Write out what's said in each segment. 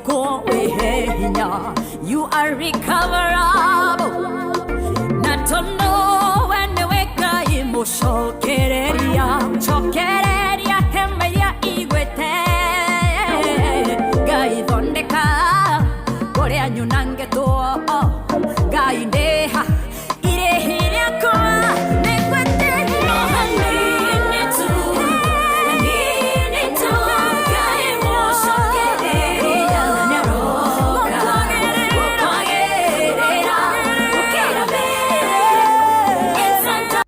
Guoko wĩ hinya. You are recoverable na tono we nĩwe Ngai mũcokereria cokereria hema iria igwĩte. Ngai thondeka kũrĩa nyunangĩtwo. Ngai ndĩha irĩhi rĩakwa nĩngwĩte no hanini tu, hanini tu. Ngai mũcokereria nĩaroka gũkwagĩrĩra gũkĩra mbere. It's a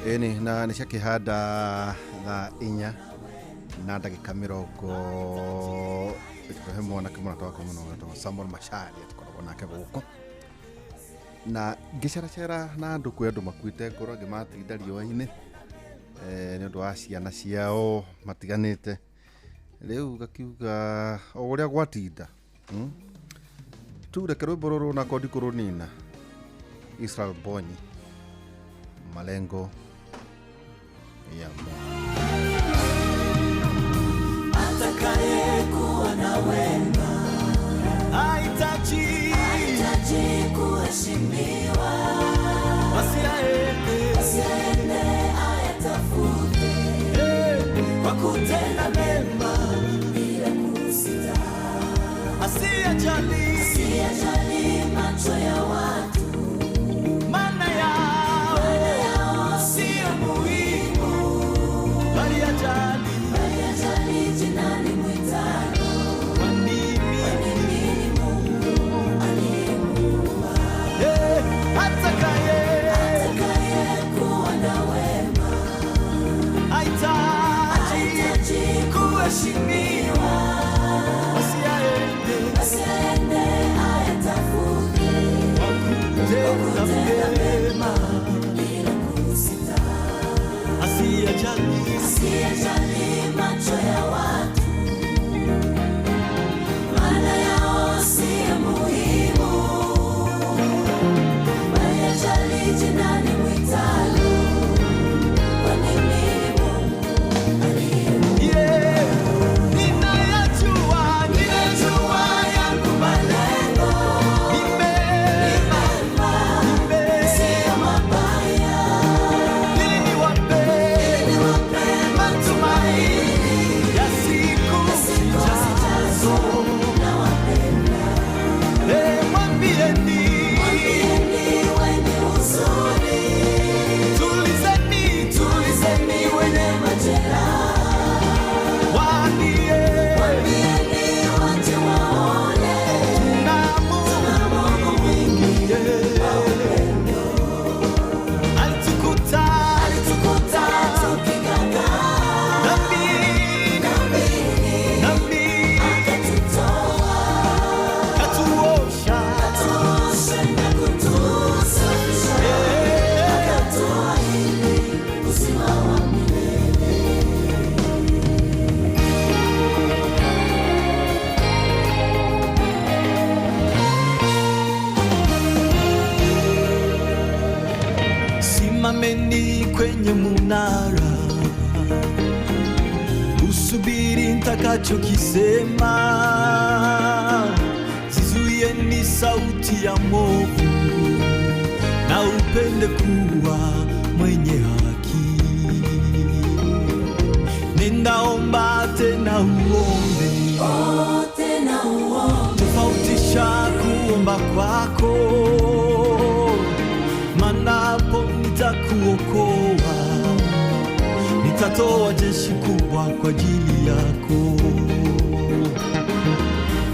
Ĩni na nĩ ciakĩhanda thaa 4 na ndagĩka 30. He mwanake mũrata wakwa mũno wetagwo Samuel Macharia, tũkoragwo nake gũkũ na ngĩceracera na andũ. Kwĩ andũ makuĩte ngoro, angĩ matinda riũa-inĩ nĩ ũndũ wa ciana ciao matiganĩte. Rĩu gakiuga o ũrĩa gwatinda, Tu reke rwĩmbo rũrũ na kondi kũrũnina. Israel Bonyi, Malengo ya Mungu. Atakayekuwa na wema hahitaji hahitaji kuheshimiwa, basi aende asiende ayatafute kwa kutenda mema bila kusita, asiyejali asiyejali macho ya watu, maana yao yao sio muhimu, bali ajali bali ajali jina limwitalo, kwa nini mimi ni Mungu aliyemuumba. Atakaye Atakayekuwa na wema hahitaji hahitaji kuheshimiwa, basi aende asiende ayatafute kwa kutenda mema bila kusita, asiyejali asiyejali macho ya watu, maana yao si muhimu, bali ajali jina limwitalo, kwani mimi ni Mungu aliyemuumba. Yeah, ninayajua, ninajua yangu Malengo ni mema, mema, ni mema. sio mabaya, Ili niwape niwape matumaini ya siku siku zijazo. zijazo, nawapenda. Mwambieni, Mwambieni wenye huzuni, tulizeni, tulizeni wenye majeraha, waambie mwambieni waje waone na Mungu na Mungu mwingi alitukuta alitukuta tukigangaa dhambini, dhambini, dhambini akatutoa, katuosha katuosha na kutusafisha, akatuahidi uzima wa milele. Simameni kwenye munara, usubiri nitakachokisema. Zizuieni sauti ya mwovu, na upende kuwa mwenye haki. Nenda omba tena uombe, Oh, tena uombe, tofautisha kuomba kwako, maana hapo nitakuokoa, nitatoa jeshi kubwa kwa ajili yako.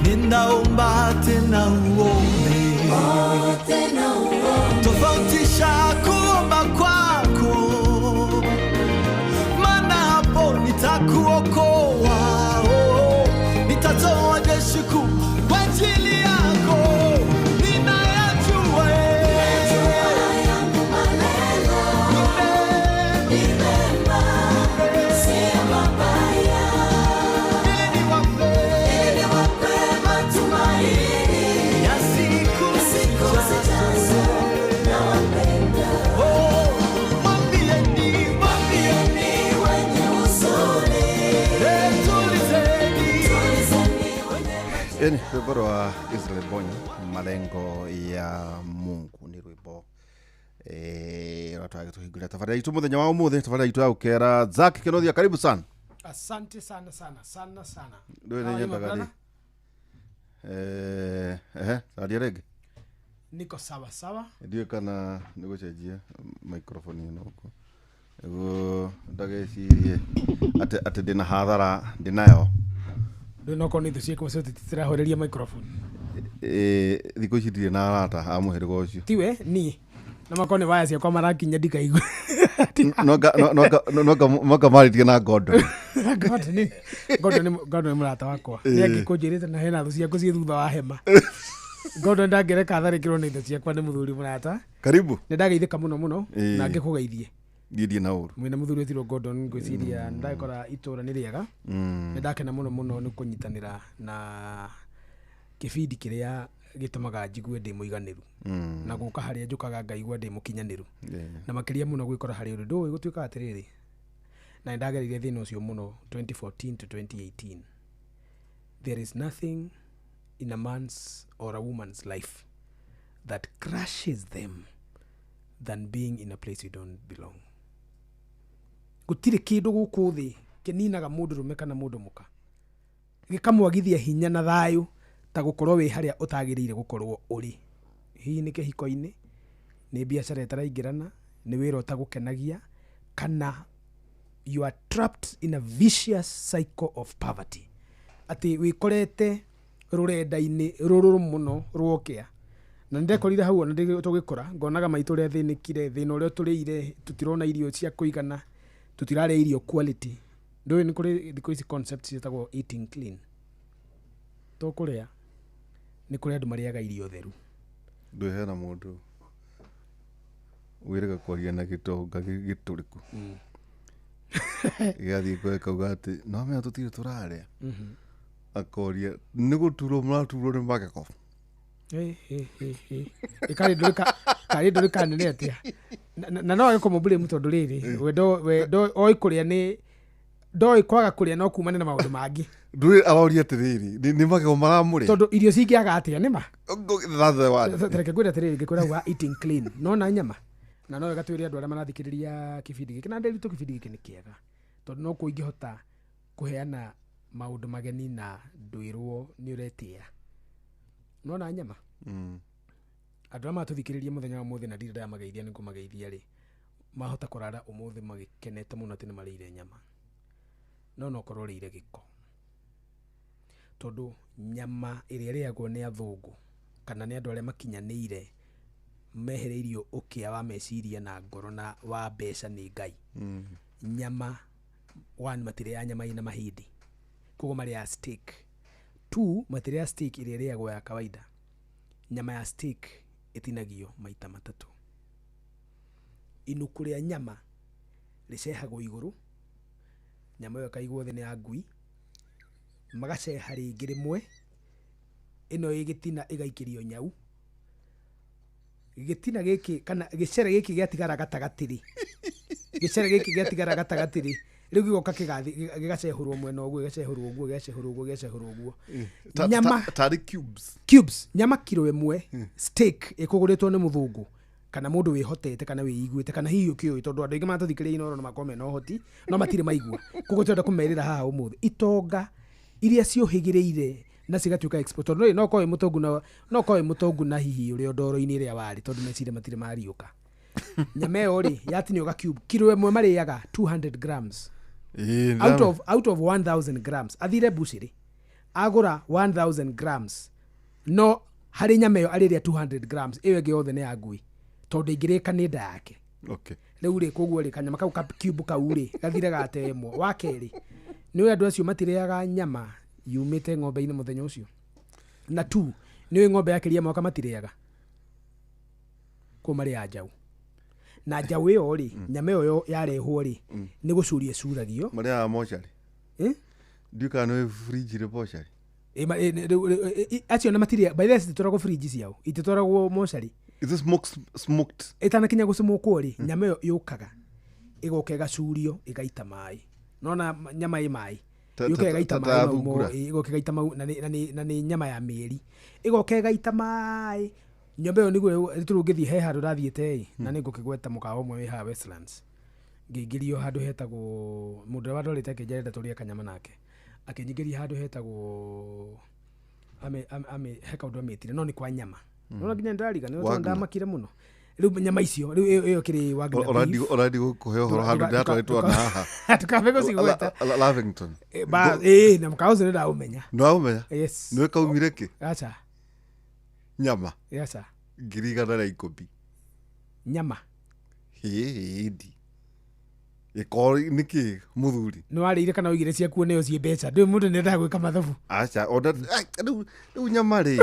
Nenda omba tena uombe, oh, tena uombe, tofautisha kuomba kwako. jeshi kubwa kwa ajili yako. Ninayajua Yangu maneno ni mema, si mabaya, ili niwape ili niwape matumaini ya siku siku zijazo. Nawapenda. Oh, mwambieni, mwambieni, Ni wenye huzuni, eh, tulizeni. tulizeni wenye Ĩni rwĩmbo rwa Israel Mbonyi, malengo ya Mungu, nĩ rwĩmbo rwatwage tũhingũrĩra tabarĩra itũ mũthenya wa ũmũthĩ, tabarĩra itũ ya gũkera. Zack Kenothia, karibu sana. Asante sana sana sana sana. Ndũĩ How nĩ are you, my nyendaga rĩ brother? Ehe, caria rĩngĩ. Niko sawa sawa. Ndiũĩ kana nĩ gũcenjia microphone ĩno ũguo nĩguo ndagecirie atĩ ndĩna hathara ndĩnayo. Ndå no korwo nä thå ciakwa ciothe titirahoreria microphone. Thikũ ici ndirĩ na arata a mũhĩrĩga ũcio. Tiwe niä na makorwo nä waya ciakwa marakinya ndikaigua. Noka marĩtie na ngondo. Ngondo nä må rata wakwa, nä angä kå njä rä te na hena thå ciaku ciä thutha wa hema. Ngondo ndangereka tharä kä rwo nä thå ciakwa nä må thuri må rata. Karibu. Nä ndageithä ka må no må no. Na ngä kå geithie. Niĩ ndirĩ na ũru. Mwä na må thuri wetirwo Gordon, ngwä ciria ndagäkora itå ra nä rĩega. Nä ndakena må no må no nä kå nyitanä ra na kä bindi kä rä a gä tåmaga njigue ndä må iganä ru na gå ka harä a njå kaga ngaigua ndä må kinyanä ru na makä ria må no gwä kora harä å ndå ndå gå tuä kaga atä rä rä na nä ndagereire thä na å cio må no 2014 to 2018. There is nothing in a man's or a woman's life that crushes them than being in a place you don't belong. Gũtirĩ kĩndũ gũkũ thĩ kĩninaga mũndũ rũme kana mũndũ mũka gĩkamwagithia hinya na thayũ ta gũkorwo wĩ harĩa ũtagĩrĩire gũkorwo ũrĩ, hihi nĩ kĩhiko-inĩ, nĩ biacara ĩtaraingĩrana, nĩ wĩra ũtagũkenagia, kana you are trapped in a vicious cycle of poverty, atĩ wĩkorete rũrenda-inĩ rũrũrũ mũno rwokĩa. Na nĩndekorire hau ona tũgĩkũra ngonaga maitũ ũrĩa thĩnĩkire, thĩna ũrĩa tũrĩire, tũtirona irio cia kũigana, tũtirarĩa irio quality. Ndũĩ nĩ kũrĩ thikũ ici concept ciĩtagwo eating clean, to kũrĩa, nĩ kũrĩ andũ marĩaga irio theru. Ndũĩ hena mũndũ wĩrĩga kwaria na gĩtonga gĩtũrĩku gĩgathiĩ kwe kauga atĩ no menya tũtirĩ tũrarĩa, akoria nĩ gũturwo mũraturwo nĩ magego. Karĩ ndũrĩka nene atĩa na no age kũmũblame tondũ rĩrĩ we oĩ kũrĩa nĩ ndoĩ kwaga kũrĩa no kumane na maũndũ mangĩ. Ndũĩ aroria atĩrĩrĩ, nĩ magego maramũrĩa. Tondũ irio cingĩaga atĩa nĩma. That's the one. Reke ngwĩre atĩrĩrĩ, ngĩkwĩra wa eating clean nona nyama na no wega twĩre andũ arĩa marathikĩrĩria kĩbindi gĩkĩ na ndĩritũ kĩbindi gĩkĩ nĩ kĩega tondũ no kuo ingĩhota kũheana maũndũ mageni na ndwĩrwo nĩ ũretĩĩa nona nyama. Andũ arĩa maratũthikĩrĩria mũthenya wa ũmũthĩ na ndirĩ ndamageithia nĩ ngũmageithia rĩ, mahota kũrara ũmũthĩ magĩkenete mũno atĩ nĩ marĩire nyama, no no ũkorwo ũrĩire gĩko, tondũ nyama ĩrĩa ĩrĩagwo nĩ athũngũ kana nĩ andũ arĩa makinyanĩire mehereirio ũkĩa wa meciria na ngoro na wa mbeca nĩ Ngai. Nyama one, matirĩaga nyama ĩna mahĩndĩ, koguo marĩaga steak. Two, matirĩaga steak ĩrĩa ĩrĩagwo ya kawaida. Nyama ya steak ĩtinagio maita matatũ. Inuku rĩa nyama rĩcehagwo igũrũ, nyama ĩyo ĩkaigwo thĩ nĩ ya ngui, magaceha rĩngĩ rĩmwe, ĩno ĩ gĩtina ĩgaikĩrio nyau. Gĩtina gĩkĩ kana gĩcere gĩkĩ gĩatigara gatagatĩ rĩ, gĩcere gĩkĩ gĩatigara gatagatĩ rĩ, rĩu gĩgoka gĩgacehũrwo mwena ũguo, gĩgacehũrwo ũguo, gĩgacehũrwo ũguo, gĩgacehũrwo ũguo. Nyama Tarĩ cubes. Cubes. Nyama kiro ĩmwe steak ĩkũgũrĩtwo nĩ mũthũngũ kana mũndũ wĩhotete kana wĩiguĩte kana hihi ũkĩũĩ, tondũ andũ aingĩ maratũthikĩrĩria Inooro no makorwo mena ũhoti no matirĩ maigua, koguo tũrenda kũmerĩra haha ũmũthĩ itonga iria ciũhĩgĩrĩire na cigatuĩka expert, tondũ no ũkorwo wĩ mũtongu na no ũkorwo wĩ mũtongu na hihi ũrĩa ndoro-inĩ ĩrĩa warĩ, tondũ meciria matirĩ mariũka. Nyama ĩyo rĩ yatinio ga cube, kiro ĩmwe marĩaga 200 grams out of 1000 grams. Athire bucĩrĩ agũra 1000 grams, no harĩ nyama ĩyo arĩrĩa 200 grams, ĩyo ĩngĩ yothe nĩ ya ngui tondũ ĩngĩrĩka nĩ nda yake. Rĩu rĩ, koguo rĩ, kanyama kau ka cube kau rĩ gathire gatemwo. Wa kerĩ, nĩ ũĩ andũ acio matirĩaga nyama yumĩte ng'ombe-inĩ mũthenya ũcio. Na two, nĩ ũĩ ng'ombe yakĩria mwaka matirĩaga kũu marĩaga njaũ, na njaũ ĩyo rĩ, nyama ĩyo yarehwo rĩ, nĩ gũcuria ĩcuragio. Marĩaga mocarĩ. Eh? Ndiũ kana nĩ fridge rĩ mocarĩ. Acio na matirĩa, by the way, cititwaragwo fridge ciao, ititwaragwo mocarĩ. Is it smoked? Ĩtanakinya gũcimũkwo rĩ, nyama ĩyo yũkaga ĩgoka ĩgacurio ĩgaita maĩ, nona nyama ĩ maĩ. Yũka ĩgaita ta maĩ mau thungura. Ĩgoka ĩgaita mau, na nĩ nyama ya mĩeri, ĩgoka ĩgaita maĩ nyũmba ĩyo nĩguo rĩu ngĩthiĩ he handũ ndathiĩte ĩ, na nĩ ngũkĩgweta mũkawa ũmwe wĩ haha Westlands, ngĩingĩrio handũ hetagwo, mũndũ ũrĩa wandwarĩte akĩnjĩra enda tũrĩe kanyama nake, akĩnyingĩria handũ hetagwo ame he kaũndũ amĩtire, no nĩ kwa nyama, no nginya nĩndĩrariganĩrwo tondũ Wagner. ndamakire mũno. Rĩu nyama icio rĩu ĩyo ĩkĩrĩ Wagner beef. Ũrandi gũkũhe ũhoro handũ ndĩratwarĩtwo na haha. Tukambe gũcigweta. Lavington. Ĩĩ, na mũkawa ũcio nĩ ndaũmenya. Nĩwaũmenya? Yes. Nĩwe kaumire kĩ? Aca. Nyama. Aca. 110,000. Nyama. Hĩndĩ ĩkorwo nĩkĩ mũthuri? Nĩ warĩire kana ũigire ciakuo nĩyo ciĩ mbeca? Ndũĩ mũndũ nĩ endaga gwĩka mathabu. Aca, ona rĩu nyama rĩ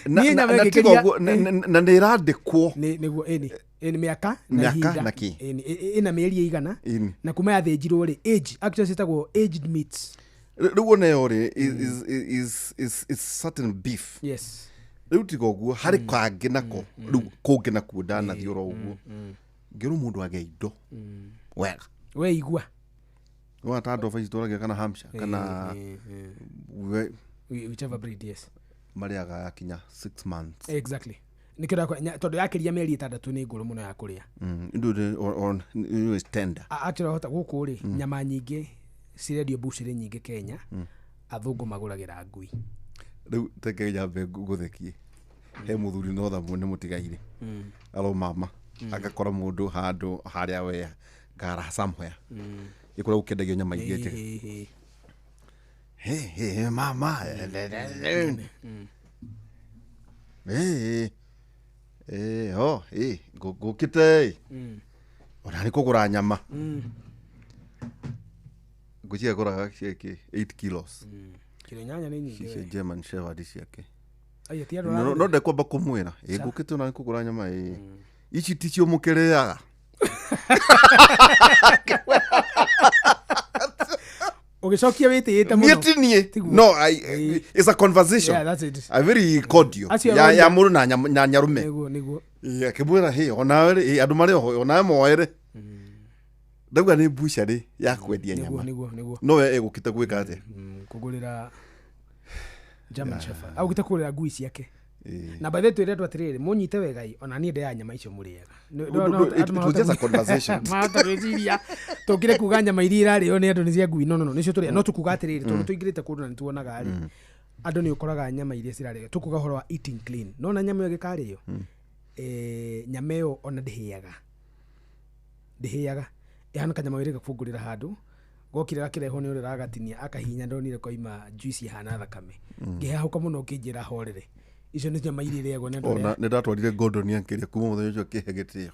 na Niĩ na- nyama na tiga ĩngĩkĩria- ũguo, na nĩ ĩrandĩkwo. Nĩguo ĩni mĩaka na Mĩaka ihinda. na kĩ? Ĩni, ĩna mĩeri ĩigana Ĩni. na kuma yathĩnjirwo rĩ, age actually ciĩtagwo aged meats. Rĩu ona ĩyo rĩ is certain beef. Yes. Rĩu tiga ũguo, harĩ kangĩ nako rĩu kũngĩ nakuo ndanathiĩ oro ũguo, ngĩrwo mũndũ agĩa indo wega. We igua. Wona ta ndoba ici tũragia kana Hampshire kana Whichever breed, yes. Marĩaga yakinya 6 months. Exactly, nĩkĩo tondũ yakĩria mĩeri 6 nĩ ngũrũ mũno ya kũrĩa. Indo on is tender. Actually wahota gũkũ rĩ, nyama nyingĩ cirendio mbucĩrĩ nyingĩ Kenya, athũngũ magũragĩra ngui. Rĩu teke nyambe ngũthekie, he mũthuri no thamwe nĩ mũtigaire aro mama agakora mũndũ handũ harĩa we ngara somewhere ĩkũrĩa gũkĩendagio nyama iria njega. He he he, mama, ho ngũkĩte ona nĩ kũgũra nyama, ngwĩciria agũraga ciake 8 kilos. Kiro 8 nĩ nyingĩ cia we. German Shepherd ciake. Ai, ti andũ No aragũra. ndekwamba kũmwĩra ĩ ngũkĩte ona nĩ kũgũra nyama ĩ ici ticio mũkĩrĩaga. Ũgĩcokia wĩtĩĩte Niĩ mũno. ti niĩ. Tiguo. No, it's a conversation. Yeah, that's it. A very cordial Acio ya aroria- ya mũndũ na na nyarume. Nĩguo. Ĩ, akĩmwĩra hĩ onawe rĩ ĩ, andũ marĩ oho onawe moere ndauga nĩ mbucarĩ ya kwendia Nĩguo. nyama. Nĩguo. No we egũkĩte gwĩka atĩa? Kũgũrĩra German Shepherd augĩte kũgũrĩra ngui ciake. Ĩ. Na by the way twĩre andũ atĩrĩrĩ, mũnyite wega ĩ, ona niĩ ndeaga nyama icio mũrĩaga. No, no, it was just a conversation. Mahota gwĩciria tũkire kuga nyama iria irarĩo nĩ andũ nĩ cia ngui. No, no, no, nĩcio tũrĩa, no tũkuga atĩrĩrĩ, tondũ tũingĩrĩte kũndũ na nĩtuonaga rĩ, andũ nĩ ũkoraga nyama iria cirarĩo, tũkuga ũhoro wa eating clean, nona nyama ĩyo ĩgĩkarĩo, nyama ĩyo ona ndĩhĩaga, ĩhana kanyama wĩrĩga kũngũrĩra handũ gokire gakĩrehwo nĩ ũrĩa ũragatinia akahihinya, ndonire koima juice ihana thakame, ngĩhahũka mũno ngĩnjĩra horere, icio nĩ nyama iria irĩagwo nĩ andũ Ona arĩa nĩ ndatwarire Gordon akĩrĩa, kuma mũthenya ũcio akĩhe gĩtĩo.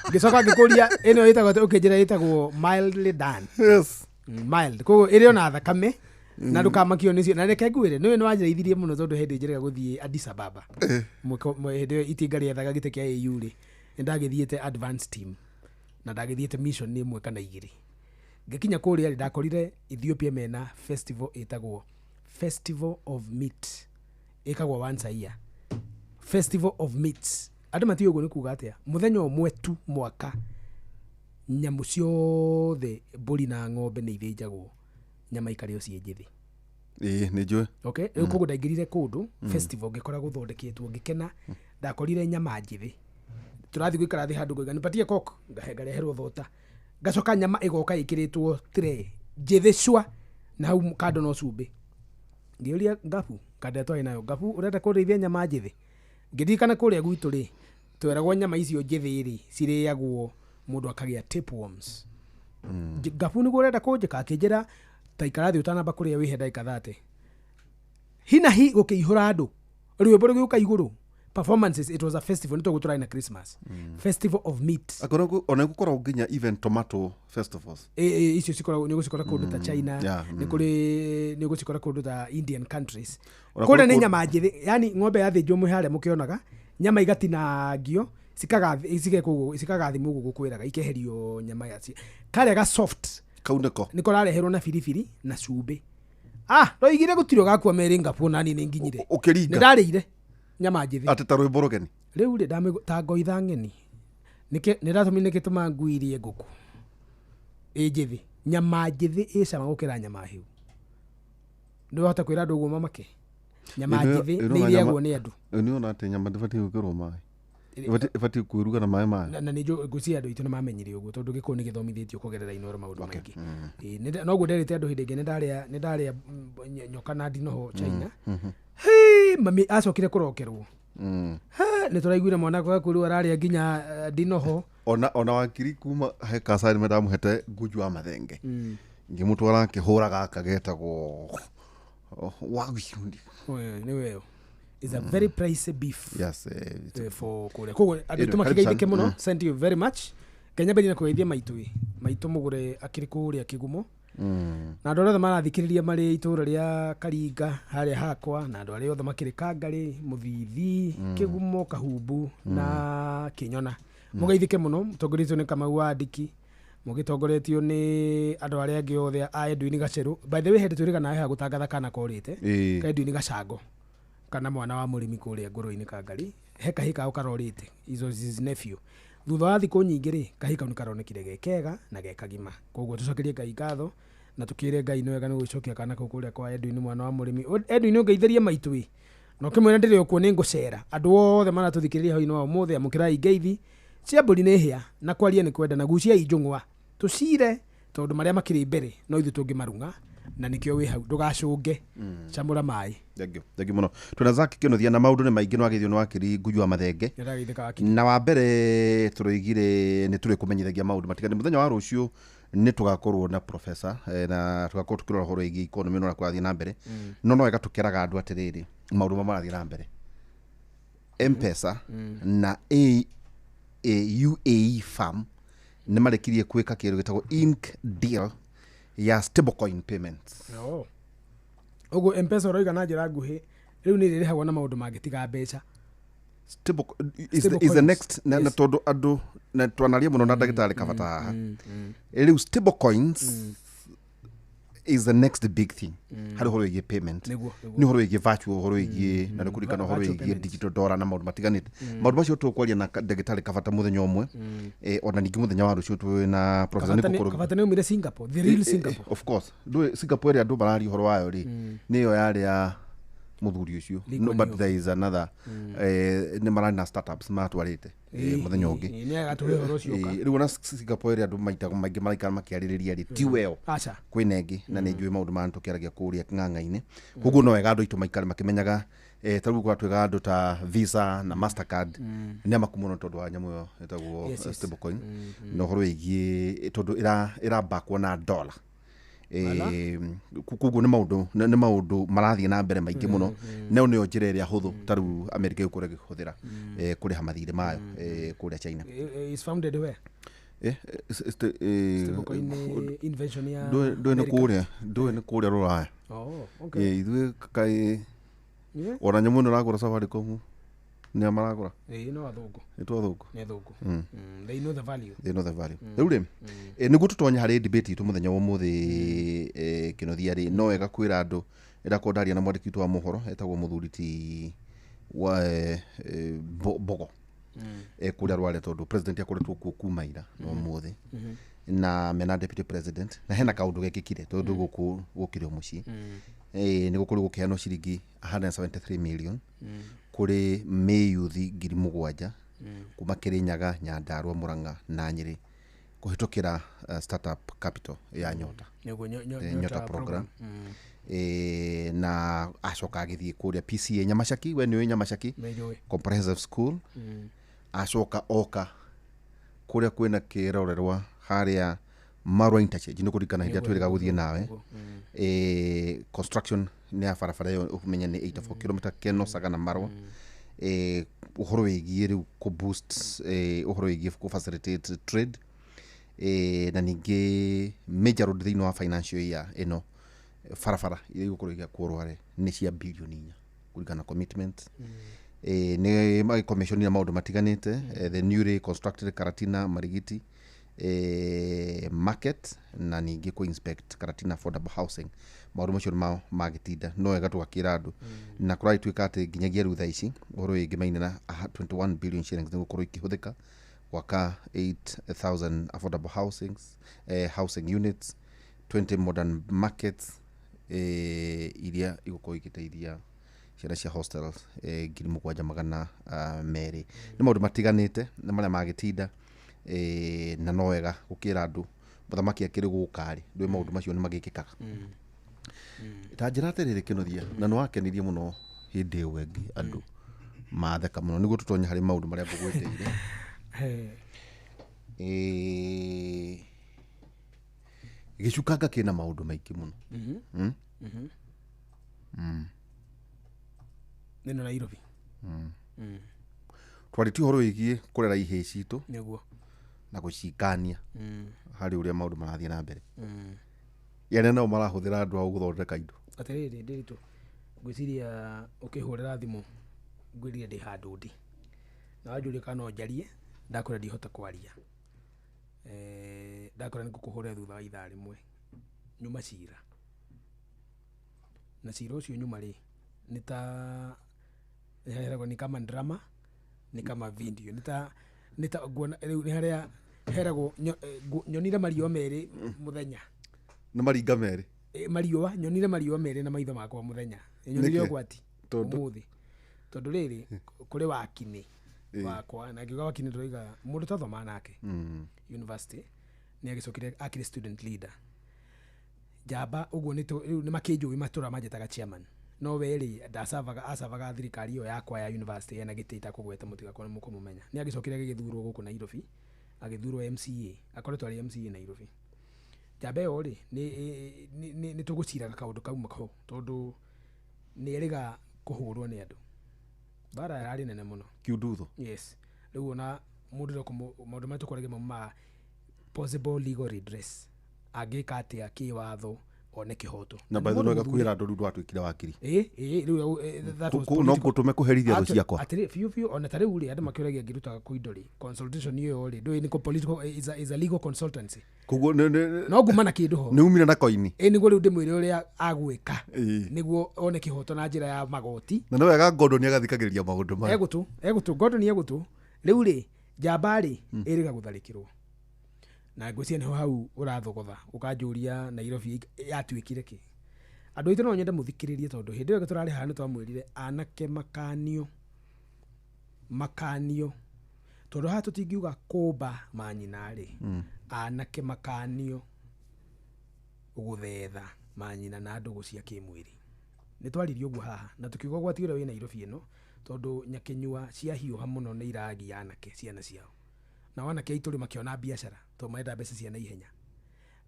Ngĩcoka ngĩkũria ĩno ĩtagwo atĩa, ũkĩnjĩra ĩtagwo mildly done. Yes. Mild koguo ĩrĩ ona thakame na ndũkamakio nĩcio. Na reke ngwĩre nĩwe nĩwanjĩraithirie mũno tondũ hĩndĩ njĩrĩga gũthiĩ Addis Ababa. Hĩndĩ ĩyo itinga rĩethaga gĩtĩ kĩa AU rĩ, nĩndagĩthiĩte advance team na ndagĩthiĩte mission 1 kana 2. Ngĩkinya kũrĩa rĩ, ndakorire Ethiopia mena festival ĩtagwo Festival of Meat, ĩkagwo once a year. Festival of Meats, andũ matiũĩ ũguo nĩ kuga atĩa. Mũthenya ũmwe tu mwaka, nyamũ ciothe, mbũri na ng'ombe, nĩ ithĩnjagwo, nyama ikarĩo ciĩ njĩthĩ. Ĩ, nĩ njũĩ. Okay, rĩu koguo ndaingĩrire kũndũ festival, ngĩkora gũthondeketwo, ngĩkena, ndakorire nyama njĩthĩ. Tũrathiĩ gũikara thĩ handũ, ngoiga nipatie coke, ngahe, ngareherwo thota, ngacoka nyama ĩgoka ĩkĩrĩtwo tray njĩthĩ cua, na hau kando no cumbĩ. Ngĩũria ngabu kandĩa twarĩ nayo, ngabu ũrenda kũrĩithia nyama njĩthĩ? Ngĩririkana kũrĩa gwitũ rĩ, tweragwo nyama icio njĩthĩ rĩ cirĩagwo mũndũ akagĩa tapeworms. Ngabu nĩguo ũrenda kũnjĩka? Akĩnjĩra ta ikara thĩ ũtanamba kũrĩa, wĩhe ndagĩka 30. Hina hi gũkĩihũra andũ, rwĩmbo rũgĩũka igũrũ, Performances, it was a festival, nĩ toguo tũrarĩ na Christmas, festival of meat. Akorwo ona gũkoragwo nginya even tomato festivals. Ĩ, icio cikoragwo nĩ ũgũcikora kũndũ ta China, nĩ kũrĩ nĩ ũgũcikora kũndũ ta Indian countries. Ona Kũrĩa kũrĩ nĩ nyama njĩthĩ, yani ng'ombe yathĩnjwo mwĩ harĩa mũkĩonaga nyama igatinangio cikagathimwo ũguo gũkwĩraga ikeherio nyama yaci karĩa ga soft. Kau nĩko. Nĩko rareherwo na biribiri na cumbĩ. Ah, ndoigire gũtirĩ ũgakua merĩ ngapuo nani nĩ nginyire. Ũkĩringa. Nĩ ndarĩire nyama njĩthĩ. Atĩ ta rwĩmbo rũgeni. Rĩu rĩ ta ngoitha ng'eni nĩ ndatũmire nĩkĩtũma ngui irie ngũkũ ĩ njĩthĩ. Nyama njĩthĩ ĩ cama gũkĩra nyama hĩu. Nĩwahota kwĩra andũ ũguo mamake nyama njĩthĩ nĩ irĩagwo nĩ andũ. Nĩ ona atĩ nyama ndĩbatiĩ gwĩkĩrwo maĩ. Ĩbatiĩ kwĩruga na maĩ mayo. Na nĩ ngwĩciria andũ aitũ nĩ mamenyire ũguo tondũ gĩkũyũ nĩ gĩthomithĩtio kũgerera Inooro maũndũ maingĩ. Ĩ, noguo nderĩte andũ hĩndĩ ĩngĩ nĩ ndarĩa nyoka na ndinoho China. Hĩ, mami acokire kũrokerwo. Hĩ, nĩ tũraiguire mwana gwaku rĩu ararĩa nginya ndinoho. Ona wakiri kuma he kacari ndamũhete ngunju wa mathenge ngĩmũtwara akĩhũra gaka getagwo wagyu. We, nĩ weyo is a very pricey beef. Yes. For kũrĩa koguo andũ Anyway, aitũ karibu makĩgeithĩke sana. mũno. Thank you very much. Ngenyamberie na kũgeithia maitũ ĩ maitũ mũgũre akĩrĩ kũrĩa kĩgumo na andũ arĩa othe marathikĩrĩria marĩ itũũra rĩa Karinga harĩa hakwa na andũ arĩa othe makĩrĩ Kangarĩ, Mũthithi, Kĩgumo, Kahumbu na Kĩnyona, mũgeithĩke mũno mũtongoretio nĩ Kamau wa Ndiki, mũgĩtongoretio nĩ andũ arĩa angĩ othe a Edwin Gacerũ. By the way, hĩndĩ twĩrĩga nawe haha gũtangatha kana korĩte ka Edwin Gacango kana mwana wa mũrĩmi kũrĩa ngũrũ-inĩ Kangari, he kahĩ kao karorĩte, izo his nephew. Thutha wa thikũ nyingĩ rĩ, kahĩ kau nĩ karonekire ge kega na ge kagima, koguo tũcokerie Ngai ngatho na tũkĩre Ngai nĩ wega nĩ gũcokia kana kau kũrĩa kwa Edwin mwana wa mũrĩmi. Edwin ũngeithĩrie maitũ ĩ na ũkĩmwĩra ndĩrĩ okuo nĩ ngũcera. Andũ othe maratũthikĩrĩria hau-inĩ wa ũmũthĩ, amũkĩrai ngeithi cia mbũri nĩ hĩa na kwaria nĩ kwenda na gucia injũng'wa tũcire tondũ marĩa makĩrĩ mbere no ithuĩ tũngĩmarung'a na nĩkĩo wĩ hau ndũgacũnge camũra maĩ. Thank you, thank you mũno. Twĩna Zack Kĩnuthia na maũndũ nĩ maingĩ no agĩthio nĩ wakiri Nguyu wa Mathenge. Nĩndagĩithĩka wakiri. Na wa mbere tũroigire nĩ tũrĩkũmenyithagia maũndũ matiganu mũthenya wa rũciũ nĩ tũgakorwo na professor na tũgakorwo tũkĩrora ũhoro wĩgiĩ economy na ũrĩa kũrathiĩ na mbere. No wega tũkĩraga andũ atĩrĩrĩ maũndũ marĩa marathiĩ na mbere M-Pesa na UAE Farm nĩ marĩkirie gwĩka kĩndũ gĩtagwo ink deal ya stablecoin payments. Ũguo M-Pesa ũroiga na njĩra nguhĩ rĩu nĩ ĩrĩrĩhagwo na maũndũ mangĩ tiga mbeca. Stable is Stable the coins. next na, na tondũ andũ na twanaria mũno na ndagĩtarĩ Kabata haha rĩu stable coins is the next big thing harĩ ũhoro wĩgiĩ payment. Nĩguo, nĩguo. Nĩ ũhoro wĩgiĩ virtual, ũhoro wĩgiĩ na nĩ kũririkana ũhoro virtual wĩgiĩ payments. digital dollar na maũndũ matiganĩte. Maũndũ macio tũkwaria na ndagĩtarĩ Kabata mũthenya ũmwe. Ona ningĩ mũthenya wa rũciũ twĩ na professor Kabata nĩ Kabata nĩ umire Singapore, the real Singapore. Of course ndũĩ Singapore ĩrĩa andũ mararia ũhoro wayo rĩ nĩyo yarĩ ya mũthuri ũcio. Lee No, Kuan but Yew. there is another nĩ mararĩ na startups matwarĩte mũthenya ũngĩ. Nĩ agatũhe ũhoro ũcio ũka. Rĩu ona Singapore ĩrĩa andũ maita maingĩ maraikara makĩarĩrĩria rĩ ti weo. Aca. Kwĩna ĩngĩ na nĩ njũĩ maũndũ maya tũkĩaragia kũrĩa ng'ang'a-inĩ, koguo no wega andũ aitũ maikare makĩmenyaga ta rĩu gwatwĩga andũ ta Visa na Mastercard nĩ amaku mũno tondũ wa nyamũ ĩyo ĩtagwo stablecoin na ũhoro wĩgiĩ tondũ ĩrabakwo na dollar. Koguo nĩ maũndũ nĩ maũndũ marathiĩ na mbere maingĩ mũno nayo nĩyo njĩra ĩrĩa hũthũ ta rĩu Amerika ĩgũkorwo ĩgĩhũthĩra kũrĩha mathirĩ mayo kũrĩa China. Is founded where? Stablecoin nĩ invention ya Ndũĩ nĩ America. kũrĩa ndũĩ nĩ kũrĩa rũraya. Oh, okay. Ithuĩ kaĩ Yeah. ona nyamũ ĩno ĩragũra Safaricom nĩa maragũra? No athũngũ. Nĩ twathũngũ. Nĩ athũngũ. They know the value. They know the value. Rĩu rĩ nĩguo tũtonye harĩ debate itũ mũthenya wa ũmũthĩ Kĩnuthia rĩ no wega kwĩra andũ ĩrakorwo ndaria na mwandĩki witũ wa mohoro etagwo mũthuri ti wa Mbogo kũrĩa Rware tondũ president akoretwo kuo kuma ira na ũmũthĩ na mena deputy president na hena kaũndũ gekĩkire tondũ gũkũ gũkĩrĩ o mũciĩ. Nĩ gũkorirwo gũkĩheanwo ciringi 173 million kũrĩ mĩyuthi 7,000 kuma Kĩrĩnyaga, Nyandarua, Murang'a na Nyĩrĩ kũhĩtũkĩra startup capital ya Nyota. Nĩguo Nyota program. Na acoka agĩthiĩ kũrĩa PCA Nyamacaki, we nĩũĩ Nyamacaki? Nĩnjũĩ. Comprehensive School. Acoka oka kũrĩa kwĩna kĩrorerwa harĩa Marua Interchange nĩ kũririkana hĩndĩ ĩrĩa twĩrĩga gũthiĩ nawe construction nĩ ya barabara ĩyo ũmenye nĩ 84 km Keno Sagana Marwa. Ũhoro wĩgiĩ rĩu kũ boost ũhoro wĩgiĩ kũ facilitate trade, na ningĩ major road thĩinĩ wa financial year ĩno, barabara iria igũkorwo igĩakwo Rware nĩ cia bilioni 4 kũringana na commitment. Nĩ magĩcommissionire maũndũ matiganĩte, the newly constructed Karatina Marigiti market, na ningĩ kũ inspect Karatina affordable housing. Maũndũ macio nĩ mao magĩtinda no wega tũgakĩra andũ, na kũragĩtuĩka atĩ nginyagia rĩu thaa ici ũhoro wĩgiĩ Maina 21 billion shillings nĩ gũkorwo ikĩhũthĩka gwaka 8000 affordable housings, housing units, 20 modern markets, iria igũkorwo igĩteithia ciana cia hostels 7200. Nĩ maũndũ matiganĩte nĩ marĩa magĩtinda, na no wega gũkĩra andũ mũthamaki akĩrĩ gũka rĩ, ndũĩ maũndũ macio nĩ magĩkĩkaga. Ta njĩra atĩrĩrĩ, Kĩnuthia, na nĩ wakenirie mũno hĩndĩ ĩyo ĩngĩ andũ matheka mũno, nĩguo tũtonye harĩ maũndũ marĩa ngũgwĩtĩire. Gĩcukanga kĩna maũndũ maingĩ mũno. Nĩno Nairobi. Twarĩtie ũhoro wĩgiĩ kũrera ihĩĩ citũ Nĩguo. na gũcikania harĩ ũrĩa maũndũ marathiĩ na mbere, yarĩa nao marahũthĩra andũ ao gũthondeka indo. Atĩrĩrĩ Ndĩritũ, ngwĩciria ũkĩhũrĩra thimũ ngwĩrire ndĩ handũ ndĩ na wanjũria kana no njarie, ndakwĩra ndihota kwaria. Ndakwĩra nĩngũkũhũrĩra thutha wa ithaa rĩmwe, nyuma cira, na cira ũcio nyuma rĩ, nĩ ta heragwo ni kama drama, ni kama video, nĩ ta nguona rĩu nĩ harĩa heragwo nyonire mariũa merĩ mũthenya. Nĩ maringa merĩ. Mariũa, nyonire mariũa merĩ na maitho makwa mũthenya. Nyonire Nĩkĩ? ũgwati. Tondũ? Ũmũthĩ, tondũ rĩrĩ kũrĩ wakinĩ wakwa, na ngiuga wakinĩ ndĩroiga mũndũ twathoma nake university, nĩ agĩcokire akĩrĩ student leader njamba ũguo, rĩu nĩ makĩnjũĩ matũra manjĩtaga chairman, no we rĩ ndacavaga, acavaga thirikari ĩyo yakwa ya university ena gĩtĩ itakũgweta mũtigakorwo mũkũmũmenya. Nĩ agĩcokire agĩgĩthurwo gũkũ Nairobi, agĩthurwo MCA, akoretwo arĩ MCA Nairobi. Njamba ĩyo rĩ nĩ tũgũciraga kaũndũ kau ho, tondũ nĩ erĩga kũhũrwo nĩ andũ, mbara yarĩ nene mũno. Kiundutho. Yes, rĩu ona mũndũ no maũndũ marĩa tũkoragia mamwe ma possible legal redress, angĩka atĩa kĩwatho one kĩhoto. Na Nĩ by the mũndũ way mũthure. kwĩra andũ rĩu ndwatuĩkire wakiri. Ĩ rĩu that was No political. ngũtũme kũherithia thũ ciakwa. Atĩrĩ biũ biũ, ona ta rĩu rĩ andũ makĩũragia ngĩrutaga kũ indo rĩ, consultation ĩyo rĩ ndũĩ nĩ political, is a legal consultancy. Koguo No nguma na kĩndũ ho. nĩ umire na koini. Ĩ nĩguo rĩu ndĩmwĩre ũrĩa agwĩka nĩguo one kĩhoto na njĩra ya magoti. Na nĩ wega Gordon agathikagĩrĩria maũndũ maya. Egũtũ Gordon egũtũ. Rĩu rĩ njamba rĩ ĩrĩga gũtharĩkĩrwo, na ngwĩciria nĩho hau ũrathogotha ũkanjũria Nairobi yatuĩkire kĩ. Andũ aitũ no nyende mũthikĩrĩrie, tondũ hĩndĩ ĩyo tũrarĩ haha nĩ twamwĩrire anake makanio, makanio, tondũ haha tũtingiuga kũmba manyina rĩ, anake makanio gũthetha manyina na ndũgũ cia kĩmwĩrĩ. Nĩ twaririe ũguo haha na tũkiuga ũgwati ũrĩa wĩ Nairobi ĩno, tondũ nyakĩnyua ciahiũha mũno nĩ iragia anake ciana ciao, nao anake aitũ rĩ makĩona biacara tondũ marenda mbeca cia naihenya.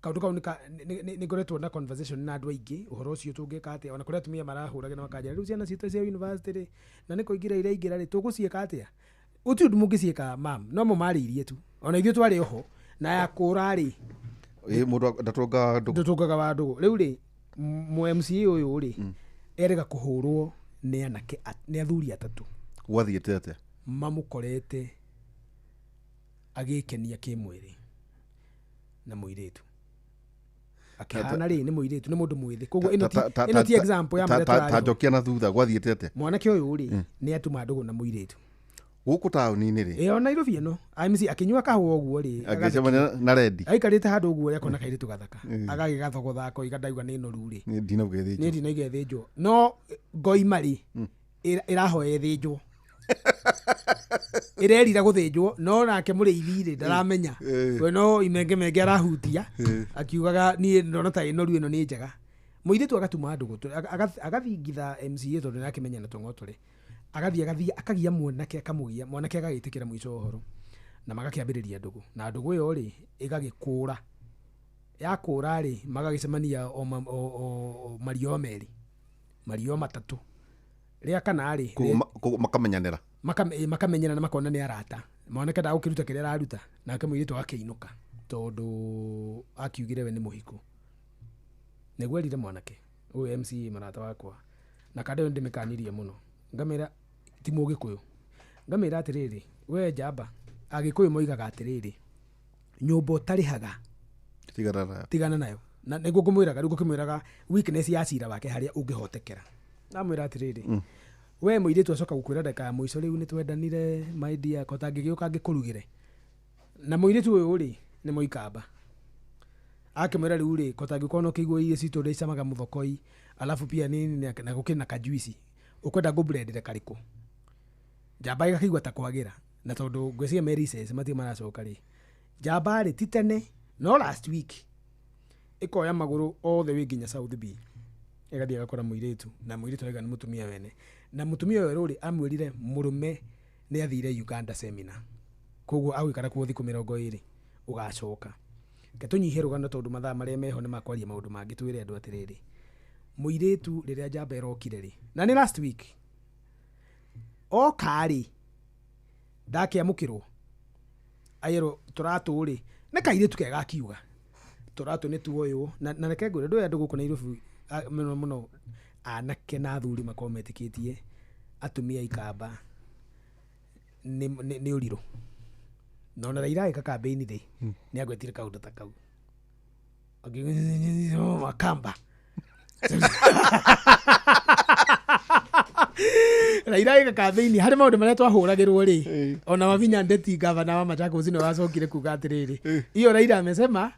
Kaũndũ kau nĩ ngoretwo na conversation na andũ aingĩ ũhoro ũcio, tũngĩka atĩa, ona kũrĩa atumia marahũraga na makanjĩra rĩu ciana citũ cia university rĩ, na nĩ kũingĩra iraingĩra rĩ, tũgũciĩka atĩa? Gũtirĩ ũndũ mũngĩciĩka mam, no mũmarĩirie tu, ona ithuĩ twarĩ oho na ya kũra rĩ. Ĩ, mũndũ ndatũngaga ndũgũ. Ndũtũngaga wa ndũgũ. Rĩu rĩ mũ MCA ũyũ rĩ erĩga kũhũrwo nĩ anake nĩ athuri atatũ. Gwathiĩte atĩa? Mamũkorete agĩkenia kĩmwĩrĩ na mũirĩtu, akĩhana rĩ nĩ mũirĩtu, nĩ mũndũ mwĩthĩ, koguo ĩno ti example ya marĩa Ta tũrarĩ ho. njokia na thutha, gwathiĩte atĩa? Mwanake ũyũ rĩ nĩ atuma ndũgũ na mũirĩtu. Gũkũ taũni-inĩ rĩ? Ĩyo Nairobi ĩno MC akĩnyua kahũa ũguo rĩ, Agĩcemania na rendi. Aikarĩte handũ ũguo rĩ akona kairĩtu gathaka, agagĩgathogotha akoiga ndauga nĩ noru rĩ. Ndinauga Nĩ ĩthĩnjwo. ndinauga ĩthĩnjwo, no ngoima rĩ ĩrahoya ĩthĩnjwo, ĩrerira gũthĩnjwo, no nake mũrĩithi rĩ ndaramenya, we no imengemenge arahutia akiugaga niĩ ndona ta ĩnoru ĩno nĩ njega. Mũirĩtu agatuma ndũgũ agathingitha MCA tondũ nĩarakĩmenya na tũng'otore, agathiĩ agathiĩ akagia mwanake, akamũgia mwanake, agagĩtĩkĩra mũico wa ũhoro na magakĩambĩrĩria ndũgũ, na ndũgũ ĩyo rĩ ĩgagĩkũra, yakũra rĩ magagĩcemania o mario merĩ, mario matatũ, rĩa kana rĩ Koguo makamenyanĩra. Makamenyerana makona nĩ arata. Mwanake ndagũkĩruta kĩrĩa araruta, nake mũirĩtu agakĩinũka tondũ akiugire we nĩ mũhiku. Nĩguo erire mwanake ũyũ MCA marata wakwa, na kanda ĩyo ndĩmĩkanirie mũno, ngamĩra ti mũgĩkũyũ, ngamĩra atĩrĩrĩ, we njamba, agĩkũyũ moigaga atĩrĩrĩ, nyũmba ũtarĩhaga Tigana nayo. Tigana nayo. Na nĩguo ngũmwĩraga, rĩu ngũkĩmwĩraga weakness ya cira wake harĩa ũngĩhotekera. Ndamwĩra atĩrĩrĩ, we mũirĩtu acoka gũkwĩra ndagĩka ya mũico, rĩu nĩtwendanire, my dear, kota ngĩgĩũka ngĩkũrugĩre. Na mũirĩtu ũyũ rĩ nĩ mũikamba, akĩmwĩra rĩu rĩ, kota angĩkorwo no kĩiguo irio citũ ũrĩa icamaga mũthokoi, alafu pia nini na gũkĩrĩ na kajuici, ũkwenda ngũblendere karĩkũ? Njamba ĩgakĩigua ta kwagĩra, na tondũ ngwĩciria me recess matirĩ maracoka rĩ, njamba rĩ ti tene no last week ĩkoya magũrũ othe wĩ nginya South B, ĩgathiĩ ĩgakora mũirĩtu, na mũirĩtu arauga nĩ mũtumia wene, na mũtumia ũyũ rĩ amwĩrire mũrũme nĩ athire Uganda seminar, koguo agũikara kuo thikũ 20 ũgacoka. Reke tũnyihie rũgano tondũ mathaa marĩa meho nĩ makwaria maũndũ mangĩ. Twĩre andũ atĩrĩrĩ, mũirĩtu rĩrĩa njamba ĩrokire rĩ, na nĩ last week oka rĩ, ndakĩamũkĩrwo ayerwo tũratũ rĩ nĩ kairĩtu kega, akiuga tũratũ nĩ tuoywo. Na reke ngwĩre, ndũĩ andũ gũkũ Nairobi mũno mũno anake na athuri makorwo metĩkĩtie atumia ikamba nĩ ũrirũ, na ona Raila agĩka campaign rĩ, nĩ agwetire kaũndũ ta kau. Makamba Raila agĩka campaign harĩ maũndũ marĩa twahũragĩrwo rĩ, ona Wavinya Ndeti, gavana wa Machakos, nĩ wacokire kuga atĩrĩrĩ, hiyo Raila amesema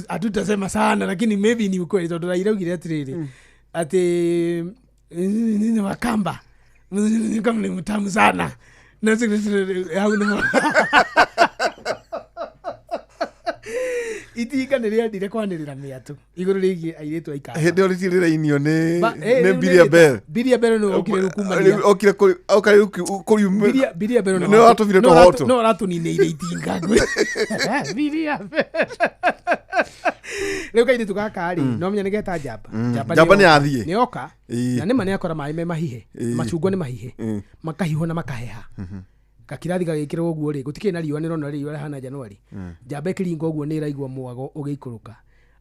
hatutasema sana, lakini maybe ni ukweli, tondũ Raila augire atĩrĩrĩ atĩ ni Wakamba kama ni mtamu sana. Na hau nĩ itinga nĩ rĩendire kwanĩrĩra mĩatũ igũrũ rĩgiĩ airĩtu a ikamba. Hĩndĩ ĩyo rĩtirĩrainio nĩ Rĩu nĩ Mbilia Bell. Mbilia Bell nĩwe okire rĩu kumania. Rĩu okire oka rĩu kũriumĩra. Mbilia Bell Nĩwe watũmire tũhotwo. no aratũninĩire itinga Mbilia Bell. Rĩu kairĩtu gaka rĩ, no menya nĩ geta njamba. Njamba nĩyoka. nĩ yathiĩ. Nĩyoka. Ĩĩ. Na nĩma nĩakora maĩ me mahihe, macungwa nĩ mahihe, makahiũha na makaheha, gakirathi gagĩkĩrwo ũguo rĩ, gũtikĩrĩ na riũa, nĩrona riũa rĩhana Januari. Njamba ĩkĩringa ũguo nĩ ĩraigua mwago ũgĩikũrũka,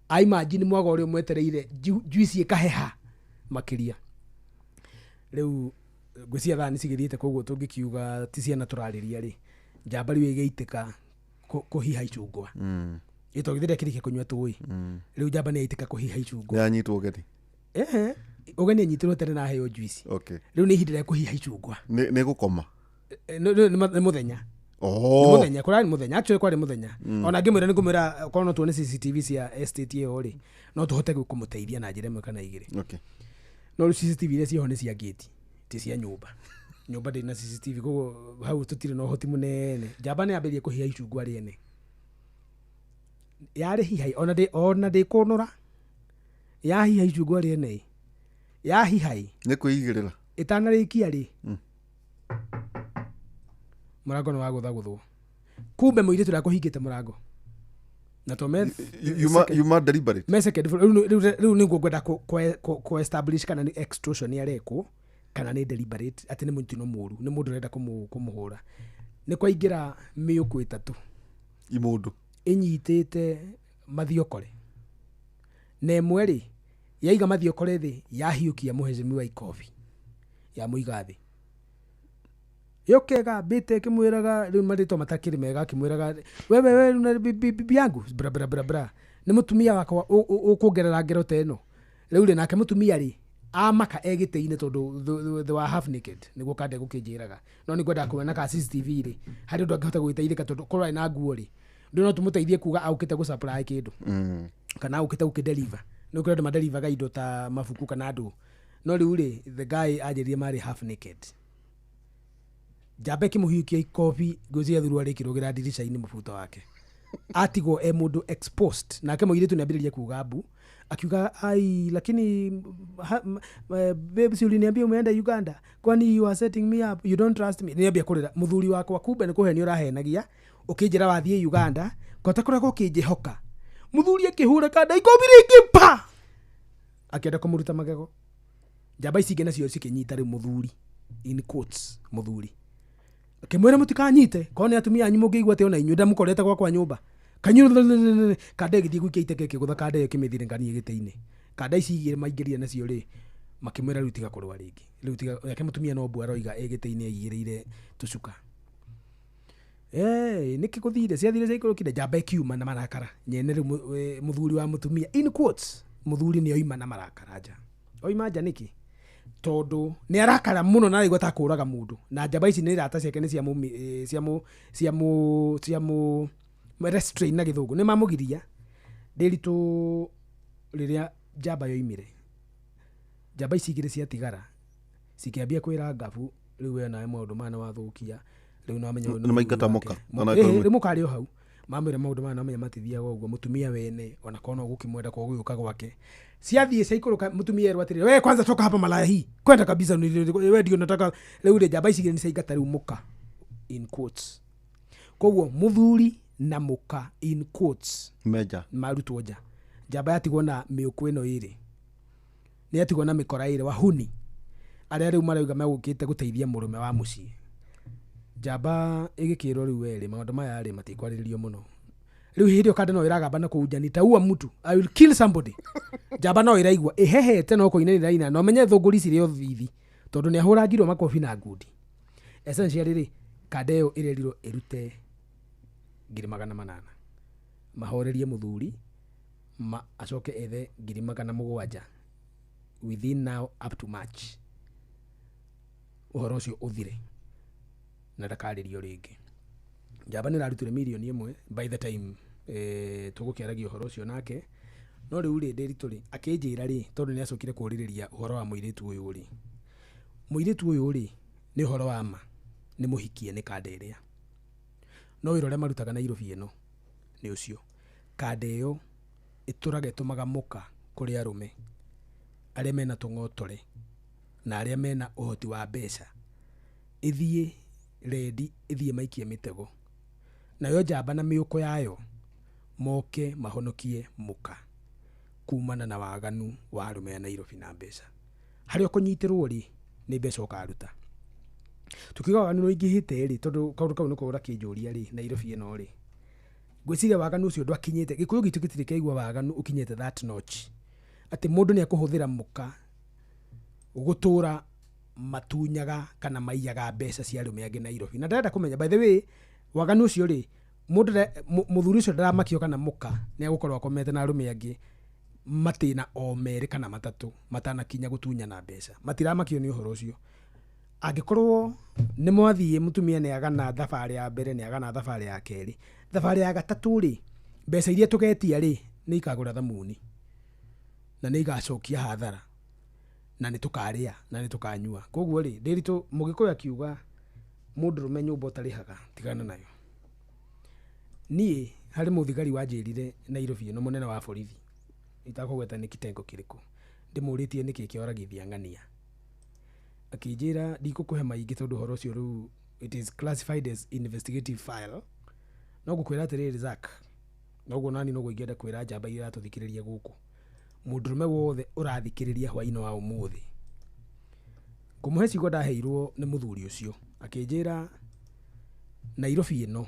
aimagine mwago ũrĩa ũmwetereire, juici ĩkaheha makĩria. Rĩu ngwĩciria thaa nĩ cigĩthiĩte, koguo tũngĩkiuga ti ciana tũrarĩria rĩ, njamba rĩu ĩgĩitĩka kũhiha icungwa, ĩ tondũ githĩ ndakĩrĩkia kũnyua tũĩ, rĩu njamba nĩ yaitĩka kũhiha icungwa. Nĩ anyitwo ũgeni. Ehe, ũgeni anyitĩrwo tene na aheo juici. Rĩu nĩ ihinda rĩa kũhiha icungwa. Nĩ gũkoma. Nĩ mũthenya. Nĩ Oh. mũthenya, kũrarĩ mũthenya, actually kwarĩ mũthenya. Ona ngĩmwĩra nĩ ngũmwĩra korwo no tuone CCTV cia estate ĩyo rĩ, no tũhote kũmũteithia na njĩra ĩmwe kana igĩrĩ. No rĩu CCTV iria ciĩho nĩ cia gate, ti cia nyũmba. Nyũmba ndĩrĩ na CCTV, koguo hau tũtirĩ na ũhoti mũnene. Njamba nĩ yambĩrĩrie kũhiha icungwa rĩene, yarĩ hiha ona ndĩkũnũra, yahiha icungwa rĩene, yahiha ĩ Nĩ kwĩigĩrĩra. Ĩtanarĩkia rĩ, mũrango nĩ wagũthagũthwo, kumbe mũirĩtu ũrĩa mũrango na to me Yuma deliberate. Me second floor. Rĩu nĩguo ngwenda kũ establish kana nĩ extortion yarekwo kana nĩ deliberate, atĩ nĩ mũtino mũru, nĩ mũndũ ũrenda kũmũhũra. Nĩ kwaingĩra mĩũkũ ĩtatũ. Imũndũ. Ĩnyitĩte mathiokore, na ĩmwe rĩ yaiga mathiokore thĩ, yahiũkia mũhecimiwa ikobi, yamũiga thĩ, yũkega mbĩte ĩkĩmwĩraga rĩu marĩtwa matakĩrĩ mega, akĩmwĩraga wewe we na bibi yangu bra bra bra bra, nĩ mũtumia wakwa ũkũngerera ngero ta ĩno. Rĩu rĩ, nake mũtumia rĩ amaka e gĩtĩ-inĩ tondũ they were half naked, nĩguo kande gũkĩnjĩraga, no nĩ ngwendaga kuona ka CCTV rĩ harĩ ũndũ angĩhota gũgĩteithĩka, tondũ korwo arĩ na nguo rĩ, ndũ no tũmũteithie kuga aũkĩte gũ supply kĩndũ kana aũkĩte gũkĩ-deliver. Nĩ kũrĩ andũ madelivaga indo ta mabuku kana andũ, no rĩu rĩ, the guy anjĩrire marĩ half naked. Njamba ĩkĩmũhiũkia ikobi, ngwĩciria thurua rĩkĩrũgĩra ndirica-inĩ, mũbuto wake atigwo e mũndũ exposed. Nake mũirĩtu nĩ ambĩrĩria kuga mbu, akiuga, "Ai, lakini babe, si uliniambia umeenda Uganda? Kwani you are setting me up? You don't trust me?" Nĩambia kũrĩra, mũthuri wakwa, kumbe nĩ kũhenia ũrahenagia ũkĩnjĩra wathiĩ Uganda, kota kũragwo ũkĩnjĩhoka. Mũthuri akĩhũra kanda ikobi rĩngĩ pa, akĩenda kũmũruta magego. Njamba ici ingĩ nacio cikĩnyita rĩu mũthuri, in quotes mũthuri. Akĩmwĩra mũtikanyite korwo nĩ atumia anyu mũngĩigua atĩ ona inyuĩ ndamũkorete gwakwa nyũmba kanyu. Kanda ĩgĩthiĩ gũikia iteke, ĩkĩgũtha kanda ĩyo, ĩkĩmĩthirĩngania gĩtĩ-inĩ. Kanda ici igĩrĩ maingĩrire nacio rĩ, makĩmwĩra rĩu tiga kũrũa rĩngĩ, rĩu tiga. Nake mũtumia no mbu aroiga ĩ gĩtĩ-inĩ aigĩrĩire tũcuka. Nĩkĩ gũthire ciathire ciaikũrũkire njamba ĩkiuma na marakara nyene. Rĩu mũthuri wa mũtumia, in quotes, mũthuri nĩ oima na marakara nja. Oima nja nĩkĩ? Tondũ nĩ arakara mũno na araigua ta kũraga mũndũ, na njamba ici nĩ irata ciake, nĩ ciamũ ciamũ ciamũ restrain na gĩthũngũ nĩ mamũgiria. Ndĩritũ rĩrĩa njamba yoimire, njamba ici igĩrĩ ciatigara cikĩambia kwĩra ngabu, rĩu we nawe maũndũ maya nĩ wathũkia, rĩu nĩwamenya ũyũ nĩ Nĩ maingata mũthuri mũka. wake. Ona akorwo Rĩu mũkarĩ o hau mamwĩra maũndũ maya namenya matithiaga ũguo. Mũtumia wene ona korwo no gũkĩmwenda kwa gũgĩũka gwake, ciathiĩ ciaikũrũka, mũtumia erwo atĩrĩrĩ, "We kwanza toka hapa, malaya hii, kwenda kabisa, we ndio nataka." Rĩu rĩ, njamba ici igĩrĩ nĩ ciaingata rĩu mũka, in quotes. Koguo mũthuri na mũka, in quotes, Meja. marutwo nja. Njamba yatigwo na mĩũkũ ĩno ĩrĩ, nĩ yatigwo na mĩkora ĩrĩ wahuni arĩa rĩu marauga megũkĩte gũteithia mũrũme wa mũciĩ. Njamba ĩgĩkĩrwo rĩu werĩ maũndũ maya rĩ matikwarĩrĩrio mũno. Rĩu hĩndĩ ĩyo kanda no ĩragamba na kũu nja, "Nitaua mtu, I will kill somebody." Njamba no ĩraigua ĩhehete no kũina ĩraina, na ũmenye thũngũri cirĩ o thithi tondũ nĩ ahũrangirwo makobi na ngundi. Essentially rĩ, kanda ĩyo ĩrerirwo ĩrute 800,000 mahorerie mũthuri, ma acoke ethe 700,000 within now up to March, ũhoro ũcio ũthire na ndakarĩrio rĩngĩ. Njamba nĩ ĩrarutire 1 million by the time tũgũkĩaragia ũhoro ũcio nake. No rĩu rĩ, ndĩritũ rĩ, akĩnjĩra rĩ, tondũ nĩ acokire kũũrĩrĩria ũhoro wa mũirĩtu ũyũ rĩ, mũirĩtu ũyũ rĩ, nĩ ũhoro wa ma nĩ mũhikie nĩ kanda ĩrĩa, no wĩra ũrĩa marutaga Nairobi ĩno nĩ ũcio. Kanda ĩyo ĩtũraga ĩtũmaga mũka kũrĩ arũme arĩa mena tũng'otore na arĩa mena ũhoti wa mbeca, ĩthiĩ rendi, ĩthiĩ maikie mĩtego nayo njamba na mĩũko yayo moke mahonokie mũka kumana na waganu wa arũme a Nairobi na mbeca. Harĩa ũkũnyitĩrwo rĩ, nĩ mbeca ũkaruta. Tukiuga waganu nĩ ũingĩhĩte rĩ, tondũ kaũndũ kau nĩko ũrakĩnjũria rĩ, Nairobi ĩno rĩ, ngwĩciria waganu ũcio ndwakinyĩte. Gĩkũyũ gitũ gĩtirĩ kĩaigua waganu ũkinyĩte that notch atĩ mũndũ nĩ ekũhũthĩra mũka gũtũra matunyaga kana maiyaga mbeca cia arũme angĩ Nairobi. Na ndĩrenda kũmenya, by the way, waganu ũcio rĩ, mũndũ mũthuri ũcio ndaramakio kana mũka nĩ egũkorwo akomete na arũme angĩ matĩna o merĩ kana matatũ matanakinya gũtunyana mbeca. Matiramakio nĩ ũhoro ũcio. Angĩkorwo nĩ mwathiĩ, mũtumia nĩ agana thabarĩ ya mbere, nĩ agana thabarĩ ya kerĩ, thabarĩ ya gatatũ rĩ, mbeca iria tũgetia rĩ, nĩ ikagũra thamuni na nĩ igacokia hathara na nĩ tũkarĩa na nĩ tũkanyua. Koguo rĩ, ndĩritũ mũgĩkũyũ akiuga mũndũrũme nyũmba ũtarĩhaga tigana nayo. Niĩ harĩ mũthigari wanjĩrire Nairobi ĩno, mũnene wa borithi itakũgweta nĩ kitengo kĩrĩkũ, ndĩmũrĩtie nĩkĩ kĩoragithia ng'ania, akĩnjĩra ndikũkũhe maingĩ tondũ ũhoro ũcio rĩu it is classified as investigative file, no ngũkwĩra atĩrĩrĩ Zack, noguo nani noguo ingĩenda kwĩra njamba iria iratũthikĩrĩria gũkũ, mũndũrũme wothe ũrathikĩrĩria hwainĩ wa ũmũthĩ, ngũmũhe ciugo ndaheirwo nĩ mũthuri ũcio. Akĩnjĩra Nairobi ĩno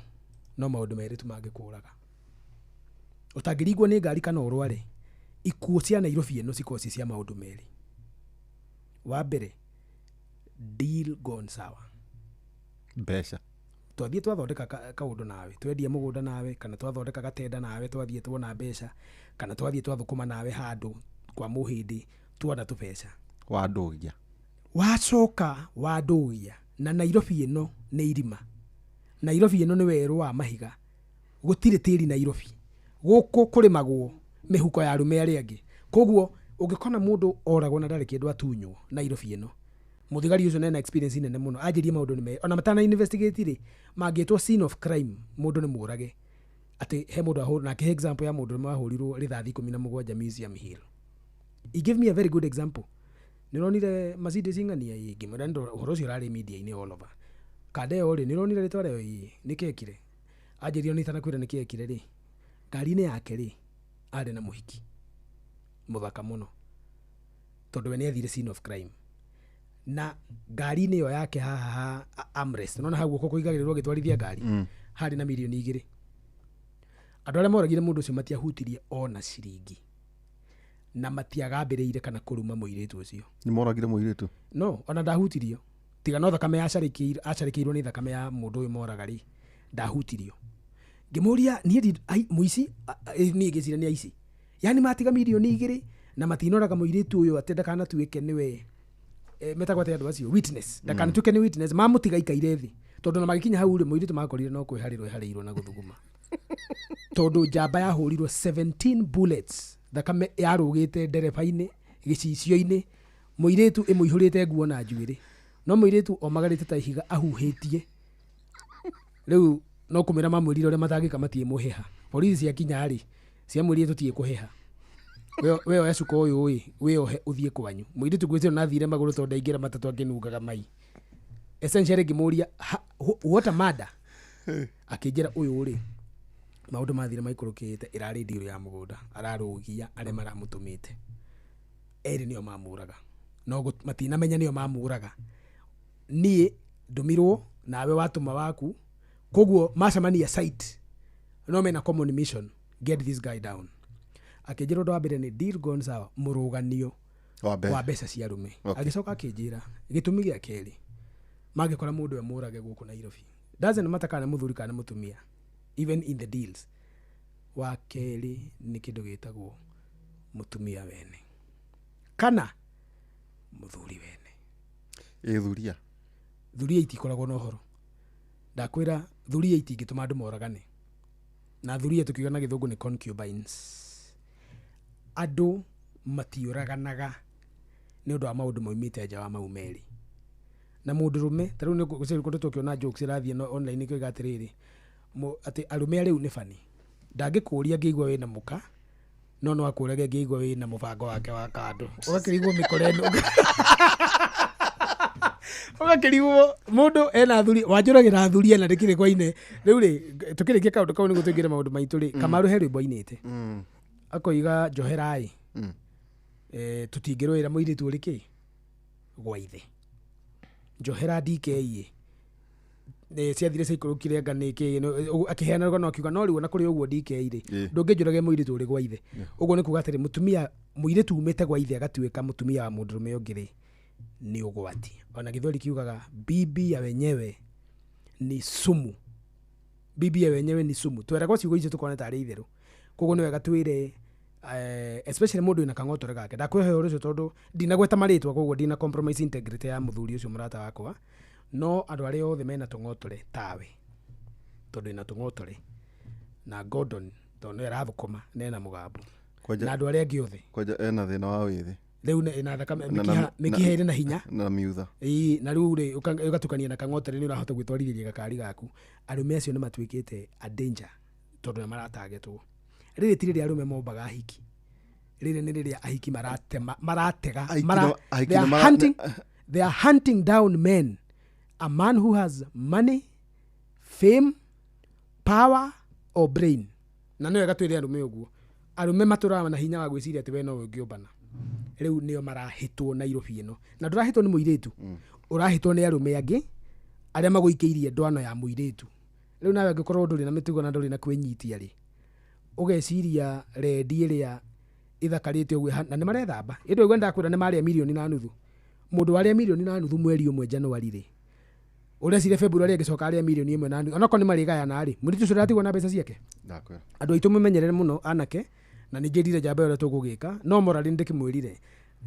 no maũndũ merĩ tu mangĩkũraga ũtangĩringwo nĩ ngari kana ũrware. Ikuũ cia Nairobi ĩno cikoragwo ci cia maũndũ merĩ. Wa mbere, deal gone sour. Mbeca. Twathiĩ twathondeka kaũndũ nawe, twendia mũgũnda nawe, kana twathondeka gatenda nawe, twathiĩ tuona mbeca, kana twathiĩ twathũkũma nawe handũ kwa mũhĩndĩ tuona tũbeca. Wandũgia. Wacoka wandũgia. Na Nairobi ĩno nĩ irima, Nairobi ĩno nĩ werũ wa mahiga, gũtirĩ tĩri Nairobi. Gũkũ kũrĩmagwo mĩhuko ya arũme arĩa angĩ. Koguo ũngĩkona mũndũ oragwo na ndarĩ kĩndũ atunywo Nairobi ĩno, mũthigari ũcio nena experience nene mũno anjĩrie maũndũ nĩ merĩ. Ona matana investigate rĩ, mangĩtwo scene of crime, mũndũ nĩ mũrage atĩ he mũndũ ahũrwo nake. He example ya mũndũ wahũrirwo rithathi 17 Museum Hill. He gave me a very good example. Nĩũronire Mercedes ng'ania? Ĩ, ngĩmwĩra nĩ ũhoro ũcio ũrarĩ media-inĩ all over. Kanda ĩyo rĩ, nĩũronire rĩtwa rĩayo? Ĩ, nĩkĩ ekire? Anjĩrire ona itanakwĩra nĩkĩ ekire rĩ, ngari-inĩ yake rĩ, arĩ na mũhiki mũthaka mũno, tondũ we nĩ athire scene of crime. Na ngari-inĩ ĩyo yake haha ha armrest, nona hau guoko kũigagĩrĩrwo agĩtwarithia ngari, harĩ na mirioni 2. Andũ arĩa moragire mũndũ ũcio matiahutirie ona ciringi na matiagambĩrĩire kana kũruma mũirĩtu ũcio. Nĩ moragire mũirĩtu? No ona ndahutirio, tiga no thakame acarĩkĩirwo nĩ thakame ya mũndũ ũyũ moraga rĩ, ndahutirio. Ngĩmũria niĩ mũici niĩ ngĩciria nĩ aici, yani matiga mirioni 2 na matinoraga mũirĩtu ũyũ atĩ ndakanatuĩke nĩwe, metagwo atĩa andũ acio, witness, ndakanatuĩke nĩ witness, mamũtiga ikaire thĩ, tondũ na magĩkinya hau rĩ, mũirĩtu makorire no kwĩharĩrwo eharĩirwo na gũthuguma, tondũ njamba yahũrirwo 17 bullets, thakame yarũgĩte ndereba-inĩ, gĩcicio-inĩ, mũirĩtu ĩmũihũrĩte nguo na njuĩrĩ, no mũirĩtu omagarĩte ta ihiga ahuhĩtie. Rĩu no kũmĩra mamwĩrire ũrĩa matangĩka, matiĩ mũheha. Borithi ciakinya rĩ, ciamwĩrire tũtiĩ kũheha, we oya cuka ũyũ ĩ, wĩohe ũthiĩ kwanyu. Mũirĩtu ngwĩciria na athire magũrũ tondũ ndaingĩra matatũ akĩnungaga mai. Essentially ngĩmũria, "What a murder?" Akĩnjĩra ũyũ rĩ, maũndũ mathire maikũrũkĩte, ĩrarĩ ndirũ ya mũgũnda ararũgia, arĩa maramũtũmĩte erĩ nĩo mamũraga, no matinamenya nĩo mamũraga. Niĩ ndũmirwo nawe watũma waku, koguo macemania site no mena common mission, get this guy down. Akĩnjĩra ũndũ wa mbere nĩ deal gone sour, mũrũganio wa mbeca, wa mbeca cia arũme. Okay. Agĩcoka akĩnjĩra gĩtũmi gĩa kerĩ mangĩkora mũndũ we mũrage gũkũ Nairobi, doesn't matter kana nĩ mũthuri kana nĩ mũtumia, even in the deals, wa kerĩ nĩ kĩndũ gĩtagwo mũtumia wene kana mũthuri wene. Ĩ thuria? Thuria itikoragwo na ũhoro, ndakwĩra thuria itingĩtũma andũ moragane. Na thuria tũkiuga na gĩthũngũ nĩ concubines. Andũ matiũraganaga nĩ ũndũ wa maũndũ maumĩte nja wa mau merĩ na mũndũrũme. Ta rĩu nĩ kũndũ tũkĩona jokes irathiĩ no online ikoiga atĩrĩrĩ, atĩ arũme rĩu nĩ bani, ndangĩkũria ngĩigua wĩna mũka, no no akũrage ngĩigua wĩna mũbango wake wa kando, ũgakĩrigwo mĩkora ĩno, ũgakĩrigwo mũndũ ena thuri wanjũragĩra thuri ena ndĩkĩrĩ kwa-inĩ. Rĩu rĩ, tũkĩrĩkia kaũndũ kau nĩguo tũingĩre maũndũ maitũ rĩ, Kamaru he rwĩmbo ainĩte akoiga njoherai, tũtingĩrũĩra mũirĩtu ũrĩ kĩ gwa ithe, njohera DK ĩ ciathire ciaikũrũkire anga nĩ kĩ, akĩheana rũgano akiuga no rĩu ona kũrĩ ũguo DK rĩ, ndũngĩnjũrage mũirĩtu ũrĩ gwa ithe. Ũguo nĩ kuga atĩrĩ, mũtumia mũirĩtu umĩte gwa ithe agatuĩka mũtumia wa mũndũrũme ũngĩ rĩ, nĩ ũgwati. Ona gĩthweri kiugaga bibi ya wenyewe ni sumu, bibi ya wenyewe ni sumu. Tweragwo ciugo icio tukona tarĩ itherũ, koguo nĩ wega twĩre especially mũndũ wĩna kang'otore gake. Ndakwĩhoya ũhoro ũcio tondũ ndinagweta marĩtwa, koguo ndina compromise integrity ya mũthuri ũcio mũrata wakwa, no andũ arĩa othe mena tũng'otore tawe, tondũ ĩna tũng'otore na Gordon tondũ nĩwe arathũkũma na ena mũgambo Kwanja na andũ arĩa angĩ othe. Kwanja ena thĩna wa wĩthĩ. Rĩu ĩna thakame mĩkiha ĩrĩ na hinya. Na miutha. Ĩĩ, na rĩu rĩ ũgatukania na kang'otore nĩ ũrahota gwĩtwarithĩria gakari gaku. Arũme acio nĩ matuĩkĩte a danger tondũ nĩ maratagetwo. Rĩrĩ ti rĩrĩa arũme mombaga ahiki, rĩrĩ nĩ rĩrĩa ahiki maratema, maratega. Ahiki ahiki They are hunting, they are hunting down men, a man who has money, fame, power or brain. Na nĩ wega twĩre arũme ũguo, arũme matũraga na hinya wa gwĩciria atĩ we nowe ũngĩũmbana. Rĩu nĩo marahĩtwo Nairobi ĩno, na ndũrahĩtwo nĩ mũirĩtu, ũrahĩtwo nĩ arũme angĩ arĩa magũikĩirie ndwano ya mũirĩtu. Rĩu nawe angĩkorwo ndũrĩ na mĩtugo na ndũrĩ na kwĩnyitia rĩ, ũgeciria rendi ĩrĩa ĩthakarĩte ũguo na nĩ marethamba ĩndĩ ũguo ndakwĩra nĩ marĩa 1.5 million. Mũndũ warĩa 1.5 million mweri ũmwe January rĩ, ũreciria February agĩcoka arĩa 1.5 million, onokorwo nĩ marĩgayana rĩ, mũirĩtu ũcio ndatigwo na mbeca ciake. Ndakwĩra. Andũ aitũ mũmenyerere mũno anake, na nĩ njĩrire njamba ĩyo ũrĩa tũgũgĩka, no morally nĩ ndĩkĩmwĩrire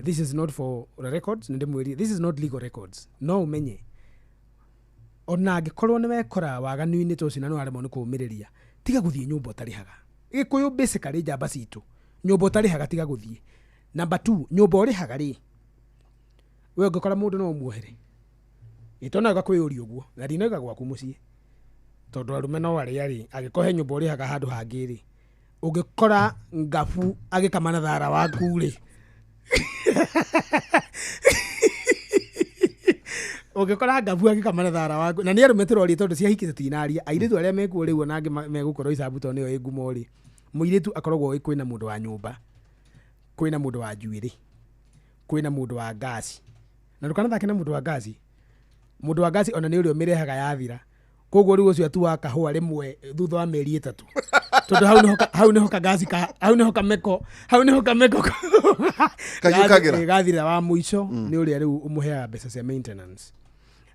this is not for the records, nĩ ndĩmwĩrire this is not legal records. No ũmenye ona angĩkorwo nĩ wekora waganu-inĩ ta ũcio na nĩ waremwo nĩ kũũmĩrĩria, tiga gũthiĩ nyũmba ũtarĩhaga. Gĩkũyũ basically njamba citũ, nyũmba ũtarĩhaga tiga gũthiĩ. Number two, nyũmba ũrĩhaga rĩ, we ũngĩkora mũndũ no ũmuohere ĩtona ũgakwĩyũria ũguo, na ndinauga gwaku mũciĩ tondũ arũme no arĩa rĩ, angĩkorwo he nyũmba ũrĩhaga handũ hangĩ rĩ, ũngĩkora ngabu agĩkama na thara waku rĩ, ũngĩkora ngabu agĩkama na thara waku, na nĩ arũme tũroria tondũ cia hiki tũtinaria, airĩtu arĩa mekuo rĩu ona angĩ megũkorwo icabu tondũ nĩyo ĩ ngumo rĩ, mũirĩtu akoragwo oĩ kwĩna mũndũ wa nyũmba, kwĩna mũndũ wa njuĩrĩ, kwĩna mũndũ wa ngasi. Na ndũkanathake na mũndũ wa ngaci. Mũndũ wa ngaci ona nĩ ũrĩa ũmĩrehaga yathira. Koguo rĩu ũcio atuaga kahũa rĩmwe thutha wa mĩeri 3, tondũ hau nĩho kagaci ka hau nĩho kameko, hau nĩho kameko Kahiũkagĩra. Gathira wa mũico nĩ ũrĩa rĩu ũmũheaga mbeca cia maintenance,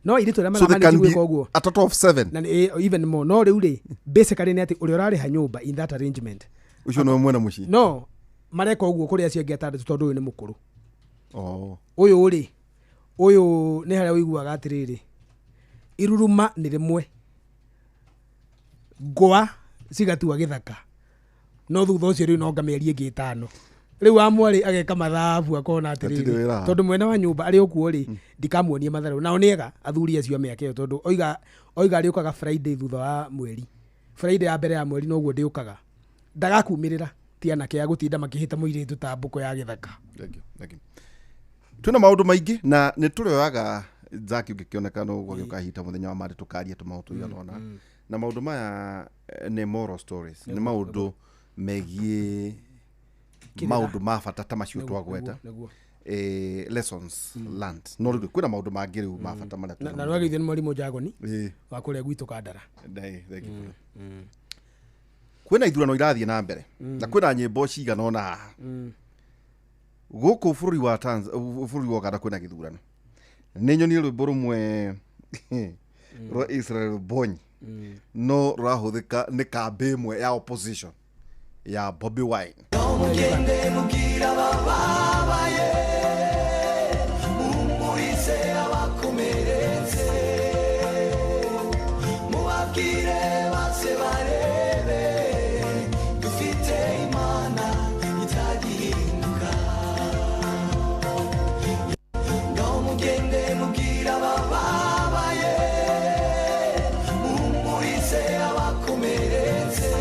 no airĩtu arĩa So they can maramanage be gwĩka ũguo a total of 7. Na even more. No rĩu rĩ, basically nĩ atĩ ũrĩa ũrarĩha nyũmba in that arrangement Ũcio nĩwe mwena mũciĩ. No mareka ũguo kũrĩ acio angĩ 6, tondũ ũyũ nĩ mũkũrũ. Oh. Ũyũ rĩ, ũyũ nĩ harĩa ũiguaga atĩrĩrĩ, iruruma nĩ rĩmwe, ngwa cigatua gĩthaka, no thutha ũcio rĩu no mĩeri ĩngĩ 5 rĩu wa mwarĩ ageka mathabu akona Hatirĩ atĩrĩrĩ, wĩra. Tondũ mwena wa nyũmba arĩ okuo rĩ, ndikamuonie matharũ. Nao nĩ ega athuri acio a mĩaka ĩyo, tondũ oiga arĩũkaga Friday thutha wa mweri, Friday ya mbere ya mweri, noguo ndĩũkaga ndagakumĩrĩra. Ti anake a gũtinda makĩhĩta mũirĩtu ta mbũkũ ya gĩthaka. Thank you, thank you. Twĩna maũndũ maingĩ na nĩ tũrĩoyaga Zaki ũngĩkĩoneka no gwagĩũka hita mũthenya wa Monday tũkaria tũmaũndũ tũigana ũna, na maũndũ maya nĩ moral stories, nĩ maũndũ megiĩ Kĩrĩra. Maũndũ ma bata ta macio twagweta, Nĩguo. Lessons learned. No rĩu kwĩna maũndũ mangĩ rĩu ma bata marĩa Na nĩwageithio nĩ mwarimũ Njagoni Ĩĩ. wa kũrĩa gwitũ Kandara. Thank you. Kwĩna ithurano irathiĩ na mbere na kwĩna nyĩmbo cigana ũna haha gũkũ bũrũri wa bũrũri wa Uganda. Kwĩna gĩthurano, nĩ nyonire rwĩmbo rũmwe rwa Israel Mbonyi, no rũrahũthĩka nĩ kambĩ ĩmwe ya opposition ya Bobi Wine. Mugende mubwira abababaye, mumurize abakomeretse, mubabwire baze barebe dufite Imana itagihinduka. Ngaho mugende mubwira abababaye, mumurize abakomeretse,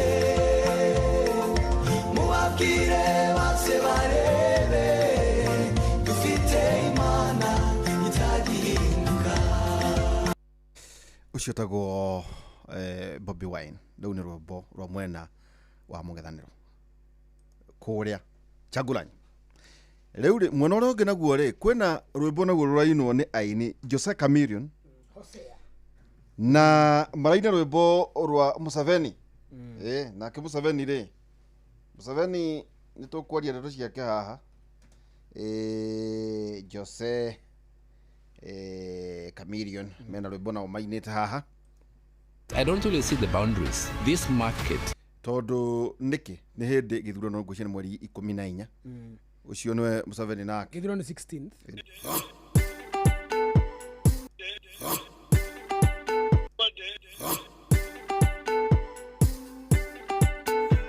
mubabwire baze barebe dufite Imana itagihinduka. Ũcio tagwo Bobi Wine. Rĩu nĩ rwĩmbo rwa mwena wa mũng'ethanĩro kũrĩa Chagulanyi. Rĩu rĩ, mwena ũrĩa ũngĩ naguo rĩ, kwĩna rwĩmbo naguo rũrainwo nĩ aini Jose Chameleone, na maraina rwĩmbo rwa Museveni. Nake Museveni rĩ, Museveni nĩ tũkwaria ndeto ciake haha. Jose Chameleone mena rwĩmbo nao mainĩte haha. I don't really see the boundaries. This market Tondũ nĩkĩ nĩ hĩndĩ gĩthurano, ngwĩciria nĩ mweri 14, ũcio nĩwe Museveni nake. Gĩthurano 16th.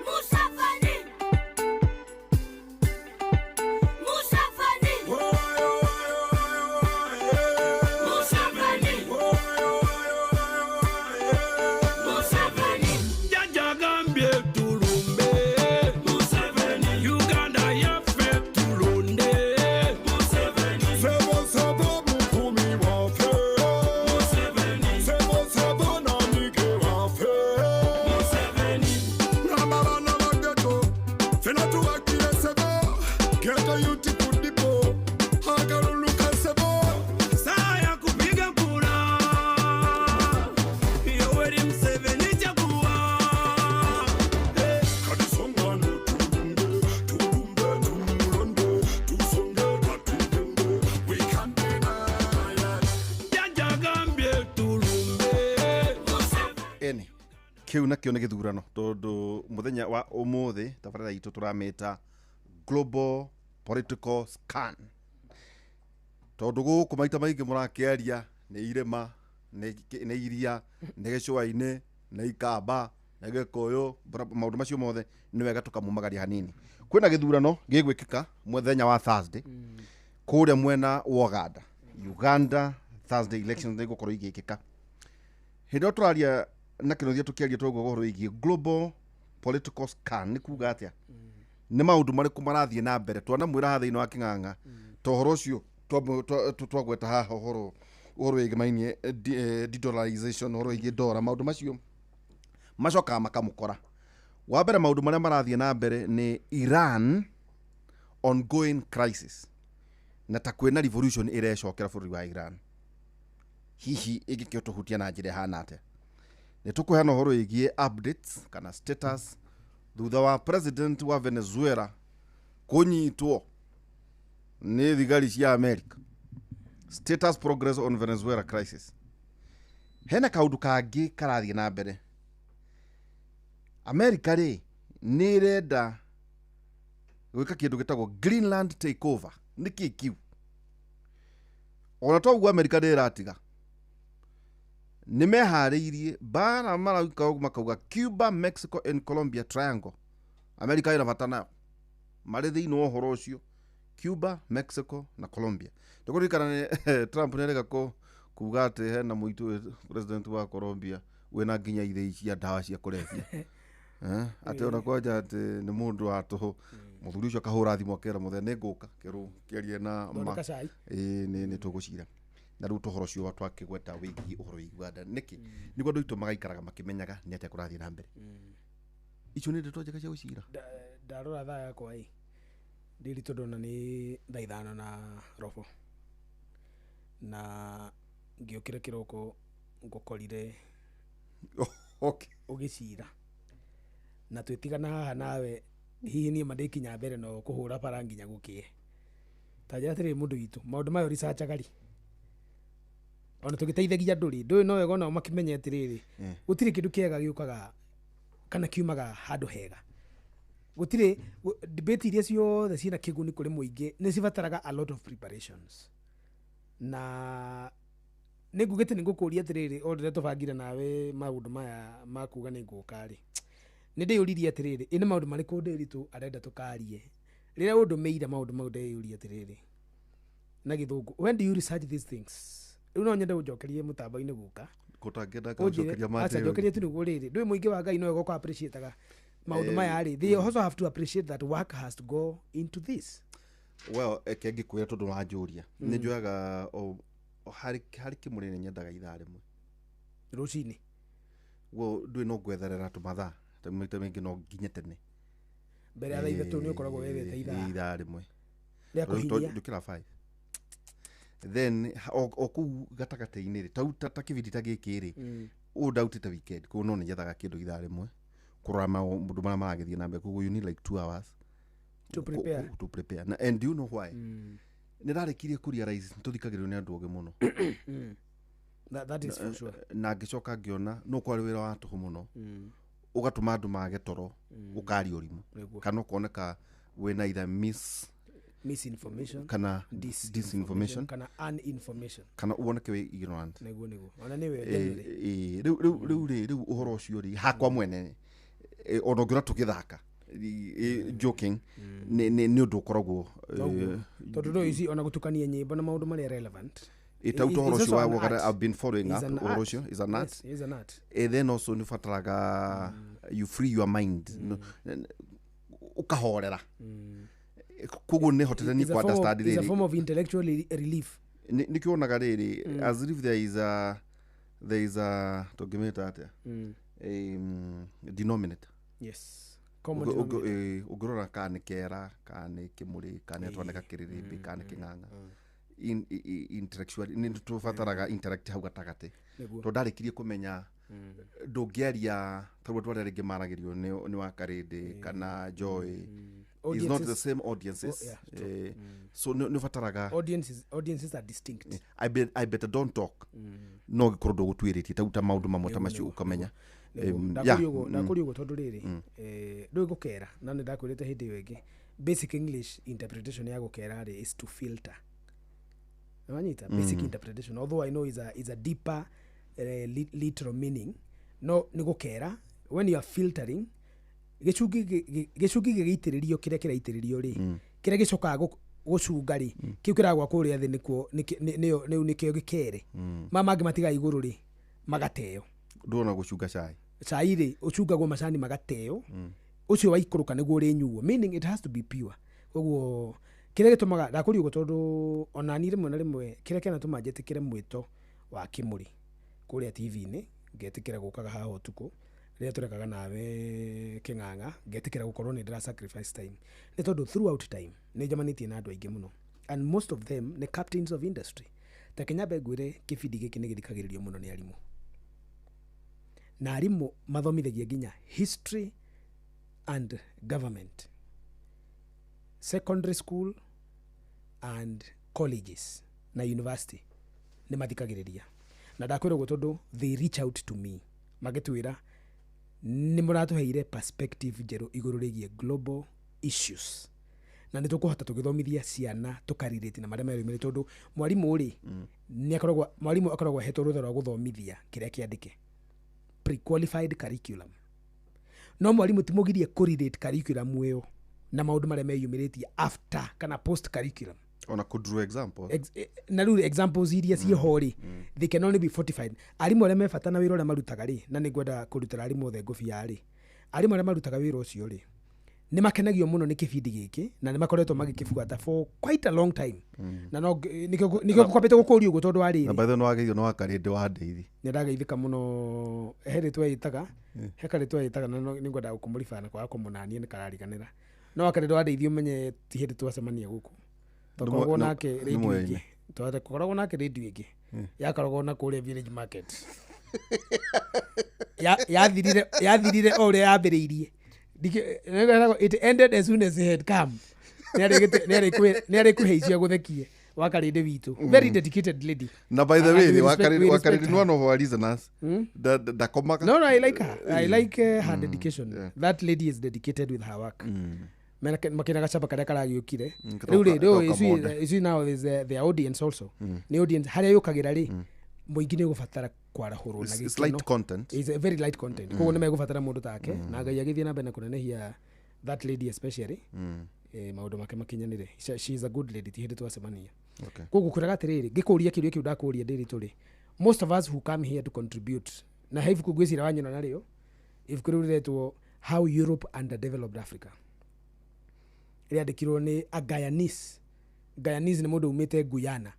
Museveni. Museveni. Museveni. Museveni. Jajagambye tulumbe Museveni, Uganda yaffe tulonde Museveni. Sebo sebo mukumi waffe. Museveni. Sebo sebo nanike waffe. Museveni. N'abaana ba ghetto ffenna tubakire sebo. Ghetto youth ku depot, akalulu sebo. Saa ya kupiga kura, Yoweri Museveni chagua. Katusongano tulumbe, tulumbe tumulonde, tusonge katulumbe. We can't deny it. Jajagambye tulumbe Museveni. Eni kĩu nakĩo nĩ gĩthurano, tondũ mũthenya wa ũmũthĩ tabarĩra itũ tũramĩta Global Political Scan, tondũ gũkũ maita maingĩ mũrakĩaria nĩ irĩma, nĩ iria, nĩ gĩcũa-inĩ, nĩ ikamba, nĩ gĩkũyũ, maũndũ macio mothe nĩ wega tũkamumagaria hanini. Kwĩna gĩthurano gĩgwĩkĩka mũthenya wa Thursday kũrĩa mwena wa Uganda. Uganda Thursday elections nĩ igũkorwo igĩkĩka. Hĩndĩ ĩyo tũraria na kĩnuthia, tũkĩaria twaguo ũhoro wĩgiĩ global political scan, nĩ kuga atĩa, nĩ maũndũ marĩkũ marathiĩ na mbere, twanamwĩra haha thĩinĩ wa kĩng'ang'a ta ũhoro ũcio twagweta haha, ũhoro wĩgĩmainie de-dollarization, ũhoro wĩgiĩ ndora, maũndũ macio macokaga makamũkora. Wa mbere, maũndũ marĩa marathiĩ na mbere nĩ Iran ongoing crisis. Na ta kwĩna revolution ĩrecokera bũrũri wa Iran, hihi ĩngĩkĩũtũhutia na njĩra ĩhana atĩa? Nĩ tũkũheana ũhoro wĩgiĩ updates kana status thutha wa president wa Venezuela kũnyitwo nĩ thigari cia America. Status progress on Venezuela crisis. Hena kaũndũ kangĩ karathiĩ na mbere. America rĩ, nĩ ĩrenda gwĩka kĩndũ gĩtagwo Greenland takeover. Nĩ kĩ kiu? Ona toguo America nĩ ĩratiga, nĩ meharĩirie mbara, marauka makauga Cuba, Mexico and Colombia triangle. America ĩna bata nayo, marĩ thĩinĩ wa ũhoro ũcio, Cuba, Mexico na Colombia. Ndĩkũririkana Trump nĩ arega kuga atĩ hena mũitũ president wa Colombia wĩna nginya ithĩi cia ndawa cia kũrebia. Eh, atĩ ona kwanja atĩ nĩ mũndũ wa tũhũ. Mũthuri ũcio akahũra thimũ akera mũthee nĩ ngũka kerwo kĩarie na ma. Thondeka cai. Ĩĩ, nĩ tũgũcira na rĩu tũhoro ũcio twakĩgweta wĩgiĩ ũhoro wĩgiĩ Uganda nĩkĩ, nĩguo andũ aitũ magaikaraga makĩmenyaga nĩ atĩa kũrathiĩ na mbere. Icio nĩ ndeto njega cia gũcira. Ndarora thaa yakwa ĩ ndĩritũ, ndona nĩ thaa 5:15, na ngĩũkĩra kĩroko ngũkorire ũgĩcira na twĩtigana haha nawe. Hihi niĩ ma ndĩkinya mbere no kũhũra bara nginya gũkĩe. Ta njĩra atĩrĩrĩ, mũndũ witũ, maũndũ mayo researchaga rĩ, ona tũgĩteithagia andũ rĩ, ndũĩ no wega onao makĩmenye atĩrĩrĩ, gũtirĩ kĩndũ kĩega gĩũkaga kana kiumaga handũ hega. Gũtirĩ debate iria ciothe ciĩna kĩguni kũrĩ mũingĩ nĩ cibataraga a lot of preparations. Na nĩ ngugĩte nĩ ngũkũria atĩrĩrĩ, o rĩrĩa tũbangire nawe maũndũ maya ma kuga nĩ ngũka rĩ, nĩ ndĩyũririe atĩrĩrĩ, ĩ nĩ maũndũ marĩkũ Ndĩritũ arenda tũkarie? Rĩrĩa ũndũmĩire maũndũ mau, ndeyũria atĩrĩrĩ na Gĩthũngũ, "When do you research these things?" Rĩu no nyende ũnjokerie mũtambo-inĩ gũka. Kũtangĩenda Ũnjĩre- ngacokeria. Aca, njokerie tu nĩguo rĩrĩ ndũĩ mũingĩ wa Ngai no wega appreciate-aga maũndũ maya rĩ, they also have to appreciate that work has to go into this. Well, eke ngĩkwĩra tondũ wanjũria, nĩ njoyaga o harĩ kĩmũrĩ nĩ nyendaga ithaa 1 rũcinĩ. Well, ndũĩ no ngwetherera tũmathaa ta maita maingĩ no nginye tene. Mbere ya thaa 3 nĩ ũkoragwo wethete ithaa ithaa 1 rĩa kũhinyia. Ndũkĩra 5, then o kũu gatagatĩ-inĩ rĩ, tau ta kĩbindi ta gĩkĩ rĩ, ũũ ndautĩte weekend kũu, no nĩ njethaga kĩndũ ithaa 1 kũrora maũndũ marĩa maragĩthiĩ na mbere. Koguo you need like 2 hours To prepare. To prepare. Na and do you know why? Nĩ ndarĩkirie kũ realize nĩ tũthikagĩrĩrio nĩ andũ ogĩ mũno. That is for sure. Na ngĩcoka ngĩona no kwarĩ wĩra wa tũhũ mũno ũgatũma andũ mage toro, ũkaria ũrimũ kana ũkoneka wĩna either misinformation kana disinformation kana uninformation kana woneke wĩ ignorant. Nĩguo ona nĩwe generally. Rĩu rĩ, rĩu ũhoro ũcio rĩ, hakwa mwene, ona ũngĩona tũgĩthaka, joking, nĩ ũndũ ũkoragwo Noguo. Tondũ no ici ona gũtukania nyĩmbo na maũndũ marĩa relevant. Tau ũhoro It's ũcio wa also an wogara art. I've been following Is up an ũhoro art. ũcio is an art. Yes, is an art. Then also nĩ ũbataraga you free your mind. Ũkahorera. Koguo nĩ hotete niĩ Is a kũ form of- understand is a rĩrĩ form of intellectual relief. Nĩkĩo wonaga rĩrĩ, as if there is a tũngĩmĩta atĩa, denominator. Yes, common denominator. Ũngĩrora kana nĩ kera, kana nĩ kĩmũrĩ, kana nĩ atwaneka kĩrĩrĩmbĩ, kana nĩ kĩng'ang'a. Intellectually nĩ tũbataraga intellect hau gatagatĩ. Tondũ ndarĩkirie kũmenya ndũngĩaria tarĩu andũ arĩa rĩngĩ maragĩrio nĩ wakarĩndĩ kana Joy is not the same audiences. Oh, yeah, true. So nĩ ũbataraga Audiences are distinct. I better don't talk, no gĩkorwo ndũgũtuĩrĩtie tau ta maũndũ mamwe ta macio ũkamenya. Ndakũria ũguo, ndakũria ũguo tondũ rĩrĩ, ndũĩ gũkera na nĩ ndakwĩrĩte hĩndĩ ĩyo ĩngĩ, basic English interpretation ya gũkera rĩ is to filter. Wanyita? Basic interpretation, although I know is a deeper literal meaning, no nĩ gũkera when you are filtering gĩcungi gĩcungi gĩgĩitĩrĩrio kĩrĩa kĩraitĩrĩrio rĩ, kĩrĩa gĩcokaga gũcunga rĩ, kĩu kĩragwa kũrĩa thĩ nĩkuo nĩyo rĩu nĩkĩo gĩkere. Ma mangĩ matigaga igũrũ rĩ, magateo. Ndũrona gũcunga cai. Cai rĩ, ũcungagwo macani magateo, ũcio waikũrũka nĩguo ũrĩnyuo, meaning it has to be pure. Koguo kĩrĩa gĩtũmaga ndakũria ũguo, tondũ ona niĩ rĩmwe na rĩmwe kĩrĩa kĩanatũma njĩtĩkĩre mwĩto wa kĩmũrĩ kũrĩa TV-inĩ, ngetĩkĩra gũkaga haha ũtukũ rĩrĩa tũrekaga nawe kĩng'ang'a, ngetĩkĩra gũkorwo nĩ ndĩra sacrifice time, nĩ tondũ throughout time nĩ njamanĩtie na andũ aingĩ mũno. And most of them nĩ captains of industry. Ta Kenya ngwĩre, kĩbindi gĩkĩ nĩ gĩthikagĩrĩrio mũno nĩ arimũ, na arimũ mathomithagia nginya history and government, secondary school and colleges na university nĩ mathikagĩrĩria. Na ndakwĩra ũguo tondũ they reach out to me magĩtwĩra nĩ mũratũheire perspective njerũ igũrũ rĩgiĩ global issues, na nĩ tũkũhota tũgĩthomithia ciana tũkarirĩti na marĩa merũmĩrĩ, tondũ mwarimũ rĩ, nĩ akoragwo, mwarimũ akoragwo ahetwo rũtha rwa gũthomithia kĩrĩa kĩandĩke, pre-qualified curriculum. No mwarimũ ti mũgirie kũrelate curriculum ĩyo na maũndũ marĩa meyumĩrĩtie after kana post curriculum. Ona could draw example. Na rĩu examples iria ciĩho rĩ, they can only be fortified. Arimũ arĩa me bata na wĩra ũrĩa marutaga rĩ, na nĩ ngwenda kũrutĩra arimũ othe ngũbia rĩ, arimũ arĩa marutaga wĩra ũcio rĩ, nĩ makenagio mũno nĩ kĩbindi gĩkĩ na nĩ makoretwo magĩkĩbuata for quite a long time. Na no nĩkĩo ngwambĩte gũkũria ũguo tondũ wa Na rĩrĩ, by the way, nĩwageithio nĩ wakarĩndĩ wa ndeithi. Nĩ ndageithĩka mũno. He rĩtwa ĩtaga, he karĩtwa ĩtaga, na nĩ ngwendaga kũmũribana na kwaga kũmũnania nĩ karariganĩra, no wakarĩndĩ wa ndeithio ũmenye ti hĩndĩ twacemania gũkũ, twakoragwo nake nĩ radio mwene. ĩngĩ. Twakoragwo nake radio ĩngĩ yakoragwo na kũrĩa Village Market. Yathirire o ũrĩa yambĩrĩirie. It ended as soon as it had come. Nĩ arĩkũheicia gũthekie wakarĩndĩ witũ, very dedicated lady. Na by the And way, we respect- we respect wakarĩndĩ her. nĩ one of our listeners. Ndakomaga. No, I like her. I like her dedication. That lady is dedicated with her work. Makina gacaba karĩa karagĩũkire rĩu rĩ, rĩu gatoka monde. icu now is their audience also. Nĩ audience harĩa yũkagĩra rĩ, mũingĩ nĩ ũgũbatara kwarahũrwo na It's gĩkeno. light content. It's a very light content. Koguo nĩ megũbatara mũndũ take, na Ngai agĩthiĩ na mbere na kũnenehia that lady especially, maũndũ make makinyanĩre. She is a good lady, ti hĩndĩ twacemania. Koguo kwĩraga atĩrĩrĩ, ngĩkũria kĩũria kĩu ndakũria ndĩrĩ tũrĩ, most of us who come here to contribute, na he ibuku ngwĩciria wanyona narĩo, ibuku rĩu rĩretwo How Europe Underdeveloped Africa, rĩandĩkirwo nĩ a Guyanese. Guyanese nĩ mũndũ umĩte Guyana.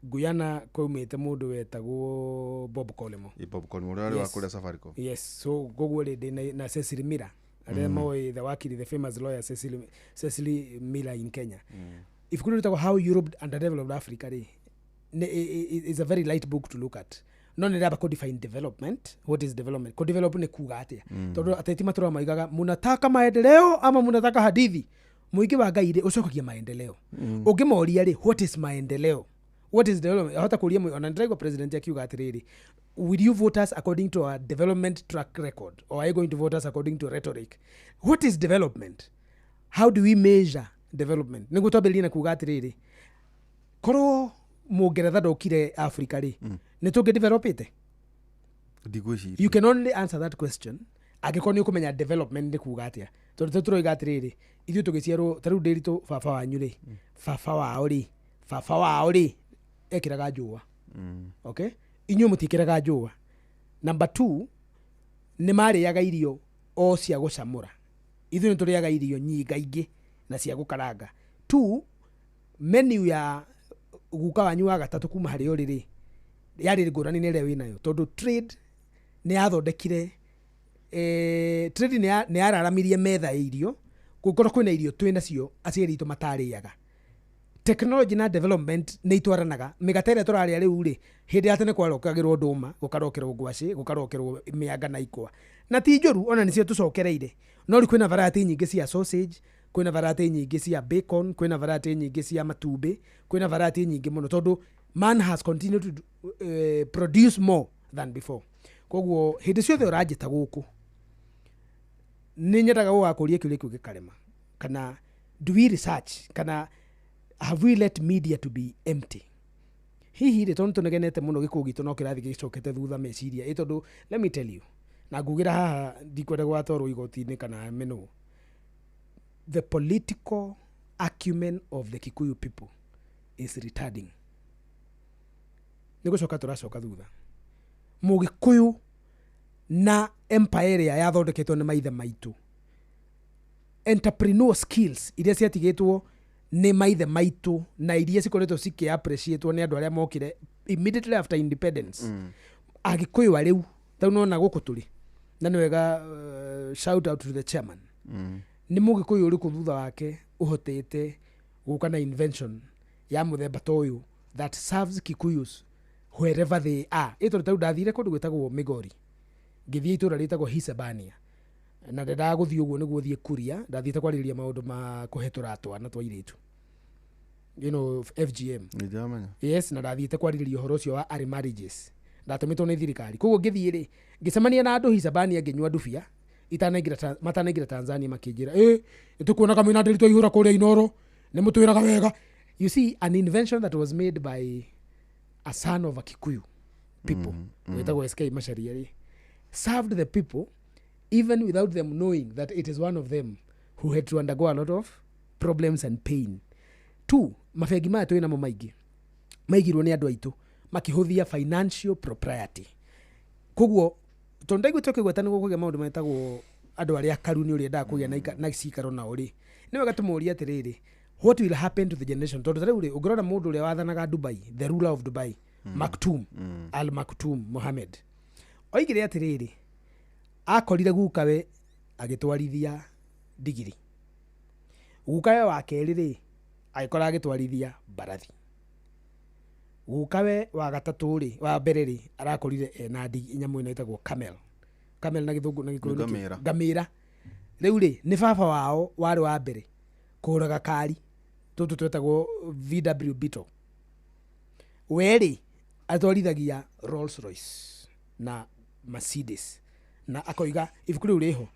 Guyana kwaumĩte mũndũ wetagwo Bob Collymore. Ĩ, Bob Collymore ũrĩa warĩ wa kũrĩa Safaricom. Yes. So koguo rĩ, ndĩ na Cecily Miller, arĩa moĩ the wakiri, the famous lawyer Cecily Miller in Kenya. Ibuku rĩu rĩtagwo How Europe Underdeveloped Africa rĩ, is a very light book to look at, no nĩ rĩamba kũdefine development. What is development? Kũdevelop nĩ kuga atĩa? Tondũ ateti matũraga maigaga, "Munataka maendeleo ama munataka hadithi?" Mũingĩ wa Ngai rĩ, ũcokagia maendeleo. Ũngĩmoria rĩ, what is maendeleo, what is development? Ahota kũria ona ndĩraigua president akiuga atĩrĩrĩ, "Will you vote us according to our development track record or are you going to vote us according to rhetoric?" What is development? How do we measure development? Nĩguo twambĩrĩrie na kuga atĩrĩrĩ, korwo mũngeretha ndokire Africa rĩ, nĩ tũngĩ? Ndigwĩciria. You can only answer that question angĩkorwo nĩ ũkũmenya development nĩ kuga atĩa. Tondũ tũ tũroiga atĩrĩrĩ, ithuĩ tũgĩciarwo ta rĩu ndĩritũ, baba wanyu rĩ, baba wao rĩ, baba wao rĩ, ekĩraga njũa. Okay, inyuĩ mũtiĩkĩraga njũa. Number two, nĩ marĩaga irio o cia gũcamũra, ithuĩ nĩ tũrĩaga irio nyingaingĩ na cia gũkaranga. Two, menu ya guka wanyu wa gatatũ kuma harĩa ũrĩ rĩ, yarĩ ngũrani na ĩrĩa wĩnayo, tondũ trade nĩ yathondekire, trade nĩ yararamirie metha ya irio, gũkorwo kwĩna irio twĩ nacio aciari aitũ matarĩaga. Technology na development nĩ itwaranaga. Mĩgate ĩrĩa tũrarĩa rĩu rĩ, hĩndĩ ya tene kwarokagĩrwo ndũma, gũkarokerwo ngwacĩ, gũkarokerwo mĩanga na ikwa, na ti njũru, ona nĩcio tũcokereire. No rĩu kwĩna variety nyingĩ cia sausage, kwĩna variety nyingĩ cia bacon, kwĩna variety nyingĩ cia matumbĩ, kwĩna variety nyingĩ mũno, tondũ man has continued to produce more than before. Koguo hĩndĩ ciothe ũranjĩta gũkũ, nĩ nyendaga gũgakũria kĩũria kĩu gĩkarema, kana do we research, kana have we let media to be empty? Hihi rĩ, tondũ tũnegenete mũno, gĩkũũ gitũ no kĩrathiĩ gĩcokete thutha meciria ĩ? Tondũ let me tell you, na ngugĩra haha, ndikwenda gwatwarwo igoti-inĩ kana menwo, the political acumen of the Kikuyu people is retarding. Nĩ gũcoka tũracoka thutha. Mũgĩkũyũ na empire ĩrĩa yathondeketwo nĩ maithe maitũ, entrepreneur skills iria ciatigĩtwo nĩ maithe maitũ na iria cikoretwo cikĩ-appreciatwo nĩ andũ arĩa mokire immediately after independence. Agĩkũyũ arĩu tau nona gũkũ tũrĩ na nĩ wega, shout out to the chairman. Nĩ mũgĩkũyũ ũrĩkũ thutha wake ũhotete Gũka na invention ya mũthemba ta ũyũ that serves Kikuyus wherever they are. Ĩ tondũ tarĩu ndathire kũndũ gwĩtagwo Migori, ngĩthiĩ itũra rĩtagwo Hisebania, na ndendaga gũthiĩ ũguo nĩguo thiĩ Kuria. Ndathiĩte kwarĩrĩria maũndũ ma kũhetũra twana twa airĩtu, FGM. Nĩndĩramenya. Yes, na ndathiĩte kwarĩrĩria ũhoro ũcio wa early marriages. Ndatũmĩtwo nĩ thirikari. Koguo ngĩthiĩ rĩ, ngĩcemania na andũ Hisabania, ngĩnyua ndubia itanaingĩra matanaingĩra Tanzania, makĩnjĩra, "Ĩ nĩtũkuonaga mwĩna ndĩritũ aihũra kũrĩa Inoro, nĩ mũtwĩraga wega." You see, an invention that was made by a son of a Kikuyu people wĩtagwo SK Macharia rĩ, served the people even without them knowing that it is one of them who had to undergo a lot of problems and pain. Two, mabengi maya twĩ namo maingĩ maigirwo nĩ andũ aitũ makĩhũthia financial propriety. Koguo tondũ ndaiguĩte ũkĩgweta nĩguo kũgĩa maũndũ metagwo andũ arĩa akaru nĩ ũrĩa endaga kũgĩa na cikaro nao rĩ, nĩ wega tũmũrie atĩrĩrĩ, what will happen to the generation? Tondũ ta rĩu rĩ, ũngĩrora mũndũ ũrĩa wathanaga Dubai, the ruler of Dubai, Maktoum, Al Maktoum Mohammed, oigire atĩrĩrĩ, akorire gukawe agĩtwarithia ndigiri, gukawe wa kerĩ rĩ agĩkora agĩtwarithia mbarathi, gukawe wa gatatũ rĩ, wa mbere rĩ, arakorire ena nyamũ ĩno ĩtagwo camel. Camel na gĩthũngũ na gĩkũyũ nĩ kĩ? Ngamĩra. Ngamĩra. Rĩu rĩ, nĩ baba wao warĩ wa mbere kũgũra gakari tũtũ twetagwo VW Beetle. We rĩ, atwarithagia Rolls Royce na Mercedes, na akoiga ibuku rĩu rĩho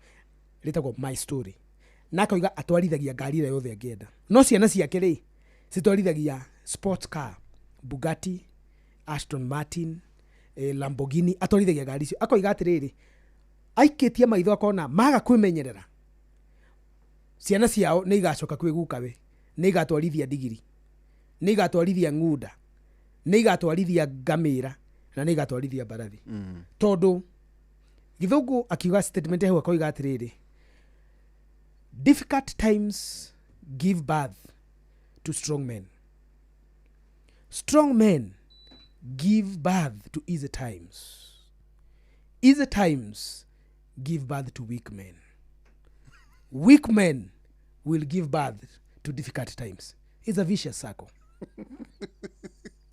rĩtagwo My Story, na akoiga atwarithagia ngari ĩrĩa yothe angĩenda, no ciana ciake rĩ citwarithagia sports car, Bugatti, Aston Martin, Lamborghini. Atwarithagia ngari icio. Akoiga atĩrĩrĩ, aikĩtie maitho akona maga kwĩmenyerera, ciana ciao nĩ igacoka kwĩ gukawe, nĩ igatwarithia ndigiri, nĩ igatwarithia ng'unda, nĩ igatwarithia ngamĩra, na nĩ igatwarithia mbarathi. Tondũ gĩthũngũ akiuga statement hau, akoiga atĩrĩrĩ, "Difficult times give birth to strong men, strong men give birth to easy times, easy times give birth to weak men, weak men will give birth to difficult times." It's a vicious circle.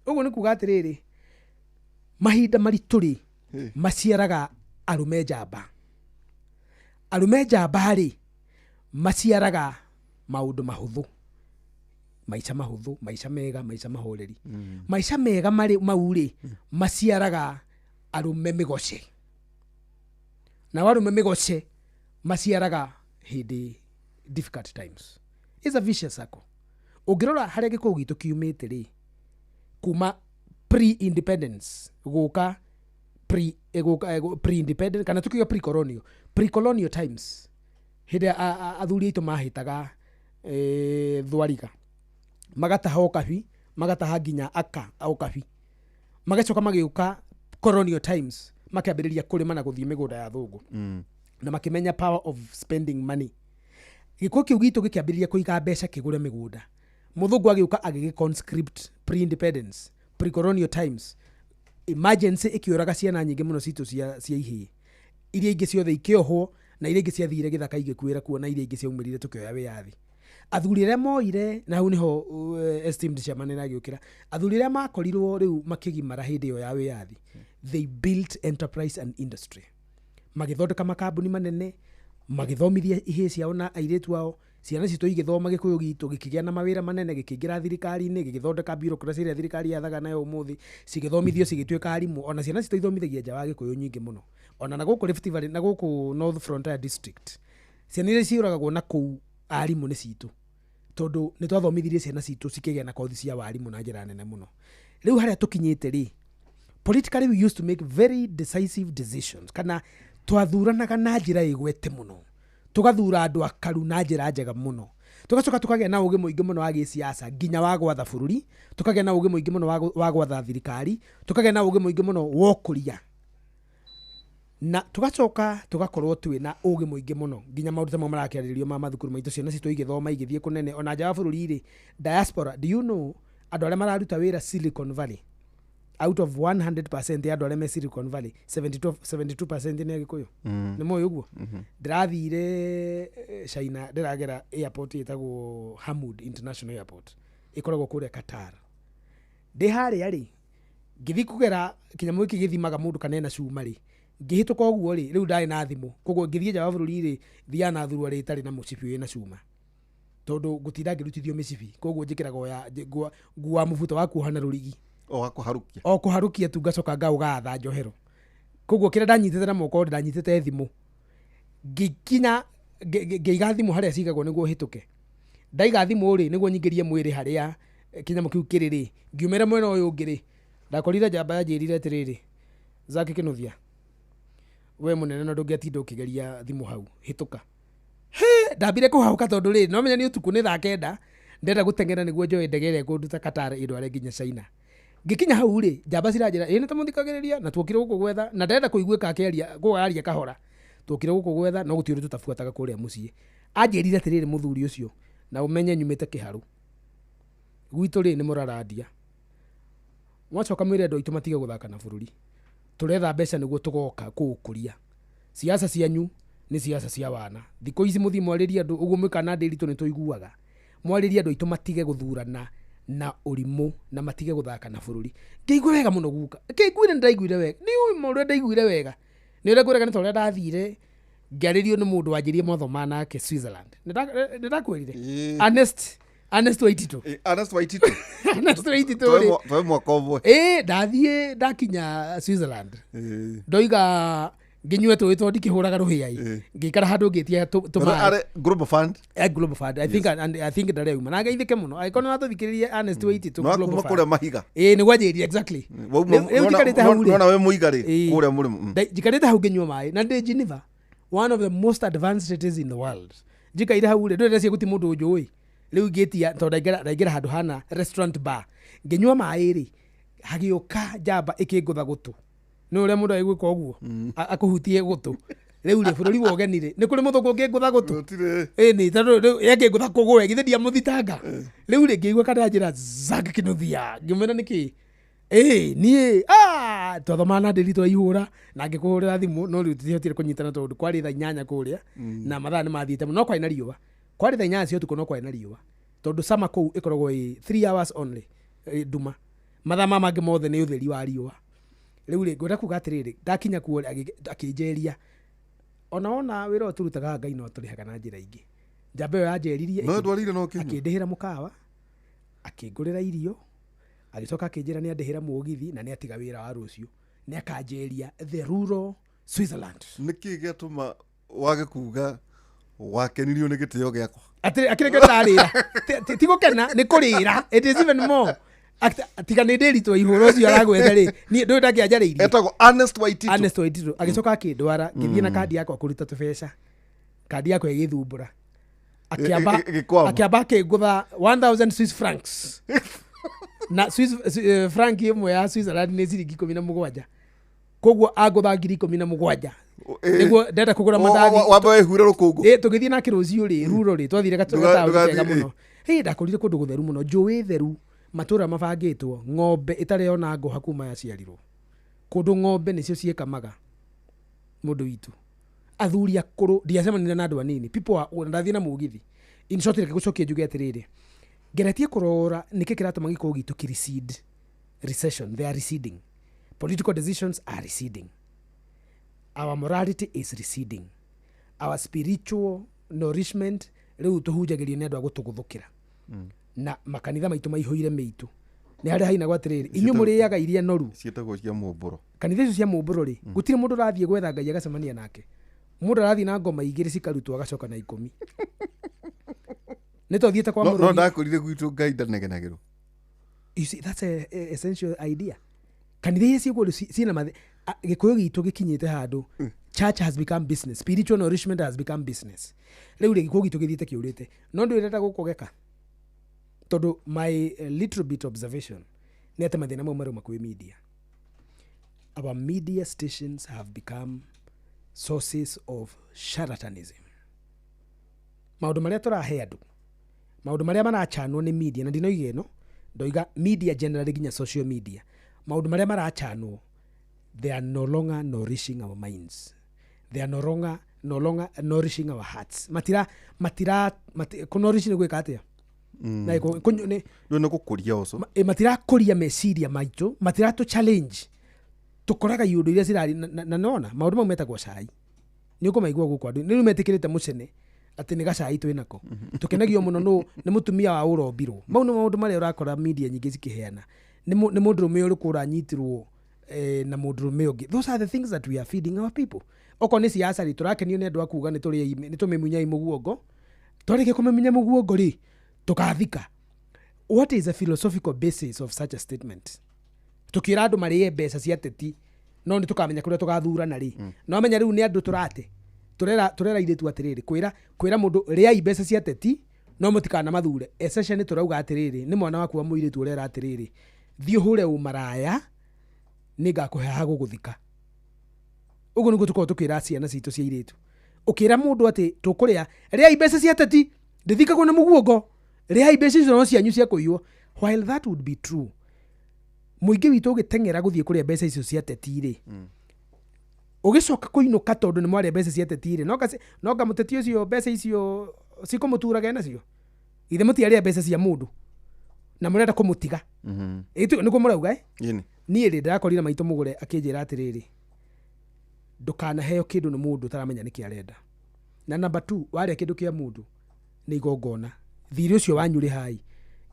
Ũguo nĩ kuga atĩrĩrĩ, mahinda maritũ rĩ maciaraga arũme njamba, arũme njamba rĩ maciaraga maũndũ mahũthũ, maica mahũthũ, maica mega, maica mahoreri. Maica mega marĩ mau rĩ maciaraga arũme mĩgoce, nao arũme mĩgoce maciaraga hĩndĩ difficult times. It's a vicious circle. Ũngĩrora harĩa gĩkũyũ gitũ kiumĩte rĩ, kuma pre-independence gũka pre-independent, kana tukiuga pre-colonial times, hĩndĩ ĩrĩa athuri aitũ mahĩtaga thwariga, magataha ũkabi, magataha nginya aka a ũkabi, magacoka magĩũka colonial times, makĩambĩrĩria kũrĩma na gũthiĩ mĩgũnda ya thũngũ na makĩmenya power of spending money. Gĩkũyũ kĩu gitũ gĩkĩambĩrĩria kũiga mbeca kĩgũre mĩgũnda. Mũthũngũ agĩũka agĩgĩ conscript. Pre-independence, pre-colonial times, emergency ĩkĩũraga ciana nyingĩ mũno citũ cia ihĩĩ, iria ingĩ ciothe ikĩohwo, na iria ingĩ ciathire gĩthaka igĩkuĩra kuo, na iria ingĩ ciaumĩrire tũkĩoya wĩyathi. Athuri arĩa moire na hau nĩho esteemed chairman ĩragĩũkĩra, athuri arĩa makorirwo rĩu makĩgimara hĩndĩ ĩyo ya wĩyathi, they built enterprise and industry, magĩthondeka makambuni manene, magĩthomithia ihĩĩ ciao na airĩtu ao. Ciana citũ igĩthoma, gĩkũyũ gitũ gĩkĩgĩa na mawĩra manene, gĩkĩingĩra thirikari-inĩ, gĩgĩthondeka bureaucracy ĩrĩa thirikari yathaga nayo ũmũthĩ, cigĩthomithio cigĩtuĩka arimũ. Ona ciana citũ ithomithagia nja wa gĩkũyũ nyingĩ mũno, ona na gũkũ Rift Valley, na gũkũ North Frontier District, ciana iria ciũragagwo na kũu arimũ nĩ citũ, tondũ nĩ twathomithirie ciana citũ cikĩgĩa na kothi cia warimũ na njĩra nene mũno. Rĩu harĩa tũkinyĩte rĩ, politically we used to make very decisive decisions, kana twathuranaga na njĩra ĩgwete mũno, tũgathura andũ akaru na njĩra njega mũno, tũgacoka tũkagĩa na ũgĩ mũingĩ mũno wa gĩsiasa nginya wa gwatha bũrũri, tũkagĩa na ũgĩ mũingĩ mũno wa gwatha thirikari, tũkagĩa na ũgĩ mũingĩ mũno wa ũkũria, na tũgacoka tũgakorwo twĩ na ũgĩ mũingĩ mũno nginya maũndũ ta mau marakĩarĩrĩrio ma mathukuru maitũ, ciana citũ igĩthoma igĩthiĩ kũnene ona nja wa bũrũri rĩ, diaspora. Do you know andũ arĩa mararuta wĩra Silicon Valley? Out of 100% ya andũ arĩa me Silicon Valley, 72% nĩ Agĩkũyũ. Nĩ moĩ ũguo? Ndĩrathire China, ndĩragera airport ĩtagwo Hamud International Airport, ĩkoragwo kũrĩa Qatar. Ndĩ harĩa rĩ, ngĩthiĩ kũgera kĩnyamũ gĩkĩ gĩthimaga mũndũ kana ena cuma rĩ, ngĩhĩtũka ũguo rĩ, rĩu ndarĩ na thimũ, koguo ngĩthiĩ nja wa bũrũri rĩ, thiaga na thuruarĩ ĩtarĩ na mũcibi wĩna cuma, tondũ ngũtinda ngĩrutithio mĩcibi, koguo njĩkĩraga oya nguaga mũbuto wa kuoha na rũrigi. O wa kũharũkia. O kũharũkia tu, ngacoka ngaũgatha njohero. Koguo kĩrĩa ndanyitĩte na moko rĩ, ndanyitĩte thimũ. Ngĩkinya ngĩiga thimũ harĩa cigagwo nĩguo hĩtũke. Ndaiga thimũ rĩ, nĩguo nyingĩrie mwĩrĩ harĩa kĩnyamũ kĩu kĩrĩ rĩ, ngiumĩra mwena ũyũ ũngĩ rĩ, ndakorire njamba yanjĩrire atĩrĩrĩ, "Zaki Kĩnuthia, we mũnene no ndũngĩatinda ũkĩgeria thimũ hau, hĩtũka." He, ndambire kũhahũka tondũ rĩ, no menya nĩ ũtukũ, nĩ thaa 9, ndenda gũteng'era nĩguo njoe ndege ĩrĩa ĩkũnduta Qatar ĩndware nginya China. Ngĩkinya hau rĩ, njamba ciranjĩra, "Ĩ nĩ tũmũthikagĩrĩria na tuokire gũkũ gwetha," na ndĩrenda kũiguĩka akĩaria, koguo araria kahora, "Tuokire gũkũ gwetha, no gũtirĩ ũndũ tũtabuataga kũrĩa mũciĩ." Anjĩrire atĩrĩrĩ, mũthuri ũcio, "Na ũmenye nyumĩte kĩharũ gwitũ rĩ, nĩ mũrarandia, mwacoka mwĩre andũ aitũ matige gũthaka na bũrũri. Tũretha mbeca nĩguo tũgoka kũũkũria. Siasa cianyu nĩ siasa cia wana. Thikũ ici mũthiĩ mwarĩrie andũ ũguo mwĩkaga na ndĩritũ, nĩ tũiguaga. Mwarĩrie andũ aitũ matige gũthurana na ũrimũ na matige gũthaka na bũrũri." Ngĩigua wega mũno guka, kĩnguire, nĩ ndaiguire wega, nĩ ũĩ ũrĩa ndaiguire wega, nĩ ũrĩa ngwĩraga, nĩ ta ũrĩa ndathire ngĩarĩrio nĩ mũndũ wanjĩrie mwathoma nake Switzerland. Nĩ ndakwĩrire? Ĩĩ. Ernest Waititũ. Ernest Waititũ. Ernest Waititũ rĩ, Twae mwaka ũmwe. Ĩ ndathiĩ ndakinya Switzerland, ndoiga ngĩnyue tũĩ tondũ ndikĩhũraga rũhĩa ĩ, ngĩikara handũ ngĩtia tũmaĩ. Arĩ Global Fund. Global Fund, I think, and I think ndarĩa na ngeithĩke mũno angĩkorwo nĩ watũthikĩrĩria, Ernest Waititũ, No Global kuma Fund. kũrĩa mahiga. Ĩ nĩguo anjĩrire exactly. Wauma- Rĩu njikarĩte hau rĩ, Nona we mũiga rĩ, Ĩĩ. kũrĩa mũrĩmo. Njikarĩte hau ngĩnyua maĩ na ndĩ Geneva, one of the most advanced cities in the world. Njikaire hau rĩ, ndũrĩ guti mũndũ ũnjũĩ. Rĩu ngĩtia tondũ ndaingĩra handũ hana restaurant bar, ngĩnyua maĩ rĩ, hagĩũka njamba ĩkĩngũtha gũtũ. Nĩ ũrĩa mũndũ agĩgwĩka ũguo, akũhutie gũtũ. Rĩu rĩ, bũrũri wa ũgeni rĩ, nĩ kũrĩ mũthũngũ ũngĩngũtha gũtũ? Gũtirĩ. Ĩni tondũ rĩu yangĩngũtha kũgũe, githĩ ndiamũthitanga? Rĩu rĩ, ngĩigua kana njĩra Zack Kĩnuthia, ngĩmwĩra nĩkĩ ĩĩ niĩ twathomaga na ndĩri twaihũra na ngĩkũhũrĩra thimũ, no rĩu tũtihotire kũnyitana tondũ kwarĩ thaa 8 kũrĩa na mathaa nĩ mathiĩte mũno, no kwarĩ na riũa. Kwarĩ thaa 8 cia ũtukũ, no kwarĩ na riũa tondũ summer kũu ĩkoragwo ĩ 3 hours only nduma, mathaa ma mangĩ mothe nĩ ũtheri wa riũa. Rĩu rĩ, ngwenda kuga atĩrĩrĩ, ndakinya kuo rĩ, akĩnjĩria ona wona wĩra ũyũ tũrutaga, Ngai no tũrĩhaga na njĩra ingĩ. Njamba ĩyo yanjĩririe No ndwarire no kĩnyua. akĩndĩhĩra mũkawa, akĩngũrĩra irio, agĩcoka akĩnjĩra nĩ andĩhĩra mũgithi na nĩ atiga wĩra wa rũciũ nĩ akanjĩria the rural Switzerland. Nĩkĩ gĩatũma wage kuga wakenirio nĩ gĩtĩo gĩakwa? Atĩrĩ, akĩrĩ ndĩrarĩra. Ti gũkena, nĩ kũrĩra. It is even more. Tiga nĩ ndĩritũ ihũra ũcio aragwetha rĩ, niĩ ndũĩ ndangĩanjarĩirie. Etagwo Ernest Waititũ. Ernest Waititũ. Agĩcoka akĩndwara, ngĩthiĩ na kandi yakwa kũruta tũbeca, kandi yakwa ĩgĩthumbũra, akĩamba Ĩgĩkwama. Akĩamba akĩngũtha 1000 Swiss francs, na Swiss franc ĩmwe ya Switzerland nĩ ciringi 17, koguo angũtha 17,000 nĩguo ndenda kũgũra mandathi. Wamba wĩhure rũkũngũ. Ĩ tũgĩthiĩ nake rũciũ rĩ, ruro rĩ, twathire gataũni kega Ndũgathiĩ, mũno. Hĩ, ndakorire kũndũ gũtheru mũno, njũĩ theru, matũra mabangĩtwo, ng'ombe ĩtarĩ yona ngũha kuma yaciarirwo, kũndũ ng'ombe nĩcio ciĩkamaga. Mũndũ witũ, athuri akũrũ, ndiacemanire na andũ anini, people are old. Ndathiĩ na mũgithi. In short, reke gũcokia njuge atĩrĩrĩ, ngeretie kũrora nĩkĩ kĩratũma gĩkũyũ gitũ kĩ recede. Recession, they are receding. Political decisions are receding. Our morality is receding. Our spiritual nourishment, rĩu tũhunjagĩrio nĩ andũ a gũtũgũthũkĩra, na makanitha maitũ maihũire mĩitũ. Nĩ harĩa hainagwo atĩrĩrĩ, "Inyuĩ mũrĩaga iria noru." Ciĩtagwo cia mũmbũro. Kanitha icio cia mũmbũro rĩ, gũtirĩ mũndũ ũrathiĩ gwetha Ngai agacemania nake. Mũndũ arathiĩ na ngoma igĩrĩ cikarutwo, agacoka na 10. Nĩ twathiĩte kwa No mũrũgi. Ndakwĩrire gwitũ Ngai ndanegenagĩrwo. You see, that's a essential idea. Kanitha iria ciĩkuo rĩu ciĩna gĩkũyũ gitũ gĩkinyĩte handũ church has become business, spiritual nourishment has become business. Rĩu rĩ, gĩkũyũ gitũ gĩthiĩte kĩũrĩte, no ndũrenda gũkũgeka tondũ my little bit observation nĩ atĩ mathĩna mau marauma kwĩ media. Our media stations have become sources of charlatanism. Maũndũ marĩa tũrahe andũ, maũndũ marĩa marachanwo nĩ media, na ndinoiga ĩno, ndoiga media generally, nginya social media, Maũndũ marĩa marachanwo, they are no longer nourishing our minds, they are no longer nourishing our hearts. Matira matira mati, kũnourish nĩ gwĩka atĩa? Na nĩ Rĩu nĩ gũkũria ũcio. Matirakũria meciria maitũ, matiratũ challenge. Tũkoraga iũndũ iria cirari na nona maũndũ mau metagwo cai. Nĩ ũkũmaigua gũkũ andũ nĩ rĩu metĩkĩrĩte mũcene atĩ nĩ gacai twĩnako, tũkenagio mũno nũ nĩ mũtumia wa ũrombirwo. Mau nĩ maũndũ marĩa ũrakora media nyingĩ cikĩheana. Nĩ mũndũrũme ũrĩkũ ũranyitirwo na mũndũrũme ũngĩ. Those are the things that we are feeding our people. Okorwo nĩ siasa rĩ, tũrakenio nĩ andũ a kuga nĩ tũmĩmunyai mũguongo. Twarĩkia kũmĩmunya mũguongo rĩ, tũkathika. What is the philosophical basis of such a statement? Tukĩra andũ marĩe mbeca cia teti, no nĩ tũkamenya kũrĩa tũgathurana rĩ. No menya rĩu nĩ andũ tũrate tũrera airĩtu atĩrĩrĩ, kwĩra mũndũ rĩai mbeca cia teti no mũtikana mathure. Essentially tũrauga atĩrĩrĩ, nĩ mwana waku wa mũirĩtu ũrera atĩrĩrĩ, thiĩ ũhũre ũmaraya, nĩ ngakũhe ha gũgũthika. Ũguo nĩguo tũkoragwo tũkĩra ciana citũ cia airĩtu. Ũkĩra mũndũ atĩ tũkũrĩa, rĩai mbeca cia teti, ndĩthikagwo na mũguongo, rĩai mbeca icio no cianyu cia kũiywo. While that would be true, mũingĩ witũ ũgĩteng'era gũthiĩ kũrĩa mbeca icio cia teti rĩ, ũgĩcoka kũinũka tondũ nĩ mwarĩa mbeca cia teti rĩ, noka mũteti ũcio mbeca icio cikũmũturaga nacio. Ithe mũtiarĩa mbeca cia mũndũ na mũrenda kũmũtiga. Nĩguo mũrauga, eh? Ĩni. Niĩ rĩ, ndĩrakorire maitũ mũgũre akĩnjĩra atĩrĩrĩ, ndũkanaheo kĩndũ nĩ mũndũ ũtaramenya nĩkĩ arenda. Na number two, warĩa kĩndũ kĩa mũndũ nĩ igongona, thirĩ ũcio wanyu rĩ hai.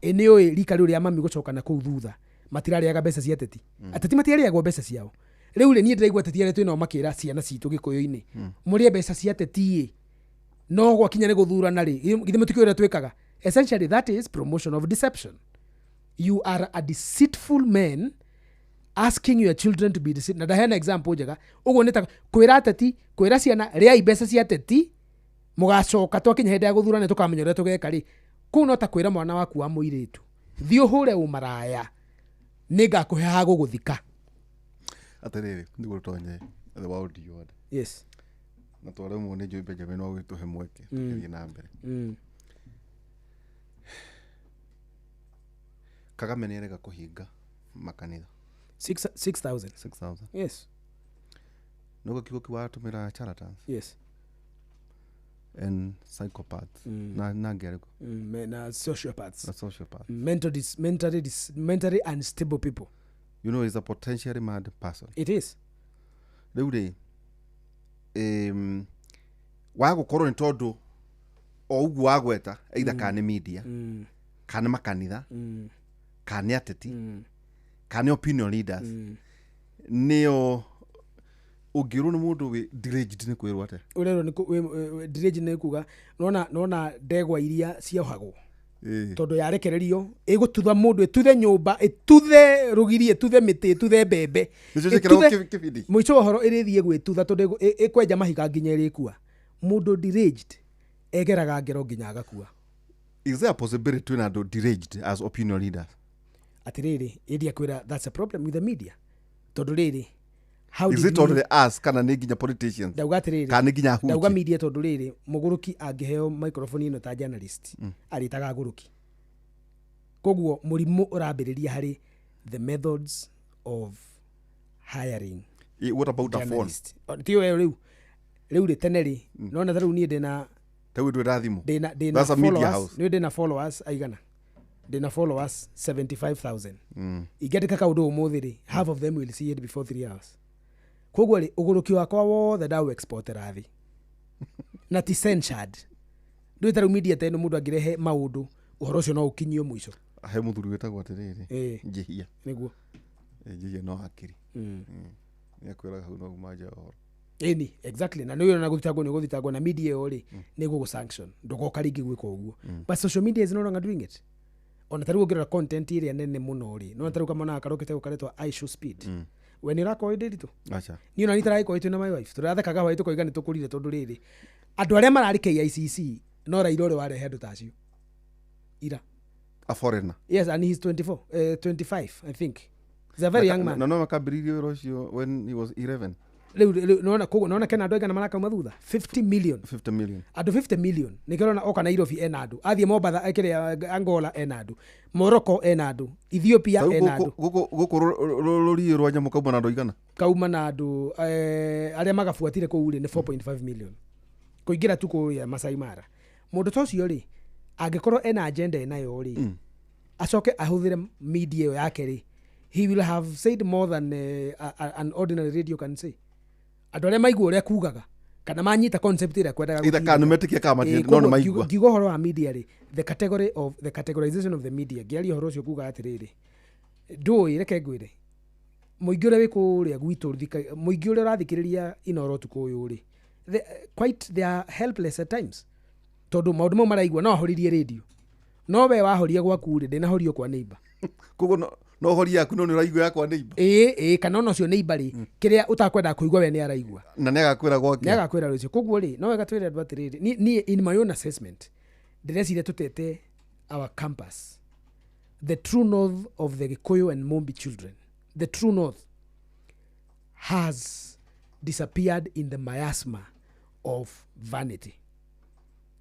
Ĩ nĩ ũĩ rika rĩu rĩa mami gũcoka na kũu thutha matirarĩaga mbeca cia ateti. Ateti matiarĩagwo mbeca ciao. Rĩu rĩ, niĩ ndĩraigua ateti arĩa twĩnao makĩra ciana citũ gĩkũyũ-inĩ mũrĩe mbeca cia ateti ĩ, no gwakinya nĩ gũthurana rĩ, githĩ mũtikĩũĩ ũrĩa twĩkaga? Essentially that is promotion of deception. You are a deceitful man asking your children to be deceived. Na ndaheana example njega ũguo nĩ ta kwĩra ateti, kwĩra ciana rĩai mbeca cia ateti, mũgacoka twakinya hĩndĩ ya gũthurana tũkamenya ũrĩa tũgeka rĩ. Kũu no ta kwĩra mwana waku wa mũirĩtu, thiĩ ũhũre ũmaraya, nĩ ngakũhe ha gũgũthika. Atĩrĩrĩ, nĩguo tũtonye the world yothe na twaremwo nĩ Joy Benjamin wa gũgĩtũhe mweke tũgĩthiĩ na mbere. Kagame nĩ arega kũhinga makanitha. 6,000. 6000. Nĩguo kiugo kĩu watũmĩra, charlatans and psychopaths na angĩ arĩkũ? Na sociopaths. Na sociopaths. Mentally unstable people. You know, is a potentially mad person. It is. Rĩu rĩ, wa gũkorwo nĩ tondũ o ũguo wagweta, either kana nĩ media, kana nĩ makanitha, kana nĩ ateti, kana nĩ opinion leaders, nĩo ũngĩrwo nĩ mũndũ wĩ deranged nĩ kwĩrwo atĩa? Ũrerwo nĩ deranged nĩ kuga nona ndegwa iria ciohagwo tondũ yarekererio ĩgũtutha mũndũ, ĩtuthe nyũmba, ĩtuthe rũgiri, ĩtuthe mĩtĩ, ĩtuthe mbembe. Nĩcio ciĩkĩragwo kĩbindi. Mũico wa ũhoro ĩrĩthiĩ gwĩtutha tondũ ĩkwenja mahiga nginya ĩrĩkua. Mũndũ deranged egeraga ngero nginya agakua. Is there a possibility twĩna andũ deranged as opinion leaders? Atĩrĩrĩ, ĩndia kwĩra that's a problem with the media, tondũ rĩrĩ, how Is did it only us kana nĩ nginya politicians? Ndauga atĩrĩrĩ, Kana nĩ nginya ndauga ahunjia? media, tondũ rĩrĩ, mũgũrũki angĩheo microphone ĩno ta journalist arĩtaga ngũrũki. Koguo mũrimũ ũrambĩrĩria harĩ the methods of hiring What about a phone? journalist. Tiyo ĩyo rĩu rĩ, tene rĩ, nona ta rĩu niĩ ndĩna Ta rĩu ndwĩra thimũ. ndĩna That's a media followers house. nĩ ndĩna followers aigana? Ndĩna followers 75,000. Ingĩandĩka kaũndũ ũmũthĩ rĩ, half of them will see it before 3 hours. Koguo rĩ, ũgũrũki wakwa wothe ndaũ exportera thĩ na ti censured. Ndũĩ ta rĩu media ta ĩno, mũndũ angĩrehe maũndũ, ũhoro ũcio no ũkinyio mũico. He mũthuri wĩtagwo atĩrĩrĩ, Njihia. Nĩguo. Njihia no hakiri nĩ akwĩraga hau no uma nja ya ũhoro. Ĩni, exactly. Na nĩ na gũthitangwo, nĩ ũgũthitangwo na media ĩyo rĩ, nĩ ĩgũgũ sanction, ndũgoka rĩngĩ gwĩka ũguo. But social media is no longer doing it. Ona ta rĩu ũngĩrora content ĩrĩa nene mũno rĩ, no ta rĩu kamwana karokĩte gũkaretwo iShow Speed, we nĩ ũrakorwo ĩ ndĩritũ. Aca. Niĩ ona nitaragĩkorwo twĩna my wife, tũrathekaga hwaĩ tũkoiga nĩ tũkũrire, tondũ rĩrĩ, andũ arĩa mararĩ KICC no Raila ũrĩa warehe andũ ta acio ira. A foreigner? Yes, and he's 24, 25 I think. He's a very young man. Na no makambĩrĩirie wĩra ũcio when he was 11. Rĩu nona koguo nona kena andũ aigana marakauma thutha? 50 million. 50 million. Andũ 50 million nĩkĩo ũrona oka Nairobi ena andũ, athiĩ Mombatha, kĩrĩa Angola ena andũ, Morocco ena andũ, Ethiopia Tarĩu ena andũ. Gũkũ rũriĩ rwa nyamũ kauma na andũ aigana? Kauma na andũ arĩa magabuatire kũu rĩ nĩ 4.5 million kũingĩra tu kũrĩa Masai Mara. Mũndũ ta ũcio rĩ, angĩkorwo ena agenda enayo rĩ, acoke ahũthĩre media ĩyo yake rĩ, he will have said more than an ordinary radio can say. Andũ arĩa maigua ũrĩa kugaga kana manyita concept ĩrĩa kwendaga Either kana nĩmetĩkia kana matirĩ, no nĩ maigua. Ngiuga ũhoro wa media rĩ, the category of the categorization of the media, ngĩaria ũhoro ũcio kuga atĩrĩrĩ, ndũĩ, reke ngwĩre, mũingĩ ũrĩa wĩ kũrĩa gwitũ mũingĩ ũrĩa ũrathikĩrĩria Inooro ũtukũ ũyũ rĩ, quite they are helpless at times, tondũ maũndũ mau maraigua no ahoririe radio, no we wahoria gwaku rĩ, ndĩnahorio kwa neighbor. Koguo no horia yaku no nĩ ũraigua yakwa neighbor. Ĩĩ, kana ona ũcio neighbor rĩ, kĩrĩa ũtakwendaga kũigua we nĩ araigua. Na nĩ agakwĩra gwake. Nĩ agakwĩra rũciũ. Koguo rĩ, no wega twĩre andũ atĩrĩrĩ, niĩ in my own assessment ndĩreciria tũtete our campus, the true north of the Gikuyu and Mumbi children, the true north has disappeared in the miasma of vanity.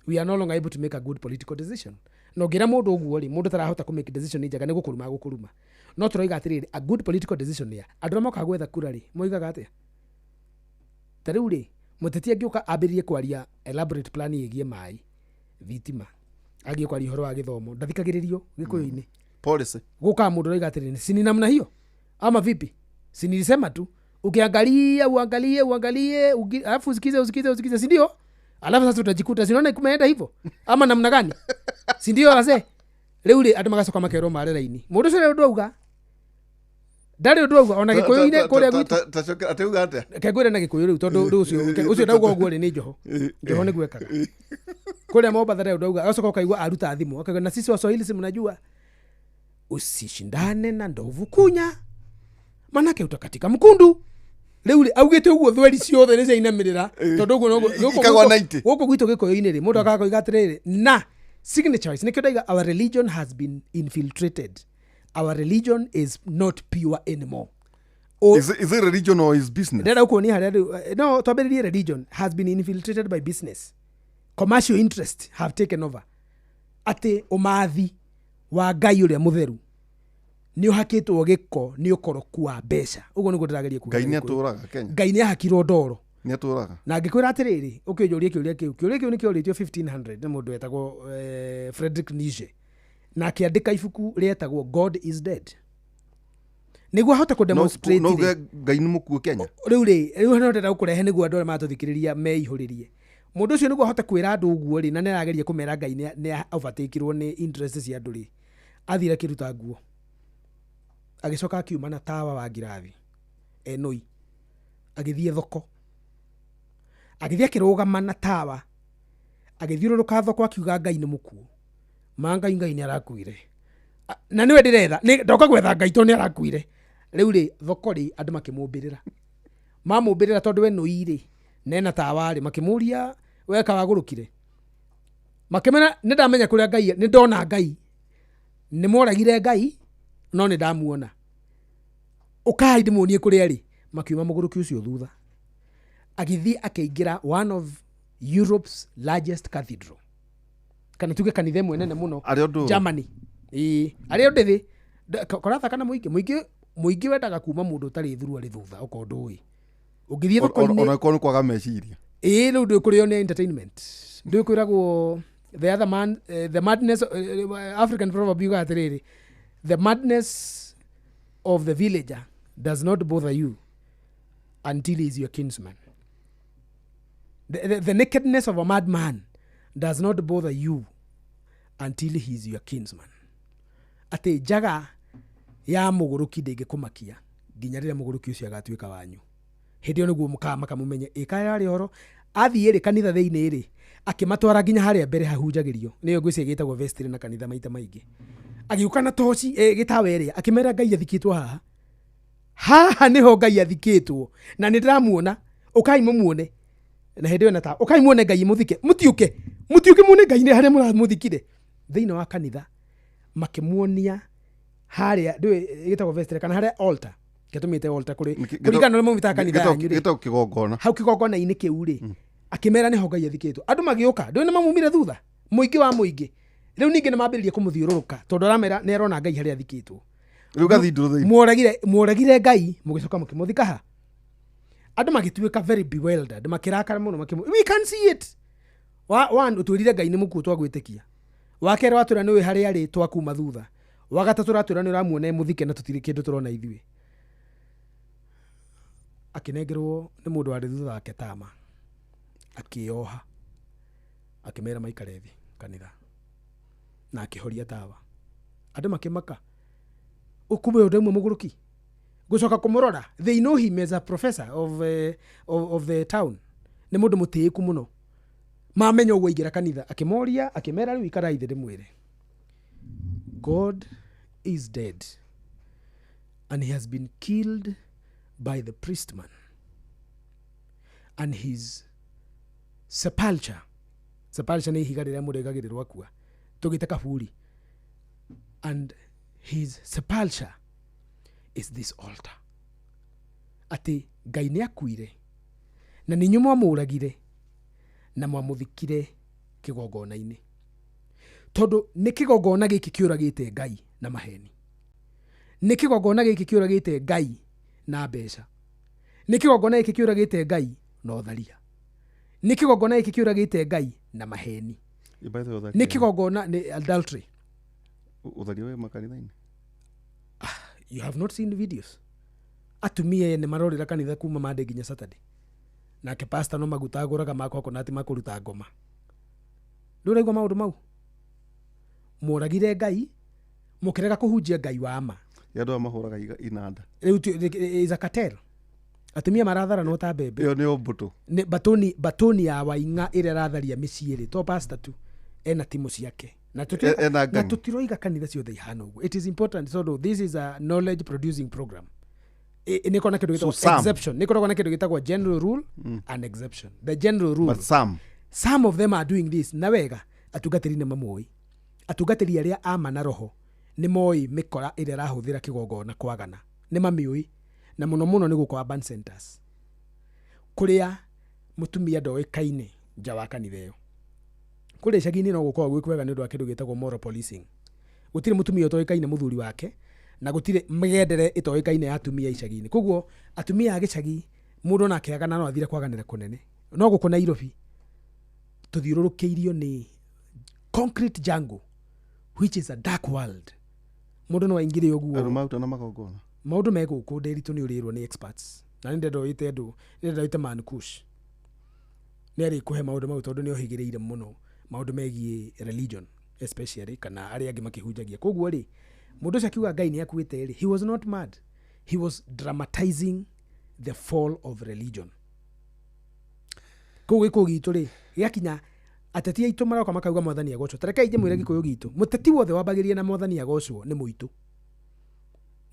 We are no longer able to make a good political decision. Na ũngĩra mũndũ ũguo rĩ, mũndũ tarahota kũ make decision njega nĩ gũkũruma gũkũruma. No tũroiga atĩrĩrĩ, a good political decision nĩ ya andũ arĩa mokaga gwetha kura rĩ, moigaga atĩa? Ta rĩu rĩ, mũteti angĩũka ambĩrĩrie kwaria elaborate plan ĩgiĩ maĩ, thitima, agiĩ kwaria ũhoro wa gĩthomo, ndathikagĩrĩrio Gĩkũyũ-inĩ. Policy. Gũkaga mũndũ ũroiga atĩrĩrĩ, si ni namna hiyo ama vipi? Si nilisema tu ukiangalia uangalie uangalie alafu usikize usikize usikize, si ndio? Alafu sasa utajikuta si unaona kumeenda hivyo ama namna gani? Si ndio wazee? Rĩu rĩ, andũ magacoka makerwo mare raini. Mũndũ ũcio ũndũ auga ndarĩ ũndũ auga ona Gĩkũyũ-inĩ kũrĩa gwitũ. Tacokera ateuga atĩa? Reke ngwĩre na Gĩkũyũ rĩu, tondũ rĩu ũcio ndauga ũguo rĩ nĩ Njoho. Njoho nĩguo ekaga. Kũrĩa Mombatha ndarĩ ũndũ auga, agacoka ũkaigua aruta thimũ, akauga na sisi Waswahili si mnajua usishindane na ndovu kunya manake utakatika mkundu. Rĩu rĩ, augĩte ũguo thweri ciothe nĩ ciainamĩrĩra, tondũ ũguo noguo Ikagwa 90. gũkũ gwitũ Gĩkũyũ-inĩ rĩ, mũndũ akaga koiga atĩrĩrĩ, na signatures nĩkĩo ndaiga our religion has been infiltrated, our religion is not pure anymore. Is it religion or is business? Ndĩrenda gũkuonia harĩa rĩu, no twambĩrĩrie, religion has been infiltrated by business, commercial interest have taken over, atĩ ũmathi wa Ngai ũrĩa mũtheru nĩ ũhakĩtwo gĩko nĩ ũkoroku wa mbeca. Ũguo nĩguo ndĩrageria kuga. Ngai nĩ Gĩkũyũ. atũraga Kenya. Ngai nĩ ahakirwo ndoro. Nĩ atũraga. Na ngĩkwĩra atĩrĩrĩ, ũkĩnjũria kĩũria kĩu, kĩũria kĩu nĩ kĩorĩtio 1500 nĩ mũndũ wetagwo Friedrich Nietzsche, na akĩandĩka ibuku rĩetagwo God is Dead nĩguo ahote kũ demonstrate No rĩ. uge Ngai nĩ mũkuũ Kenya. Rĩu rĩ, rĩu no ndĩrenda gũkũrehe nĩguo andũ arĩa maratũthikĩrĩria meihũrĩrie. Mũndũ ũcio nĩguo ahote kwĩra andũ ũguo rĩ, na nĩ arageria kũmera Ngai nĩ overtakerwo nĩ interest cia andũ rĩ, athire akĩruta nguo, agĩcoka akiuma na tawa wa ngirathi enoi, agĩthiĩ thoko, agĩthiĩ akĩrũgama na tawa, agĩthiũrũrũka thoko akiuga Ngai nĩ mũkuũ, ma Ngai, Ngai nĩ arakuire, na nĩwe ndĩretha, ndoka gwetha Ngai tondũ nĩ arakuire. Rĩu rĩ, thoko rĩ, andũ makĩmũmbĩrĩra, mamũmbĩrĩra tondũ we nũi rĩ, nena tawa rĩ, makĩmũria weka wagũrũkire, makĩmera nĩ ndamenya kũrĩa Ngai, nĩ ndona Ngai, nĩ moragire Ngai no nĩ ndamuona, ũkai ndĩmuonie kũrĩa rĩ. Makiuma mũgũrũki ũcio thutha, agĩthiĩ akĩingĩra one of Europe's largest cathedral, kana tuge kanitha ĩmwe nene mũno Arĩa ũndũ. Germany. Ĩĩ, arĩa ũndĩ thĩ koratha kana mũingĩ mũingĩ wendaga kuma mũndũ ũtarĩ thuruarĩ thutha okorwo ndũĩ ũngĩthiĩ thoko-inĩ. Ona korwo nĩ kwaga meciria. Ĩĩ, rĩu ndũĩ kũrĩo nĩ entertainment, ndũĩ kwĩragwo the other man, the madness, African proverb yugaga atĩrĩrĩ, the madness of the villager does not bother you until he is your kinsman. The nakedness of a madman does not bother you until he is your kinsman. Atĩ njaga ya mũgũrũki ndĩngĩkũmakia nginya rĩrĩa mũgũrũki ũcio agatuĩka wanyu. Hĩndĩ ĩyo nĩguo mũkamaka mũmenye ĩka yarĩ ũhoro. Athiĩ rĩ kanitha thĩinĩ rĩ, akĩmatwara nginya harĩa mbere hahunjagĩrio, nĩyo ngwĩciria gĩtagwo vestry na kanitha maita maingĩ. Agĩũka na toci, gĩtawa ĩrĩa, akĩmera Ngai athikĩtwo haha. Haha nĩho Ngai athikĩtwo na nĩ ndĩramuona, ũkai mũmuone. Na hĩndĩ ĩyo na tawa, ũkai muone Ngai mũthike, mũtiũke, mũtiũke muone Ngai nĩ harĩa mũramũthikire. Thĩinĩ wa kanitha makĩmuonia harĩa ndũĩ gĩtagwo vestry kana harĩa altar, Gĩtũmĩte altar kũrĩ kũringana na ũrĩa maumĩtaga kanitha yanyu rĩ. Gĩtagwo kĩgongona. Hau kĩgongona-inĩ kĩu rĩ, akĩmera nĩho Ngai athikĩtwo. Andũ magĩũka, ndũĩ nĩ mamumire thutha, mũingĩ wa mũingĩ. Rĩu ningĩ nĩ mambĩrĩria kũmũthiũrũrũka tondũ aramera nĩ arona Ngai harĩa athikĩtwo. Rĩu gathindũrũ thĩinĩ. Mworagire Ngai mũgĩcoka mũkĩmũthika ha. Andũ magĩtuĩka very bewildered, makĩrakara mũno makĩmũ. We can see it. One, ũtwĩrire Ngai nĩ mũkuũ twagwĩtĩkia. Wa kerĩ watwĩra nĩũĩ harĩa arĩ twakuma thutha. Wa gatatũ ũratwĩra nĩ ũramuona e mũthike na tũtirĩ kĩndũ tũrona ithuĩ. Akĩnengerwo nĩ mũndũ warĩ thutha wake tama. Akĩoha. Akĩmera maikare thĩ kanitha. Na akĩhoria tawa. Andũ makĩmaka. Ũkumbe ũndũ ũmwe mũgũrũki. Gũcoka kũmũrora. They know him as a professor of the town. Nĩ mũndũ mũtĩĩku mũno. Mamenya ũguo aingĩra kanitha. Akĩmoria, akĩmera rĩu ikarai thĩ ndĩmwĩre. God is dead and he has been killed by the priestman, and his sepulture nĩ ihiga rĩrĩa mũndũ aigagĩrĩrwo akua, tũgĩte kaburi, and his sepulture is this altar. Atĩ Ngai nĩ akuire na nĩ inyuĩ mwamũragire na mwamũthikire kĩgongona-inĩ, tondũ nĩ kĩgongona gĩkĩ kĩũragĩte Ngai na maheni, nĩ kĩgongona gĩkĩ kĩũragĩte Ngai na mbeca, nĩ kĩgongona gĩkĩ kĩũragĩte Ngai na ũtharia, nĩ kĩgongona gĩkĩ kĩũragĩte Ngai na maheni, nĩ kĩgongona nĩ adultery. Ũtharia wĩ makanitha-inĩ. You have not seen the videos. Atumia ene marorĩra kanitha kuma Monday nginya Saturday. Nake pastor no maguta agũraga ma coconut makũruta ngoma. Ndũraigua maũndũ mau? Mũragire Ngai, mũkĩrega kũhunjia Ngai wa ma. Ya andũ aya mahũraga inanda. Rĩu is a cartel. Atumia maratharanwo ta mbembe. Ĩyo nĩyo mbũtũ. Nĩ batoni ya Waing'a ĩrĩa ĩratharia mĩciĩ rĩ, to pastor tu, ena timu ciake. Na tũtiroiga kanitha ciothe ihana ũguo. It is important, so this is a knowledge producing program. Nĩ koragwo na kĩndũ gĩtagwo exception. Nĩ koragwo na kĩndũ gĩtagwo general rule and exception. The general rule. But some of them are doing this. Na wega atungatĩri nĩ mamoĩ. Atungatĩri arĩa ama na roho nĩ moĩ mĩkora ĩrĩa ĩrahũthĩra kĩgongona kwagana. Nĩ mamĩũĩ. Na mũno mũno nĩ gũkũ urban centers. Kũrĩa mũtumia ndoĩkaine nja wa kanitha ĩyo. Kũrĩa icagi-inĩ no gũkorwo gwĩ kwega nĩ ũndũ wa kĩndũ gĩtagwo moral policing. Gũtirĩ mũtumia ũtoĩkaine mũthuri wake na gũtirĩ mĩgendere ĩtoĩkaine ya atumia icagi-inĩ. Koguo atumia a gĩcagi mũndũ ona akĩagana no athire kwaganĩra kũnene. No gũkũ Nairobi tũthiũrũrũkĩirio nĩ concrete jungle which is a dark world. Mũndũ no aingĩre ũguo. Andũ maruta na magongona. Maũndũ me gũkũ Nderitu nĩ ũrĩrwo nĩ experts. Na nĩ ndendoĩte andũ, nĩ ndendoĩte Man Kush. Nĩ arĩkũhe maũndũ mau tondũ nĩ ohĩgĩrĩire mũno maũndũ megiĩ religion especially kana arĩa angĩ makĩhunjagia. Koguo rĩ, mũndũ ũcio akiuga Ngai nĩ akuĩte rĩ, he was not mad. He was dramatizing the fall of religion. Koguo gĩkũyũ gitũ rĩ, gĩakinya ateti aitũ maroka makauga mwathani agocwo. Ta rekei njĩmwĩre gĩkũyũ gitũ, mũteti wothe wambagĩrĩria na mwathani agocwo nĩ mũitũ.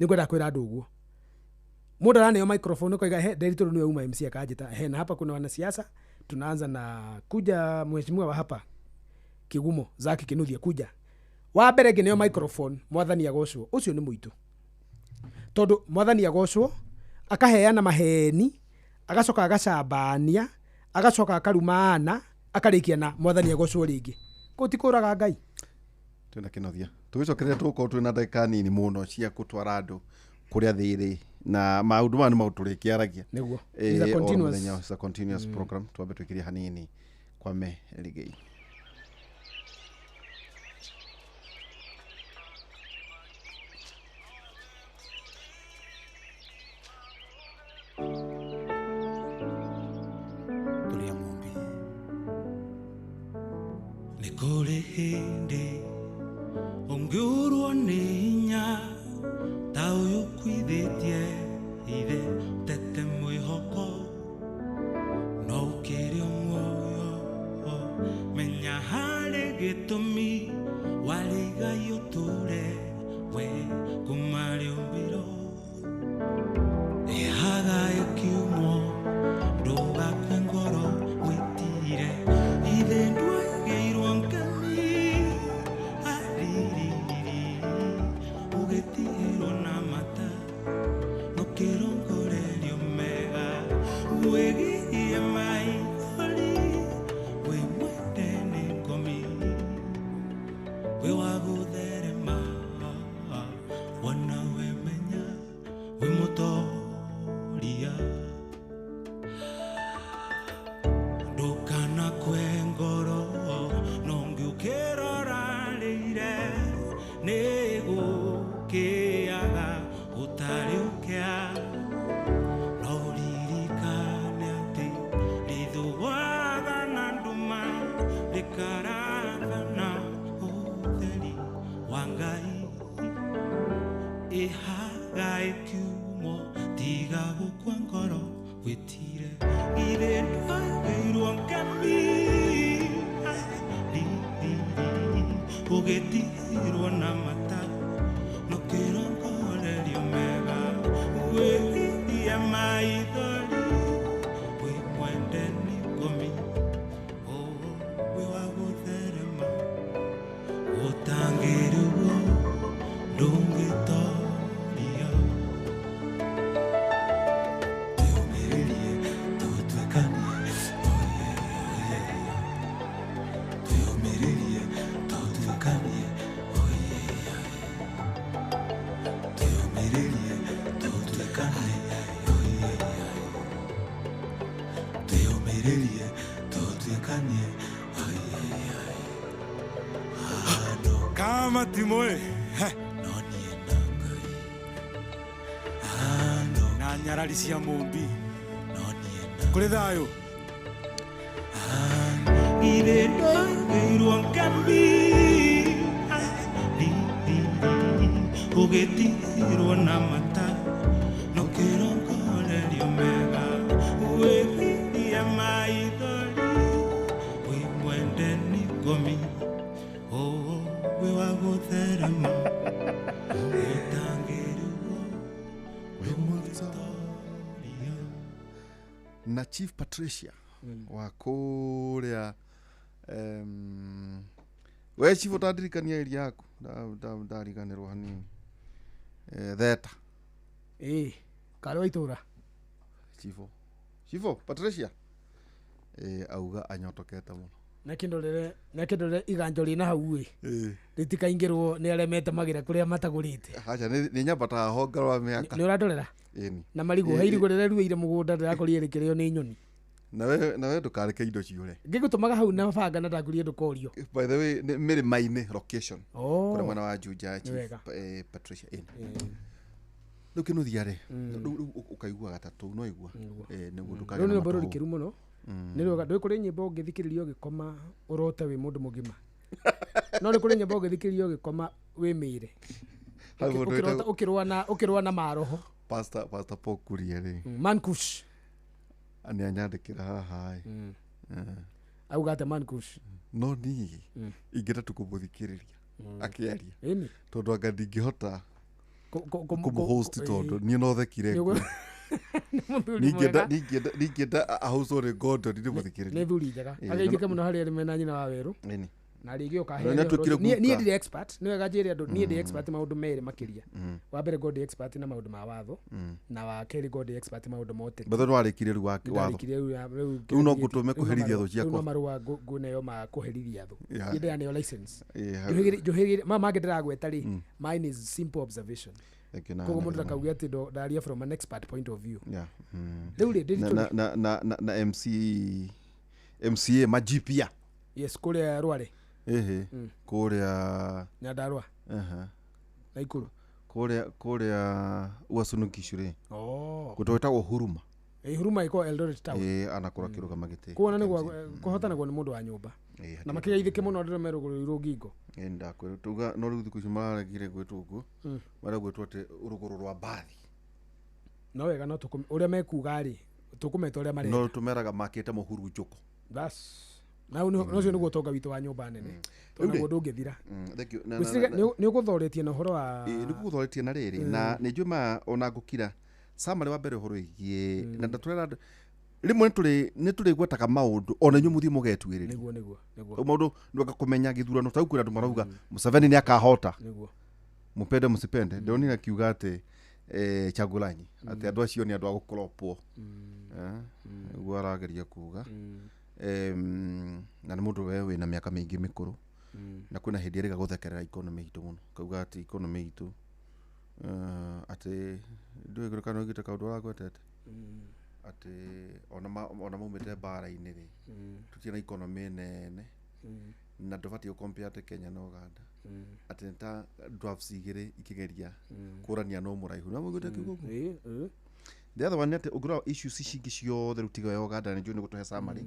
Nĩ ngwenda kwĩra andũ ũguo. Mũndũ araneo microphone ũkoiga he Nderitu nĩwe uma MC akanjĩta, he na hapa kuna wanasiasa, tunaanza na kuja mheshimiwa wa hapa Kigumo Zaki Kinuthia kuja. Wa mbere ngĩneo microphone mwathani agocwo, ũcio nĩ mũitũ. Tondũ mwathani agocwo akaheana maheni, agacoka agacambania, agacoka akarumana, akarĩkia na mwathani agocwo rĩngĩ. Kũu ti kũraga Ngai. Twĩna Kĩnuthia. Tũgĩcokereria tũgũkorwo twĩna ndagĩka nini mũno cia gũtwara andũ kũrĩa thĩ ĩrĩ na maũndũ maya nĩ maũndũ tũrĩkĩaragia. Nĩguo. It's a continuous program. Twambe twĩkĩrie hanini Kwame Rigei. Nĩ kũrĩ hĩndĩ ũngĩũrwo nĩ hinya ta ũyũ ũkuithĩtie ithe ũtete mwĩhoko no ũkĩrĩ o muoyo menya harĩ gĩtũmi warĩ igai ũtũre we kuma rĩũmbĩro ĩhaga ĩkiumwo ndũgakue ngoro wĩtire ithe ndwaigĩirwo ngemi aririri ũgĩtigĩrwo na mata nũkĩrĩ Ũgĩtigirwo na mata no kĩrongorerio mega wĩgirie maithori wĩ mwende nĩ ngomi wĩ wa gũtherema ũtangĩrĩgwo ndũngĩtoria twĩyũmĩrĩrie tũtuĩkanie oye twĩyũmĩrĩrie tũtuĩkanie oye twĩyũmĩrĩrie tũtuĩkanie oye twĩyũmĩrĩrie tũtuĩkanie oye Kama timoe no niĩ na Ngai ano na nyarari cia mũmbi no niĩ na kũrĩ thayũ Ithe ndwaigĩirwo nkambi ũgĩtigirwo na mata no kĩrongorerio mega wĩgirie maithori wĩ mwende nĩ ngomi wĩ wa gũtherema ũtangĩrĩgwo ndũngĩtoria na Chief Patricia wa kũrĩa we chief ũtandirikania area yaku ndariganĩrwo hanini. Theta Ĩĩ, karĩ wa itũra. chief chief Patricia auga anyotokete mũno. Nakĩndorere iganjo rĩna hau ĩ rĩtikaingĩrwo nĩ arĩa metemagĩra kũrĩa matagũrĩte. Aca nĩ nyambataga honga rwa mĩaka. Nĩ ũrandorera Ĩni. na marigũ he irigũ rĩrĩa ruĩire mũgũnda ndĩrakorire rĩkĩrĩo nĩ nyoni. Nawe ndũkareke indo ciũre. Ngĩgũtũmaga hau na banga na ndakurie ndũkorio. By the way nĩ mĩrĩma-inĩ location Oh. kũrĩa mwena wa Juja Chief Wega. Patricia ĩni rĩu kĩnuthia rĩ rĩu ũkaigua gatatũ no igua nĩguo ndũkagĩe Rũu na nĩ rwĩmbo matũhũhũ. rũrikĩru mũno. Nĩ rwega ndũĩ kũrĩ nyĩmbo ũngĩthikĩrĩria ũgĩkoma ũrote wĩ mũndũ mũgima. No nĩ kũrĩ nyĩmbo ũngĩthikĩrĩria ũgĩkoma wĩ mĩĩre. Harĩ mũndũ wĩtagwo- Ũkĩrũa na maroho. Pastor Paul Kuria rĩ Mankush nĩ anyandĩkĩra haha ĩ auga atĩ Mankush. No niĩ ingĩenda tu kũmũthikĩrĩria akĩaria Ĩni. tondũ anga ndingĩhota Kũ- kũmũhost tondũ niĩ no thekire Nĩ nguo. Nĩ mũthuri mwega. Ningĩenda ahocwo nĩ Gordon Nĩ ndĩmũthikĩrĩrie. thuri njega. Ĩĩ, Ageithĩke mũno harĩ arĩa mena nyina wa werũ. Ĩni. Na rĩngĩ ũkahe Na nĩatuĩkire niĩ guka. ndirĩ expert nĩ wega njĩre andũ niĩ ndĩ expert maũndũ merĩ makĩria. Wa mbere ngo ndĩ expert na maũndũ ma watho na wa kerĩ ngo ndĩ expert maũndũ ma ũteti. Bethe nĩwarĩkirie rĩu watho. Ndarĩkirie rĩu Rĩu no ngũtũme kũherithia thũ rĩu no ciakwa. marũa ngũneo ma kũherithia thũ. Yeah. Niĩ ndĩraneo license. Ĩĩ, hau- Njuhĩgĩre ma mangĩ ndĩragweta rĩ, mine is simple observation. Thank you, na- Koguo na- mũndũ ndakauge atĩ ndaria from an expert point of view. Yeah, Rĩu rĩ na, ndĩritũ na, na, na, na, na MC MCA majipia yes kũrĩa Rware ehe kũrĩa Nyandarua aha Naikuru. kũrĩa kũrĩa Uasin Gishu rĩ Oh. kũndũ gwĩtagwo Huruma. Ĩ Huruma ĩkoragwo Eldoret town. Ĩĩ anakorwo akĩrũgama gĩtĩ. Kuona nĩ kũhotanagwo nĩ mũndũ wa nyũmba. Ĩĩ, Na hatirĩ makĩgeithĩke mũno andũ arĩa merũgũrĩirwo ngingo. Ĩĩ ndakwĩra tuga no rĩu thikũ ici mararegire gwĩtwo ũguo marĩa gwĩtwo atĩ rũgũrũ rwa mbathi. No wega no ũrĩa mekuga rĩ tũkũmeta ũrĩa marenda. No tũmeraga makĩte mũhurunjũko. Bas. Na ũyũ ũcio nĩguo ũtonga witũ wa nyũmba nene. Rĩu rĩ- Tondũ naguo ndũngĩthira. Thank you. Na- na- Gwĩciria na- nĩ ũgũthoretie na ũhoro wa Ĩĩ, nĩ ngũgũthoretie na rĩrĩ na nĩ njũĩ ma ona ngũkira summary wa mbere ũhoro wĩgiĩ na ndatũrera andũ rĩmwe nĩ tũrĩgwetaga maũndũ ona inyuĩ mũthiĩ mũgetuĩrĩria. Nĩguo nĩguo nĩguo Rĩu maũndũ nĩ kũmenya gĩthurano ta rĩu kwĩna andũ marauga Museveni nĩ akahota nĩguo. mũpende mũsipende ndĩronire akiuga atĩ Chagulanyi atĩ andũ acio nĩ andũ a gũkoropwo. Nĩguo arageria kuga. Na nĩ mũndũ we wĩna mĩaka mĩingĩ mĩkũrũ na kwĩna hĩndĩ ĩrĩga gũthekerera economy itũ mũno kauga atĩ economy itũ atĩ ndũĩ kana ũigĩte kaũndũ aragwetete atĩ ona maumĩte mbara-inĩ rĩ tũtirĩ na economy nene na ndũbatiĩ gũcompare atĩ Kenya na Uganda atĩ nĩ ta dwarfs igĩrĩ ikĩgeria kũrania no mũraihu na mũgũte kiugo ũguo. Ĩĩ, ĩĩ. The other one nĩ atĩ ũngĩrora issues ici ingĩ ciothe rĩu tiga ya Uganda nĩ njũĩ nĩ gũtũhe summary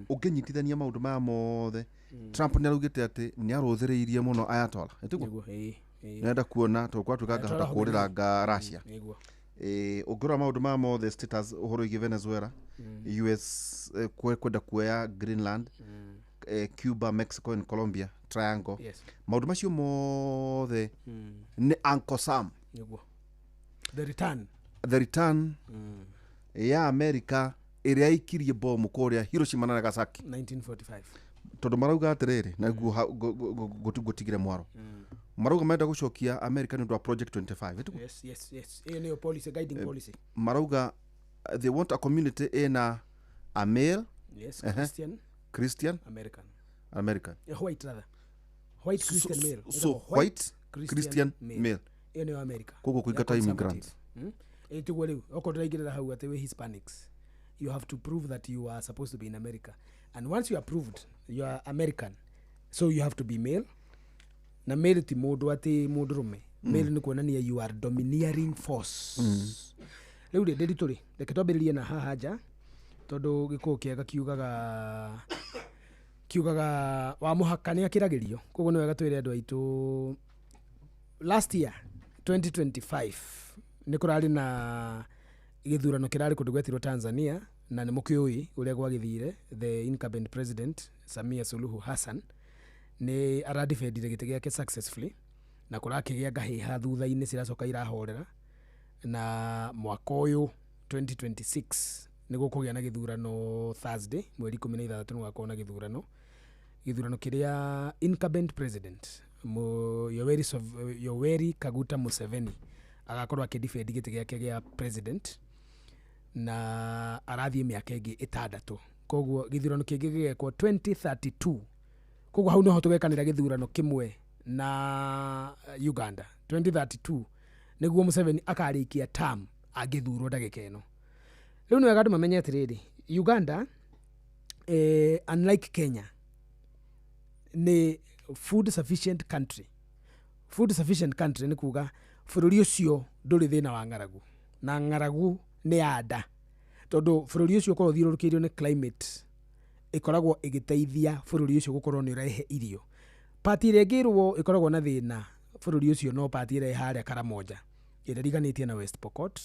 ũngĩnyitithania maũndũ maya mothe Trump nĩ araugĩte atĩ nĩ arũthĩrĩirie mũno Ayatollah ĩtiguo Nĩguo ĩĩ, ĩĩ. nĩarenda kuona tondũ gwatuĩka ngahota Ayatollah Khomeini. kũũrĩranga Russia. Nĩguo. Ũngĩrora maũndũ maya mothe status ũhoro wĩgiĩ Venezuela US kwenda kuoya Greenland. Cuba, Mexico and Colombia triangle. Maũndũ macio mothe nĩ Uncle Sam. Nĩguo the return. The return ya America ĩrĩa ikirie bomu kũrĩa Hiroshima na Nagasaki. 1945. Tondũ marauga atĩrĩrĩ, naguo ngũtigire mwaro, marauga marenda gũcokia America nĩ ũndũ wa Project 25, ĩtiguo? Yes, ĩyo nĩyo policy, guiding policy. Marauga they want a community ĩna a male Christian. Christian. American. American. White, rather, white Christian male. So Ĩtagwo white Christian male. Ĩyo nĩyo America. Koguo Ya kũingata conservative. immigrants. Ĩ tiguo rĩu okorwo ndĩraingĩrĩra hau atĩ wĩ Hispanics, you have to prove that you are supposed to be in America, and once you are proved you are American, so you have to be male. Na male ti mũndũ atĩ mũndũrũme. Male nĩ kuonania you are domineering force. Rĩu rĩ, ndĩritũ rĩ, reke twambĩrĩrie na haha nja, tondũ gĩkũyũ kĩega kiugaga wa mũhaka nĩ akĩragĩrio. Koguo nĩ wega twĩre andũ aitũ, last year 2025 nĩ kũrarĩ na gĩthurano kĩrarĩ kũndũ gwetirwo Tanzania, na nĩ mũkĩũĩ ũrĩa gwagĩthire. The incumbent president, Samia Suluhu Hassan, nĩ aradefendire gĩtĩ gĩake successfully, na kũrakĩgĩa ngahĩha thutha-inĩ ciracoka irahorera. Na mwaka ũyũ 2026 nĩ gũkũgĩa na gĩthurano Thursday mweri 16. Nĩ gũgakorwo na gĩthurano kĩrĩa incumbent president Yoweri Kaguta Museveni agakorwo akĩdefend gĩtĩ gĩake gĩa president, na arathiĩ mĩaka ĩngĩ 6. Koguo gĩthurano kĩngĩ gĩgekwo 2032. Koguo hau noho tũgekanĩra gĩthurano kĩmwe na Uganda 2032, nĩguo Museveni akarĩkia term angĩthurwo ndagĩka ĩno. Rĩu nĩ wega andũ mamenye atĩrĩrĩ, Uganda, unlike Kenya, nĩ food sufficient country. Food sufficient country nĩ kuga bũrũri ũcio ndũrĩ thĩna wa ng'aragu, na ng'aragu nĩ ya nda, tondũ bũrũri ũcio ũkoragwo ũthiũrũrũkĩirio nĩ climate ĩkoragwo ĩgĩteithia bũrũri ũcio gũkorwo nĩ ũrehe irio. Pati ĩrĩa ĩngĩrwo ĩkoragwo na thĩna bũrũri ũcio no pati ĩrĩa ĩ harĩa Karamoja, ĩrĩa ĩriganĩtie na West Pokot,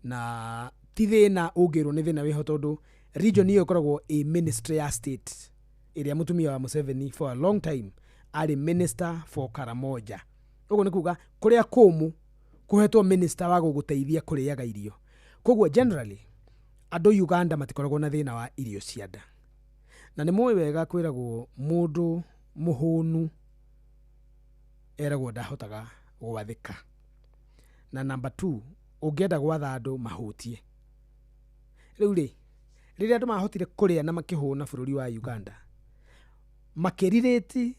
na ti thĩna ũngĩrwo nĩ thĩna wĩho, tondũ region ĩyo ĩkoragwo ĩ ministry ya state, ĩrĩa mũtumia wa Museveni for a long time arĩ minister for Karamoja. Ũguo nĩ kuga kũrĩa kũmũ kũhetwo minister wa gũgũteithia kũrĩaga irio. Koguo generally andũ Uganda matikoragwo na thĩna wa irio cia nda. Na nĩ mũĩ wega kwĩragwo mũndũ mũhũnu eragwo ndahotaga gwathĩka. Na number 2, ũngĩenda gwatha andũ, mahũtie. Rĩu rĩ, rĩrĩa andũ mahotire kũrĩa na makĩhũna bũrũri wa Uganda, makĩrirĩti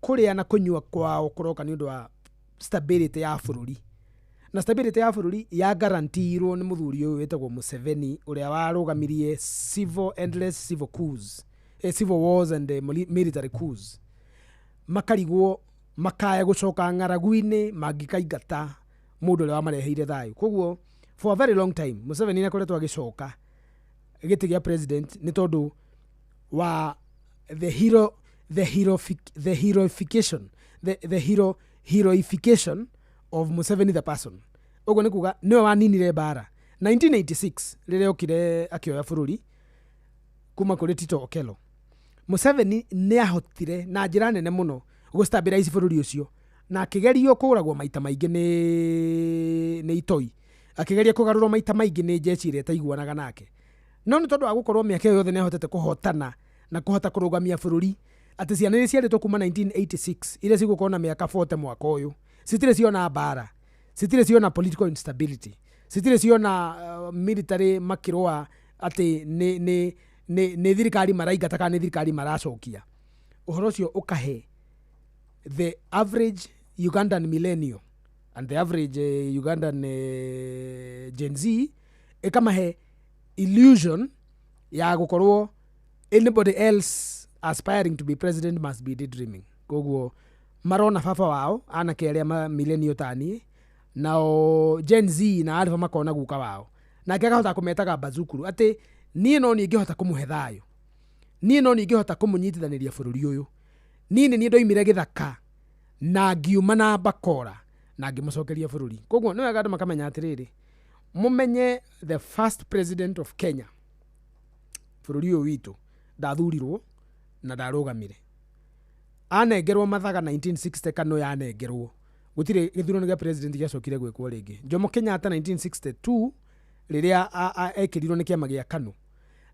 kũrĩa na kũnyua kwao kũroka nĩ ũndũ wa stability ya bũrũri. Na stability ya bũrũri ya guaranteeirwo nĩ mũthuri ũyũ wĩtagwo Museveni, ũrĩa warũgamirie civil endless civil coups, civil wars and military coups. Makarigwo makaya gũcoka ng'aragu-inĩ mangĩkaingata mũndũ ũrĩa wamareheire thayũ. Koguo for a very long time Museveni nĩ akoretwo agĩcoka gĩtĩ gĩa president nĩ tondũ wa the hero the heroic the heroification the, the hero heroification of Museveni the person. Ũguo nĩ kuga nĩwe waninire mbara 1986 rĩrĩa okire akĩoya bũrũri kuma kũrĩ Tito Okello. Museveni nĩ ahotire na njĩra nene mũno gũstabilize bũrũri ũcio, na akĩgerio kũragwo maita maingĩ nĩ itoi, akĩgeria kũgarũrwo maita maingĩ nĩ jeshi ĩrĩa ĩtaiguanaga nake, no nĩ tondũ wa gũkorwo mĩaka ĩyo yothe nĩ ahotete kũhotana na kũhota kũrũgamia bũrũri, atĩ ciana iria ciarĩtwo kuma 1986 iria cigũkorwo na mĩaka 40 mwaka ũyũ citirĩ ciona mbara, citirĩ ciona political instability, citirĩ ciona military makĩrũa atĩ nĩ thirikari maraingata kana nĩ thirikari maracokia. Ũhoro ũcio ũkahe the average Ugandan millennial and the average Ugandan Gen Z, ĩkamahe illusion ya gũkorwo anybody else aspiring to be president must be daydreaming. Koguo marona baba wao, anake arĩa ma millennial taniĩ, nao Gen Z na Alpha makona guka wao, nake akahota kũmetaga bazukuru atĩ niĩ no niĩ ingĩhota kũmũhe thayũ, niĩ no niĩ ingĩhota kũmũnyitithanĩria bũrũri ũyũ, niĩ nĩ niĩ ndoimire gĩthaka na ngiuma na bakora na ngĩmũcokeria bũrũri. Koguo nĩ wega andũ makamenya atĩrĩrĩ, mũmenye the first president of Kenya, bũrũri ũyũ witũ, ndathurirwo Na ndarũgamire. Anengerwo mathaga 1960, kano yanengerwo, gũtirĩ gĩthurano gĩa president gĩacokire gwĩkwo rĩngĩ. Jomo Kenyatta 1962, rĩrĩa ekĩrirwo nĩ kĩama gĩa KANU,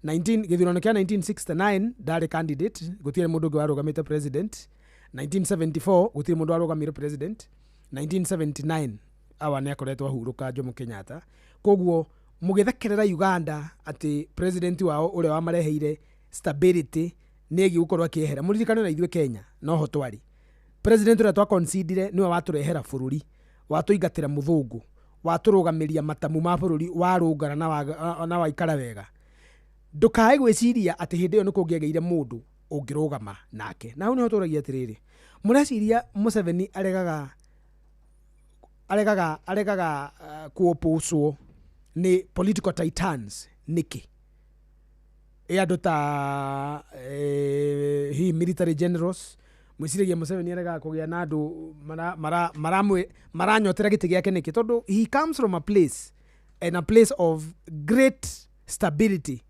19 gĩthurano kĩa 1969 ndarĩ candidate, gũtirĩ mũndũ ũngĩ warũgamĩte president. 1974 gũtirĩ mũndũ warũgamire president. 1979 awa nĩ akoretwo ahurũka Jomo Kenyatta. Koguo mũgĩthekerera Uganda atĩ president wao ũrĩa wamareheire stability nĩ egiĩ gũkorwo akĩehera, mũririkane na ithuĩ Kenya noho twarĩ. President ũrĩa twaconsidire nĩwe watũrehera bũrũri, watũingatĩra mũthũngũ, watũrũgamĩria matamu ma bũrũri, warũngana na waikara wega, ndũkae gwĩciria atĩ hĩndĩ ĩyo nĩ kũngĩagĩire mũndũ ũngĩrũgama nake. Na hau nĩho tũragia atĩrĩrĩ, mũreciria Museveni aregaga kuopocwo nĩ political titans nĩkĩ? Ĩ andũ ta hihi military generals, mwĩciragia Museveni aregaga kũgĩa na andũ maranyotera gĩtĩ gĩake nĩkĩ? Tondũ he comes from a place and a place of great stability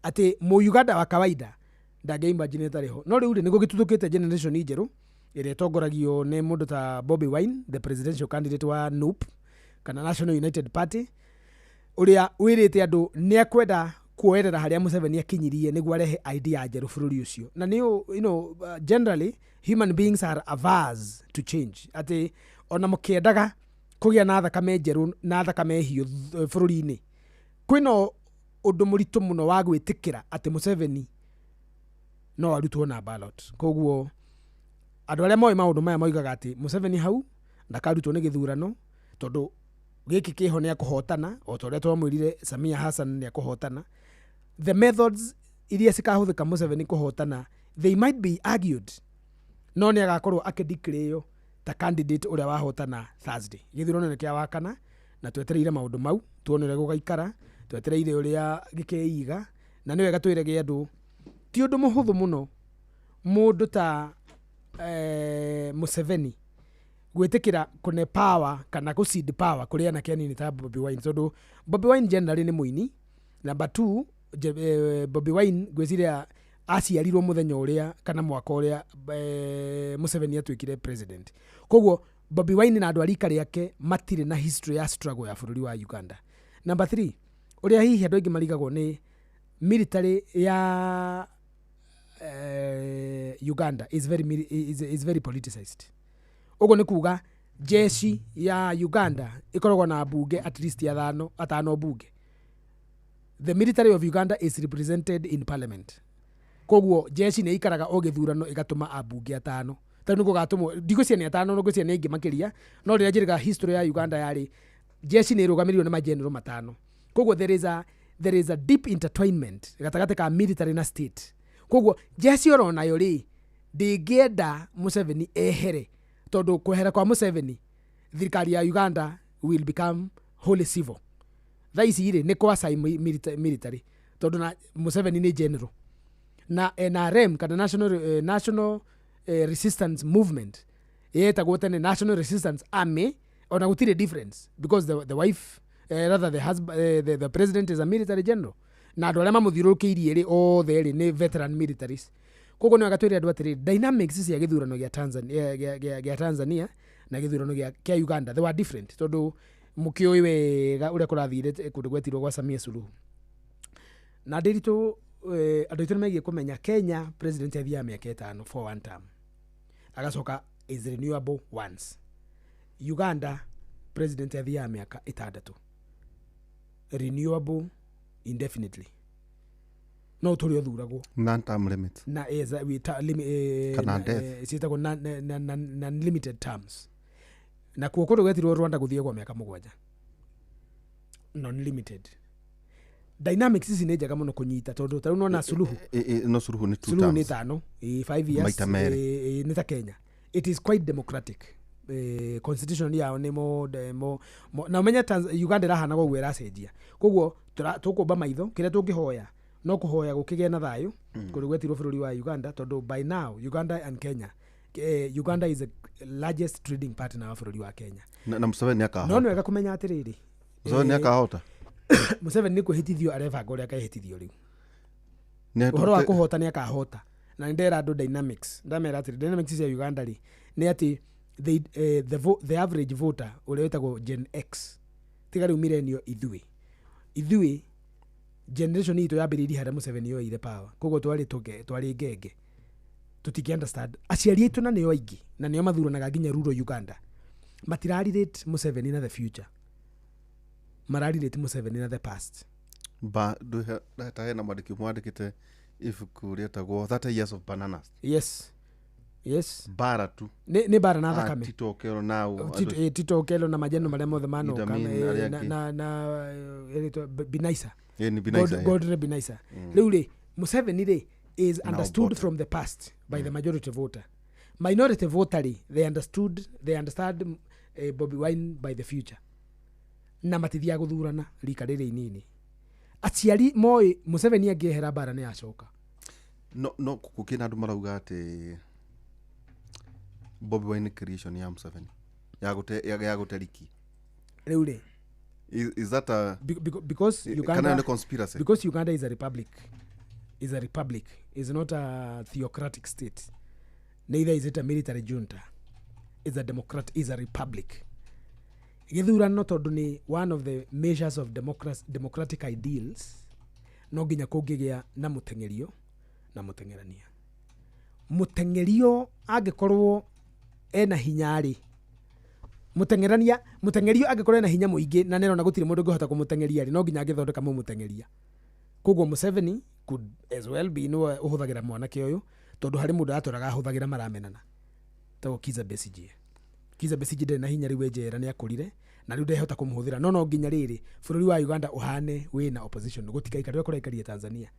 atĩ mũuganda wa kawaida ndangĩimagine tarĩ ho. No rĩu rĩ, nĩ gũgĩtuthũkĩte generation njerũ ĩrĩa ĩtongoragio nĩ mũndũ ta Bobi Wine, the presidential candidate wa NUP kana National United Party, ũrĩa wĩrĩte andũ nĩ akwenda kuoerera harĩa Museveni akinyirie nĩguo arehe idea njerũ bũrũri ũcio. Na nĩ generally human beings are averse to change, atĩ ona mũkĩendaga kũgĩa na thakame njerũ na thakame hiũ bũrũri-inĩ, kwĩna ũndũ mũritũ mũno wa gwĩtĩkĩra atĩ Museveni no arutwo na ballot. Koguo andũ arĩa moĩ maũndũ maya moigaga atĩ Museveni hau ndakarutwo nĩ gĩthurano, tondũ gĩkĩ kĩho nĩ akũhotana o ta ũrĩa twamwĩrire Samia Hassan nĩ akũhotana. The methods iria cikahũthĩka Museveni kũhotana, they might be argued, no nĩ agakorwo akĩdeclare ta candidate ũrĩa wahotana Thursday. Gĩthurano nĩ kĩa Wakana, na twetereire maũndũ mau tuone ũrĩa gũgaikara, twetereire ũrĩa gĩkeiga. Na nĩ wega twĩrege andũ ti ũndũ mũhũthũ mũno mũndũ ta Museveni gwĩtĩkĩra kũne power kana gũ power kũrĩ anake anini ta Bobi Wine, tondũ Bobi Wine generally nĩ mũini. Number two, Bobi Wine ngwĩciria aciarirwo mũthenya ũrĩa kana mwaka ũrĩa Museveni atuĩkire president. Koguo Bobi Wine na andũ a rika rĩake matirĩ na history ya struggle ya bũrũri wa Uganda. Number three, ũrĩa hihi andũ aingĩ marigagwo nĩ military ya Uganda is very politicized. Ũguo nĩ kuga jeshi ya Uganda ĩkoragwo na mbunge at least atano mbunge. The military of Uganda is represented in parliament. Koguo jeshi nĩ ikaraga o gĩthurano ĩgatũma ambunge atano. Tarĩu nĩ gũgatũmwo, ndigwĩciria nĩ atano, no ngwĩciria nĩ aingĩ makĩria, no rĩrĩa njĩrĩga history ya Uganda yarĩ jeshi nĩ ĩrũgamĩrĩirwo nĩ mageneral matano. Koguo there is a deep intertwinement gatagatĩ ka military na state. Koguo jeshi oro nayo rĩ, ndĩngĩenda Museveni ehere, tondũ kwehera kwa Museveni thirikari ya Uganda will become wholly civil. Thaa ici rĩ, nĩ quasi military, tondũ na Museveni nĩ general na NRM kana National Resistance Movement, yetagwo tene National Resistance Army, ona gũtirĩ difference because the wife, rather the husband, the president is a military general, na andũ arĩa mamũthiũrũrũkĩirie rĩ othe rĩ nĩ veteran militaries. Koguo nĩ wega twĩre andũ atĩrĩ, dynamics cia gĩthurano gĩa Tanzania, gĩa Tanzania na gĩthurano kĩa Uganda, they were different, tondũ mũkĩũĩ wega ũrĩa kũrathire kũndũ gwetirwo gwa Samia Suluhu. Na ndĩritũ andũ aitũ nĩ megiĩ kũmenya Kenya president athiaga mĩaka 5 for one term, agacoka is renewable once. Uganda president athiaga mĩaka 6, renewable indefinitely, no ũtũre ũthuragwo. Non term limit. Na Kana death. Ciĩtagwo non-limited terms. Na kuo kũndũ gwetirwo Rwanda gũthiagwo mĩaka 7, non-limited. Dynamics ici nĩ njega mũno kũnyita, tondũ tarĩu nona Suluhu. No Suluhu nĩ two Suluhu nĩ terms. 5, 5 years. Maita merĩ. Nĩ ta Kenya, it is quite democratic. Constitution yao nĩ mo na ũmenye Uganda ĩrahana ũguo ĩracenjia. Koguo tũkũmba maitho, kĩrĩa tũngĩhoya no kũhoya gũkĩgĩe na thayũ kũrĩ gwetirwo bũrũri wa Uganda, tondũ by now Uganda and Kenya, Uganda is the largest trading partner wa bũrũri wa Kenya. Na Museveni No akahota. nĩ wega kũmenya atĩrĩrĩ, Museveni akahota. Museveni nĩ kwĩhĩtithio arebanga ũrĩa akehĩtithio rĩu. Nĩ Ũhoro wa kũhota nĩ akahota. Na nĩ ndera andũ dynamics, ndamera atĩrĩ, dynamics cia Uganda rĩ, nĩ atĩ the average voter ũrĩa wĩtagwo Gen X, tiga rĩu millennial, ithuĩ generation itũ yambĩrĩirie harĩa Museveni yoire power, koguo twarĩ twarĩ ngenge, tũtingĩ understand. Aciari aitũ, na nĩo aingĩ na nĩo mathuranaga nginya rural Uganda, matirarelate Museveni na the future, mararelate Museveni na the past. Ba ta hena mwandĩki ũmwe wandĩkĩte ibuku rĩetagwo 30 Years of Bananas. Yes. Bara tu. Nĩ bara na thakame. Tito Okello nao. Tito Okello na majeno marĩa mothe manoka. Idi Amin, arĩa angĩ. Na ĩrĩtwo Binaisa. Nĩ Binaisa. Godfrey Binaisa. Rĩu rĩ, Museveni rĩ is Now understood voter. from the past by the majority voter. Minority voter rĩ, they understand Bobi Wine by the future, na matithiaga gũthurana rika rĩrĩ inini. Aciari moĩ Museveni angĩehera, bara nĩ acoka. No gũkĩ na andũ marauga atĩ Bobi Wine creation ya Museveni ya gũte riki. Rĩu rĩ, Is that a because kana Uganda nĩ conspiracy? Because Uganda is a republic, is not a theocratic state, neither is it a military junta. Is a democrat, is a republic. Gĩthurano, tondũ nĩ one of the measures of democratic ideals, no nginya kũngĩgĩa na mũteng'erio na mũteng'erania. Mũteng'erio angĩkorwo ena hinya rĩ, mũteng'erania, mũteng'erio angĩkorwo ena hinya mũingĩ na nĩarona gũtirĩ mũndũ ũngĩhota kũmũteng'eria rĩ, no nginya angĩthondeka mũmũteng'eria. Koguo Museveni could as well be nĩwe ũhũthagĩra mwanake ũyũ, tondũ harĩ mũndũ atũraga ahũthagĩra maramenana tagwo Kizza Besigye. Kizza Besigye ndarĩ na hinya rĩu, e njera, nĩ akũrire na rĩu ndehota kũmũhũthĩra. No nginya rĩrĩ bũrũri wa Uganda ũhane wĩna opposition, gũtikaikare ũrĩa kũraikarire Tanzania.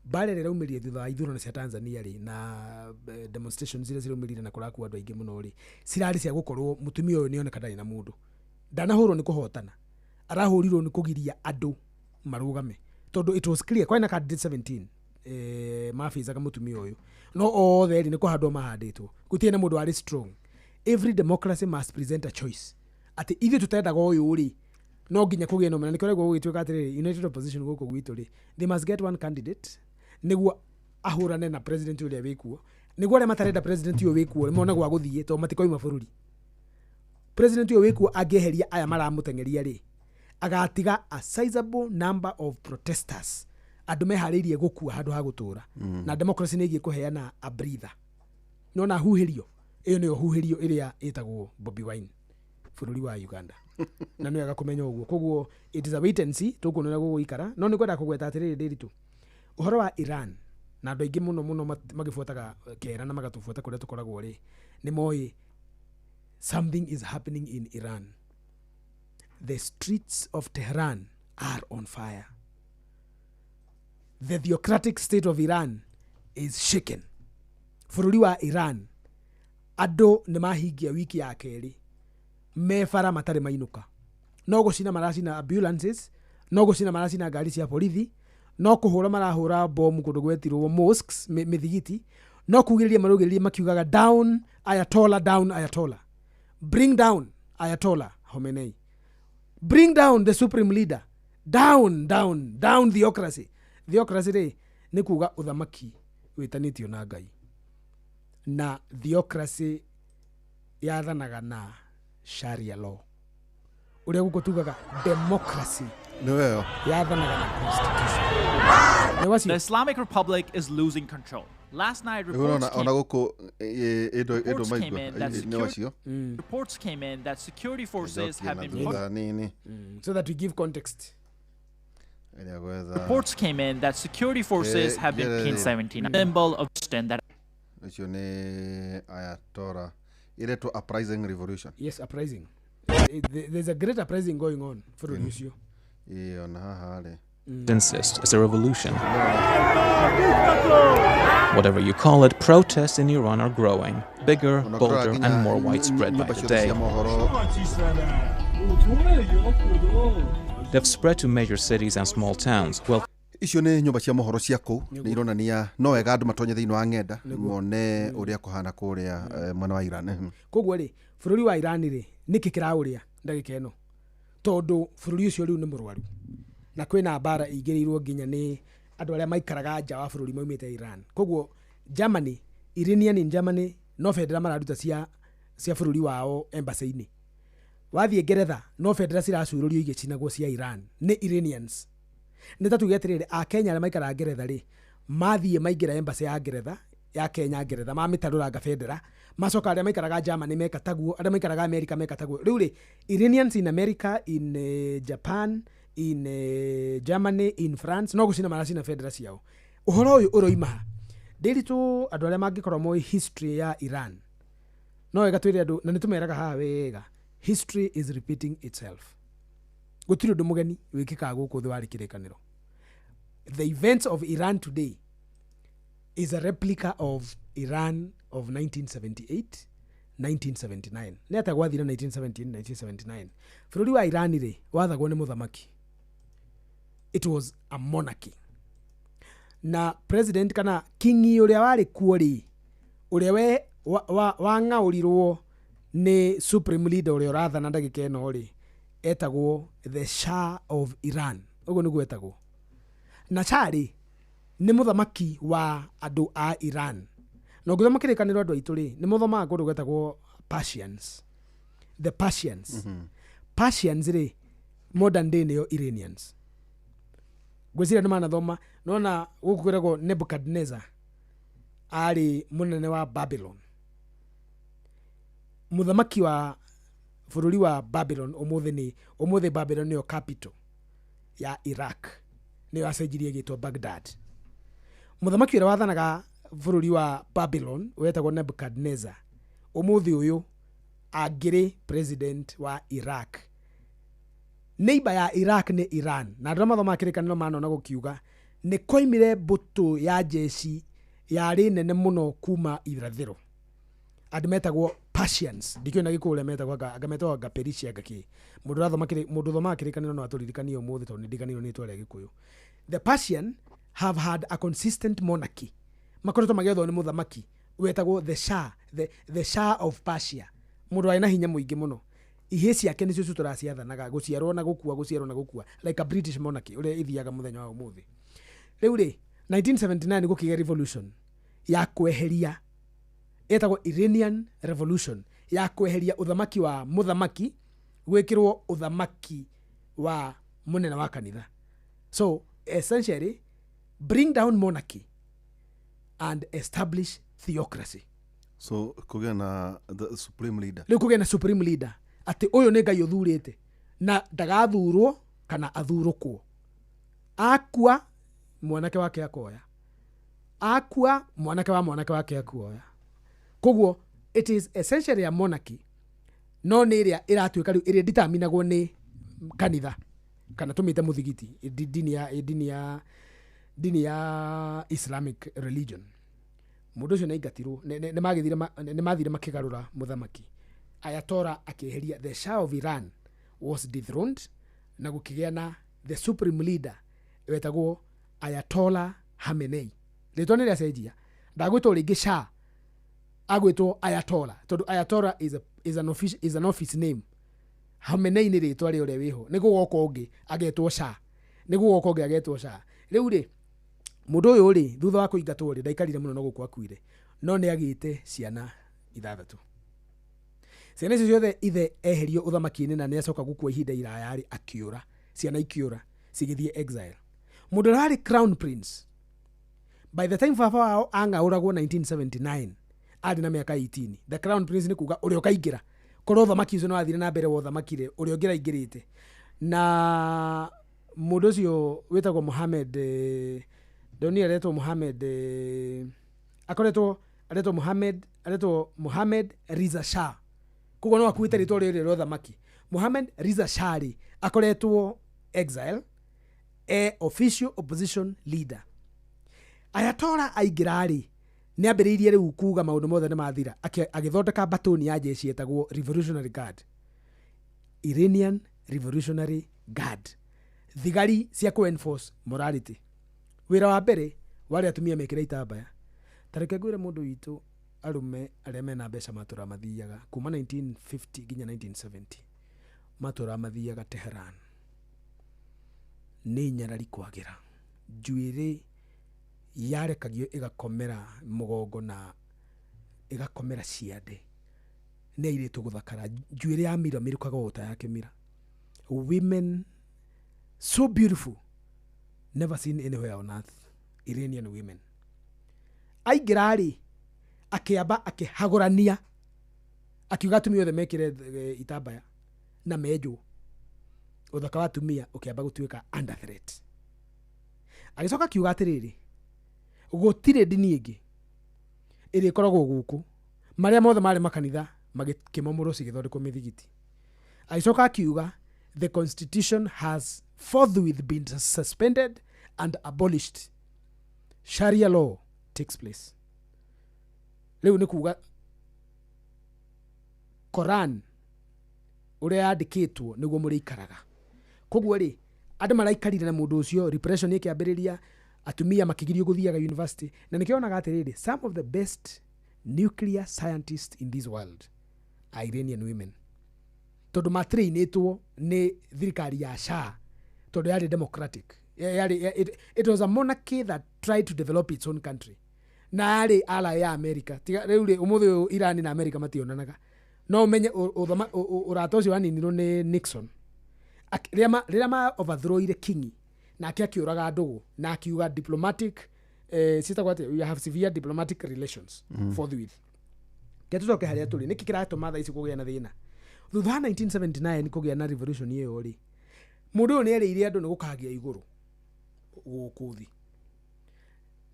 Mbara ĩrĩa ĩraumĩrire thutha wa ithurano cia Tanzania rĩ, na demonstrations iria ciraumĩrire na kũrakua andũ aingĩ mũno rĩ, cirarĩ cia gũkorwo mũtumia ũyũ nĩoneka ndarĩ na mũndũ. Ndanahũrwo nĩ kũhotana, arahũrirwo nĩ kũgiria andũ marũgame, tondũ it was clear kwarĩ na candidate 17 mabicaga mũtumia ũyũ, no othe erĩ nĩ kũhandwo mahandĩtwo, gũtirĩ na mũndũ warĩ strong. Every democracy must present a choice, atĩ ithuĩ tũtendaga ũyũ rĩ, no nginya kũgĩe na ũmena. Nĩkĩo ũraigua gũgĩtuĩka atĩrĩrĩ, united opposition gũkũ gwitũ rĩ, they must get one candidate nĩguo ahũrane na president ũrĩa wĩkuo, nĩguo arĩa matarenda president ũyũ wĩkuo mone gwa gũthiĩ, tondũ matikoima bũrũri. President ũyũ wĩkuo angĩeheria aya maramũteng'eria rĩ, agatiga a sizable number of protesters, andũ meharĩirie gũkua handũ ha gũtũra. Na democracy nĩ ĩgiĩ kũheana a breather, nona huhĩrio ĩyo nĩyo huhĩrio ĩrĩa ĩtagwo Bobi Wine bũrũri wa Uganda, na nĩ wega kũmenya ũguo. Koguo it is a wait and see, tũkuona ũrĩa gũgũikara. No nĩ kwenda kũgweta atĩrĩrĩ, Ndĩritũ, ũhoro wa Iran, na andũ aingĩ mũno mũno magĩbuataga kera na magatũbuata kũrĩa tũkoragwo rĩ, nĩ moĩ something is happening in Iran. The streets of Tehran are on fire. The theocratic state of Iran is shaken. Bũrũri wa Iran, andũ nĩ mahingia wiki ya kerĩ me bara matarĩ mainũka. No gũcina maracina ambulances, no gũcina maracina ngari cia borithi, no kũhũra marahũra bomu kũndũ gwetirwo mosques, mĩthigiti, no kugĩrĩria maraugĩrĩria makiugaga, "Down Ayatollah, down Ayatollah, bring down Ayatollah Khomeini, bring down the supreme leader, down, down, down theocracy." Theocracy rĩ, nĩ kuga ũthamaki wĩtanĩtio na Ngai, na theocracy yathanaga na sharia law. Ũrĩa gũkũ tugaga democracy nĩ weyo yathanaga na constitution. Nĩ wacio. The Islamic Republic is losing control. Last night, reports ona came, ona gũkũ ĩndo ĩndo reports came maigua in that nĩ security, wacio. reports came in that security forces Njokie have na been thutha nini. So that we give context. Ĩrĩa gwetha. Reports came in that security forces have been yeah, pinned 17, symbol of that Ũcio nĩ Ayatollah, ĩretwo Uprising Revolution. Yes, uprising. There's a great uprising going on bũrũri ũcio. Ĩ, ona haha rĩ. Insist is a revolution. Whatever you call it, protests in Iran are growing, bigger, Ona bolder, kũrora and more nginya widespread by nyũmba the ciothe day. cia mohoro. They've spread to major cities and small towns. Well, Icio nĩ nyũmba cia mohoro cia kũu, nĩ ironania no wega andũ matonye thĩinĩ wa ng'enda mone ũrĩa kũhana kũrĩa mwena wa Iran. Koguo rĩ, bũrũri wa Iran rĩ, nĩkĩ kĩraũrĩa ndagĩka ĩno? Tondũ bũrũri ũcio rĩu nĩ mũrwaru, na kwĩna mbara ingĩrĩirwo nginya nĩ andũ arĩa maikaraga nja wa bũrũri maumĩte Iran. Koguo Germany, Iranian in Germany no bendera mararuta cia bũrũri wao embassy-inĩ. Wathiĩ Ngeretha no bendera ciracurũrio igĩcinagwo cia Iran nĩ Iranians. Nĩ ta tuge atĩrĩrĩ, Akenya arĩa maikaraga Ngeretha rĩ, mathiĩ maingĩra embassy ya Ngeretha ya Kenya Ngeretha, mamĩtarũranga bendera, macoka arĩa maikaraga Germany meka taguo, arĩa maikaraga America meka taguo. Rĩu rĩ, Iranians in America, in Japan, in Germany, in France no gũcina maracina bendera ciao. Ũhoro ũyũ ũroima ha? Ndĩritũ andũ arĩa mangĩkorwo moĩ history ya Iran no wega twĩre andũ, na nĩ tũmeraga haha wega, history is repeating itself. Gũtirĩ ũndũ mũgeni wĩkĩkaga gũkũ thĩ warĩ kĩrĩkanĩro. The events of Iran today is a replica of Iran of 1978, 1979. Nĩ atĩa gwathire 1978, 1979? Bũrũri wa Iran rĩ, wathagwo nĩ mũthamaki. It was a monarchy. Na president kana kingi ũrĩa warĩ kuo rĩ, ũrĩa we wang'aũrirwo nĩ supreme leader ũrĩa ũrathana ndagĩka ĩno rĩ, etagwo the Shah of Iran. Ũguo nĩguo etagwo. Na Shah rĩ, nĩ mũthamaki wa andũ a Iran. Na ũngĩthoma kĩrĩkanĩro andũ aitũ rĩ, nĩ mũthomaga kũndũ gwetagwo Persians. The Persians. Persians rĩ, modern day nĩo Iranians. Ngwĩciria nĩ manathoma, nona gũkũ kwĩragwo Nebuchadnezzar arĩ mũnene wa Babylon. Mũthamaki wa bũrũri wa Babylon ũmũthĩ nĩ, ũmũthĩ Babylon nĩyo capital ya Iraq, nĩyo yacenjirie ĩgĩtwo Baghdad. Mũthamaki ũrĩa wathanaga bũrũri wa Babylon wetagwo Nebuchadnezzar, ũmũthĩ ũyũ angĩrĩ president wa Iraq. Neighbor ya Iraq nĩ Iran, na andũ arĩa mathomaga kĩrĩkanĩro manona gũkiuga nĩ koimire mbũtũ ya jeshi yarĩ nene mũno kuma irathĩro, andũ metagwo Persians. Ndikĩũĩ na Gĩkũyũ ũrĩa metagwo, anga metagwo anga Perisia anga kĩ. Mũndũ ũrathoma mũndũ ũthomaga kĩrĩkanĩro no atũririkanie ũmũthĩ tondũ nĩ ndiganĩirwo nĩ rĩtwa rĩa Gĩkũyũ. The Persian have had a consistent monarchy. Makoretwo magĩathwo nĩ mũthamaki wetagwo the Shah, the Shah of Persia. Mũndũ warĩ na hinya mũingĩ mũno. Ihĩĩ ciake nĩcio tũraciathanaga, gũciarwo na gũkua, gũciarwo na gũkua, like a British monarchy ũrĩa ĩthiaga mũthenya wa ũmũthĩ. Rĩu rĩ, 1979 gũkĩgĩa revolution ya kweheria, ĩtagwo Iranian Revolution, ya kweheria ũthamaki wa mũthamaki gwĩkĩrwo ũthamaki wa mũnene wa kanitha. So essentially bring down monarchy and establish theocracy. So kũgĩa na the supreme leader. Rĩu kũgĩa na supreme leader, atĩ ũyũ nĩ Ngai ũthurĩte na ndagathurwo kana athurũkwo. Akua mwanake wake akoya, akua mwanake wa mwanake wake akuoya. Koguo it is essentially a monarchy, no nĩ ĩrĩa ĩratuĩka rĩu ĩrĩa determinagwo nĩ kanitha kana tũmĩte mũthigiti, dini ya Islamic religion. Mũndũ ũcio nĩaingatirwo, nĩmathire makĩgarũra mũthamaki. Ayatollah akĩeheria the Shah of Iran was dethroned, na gũkĩgĩa na the supreme leader wetagwo Ayatollah Khamenei. Rĩtwa nĩ rĩacenjia, ndagwĩtwo rĩngĩ Shah, agwĩtwo Ayatollah, tondũ Ayatollah is an office name. Khamenei nĩ rĩtwa rĩa ũrĩa wĩho, nĩ gũgoka ũngĩ agetwo Shah, nĩ gũgoka ũngĩ agetwo Shah. Rĩu rĩ, mũndũ ũyũ rĩ, thutha wa kũingatwo rĩ, ndaikarire mũno no gũkũ akuire, no nĩ agĩte ciana 6. Ciana icio ciothe ithe eherio ũthamaki-inĩ na nĩ acoka gũkua ihinda iraya rĩ, akĩũra, ciana ikĩũra cigĩthiĩ exile. Mũndũ ũrĩa warĩ crown prince by the time baba wao ang'aũragwo 1979 arĩ na mĩaka 18. The crown prince nĩ kuga ũrĩa ũkaingĩra, korwo ũthamaki ũcio nĩ wathire na mbere wa ũthamaki rĩ, ũrĩa ũngĩraingĩrĩte. Na mũndũ ũcio wĩtagwo Mohammed, ndonire aretwo Mohammed, akoretwo aretwo Mohammed, aretwo Mohammed Reza Shah. Koguo no akuĩte rĩtwa rĩrĩ rĩa ũthamaki. Mohammed Reza Shah rĩ, akoretwo exile, e official opposition leader. Ayatollah aingĩra rĩ, nĩ ambĩrĩirie rĩu kuga maũndũ mothe nĩ mathira, agĩthondeka batoni ya jeshi ĩtagwo Revolutionary Guard, Iranian Revolutionary Guard, thigari cia kũ enforce morality. Wĩra wa mbere warĩ atumia mekĩra itambaya. Ta reke ngwĩre mũndũ witũ, arũme arĩa mena mbeca matũra mathiaga kuma 1950 nginya 1970 matũra mathiaga Tehran. Nĩ nyarari kwagĩra, njuĩrĩ Yarekagio ĩgakomera mũgongo na ĩgakomera ciande nĩ airĩtu gũthakara, njuĩrĩ ya mira mĩrũkaga o ta ya kĩmira. Women so beautiful, never seen anywhere on earth. Iranian women. Aingĩra rĩ, akĩamba akĩhagũrania, akiuga atumia othe mekĩre itambaya na menjwo. Ũthaka wa atumia ũkĩamba gũtuĩka under threat. Agĩcoka akiuga atĩrĩrĩ, gũtirĩ ndini ĩngĩ ĩrĩa ĩkoragwo gũkũ, marĩa mothe marĩ makanitha magĩkĩmomorwo cigĩthondekwo mĩthigiti. Agĩcoka akiuga the constitution has forthwith been suspended and abolished, Sharia law takes place. Rĩu nĩ kuga Koran ũrĩa yandĩkĩtwo nĩguo mũrĩikaraga. Koguo rĩ, andũ maraikarire na mũndũ ũcio, repression ĩkĩambĩrĩria, atumia makĩgirio gũthiaga university. Na nĩkĩo onaga atĩrĩrĩ, some of the best nuclear scientists in this world are Iranian women, tondũ matrainĩtwo nĩ thirikari ya Shah, tondũ yarĩ democratic. It was a monarchy that tried to develop its own country, na yarĩ ally ya America. Tiga rĩu rĩ, ũmũthĩ ũyũ Iran na America mationanaga. No ũmenye ũrata ũcio waninirwo nĩ Nixon. Rĩrĩa ma overthrowire king, nake akĩũraga ndũgũ na akiuga diplomatic, ciĩtagwo atĩa, we have severe diplomatic relations forthwith. Ke tũcoke harĩa tũrĩ, nĩkĩ kĩratũma thaa ici kũgĩa na thĩna thutha wa 1979 kũgĩa na revolution ĩyo rĩ? Mũndũ ũyũ nĩ erĩire andũ nĩ gũkagĩa igũrũ gũkũ thĩ,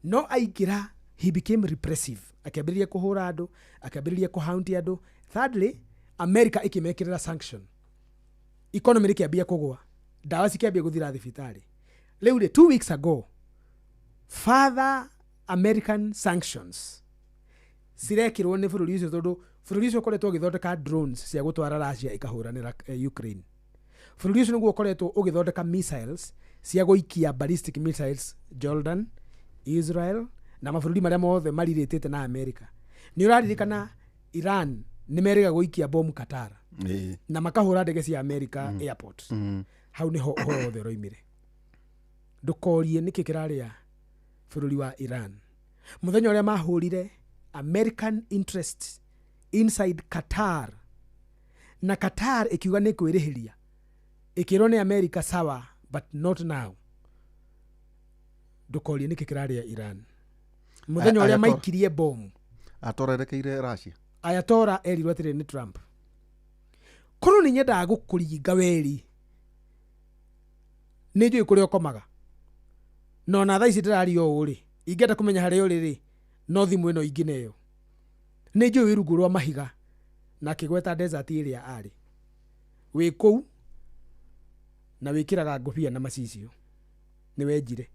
no aingĩra he became repressive, akĩambĩrĩria kũhũra andũ, akĩambĩrĩria kũhaunti andũ. Thirdly, America ĩkĩmekĩrĩra sanction, economy rĩkĩambia kũgũa, ndawa cikĩambia gũthira thibitarĩ. Rĩu rĩ, 2 weeks ago, further American sanctions cirekĩrwo nĩ bũrũri ũcio, tondũ bũrũri ũcio ũkoretwo ũgĩthondeka drones cia gũtwara Russia ĩkahũranĩra Ukraine. Bũrũri ũcio nĩguo ũkoretwo ũgĩthondeka missiles cia gũikia ballistic missiles Jordan, Israel na mabũrũri marĩa mothe marirĩtĩte na America. Nĩ ũraririkana Iran nĩ merĩga gũikia bomu Qatar na makahũra ndege cia America airport. Hau nĩho ũhoro wothe ũroimire. Ndũkorie nĩkĩ kĩrarĩa bũrũri wa Iran. Mũthenya ũrĩa mahũrire American interest inside Qatar, na Qatar ĩkiuga nĩ kwĩrĩhĩria, ĩkĩrwo nĩ America, sawa, but not now. Ndũkorie nĩkĩ kĩrarĩa Iran. Mũthenya ũrĩa maikirie bomu Atorerekeire Russia. Ayatollah erirwo atĩrĩ nĩ Trump, korwo nĩ nyendaga gũkũringa weri, nĩ njũĩ kũrĩa ũkomaga, no na thaa ici ndĩraria ũũ rĩ, ingĩenda kũmenya harĩa ũrĩ rĩ, no thimũ ĩno ingĩneo. Nĩ njũĩ wĩ rungu rwa mahiga. Na akĩgweta desert ĩrĩa arĩ wĩ kũu na wĩkĩraga ngũbia na macicio, nĩ wenjire,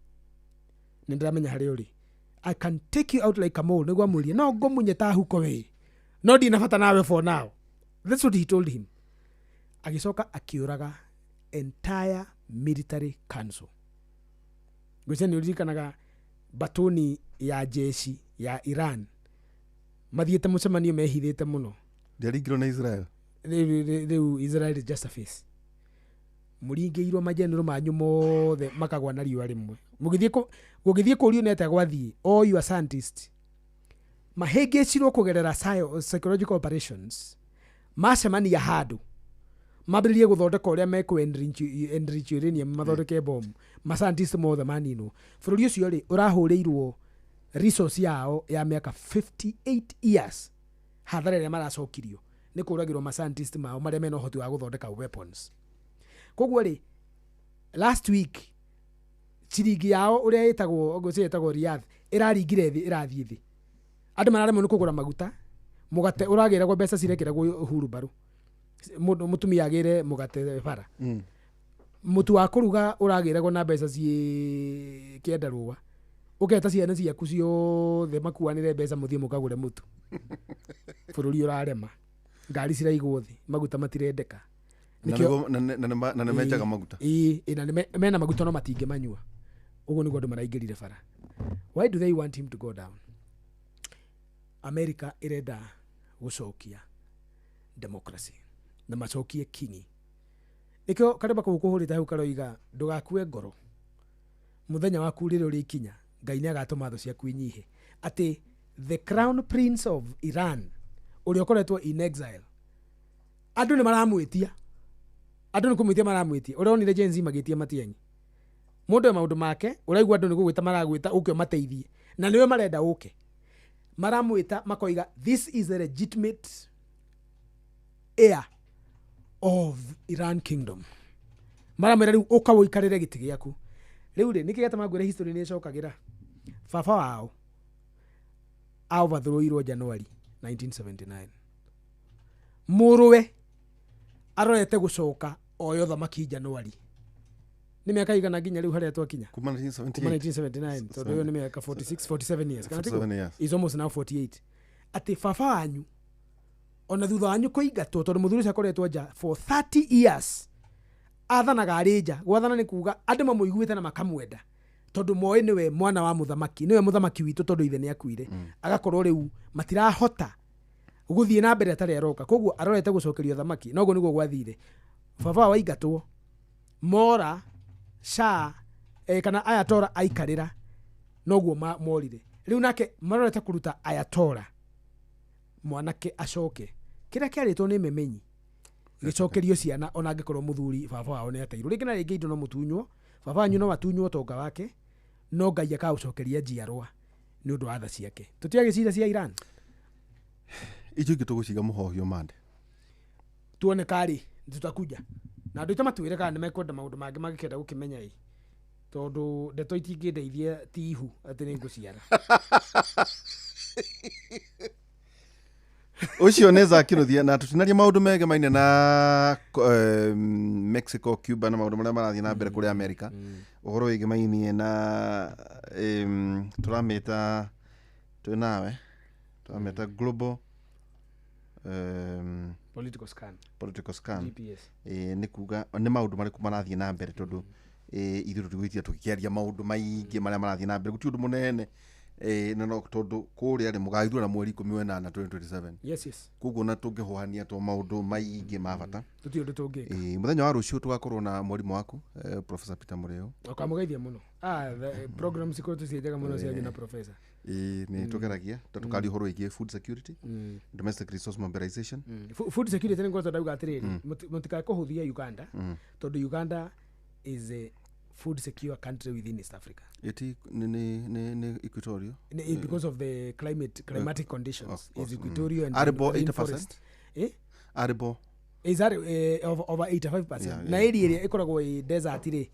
nĩ ndĩramenya harĩa ũrĩ. I can take you out like a mole. Nĩguo amwĩrire no ngũmunye ta huko wĩ, no ndina bata nawe for now. That's what he told him. Agĩcoka akĩũraga entire military council. Ngwĩciria nĩ ũririkanaga batoni ya jeshi ya Iran mathiĩte mũcemanio mehithĩte mũno. Ndĩaringirwo nĩ Israel. Rĩu Israel is just a face. Mũringĩirwo majenero manyu mothe makagwa na riũa rĩmwe. Gũgĩthiĩ kũrio nĩ atĩa gwathiĩ, all your scientists mahĩngĩcirwo kũgerera psychological operations, macemania handũ mambĩrĩrie gũthondeka ũrĩa mekũ enrich uranium mathondeke bomu. Mascientist mothe maninwo. Bũrũri ũcio rĩ, ũrahũrĩirwo resource yao ya mĩaka 58 years. Hathara ĩrĩa maracokirio nĩ kũragĩrwo mascientist mao marĩa mena ũhoti wa gũthondeka weapons. Koguo rĩ, last week ciringi yao ũrĩa ĩtagwo, ngwĩciria ĩtagwo Riyadh, ĩraringire thĩ, ĩrathiĩ thĩ. Andũ mararemwo nĩ kũgũra maguta, mũgate ũragĩragwo mbeca cirekĩragwo hurumbarũ, mũndũ mũtumia agĩre mũgate bara, mũtu wa kũruga ũragĩragwo na mbeca ciĩ kĩenda rũa, ũketa ciana ciaku ciothe makuanĩre mbeca mũthiĩ mũkagũre mũtu. Bũrũri ũrarema, ngari ciraigwo thĩ, maguta matirendeka. Na na nĩ menjaga maguta. Ĩĩ, na mena maguta no matingĩmanyua. Ũguo nĩguo andũ maraingĩrire bara. Why do they want him to go down? America ĩrenda gũcokia democracy na macokie kingi. Nĩkĩo karĩmba kau kũhũrĩte hau karoiga ndũgakue ngoro, mũthenya waku rĩrĩa ũrĩkinya Ngai nĩ agatũma thũ ciaku inyihe. Atĩ the crown prince of Iran ũrĩa ũkoretwo in exile, andũ nĩ maramwĩtia, andũ nĩ kũmwĩtia maramwĩtia. Ũronire Gen Z magĩtia Matiang'i, mũndũ e maũndũ make, ũraigua andũ nĩ gũgwĩta maragwĩta ũke ũmateithie, na nĩwe marenda ũke, maramwĩta makoiga this is a legitimate heir of Iran kingdom. Maramwĩra rĩu ũka ũikarĩre gĩtĩ gĩaku. Rĩu rĩ, nĩkĩ gĩatũma ngwĩre history nĩ ĩcokagĩra? Baba wao overthrow-irwo January 1979, mũrũwe arorete gũcoka oyo thamaki January. Nĩ mĩaka igana nginya rĩu harĩa twakinya? Kuma 1978. Kuma 1979, tondũ ĩyo nĩ mĩaka 46 47 years, kana tiguo? 47 years. Is almost now 48. Atĩ baba wanyu ona thutha wanyu kũingatwo, tondũ mũthuri ũcio akoretwo nja for 30 years, athanaga arĩ nja. Gwathana nĩ kuga andũ mamũiguĩte na makamwenda, tondũ moĩ nĩwe mwana wa mũthamaki, nĩwe mũthamaki witũ, tondũ ithe nĩ akuire. Agakorwo rĩu matirahota gũthiĩ na mbere atarĩ aroka, koguo arorete gũcokerio thamaki. Noguo nĩguo gwathire. Baba waingatwo mora sha kana ayatora aikarĩra, noguo morire. Rĩu nake marorete kũruta ayatora mwanake acoke kĩrĩa kĩarĩtwo nĩ memenyi gĩcokerio ciana, ona angĩkorwo mũthuri baba wao nĩ ateirwo. Rĩngĩ na rĩngĩ indo no mũtunywo, baba wanyu no atunywo ũtonga wake, no Ngai akaũcokeria njiarwa nĩ ũndũ wa tha ciake. Tũtiagĩcira cia Iran icio ingĩ tũgũciga mũhohio mande tuone karĩ tutakuja na andũ aitũ matwĩre kana nĩmekwenda maũndũ mangĩ mangĩkenda gũkĩmenya ĩ, tondũ ndeto itingĩndeithia ti ihu atĩ nĩ ngũciara. Ũcio nĩ Zakiruthia na tũtinaria maũndũ megemaine na Mexico, Cuba na maũndũ marĩa marathiĩ na mbere kũrĩa America, ũhoro wĩgemainie na tũramĩta twĩ nawe, tũramĩta global political scan, political scan, GPS. Nĩ kuga nĩ maũndũ marĩkũ marathiĩ na mbere, tondũ ithuĩ tũtigwĩtia tũkĩaria maũndũ maingĩ marĩa marathiĩ na mbere, gũtirĩ ũndũ mũnene na no tondũ kũrĩa rĩ mũgathurana mweri 18 2027. Yes, yes. Koguo na tũngĩhũhania to maũndũ maingĩ ma bata, tũtirĩ ũndũ tũngĩka. Mũthenya wa rũciũ tũgakorwo na mwarimũ waku Professor Peter Mũrĩo. Ũkamũgeithia mũno. Program cikoretwo ciĩ njega mũno cia na professor. Nĩ tũgeragia ta tũkaria ũhoro wĩgiĩ food security, domestic resource mobilization. Food security nĩ ngoretwo ndauga atĩrĩrĩ, mũtikae kũhũthia Uganda, tondũ Uganda is a food secure country within East Africa. Ĩti nĩ equatorial. Because of the climatic conditions of is equatorial and Arable 80%. rainforest. Arable Is that over 85%? Yeah, Na area ĩrĩa ĩkoragwo ĩ desert rĩ,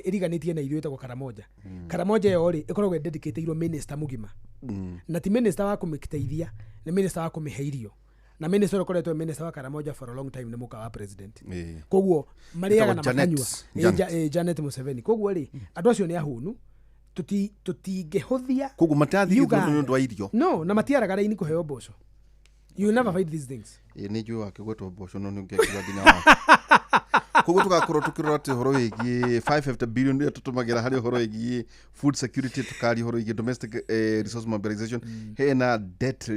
ĩriganĩtie na ithuĩ ĩtagwo Karamoja. Karamoja ĩyo rĩ, ĩkoragwo ĩdedicatĩirwo minister mũgima. Na ti minister wa kũmĩteithia, nĩ minister wa kũmĩhe irio. Na minister ũrĩa ũkoretwo minister wa Karamoja for a long time nĩ mũka wa president. Koguo marĩaga na Ĩtagwo Janet. makanyua. Janet. Janet Museveni. Koguo rĩ, andũ acio nĩ ahũnu, tũtingĩhũthia Koguo matirathiĩ gĩthurano Uganda. nĩ ũndũ wa irio. No, na matiaraga raini kũheo mboco. You will never find these things. Nĩ njũĩ wake gwetwo mboco no nĩ ũngĩakiuga nginya wake. Koguo tũgakorwo tũkĩrora atĩ ũhoro wĩgiĩ 550 billion ĩrĩa tũtũmagĩra harĩ ũhoro wĩgiĩ food security, tũkaria ũhoro wĩgiĩ domestic resource mobilization, hena debt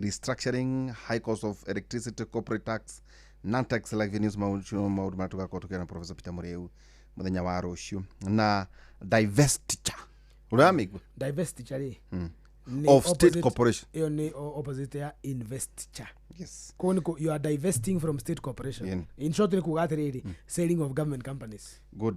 restructuring, high cost of electricity, corporate tax, non-tax revenues, maũndũ marĩa tũgakorwo tũkĩaria na Professor Peter Mũrĩu mũthenya wa rũciũ, na divestiture ũramĩigua? Divestiture rĩ, nĩ Of state opposite- corporation. ĩyo nĩ opposite ya investiture. Yes. Koguo nĩ you are divesting from state corporation. Yeah. In short nĩ kuga atĩrĩrĩ, selling of government companies. Good.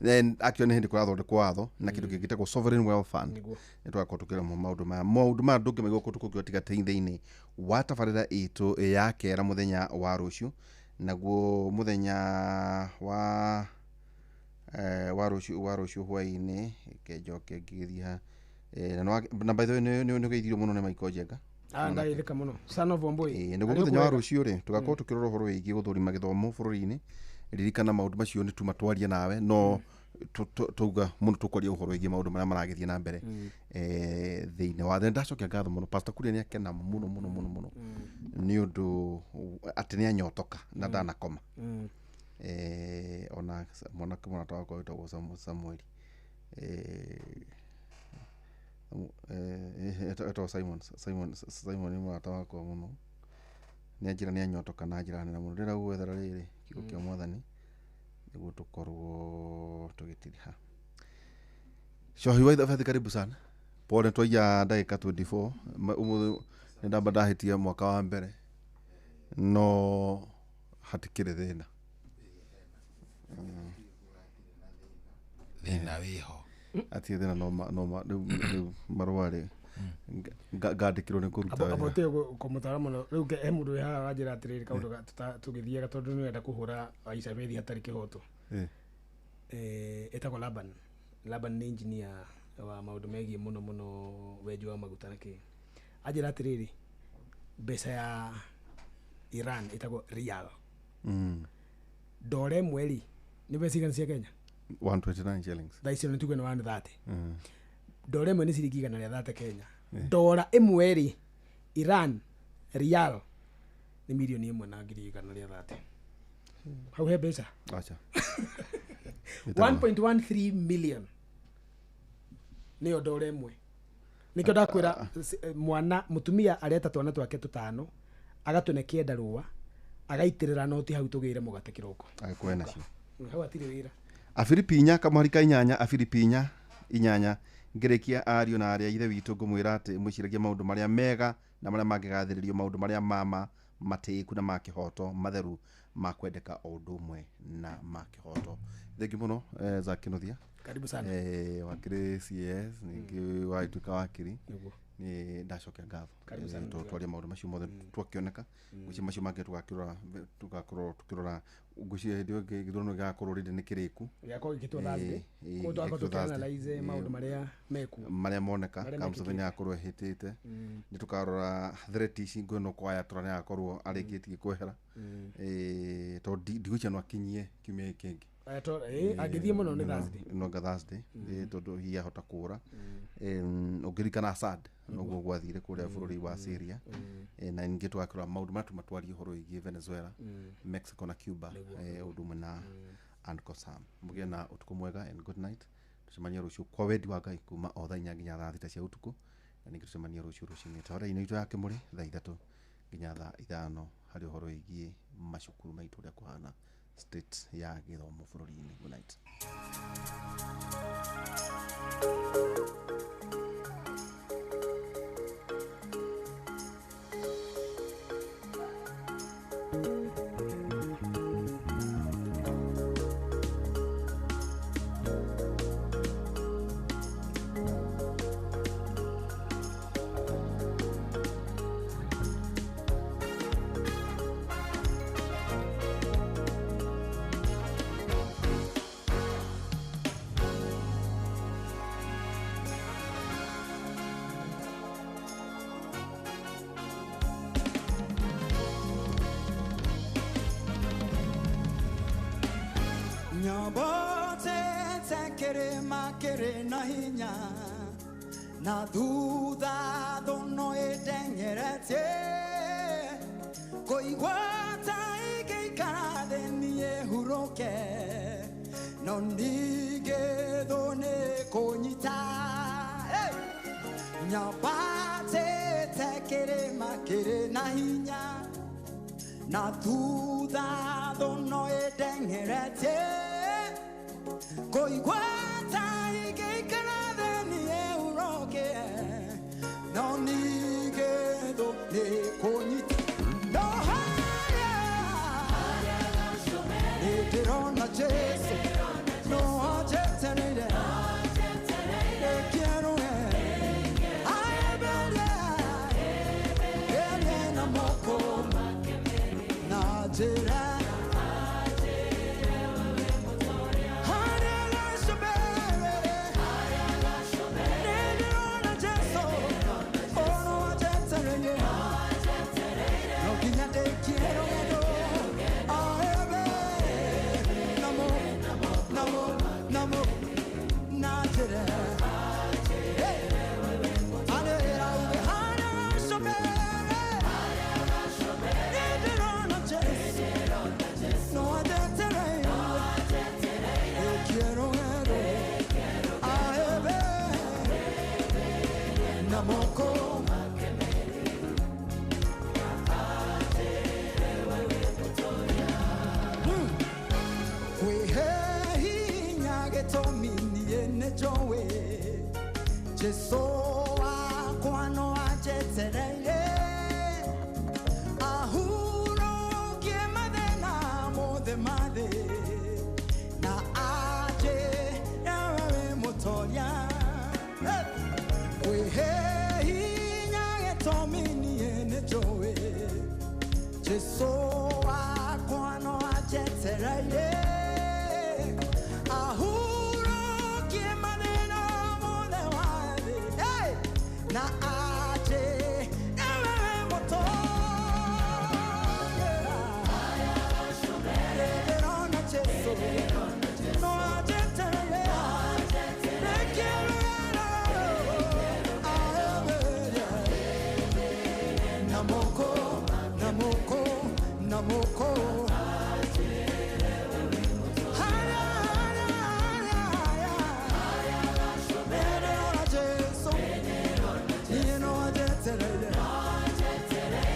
Then actually nĩ hĩndĩ kũrathondekwo watho na kĩndũ kĩngĩ gĩtagwo sovereign wealth fund. Nĩguo. Nĩ tũgakorwo tũkĩra maũndũ maya, maũndũ maya ndũngĩmaigua kũndũ kũngĩ tiga thĩinĩ wa tabarĩra itũ ya kera mũthenya wa rũciũ, naguo mũthenya wa wa rũciũ hwaĩ-inĩ kenjoke ngĩgĩthiĩ ha na by the way nĩ ũgeithirio mũno nĩ Michael Njenga. Ndageithĩka mũno, son of Wambui. Nĩguo Arĩ mũthenya wa ũkũ wega? rũciũ rĩ, tũgakorwo tũkĩrora ũhoro wĩgiĩ gũthũrima gĩthomo bũrũri-inĩ. Ririkana maũndũ macio nĩ tuma twarie nawe, no tauga mũno tũkwaria ũhoro wĩgiĩ maũndũ marĩa maragĩthiĩ na mbere thĩinĩ wa thĩ. Ndacokia ngatho mũno, Pastor Kuria nĩ akena mũno mũno mũno mũno nĩ ũndũ atĩ nĩ anyotoka na ndanakoma. Ona mwanake mũrata wakwa wĩtagwo Samueli, etagwo Simon, Simon nĩ mũrata wakwa mũno, nĩ anjĩra nĩ anyotoka na njĩra nene mũno. Ndĩrenda gũgwethera rĩrĩ kiugo kĩa mwathani nĩguo tũkorwo tũgĩtiriha. Shohi wa ithabethi, karibu sana. Pole twaiya ndagĩka 24. Ũmũthĩ nĩ ndamba ndahĩtia mwaka wa mbere, no hatikĩrĩ thĩna. Thĩna wĩho. Atirĩ thĩna, no rĩu marũa rĩ ngandĩkĩrwo nĩ kũruta wĩra. Abote kũmũtara mũno rĩu he mũndũ wĩ haha wanjĩra atĩrĩrĩ kaũndũ tũgĩthiaga tondũ nĩ wenda kũhũra Aisha Bethi hatarĩ kĩhoto. Ĩtagwo Laban. Laban nĩ engineer wa maũndũ megiĩ mũno mũno wenji wa maguta na kĩ. Anjĩra atĩrĩrĩ, mbeca ya Iran ĩtagwo rial. Ndora ĩmwe rĩ nĩ mbeca igana cia Kenya? 129 shillings. Thaa icio nĩ tuge nĩ 130. Ndora ĩmwe nĩ ciringi 130 Kenya. Ndora ĩmwe rĩ Iran rial nĩ 1,130,000. Hau he mbeca? Acha. 1.13 million nĩyo ndora ĩmwe. Nĩkĩo ndakwĩra mwana mũtumia areta twana twake tũtano agatũne kĩenda rũa agaitĩrĩra noti hau tũgĩre mũgate kĩroko. Agĩkũhe nacio. Hau hatirĩ wĩra. Afilipi 4 kamũhari ka 8, Afilipi 4:8, ngĩrĩkia ariũ na arĩa ithe witũ ngũmwĩra atĩ mwĩciragie maũndũ marĩa mega na marĩa mangĩgathĩrĩrio, maũndũ marĩa mama matĩĩku na ma kĩhoto, matheru, ma kwendeka o ũndũ ũmwe na ma kĩhoto. Thengi mũno, Zack Kinuthia. Karibu sana. Wakiri CS ningĩ wagĩtuĩka wakiri. Nĩguo. Nĩ ndacokia ngatho. Karibu sana. Twaria maũndũ macio mothe twakĩoneka, ngwĩciria macio mangĩ tũgakĩrora, tũgakorwo tũkĩrora, ngwĩciria hĩndĩ ĩyo ĩngĩ gĩthurano gĩgakorwo rĩndĩ nĩ kĩrĩku. Gĩgakorwo gĩkĩtwo Thursday. Koguo tũgakorwo gĩkĩtwo Thursday. tũkĩanalyze maũndũ marĩa mekuo, marĩa moneka marĩa kana Museveni mekĩkĩte. agakorwo ehĩtĩte. Nĩ tũkarora threat ici ngwĩno kwa Ayatollah nĩ agakorwo arĩkĩtie kwehera. Tondũ ndigwĩciria no akinyie kiumia gĩkĩ kĩngĩ. Ayatollah, angĩthiĩ mũno nĩ Thursday. No nga Thursday, tondũ hihi ahota kũra. Ũngĩririkana Assad noguo gwathire kũrĩa bũrũri wa Syria. Na ningĩ tũgakĩrora maũndũ marĩa tũma twarie ũhoro wĩgiĩ Venezuela, Mexico na Cuba, ũndũ ũmwe na Uncle Sam. Mũgĩe na ũtukũ mwega and good night. Tũcemanie rũciũ kwa wendi wa Ngai kuma o thaa 4 nginya thaa 6 cia ũtukũ, na ningĩ tũcemanie rũciũ rũcinĩ taũra-inĩ itũ ya Kĩmũrĩ thaa 3 nginya thaa 5 harĩ ũhoro wĩgiĩ macukuru maitũ ũrĩa kũhana state ya gĩthomo bũrũri-inĩ. Good night. Nyambote kĩrĩma kĩrĩ na hinya na thutha thũno ĩteng'eretie kũigua ta ĩngĩikara thĩ niĩ hurũke no ningĩ thũ nĩ kũnyita. Hey! Nyambatĩte kĩrĩma kĩrĩ na hinya na thutha thũno ĩteng'eretie kũigua ta ĩngĩikara thĩ niĩ hurũke no ningĩ thũ nĩ kũnyita. No harĩa nĩ ndĩrona Jesũ no anjetereire ndĩkĩerũe aemberie ĩrĩ na moko na njĩra. Jesu wakwa no ajetereire ahurukie maneno mothe wa thĩ. Hey! Na aje ewe moto Ndĩrona Jesu no ajetereire Rekerera Namoko, namoko, namoko. Haya, haya, haya, haya. Nĩndĩrona Jesu, niĩ no anjetereire.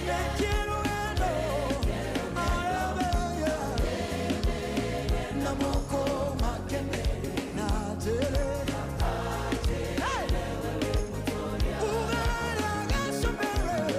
Nĩkĩrũgendo, ayabeye. Namoko makene na njĩrĩ. Hey! Ugarĩa gacũmbĩrĩ.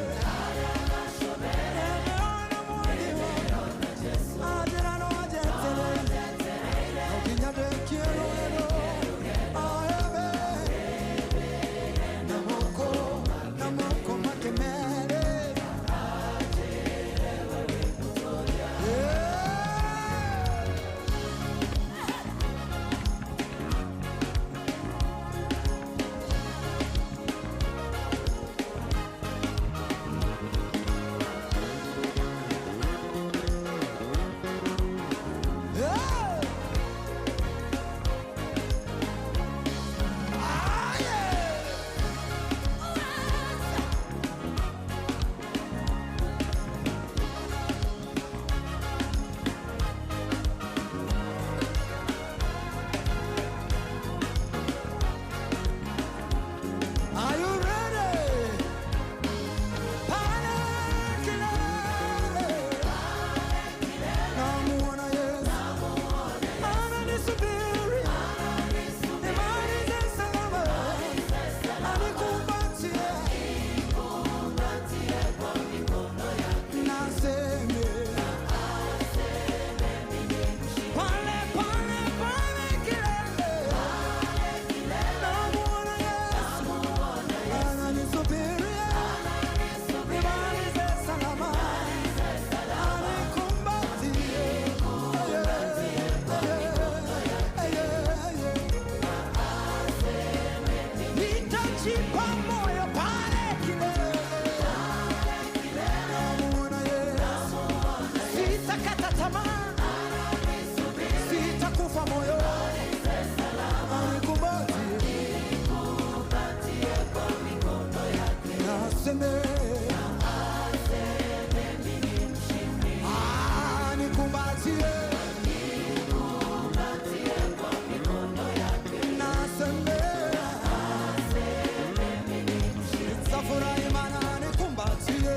Are you ready? Pale kilele. Namuona Yesu. Ananisubiri. Nimalize salama. Anikumbatie. Naseme. Pale, pale, pale kilele. Namuona Yesu. Ananisubiri. Nimalize salama. Anikumbatie. Nitajipa moyo pale kilele. Namuona Yesu. Sitakata tamaa. Sitakufa moyo. Anikumbatie. Naseme. Anikumbatie. Naseme. Nitafurahi maana anikumbatie.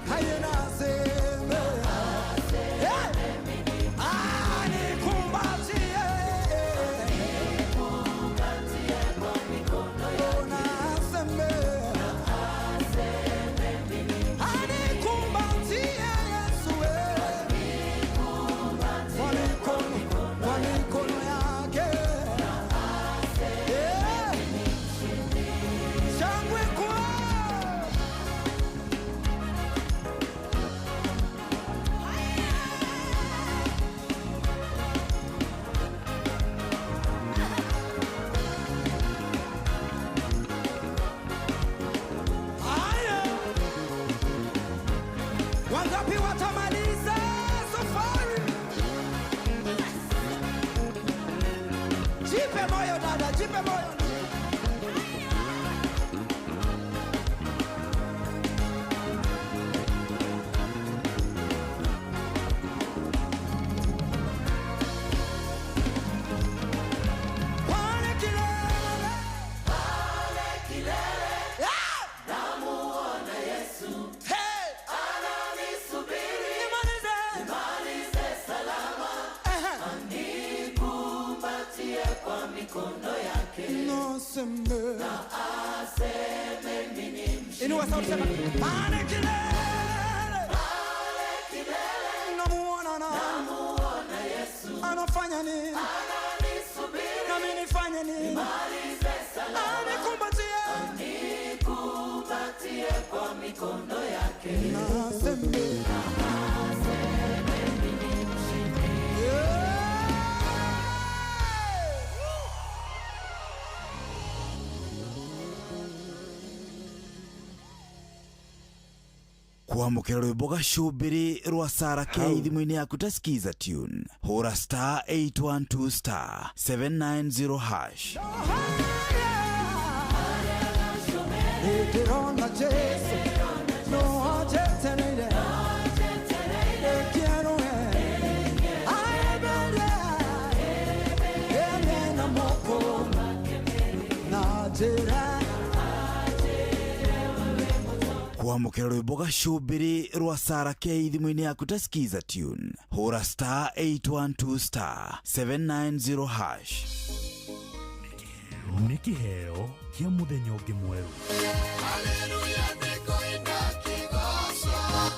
Haye naseme. Hey! Anikumbatie. Oh, naseme. Anikumbatie Yesu, eh. Kwa mikono yake. Eh. Shangwe kwao. Haya. Wangapi watamaliza safari? Jipe moyo dada, jipe moyo. Pale kilele. Ah! Hey! Nimalize. Ehe. Naseme. Inua sauti sema, pale kilele. Namuona nani? Anafanya nini? Nami nifanye nini? Anikumbatie. mikono yake. Kwamũkĩra rwĩmbo gacũmbĩrĩ rwa Sara K thimũ-inĩ yaku ta skiza tune, hũra star 812 star 790 hash. Nĩndĩrona Jesũ, no anjetereire. Nĩkĩerũhe, aemere, ene na moko, na njĩra. Kwamũkĩra rwĩmbo gacũmbĩrĩ rwa Sara K thimũ-inĩ yaku ta skiza tune, hũra star 812 star 790 hash. Nĩ kĩheo kĩa mũthenya ũngĩ mwerũ.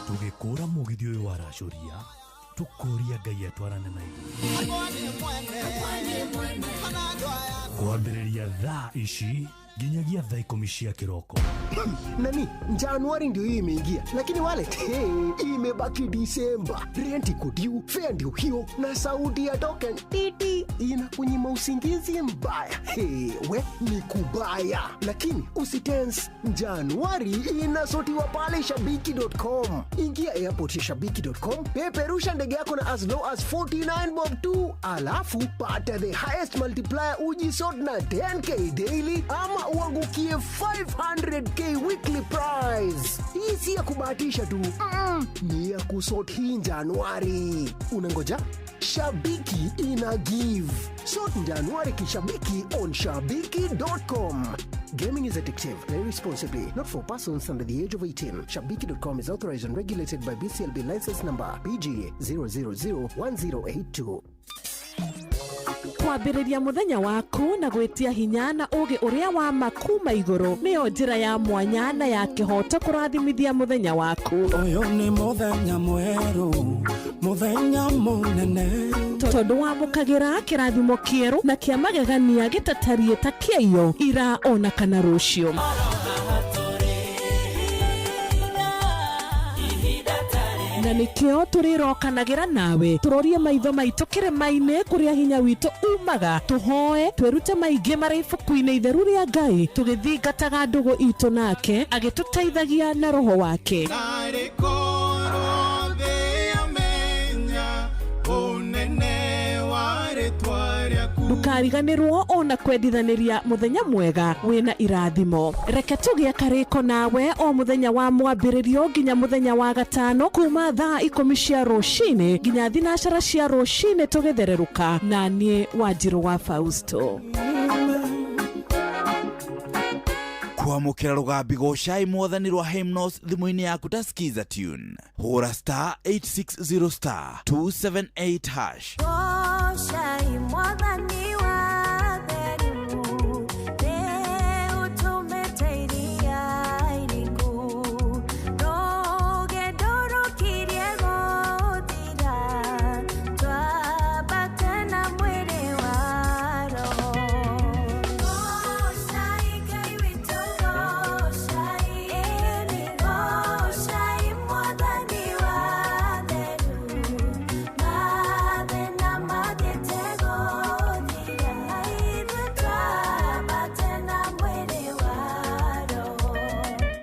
Tũgĩkũra mũgithi ũyũ waracũria, tũkũria Ngai atwarane na ithuĩ. Kwambĩrĩria thaa ici nginyagia thaa 10 cia kĩroko. Nani, Januari ndio hii imeingia, lakini wallet, hey, imebaki Disemba. Rent iko due, fare ndio hiyo, na sauti ya token titi inakunyima usingizi mbaya. Hey, we ni kubaya, lakini usitense. Januari inasotiwa pale shabiki.com. Ingia airport ya shabiki.com, peperusha ndege yako na as low as 49 bob tu, alafu pata the highest multiplier ujisort na 10K daily ama uangukie 500K weekly prize. Hii si ya kubahatisha tu, ni ya kusort hii Januari. Unangoja? Shabiki ina give. Sort Januari kishabiki on shabiki.com. Gaming is addictive. Play responsibly. Not for persons under the age of 18. Shabiki.com is authorized and regulated by BCLB license number BG 0001082. Kwambĩrĩria mũthenya waku na gwĩtia hinya na ũũgĩ ũrĩa wa ma kuma igũrũ nĩyo njĩra ya mwanya na ya kĩhooto kũrathimithia mũthenya waku. Ũyũ nĩ mũthenya mwerũ, mũthenya mũnene. Tondũ wamũkagĩra kĩrathimo kĩerũ na kĩa magegania gĩtatariĩ ta kĩaiyo ira ona kana rũciũ. Na nĩkĩo tũrĩrokanagĩra nawe tũrorie maitho maitũ kĩrĩma-inĩ kũrĩa hinya witũ umaga, tũhoe twĩrute maingĩ marĩ ibuku-inĩ itheru rĩa Ngai, tũgĩthingataga ndũgũ itũ nake agĩtũteithagia na roho wake. Ndũkariganĩrwo ona kwendithanĩria mũthenya mwega wĩna irathimo. Reke tũgĩe karĩko nawe o mũthenya wa mwambĩrĩrio nginya mũthenya wa gatano kuma thaa 10 cia rũcinĩ nginya 12 cia rũcinĩ tũgĩthererũka na niĩ Wanjirũ wa Fausto. Kwamũkĩra rũgambi gocai mwathani rwa Hymnos thimũ-inĩ yaku ta skiza tune, hũra star 860 star 278 hash. Goshai mwathani wa theru, rĩu tũmĩte iria iriku, rũgendo rũkirie gũthira, twambate na mwĩrĩ wa roho. Goshai Ngai witũ, goshai, ĩni goshai mwathani wa theru, mathĩna mathiĩte gũthira, ithuĩ twambate na mwĩrĩ wa roho.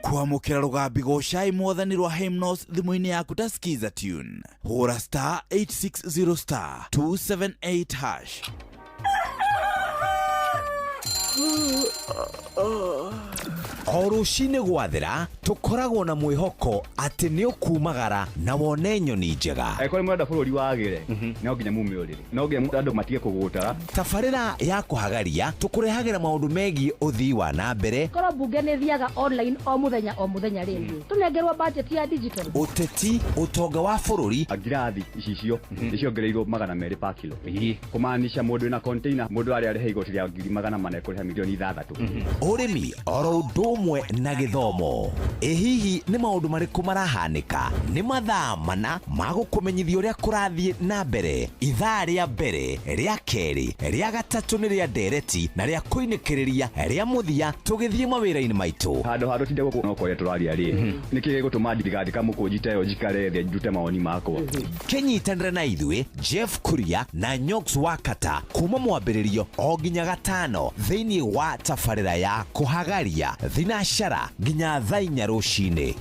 Kwamũkĩra rũgambi gocai mwathani rwa Hymnos thimũ-inĩ yaku ta skiza tune, hũra star 860 star 278 hash. O rũcinĩ gwathera tũkoragwo na mwĩhoko atĩ nĩ ũkumagara na wone nyoni njega. Angĩkorwo nĩ mũrenda bũrũri wagĩre, no nginya mume ũrĩrĩ, no nginya andũ matige kũgũtara. Tabarĩra ya kũhagaria tũkũrehagĩra maũndũ megiĩ ũthii wa na mbere, Korwo mbunge nĩ thiaga online o mũthenya o mũthenya rĩ, tũnengerwo budget ya digital. Ũteti, ũtonga wa bũrũri. Ngirathi icicio nĩ ciongereirwo 200 per kilo, kũmaanisha mũndũ wĩna container, mũndũ arĩa arĩhe igoti rĩa 400,000 ekũrĩha milioni 6. Ũrĩmi oro ũndũ ũmwe na gĩthomo. Ĩ hihi nĩ maũndũ marĩkũ marahanĩka? Nĩ mathaa mana ma gũkũmenyithia ũrĩa kũrathiĩ na mbere. Ithaa rĩa mbere, rĩa kerĩ, rĩa gatatũ nĩ rĩa ndereti na rĩa kũinĩkĩrĩria rĩa mũthia tũgĩthiĩ mawĩra-inĩ maitũ. Handũ ha tũtinde gũkũ no kwaria tũraria rĩ, nĩkĩ gĩgũtũma ndigandĩka mũkũnji ta ĩyo njikare thĩ ndute mawoni makwa? Kĩnyitanĩre na ithuĩ Jeff Kuria na Nyox Wakata kuma mwambĩrĩrio o nginya gatano thĩinĩ wa tabarĩra ya kũhagaria thinacara nginya thaa 4 rũcinĩ.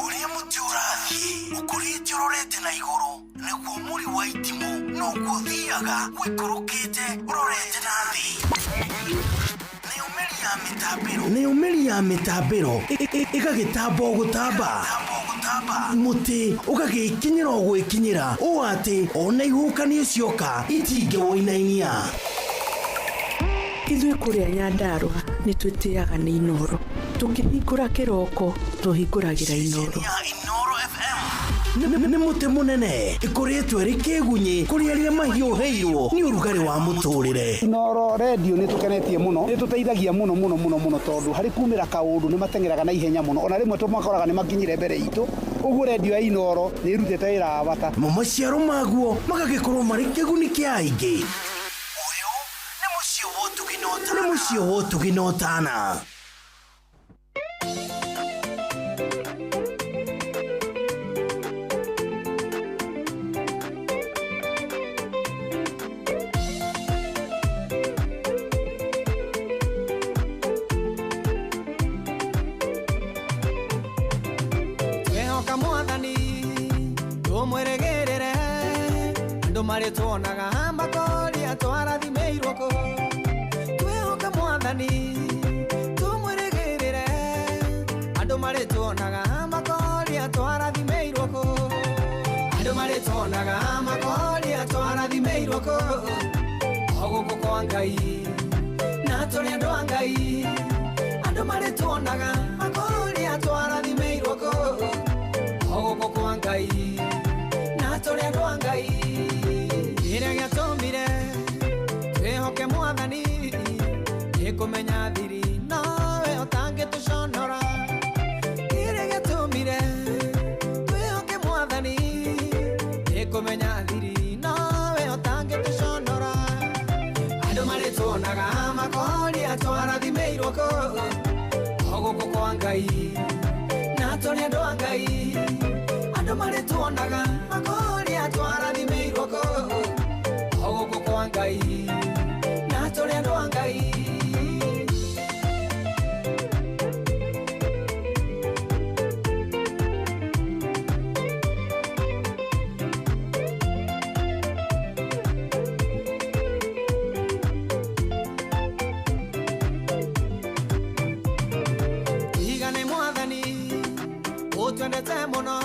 Ũrĩa mũtĩ ũrathiĩ ũkũrĩte ũrorete na igũrũ nĩguo mũri wa itimũ noguo ũthiaga ũikũrũkĩte ũrorete na thĩ. Nĩyo mĩri ya mĩtambĩro ĩgagĩtamba o gũtamba, mũtĩ ũgagĩkinyĩra o gwĩkinyĩra ũũ atĩ ona ihuhũkanio cioka itingĩwũinainia. Ithuĩ kũrĩa Nyandarũa nĩ twĩtĩaga nĩ Inooro. Tũkĩhingũra kĩroko tũhingũragĩra Inooro. Nĩ mũtĩ mũnene ĩkũrĩtwo ĩrĩ kĩgunyĩ kũrĩ arĩa mahiũhĩirwo nĩ ũrugarĩ wa mũtũrĩre. Inooro redio nĩ tũkenetie mũno, nĩ tũteithagia mũno mũno mũno mũno tondũ harĩ kumĩra kaũndũ nĩ mateng'eraga na ihenya mũno, ona rĩmwe tũmakoraga nĩ makinyire mbere itũ. Ũguo redio ya Inooro nĩ ĩrutĩte wĩra wa bata. Mo maciaro maguo magagĩkorwo marĩ kĩguni kĩa aingĩ. Ũyũ nĩ mũciĩ wa ũtugi na ũtana. Twehoka mwathani tumweregerere andu marituonaga makoria twarathimĩirwo kũ. Twehoka mwathani tumweregerere andu marituonaga makoria twarathimĩirwo kũ. Andu marituonaga makoria twarathimĩirwo kũ. O gũkũ kwa Ngai na tũrĩ andũ a Ngai, andu marituonaga makoria twarathimĩirwo kũ. O gũkũ kwa Ngai na tũrĩ andũ a Ngai. Kĩrĩa gĩatũmire twĩhoke mwathani nĩ kũmenya thiri nowe ũtangĩtũconora. Kĩrĩa gĩatũmire twĩhoke mwathani nĩ kũmenya thiri nowe ũtangĩtũconora. Andũ marĩtuonaga makoria twarathimĩirwo kũ. O gũkũ kwa Ngai na tũrĩ andũ a Ngai, andũ marĩtuonaga makoria twarathimĩirwo kũ. O gũkũ kwa Ngai na tũrĩ andũ a Ngai. Tiga nĩ mwathani ũtwendete mũno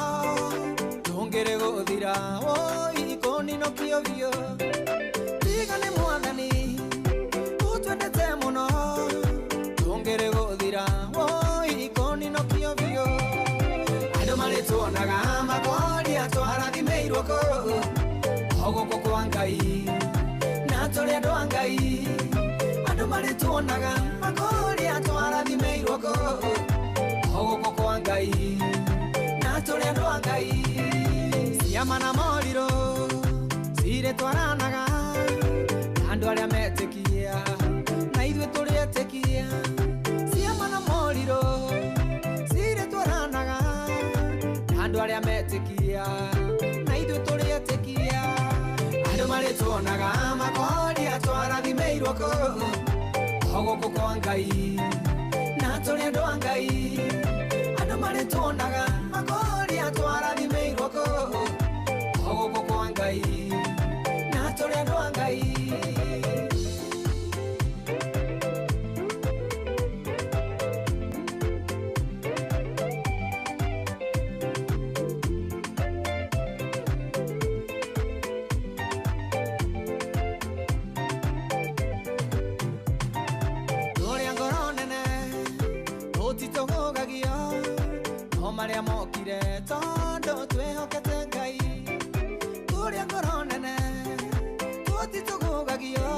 tũngĩrĩ gũthira woi kũninũkio biũ. Tiga nĩ mwathani ũtwendete mũno tũngĩrĩ gũthira woi kũninũkio biũ. Andũ marĩtuonaga makoria twarathimĩirwo kũ. O gũkũ kwa Ngai na tũrĩ andũ a Ngai, andũ marĩtuonaga makoria twarathimĩirwo kũ. O gũkũ kwa Ngai na tũrĩ andũ a Ngai. Ciama na morirũ cirĩtwaranaga na andũ arĩa metĩkia na ithuĩ tũrĩ etĩkia. Ciama na morirũ cirĩtwaranaga na andũ arĩa metĩkia na ithuĩ tũrĩ etĩkia. Andũ marĩtuonaga makoria twarathimĩirwo kũ. O gũkũ kwa Ngai na tũrĩ andũ a Ngai, andũ marĩtuonaga makoria twarathimĩirwo kũ. O gũkũ kwa Ngai na tũrĩ andũ a Ngai. Tũrĩ a ngoro nene tũtitũgũgagio no marĩa mokire tondũ twĩhokete Ngai. Tũrĩ a ngoro nene tũtitũgũgagio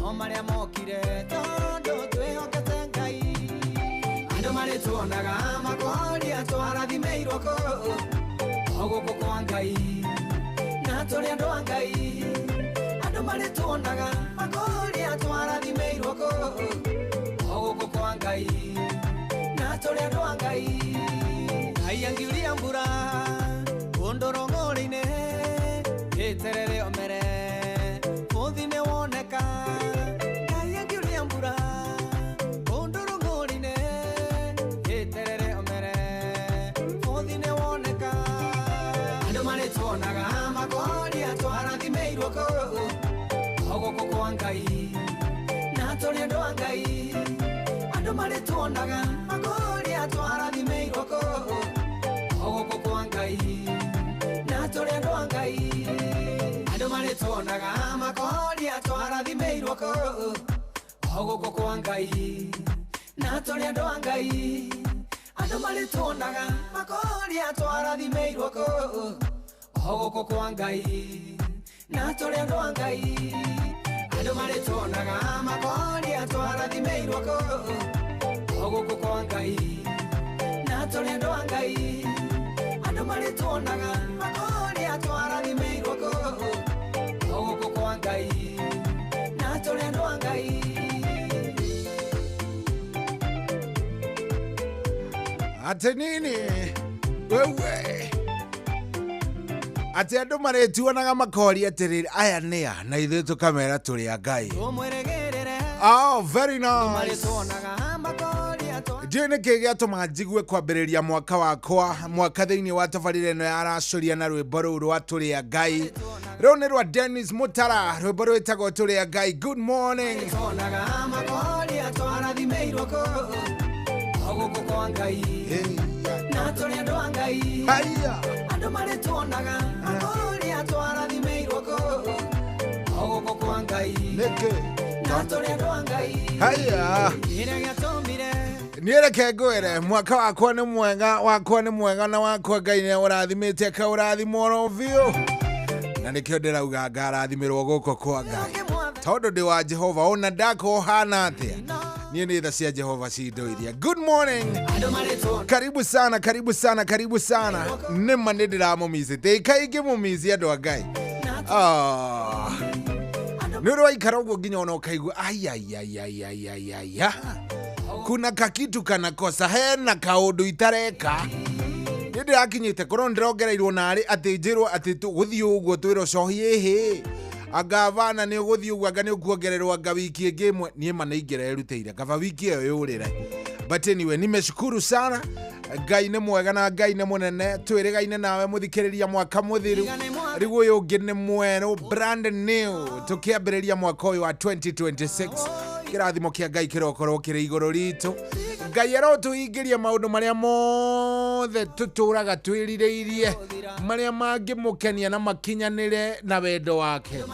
no O marĩa mokire tondũ twĩhokete Ngai. Andũ marĩtuonaga makoria twarathimĩirwo kũ, o gũkũ kwa Ngai, na tũrĩ andũ a Ngai. Andũ marĩtuonaga makoria twarathimĩirwo kũ, o gũkũ kwa Ngai, na tũrĩ andũ a Ngai. Ngai angiuria mbura kũndũ rũng'ũrĩ-inĩ, ĩterere omere bũthi nĩ woneka. Ngai angiuria mbura kũndũ rũng'ũrĩ-inĩ, ĩterere omere bũthi nĩ woneka. Andũ marĩtuonaga makoria twarathimĩirwo kũ, o gũkũ kwa Ngai, na tũrĩ andũ a Ngai. Andũ marĩtuonaga makoria twarathimĩirwo kũ, o gũkũ kwa Ngai, na tũrĩ andũ a Ngai. Andũ marĩtuonaga makoria twarathimĩirwo kũ, o gũkũ kwa Ngai, na tũrĩ andũ a Ngai. Andũ marĩtuonaga makoria twarathimĩirwo kũ, o gũkũ kwa Ngai, na tũrĩ andũ a Ngai. Andũ marĩtuonaga makoria twarathimĩirwo kũ, o gũkũ kwa Ngai, na tũrĩ andũ a Ngai. Andũ marĩtuonaga makoria twarathimĩirwo kũ, o gũkũ kwa Ngai, na tũrĩ andũ a Ngai. Ate nini wewe ati andũ marĩtuonaga makoria atĩrĩrĩ, aya nĩ a, na ithuĩ tũkamera tũrĩ a Ngai. Tũmwĩrĩgĩrĩre. Oh, very nice. Marĩtuonaga makoria Ndiũĩ nĩkĩ gĩatũma njigue kwambĩrĩria mwaka wakwa mwaka thĩinĩ wa tabarĩra ĩno ya aracũria na rwĩmbo rũu rwa tũrĩ a Ngai. Rũu nĩ rwa Dennis Mutara, rwĩmbo rwĩtagwo tũrĩ a Ngai. Good morning. Marĩtuonaga makoria twarathimĩirwo kũ, o gũkũ kwa Ngai, na tũrĩ andũ a Ngai. Andũ marĩtuonaga makoria twarathimĩirwo kũ, o gũkũ kwa Ngai, nĩkĩ na tũrĩ andũ a Ngai. Haya. Kĩrĩa gĩatũmire Niĩ reke ngwĩre mwaka wakwa nĩ mwega, wakwa nĩ mwega, na wakwa Ngai nĩ ũrathimĩte akaũrathima oro biũ, na nĩkĩo ndĩrauga ngarathimĩrwo gũkũ kwa Ngai, tondũ ndĩ wa Jehova ona ndakorwo hana atĩa, niĩ nĩ tha cia Jehova cindoiria. Good morning, karibu sana, karibu sana, karibu sana. Nĩma nĩ ndĩramũmicĩte kaingĩ mũmici andũ a Ngai. Ah. Nĩ ũrĩ waikara ũguo nginya ona ũkaigua aiaiaiaiaiaia kuna kakitu kanakosa, hena kaũndũ itareka. Nĩ ndĩrakinyĩte korwo ndĩrongereirwo narĩ atĩ njĩrwo atĩ gũthiĩ ũguo twĩrwo cohi ĩhĩ anga bana nĩ ũgũthiĩ ũguo, anga nĩ ũkuongererwo anga wiki ĩngĩ ĩmwe. Niĩ ma nĩ ingĩrerutĩire kaba wiki ĩyo yũrĩre. But anyway, nimeshukuru sana. Ngai nĩ mwega na Ngai nĩ mũnene. Twĩrĩgaine nawe mũthikĩrĩria mwaka mũthiru, rĩu ũyũ ũngĩ nĩ mwerũ, brand new, tũkĩambĩrĩria mwaka ũyũ wa 2026. Kĩrathimo kĩa Ngai kĩrokorwo kĩrĩ igũrũ ritũ. Ngai arotũhingĩria maũndũ marĩa mothe tũtũraga twĩrirĩirie, marĩa mangĩmũkenia na makinyanĩre na wendo wake,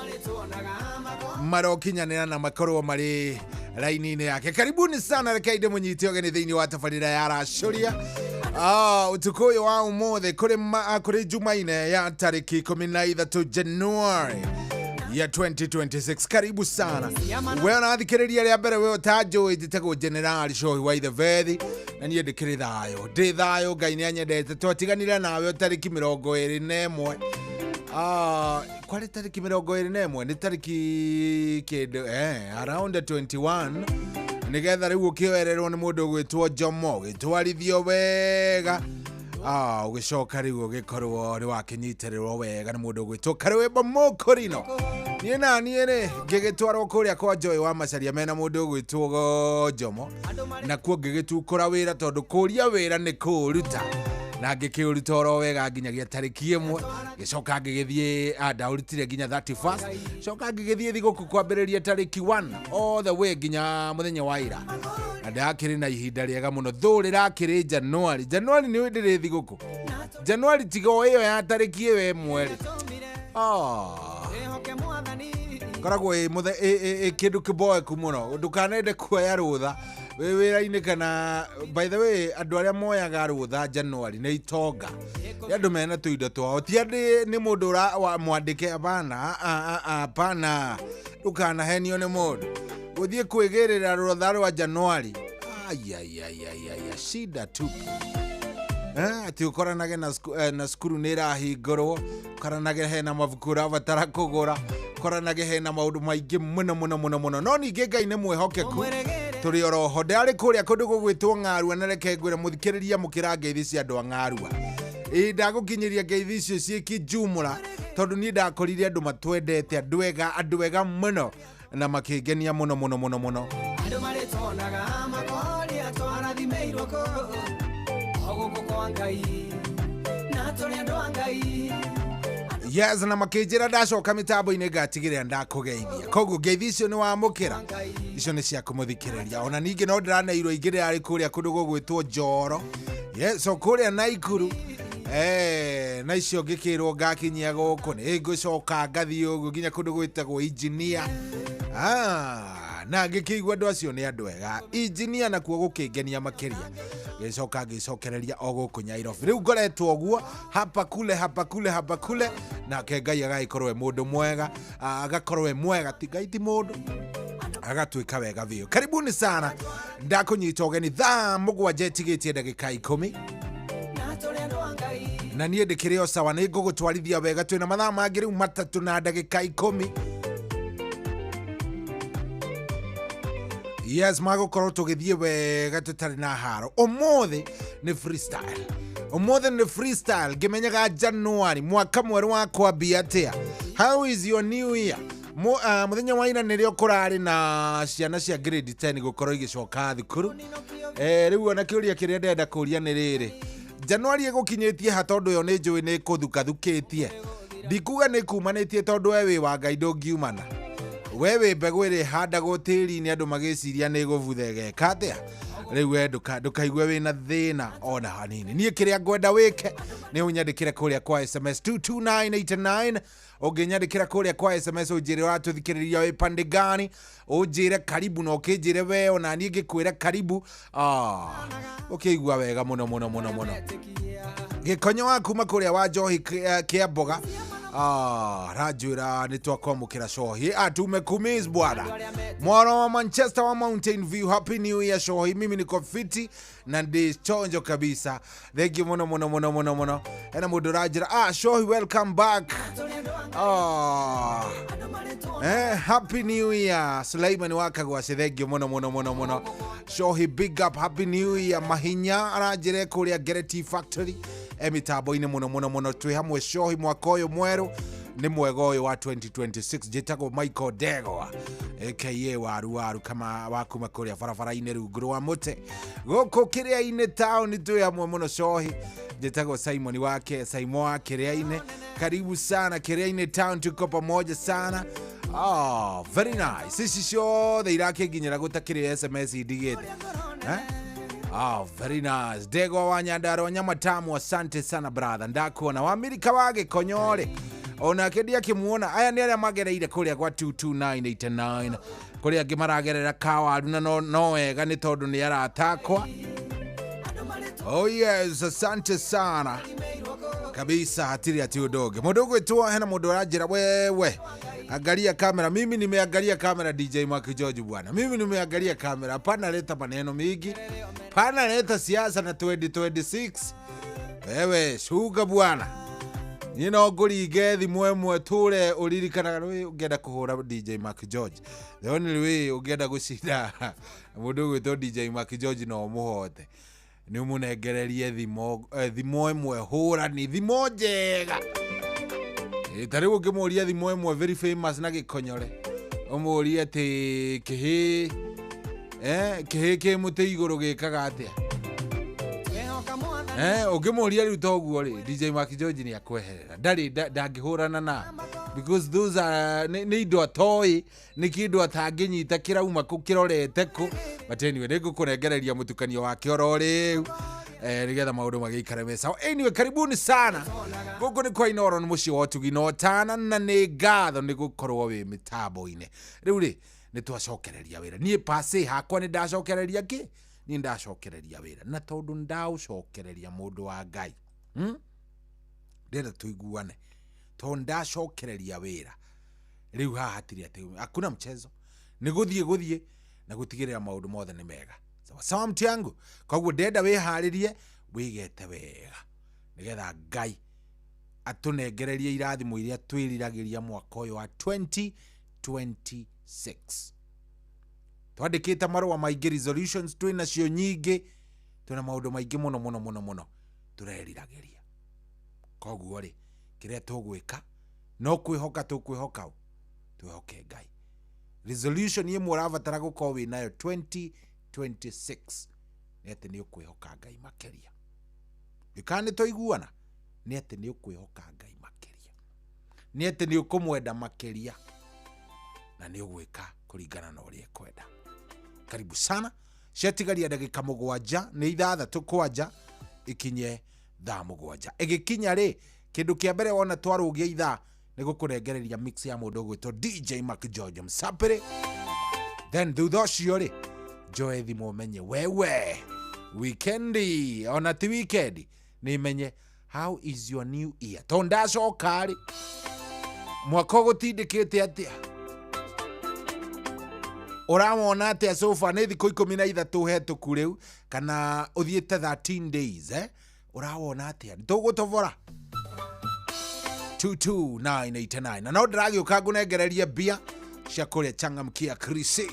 marokinyanĩra na makorwo marĩ raini-inĩ yake. Karibuni sana, rekei ndĩmũnyite ũgeni thĩinĩ wa tabarĩra ya aracũria ũtukũ ũyũ wa ũmũthĩ kũrĩ Jumaine ya tarĩki 13 January ya 2026. Karibu sana we ũrathikĩrĩria rĩa mbere, we ũtanjũĩ, njĩtagwo General Shohi wa Ithebethi, na niĩ ndĩkĩrĩ thayũ, ndĩ thayũ, Ngai nĩ anyendete. Twatiganire nawe tarĩki 21. Kwarĩ tarĩki 21 nĩ tarĩki kĩndũ around 21, nĩgetha rĩu ũkĩoererwo nĩ mũndũ ũgwĩtwo Jomo, ũgĩtwarithio wega, ũgĩcoka rĩu ũgĩkorwo nĩ wakĩnyitĩrĩrwo wega nĩ mũndũ ũgwĩtwo Karwĩmbo Mũkũrino. Niĩ na niĩ rĩ ngĩgĩtwarwo kũrĩa kwa Joy wa Macharia mena mũndũ ũgwĩtwo Jomo, nakuo ngĩgĩtukũra wĩra tondũ kũria wĩra nĩ kũũruta, na ngĩkĩũruta oro wega nginyagia tarĩki 1. Ngĩcoka ngĩgĩthiĩ, ndaũrutire nginya 31st, coka ngĩgĩthiĩ thigũkũ kwambĩrĩria tarĩki 1 all the way nginya mũthenya wa ira, na ndakĩrĩ na ihinda rĩega mũno. Thũ rĩrakĩrĩ January, January nĩ ndĩrĩ thigũkũ, January tiga o ĩyo ya tarĩki ĩyo 1 rĩ. Wĩhoke Mwathani. Koragwo ĩ ĩ kĩndũ kĩboeku mũno. Ndũkanende kuoya rũtha wĩ wĩra-inĩ kana, by the way, andũ arĩa moyaga rũtha January nĩ itonga, nĩ andũ mena tũindo twao, ti andĩ nĩ mũndũ mwandĩke. Hapana, hapana, ndũkanahenio nĩ mũndũ gũthiĩ kwĩgĩrĩra rũtha rwa January. Ayayayaya, shida tupu. Atĩ ũkoranage na, na cukuru nĩ ĩrahingũrwo, ũkoranage hena mabuku ũrabatara kũgũra, ũkoranage hena maũndũ maingĩ mũno mũno mũno mũno. No ningĩ Ngai nĩ mwĩhokeku, tũrĩ oroho. Ndarĩ kũrĩa kũndũ gũgwĩtwo Ng'arua, na reke ngwĩre mũthikĩrĩria, mũkĩra ngeithi cia andũ a Ng'arua. Ĩ ndagũkinyĩria ngeithi icio ciĩ kijumũra, tondũ niĩ ndakorire andũ matwendete, andũ ega, andũ ega mũno, na makĩngenia mũno mũno mũno mũno. Andũ marĩtuonaga makoria twarathimĩirwo kũ, o gũkũ kwa Ngai, na tũrĩ andũ a Ngai. Yes, na makĩnjĩra ndacoka mĩtambo-inĩ ngatigĩrĩra ndakũgeithia. Koguo ngeithi icio nĩ wamũkĩra, icio nĩ cia kũmũthikĩrĩria. Ona ningĩ no ndĩraneirwo ingĩ rĩarĩ kũrĩa kũndũ gũgwĩtwo Njoro, yes, o kũrĩa Naikuru. Na icio ngĩkĩrwo ngakinyia gũkũ, nĩ ngũcoka ngathiĩ ũguo nginya kũndũ gwĩtagwo Engineer. Na ngĩkĩigua andũ acio nĩ andũ ega Engineer, nakuo gũkĩngenia makĩria. Ngĩcoka ngĩcokereria o gũkũ Nyairobi. Rĩu ngoretwo ũguo hapa kule, hapa kule, hapa kule, nake Ngai agagĩkorwo e mũndũ mwega, agakorwo e mwega, ti Ngai ti mũndũ, agatuĩka wega biũ. Karibuni sana, ndakũnyita ũgeni. Thaa 7 ĩtigĩtie ndagĩka 10. Na tũrĩ andũ a Ngai. Na niĩ ndĩkĩrĩ o sawa, nĩ ngũgũtwarithia wega. Twĩna mathaa mangĩ rĩu 3 na ndagĩka 10, yes, magũkorwo tũgĩthiĩ wega tũtarĩ na haro. Ũmũthĩ nĩ freestyle, ũmũthĩ nĩ freestyle. Ngĩmenyaga January, mwaka mwerũ wa kwambia atĩa? How is your new year? Mũthenya wa ira nĩrĩo kũrarĩ na ciana cia grade 10 gũkorwo igĩcoka thukuru. Rĩu ona kĩũria kĩrĩa ndĩrenda kũria nĩ rĩrĩ: January ĩgũkinyĩtie ha? Tondũ ĩyo nĩ njũĩ nĩ kũthukathukĩtie, ndikuga nĩ kumanĩtie, tondũ we wĩ wa Ngai, ndũngiumana. We wĩ mbegũ ĩrĩa ĩhandagwo tĩri-inĩ, andũ magĩciria nĩ gũbutha, ĩgeka atĩa? Rĩu we ndũkaigue wĩna thĩna ona hanini. Niĩ kĩrĩa ngwenda wĩke nĩ ũnyandĩkĩre kũrĩa kwa SMS 22989. Ũngĩnyandĩkĩra kũrĩa kwa SMS, ũnjĩre ũratũthikĩrĩria wĩ pande gani, ũnjĩre karibu, na ũkĩnjĩre we ona niĩ ngĩkwĩra karibu. Ũkĩigua wega mũno mũno mũno mũno. Gĩkonyo wa kuma kũrĩa wa njohi kĩa mboga, ranjwĩra nĩ twakwamũkĩra cohi atume kumis bwana mwaro wa Manchester wa Mountain View. Happy New Year Shohi, mimi niko fiti na ndi chonjo kabisa. Thank you mũno mũno mũno mũno mũno. Ena mũndũ ũranjĩra, Shohi, welcome back. Happy New Year Suleiman wa Kagwacĩ, thank you mũno mũno mũno mũno Shohi, big up, happy New Year. Mahinya aranjĩra kũrĩa Gereti Factory e mĩtambo-inĩ mũno mũno mũno. Twĩ hamwe Shohi, mwaka ũyũ mwerũ nĩ mwega ũyũ wa 2026. Njĩtagwo Michael Ndegwa aka Waru Waru, kama wa kuma kũrĩa barabara-inĩ rungu rwa mũtĩ gũkũ kĩrĩa-inĩ taũni. Twĩ hamwe mũno Shohi. Njĩtagwo Simon wake Simon wa kĩrĩa-inĩ, karibu sana kĩrĩa-inĩ town, tuko pamoja sana. Oh, very nice. Ici ciothe irakĩnginyĩra gũtakĩrĩ SMS indigĩte, eh? Oh, very nice. Ndegwa wa Nyandarua nyama tamu, asante sana brother. Ndakuona Wamirika wa Gĩkonyore, onake ndiakĩmuona. Aya nĩ arĩa magereire kũrĩa gwa 22989, kũrĩa angĩ maragerera kawaru, na no wega nĩ tondũ nĩ aratakwa. Oh yes, asante sana kabisa, hatirĩ ati ũndũ ũngĩ. Mũndũ ũgwĩtwo, hena mũndũ ũranjĩra, "Wewe angalia kamera." Mimi nimeangalia kamera, DJ Mark George bwana, mimi nimeangalia kamera. Hapana leta maneno mingi, pana leta siasa na 2026. Wewe shuga bwana, niĩ no ngũringe thimũ ĩmwe tũre ũririkanaga rwĩ ũngĩenda kũhũra DJ Mark George. The only way ũngĩenda gũcinda mũndũ ũgwĩtwo DJ Mark George no ũmũhote nĩ ũmũnengererie thimo, thimo ĩmwe hũrani, thimo njega. Ta rĩu ũngĩmũria thimo ĩmwe very famous na Gĩkonyore, ũmũrie atĩ kĩhĩ, kĩhĩ kĩ mũtĩ igũrũ gĩkaga atĩa? Ũngĩmũria rĩu toguo rĩ, DJ Mark George nĩ akweherera, ndarĩ ndangĩhũrana na, because those are nĩ indo atoĩ, nĩ kĩndũ atangĩnyita kĩrauma kũ kĩrorete kũ. But anyway, nĩ ngũkũnengereria mũtukanio wake oro rĩu. Nĩgetha maũndũ magĩikare me sawa. Anyway, karibuni sana gũkũ nĩ kwa Inoro, nĩ mũciĩ wa ũtugi na ũtana, na nĩ ngatho nĩ gũkorwo wĩ mĩtambo-inĩ. Rĩu rĩ, nĩ twacokereria wĩra. Niĩ pase hakwa nĩ ndacokereria kĩ, niĩ ndacokereria wĩra, na tondũ ndaũcokereria mũndũ wa Ngai, Ndĩrenda tũiguane, tondũ ndacokereria wĩra rĩu haha hatirĩ atĩ hakuna mchezo, nĩ gũthiĩ gũthiĩ na gũtigĩrĩra maũndũ mothe nĩ mega. Sawa sawa, mtu yangu. Koguo ndĩrenda wĩharĩrie, wĩgete wega, nĩgetha Ngai atũnengererie irathimo iria twĩriragĩria mwaka ũyũ wa 2026. Twandĩkĩte marũa maingĩ, resolutions twĩ nacio nyingĩ, twĩna maũndũ maingĩ mũno mũno mũno mũno tũreriragĩria. Koguo rĩ, kĩrĩa tũgwĩka no kwĩhoka, tũkwĩhoka ũ, twĩhoke Ngai. Resolution ĩmwe ũrabatara gũkorwo wĩ nayo 2026 nĩ atĩ nĩ ũkwĩhoka Ngai makĩria. Kana nĩ twaiguana? Nĩ atĩ nĩ ũkwĩhoka Ngai makĩria, nĩ atĩ nĩ ũkũmwenda makĩria, na nĩ ũgwĩka kũringana na ũrĩa ekwenda. Karibu sana. Ciatigaria ndagĩka 7 nĩ 6 kwanja ikinye thaa 7. Ĩgĩkinya rĩ, kĩndũ kĩa mbere wona twarũgia ithaa nĩ gũkũnengereria mix ya mũndũ ũgwĩtwo DJ Mac George Msapere. Then thutha ũcio rĩ, njoe thimũ menye wewe weekendi, ona ti weekend, nĩ menye how is your new year, tondũ ndacoka rĩ, mwaka ũgũtindĩkĩte atĩa, ũrawona atĩa so far? Nĩ thikũ 13 hetũku rĩu, kana ũthiĩte 13 days, eh? Ũrawona atĩa? Tũgũtobora 22989, na no ndĩragĩũka ngũnengererie mbia cia kũrĩa changamkia Krisi.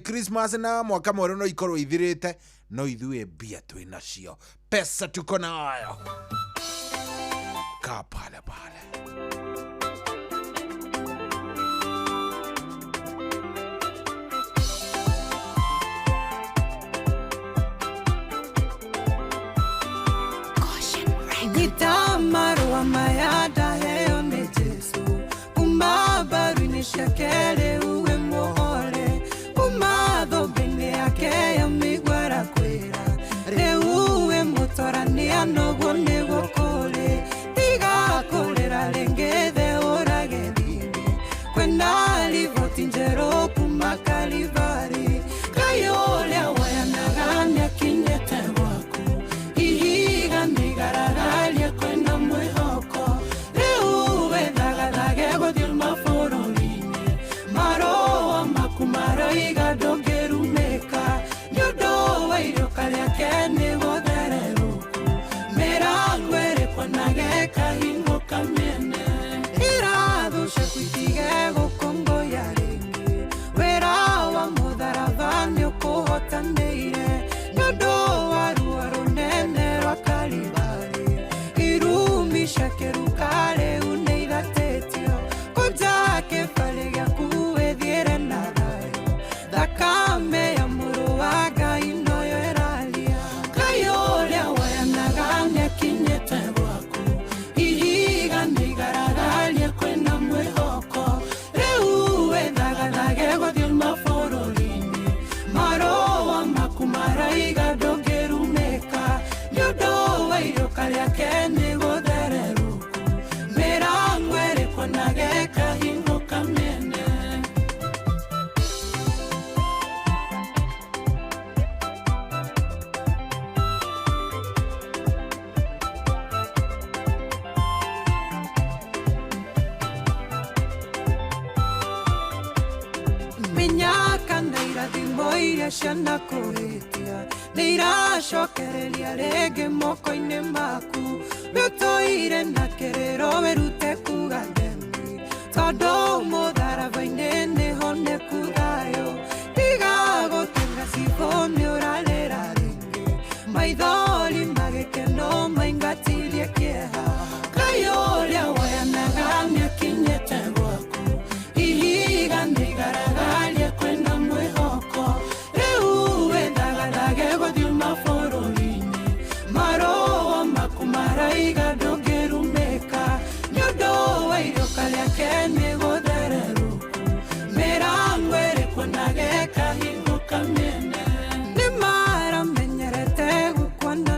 Christmas na mwaka mwerũ no ikorwo ithirĩte, no ithuĩ mbia twĩ nacio, pesa tuko nayo. Kaa pale pale. Nyita marũa maya ndaheo nĩ Jesũ, kuma mbaru-inĩ ciake rĩu wĩ mũhore, kuma thũmbĩ-inĩ yake ya mĩigua arakwĩra, rĩu wĩ mũtorania noguo nĩguo kũrĩ, tiga kũrĩra rĩngĩ theũra gĩthithi, kwĩna riboti njerũ kuma Kalivari, Ngai ũrĩa woyanaga nĩakinyĩte gwaku, ihiga nĩigaragaria kwĩna mwĩhoko, rĩu wĩthagathage gũthiĩ mabũrũri-inĩ, marũa maku maroiga ndũngĩrumĩka, nĩ ũndũ wa iriũka rĩake nĩ gũthererũku, mĩrango ĩrĩkwanage kahingũka mĩene, irathũ ciaku itige gũkũngũya rĩngĩ, wĩra wa mũtharaba nĩũkũhotanĩire, nĩ ũndũ wa ruo rũnene rwa Kalivari, irumi cia kĩruka rĩu nĩ ithatĩtio, kũnja kĩbarĩ gĩaku wĩthiĩre na thayũ, thakame ya mũrũ wa Ngai noyo ĩraria, Ngai ũrĩa woyanaga nĩakinyĩte gwaku, ihiga nĩigaragaria kwĩna mwĩhoko, rĩu wĩthagathage gũthiĩ mabũrũri-inĩ, marũa maku maraiga ndũngĩrumĩka, nĩ ũndũ wa iriũka rĩake nĩ gũthererũku, mĩrango ĩrĩkwanage kahingũka mĩene. Mĩnyaka na irathimo iria cianakũhĩtia nĩ iracokereria rĩngĩ moko-inĩ maku, wĩtũire na kĩrĩro wĩrute kuga ndemi, tondũ mũtharaba-inĩ nĩho nĩku thayũ, tiga gũtenga cibũ nĩ ũrarĩra rĩngĩ, maithori magĩkeno maingatirie kĩeha, Ngai ũrĩa woyanaga nĩakinyĩte gwaku, ihiga nĩigaragaria kwĩna mwĩhoko, rĩu wĩthagathage gũthiĩ mabũrũri-inĩ, marũa maku maraiga ndũngĩrumĩka, nĩ ũndũ wa iriũka rĩake nĩ gũthererũku, mĩrango ĩrĩkwanage kahingũka mĩene, nĩ maramenyerete gũkwana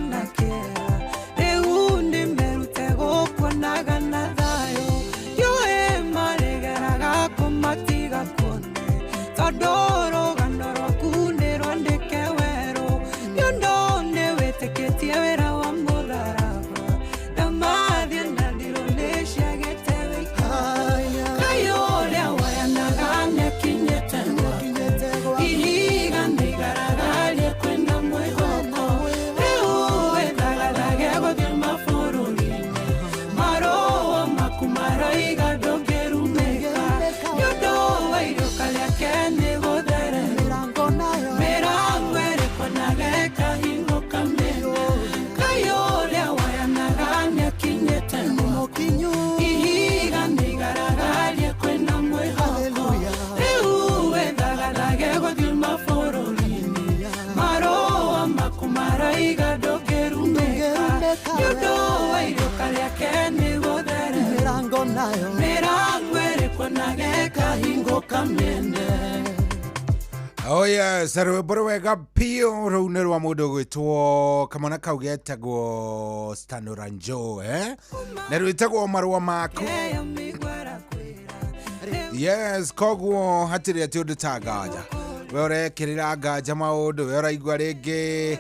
Thayũ Mĩrango ĩrĩkwo na gĩkahingo kamĩene. Oh yes, rwĩmbo rwega biũ rũu nĩ rwa mũndũ ũgwĩtwo kamwana kau getagwo Stanoranjo, eh? Na rwĩtagwo Marũa Maku. Yes, koguo hatirĩ atĩ ũndũ ta nganja. We ũrekĩrĩra nganja maũndũ, we ũraigua rĩngĩ,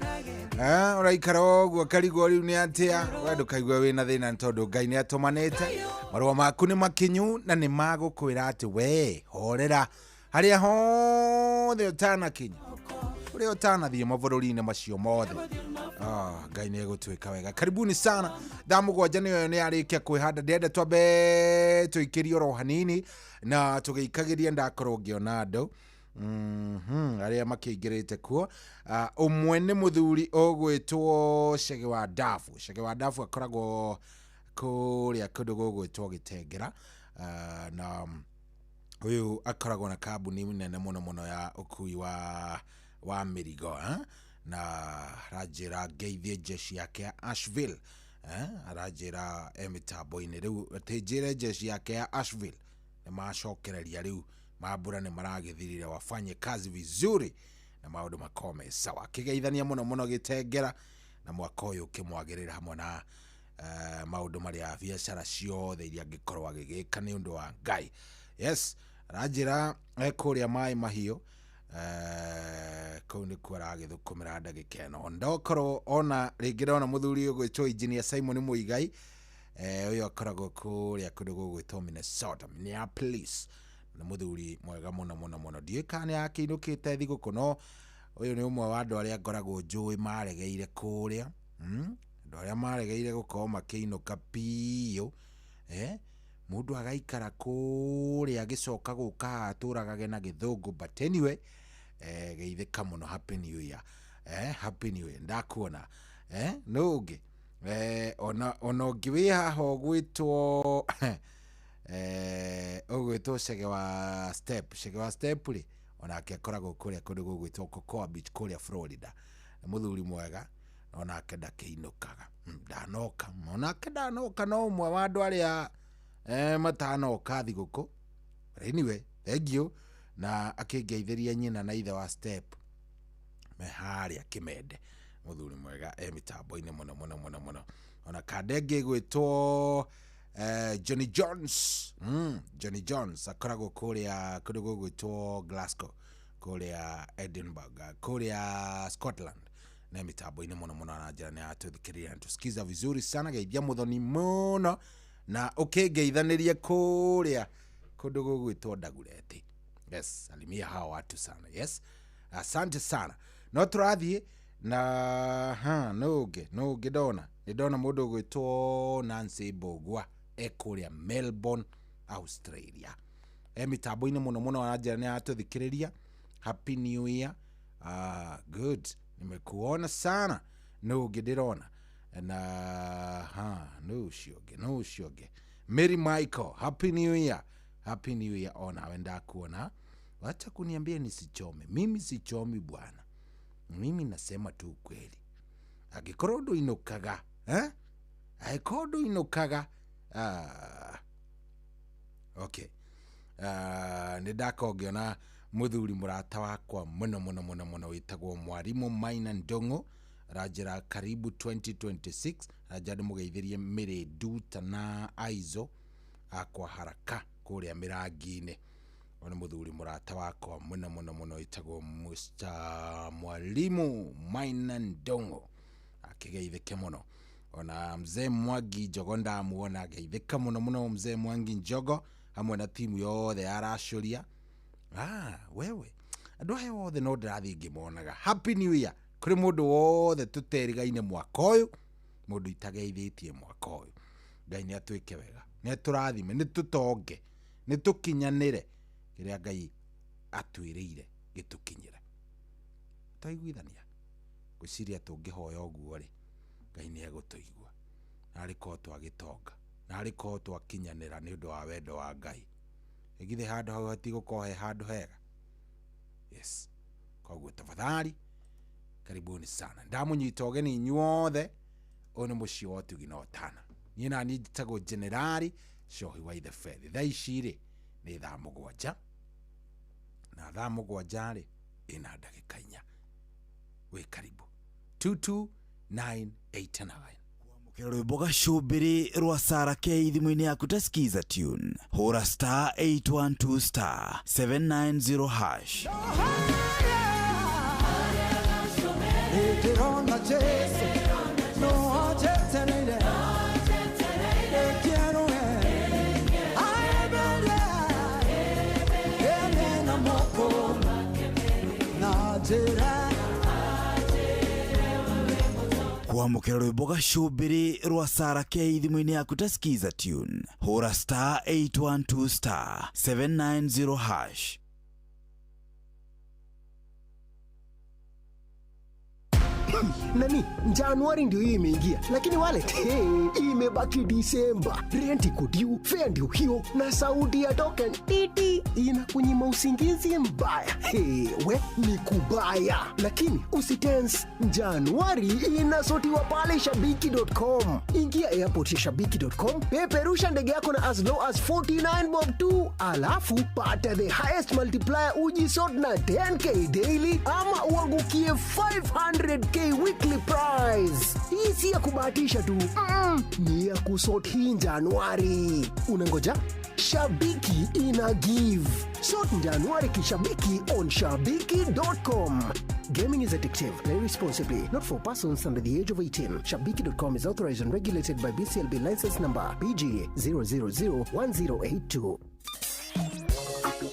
eh, ũraikara ũguo ũkarigwo rĩu nĩ atĩa. We ndũkaigue wĩna thĩna nĩ tondũ Ngai nĩ atũmanĩte. Marũa maku nĩ makinyu na nĩ magũkwĩra atĩ we horera harĩa hothe ũtanakinya, ũrĩa ũtanathiĩ mabũrũri-inĩ macio mothe. Ah, Ngai nĩ egũtuĩka wega. Karibuni sana. Thaa 7 nĩyo nĩ yarĩkia kwĩhanda. Ndĩrenda twambe tũikĩrie oro hanini na tũgĩikagĩria ndakorwo ngĩona andũ arĩa makĩingĩrĩte kuo. Ũmwe nĩ mũthuri ũgwĩtwo Chege wa Ndabu. Chege wa Ndabu akoragwo kũrĩa kũndũ gũgwĩtwo Gĩtengera, na ũyũ akoragwo na kambuni nene mũno mũno ya ũkui wa mĩrigo, eh? Na aranjĩra ngeithie jeshi yake ya Asheville, eh? Aranjĩra e mĩtambo-inĩ rĩu, atĩ njĩre jeshi yake ya Asheville nĩ macokereria rĩu, mambura nĩ maragĩthirire, wafanye kazi vizuri na maũndũ makorwo me sawa. Akĩgeithania mũno mũno Gĩtengera na mwaka ũyũ ũkĩmwagĩrĩra hamwe na maũndũ marĩa biacara ciothe iria angĩkorwo agĩgĩka nĩ ũndũ wa Ngai. Yes, aranjĩra kũrĩa Maĩ Mahiũ, kũu nĩkuo aragĩthũkũmĩra ndagĩka ĩno. Ndokorwo ona rĩngĩ ndona mũthuri ũgwĩtwo Engineer Simon Muigai, ũyũ akoragwo kũrĩa kũndũ gũgwĩtwo Minnesota, Minneapolis. Nĩ mũthuri mwega mũno mũno mũno. Ndiũĩ kana nĩ akĩinũkĩte thigũkũ, no ũyũ nĩ ũmwe wa andũ arĩa ngoragwo njũĩ maregeire kũrĩa, andũ arĩa maregeire gũkorwo makĩinũka biũ, eh? Mũndũ agaikara kũrĩa agĩcoka gũka haha atũragage na gĩthũngũ, but anyway, geithĩka mũno. Happy New Year, Happy New Year. Ndakuona, nũ ũngĩ, ona ũngĩ wĩ haha ũgwĩtwo ũgwĩtwo Chege wa Step. Chege wa Step rĩ, onake akoragwo kũrĩa kũndũ gũgwĩtwo Cocoa Beach kũrĩa Florida. Nĩ mũthuri mwega, onake ndakĩinũkaga. Ndanoka, onake ndanoka, no ũmwe wa andũ arĩa matanoka thigũkũ. But anyway, thank you. Na akĩngeithĩria nyina na ithe wa Step me harĩa Kĩmende. Mũthuri mwega e mĩtambo-inĩ mũno mũno mũno mũno. Ona kanda ĩngĩ ĩgwĩtwo Johnny Jones. Johnny Jones akoragwo kũrĩa kũndũ gũgwĩtwo Glasgow, kũrĩa Edinburgh, kũrĩa Scotland. Na mĩtambo-inĩ mũno mũno, aranjĩra nĩ atũthikĩrĩria na tusikiza vizuri sana. Geithia mũthoni mũno na ũkĩngeithanĩrie kũrĩa kũndũ gũgwĩtwo Ndagureti. Yes, salimia hawa watu sana. Yes, asante sana. No tũrathiĩ na ha no ũngĩ, no ũngĩ ndona nĩ ndona mũndũ ũgwĩtwo Nancy Mbũgua e kũrĩa Melbourne, Australia. E mĩtambo-inĩ mũno mũno, aranjĩra nĩ atũthikĩrĩria. Happy New Year. Good, nimekuona sana. No ũngĩ ndĩrona na ha no ũcio ũngĩ, no ũcio ũngĩ Mary Michael, Happy New Year. Happy New Year onawe ndakuona. Wacha kuniambia nisichome. Mimi sichomi bwana. Mimi nasema tu ukweli. Angĩkorwo ndũinũkaga, eh? Angĩkorwo ndũinũkaga, okay. Nĩ ndakorwo ngĩona mũthuri mũrata wakwa mũno mũno mũno mũno wĩtagwo Mwarimũ Maina Ndong'o, aranjĩra karibu 2026, aranjĩra ndĩmũgeithĩrie Mĩrĩ Nduta na Aizo akwa haraka kũrĩa Mĩrangi-inĩ. Ũyũ nĩ mũthuri mũrata wakwa mũno mũno mũno wĩtagwo Mr. Mwalimu Maina Ndong'o, akĩgeithĩke mũno. Ona mzee Mwangi Njogo ndamuona, geithĩka mũno mũno mzee Mwangi Njogo hamwe na timu yothe ya Aracũria. Wewe andũ aya othe no ndĩrathiĩ ngĩmonaga. Happy New Year kũrĩ mũndũ wothe tũterigaine mwaka ũyũ, mũndũ itageithĩtie mwaka ũyũ. Ngai nĩ atwĩke wega, nĩ atũrathime, nĩ tũtonge, nĩ tũkinyanĩre kĩrĩa Ngai atwĩrĩire gĩtũkinyĩre. Twaiguithania ngwĩciria tũngĩhoya ũguo rĩ, Ngai nĩ egũtũigua. Narĩ korwo twagĩtonga, narĩ korwo twakinyanĩra nĩ ũndũ wa wendo wa Ngai, ĩgithĩ handũ hau hatigũkorwo he handũ hega? Yes. Koguo tafadhali karibuni sana. Ndamũnyita ũgeni inyuothe. Ũyũ nĩ mũciĩ wa ũtugi na ũtana. Niĩ naniĩ njĩtagwo Generali Cohi wa ithe Bethi. Thaa ici rĩ nĩ thaa 7, na thaa 7 rĩ ĩna ndagĩka 4. Wĩ karibu 22989. Kwamũkĩra rwĩmbo gacũmbĩrĩ rwa Sara K thimũ-inĩ yaku ta Skiza tune, hũra star 812 star 790 hash. Ndĩrona Jesu no anjetereire Ekierũe aemere ene na moko na njĩra. Kwamũkĩra rwĩmbo gacũmbĩrĩ rwa Sara K thimũ-inĩ yaku ta Skiza tune, hũra star 812 star 790 hash. Nani, Januari ndio hii imeingia, lakini wallet, hey, imebaki Disemba. Rent iko due, fare ndio hiyo, na sauti ya token titi inakunyima usingizi mbaya. Hey, we ni kubaya, lakini usitense. Januari inasotiwa pale shabiki.com. Ingia airport ya shabiki.com, peperusha ndege yako na as low as 49 bob tu, alafu pata the highest multiplier, ujisort na 10K daily ama uangukie 500K weekly prize. Hii si ya kubahatisha tu, ni ya kusort hii Januari. Unangoja? Shabiki ina give. Sort Januari kishabiki on shabiki.com. Gaming is addictive. Play responsibly. Not for persons under the age of 18. Shabiki.com is authorized and regulated by BCLB license number BG 0001082.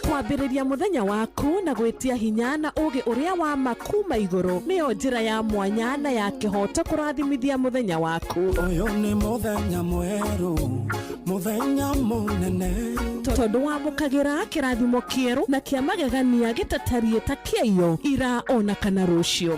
Kwambĩrĩria mũthenya waku na gwĩtia hinya na ũgĩ ũrĩa wa ma kuma igũrũ nĩyo njĩra ya mwanya na ya kĩhoto kũrathimithia mũthenya waku. Ũyũ nĩ mũthenya mwerũ, mũthenya mũnene. Tondũ wamũkagĩra kĩrathimo kĩerũ na kĩa magegania gĩtatariĩ ta kĩaiyo ira ona kana rũciũ.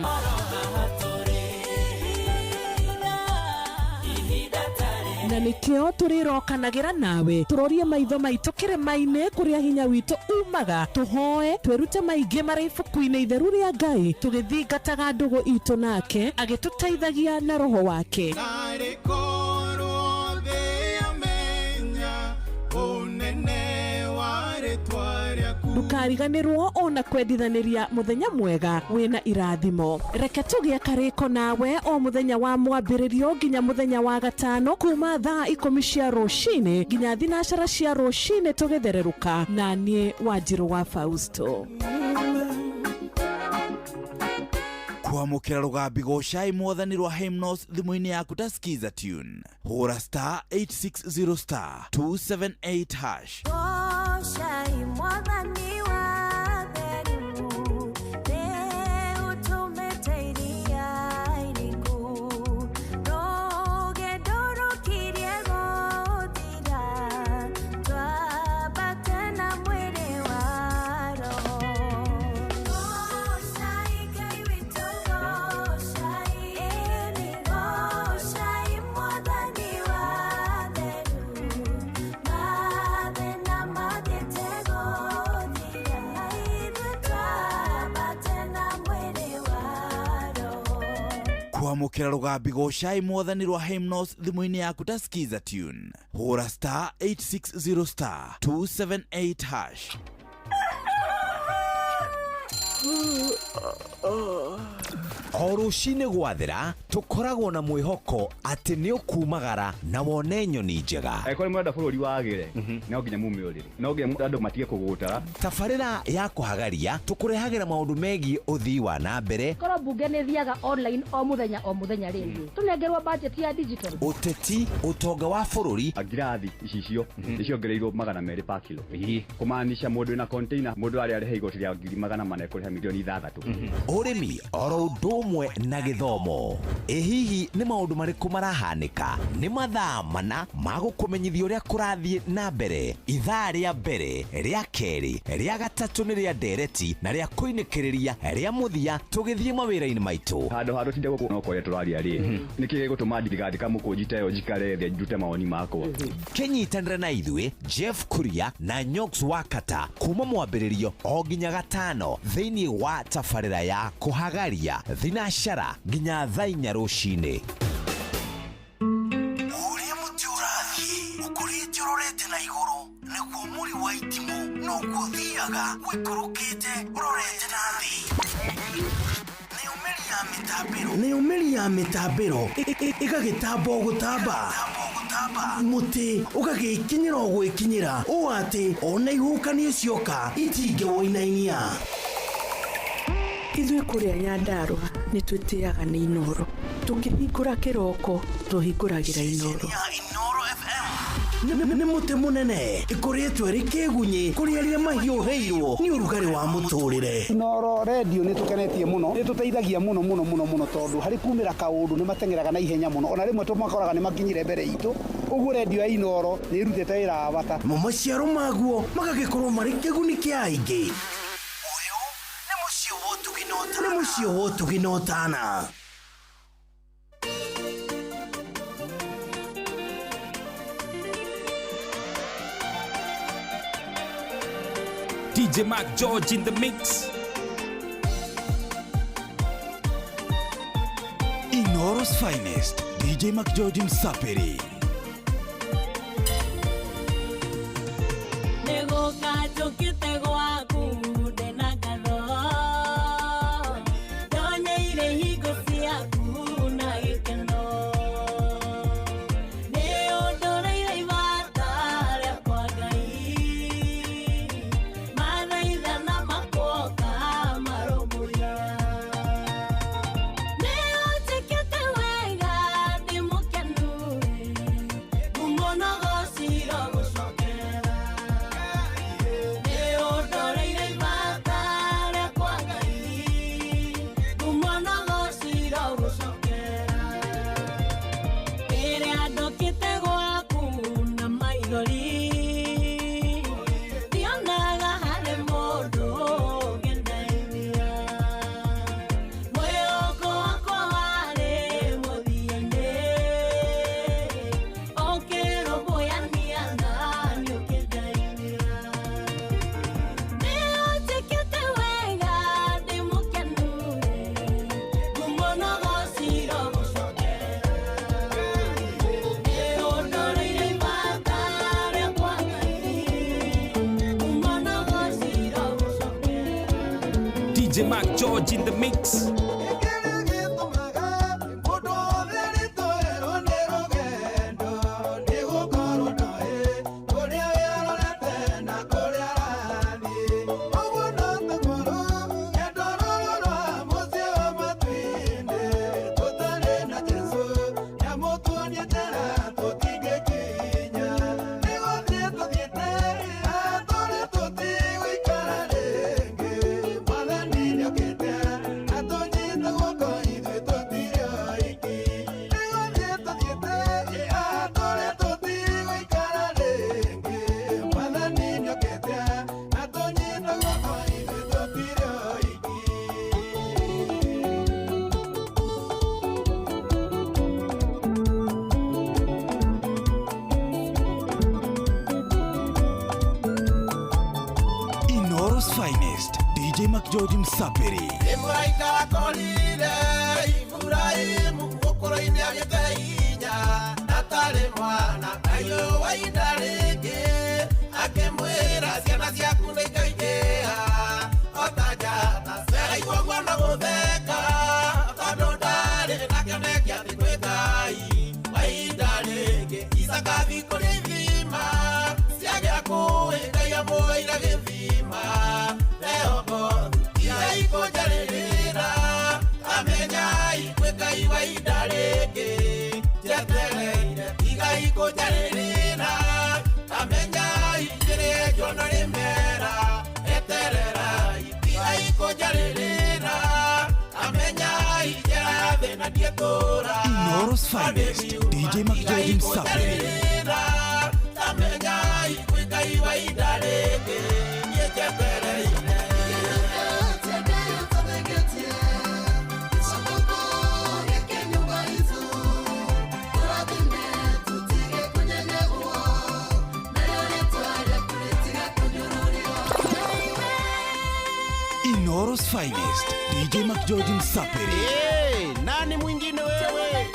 Na nĩkĩo tũrĩrokanagĩra nawe tũrorie maitho maitũ kĩrĩma-inĩ kũrĩa hinya witũ umaga, tũhoe twĩrute maingĩ marĩ ibuku-inĩ itheru rĩa Ngai, tũgĩthingataga ndũgũ itũ nake agĩtũteithagia na roho wake. Narĩ korwo thĩ yamenya ũnene wa rĩtwa rĩaku. Ndũkariganĩrwo ona kwendithanĩria mũthenya mwega wĩna irathimo. Reke tũgĩe karĩko nawe o mũthenya wa mwambĩrĩrio nginya mũthenya wa gatano kuma thaa 10 cia rũcinĩ nginya 12 cia rũcinĩ tũgĩthererũka na niĩ Wanjirũ wa Fausto. Kwamũkĩra rũgambi gocai mwathani rwa Hymnos thimũ-inĩ yaku ta Skiza tune, hũra star 860 star 278 hash. Goshai mwathani wa theru, rĩu tũmĩte iria iriku, rũgendo rũkirie gũthira, twambate na mwĩrĩ wa roho. Goshai Ngai witũ, goshai, ĩni goshai mwathani wa theru, mathĩna mathiĩte gũthira, ithuĩ twambate na mwĩrĩ wa roho. Kwamũkĩra rũgambi gocai mwathani rwa Hymnos thimũ-inĩ yaku ta Skiza tune, hũra star 860 star 278 hash. O rũcinĩ gwathera tũkoragwo na mwĩhoko atĩ nĩ ũkumagara na wone nyoni njega. Angĩkorwo nĩ mũrenda bũrũri wagĩre, no nginya mume ũrĩrĩ, no nginya andũ matige kũgũtara. Tabarĩra ya kũhagaria tũkũrehagĩra maũndũ megiĩ ũthii wa na mbere, Korwo mbunge nĩ thiaga online o mũthenya o mũthenya rĩ, tũnengerwo budget ya digital. Ũteti, ũtonga wa bũrũri. Ngirathi icicio nĩ ciongereirwo 200 per kilo, kũmaanisha mũndũ wĩna container, mũndũ arĩa arĩha igoti rĩa 400,000 ekũrĩha 6 million. Ũrĩmi oro ũndũ ũmwe na gĩthomo. Ĩ hihi nĩ maũndũ marĩkũ marahanĩka? Nĩ mathaa 4 ma gũkũmenyithia ũrĩa kũrathiĩ na mbere. Ithaa rĩa mbere, rĩa kerĩ, rĩa gatatũ nĩ rĩa ndereti na rĩa kũinĩkĩrĩria rĩa mũthia tũgĩthiĩ mawĩra-inĩ maitũ. Handũ ha tũtinde gũkũ no kwaria tũraria rĩ, nĩkĩ gĩgũtũma ndigandĩka mũkũnji ta ĩyo njikare thĩ ndute mawoni makwa? Kĩnyitanĩre na ithuĩ Jeff Kuria na Nyox Wakata kuma mwambĩrĩrio o nginya gatano thĩinĩ wa tabarĩra ya kũhagaria thinacara nginya thaa 4 rũcinĩ. Ũrĩa mũtĩ ũrathiĩ ũkũrĩte ũrorete na Ũthiaga ũikũrũkĩte ũrorete na thĩ. Nayo mĩri ya mĩtambĩro ĩgagĩtamba o gũtamba, mũtĩ ũgagĩkinyĩra o gwĩkinyĩra ũũ atĩ ona ihuhũkanio cioka itingĩwũinainia. Ithuĩ kũrĩa Nyandarũa nĩ twĩtĩaga nĩ Inoro. Tũkĩhingũra kĩroko tũhingũragĩra Inoro. Nĩ mũtĩ mũnene ĩkoretwo ĩrĩ kĩgunyĩ kũrĩ arĩa mahiũhĩirwo nĩ ũrugarĩ wa mũtũrĩre. Inoro redio nĩ tũkenetie mũno, nĩ tũteithagia mũno mũno mũno mũno, tondũ harĩ kumĩra kaũndũ nĩ mateng'eraga na ihenya mũno, ona rĩmwe tũmakoraga nĩ makinyire mbere itũ. Ũguo redio ya Inoro nĩ ĩrutĩte wĩra wa bata. Mo maciaro maguo magagĩkorwo marĩ kĩguni kĩa aingĩ. Ũyũ nĩ mũciĩ wa ũtugi na ũtana. DJ Mark George in the mix. Inoro's finest, DJ McGeorge Msapiri. Nĩgũka njũkĩte gwaku ndĩna ngatho, ndonyeire hingo ciaku na gĩkeno, nĩ ũndũrĩire ibata rĩakwa Ngai, mathaithana makuoka marũmbũiya, nĩ ũnjĩkĩte wega ndĩ mũkenu, ngumo na ũgoci irogũcokera. DJ Mark George in the mix. Inoro's finest, DJ McGeorge Msapiri. Mũraika akorire Iburahĩmu gũkũrũ-inĩ agĩte hinya atarĩ mwana kaiũ wainda rĩngĩ akĩmwĩra ciana ciaku nĩ ikaingĩha o ta njata. Araigua ũguo na gũtheka tondũ ndarĩ na kĩoneki atĩ kwĩ Ngai wainda rĩngĩ. Isaka athiĩ kũrĩ ithima ciagĩa kũĩ Ngai amũheire gĩthima Rehobothu tigai kũnjarĩrĩra amenyai kwĩ Ngai wainda rĩngĩ njetereire tigai kũnjarĩrĩra amenyai kĩrĩa njuona rĩmera etererai tigai kũnjarĩrĩra amenyai njĩra ya thĩna ndietũra. Inoro's finest, DJ McGeorge Msapiri. Amenyai kwĩ Ngai wainda rĩngĩ niĩ njetereire. Inoro's finest, DJ McGeorge Msapiri. Hey, nani mwingine wewe?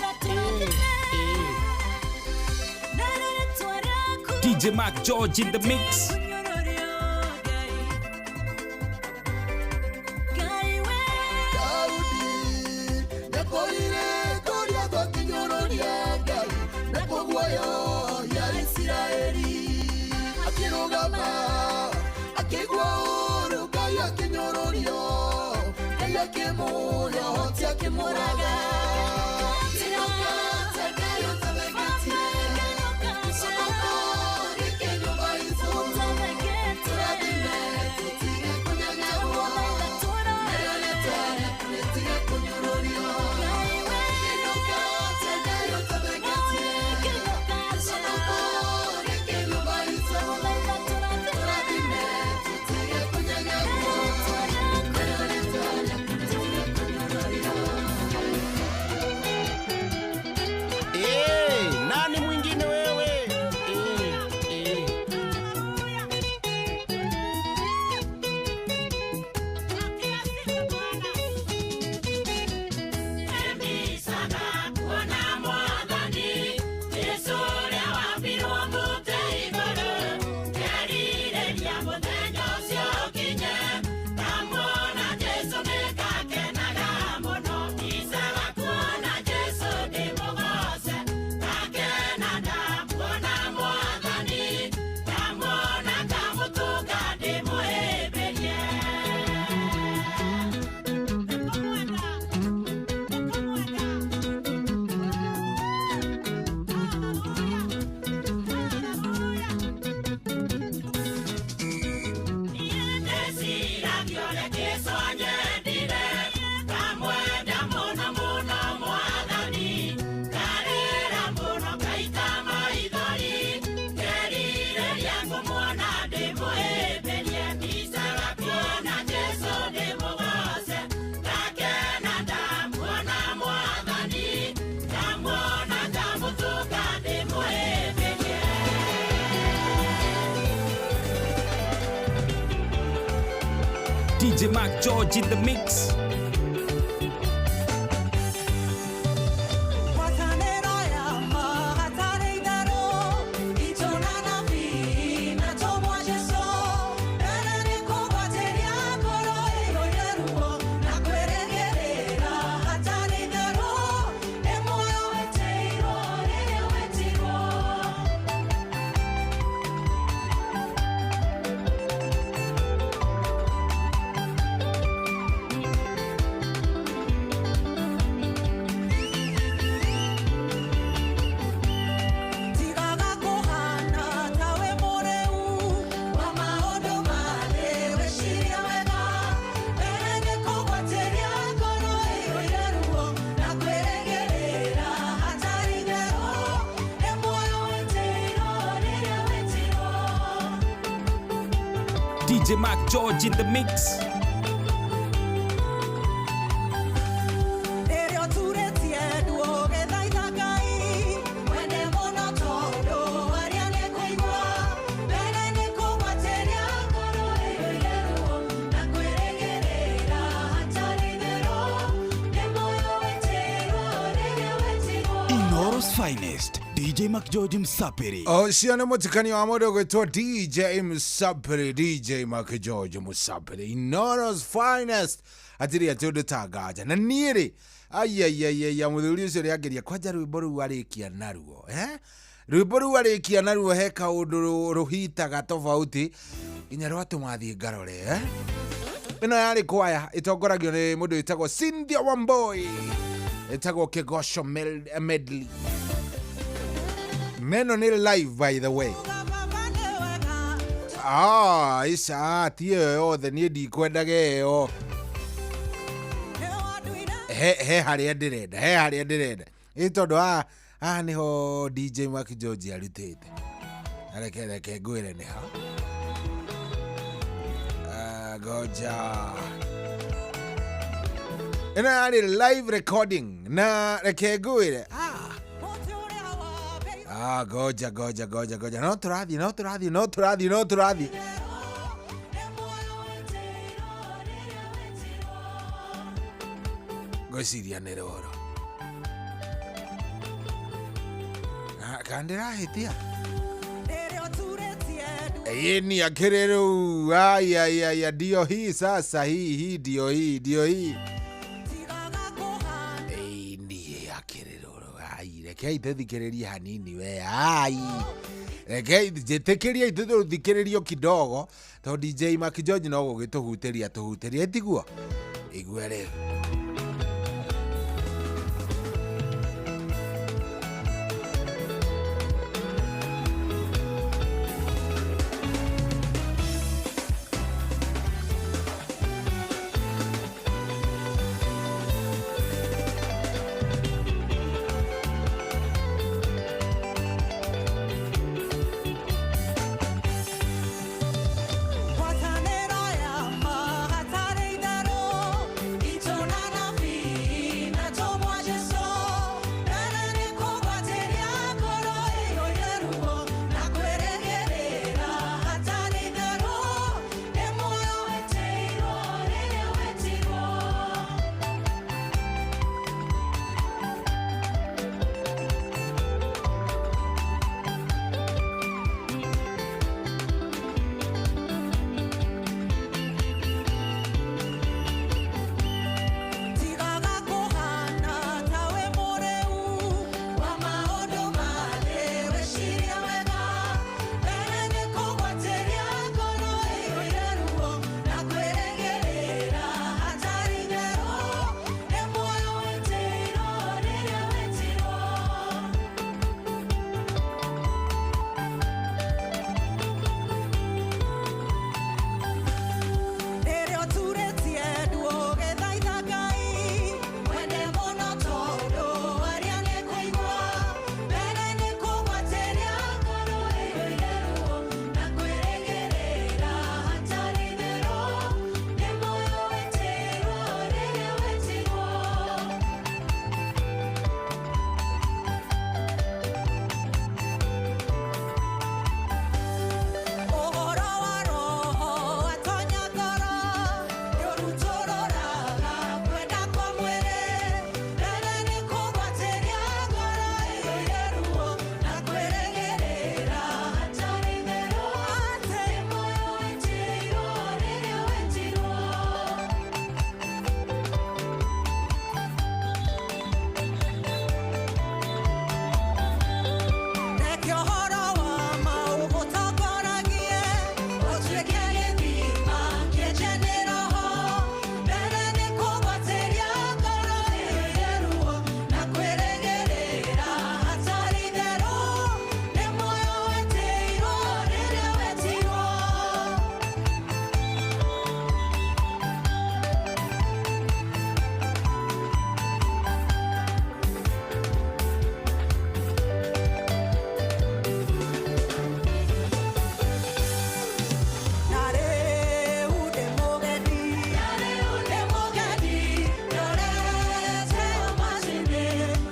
DJ Mark George in the mix. Mũrĩa ũhoti akĩmũraga. Eh, nani mwingine wewe? Eh, eh. DJ Mark George in the mix. Ngwatanĩro ya ma hatarĩ itherũ, itũra nabii na tũmwa Jesũ. Mbere nĩ kũgwatĩria ngoro ĩiyũire ruo na kwĩrĩgĩrĩra hatarĩ itherũ, nĩ muoyo wetĩirwo rĩrĩa wetirwo. Tigaga kũhana tawe mũrĩu wa maũndũ marĩ wĩcirie wega. Mbere nĩ kũgwatĩria ngoro ĩiyũire ruo na kwĩrĩgĩrĩra hatarĩ itherũ, nĩ muoyo wetĩirwo rĩrĩa wetirwo. DJ Mark George in the mix. Rĩrĩa ũturĩtie nduo ũgĩthaitha Ngai, wende mũno tondũ aria nĩ kũigua. Mbere nĩ kũgwatĩria ngoro ĩiyũire ruo na kwĩrĩgĩrĩra hatarĩ itherũ, nĩ muoyo wetĩirwo rĩrĩa wetirwo. Inooro's finest, DJ Mark George Msapiri. Ũcio nĩ mũtukanio wa mũndũ ũgwĩtwo DJ Msapiri, DJ Mark George Msapiri, Inooro's finest. Hatirĩ atĩ ũndũ ta nganja na niĩ rĩ, aiaiaiaia, mũthuri ũcio rĩangeria kwanja rwĩmbo rũu arĩkia naruo, eh? Rwĩmbo rũu arĩkia naruo he kaũndũ rũhitaga tofauti nginya rwatũma thiĩ ngarore, eh? Ĩno yarĩ kwaya ĩtongoragio nĩ mũndũ wĩtagwo Cynthia Wamboi, ĩtagwo Kĩgoco Medley. Neno nĩ live, by the way. Ah, ica ti ĩyo yothe niĩ ndikwendaga ĩyo. He harĩa ndĩrenda, he harĩa ndĩrenda ĩ tondũ haha haha nĩho DJ Mark George arutĩte. Na reke ngwĩre nĩ ha. Ah, ngoja ĩno yarĩ live recording na reke ngwĩre, ah, ngoja ngoja ngoja ngoja, no tũrathiĩ, no tũrathiĩ, no tũrathiĩ, no tũrathiĩ. Ngwĩciria nĩ rũrũ. Kana ndĩrahĩtia? Ĩni akĩrĩ rĩu, aiaiaia, ndio hii sasa, hii hii ndio hii, ndio hii. Ĩni akĩrĩ rũrũ, ai, rekei tũthikĩrĩrie hanini we, ai, rekei njĩtĩkĩrie tũthikĩrĩrio kidogo tondũ DJ Mark George no gũgĩtũhutĩria tũhutĩria, tiguo? Igua rĩu. Ngwatanĩro ya ma hatarĩ itherũ, itũũra na bi na tũmwa Jesũ. Mbere nĩ kũgwatĩria ngoro ĩiyũire ruo na kwĩrĩgĩrĩra hatarĩ itherũ, nĩ muoyo wetĩirwo rĩrĩa wetirwo. Tigaga kũhana tawe mũrĩu wa maũndũ marĩ wĩcirie wega, mbere nĩ kũgwatĩria ngoro ĩiyũire ruo na kwĩrĩgĩrĩra hatarĩ itherũ, nĩ muoyo wetĩirwo rĩrĩa wetirwo. Rĩrĩa ũturĩtie ndu ũgĩthaitha Ngai, wende mũno tondũ aria nĩ kũigua. Mbere nĩ kũgwatĩria ngoro ĩiyũire ruo na kwĩrĩgĩrĩra hatarĩ itherũ, nĩ muoyo wetĩirwo rĩrĩa wetirwo. Ũhoro wa roho atonya ngoro, nĩũrutũrũraga kwenda kwa mwĩrĩ. Mbere nĩ kũgwatĩria ngoro ĩiyũire ruo na kwĩrĩgĩrĩra hatarĩ itherũ, nĩ muoyo wetĩirwo rĩrĩa wetirwo. Reke ũhoro wa ma ũgũtongoragie, ũtuĩke gĩthima kĩenje nĩ roho. Mbere nĩ kũgwatĩria ngoro ĩiyũire ruo na kwĩrĩgĩrĩra hatarĩ itherũ, nĩ muoyo wetĩirwo rĩrĩa wetirwo. Na rĩu ndĩ mũgeni, ndĩ mũgeni, ndorete macini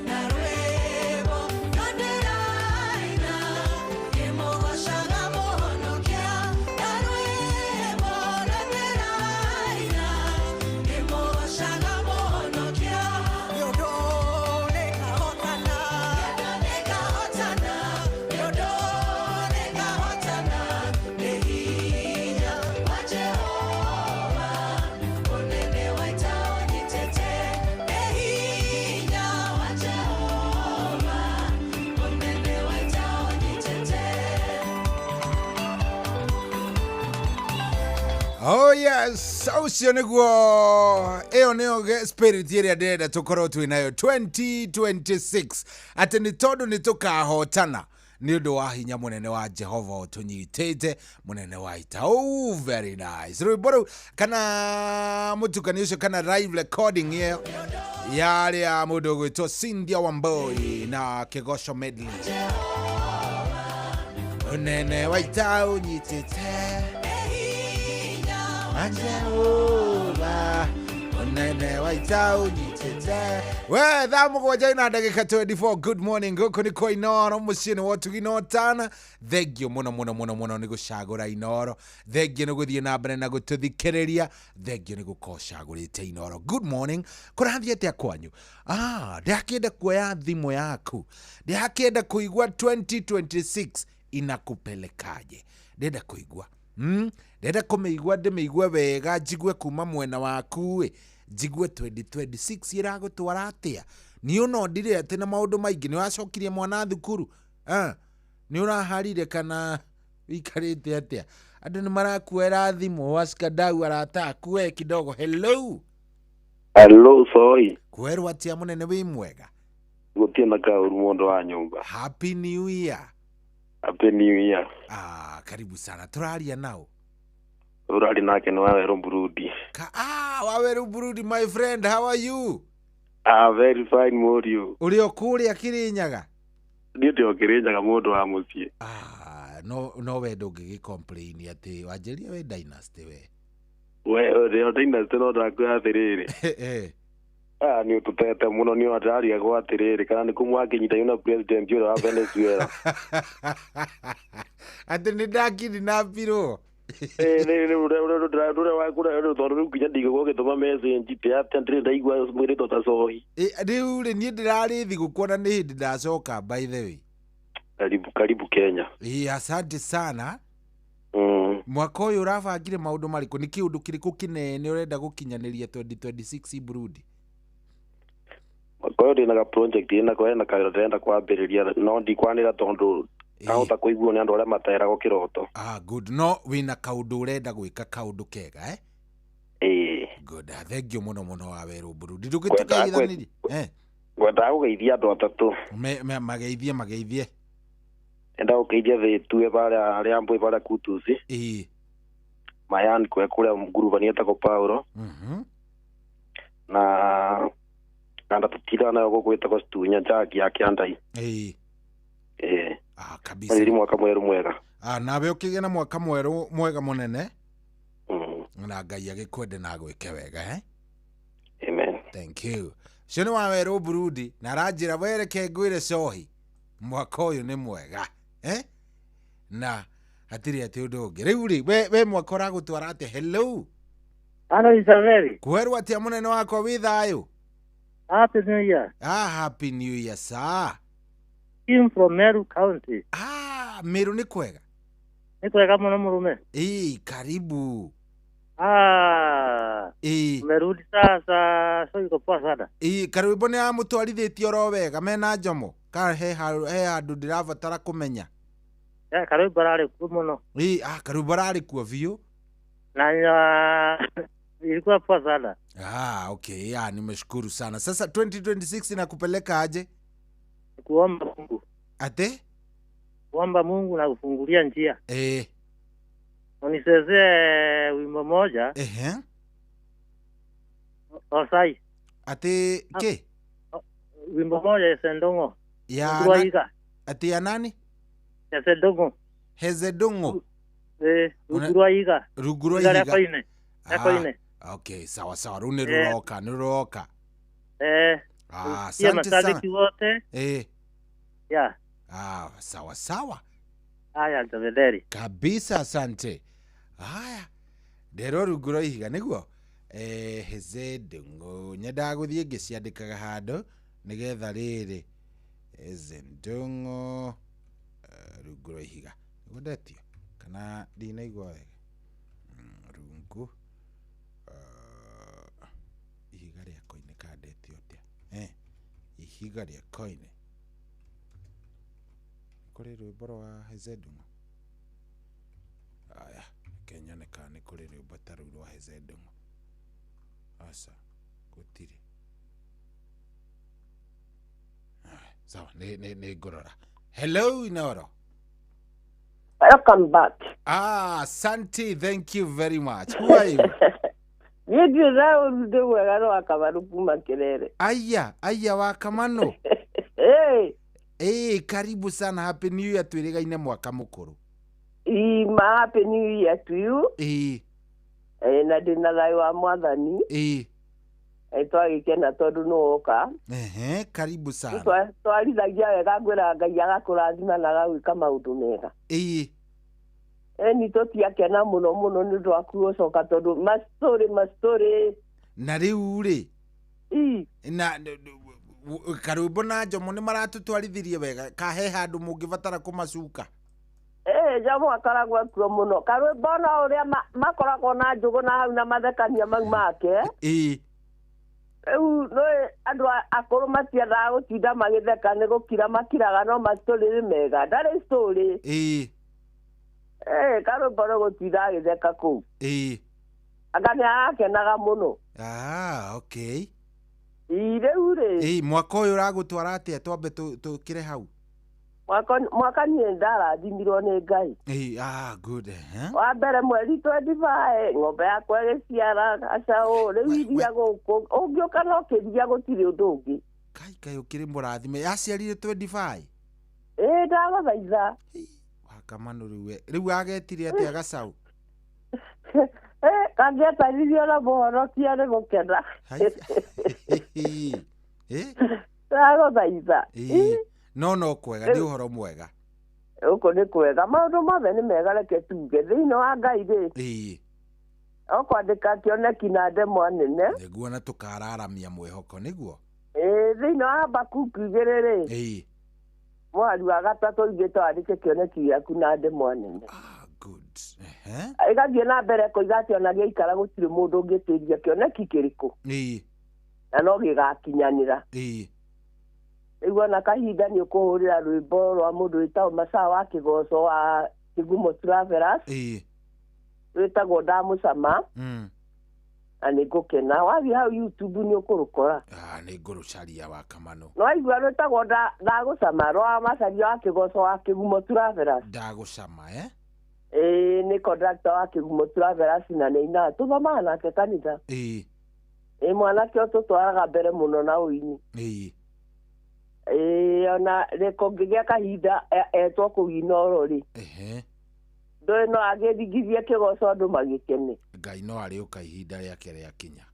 na rwĩmbo no ndĩraina, ngĩmũgoocaga Mũhonokia. Na rwĩmbo no ndĩraina, ngĩmũgoocaga Mũhonokia. Nĩ ũndũ nĩngahotana, nĩngahotana, nĩ ũndũ nĩngahotana, nĩ hinya wa Jehova mũnene wa ita ũnyitĩte, nĩ hinya wa Jehova mũnene wa ita ũnyitĩte. Oh yes, ũcio nĩguo ĩyo nĩyo spirit ĩrĩa ndĩrenda tũkorwo twĩ nayo 2026, atĩ nĩ tondũ nĩ tũkahotana nĩ ũndũ wa hinya mũnene wa Jehova ũtũnyitĩte, mũnene wa ita. Oh, very nice. Rwĩmbo rũu kana mũtukanio ũcio kana live recording ĩyo yarĩ ya mũndũ ũgwĩtwo Cynthia Wamboi na Kĩgoco medley. Mũnene wa ita ũnyitĩte wa Jehova, mũnene wa ita ũnyitĩte. We thaa 7 na ndagĩka 24. Good morning, gũkũ nĩ kwa Inoro, mũciĩ nĩ wotugi na ũtana. Thengio mũno mũno mũno mũno nĩ gũcagũra Inoro, thengio nĩ gũthiĩ na mbere na gũtũthikĩrĩria, thengio nĩ gũkorwo ũcagũrĩte Inoro. Good morning, kũrathiĩ atĩa kwanyu? Ndĩrakĩenda kuoya thimũ yaku, ndĩrakĩenda kũigua 2026 inakupelekaje, ndĩrenda kũigua, Ndĩrenda kũmĩigua, ndĩmĩigue wega, njigue kuma mwena waku ĩ, njigue 2026 ĩragũtwara atĩa. Niĩ no ndirĩ atĩ na maũndũ maingĩ. Nĩ ũracokirie mwana thukuru? Nĩ ũraharire kana wikarĩte atĩa? Andũ nĩ marakuoera thimũ, washikadau, arata akue kidogo. Hello. Hello, sorry. Kwerwo atia munene wi mwega? Gutie na kauru mundu wa nyumba. Happy New Year. Happy New Year. Ah, karibu sana. Turaria nao. Urari nake ni Waweru Burudi. Waweru Burudi, my friend, how are you? Ah, very fine, Muriu. Uri o kuria Kirinyaga? Niĩ ndĩ o Kirinyaga mũndũ wa mũciĩ. Ah, no we ndũngĩgĩ complain atĩ wanjĩria we dynasty we. We ũrĩ o dynasty no ndakwĩra atĩrĩrĩ. Ah, nĩ ũtũtete mũno nĩ ndĩrarigagwo atĩrĩrĩ kana nĩ kũ mwakĩnyita na president ũrĩa wa Venezuela. Atĩ nĩ ndakidnapirwo. Tondũ rĩu nginya ndigagwo ũgĩtũma message tĩ atĩa ndĩrĩ ndaigua mwĩrĩtwo ta cohi. Rĩu rĩ niĩ ndĩrarĩ thigũkũ na nĩ hĩndĩ ndacoka by the way. Karibu karibu Kenya. Asante sana. Mwaka ũyũ ũrabangire maũndũ marĩkũ? Nĩ kĩũndũ kĩrĩkũ kĩnene ũrenda gũkinyanĩria 2026 Burundi? Mwaka ũyũ ndĩna ga project ĩna hena kawĩra ndĩrenda kwambĩrĩria no ndikwanĩra tondũ ahota kũiguo nĩ andũ arĩa materagwo kĩroto. Ah, good. No wĩna kaũndũ ũrenda gwĩka kaũndũ kega eh? Ĩĩ. Good. Thank you mũno mũno Waweru Burundi. Ndũgĩtũgeithanirie. Ngwendaga kũgeithia andũ atatũ. Mageithie mageithie. Enda gũkeithia Thĩtue barĩa Rĩambũi barĩa Kutusi. Ĩĩ. Mayan kwe kũrĩa ngurubani etagwo Paulo. Na kanda tũtindaga nayo gũkũ ĩtagwo Stunya Jagi ya Kĩandai. Ĩĩ. Ĩĩ. Ah, kabisa. Nĩ mwaka mwerũ mwega. Ah, nawe ũkĩgĩa na mwaka mwerũ mwega mũnene. Na Ngai agĩkwende na agwĩke wega eh? Amen. Thank you. Ũcio nĩ Waweru Burundi na aranjĩra wereke ngwĩre cohi mwaka ũyũ nĩ mwega eh? Na hatirĩ atĩ ũndũ ũngĩ. Rĩu rĩ we mwaka ũragũtwara atĩa? Hello. Hello Isabel. Kwerwo atĩa mũnene wakwa wĩ thayũ? Happy New Year. Ah, Happy New Year sir. Kim from Meru County. Ah, Meru nĩ kwega? Nĩ kwega mũno mũrume. Ĩĩ, karibu. Ah. Ĩĩ. Umerudi sasa, so iko poa sana. Ĩĩ, karwĩmbo nĩ amũtwarithĩtie oro wega mena njomo. Ka he handũ ndĩrabatara kũmenya. Karwĩmbo ararĩ kuo mũno. Ĩĩ, ah, karwĩmbo ararĩ kuo biũ. Na ilikuwa poa sana. Ah, okay. Ah, nimeshukuru sana. Sasa 2026 inakupeleka aje? Kuomba Mungu. Ate? Kuomba Mungu na kufungulia njia. Eh. Unisezee wimbo moja. Ehe. Osai. Ate ke? Wimbo moja Esendongo. Ya. Ate ya nani? Esendongo. Hezedongo. Eh, Ruguru Iga. Ruguru Iga. Koine. Okay, sawa sawa. Rune ruroka, ruroka. Eh. Ah, asante sana. Wote. Eh. Ya. Ah, sawa sawa. Haya, tafadhali. Kabisa, asante. Haya. Ndero Ruguru Ihiga niguo. Eh, Hezedongo. Nyendaga gũthiĩ ngĩciandĩkaga handũ nĩgetha rĩrĩ. Hezedongo Ruguru Ihiga. Nĩguo ndetio kana ndinaigua wega. Rungu ihiga rĩa koine kandetio atĩa? Eh, ihiga rĩa koine. Kũrĩ rwĩmbo rwa Hezedongo. Aya, reke nyone kana nĩ kũrĩ rwĩmbo ta rũu rwa Hezedongo. Aca, gũtirĩ. Sawa, nĩ ngũrora. Hello, Inoro. Welcome back. Ah, asante, thank you very much. Who are you? Niĩ ndiũĩ ndĩ mwega no Wakamanu kuma Kĩrere. Aya, aya Wakamanu. Hey. Hey, karibu sana. Happy New Year twĩrĩgaine mwaka mũkũrũ. Ima, Happy New Year to you. Ĩĩ. Na ndĩna thayũ wa Mwathani. Ĩĩ. Twagĩkena tondũ nĩ woka. Ehe, karibu sana. Twarithagia wega ngwĩraga Ngai agakũrathima na agagwĩka maũndũ mega. Ĩĩ. Eni tũtiakena mũno mũno nĩ ũndũ waku gũcoka tondũ mastori. Na rĩu rĩ. Na karwĩmbo na njomo nĩ maratũtwarithirie wega ka he handũ mũngĩbatara kũmacuka. Njomo akoragwo akuo mũno. Karwĩmbo no ũrĩa makoragwo na njũgũ na hau na mathekania mau make. Ĩĩ. Rĩu nĩ andũ akũrũ matiendaga gũtinda magĩtheka nĩ gũkira makiraga no mastori nĩ mega. Ndarĩ story. Ĩĩ. Karwĩmbo nĩ gũtinda agĩtheka kũu. Ĩĩ. Anga nĩ arakenaga mũno. Ah, okay. Ĩ rĩu rĩ. Ĩ mwaka ũyũ ũragũtwara atĩa twambe tũkĩre hau? Mwaka niĩ ndarathimirwo nĩ Ngai. Ĩ, ah, good. Eh? Wa mbere mweri 25 ng'ombe yakwa ĩgĩciara gacaũ rĩu iria gũkũ ũngĩũka no kĩria gũtirĩ ũndũ ũngĩ. Kai kai ũkĩrĩ mũrathime. Yaciarire 25. Ĩ ndagũthaitha. Wakamanu rĩu we. Rĩu agetire atĩa gacaũ? Kangĩetanirio na mũhonokia nĩ gũkena. Ĩ? Ndagũthaitha. Ĩ. No kwega nĩ ũhoro mwega. Gũkũ nĩ kwega maũndũ mothe nĩ mega reke tuge thĩinĩ wa Ngai rĩ. Ĩ. Okwandĩka kĩoneki na ndemwa nene. Nĩguo na tũkararamia mwĩhoko nĩguo. Ĩ thĩinĩ wa Habakuku 2 rĩ. Ĩ. Mwari wa gatatũ ithuĩ twandĩke kĩoneki gĩaku na ndemwa nene. Ah, good. Ehe. Ĩgathiĩ na mbere kũiga atĩ ona gĩaikara gũtirĩ mũndũ ũngĩtĩria kĩoneki kĩrĩkũ. Ĩ. Na no gĩgakinyanĩra. Ĩ. Rĩu ona kahinda nĩ ũkũhũrĩra rwĩmbo rwa mũndũ wĩtagwo Masaa wa Kĩgoco wa Kĩgumo Travelers. Ĩ. Rwĩtagwo Ndamũcama. Na nĩ ngũkena wathiĩ hau YouTube nĩ ũkũrũkora. Ah, nĩ ngũrũcaria wa Kamano. No waigua rwĩtagwo Ndagũcama rwa Macaria wa Kĩgoco wa Kĩgumo Travelers. Ndagũcama eh? Ĩĩ nĩ conductor wa Kĩgumo Travelers na nĩ ainaga tũthomaga nake kanitha. Ĩ. Ĩ mwanake ũtũtwaraga mbere mũno na ũini. Ĩ. Ĩĩ ona rĩko ngĩgĩa kahinda etwo kũu Inooro rĩ. Ehe. Ndũĩ no agĩthingithie kĩgoco andũ magĩkene. Ngai no arĩũka ihinda rĩake rĩakinya.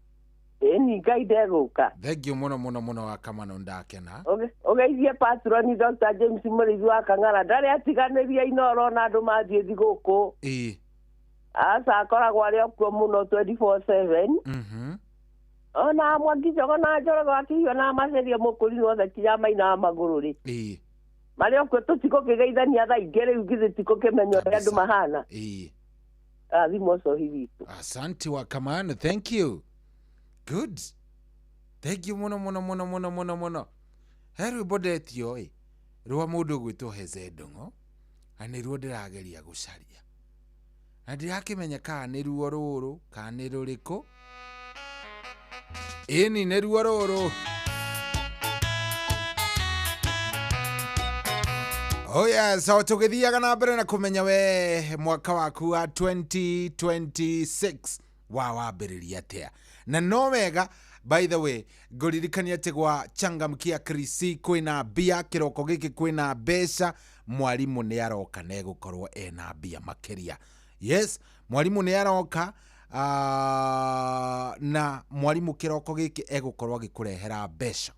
Ĩni Ngai ndegũka. Thengiũ mũno mũno mũno wa Kamano ndakena. Ũgeithie patroni Dr. James Mũrĩithi wa Kang'ara ndarĩ atiganĩria Inooro na andũ mathiĩ thigũkũ. Ĩ. Aca akoragwo arĩ o kuo mũno 24/7. Mhm. Ona Mwangi Njogo na Njoroge wa Kĩhiũ na Maceria Mũkũrinũ othe kinya mainaga magũrũ rĩ. Ĩ. Marĩ o kuo tũtikũkĩgeithania thaa ingĩ rĩu githĩ tikũkĩmenya ũrĩa andũ mahana. Ĩ. Rathimwo cohi witũ. Asante wa Kamano, thank you. Good. Thank you mũno mũno mũno mũno mũno mũno. He rwĩmbo ndetio ĩ rwa mũndũ ũgwĩtwo Heze Ndung'u na nĩruo ndĩrageria gũcaria. Na ndirakĩmenya kana nĩruo rũrũ kana nĩ rũrĩkũ. Ĩni nĩruo rũrũ. Oh yes, so tũgĩthiaga na mbere na kũmenya we mwaka waku wa 2026 wa wambĩrĩria atĩa. Na no wega by the way ngũririkania atĩ gwa Changamkia Krisi kwĩna mbia kĩroko gĩkĩ kwĩna mbeca mwarimũ nĩ aroka na egũkorwo ena mbia makĩria. Yes, mwarimũ nĩ aroka na mwarimũ kĩroko gĩkĩ egũkorwo agĩkũrehera mbeca.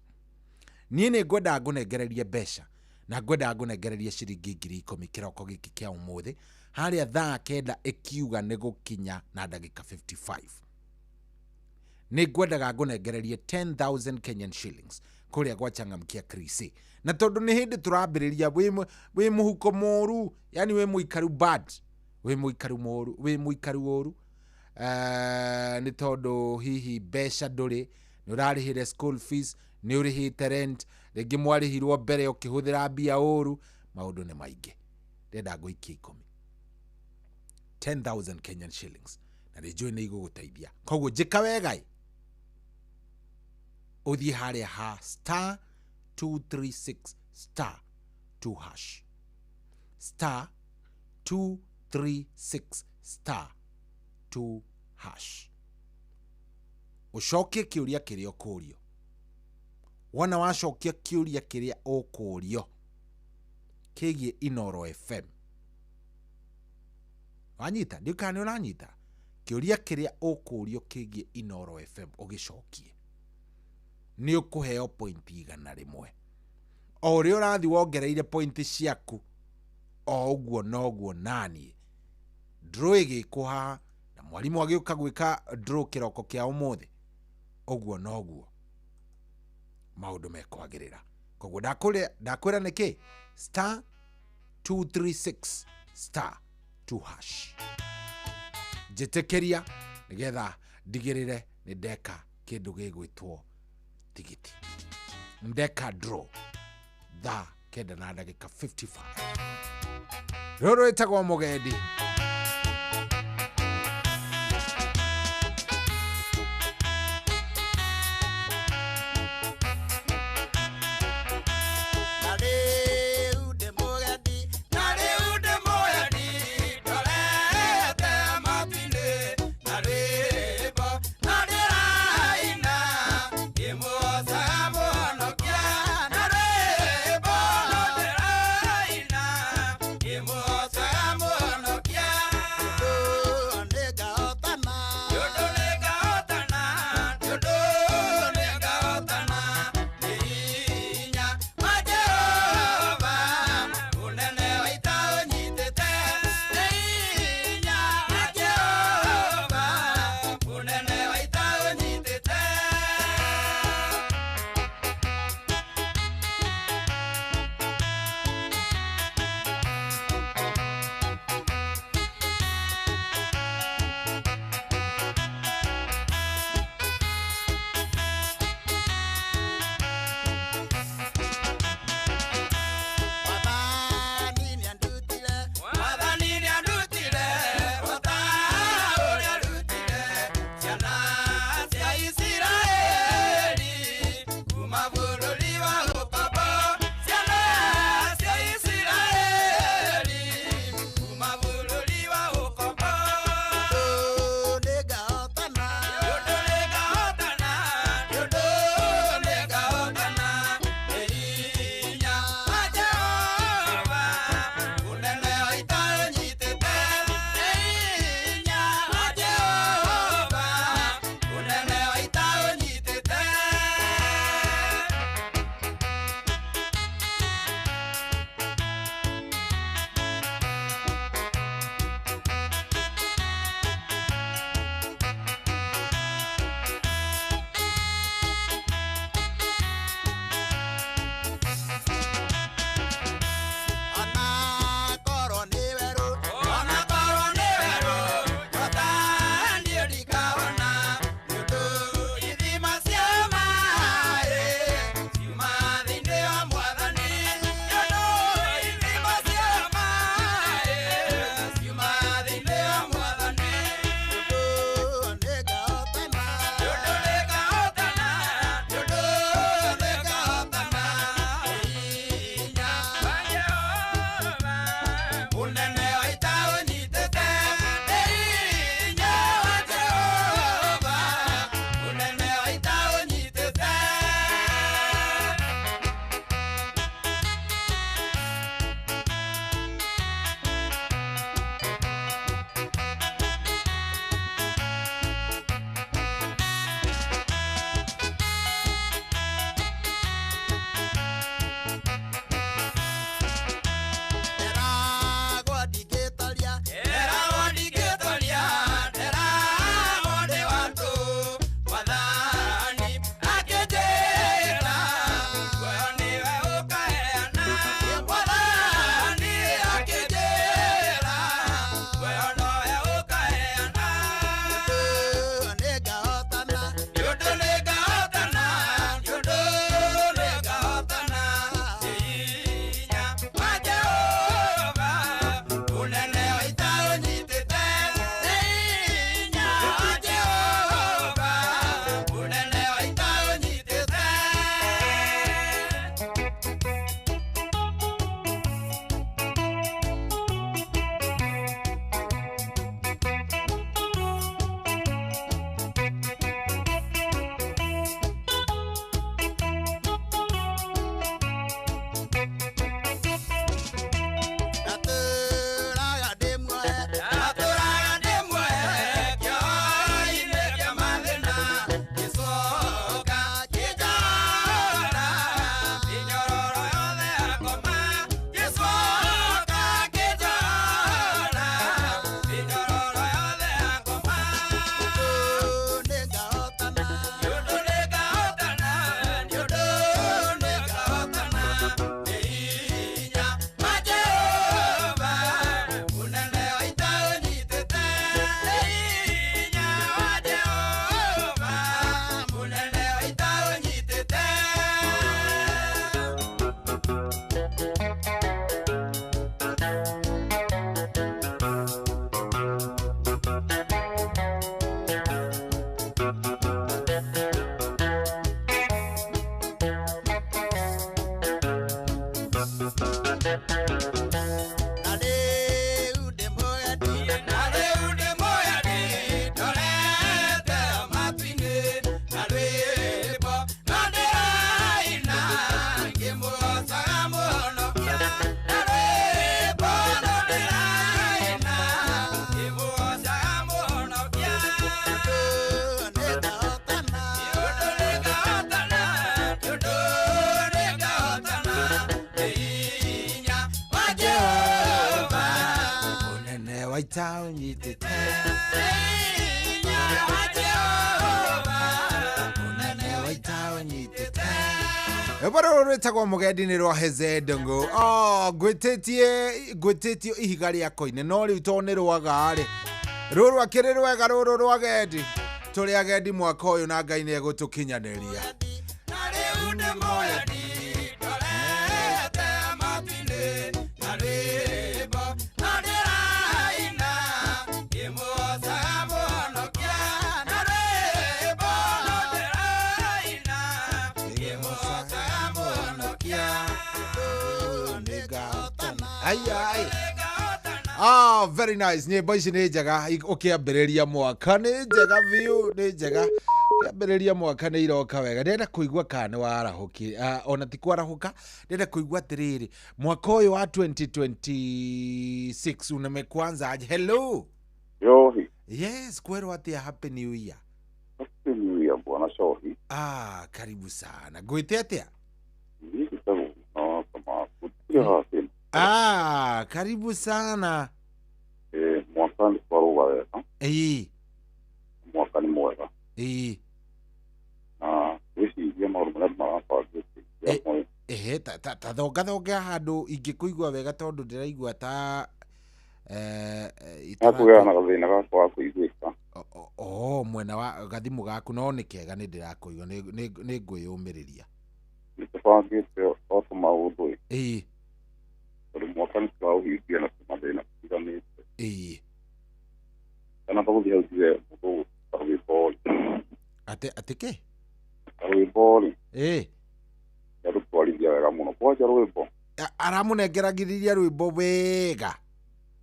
Niĩ nĩ ngwendaga ngũnengererie mbeca na ngwendaga ngũnengererie ciringi 10,000 kĩroko gĩkĩ kĩa ũmũthĩ harĩa thaa 9 ĩkiuga nĩ gũkinya na ndagĩka 55. Nĩ ngwendaga ngũnengererie 10,000 Kenyan shillings kũrĩa gwa Changamkia Krisi. Na tondũ nĩ hĩndĩ tũrambĩrĩria wĩ mũhuko mũru, yani wĩ mũikaru bad, wĩ mũikaru mũru, wĩ mũikaru ũru. Nĩ tondũ hihi mbeca ndũrĩ, nĩ ũrarĩhĩre school fees, nĩ ũrĩhĩte rent, rĩngĩ mwarĩhirwo mbere ũkĩhũthĩra mbia ũru, maũndũ nĩ maingĩ. Ndĩrenda ngũikie 10. 10,000 Kenyan shillings. Na nĩ njũĩ nĩ igũgũteithia. Koguo njĩka wega ĩ. Ũthiĩ harĩa ha star 236 star 2 hash. Star 236 star 2 hash. Ũcokie kĩũria kĩrĩa ũkũrio. Wona wacokia kĩũria kĩrĩa ũkũrio kĩgiĩ Inooro FM. Wanyita? Ndiũĩ kana nĩ ũranyita. Kĩũria kĩrĩa ũkũrio kĩgiĩ Inooro FM ũgĩcokie. Nĩ ũkũheo pointi 100. O ũrĩa ũrathiĩ wongereire pointi ciaku o ũguo noguo naniĩ. Draw ĩgĩkwo haha na mwarimũ agĩũka gwĩka draw kĩroko kĩa ũmũthĩ ũguo noguo maũndũ mekwagĩrĩra. Koguo ndakwĩra nĩkĩ? Star 236 star 2 hash. Njĩtĩkĩria nĩgetha ndigĩrĩre nĩ ndeka kĩndũ gĩgwĩtwo tigiti. Ndeka draw thaa 9 na ndagĩka 55. Rũrũ rwĩtagwo Mũgendi. Rwĩmbo rwĩtagwo mũgendi nĩ rwa Heze Ndung'u. Oh, ngwĩtĩtie ihiga rĩa koine no rĩu tondũ nĩ rwaga rĩ, rũrũ akĩrĩ rwega rũrũ rwa gendi. Tũrĩ agendi mwaka ũyũ na Ngai nĩ egũtũkinyanĩria. Ai ai. Ah, very nice. Nyĩmbo ici nĩ njega ũkĩambĩrĩria mwaka nĩ njega biũ, nĩ njega. Ũkĩambĩrĩria mwaka nĩ iroka wega. Ndĩrenda kũigua kana nĩ warahũkire. Ona ti kwarahũka, ndĩrenda kũigua atĩrĩrĩ, mwaka ũyũ wa 2026 unamekuanza aje? Hello. Yohi. Yes, kwerwo atĩa? Happy New Year. Happy New Year bwana Shohi. Ah, karibu sana. Ngwĩte atĩa? Ah, karibu sana. Mwaka ni twarũga wega. Ĩĩ. Mwaka nĩ mwega. Ĩĩ. Na gwĩciria maũndũ marĩa marabangĩte. Ehe, ta thongathonga handũ ingĩkũigua wega tondũ ndĩraigua ta Nakũgĩa na gathĩna gakwa ga kũiguĩka. Oh, mwena wa gathimũ gaku no nĩ kega nĩ ndĩrakũigua, nĩ ngwĩyũmĩrĩria. Nĩ tũbangĩte o tũmaũndũ. Ĩĩ. Tondũ mwaka nĩ tũraũhingia na tũmathĩna tũtiganĩte. Ĩĩ. Kana tũgũthiĩ hau njuge mũndũ karwĩmbo rĩ. Atĩ kĩ? Karwĩmbo rĩ. Ĩĩ. Nĩarũtwarithia wega mũno. Kwanja rwĩmbo. Aramũnengeragĩrĩria rwĩmbo wega.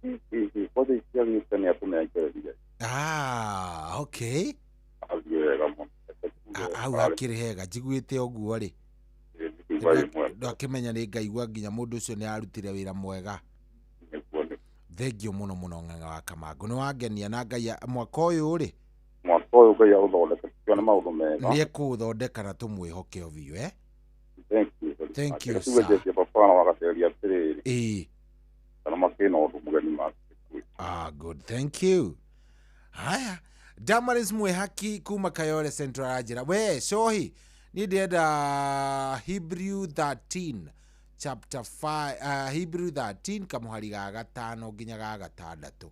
Ĩĩ, kwanja iciagĩte nĩ atũnengereria. Ah, okay. Athiĩ wega mũno. Hau hakĩrĩ hega, njiguĩte ũguo rĩ. Ndakĩmenya nĩ ngaigua nginya mũndũ ũcio nĩ arutire wĩra mwega. Thengio mũno mũno Ng'ang'a wa Kamangũ, nĩ wangenia na Ngai mwaka ũyũ rĩ, Mwaka ũyũ Ngai aũthondeke tuone maũndũ mega. Nĩ ekũũthondeka na tũmwĩhoke o biũ, eh? Thank you. Thank you, sir. Tuge baba na wagateria atĩrĩrĩ. Ĩĩ. Kana makĩna ũndũ mũgeni make. Ah, good. Thank you. Haya, Damaris Mwehaki kuma Kayole Central anjĩra, we Shohi, niĩ ndĩrenda Hebrew 13 chapter 5, Hebrew 13 kamũhari ga gatano nginya ga gatandatũ.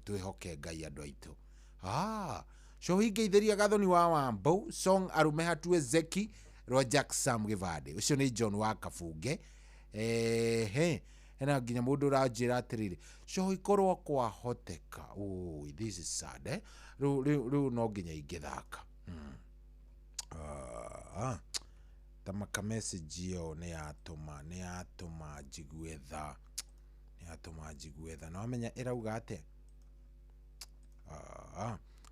Twĩhoke Ngai andũ aitũ. Ah, Shohi ngeithĩria Gathoni wa Wambũ, song arume hatue Zeki rwa Jack Sam Gĩbandĩ. Ũcio nĩ John wa Kabunge. Ehe, hena nginya mũndũ ũranjĩra atĩrĩrĩ, Shohi korwo kwahoteka. Oh, this is sad, eh? Rĩu no nginya ingĩthaka. Tamaka message ĩyo nĩ yatũma njigue tha. Nĩ yatũma njigue tha. Na wamenya ĩrauga atĩa?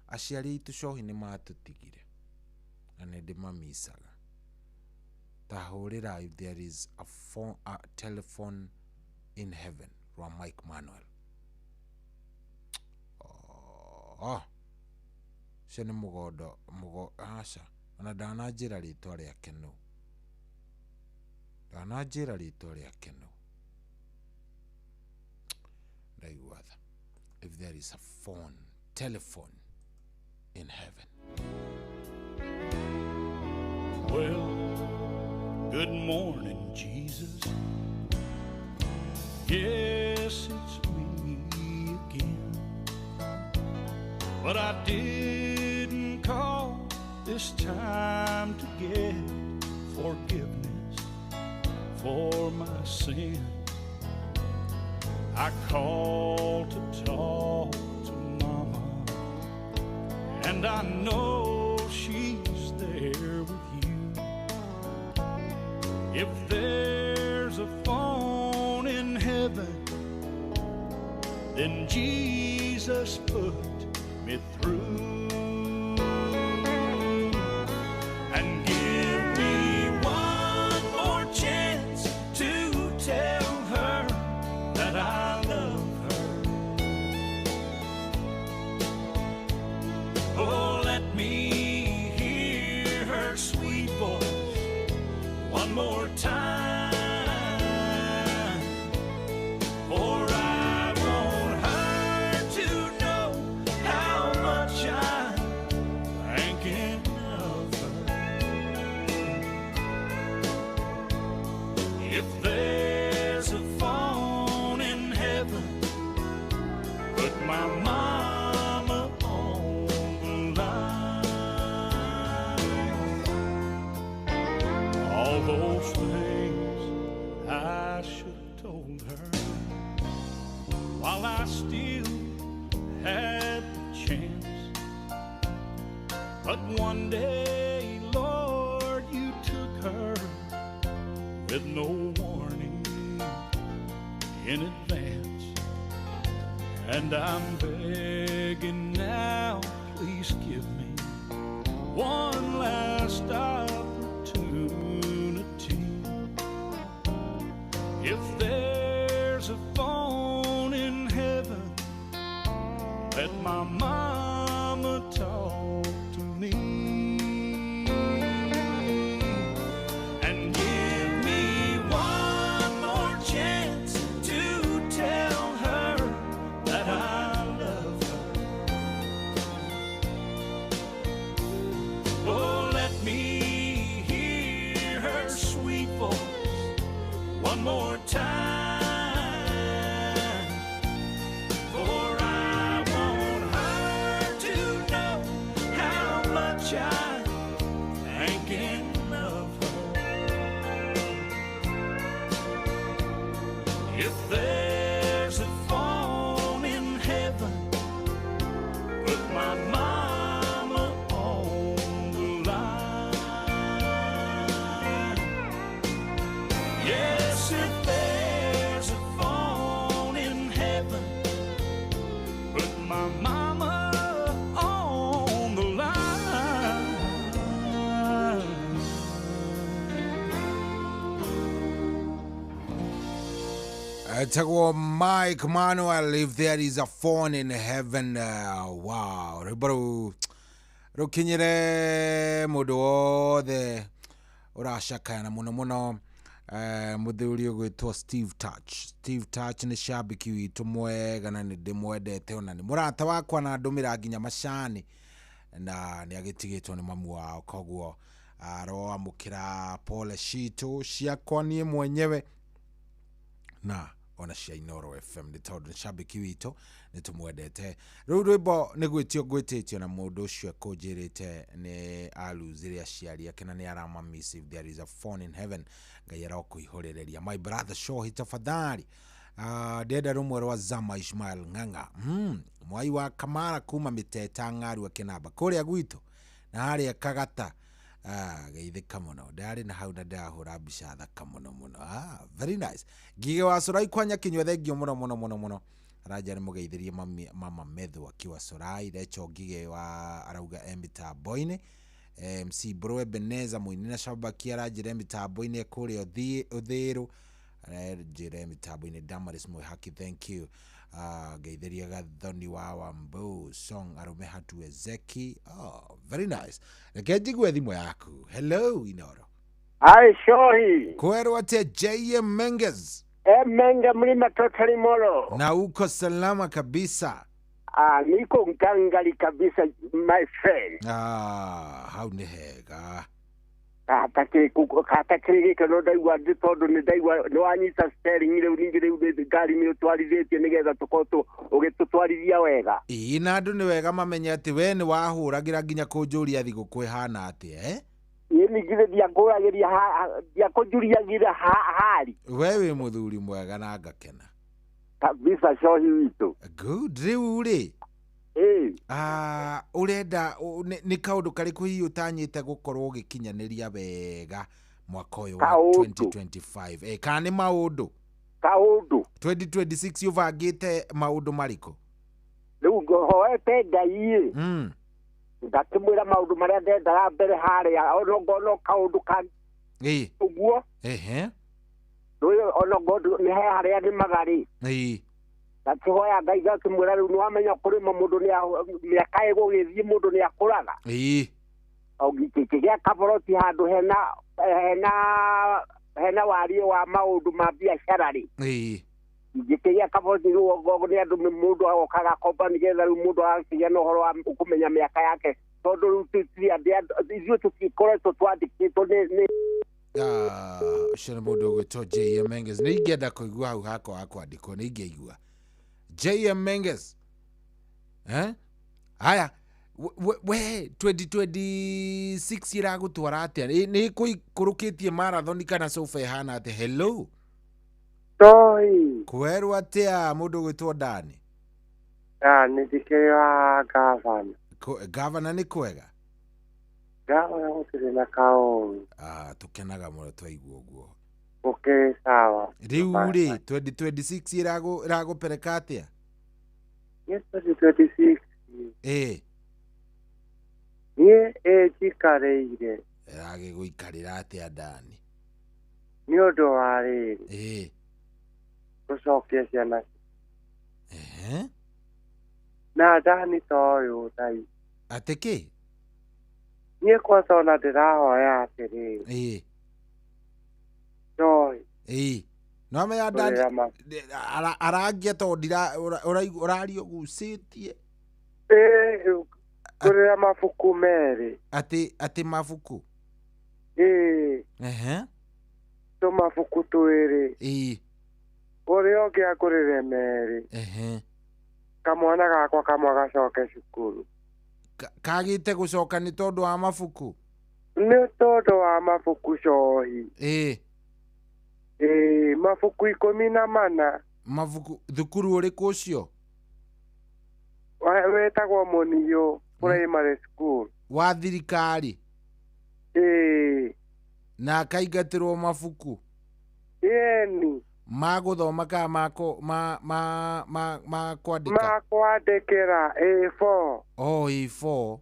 Aciari aitũ Shohi nĩ matũtigire na nĩ ndĩmamicaga. Ta hũrĩra if there is a phone, a telephone in heaven rwa Mike Manuel. Ũcio nĩ mũgondo aca ona ndananjĩra rĩtwa rĩake nũ. Ndananjĩra rĩtwa rĩake nũ. Ndaigua tha. If there is a phone, telephone in heaven. Well, good morning, Jesus. Yes, it's me again. But I didn't call this time to get forgiveness for my sin. I called to talk to Mama, and I know she's there with you. If there's a phone heaven, then Jesus put me through. And give me one more chance to tell her that I love her. Oh, let me hear her sweet voice one more time. For I want her to know how much I'm thinking of her. If there's a phone in heaven, put my mama on the line. All those things I should have told her while I still had the chance. But one day, Lord, you took her with no warning in advance. And I'm begging now, please give me one last opportunity. If there's a phone in heaven, let my mama talk to me. And give me one more chance to tell her that I love her. Oh, let me hear her sweet voice one more time. For I want her to know how much I'm thinking of her. If there's a phone in heaven, put my mama on the line. Yes, if there's a phone in heaven, put my mama on the line. Etagwo Mike Manuel, if there is a phone in heaven. Wow, rwĩmbo rũu rũkinyĩre mũndũ wothe ũracakaya na mũno mũno mũthuri ũgwĩtwo Steve Touch. Steve Touch nĩ cambĩki witũ mwega na nĩ ndĩmwendete ona nĩ mũrata wakwa na ndũmĩra nginya macani na nĩ agĩtigĩtwo nĩ mamu wao, koguo aroamũkĩra pole citũ ciakwa niĩ mwenyewe na ona cia Inoro FM nĩ tondũ nĩ cambĩki witũ nĩ tũmwendete. Rĩu rwĩmbo nĩ gwĩtio ngwĩtĩtio na mũndũ ũcio ekũnjĩrĩte nĩ aluzire aciari ake na nĩ aramamiss. If there is a phone in heaven, Ngai arokũihũrĩrĩria. My brother Shohi, tafadhali ndĩrenda rũmwe rwa Zama Ishmael Ng'ang'a, mwai wa Kamara kuma Mĩteta Ng'arua Kĩnamba kũrĩa gwitũ na harĩa Kagata. Geithĩka mũno, ndarĩ na hau na ndahũra mbica thaka mũno mũno. Very nice. Ngige wa Corai kwa Nyakinyua, thengio mũno mũno mũno mũno. Aranja nĩ mũgeithĩrie mama Methu akiwa Corai. Recho Ngige wa arauga e mĩtambo-inĩ. MC Bro Ebeneza mũini na Shabaki aranjĩra e mĩtambo-inĩ kũrĩa Ũthĩrũ, aranjĩra e mĩtambo-inĩ. Damaris Mwĩhaki, thank you. Geithĩria Gathoni wa Wambu song arume hatuwezeki. Oh, very nice. Reke njigue thimũ yaku. Hello Inoro. Ai Shohi. Kwerwo atia JM Menges? Menge mlima totally molo. Na uko salama kabisa? Niko ngangali kabisa my friend. Hau nĩ hega. Hatakĩrĩ gĩkeno ndaigua ndĩ tondũ nĩ ndaigua nĩ wanyita steering rĩu ningĩ rĩu ngari nĩ ũtwarithĩtie nĩgetha tũkorwo ũgĩtũtwarithia wega. Ĩĩ, na andũ nĩ wega mamenye atĩ we nĩ wahũragĩra nginya kũnjũria thigũkũ ĩhana atĩa, eh? Ĩĩ ningĩ ndiakũragĩria ndiakũnjuriagĩra hari. We wĩ mũthuri mwega na ngakena kabisa Shohi witũ. Good. Rĩu rĩ, ũrenda nĩ kaũndũ karĩkũ hihi ũtanyĩte gũkorwo ũgĩkinyanĩria wega mwaka ũyũ wa 2025? Kana nĩ maũndũ? Kaũndũ. 2026 ũbangĩte maũndũ marĩkũ? Rĩu hoete Ngai ĩ. Ngakĩmwĩra maũndũ marĩa ndendaga mbere harĩa ona kaũndũ ka Ĩĩ. Ũguo. Ehe. Rĩu ona ngorwo nĩ he harĩa nĩmaga rĩ. Ĩĩ. Ngakĩhoya Ngai ngakĩmwĩra rĩu nĩwamenya kũrĩma mũndũ nĩ mĩaka ĩgũgĩthiĩ mũndũ nĩ akũraga. Ĩĩ. Ngĩgĩa kaboroti handũ hena wariĩ wa maũndũ ma biacara rĩ. Ĩĩ. Ngĩkĩgĩa kaboroti rĩu okorwo nĩ andũ mũndũ agokaga akomba nĩgetha rĩu mũndũ agakĩgĩa na ũhoro wa kũmenya mĩaka yake tondũ rĩu tũtirĩ ithuĩ tũtikoretwo twandĩkĩtwo nĩ Ũcio nĩ mũndũ ũgwĩtwo JM Menges. Nĩ ingĩenda kũigua hau hakwa ha kwandĩkwo, nĩ ingĩigua JM Menges. Eh? Haya, we 2026 ĩragũtwara atĩa? Nĩ ĩkũikũrũkĩtie marathon kana sofa ĩhana atĩa? Hello. Toi. Kwerwo atĩa mũndũ ũgwĩtwo Dani? Nĩ ndikĩrĩ wa gavana. Gavana nĩ kwega? Gavana gũtirĩ na kaũru. Ah, tũkenaga mũno twaigua ũguo. Gũkĩrĩ sawa. Rĩu rĩ 2026 ĩragũpereka atĩa? Niĩ 2026. Ĩĩ. Niĩ ĩnjikarĩire. Ĩragĩgũikarĩra atĩa Dani? Nĩ ũndũ wa rĩrĩ. Ĩĩ. Gũcokia ciana. Ehe. Na Dani ta ũyũ thaa ici. Atĩ kĩ? Niĩ kwanza ona ndĩrahoya atĩrĩrĩ. Ĩĩ. Toi. Ĩĩ. No amenya Dani arangia tondũ ũraria ũgucĩtie. Ĩĩ, ngũrĩra mabuku merĩ. Atĩ mabuku? Ĩĩ. Ehe. Tũmabuku twĩrĩ. Ĩĩ. Ũrĩa ũngĩ angũrĩre merĩ. Ehe. Kamwana gakwa kamwe gacoke cukuru. Kagĩte gũcoka nĩ tondũ wa mabuku? Nĩ tondũ wa mabuku cohi. Ĩĩ. Ĩĩ, mabuku 14. Mabuku thukuru ũrĩkũ ũcio? Wĩtagwo Mũniũ Primary School. Wa thirikari? Ĩĩ. Na akaingatĩrwo mabuku? Ĩni. Ma gũthoma kana ma kwandĩka? Ma kwandĩkĩra A4. Oh, A4.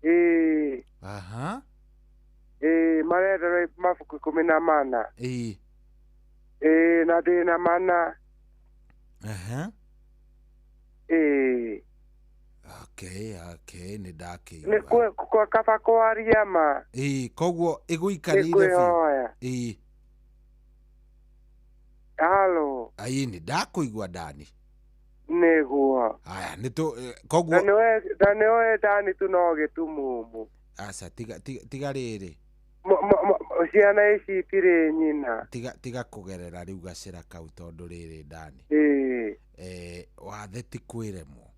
Ĩĩ. Aha. Ĩĩ, marenderwo mabuku 14. Ĩĩ. Ĩĩ, na ndĩna mana. Aha. Ĩĩ. Okay, okay, nĩ ndakĩigua. Nĩ kaba kwaria ma. Ĩĩ, koguo ĩgũikarĩire biũ. Nĩngwĩhoya. Ĩĩ. Halo. Ĩĩ, nĩ ndakũigua Dani. Nĩguo. Aya, nĩ tũ koguo. Na nĩũĩ Dani tu no gĩtumumu. Aca, tiga rĩrĩ. Ciana ici itirĩ nyina. Tiga kũgerera rĩu gacĩra kau tondũ rĩrĩ Dani. Ĩĩ. Wathe ti kwĩremwo.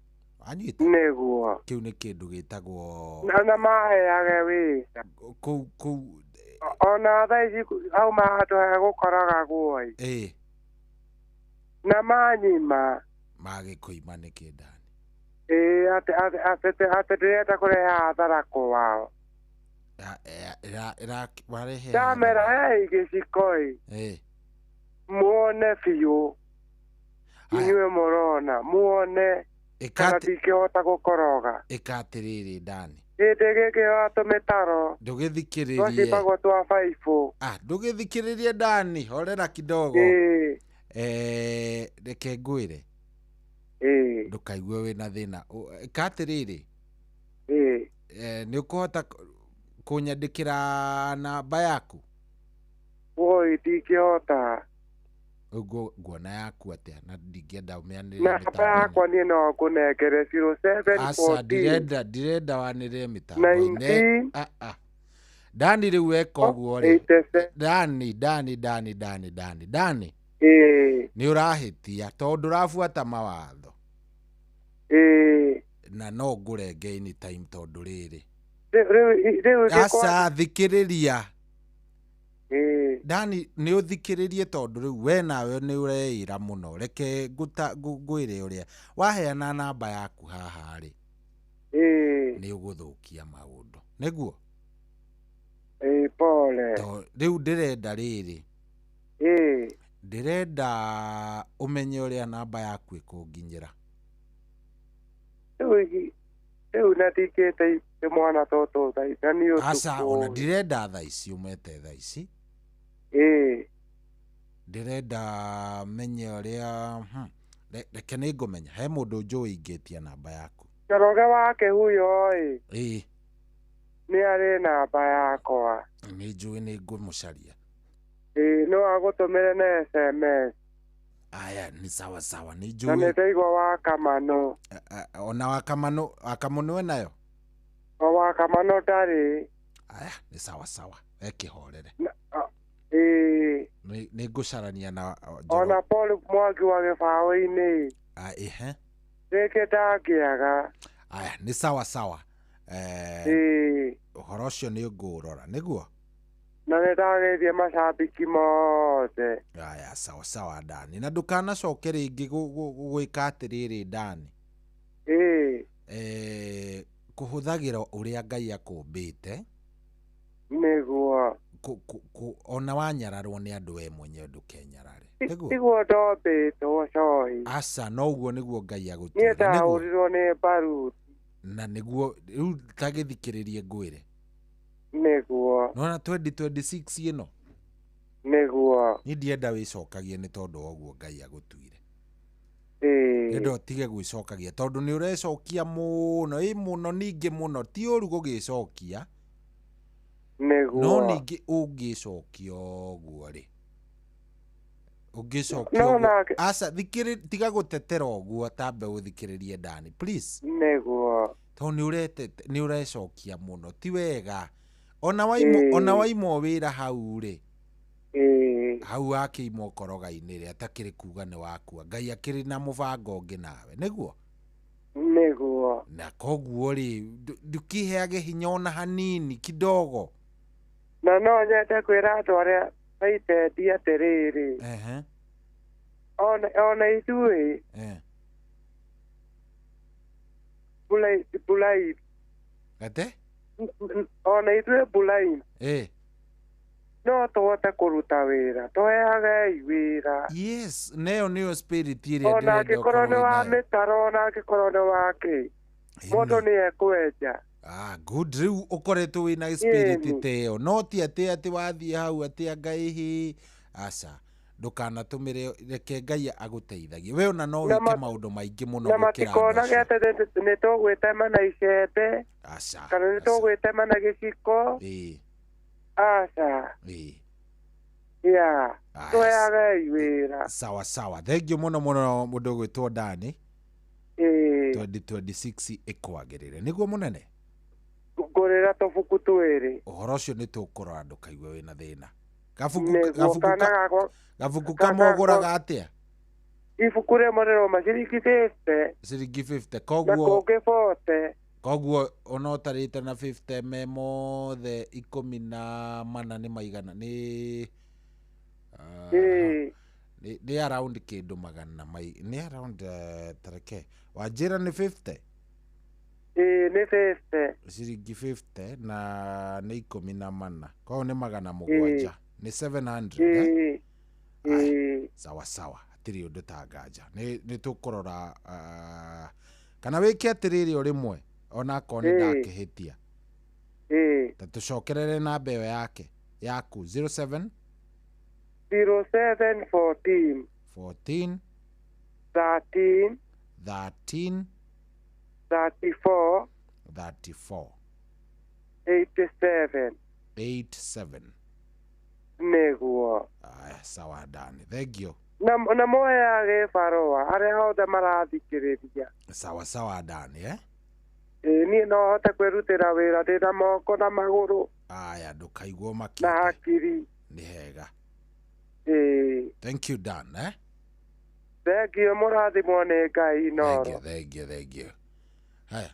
Wanyita? Nĩguo. Kĩu nĩ kĩndũ gĩtagwo Na maheage wĩra. Kũu Ona thaa ici auma handũ he gũkoragagwo ĩ. Ĩĩ. Na manyima. Magĩkũima nĩkĩ Dani? Ĩĩ, atĩ ndĩrenda kũrehe hathara kwao. Warehe Ndamera hei gĩciko ĩ. Ĩĩ. Muone biũ. Inyuĩ mũrona, muone. Kana ndingĩhota gũkoroga. Ĩka atĩrĩrĩ Dani. Hĩndĩ gĩkĩ tũmĩtaro. Ndũgĩthikĩrĩrie. Twacimbagwo twa baibũ. Ah, ndũgĩthikĩrĩrie Dani, horera kidogo. Ĩĩ. Reke ngwĩre. Ĩĩ. Ndũkaigue wĩna thĩna. Ĩka atĩrĩrĩ. Ĩĩ. Nĩ ũkũhota kũnyandĩkĩra namba yaku? Woi, ndingĩhota. Rĩu nguona yaku atĩa na ndingĩenda ũmĩanĩrĩre. Namba yakwa niĩ no ngũnengere 0714. Aca, ndirenda wanĩrĩre mĩtambo-inĩ. Dani rĩu weka ũguo rĩ. Dani Dani Dani Dani Dani Dani. Ĩĩ. Nĩ ũrahĩtia tondũ ndũrabuata mawatho. Ĩĩ. Na no ngũrenge anytime tondũ rĩrĩ. Rĩu Aca, thikĩrĩria. Dani nĩ ũthikĩrĩrie tondũ rĩu we nawe nĩ ũreĩra mũno. Reke ngwĩre ũrĩa waheana namba yaku haha rĩ. Nĩ ũgũthũkia maũndũ. Nĩguo? Ĩĩ, pole. Rĩu ndĩrenda rĩrĩ. Ĩĩ. Ndĩrenda ũmenye ũrĩa namba yaku ĩkũnginyĩra. Rĩu rĩu na ndingĩte mwana tũtũ thaa ici na nĩ Aca, ona ũtukũ. ndirenda thaa ici ũmete thaa ici. Ĩĩ. Ndĩrenda menye ũrĩa reke nĩ ngũmenya he mũndũ njũĩ ingĩtia namba yaku. Njoroge wa Kĩhuyo ĩ, Ĩĩ. nĩ arĩ namba yakwa. Nĩ njũĩ nĩ ngũmũcaria. Ĩĩ, no agũtũmĩre na SMS. Aya, nĩ sawa sawa, nĩ Na njũĩ. nĩ ndaigua wa Kamano. Ona wa Kamano, wa Kamano enayo? O wa Kamano ndarĩ. Aya, nĩ sawa sawa, ekĩhorere. Ĩĩ. Nĩ ngũcarania na Ona Paul Mwangi wa gĩbaũ-inĩ. Ĩhe. Rĩngĩ ndangĩaga. Aya, nĩ sawa sawa. Ĩĩ. Ũhoro ũcio nĩ ngũũrora, nĩguo? Na nĩ ndageithia macambĩki mothe. Aya, sawa sawa Dani. Na ndũkanacoke rĩngĩ gwĩka atĩrĩrĩ Dani. Ĩĩ. Kũhũthagĩra ũrĩa Ngai akũmbĩte. Nĩguo. Ona wanyararwo nĩ andũ we mwenyewe ndũkenyarare. Nĩguo? Tiguo ndombĩtwo cohi. Aca, no ũguo nĩguo Ngai Niĩ agũtuire. Nĩguo? ndahũrirwo nĩ mbaruti. Na nĩguo rĩu ta gĩthikĩrĩrie ngwĩre. Nĩguo. Nĩwona 2026 ĩno? Nĩguo. Niĩ ndienda wĩcokagie nĩ tondũ wa ũguo Ngai agũtuire. Ĩĩ. Nĩenda ũtige gwĩcokagia tondũ nĩ ũrecokia mũno, ĩ mũno ningĩ mũno, ti ũru gũgĩcokia. Nĩguo. No ningĩ ũngĩcokia ũguo rĩ, ũngĩcokia No ũguo, nake- aca tiga gũtetera ũguo, tambe ũthikĩrĩrie Dani please. Nĩguo. Tondũ nĩ ũrecokia mũno, ti wega. Ona waimwo, ona waimwo wĩra hau rĩ, Ĩĩ. hau wakĩimwo koroga-inĩ rĩ, atakĩrĩ kuga nĩ wakua, Ngai akĩrĩ na mũbango ũngĩ nawe, nĩguo? Nĩguo. Na koguo rĩ, ndũkĩheage hinya ona hanini kidogo. Na no nyende kwĩra andũ arĩa maitendi atĩrĩrĩ. Ehe. Ona ithuĩ Bulai. Ate? Ona ithuĩ Bulai. No tũhote kũruta wĩra, tũheagei wĩra. Yes, neyo nĩyo spirit ĩrĩa Ona ndĩrenda angĩkorwo nĩ ũkorwo wa wĩnayo. mĩtaro, ona angĩkorwo nĩ wa kĩ, mũndũ nĩ ekwenja. Ah, good. Rĩu ũkoretwo wĩna spirit Ĩni. ta ĩyo, no ti atĩ atĩ wathiĩ hau atĩ anga ĩhĩ, aca, ndũkanatũmĩre, reke Ngai agũteithagie. We ona no Na wĩke maũndũ maingĩ mũno Na gũkĩra andũ matikonage acio. atĩ nĩ tũgwĩtema na icembe, Aca. kana nĩ tũgwĩtema na gĩciko. Ĩĩ. Aca. Ĩĩ. Ya. Aya, Tũheagei wĩra. Sawa sawa. Thank you mũno mũno mũndũ ũgwĩtwo Dani. Ĩĩ. 2026 ĩkwagĩrĩre. Nĩguo mũnene? Ngũrĩra tũbuku twĩrĩ. Ũhoro ũcio nĩ tũkũrora ndũkaigue wĩna thĩna. Nĩguo, kana gakwa Gabuku kana kamwe ũgũraga gakwa- atĩa? Ibuku rĩmwe rĩrauma ciringi 50 Ciringi 50. na Koguo kũngĩ 40. koguo ona ũtarĩte na 50 me mothe 14 nĩ maigana nĩ Ĩĩ. nĩ around kĩndũ magana mai nĩ around tareke wanjĩra nĩ 50. Ĩĩ, nĩ 50. Ciringi 50 na nĩ 14, koguo nĩ 700, nĩ 700 eh? Ĩĩ. Ĩĩ. Sawa sawa, hatirĩ ũndũ ta nganja, nĩ tũkũrora kana wĩke atĩrĩrĩ o rĩmwe onakorwo nĩ Ĩĩ. ndakĩhĩtia. Ĩĩ. Ta tũcokerere namba ĩyo yake yaku 07 07 14 14 13 13 34 34 87. 87. Nĩguo. Aya, sawa Dani, thank you. Na moheage barũa arĩa othe marathikĩrĩria. Sawa sawa Dani, eh? Ĩĩ, niĩ no hote kwĩrutĩra wĩra ndĩ na moko na magũrũ Aya, ndũkaigwo makĩte. na hakiri. Nĩ hega. Ĩĩ. Thank you Dan, eh? Thengiũ, mũrathimwo nĩ Ngai Inoro. Thank you, thank you. Haya,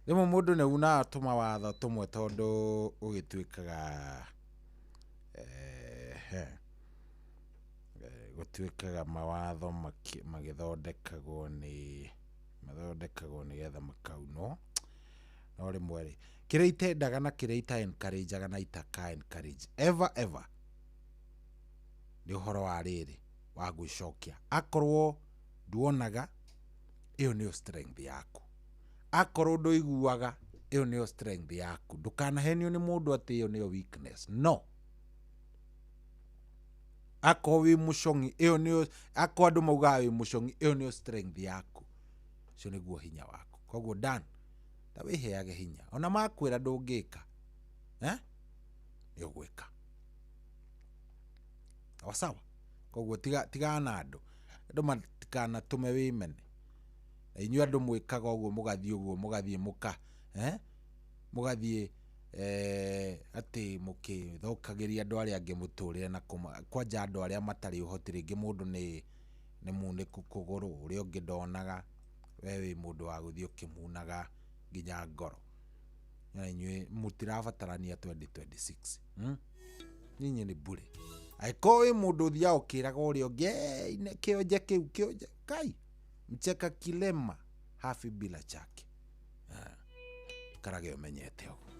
rĩmwe mũndũ nĩ unaga tũmawatho tũmwe tondũ ũgĩtuĩkaga gũtuĩkaga mawatho magĩthondekagwo nĩ mathondekagwo nĩgetha makaunwo, no rĩmwe rĩ kĩrĩa itendaga na kĩrĩa ita encourage na itaka encourage ever ever nĩ ũhoro wa rĩrĩ. Wa gwĩcokia. Akorwo nduonaga, ĩyo nĩyo strength yaku. Akorwo ndũiguaga, ĩyo nĩyo strength yaku. Ndũkanahenio nĩ mũndũ atĩ ĩyo nĩyo weakness. No akorwo wĩ mũcong'i, ĩyo nĩyo, akorwo andũ maugaga wĩ mũcong'i, ĩyo nĩyo strength yaku. Ũcio nĩguo hinya waku. Koguo Dan, ta wĩheage hinya. Ona makwĩra ndũngĩka, eh? Nĩ ũgwĩka. Sawa sawa. Koguo tigana na andũ. Andũ matikanatũme wĩmene. Na inyuĩ andũ mwĩkaga ũguo, mũgathiĩ ũguo, mũgathiĩ mũka, eh? Mũgathiĩ atĩ mũkĩthũkagĩria andũ arĩa angĩ mũtũrĩre na kwanja andũ arĩa matarĩ ũhoti. Rĩngĩ mũndũ nĩ munĩku kũgũrũ, ũrĩa ũngĩ ndonaga, we wĩ mũndũ wa gũthiĩ ũkĩmunaga nginya ngoro. Na inyuĩ mũtirabatarania 2026. Nyinyi nĩ bure. Angĩkorwo wĩ mũndũ ũthiaga ũkĩraga ũrĩa ũngĩ, "Ei, ne kĩonje kĩu, kĩonje." Kai, mcheka kilema hafi bila chake. Karage ũmenyete ũguo.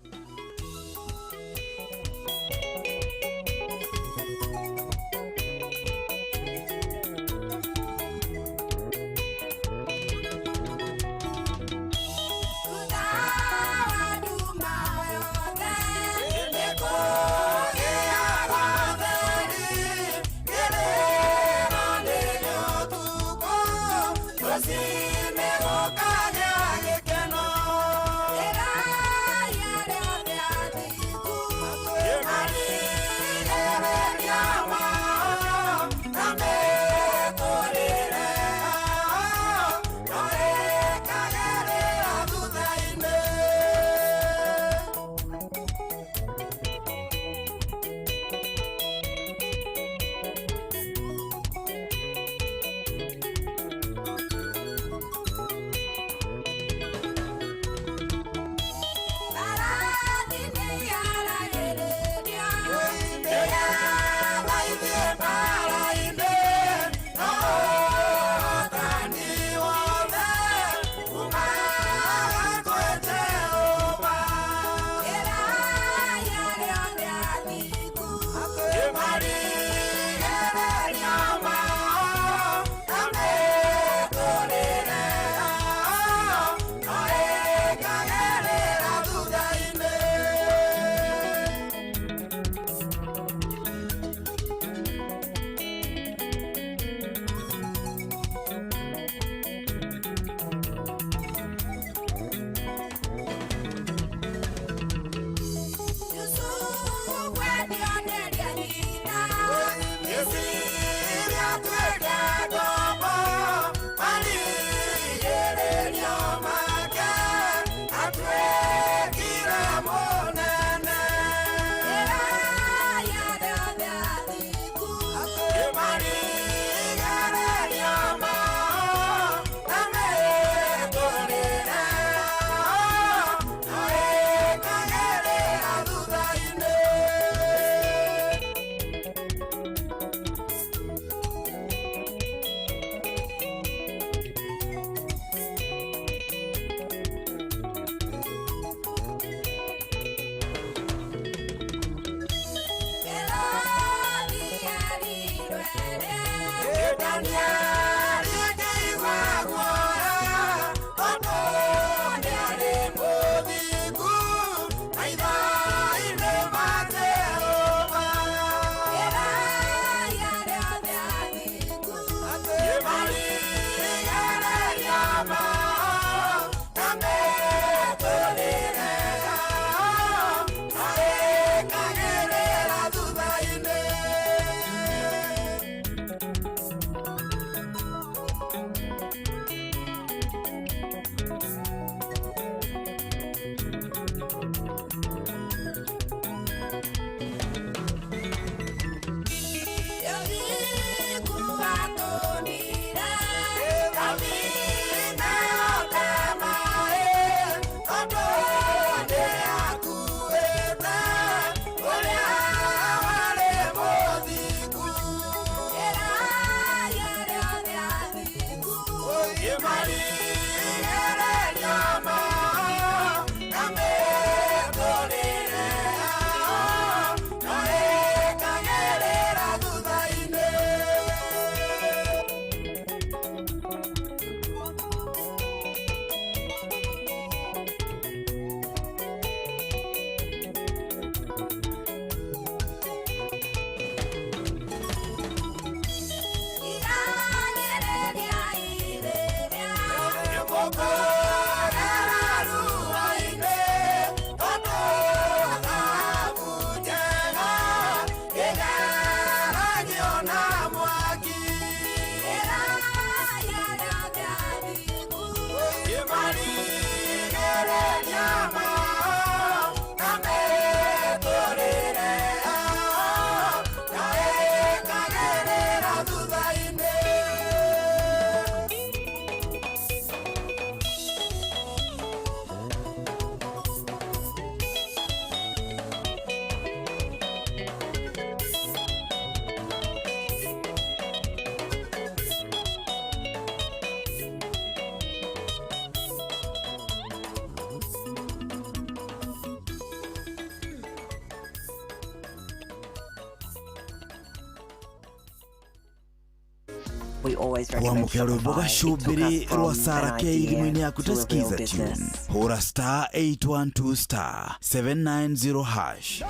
Kwamũkĩra rwĩmbo gacũmbĩrĩ rwa Sara K thimũ-inĩ yaku ta skiza tune, hũra star 812 star 790 hash.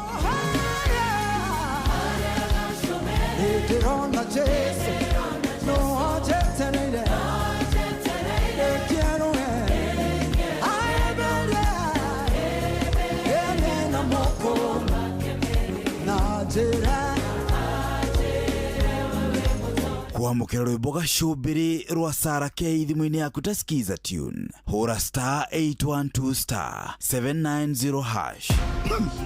Ndĩrona Jesu no anjetereire Ndĩkĩerũe aemberie ene na moko na njĩra. Kwamũkĩra rwĩmbo gacũmbĩrĩ rwa Sara K thimũ-inĩ yaku ta skiza tune, hũra star 812 star 790 hash.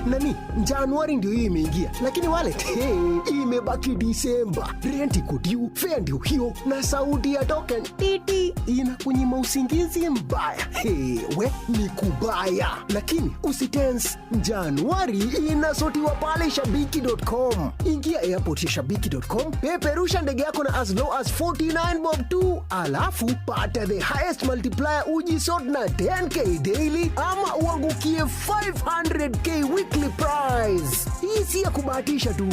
Nani, Januari ndio hii imeingia, lakini wallet, hey, imebaki Disemba. Rent iko due, fare ndio hiyo, na sauti ya token titi inakunyima usingizi mbaya. Hey, we ni kubaya, lakini usitense. Januari inasotiwa pale shabiki.com. Ingia airport ya shabiki.com, peperusha ndege yako na as low as 49 bob tu, alafu pata the highest multiplier ujisort na 10K daily ama uangukie 500K weekly prize. Hii si ya kubahatisha tu,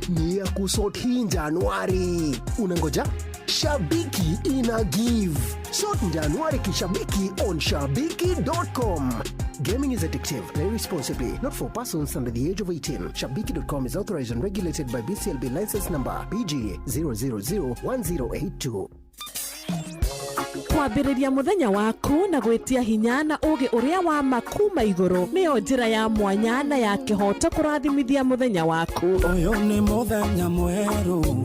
ni ya kusort hii Januari. Unangoja Shabiki ina give. Sort Januari kishabiki on shabiki.com. Gaming is addictive. Play responsibly. Not for persons under the age of 18. Shabiki.com is authorized and regulated by BCLB license number BG 0001082. Kwambĩrĩria mũthenya waku na gwĩtia hinya na ũũgĩ ũrĩa wa ma kuma igũrũ nĩyo njĩra ya mwanya na ya kĩhooto kũrathimithia mũthenya waku. Ũyũ nĩ mũthenya mwerũ,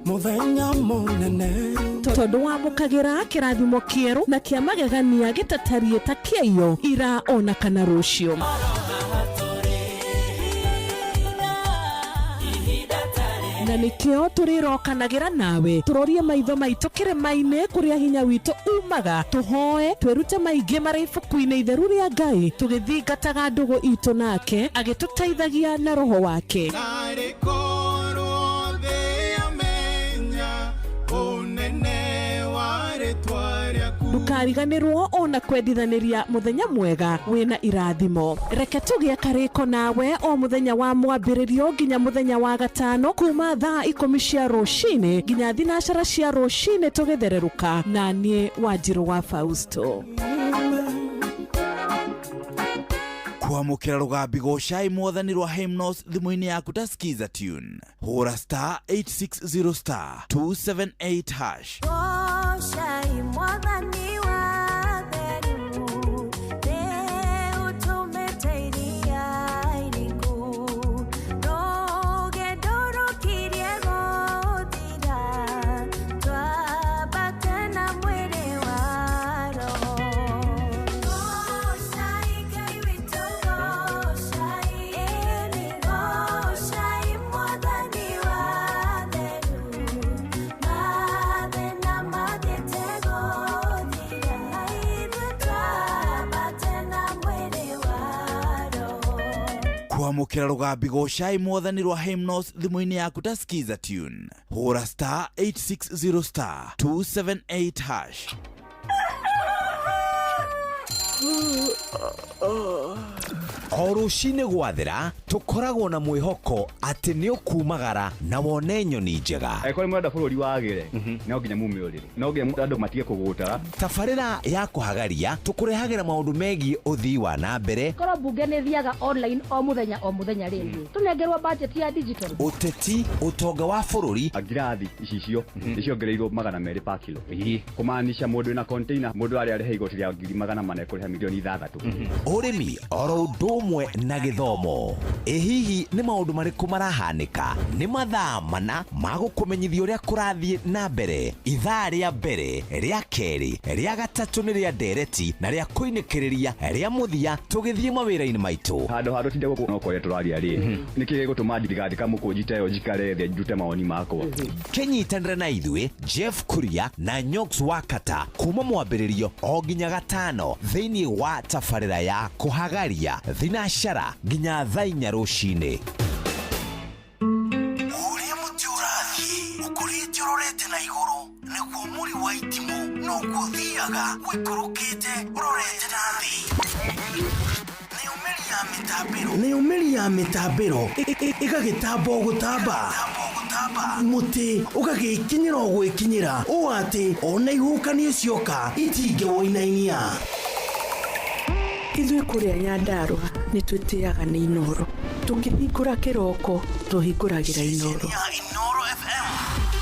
mũthenya mũnene. Tondũ wamũkagĩra kĩrathimo kĩerũ na kĩa magegania gĩtatariĩ ta kĩaiyo ira ona kana rũciũ. Na nĩkĩo tũrĩrokanagĩra nawe tũrorie maitho maitũ kĩrĩma-inĩ kũrĩa hinya witũ umaga, tũhoe twĩrute maingĩ marĩ ibuku-inĩ itheru rĩa Ngai tũgĩthingataga ndũgũ itũ nake agĩtũteithagia na roho wake. Narĩ korwo thĩ yamenya ũnene wa rĩtwa rĩaku. Ndũkariganĩrwo ona kwendithanĩria mũthenya mwega wĩna irathimo. Reke tũgĩe karĩko nawe o mũthenya wa mwambĩrĩrio nginya mũthenya wa gatano kuma thaa 10 cia rũcinĩ nginya 12 cia rũcinĩ tũgĩthererũka na niĩ Wanjirũ wa Fausto. Kwamũkĩra rũgambi gocai mwathani rwa Hymnos thimũ-inĩ yaku ta skiza tune, hũra star 860 star 278 hash. Goshai mwathani wa theru, nĩũtũmĩte iria iriku, rũgendo rũkirie gũthira, twambate na mwĩrĩ wa roho. Goshai Ngai witũ, goshai, ĩni goshai mwathani wa theru, mathĩna mathiĩte gũthira, ithuĩ twambate na mwĩrĩ wa roho. Kwamũkĩra rũgambi gocai mwathani rwa Hymnos thimũ-inĩ yaku ta skiza tune, hũra star 860 star 278 hash. O rũcinĩ gwathera tũkoragwo na mwĩhoko atĩ nĩ ũkumagara na wone nyoni njega. Angĩkorwo nĩ mũrenda bũrũri wagĩre, no nginya mume ũrĩrĩ, no nginya andũ matige kũgũtara. Tabarĩra ya kũhagaria tũkũrehagĩra maũndũ megiĩ ũthii wa na mbere, Korwo mbunge nĩ thiaga online o mũthenya o mũthenya rĩ, tũnengerwo budget ya digital. Ũteti, ũtonga wa bũrũri. Ngirathi icicio nĩ ciongereirwo 200 pa kilo, kũmaanisha mũndũ wĩna container, mũndũ arĩa arĩha igoti rĩa 400,000 ekũrĩha 6 million. Ũrĩmi oro ũndũ ũmwe na gĩthomo. Ĩ hihi nĩ maũndũ marĩkũ marahanĩka? Nĩ mathaa mana ma gũkũmenyithia ũrĩa kũrathiĩ na mbere. Ithaa rĩa mbere, rĩa kerĩ, rĩa gatatũ nĩ rĩa ndereti na rĩa kũinĩkĩrĩria rĩa mũthia tũgĩthiĩ mawĩra-inĩ maitũ. Handũ ha tũtinde gũkũ no kwaria tũraria rĩ, nĩkĩ gĩgũtũma ndigathika mũkũnji ta ĩyo, njikare thĩ ndute mawoni makwa? Kĩnyitanĩre na ithuĩ Jeff Kuria na Nyox Wakata kuma mwambĩrĩrio o nginya gatano thĩinĩ wa tabarĩra ya kũhagaria thinacara nginya thaa 4 rũcinĩ. Ũrĩa mũtĩ ũrathiĩ ũkũrĩte ũrorete na igũrũ, nĩguo mũri wa itimũ noguo ũthiaga ũikũrũkĩte ũrorete na thĩ. Nayo mĩri ya mĩtambĩro ĩgagĩtamba o gũtamba, mũtĩ ũgagĩkinyĩra o gwĩkinyĩra, ũũ atĩ ona ihuhũkanio cioka itingĩwũinainia. Ithuĩ kũrĩa Nyandarũa nĩ twĩtĩaga nĩ Inoro. Tũkĩhingũra kĩroko tũhingũragĩra Inoro.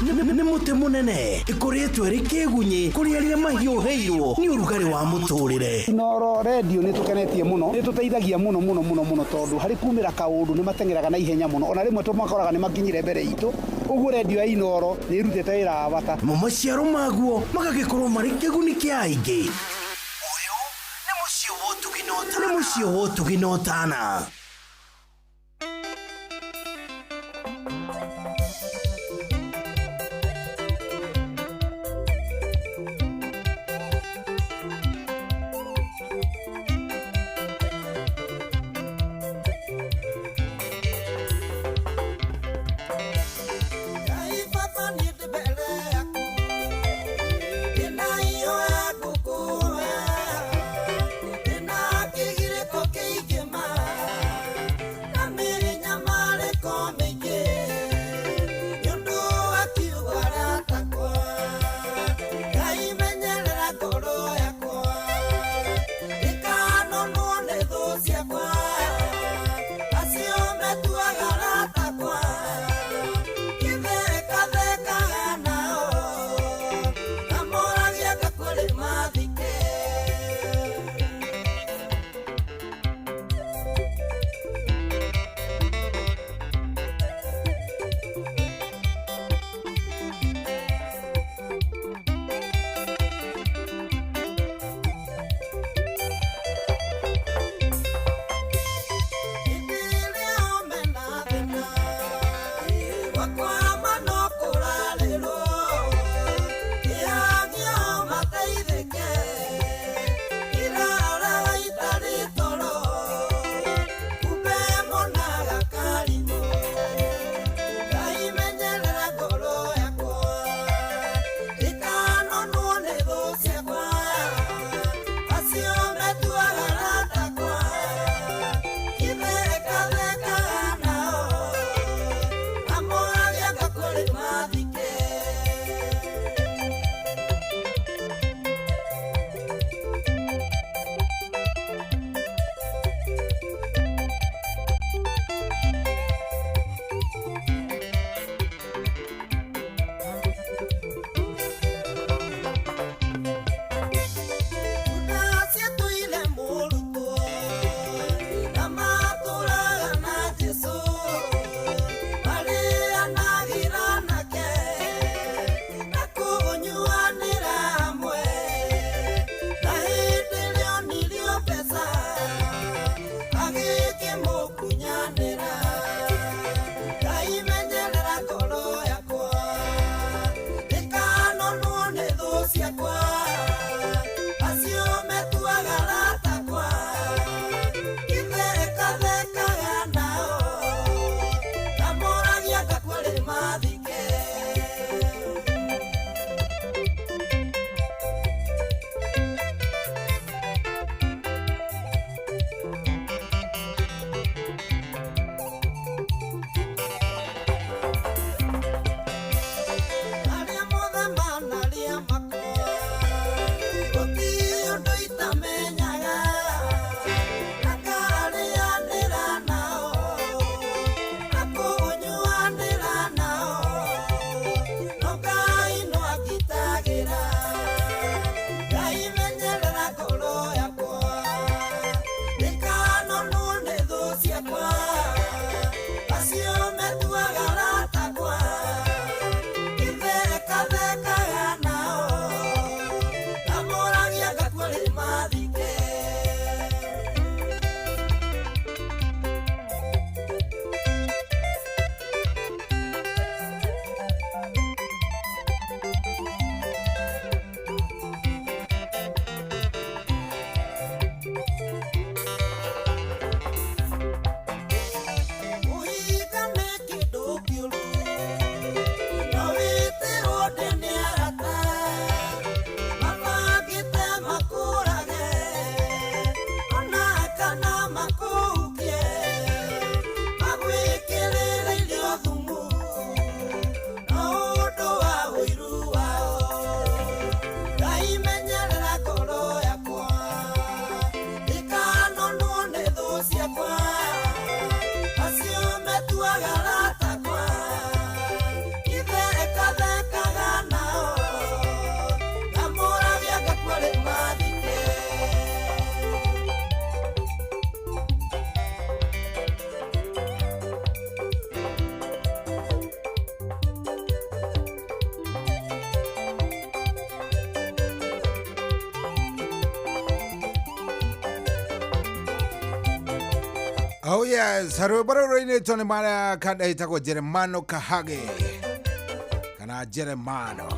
Nĩ mũtĩ mũnene ĩkũrĩtwo ĩrĩ kĩgunyĩ kũrĩ arĩa mahiũhĩirwo nĩ ũrugarĩ wa mũtũrĩre. Inoro redio nĩ tũkenetie mũno, nĩ tũteithagia mũno mũno mũno mũno, tondũ harĩ kumĩra kaũndũ nĩ mateng'eraga na ihenya mũno, ona rĩmwe tũmakoraga nĩ makinyire mbere itũ. Ũguo redio ya Inoro nĩ ĩrutĩte wĩra wa bata. Mo maciaro maguo magagĩkorwo marĩ kĩguni kĩa aingĩ. Nĩ mũciĩ wa ũtugi na ũtana. Ngai baba niĩ ndĩ mbere yaku, ndĩna ihoya ngũkũhoya, ndĩna kĩgirĩko kĩingĩ ma, na mĩnyamarĩko mĩingĩ, nĩ ũndũ wa kiugo aratakwa. Ngai menyerera ngoro yakwa, ndĩkanonwo nĩ thũ ciakwa, acio metuaga aratakwa. Kĩthekathekaga nao, ngamoragia ngakũrĩ mathike. Hĩndĩ ĩrĩa omena thĩna wakwama no kũrarĩrwo, kĩhang'io mateithĩke, kĩraraga itarĩ toro, kumbe monaga karimũ. Ngai menyerera ngoro yakwa, ndĩkanonwo nĩ thũ ciakwa, acio metuaga aratakwa. Kĩthekathekaga nao, ngamoragia ngakũrĩ mathike. Ndaciatũire mũrutwo, na matũraga na Jesũ, marĩanagĩra nake, na kũnyuanĩra hamwe. Na hĩndĩ ĩrĩa onirio mbeca, agĩkĩmũkunyanĩra. Ngai menyerera ngoro yakwa, ndĩkanonwo nĩ thũ ciakwa, acio metuaga aratakwa. Kĩthekathekaga nao, ngamoragia ngakũrĩ mathike. Oh yes, rwĩmbo rũu rũinĩtwo nĩ mara kanda ĩtagwo Jeremano Kahage kana Jeremano.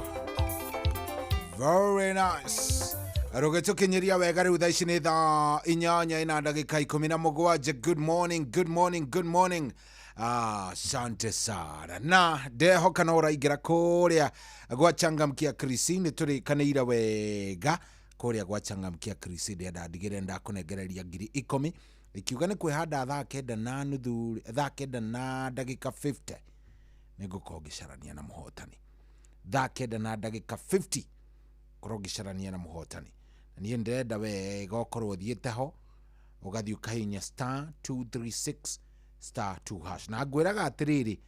Very nice. Rũgĩtũkinyĩria wega rĩu thaa ici nĩ thaa 8 na ndagĩka 17. Good morning, good morning, good morning. Asante sana na ndehoka no ũraingĩra kũrĩa gwa Changamkia Krisi nĩ tũrĩkanĩire wega kũrĩa gwa Changamkia Krisi ndĩrenda ndigĩrĩre ndakũnengereria 10,000 ikiuga nĩ kwĩhanda thaa 9:30 thaa 9 na ndagĩka 50 nĩngũkorwo ngĩcarania na mũhotani thaa 9 na ndagĩka 50 korwo ngĩcarania na mũhotani na niĩ ndĩrenda wega ũkorwo ũthiĩte ho ũgathiĩ ũkahihinya star 236 star 2 hash na ngwĩraga atĩrĩrĩ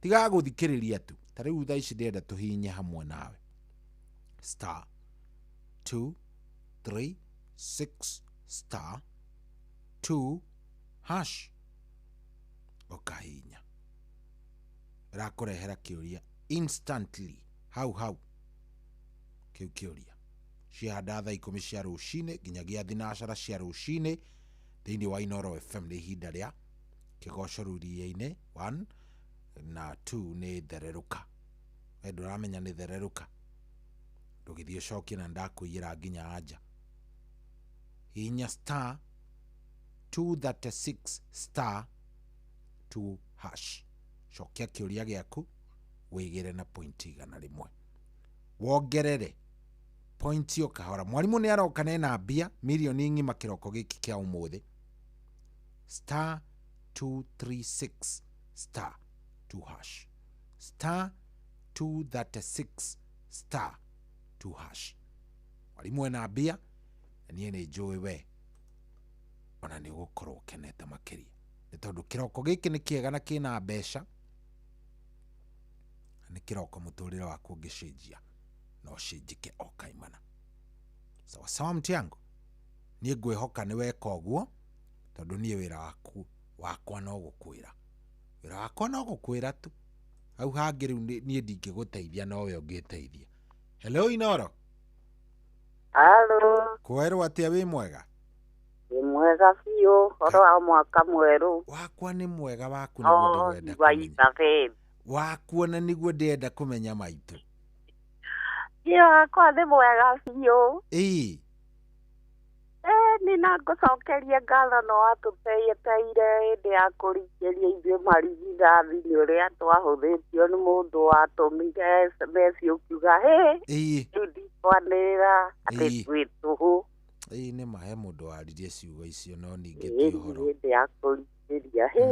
tigaga gũthikĩrĩria tu ta rĩu thaa ici ndĩrenda tũhihinye hamwe nawe star 2 3 6 star 2 hash ũkahihinya ĩrakũrehera kĩũria instantly hau hau kĩu kĩũria ciahanda thaa 10 cia rũcinĩ nginyagia thinacara cia rũcinĩ thĩinĩ wa Inoro FM nĩ ihinda rĩa kĩgoco rũriĩ-inĩ 1 na 2 nĩ thererũka we ndũramenya nĩ thererũka ndũgĩthiĩ ũcokie na ndakũiyĩra nginya anja hihinya star 236 star 2 hash cokia kĩũria gĩaku wĩgĩre na pointi 100 wongerere pointi o kahora mwarimũ nĩ aroka nena mbia mirioni ng'ima kĩroko gĩkĩ kĩa ũmũthĩ star 236 star 2 hash star 236 star 2 hash mwarimũ ena mbia na niĩ nĩ njũĩ we ona nĩ ũgũkorwo ũkenete makĩria nĩ tondũ kĩroko gĩkĩ nĩ kĩega na kĩna mbeca na nĩ kĩroko mũtũrĩre waku ũngĩcenjia no ũcenjike o kaimana sawa sawa mtu yangu niĩ ngwĩhoka nĩ weka ũguo tondũ niĩ wĩra waku wakwa no gũkwĩra wĩra wakwa no gũkwĩra tu hau hangĩ rĩu niĩ ndingĩgũteithia nowe ũngĩteithia. Hello Inoro. Halo. Kwerwo atĩa wĩ mwega? Wĩ mwega biũ, ũhoro wa mwaka mwerũ. Wakwa nĩ mwega waku nĩguo ndĩrenda kũmenya. Waku ona nĩguo ndĩrenda kũmenya maitũ. Niĩ wakwa nĩ mwega biũ. Ĩĩ. Nĩ na ngũcokeria ngatho no watũteithĩire hĩndĩ ya kũringĩria ithuĩ marigithathi nĩ ũrĩa twahũthĩtio nĩ mũndũ watũmire SMS ũkiuga hĩ rĩu ndikwanĩrĩra atĩ twĩ tũhũ. Ĩĩ nĩ ma he mũndũ waririe ciugo icio no ningĩ ti ũhoro. Hĩndĩ ya kũringĩria hĩ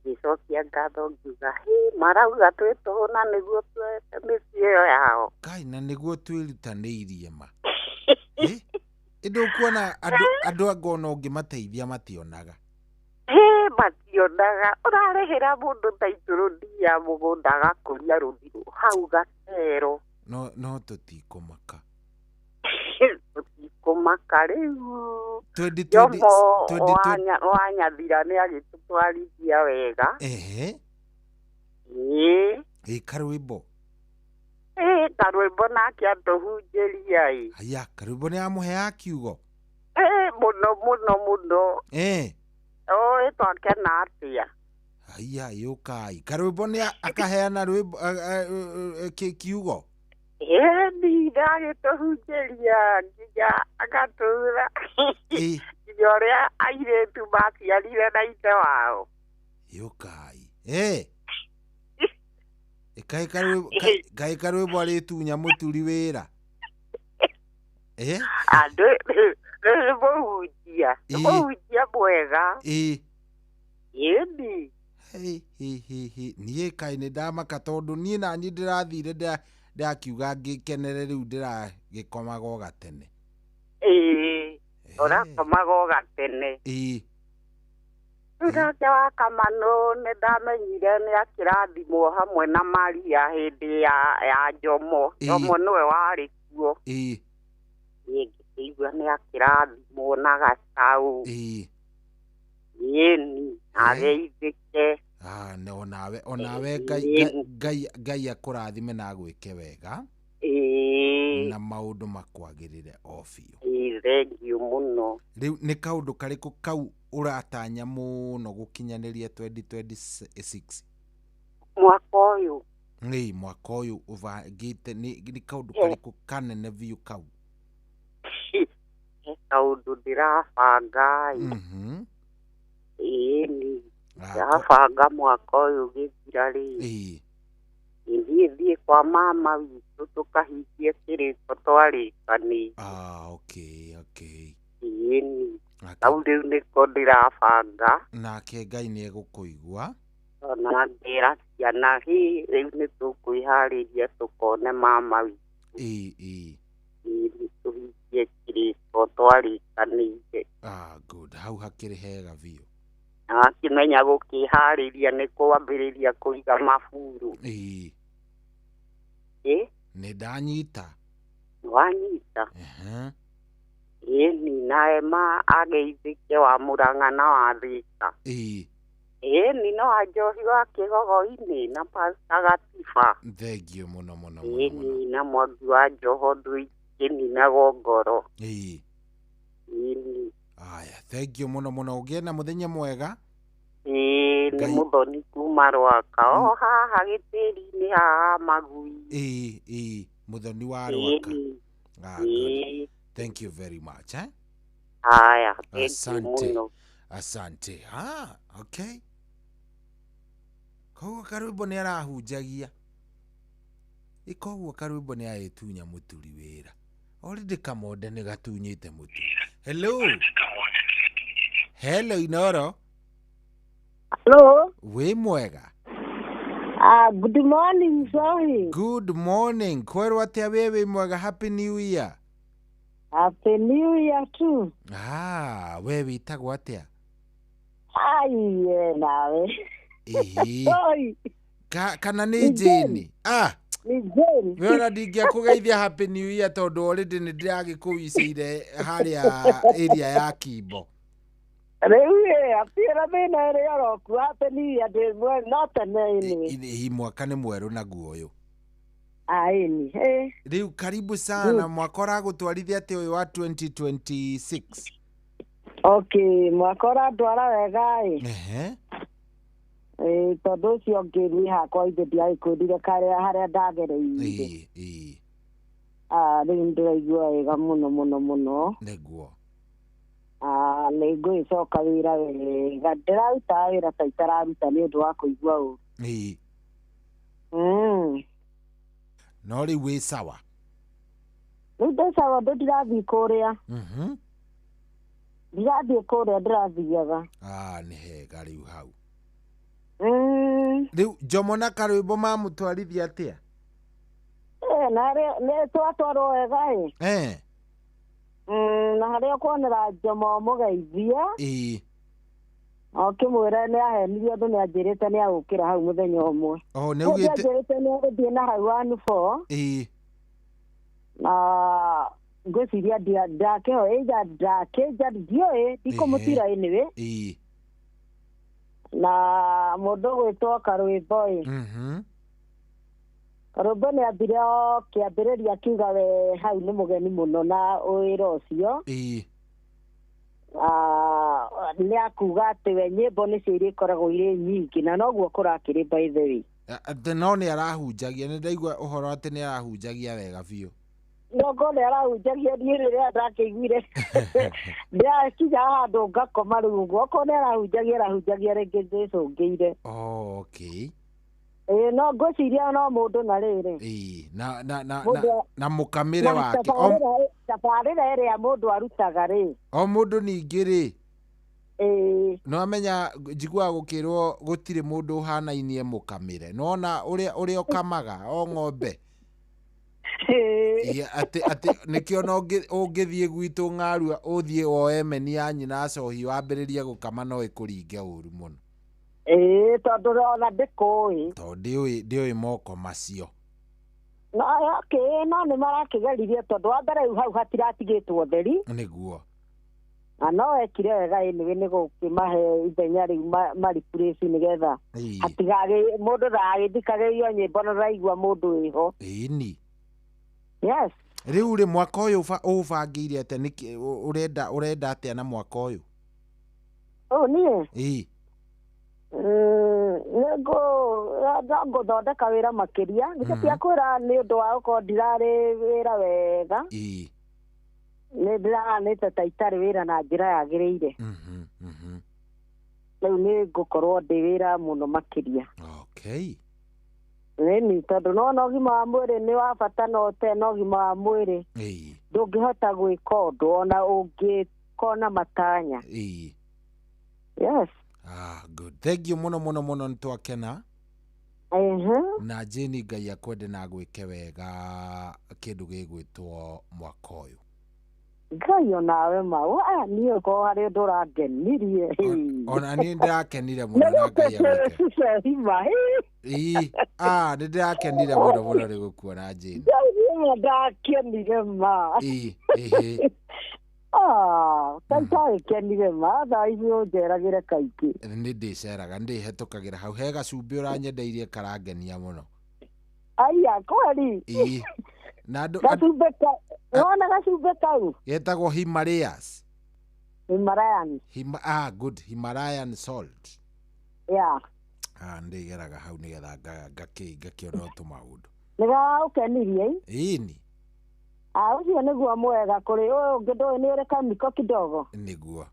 ngĩcokia ngatho ngiuga hĩ marauga twĩ tũhũ na nĩguo twete mĩciĩ ĩyo yao. Kai na nĩguo twĩrutanĩirie ma. Ĩndĩ ũkuona andũ anga ona ũngĩmateithia mationaga. Hĩ mationaga ũrarĩhĩra mũndũ ta itũrũndi ya mũgũnda agakũria rũthirũ hau gakero. No tũtikũmaka. Tũtikũmaka rĩu. Jomo wa Nyathira nĩ agĩtũtwarithia wega. Ehe. Ĩĩ. Ĩ karwĩmbo. Ĩĩ karwĩmbo nake atũhunjĩria ĩ. Haya karwĩmbo nĩ amũheaga kiugo. Ĩĩ mũno mũno mũno. Ĩĩ. Ũ twakena atĩa. Haya yũkai karwĩmbo nĩ akaheana rwĩmbo kiugo. Ĩĩ ndagĩtũhunjĩria nginya agatũra nginya ũrĩa airĩtu maciarire na ithe wao. Yũkai. Ĩĩ. Kaĩ karwĩmbo arĩtunya mũturi wĩra. Andũ nĩ mũhunjia. Nĩ mũhunjia mwega. Ĩĩ. Ĩni. Niĩ kaĩ nĩ ndamaka tondũ niĩ naniĩ ndĩrathire ndakiuga ngĩkenere rĩu ndĩragĩkomaga o gatene. Ĩĩ. Ũrakomaga o gatene. Ĩĩ. Rĩu nake wa Kamanũ nĩ ndamenyire nĩ akĩrathimwo hamwe na Maria hĩndĩ ya Jomo. Jomo nĩwe warĩ kuo. Ĩĩ. Niĩ ngĩkĩigua nĩ akĩrathimwo na gacaũ. Ĩĩ. Ĩni ageithĩke. Onawe Ngai akũrathime na agwĩke wega. Ĩĩ. Na maũndũ makwagĩrĩre o biũ. Ĩĩ, thengiũ mũno. Rĩu nĩ kaũndũ karĩkũ kau ũratanya mũno gũkinyanĩria 2026? Mwaka ũyũ? Ĩĩ, mwaka ũyũ ũbangĩte nĩ kaũndũ karĩkũ kanene biũ kau? He kaũndũ ndĩrabanga ĩ. Ĩĩ ni ndĩrabanga mwaka ũyũ ũgĩthira rĩ, niĩ thiĩ kwa mama witũ tũkahingie kĩrĩko twarĩkanĩire. Ah, okay, okay. Ĩĩ ni kau rĩu nĩko ndĩrabanga. Nake Ngai nĩ egũkũigua. Ona ngĩra ciana hĩ, rĩu nĩ tũkwĩharĩria tũkone mama witũ. Ĩĩ ĩĩ. Ĩĩ, nĩ tũhingie kĩrĩko twarĩkanĩire. Ah, good, hau hakĩrĩ hega biũ. Na akĩmenya gũkĩharĩria nĩ kwambĩrĩria kũiga maburu. Ĩĩ. Ĩ. Nĩ ndanyita. Wanyita? Ehe. Ĩĩ ni, na ema ageithĩke wa Mũrang'a na wa Thĩka. Ĩĩ. Ĩĩ ni, no wa Njohi wa Kĩgogo-inĩ na Pasta Gatiba. Thengiũ mũno mũno. Ĩĩ ni, na Mwangi wa Njoho ndũikĩninagwo ngoro. Ĩĩ. Ĩĩ ni. Aya, thengiũ mũno mũno, ũgĩe na mũthenya mwega. Ĩĩ, nĩ Mũthoni kuma Rwaka o haha gĩtĩri-inĩ haha Magui. Ĩĩ ĩĩ, Mũthoni wa Ĩĩ Rwaka. ni. Ah, good. Ĩĩ. Thank you very much, eh? Haya, thengiũ Asante. mũno. Asante. Ah, okay. Koguo karwĩmbo nĩ arahunjagia. Ĩ, koguo karwĩmbo nĩ agĩtunya mũturi wĩra. Already kamonde nĩ gatunyĩte mũturi. Hello. Hello, Inoro. Hello. Wĩ mwega? Ah, good morning, sorry. Good morning. Kwerwo atĩa wĩ mwega? Happy New Year. Happy New Year too. Ah, we wĩtagwo atĩa? Ai, ye nawe. Ĩhĩ. Oi. Kana nĩ Jane? Ah. Nĩ Jane. We ona ndingĩakũgeithia Happy New Year tondũ already nĩ ndĩragĩkũicĩire harĩa area ya Kimbo. Rĩu ĩ, hatirĩ na thĩna ĩrĩa oroku. Happy New Year ndĩ no tene ĩnĩ. Ĩ, mwaka nĩ mwerũ naguo ũyũ. Aĩni. Eh. Rĩu karibu sana, mwaka ũragũtwarithia atĩa ũyũ wa 2026? Okay, mwaka ũrandwara wega ĩ. Ehe. Ĩ, tondũ ũcio ũngĩ niĩ hakwa ithe ndiagĩkwĩrire karĩa harĩa ndagereire. Ĩĩ, ĩĩ. Ah, rĩu nĩndĩraigua wega mũno mũno mũno. Nĩguo. Ah, nĩ ngũgĩcoka wĩra wega, ndĩrarutaga wĩra ta itararuta nĩ ũndũ wa kũigua ũru. Ĩĩ. No rĩu wĩ sawa? Rĩu ndĩ sawa, ũndũ ndirathiĩ kũrĩa. Ndirathiĩ kũrĩa ndĩrathiaga. Ah, nĩ hega rĩu hau. Rĩu Jomo na karwĩmbo mamũtwarithia atĩa? Ĩ, na nĩ twatwarwo wega ĩ. Eh. Na harĩa ũkuonera Jomo mũgeithie. Ĩĩ. Ũkĩmwĩra nĩ ahenirie ũndũ nĩ anjĩrĩte nĩ agũkĩra hau mũthenya ũmwe. Oh, nĩ Nĩ augĩte. anjĩrĩte nĩ agũthiĩ na hau 14. Ĩĩ. Na ngwĩciria ndakĩho ĩja ndakĩnja ndiũĩ ndikũmũtira anyway. Ĩĩ. Na mũndũ ũgwĩtwo Karwĩmbo ĩ. Karwĩmbo nĩ ambire o kĩambĩrĩria akiuga we hau nĩ mũgeni mũno na wĩra ũcio. Ĩĩ. Nĩ akuga atĩ we nyĩmbo nĩcio irĩkoragwo irĩ nyingĩ na noguo kũrakĩrĩ by the way. Atĩ no nĩ arahunjagia, nĩ ndaigua ũhoro atĩ nĩ arahunjagia wega biũ. Nongo nĩ arahunjagia, niĩ rĩrĩa ndakĩiguire ndĩrakinya handũ ngakoma rĩu ũguo, okorwo nĩ arahunjagia arahunjagia rĩngĩ ndĩcũngĩire. Oh, okay. Ĩĩ, no ngwĩciria no mũndũ na rĩrĩ. Ĩĩ, na na na na, Mũndũ- na mũkamĩre na wake. Tabarĩra ĩrĩa mũndũ arutaga rĩ. O mũndũ ningĩ rĩ. Ĩĩ. No amenya njiguaga gũkĩrwo gũtirĩ mũndũ ũhanainie mũkamĩre. Nĩwona ũrĩa ũkamaga o ng'ombe. Ĩĩ, atĩ nĩkĩo no ũngĩthiĩ gwitũ ng'arua ũthiĩ woe meni ya nyina acohi wambĩrĩrie gũkama no ĩkũringe ũru mũno. Ĩĩ, tondũ ona ndĩkũĩ. Tondũ ndĩũĩ moko macio. No okay, no nĩ marakĩgeririe tondũ wa mbere rĩu hau hatiratigĩtwo ũtheri. Nĩguo. Na no ekire wega anyway nĩ gũkĩmahe ithenya rĩu maripurĩci nĩgetha hatigagĩ mũndũ ndagagĩthikagĩrĩrio nyĩmbo na ndaraigua mũndũ wĩho. Ĩni. Yes. Rĩu rĩ, mwaka ũyũ ũbangĩire atĩa? Nĩkĩ ũrenda atĩa na mwaka ũyũ? Ũũ niĩ? Ĩĩ. Nĩ ngũthondeka wĩra makĩria. Nĩ kwĩra nĩ ũndũ wa gũkorwo ndirarĩ wĩra wega. Ĩĩ. Nĩ ndĩrahanĩte ta itarĩ wĩra na njĩra yagĩrĩire. Rĩu nĩ ngũkorwo ndĩ wĩra mũno makĩria. Okay. Ĩni, tondũ nona ũgima wa mwĩrĩ nĩ wa bata, no ũte na ũgima wa mwĩrĩ Ĩĩ. ndũngĩhota gwĩka ũndũ ona ũngĩkona matanya. Ĩĩ. Yes. Ah, good. Thank you mũno mũno mũno, nĩ twakena. Na Jane, Ngai akwende na agwĩke wega kĩndũ gĩgwĩtwo mwaka ũyũ. Ngai onawe mau. Aya, niĩ ũkorwo harĩ ũndũ ũrangenirie. Ona niĩ ndĩrakenire mũno na Ngai agwĩke. Hima. Ĩĩ, ah, nĩ ndĩrakenire mũno mũno nĩ gũkuona, Jane. Ngai, ndakenire ma. Ĩĩ, ĩhĩ. Ah, kaitagĩkenire ma, thaa ici ũnjeragĩre kaingĩ. Nĩ ndĩceraga, nĩ ndĩhetũkagĩra hau he gacumbĩ ũranyendeirie karangenia mũno. Aya, kweri? Ĩĩ, na andũ Gacumbĩ ka wona gacumbĩ kau? Getagwo Himalayas. Himalayan. Ah, good, Himalayan salt. Yeah. Ah, ndĩgeraga hau nĩgetha ngakĩona tũmaũndũ. Nĩgaũkenirie? Ĩni. Ah, ũcio nĩguo mwega kũrĩ ũyũ ũngĩ, ndũĩ nĩ ũrĩ kamiko kidogo. Nĩguo.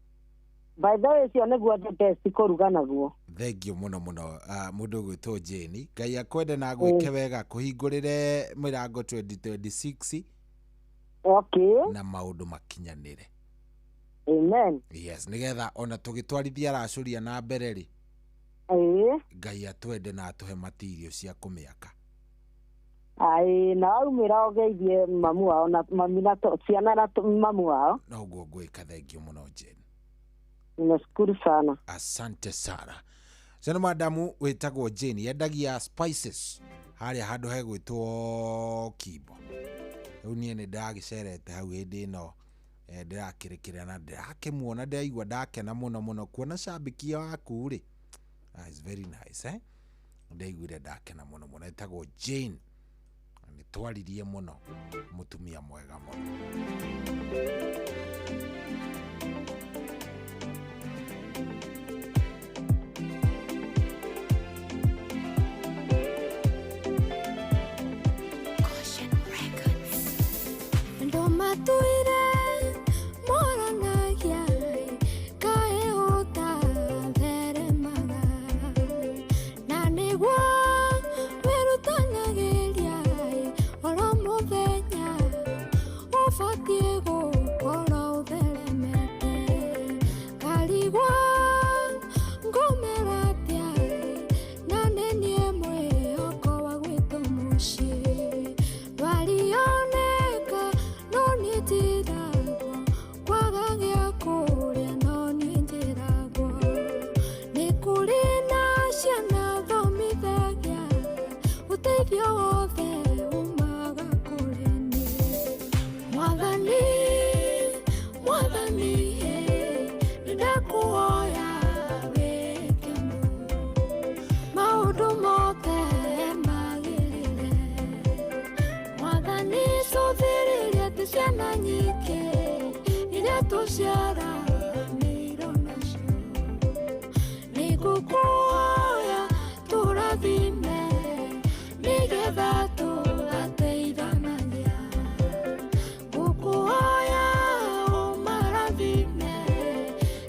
By the way, ũcio nĩguo the best kũruga naguo. Thank you mũno mũno, mũndũ ũgwĩtwo Jane. Ngai akwende na agwĩke wega, kũhingũrĩre mĩrango 2026. Okay. Na maũndũ makinyanĩre. Amen. Yes, nĩgetha ona tũgĩtwarithia aracũria na mbere rĩ, Ĩĩ. Ngai atwende na atũhe matirio cia kũmĩaka. Ai, na waumĩra ũgeithie mamu wao na mami na ciana na mamu wao. Noguo ngwĩka. Thank you mũno, Jane. Nimeshukuru sana. Asante sana. Ceno madamu wĩtagwo Jane yendagia spices harĩa handũ hegwĩtwo Kimbo. Rĩu niĩ nĩ ndagĩcerete hau hĩndĩ ĩno, ndĩrakĩrĩkĩra na ndĩrakĩmuona, ndĩraigua ndakena mũno mũno kuona cambĩki waku rĩ. Ah, it's very nice, eh? Ndaiguire ndakena mũno mũno. Ĩtagwo Jane. Nĩ twaririe mũno, mũtumia mwega mũno. Andũ matũire moranagia kaĩ ũtatheremaga na nĩguo wĩrutanagĩria oro mũthenya, ũbatiĩ gũkorwo ũtheremete. Ngarigwo ngũmera atĩa na nĩ niĩ mwĩhoko wa gwitũ mũciĩ. Ndwarioneka no niĩ njĩragwo, kwaga gĩa kũrĩa no niĩ njĩragwo. Nĩ kũrĩ na ciana thomithagia, ũteithio wothe umaga kũrĩ niĩ. Mwathani, Mwathani, nĩ ndakũhoya wĩke maũndũ mothe magĩrĩre. Mwathani, cũthĩrĩria atĩ ciana nyingĩ iria tũciaranĩirwo nacio. Nĩ ngũkũhoya tũrathime nĩgetha tũgateithanagia. Ngũkũhoya ũmarathime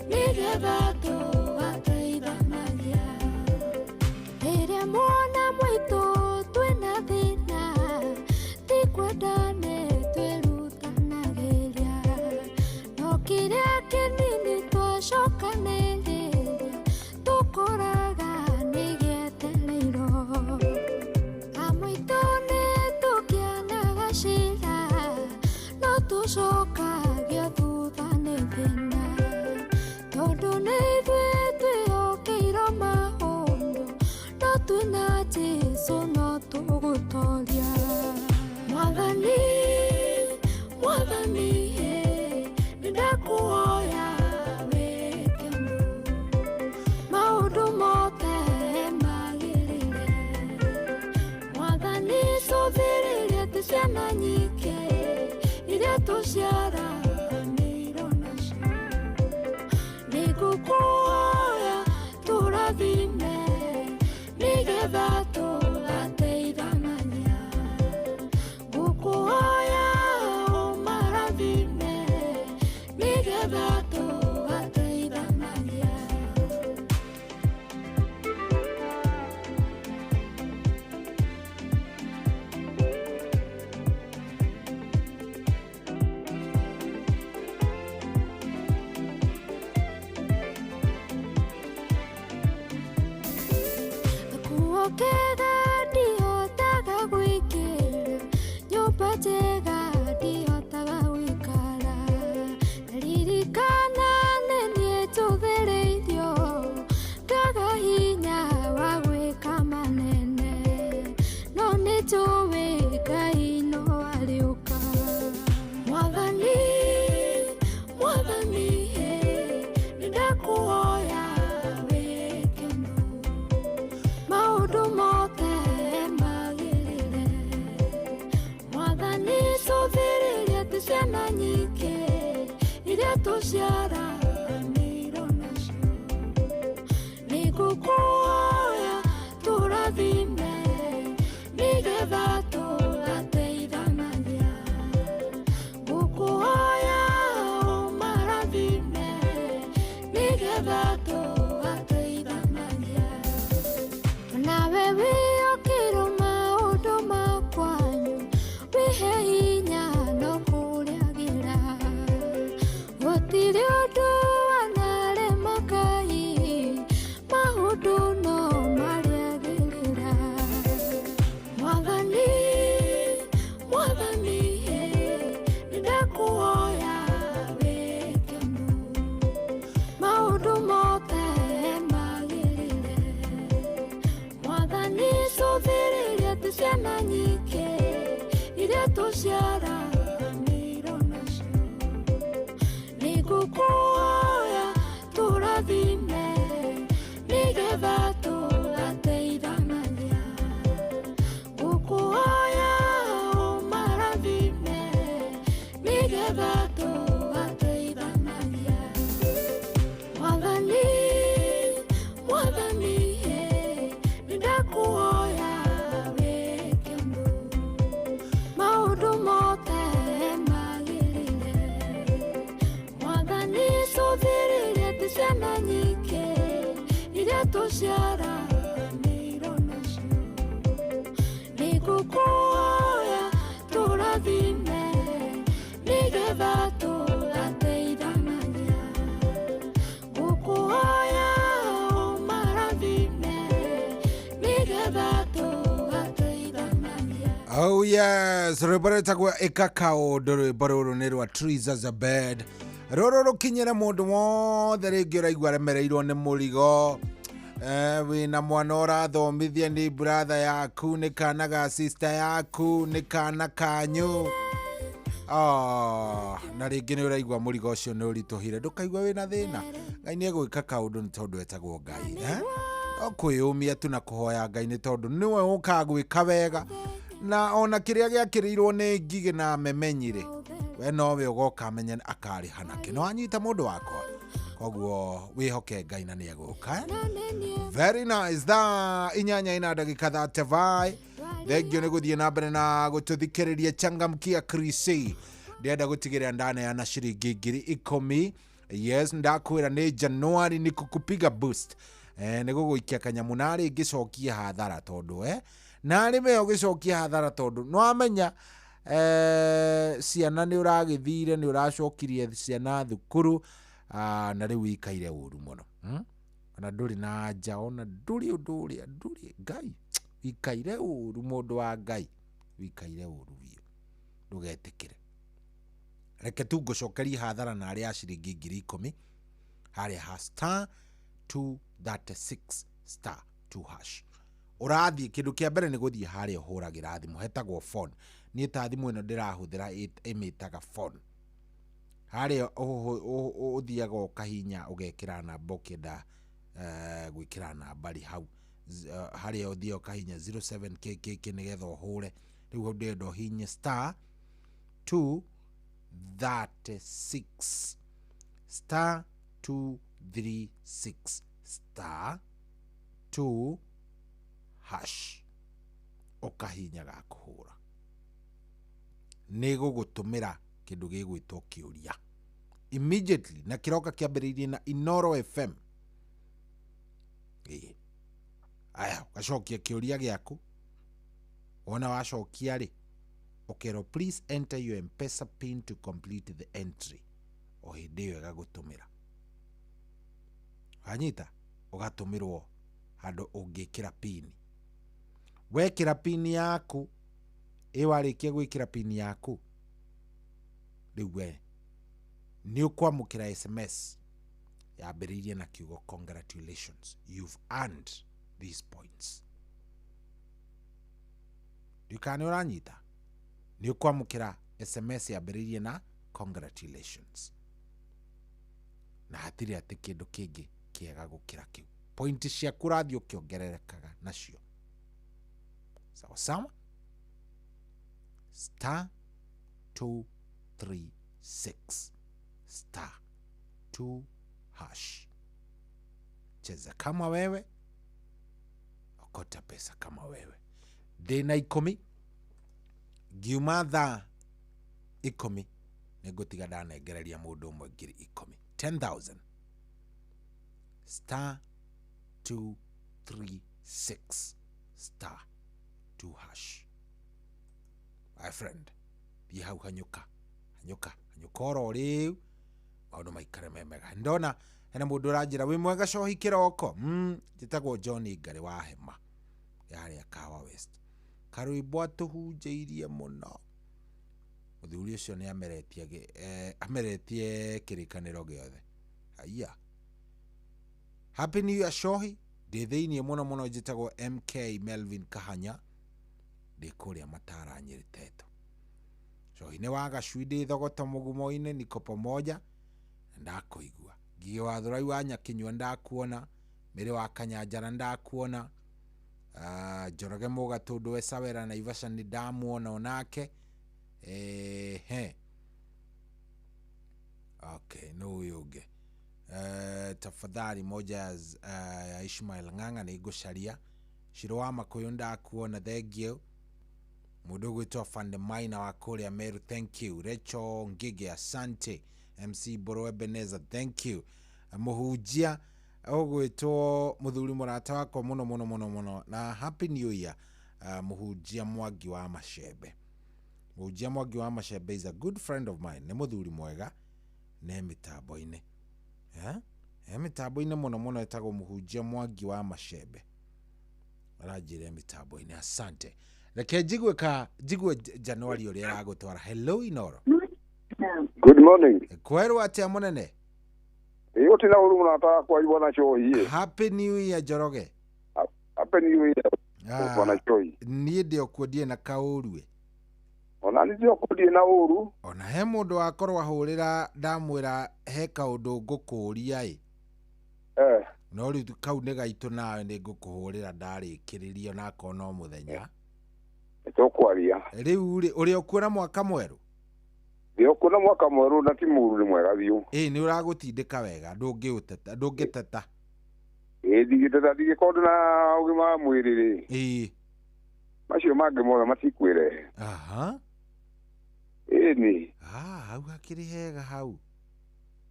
nĩgetha tũgateithanagia. Rĩrĩa mwana mwaitũ twĩna thĩna, ti kwenda nĩ twĩrutanagĩria, no kĩrĩa kĩnini twacokanĩrĩria tũkoraga nĩ gĩetereirwo. Amũitũ nĩ tũkĩanaga cira, no tũcokagio thutha nĩ thĩna, tondũ nĩ ithuĩ twĩhokeirwo maũndũ, no twĩna Jesũ no tũgũtoria. Mwathani, Mwathani, nĩ ndakũhoya wĩke maũndũ mothe magĩrĩre. Mwathani, cũthĩrĩria atĩ ciana nyingĩ kega ndihotaga gwĩkĩra, nyũmba njega ndihotaga gũikara. Ririkana nĩ niĩ njũthĩrĩirio, ngaga hinya wa gwĩka manene, no nĩ njũĩ Ngai no arĩũka. Mwathani, Mwathani, nĩndakũhoya wĩke ũndũ, maũndũ mothe magĩrĩre. Mwathani, cũthĩrĩria atĩ ciana nyingĩ iria tũciaranĩirwo nacio. Nĩngũkũhoya tũrathime, nĩgetha tũgateithanagia. Ngũkũhoya ũmarathime, nĩgetha tũgateithanagia. Nawe wĩyũkĩrwo maũndũ ma kwanyu, wĩhe hinya no kũrĩagĩra. Gũtirĩ ũndũ wanarema Ngai, maũndũ no marĩagĩrĩra. Mwathani, Mwathani, nĩndakũhoya wĩke ũndũ, maũndũ mothe magĩrĩre. Mwathani, cũthĩrĩria atĩ ciana nyingĩ iria tũciaranĩirwo nacio. Nĩngũkũhoya tũrathime, nĩgetha tũgateithanagia. Ngũkũhoya ũmarathime, nĩgetha tũgateithanagia. Mwathani, Mwathani, nĩndakũhoya wĩke ũndũ, maũndũ mothe magĩrĩre. Mwathani, cũthĩrĩria atĩ ciana nyingĩ iria tũciaranĩirwo nacio. Nĩngũkũhoya tũrathime, nĩgetha tũgateithanagia. Ngũkũhoya ũmarathime, nĩgetha tũgateithanagia. Oh yes, rwĩmbo rwĩtagwo ĩka kaũndũ. Rwĩmbo rũrũ nĩ rwa Triza Zabed. Rũrũ rũkinyĩre mũndũ wothe rĩngĩ ũraigua aremereirwo nĩ mũrigo, wĩna mwana ũrathomithia, nĩ brother yaku, nĩ kana ga sister yaku, nĩ kana kanyu. Oh, na rĩngĩ nĩ ũraigua mũrigo ũcio nĩ ũritũhire, ndũkaigua wĩna thĩna. Ngai nĩ egwĩka kaũndũ nĩ tondũ etagwo Ngai, eh? No kwĩyũmia tu na kũhoya Ngai nĩ tondũ nĩwe ũkaga gwĩka wega, na ona kĩrĩa gĩakĩrĩirwo nĩ ngigĩ na memenyire, we nowe ũgoka amenya akarĩha nakĩ. No anyita mũndũ wakwa, koguo wĩhoke Ngai na nĩ egũka, eh? Very nice. Thaa 8:35. Thengio nĩ gũthiĩ na mbere na gũtũthikĩrĩria. Changamkia krisi, ndĩrenda gũtigĩrĩra ndaneana ciringi 10,000. Yes, ndakwĩra nĩ Januari, nĩ kukupiga boost, nĩ gũgũikia kanyamu narĩ ngĩcokia hathara tondũ narĩ me ũgĩcokia hathara tondũ nĩwamenya ciana nĩ ũragĩthire, nĩ ũracokirie ciana thukuru, na rĩu wĩikaire ũru mũno, Ona ndũrĩ na nja, ona ndũrĩ ũndũ ũrĩa ndũrĩ Ngai, wĩikaire ũru mũndũ wa Ngai, wĩikaire ũru biũ. Ndũgetĩkĩre, reke tu ngũcokerie hathara na arĩa ciringi 10,000 harĩa ha star 236 star 2 hash. Ũrathiĩ, kĩndũ kĩa mbere nĩ gũthiĩ harĩa ũhũragĩra thimũ hetagwo phone. Niĩ ta thimũ ĩno ndĩrahũthĩra ĩmĩtaga phone. Harĩa ũthiaga ũkahinya ũgekĩra namba ũkĩenda gwĩkĩra nambari hau, harĩa ũthiaga ũkahinya 07 kkk nĩgetha ũhũre. Rĩu hau ndĩrenda ũhinye star 236 star 236 star 2 hash, ũkahinya ga kũhũra, nĩ gũgũtũmĩra kĩndũ gĩgwĩtwo kĩũria immediately, na kĩroka kĩambĩrĩirie na Inoro FM. Ĩĩ, aya, ũgacokia kĩũria gĩaku. Wona wacokia rĩ, ũkerwo, "Please enter your M-Pesa PIN to complete the entry." O hĩndĩ ĩyo ĩgagũtũmĩra, wanyita, ũgatũmĩrwo handũ ũngĩkĩra pin. Wekĩra pini yaku, ĩ warĩkia gwĩkĩra pini yaku rĩu we nĩ ũkwamũkĩra SMS yambĩrĩirie na kiugo congratulations, you've earned these points. Ndiũĩ nĩ ũranyita. Nĩ ũkwamũkĩra SMS yambĩrĩirie na congratulations, na hatirĩ atĩ kĩndũ kĩngĩ kĩega gũkĩra kĩu. Point ciaku ũrathiĩ ũkĩongererekaga nacio. Sawa sawa. Star 236 star 2 hash. Cheza kama wewe, okota pesa kama wewe. Ndĩna 10 ngiuma thaa 10 nĩngũtiga ndanengereria mũndũ ũmwe 10,000. 10,000. Star 236 star 2 hash. My friend, thiĩ hau hanyũka hanyũka hanyũka oro rĩu maũndũ maikare me mega. Ndona hena mũndũ ũranjĩra wĩ mwega cohi kĩroko. Njĩtagwo John Ngarĩ wa Hema yarĩa Kahawa West. Karwĩmbo atũhunjĩirie mũno. Mũthuri ũcio nĩ ameretie kĩrĩkanĩro gĩothe. Haiya. Happy New Year cohi. Ndĩ thĩiniĩ mũno mũno. Njĩtagwo MK Melvin Kahanya, ndĩ kũrĩa Matara Nyĩrĩ Teto. Cohi nĩ wa gacui, ndĩ Thogoto mũgumo-inĩ, niko pamoja na ndakũigua. Ngigĩ wa Thurai wa Nyakinyua ndakuona, Mĩrĩ wa Kanyanjara ndakuona, Njoroge Mũgatũndũ we Sawera Naivasha nĩ ndamuona onake. Ehe. Okay, no ũyũ ũngĩ. Tafadhali moja ya Ishmael Ng'ang'a nĩ ngũcaria. Shiro wa Makũyũ ndakuona, thank you. Mũndũ ũgwĩtwo Afande Maina wa kũrĩa Meru, thank you. Rachel Ngige, asante. MC Boro Ebeneza, thank you. Mũhunjia ũgwĩtwo mũthuri mũrata wakwa mũno mũno mũno mũno, na happy new year. Mũhunjia Mwangi wa Macembe. Mũhunjia Mwangi wa Macembe is a good friend of mine. Nĩ mũthuri mwega ne mĩtambo-inĩ. Mĩtambo-inĩ mũno mũno ĩtagwo Mũhunjia Mwangi wa Macembe. Aranjĩra mĩtambo-inĩ, asante. Reke njigue ka njigue Januari ũrĩa ĩragũtwara. Hello Inoro. Good morning. Kwerwo atĩa mũnene? Ĩ ũtina ũru mũrata wakwa bwana Cohi. Happy New Year Njoroge. Happy New Year bwana Cohi. Niĩ ndĩ okuo ndirĩ na kaũru. Ona nĩ ndĩ okuo ndirĩ na ũru. Ona he mũndũ wakorwo ahũrĩra ndamwĩra he kaũndũ ngũkũria ĩ. No rĩu kau nĩ gaitũ nawe nĩ ngũkũhũrĩra ndarĩkĩrĩria onakorwo no mũthenya. Nĩtũkwaria. Rĩu rĩ ũrĩ okuo na mwaka mwerũ? Ndĩ okuo na mwaka mwerũ na ti mũru, nĩ mwega biũ. Ĩ nĩ ũragũtindĩka wega, ndũngĩũteta, ndũngĩteta. Ĩ ndingĩteta, ndingĩkorwo ndĩ na ũgima wa mwĩrĩ rĩ. Ĩ. Macio mangĩ mothe matikwĩrehe. Aha. Ĩni. Hau hakĩrĩ hega hau.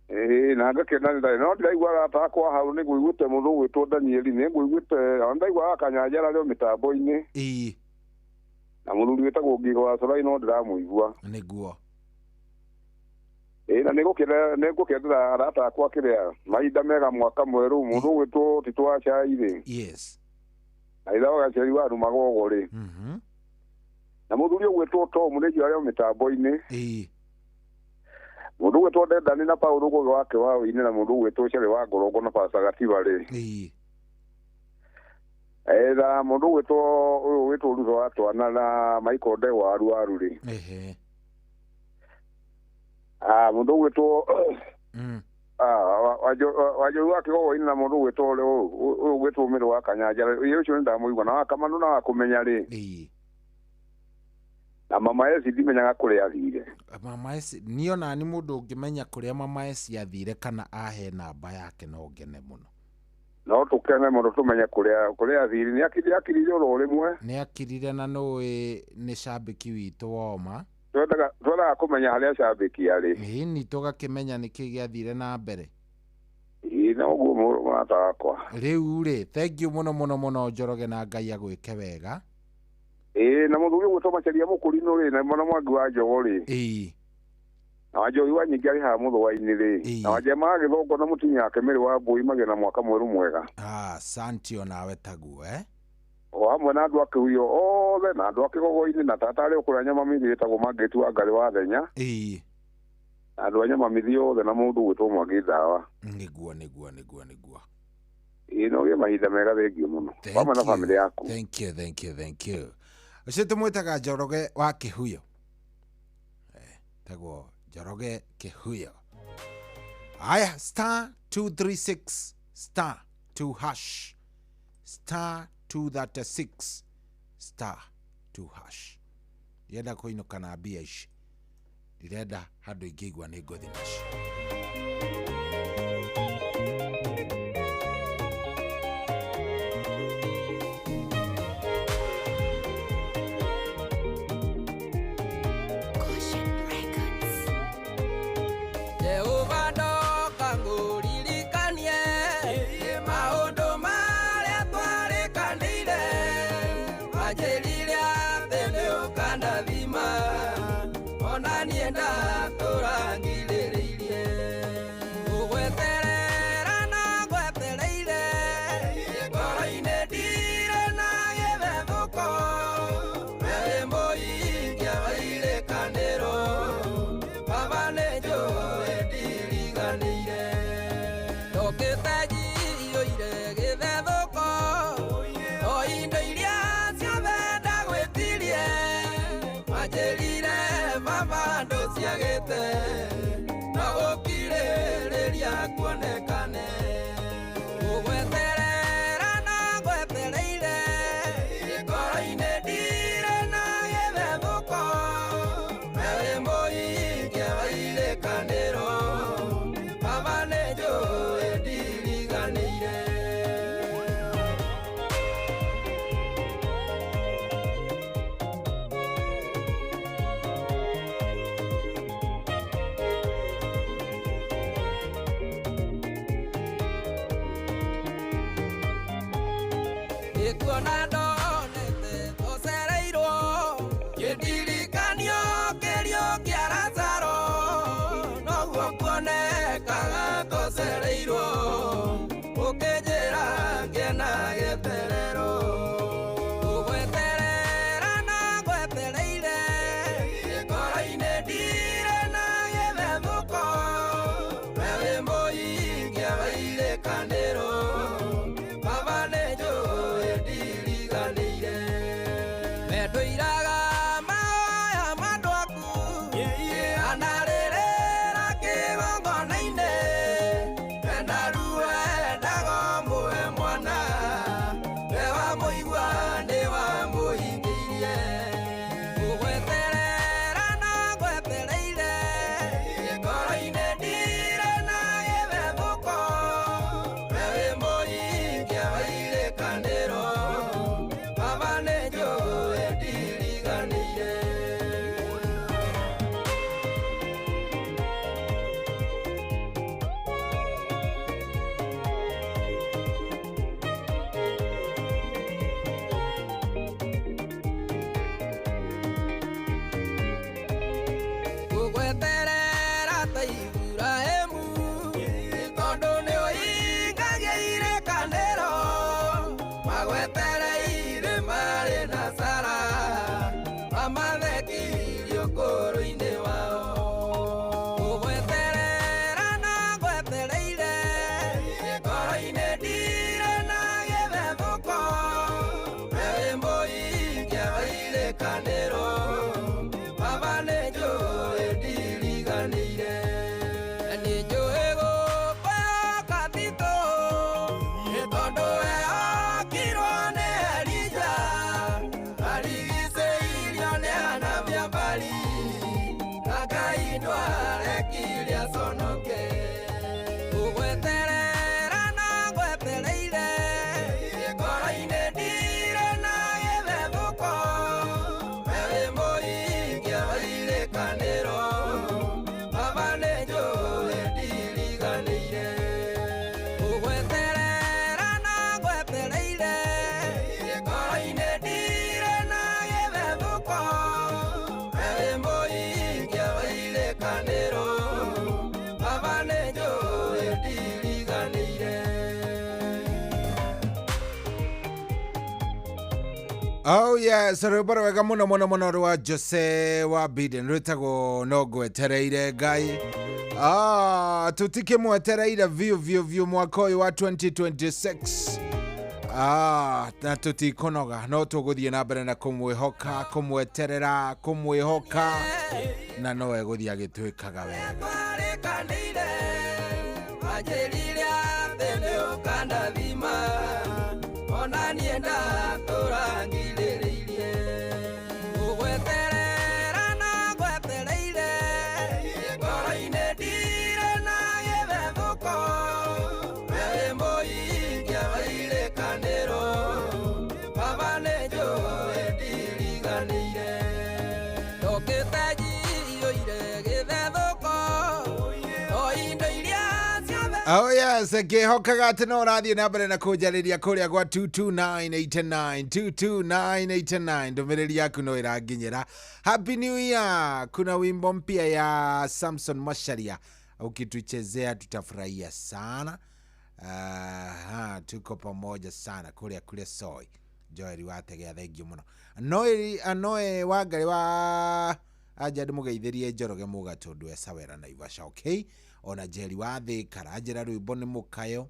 Ĩ na ngakena nĩ ndarĩ no ndĩraigua arata akwa hau nĩ ngũiguĩte mũndũ ũgwĩtwo Danieli, nĩ ngũiguĩte ona ndaiguaga Kanyanjara arĩ o mĩtambo-inĩ. Ĩ. Na mũthuri wĩtagwo Ngigo wa Corai no ndĩramũigua. Nĩguo. Ĩ na nĩngũkendera arata akwa kĩrĩa mahinda mega mwaka mwerũ, mũndũ ũgwĩtwo Tito wa Cai rĩ. Yes. Na ithe wa Gaceri wa Rumagogo rĩ. Na mũthuri ũgwĩtwo Tom nĩ njũĩ arĩ o mĩtambo-inĩ. Ĩ. Mũndũ ũgwĩtwo Ndendani na Paul Ngũgĩ wake wa Ũinĩ na mũndũ ũgwĩtwo Cere wa Ngorongo na Pastor Gatiba rĩ. Ĩ. Na mũndũ ũgwĩtwo ũyũ ũgwĩtwo Ruto wa Twana na Michael Ndegwa wa Ruaru rĩ. Ehe. Mũndũ ũgwĩtwo Wanjoru wa Kĩgogo-inĩ na mũndũ ũgwĩtwo ũyũ ũgwĩtwo Mĩrũ wa Kanyanjara, ĩ ũcio nĩ ndamũigua na wa Kamanũ na wa Kũmenya rĩ. Ĩ. Na Mama Esi ndimenyaga kũrĩa athire. Mama Esi niĩ ona nĩ mũndũ ũngĩmenya kũrĩa Mama Esi athire kana ahe namba yake no ngene mũno. No tũkene mũno tũmenye kũrĩa athire. Nĩ akirire oro rĩmwe. Nĩ akirire na nũĩ nĩ cambĩki witũ woma. Twendaga kũmenya harĩa cambĩki arĩ. Ĩni tũgakĩmenya nĩkĩ gĩathire na mbere. Ĩ noguo mũrata wakwa. Rĩu rĩ, thank you mũno mũno mũno Njoroge na Ngai agwĩke wega. Ĩ na mũthuri ũgwĩtwo Macharia Mũkũrinũ rĩ, na mwana Mwangi wa Njogo rĩ. Ĩ. Na Wanjohi wa Nyingĩ arĩ haha Mũthũa-inĩ rĩ. Na Wanjema wa Gĩthongo na mũtumia wake Mĩrĩ wa Mbũi magĩe na mwaka mwerũ mwega. Asante onawe taguo eh. O hamwe na andũ a Kĩhuyo othe na andũ a Kĩgogo-inĩ na tata arĩa ũkũrĩa Nyamamithi wĩtagwo Mangĩtu wa Ngarĩ wa Thenya. Ĩĩ. Na andũ a Nyamamithi othe na mũndũ ũgwĩtwo Mwangi Ndawa. Nĩguo nĩguo nĩguo nĩguo. Ĩĩ no ũgĩe mahinda mega, thengiũ mũno. Thank Hamwe na you. bamĩrĩ yaku. Thank you, thank you, thank you. Ũcio tũmwĩtaga Njoroge wa Kĩhuyo. Tagwo Njoroge Kĩhuyo. Aya, star 236 star 2 hash, star 236 star 2 hash. Ndĩrenda kũinũka na mbia ici, ndirenda handũ ingĩigua nĩ ngũthi nacio. Jehova ndoka ngũririkanie maũndũ marĩa twarĩkanĩire, wanjĩrire atĩ nĩũkandathima, ona niĩ ndatũra ngirĩrĩirie. Ngũgweterera na ngwetereire, ngoro-inĩ ndirĩ na gĩthethũko, we wĩ mũhingia wa irĩkanĩro, Baba nĩnjũĩ ndiriganĩire. Ndokĩte njiyũire gĩthethũko, o indo iria ciothe ndagwĩtirie, wanjĩrire Baba ndũciagĩte, no gũkirĩrĩria kuonekane. Ngũgweterera na ngwetereire, ngoro-inĩ ndirĩ na gĩthethũko, we wĩ mũhingia wa irĩkanĩro, Baba nĩnjũĩ ndiriganĩire. Nĩkuona ndonete tũcereirwo, kĩndirikanio kĩrio kĩa Lazaro, noguo kuonekaga tũcereirwo, ũkĩnjĩra ngĩe na gĩeterero. Ngũgweterera na ngwetereire, ngoro-inĩ ndirĩ na gĩthethũko, we wĩ mũhingia wa irĩkanĩro, Baba nĩnjũĩ ndiriganĩire. Mendũiraga mahoya ma andũ aku, anarĩrĩra kĩgongona-inĩ, enda ruo endaga ũmũhe mwana, we wamũigua nĩwamũhingĩirie. Ngũgweterera na ngwetereire, ngoro-inĩ ndirĩ na gĩthethũko, we wĩ mũhingia wa irĩkanĩro, Baba nĩnjũĩ ndiriganĩire. Ngũgweterera ta Iburahĩmu, tondũ nĩũhingagia irĩkanĩro, magwetereire marĩ na Sara, mamathekirie ũkũrũ-inĩ wao. Ngũgweterera na ngwetereire, ngoro-inĩ ndirĩ na gĩthethũko, we wĩ mũhingia wa irĩkanĩro, Baba nĩnjũĩ ndiriganĩire. Nĩnjũĩ gũkwĩhoka Tito, tondũ wehokirwo nĩ Elija, arigicĩirio nĩ Anabiambari, na Ngai ndwarekire aconoke. Ngũgweterera na ngwetereire, ngoro-inĩ ndirĩ na gĩthethũko, we wĩ mũhingia wa irĩkanĩro, Baba nĩnjũĩ ndiriganĩire. Ngũgweterera na ngwetereire, ngoro-inĩ ndirĩ na gĩthethũko, we wĩ mũhingia wa irĩkanĩro, Baba nĩnjũĩ ndiriganĩire. Oh yes, rwĩmbo rwega mũno mũno mũno rwa Jose wa Biden rwĩtagwo no ngwetereire Ngai. Ah, tũtikĩmwetereire biũ biũ biũ mwaka ũyũ wa 2026. Ah, na tũtikũnoga no tũgũthiĩ na mbere na kũmwĩhoka, kũmweterera, kũmwĩhoka na no egũthiĩ agĩtwĩkaga wega. Wanjĩrire atĩ nĩ ũkandathima ona niĩ ndatũra ngirĩrĩirie ngũgweterera na ngwetereire ngoro-inĩ ndirĩ na gĩthethũko we wĩ mũhingia wa irĩkanĩro baba nĩ njũĩ ndiriganĩire ndokĩte njiyũire gĩthethũko o indo iria ciothe. Oh yes, ngĩhokaga atĩ no ũrathiĩ na mbere na kũnjarĩria kũrĩa gwa 22989 22989 ndũmĩrĩri yaku no ĩranginyĩra. Happy New Year. Kuna wimbo mpya ya Samson Macharia, ukituchezea tutafurahia sana. Aha, tuko pamoja sana kũrĩa kũrĩa Soi Joel wategea thengio mũno noe anoe Wangari wa anja ndĩmũgeithĩrie Njoroge Mũga tondũ e Sawera Naivasha, okay, ona Njeri wa Thĩka ranjĩra rwĩmbo nĩ mũkayo.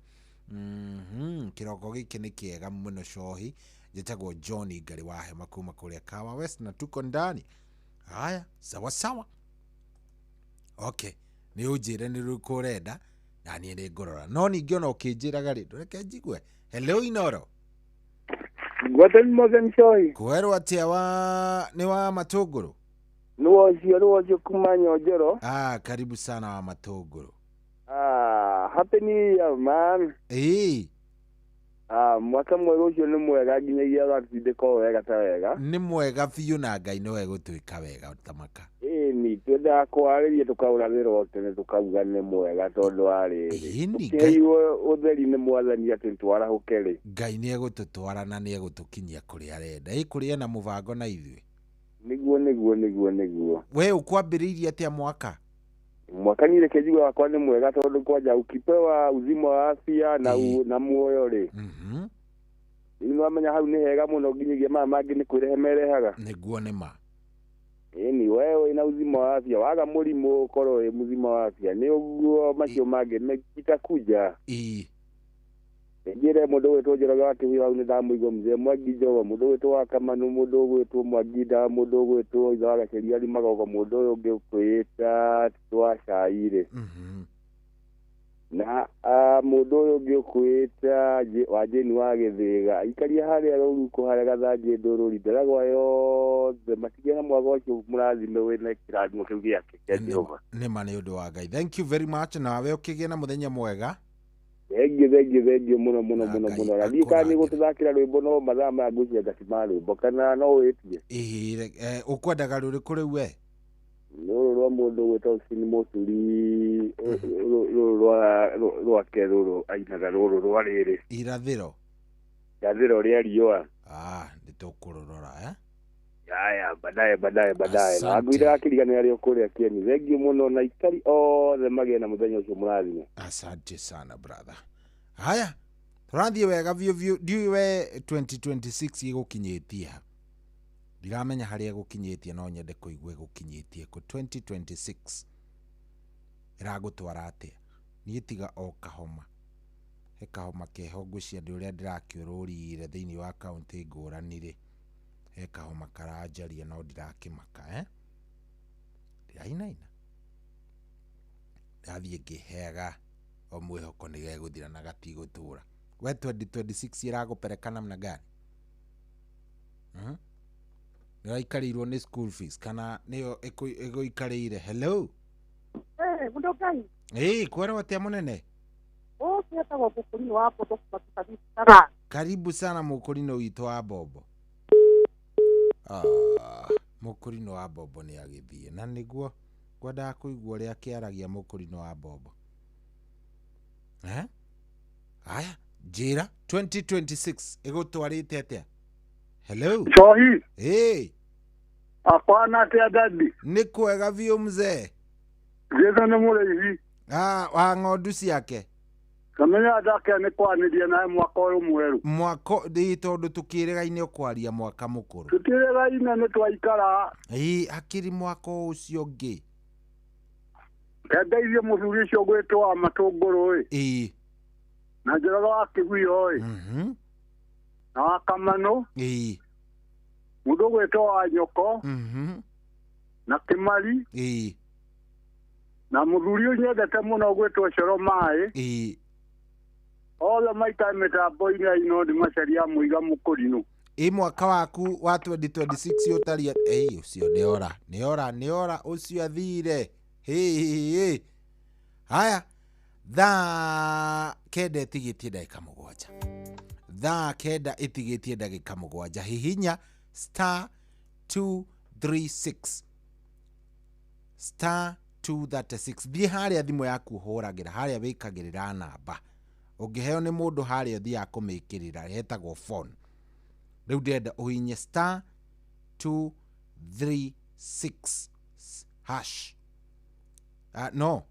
Kĩroko gĩkĩ nĩ kĩega mũno cohi. Njĩtagwo John Ngari wa Hema kuma kũrĩa Kawa West na tuko ndani. Haya, sawa sawa, okay, nĩ ũnjĩre nĩ rũrĩkũ ũrenda na niĩ nĩ ngũrora, no ningĩ ona ũkĩnjĩraga rĩ, ndũreke njigue. Hello Inoro. Guten Morgen Choi. Kwerwo atĩa wa nĩ wa Matũngũrũ? Nĩ wocio kuma Nyonjoro. Ah, karibu sana wa Matũngũrũ. Ah, happy new year man. Ĩĩ. Ah, mwaka mwerũ ũcio nĩ mwega nginyagia ũratindĩka o wega ta wega. Nĩ mwega biũ na Ngai nĩwe gũtwĩka wega tamaka. Ĩni twendaga kwarĩria tũkaũrathĩrwo tene tũkauga nĩ mwega tondũ wa rĩrĩ. Ĩni Tũkĩheirwo ũtheri nĩ mwathani atĩ twarahũke rĩ. Ngai nĩ egũtũtwara na nĩ egũtũkinyia kũrĩa arenda. Ĩ kũrĩa na mũbango na ithuĩ. Nĩguo nĩguo nĩguo nĩguo. We ũkwambĩrĩirie atĩa mwaka? Mwaka niĩ reke njigue wakwa nĩ mwega tondũ kwanja ukipewa uzima wa afya na, na muoyo rĩ. Rĩu nĩwamenya hau nĩ hega mũno nginyagia maya mangĩ nĩ kwĩrehe merehaga. Nĩguo nĩ ma. Ĩni we wĩna uzima wa afya waga mũrimũ ũkorwo wĩ mũzima wa afya nĩ ũguo macio mangĩ itakuja. Ĩĩ. Njĩre mũndũ ũgwĩtwo Njoroge wa Kĩhuyo hau nĩ ndamũigua mzee Mwangi Njogo, mũndũ ũgwĩtwo wa Kamanu, mũndũ ũgwĩtwo Mwangi Ndawa, mũndũ ũgwĩtwo ithe wa Gaceriari Magogo, mũndũ ũyũ ũngĩ ũkwĩĩta Tito wa Cai rĩ. Na mũndũ ũyũ ũngĩ ũkwĩĩta wa Jane wa Gĩthĩga aikaria harĩa rũruko harĩa Gathanjĩ Ndũrũri ndaragwa yothe matigĩe na mwaka ũcio mũrathime wĩna kĩrathimo kĩu gĩake kĩa Jehova. Nĩ ma nĩ ũndũ wa Ngai. Thank you very much nawe ũkĩgĩe na mũthenya mwega. Thengio thengio thengio mũno mũno mũno mũno na ndiũ kana nĩ gũtũthakĩra rwĩmbo no mathaa maya ngwĩciria ngati ma rwĩmbo kana no wĩtie. Ĩĩ, ũkwendaga rũrĩkũ rĩu we? Nĩ rũrũ rwa mũndũ ũgwĩtwo Austin Mũturi, rũrũ rwa rwake rũrũ ainaga rũrũ rwa rĩrĩ. Irathĩro. Irathĩro rĩa riũa. Ah, nĩ tũkũrũrora eh? Haya, baadaye baadaye baadaye. Na ngwĩra akĩriganĩra rĩo kũrĩa Kĩeni. Thengio mũno na ikari othe magĩe na mũthenya ũcio mũrathime. Asante sana brother. Haya, tũrathiĩ wega biũ biũ. Ndiũĩ we 2026 ĩgũkinyĩtie ha? Ndiramenya harĩa ĩgũkinyĩtie no nyende kũigua ĩgũkinyĩtie kũ. 2026 ĩragũtwara atĩa? Niĩ tiga o kahoma. He kahoma keho ngwĩciria ndĩ ũrĩa ndĩrakĩũrũrire thĩinĩ wa kaũntĩ ngũrani rĩ. He kahoma karanjaria no ndirakĩmaka eh? Ndirainaina. Ndathiĩ ngĩheaga o mwĩhoko nĩ gegũthira na gatigũtũra. We 2026 ĩragũpereka namna gani? Nĩ ũraikarĩirwo nĩ school fees kana nĩyo ĩgũikarĩire? Hello. Mũndũ Ngai. Ĩĩ, kwerwo atĩa mũnene? Ũcio etagwo Mũkũrinũ wa Mbombo kuma Kĩbabisi. Karibu sana Mũkũrinũ witũ wa Mbombo. Mũkũrinũ wa Mbombo nĩ agĩthiĩ na nĩguo ngwendaga kũigua ũrĩa akĩaragia Mũkũrinũ wa Mbombo. Eh? Haya, njĩra 2026 ĩgũtwarĩte atĩa? Hello. Cohi. Ĩĩ. Akwana atĩa dadi? Nĩ kwega biũ mzee. Jesũ nĩ mũrĩithi. Ah, wa ng'ondu ciake. Kamenya ndakĩa nĩ kwanĩria nawe mwaka ũyũ mwerũ. Mwaka ndĩ tondũ tũkĩrĩgaine ũkwaria mwaka mũkũrũ. Tũtirĩgaine nĩ twaikara. Ĩĩ hakiri mwaka ũcio ũngĩ. Kendeithie mũthuri ũcio gwĩtwo wa matũngũrũ ĩ. Ĩĩ. Na Njoroge wa Kĩguyo ĩ. Na wa Kamanũ. Ĩĩ. Mũndũ ũgwĩtwo wa Nyoko. Na Kĩmari. Ĩĩ. Na mũthuri ũyũ nyendete mũno ũgwĩtwo Coro Maĩ. Ĩĩ. Othe maikare mĩtambo-inĩ ya Inodi Macharia Mũiga Mũkũrinũ. Ĩ mwaka waku wa 2026 ũtariĩ ĩ ũcio nĩ ora nĩ ora nĩ ora ũcio athire hĩ haya thaa 9 ĩtigĩtie ndagĩka 7 thaa 9 ĩtigĩtie ndagĩka 7 hihinya star 236 star 236 thiĩ harĩa thimũ yaku ũhũragĩra harĩa wĩkagĩrĩra namba ũngĩheo nĩ mũndũ harĩa ũthiaga kũmĩkĩrĩra hetagwo phone rĩu ndĩrenda ũhinye star 236 hash. No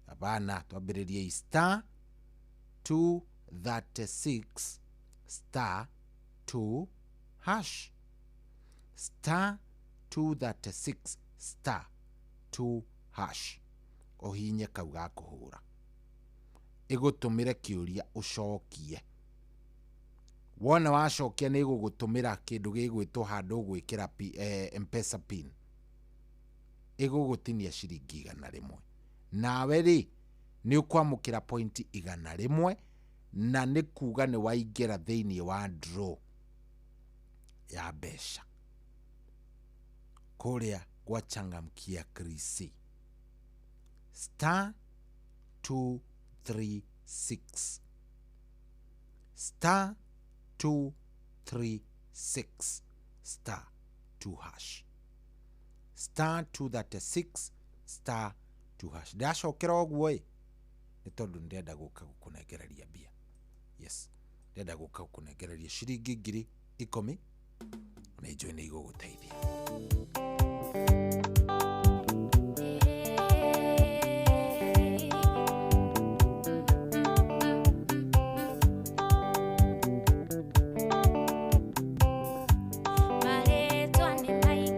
hapana, twambĩrĩrie star 236 star 2 hash star 236 star 2 hash ũhinye kau ga kũhũra ĩgũtũmĩre kĩũria ũcokie wona wacokia nĩ ĩgũgũtũmĩra kĩndũ gĩgwĩtwo handũ ũgwĩkĩra M-Pesa pin ĩgũgũtinia ciringi 100 nawe rĩ nĩ ũkwamũkĩra pointi 100 na nĩ kuga nĩ waingĩra thĩinĩ wa draw ya mbeca kũrĩa gwa Changamkia Krisi star 236 star 236 star 2 hash star 236 star 2 hash ndacokera ũguo ĩ nĩ tondũ ndĩrenda gũka gũkũnengereria mbia. Yes, ndĩrenda gũka gũkũnengereria ciringi 10,000 na njũĩ nĩ igũgũteithia. Marĩtwa nĩ maingĩ.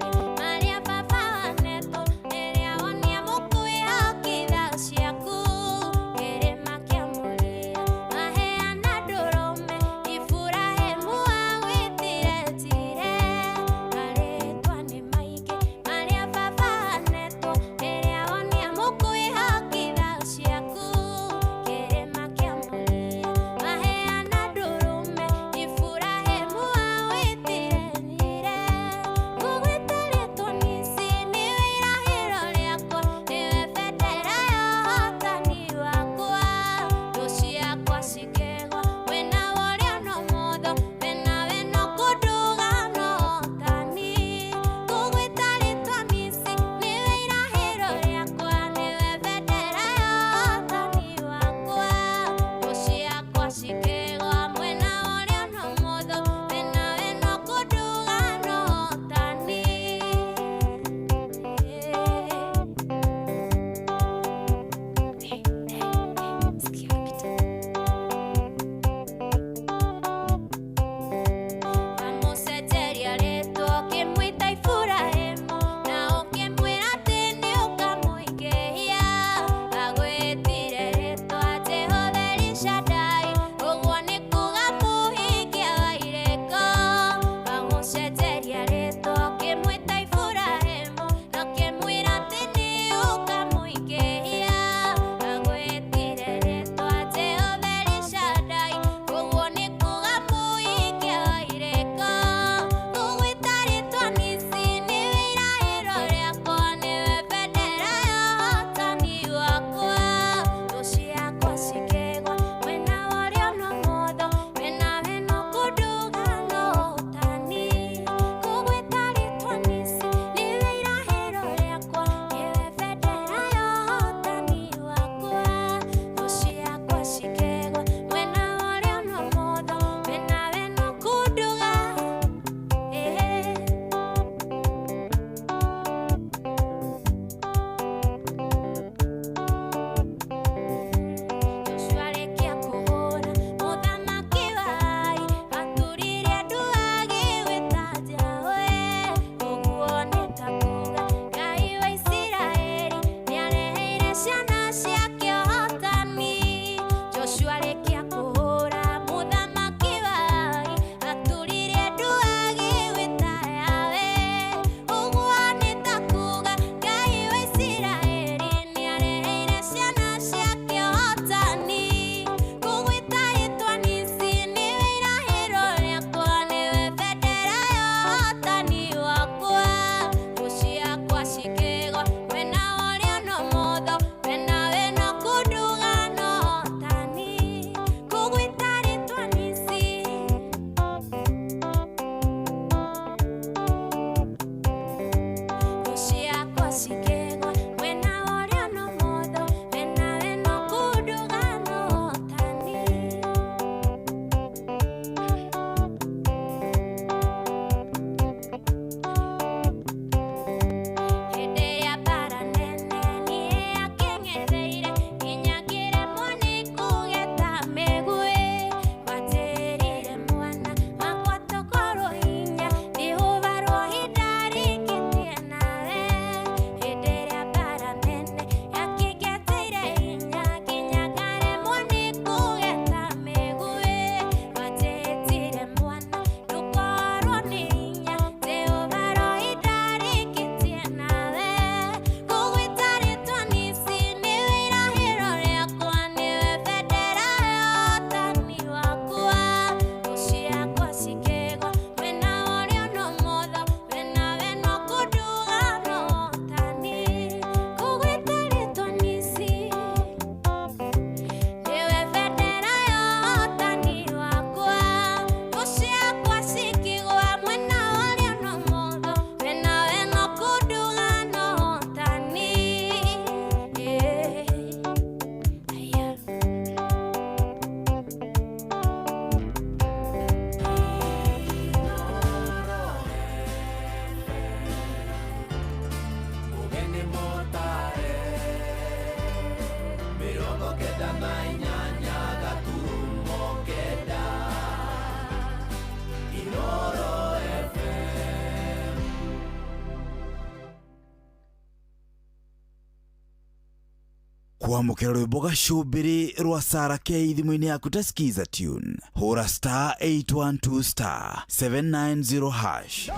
Kwamũkĩra rwĩmbo gacũmbĩrĩ rwa Sara K thimũ-inĩ yaku ta Skiza tune, hũra star 812 star 790 hash.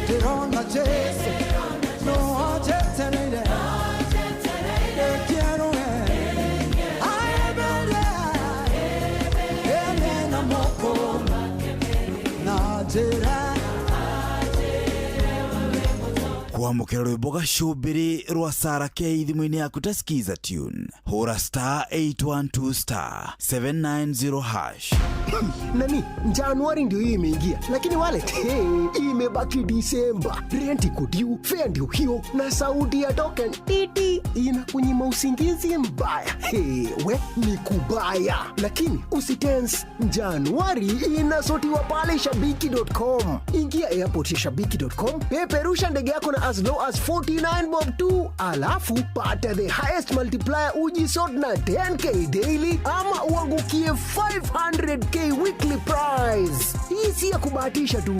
Ndĩrona Jesu no anjetereire Ndĩkĩerũe aemere ene na moko na njĩra. Kwamũkĩra rwĩmbo gacũmbĩrĩ rwa Sara K thimũ-inĩ yaku ta Skiza tune, hũra star 812 star 790 hash. Nani, Januari ndio hii imeingia, lakini wallet, hey, imebaki Disemba. Rent iko due, fare ndio hiyo, na sauti ya token titi inakunyima usingizi mbaya. Hey, we ni kubaya, lakini usitense. Januari inasotiwa pale shabiki.com. Ingia airport ya shabiki.com, peperusha ndege yako na as low as 49 bob tu, alafu pata the highest multiplier ujisort na 10K daily ama uangukie 500K weekly prize. Hii si ya kubahatisha tu,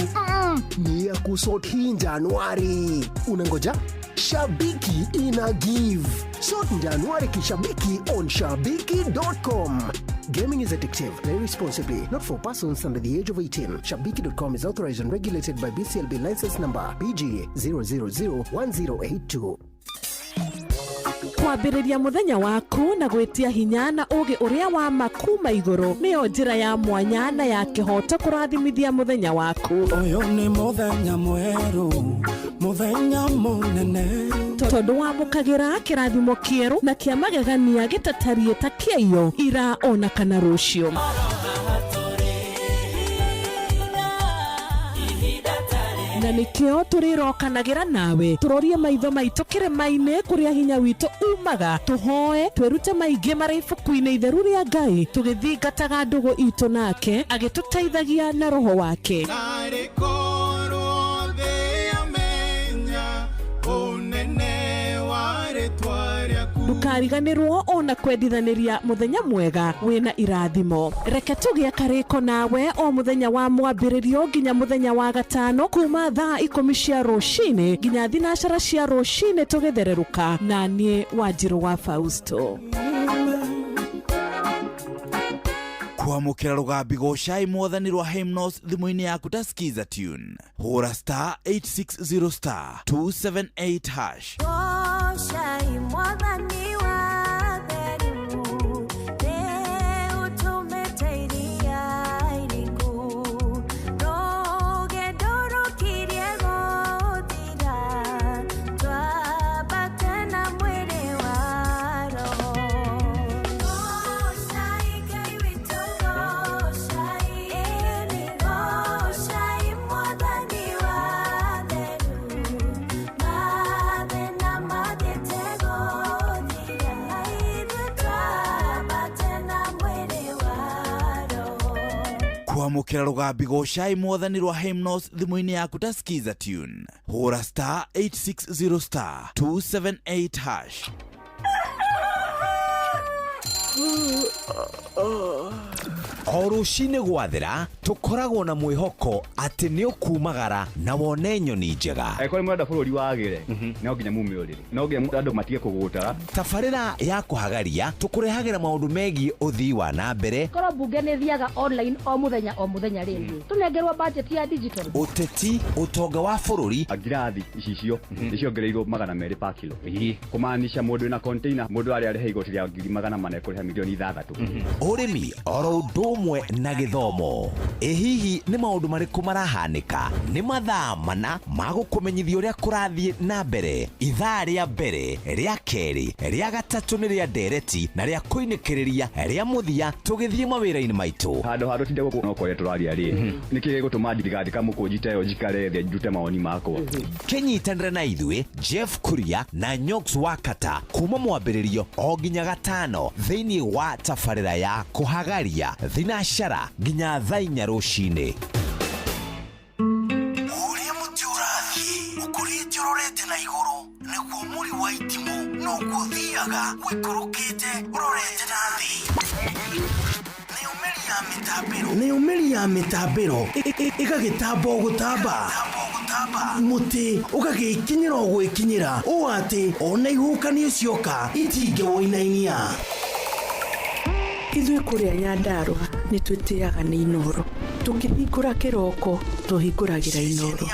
ni ya kusort hii Januari. Unangoja Shabiki ina give. Sort Januari kishabiki on shabiki.com. Gaming is addictive. Play responsibly. Not for persons under the age of 18. Shabiki.com is authorized and regulated by BCLB license number BG 0001082. Kwambĩrĩria mũthenya waku na gwĩtia hinya na ũũgĩ ũrĩa wa ma kuma igũrũ nĩyo njĩra ya mwanya na ya kĩhooto kũrathimithia mũthenya waku. Ũyũ nĩ mũthenya mwerũ, mũthenya mũnene. Tondũ wamũkagĩra kĩrathimo kĩerũ na kĩa magegania gĩtatariĩ ta kĩaiyo ira ona kana rũciũ. Na nĩkĩo tũrĩrokanagĩra nawe tũrorie maitho maitũ kĩrĩma-inĩ kũrĩa hinya witũ umaga, tũhoe twĩrute maingĩ marĩ ibuku-inĩ itheru rĩa Ngai, tũgĩthingataga ndũgũ itũ nake agĩtũteithagia na roho wake. Narĩ korwo thĩ yamenya ũnene wa rĩtwa rĩaku. Ndũkariganĩrwo ona kwendithanĩria mũthenya mwega wĩna irathimo. Reke tũgĩe karĩko nawe o mũthenya wa mwambĩrĩrio nginya mũthenya wa gatano kuma thaa 10 cia rũcinĩ nginya 12 cia rũcinĩ tũgĩthererũka na niĩ Wanjirũ wa Fausto. Kwamũkĩra rũgambi gocai mwathani rwa Hymnos thimũ-inĩ yaku ta Skiza tune, hũra star 860 star 278 hash. Goshai mwathani wa theru, rĩu tũmĩte iria iriku, rũgendo rũkirie gũthira, twambate na mwĩrĩ wa roho. Goshai Ngai witũ, goshai, ĩni goshai mwathani wa theru, mathĩna mathiĩte gũthira, ithuĩ twambate na mwĩrĩ wa roho. Kwamũkĩra rũgambi gocai mwathani rwa Hymnos thimũ-inĩ yaku ta Skiza tune, hũra star 860 star 278 hash. O rũcinĩ gwathera tũkoragwo na mwĩhoko atĩ nĩ ũkumagara na wone nyoni njega. Angĩkorwo nĩ mũrenda bũrũri wagĩre, no nginya mume ũrĩrĩ, no nginya andũ matige kũgũtara. Tabarĩra ya kũhagaria tũkũrehagĩra maũndũ megiĩ ũthii wa na mbere, Korwo mbunge nĩ thiaga online o mũthenya o mũthenya rĩ, tũnengerwo budget ya digital. Ũteti, ũtonga wa bũrũri. Ngirathi icicio nĩ ciongereirwo 200 pa kilo, kũmaanisha mũndũ wĩna container mũndũ arĩa arĩhe igoti rĩa 400,000 ekũrĩha 6 million. Ũrĩmi oro ũndũ ũmwe na gĩthomo. Ĩ hihi nĩ maũndũ marĩkũ marahanĩka? Nĩ mathaa mana ma gũkũmenyithia ũrĩa kũrathiĩ na mbere. Ithaa rĩa mbere, rĩa kerĩ, rĩa gatatũ nĩ rĩa ndereti na rĩa kũinĩkĩrĩria rĩa mũthia tũgĩthiĩ mawĩra-inĩ maitũ. Handũ ha tũtinde gũkũ no kwaria tũraria rĩ, nĩkĩ gĩgũtũma ndigandĩka mũkũnji ta ĩyo njikare thĩ ndute mawoni makwa? Kĩnyitanĩre na ithuĩ Jeff Kuria na Nyox Wakata kuma mwambĩrĩrio o nginya gatano thĩinĩ wa tabarĩra ya kũhagaria thinacara nginya thaa 4 rũcinĩ. Ũrĩa mũtĩ ũrathiĩ ũkũrĩte ũrorete na igũrũ nĩguo mũri wa itimũ noguo ũthiaga ũikũrũkĩte ũrorete na thĩ. Nayo mĩri Nayo mĩri ya mĩtambĩro ĩgagĩtamba o gũtamba, mũtĩ ũgagĩkinyĩra o gwĩkinyĩra ũũ atĩ ona ihuhũkanio cioka itingĩwũinainia. Ithuĩ kũrĩa Nyandarũa nĩ twĩtĩaga nĩ Inooro. Tũkĩhingũra kĩroko tũhingũragĩra Inooro.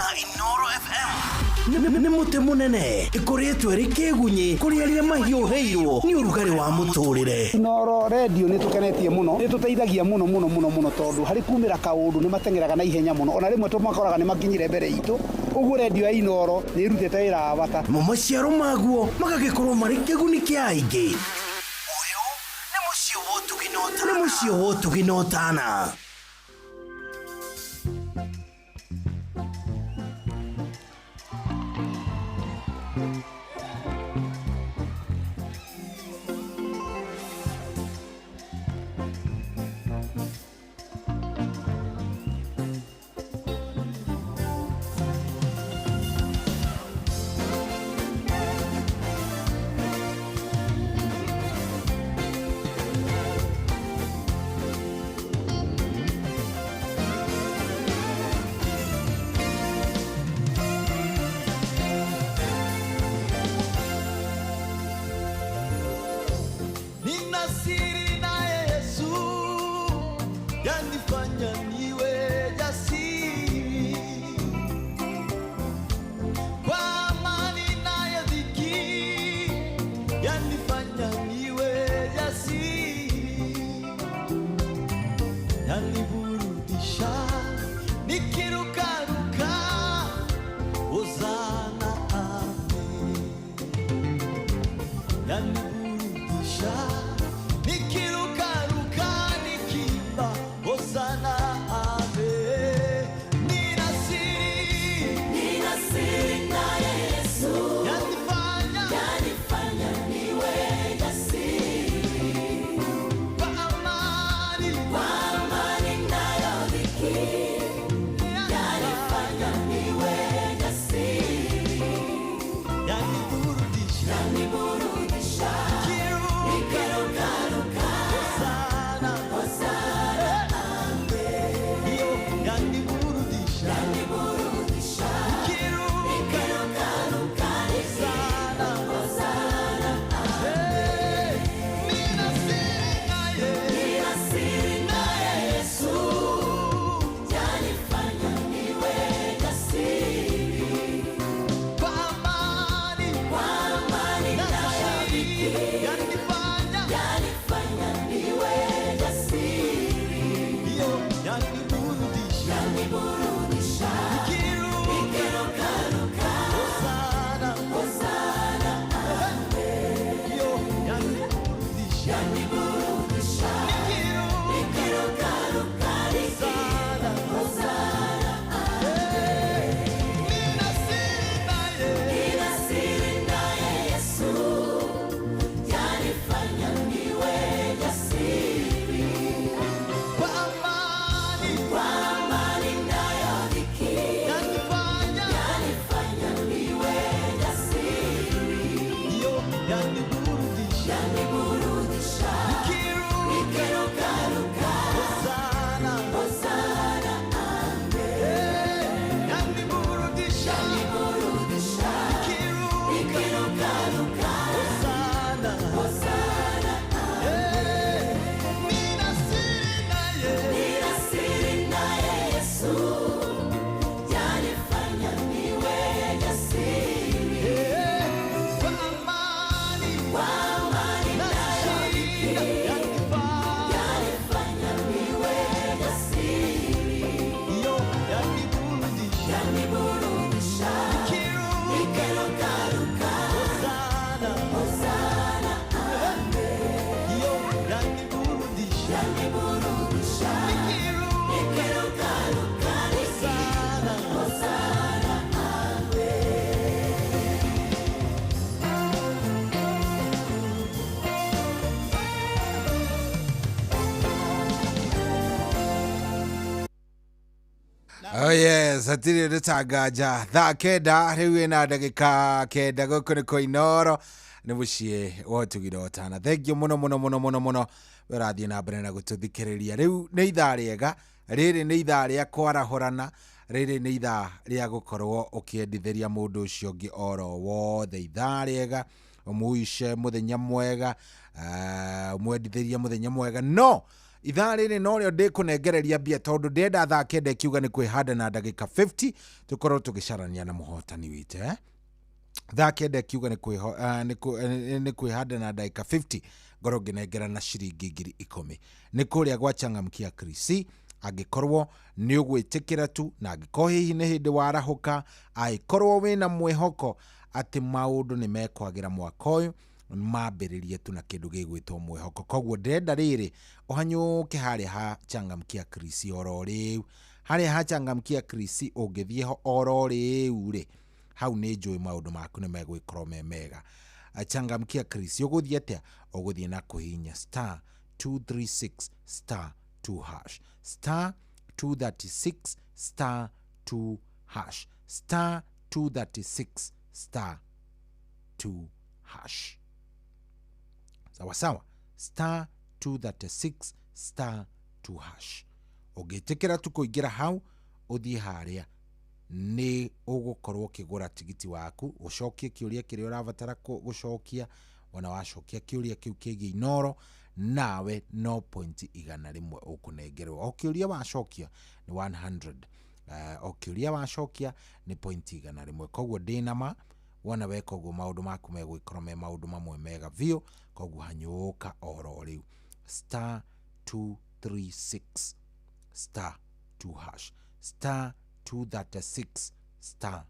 Nĩ mũtĩ mũnene ĩkoretwo ĩrĩ kĩgunyĩ kũrĩ arĩa mahiũhĩirwo nĩ ũrugarĩ wa mũtũrĩre. Inooro redio nĩ tũkenetie mũno, nĩ tũteithagia mũno mũno mũno mũno, tondũ harĩ kumĩra kaũndũ nĩ mateng'eraga na ihenya mũno, ona rĩmwe tũmakoraga nĩ makinyire mbere itũ. Ũguo redio ya Inooro nĩ ĩrutĩte wĩra wa bata. Mo maciaro maguo magagĩkorwo marĩ kĩguni kĩa aingĩ. Nĩ mũciĩ wa ũtugi na ũtana. Nina siri naye Yesu yanifanya niwe jasiri, kwa amani naye dhiki yanifanya niwe jasiri, yaniburudisha nikirukaruka, Hosana amen, yaniburudisha nikirukaruka nikiimba Hosana amen. Nina siri, Nina siri naye Yesu yanifanya niwe jasiri, kwa amani, kwa amani nayo dhiki yanifanya niwe jasiri, yaniburudisha, yaniburudisha nikirukaruka, Hosana, Hosana amen, iyo yaniburudisha, yaniburudisha nikirukaruka, Hosana, Hosana amen. Nina siri naye, Nina siri naye Yesu yanifanya niwe jasiri, kwa amani, kwa amani nayo dhiki yanifanya, yanifanya niwe jasiri, iyo yaniburudisha, yaniburudisha nikirukaruka, Hosana, Hosana amen, iyo yaniburudisha, yaniburudisha nikirukaruka, Hosana, Hosana amen. Nina siri naye, Nina siri naye Yesu yanifanya niwe jasiri, kwa amani, kwa amani nayo dhiki yanifanya, yanifanya niwe jasiri, iyo yaniburudisha, yaniburudisha nikirukaruka, Hosana, Hosana amen, yaniburudisha, yaniburudisha nikirukaruka, Hosana, Hosana amen. Nina siri naye, Nina siri naye Yesu yanifanya niwe jasiri, kwa amani, kwa amani nayo dhiki yanifanya niwe jasiri, iyo yaniburudisha, yaniburudisha nikirukaruka, Hosana, Hosana amen, iyo yaniburudisha, yaniburudisha nikirukaruka, Hosana, Hosana amen. Oh yes, hatirĩ ndĩtangaja thaa 9 rĩu ĩna ndagĩka 9 gũkũ nĩ kwa Inooro. Nĩ mũciĩ wa ũtugi na ũtana. Thengiũ mũno mũno mũno mũno mũno we ũrathiĩ na mbere na gũtũthikĩrĩria. Rĩu nĩ ithaa rĩega, rĩrĩ nĩ ithaa rĩa kwarahũrana, rĩrĩ nĩ ithaa rĩa gũkorwo ũkĩendithĩria mũndũ ũcio ũngĩ oro wothe. Ithaa rĩega, ũmũice mũthenya mwega, ũmwendithĩrie mũthenya mwega. No ithaa rĩrĩ norĩo ndĩkũnengereria mbia tondũ ndĩrenda thaa 9 ikiuga nĩ kwĩhanda na ndagĩka 50 tũkorwo tũgĩcarania na mũhotani witũ, eh? Thaa 9 ikiuga nĩ kwĩhanda na ndagĩka 50 ngorwo ngĩnengerana ciringi 10,000 nĩ kũrĩa gwa Changamkia Krisi. Angĩkorwo nĩ ũgwĩtĩkĩra tu, na angĩkorwo hihi nĩ hĩndĩ warahũka, angĩkorwo wĩna mwĩhoko atĩ maũndũ nĩ mekwagĩra mwaka ũyũ, mambĩrĩrie tu na kĩndũ gĩgwĩtwo mwĩhoko. Koguo ndĩrenda rĩrĩ ũhanyũke harĩa ha Changamkia Krisi oro rĩu, harĩa ha Changamkia Krisi ũngĩthiĩ ho oro rĩu rĩ, hau nĩ njũĩ maũndũ maku nĩ megũgĩkorwo me mega. Changamkia Krisi ũgũthiĩ atĩa? Ũgũthiĩ na kũhihinya star 236 star 2 hash, star 236 star 2 hash, star 236 star 2 hash. Sawa sawa, star 236 star 2 hash. Ũngĩtĩkĩra tu kũingĩra hau ũthiĩ harĩa nĩ ũgũkorwo ũkĩgũra tigiti waku, ũcokie kĩũria kĩrĩa ũrabatara gũcokia. Wona wacokia kĩũria kĩu kĩgiĩ Inooro, nawe no pointi 100 ũkũnengerwo. O kĩũria wacokia nĩ 100, o kĩũria wacokia nĩ pointi 100. Koguo ndĩna ma wona weka ũguo maũndũ maku megũgĩkorwo me maũndũ mamwe mega biũ. Koguo hanyũka oro rĩu star 236 star 2 hash, star 236 star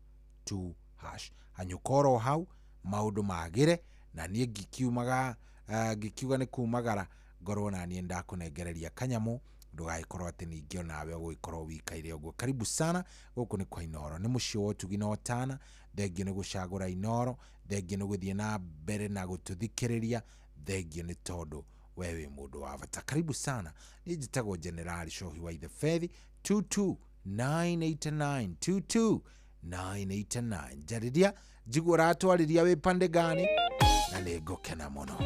2 hash. Hanyũka oro hau maũndũ magĩre, na niĩ ngĩkiumaga ngĩkiuga nĩ kumagara ngorwo na niĩ ndakũnengereria kanyamũ, ndũgagĩkorwo atĩ ningĩ onawe ũgũgĩkorwo wikaire ũguo. Karibu sana, gũkũ nĩ kwa Inooro, nĩ mũciĩ wa ũtugi na ũtana. Thengiũ nĩ gũcagũra Inooro, thengiũ nĩ gũthiĩ na mbere na gũtũthikĩrĩria, thengiũ nĩ tondũ we wĩ mũndũ wa bata. Karibu sana, niĩ njĩtagwo Generali Shohi wa Ithe Fethi. 22989 22989. Njarĩria njigua ũratwarĩria wĩ pande gani, na nĩ ngũkena mũno.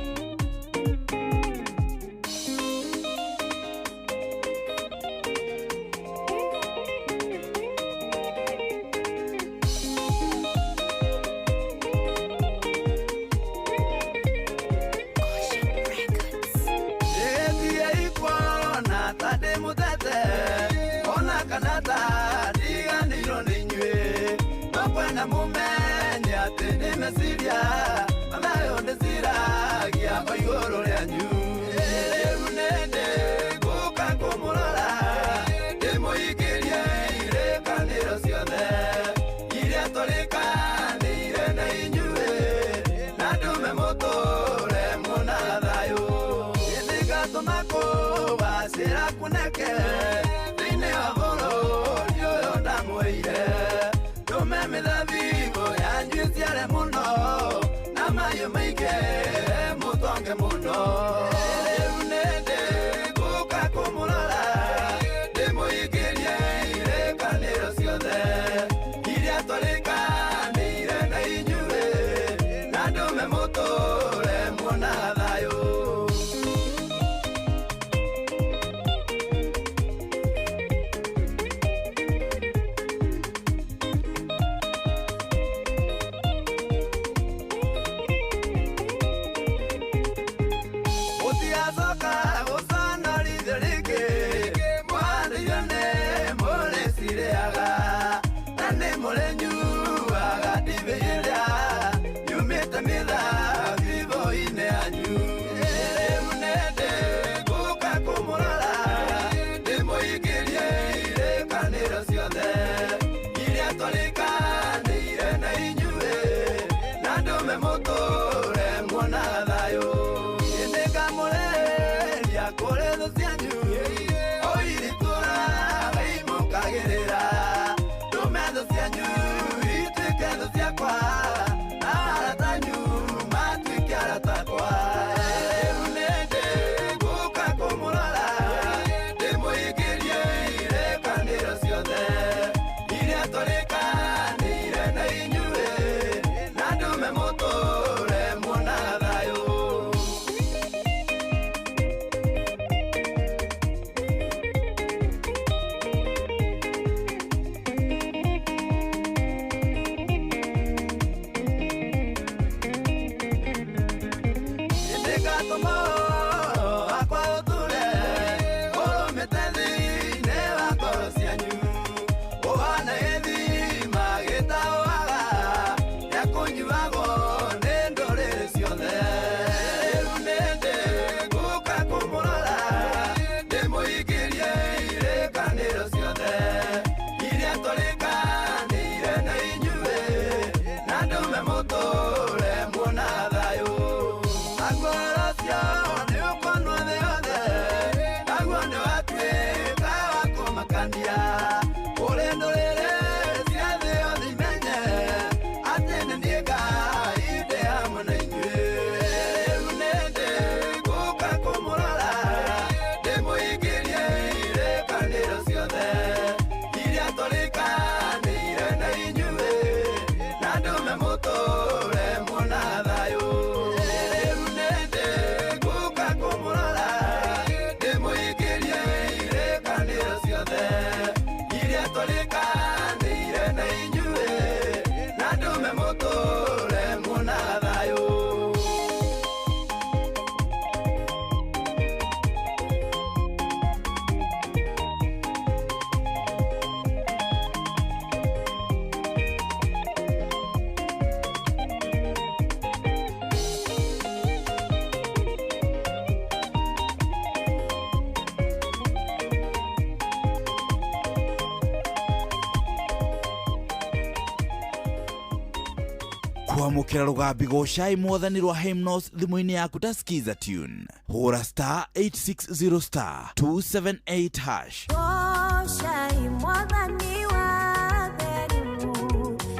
Kwamũkĩra rũgambi gocai mwathani rwa Hymnos thimũ-inĩ yaku ta skiza tune. Hũra star 860 star 278 hash. Goshai mwathani wa theru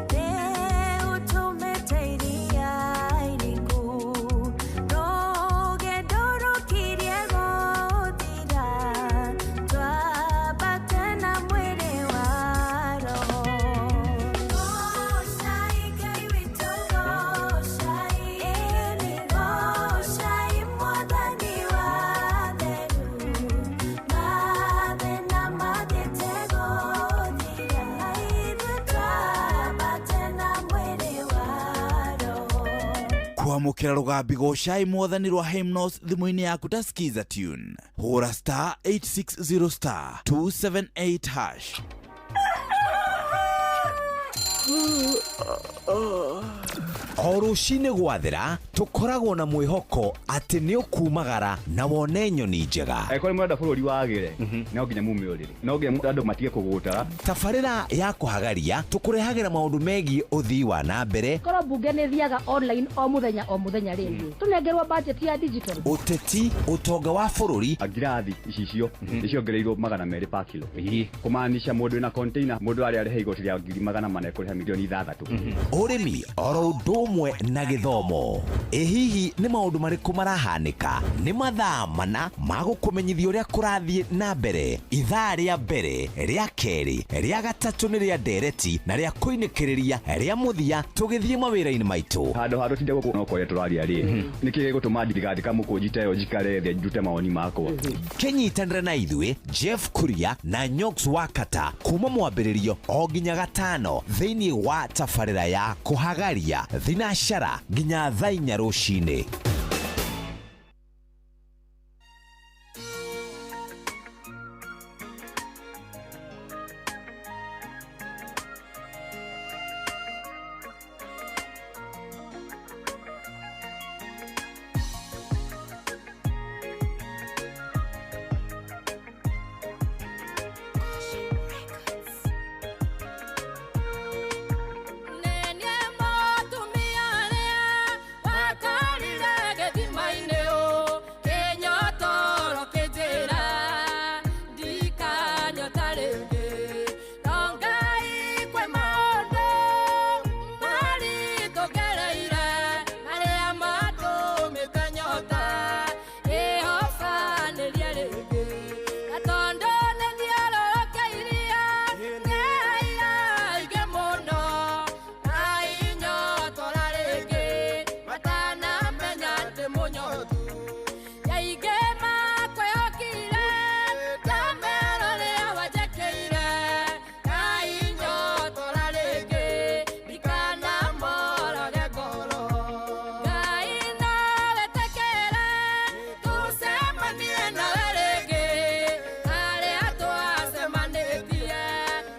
nĩ ũtũmĩte iria iriku rũgendo rũkirie gũthira twambate na mwĩrĩ wa roho. Goshai Ngai witũ goshai, ĩni goshai mwathani wa theru mathĩna mathiĩte gũthira ithuĩ twambate na mwĩrĩ wa roho. Kwamũkĩra rũgambi gocai mwathani rwa Hymnos thimũ-inĩ yaku ta skiza tune. Hũra star 860 star 278 hash. O rũcinĩ gwathera tũkoragwo na mwĩhoko atĩ nĩ ũkumagara na wone nyoni njega. Angĩkorwo nĩ mũrenda bũrũri wagĩre, no nginya mume ũrĩrĩ, no nginya andũ matige kũgũta. Tabarĩra ya kũhagaria tũkũrehagĩra maũndũ megiĩ ũthii wa na mbere, Korwo mbunge nĩ thiaga online o mũthenya o mũthenya rĩ, tũnengerwo budget ya digital. Ũteti, ũtonga wa bũrũri. Ngirathi icicio nĩ ciongereirwo 200 pa kilo, kũmaanisha mũndũ wĩna container mũndũ arĩa arĩhe igoti rĩa 400,000 ekũrĩha 6 million. Ũrĩmi oro ũndũ ũmwe na gĩthomo. Ĩ hihi nĩ maũndũ marĩkũ marahanĩka? Nĩ mathaa mana ma gũkũmenyithia ũrĩa kũrathiĩ na mbere. Ithaa rĩa mbere, rĩa kerĩ, rĩa gatatũ nĩ rĩa ndereti na rĩa kũinĩkĩrĩria rĩa mũthia tũgĩthiĩ mawĩra-inĩ maitũ. Handũ ha tũtinde gũkũ no kwaria tũraria rĩ, nĩkĩ gĩgũtũma ndigathika mũkũnji ta ĩyo njikare thĩ ndute mawoni makwa? Kĩnyitanĩre na ithuĩ Jeff Kuria na Nyox Wakata kuma mwambĩrĩrio o nginya gatano thĩinĩ wa tabarĩra ya kũhagaria thinacara nginya thaa 4 rũcinĩ. Nenie mũtumia ũrĩa wakorire gĩthima-inĩ ũ, kĩnyotoro kĩnjĩra ndikanyota rĩngĩ. No Ngai kwĩ maũndũ maritũ ngereire marĩa matũmĩte nyota ĩhobanĩrie rĩngĩ. Na tondũ nĩthiũrũrũkĩirie ngereire aingĩ mũno, ainyotora rĩngĩ matanamenya ndĩ mũnyotu. Nyaingĩ makwĩhokire ndamera ũrĩa wanjĩkĩire, ainyotora rĩngĩ ndikanamorage ngoro. Ngai no wĩtĩkĩre tũcemanie nawe rĩngĩ harĩa twacemanĩtie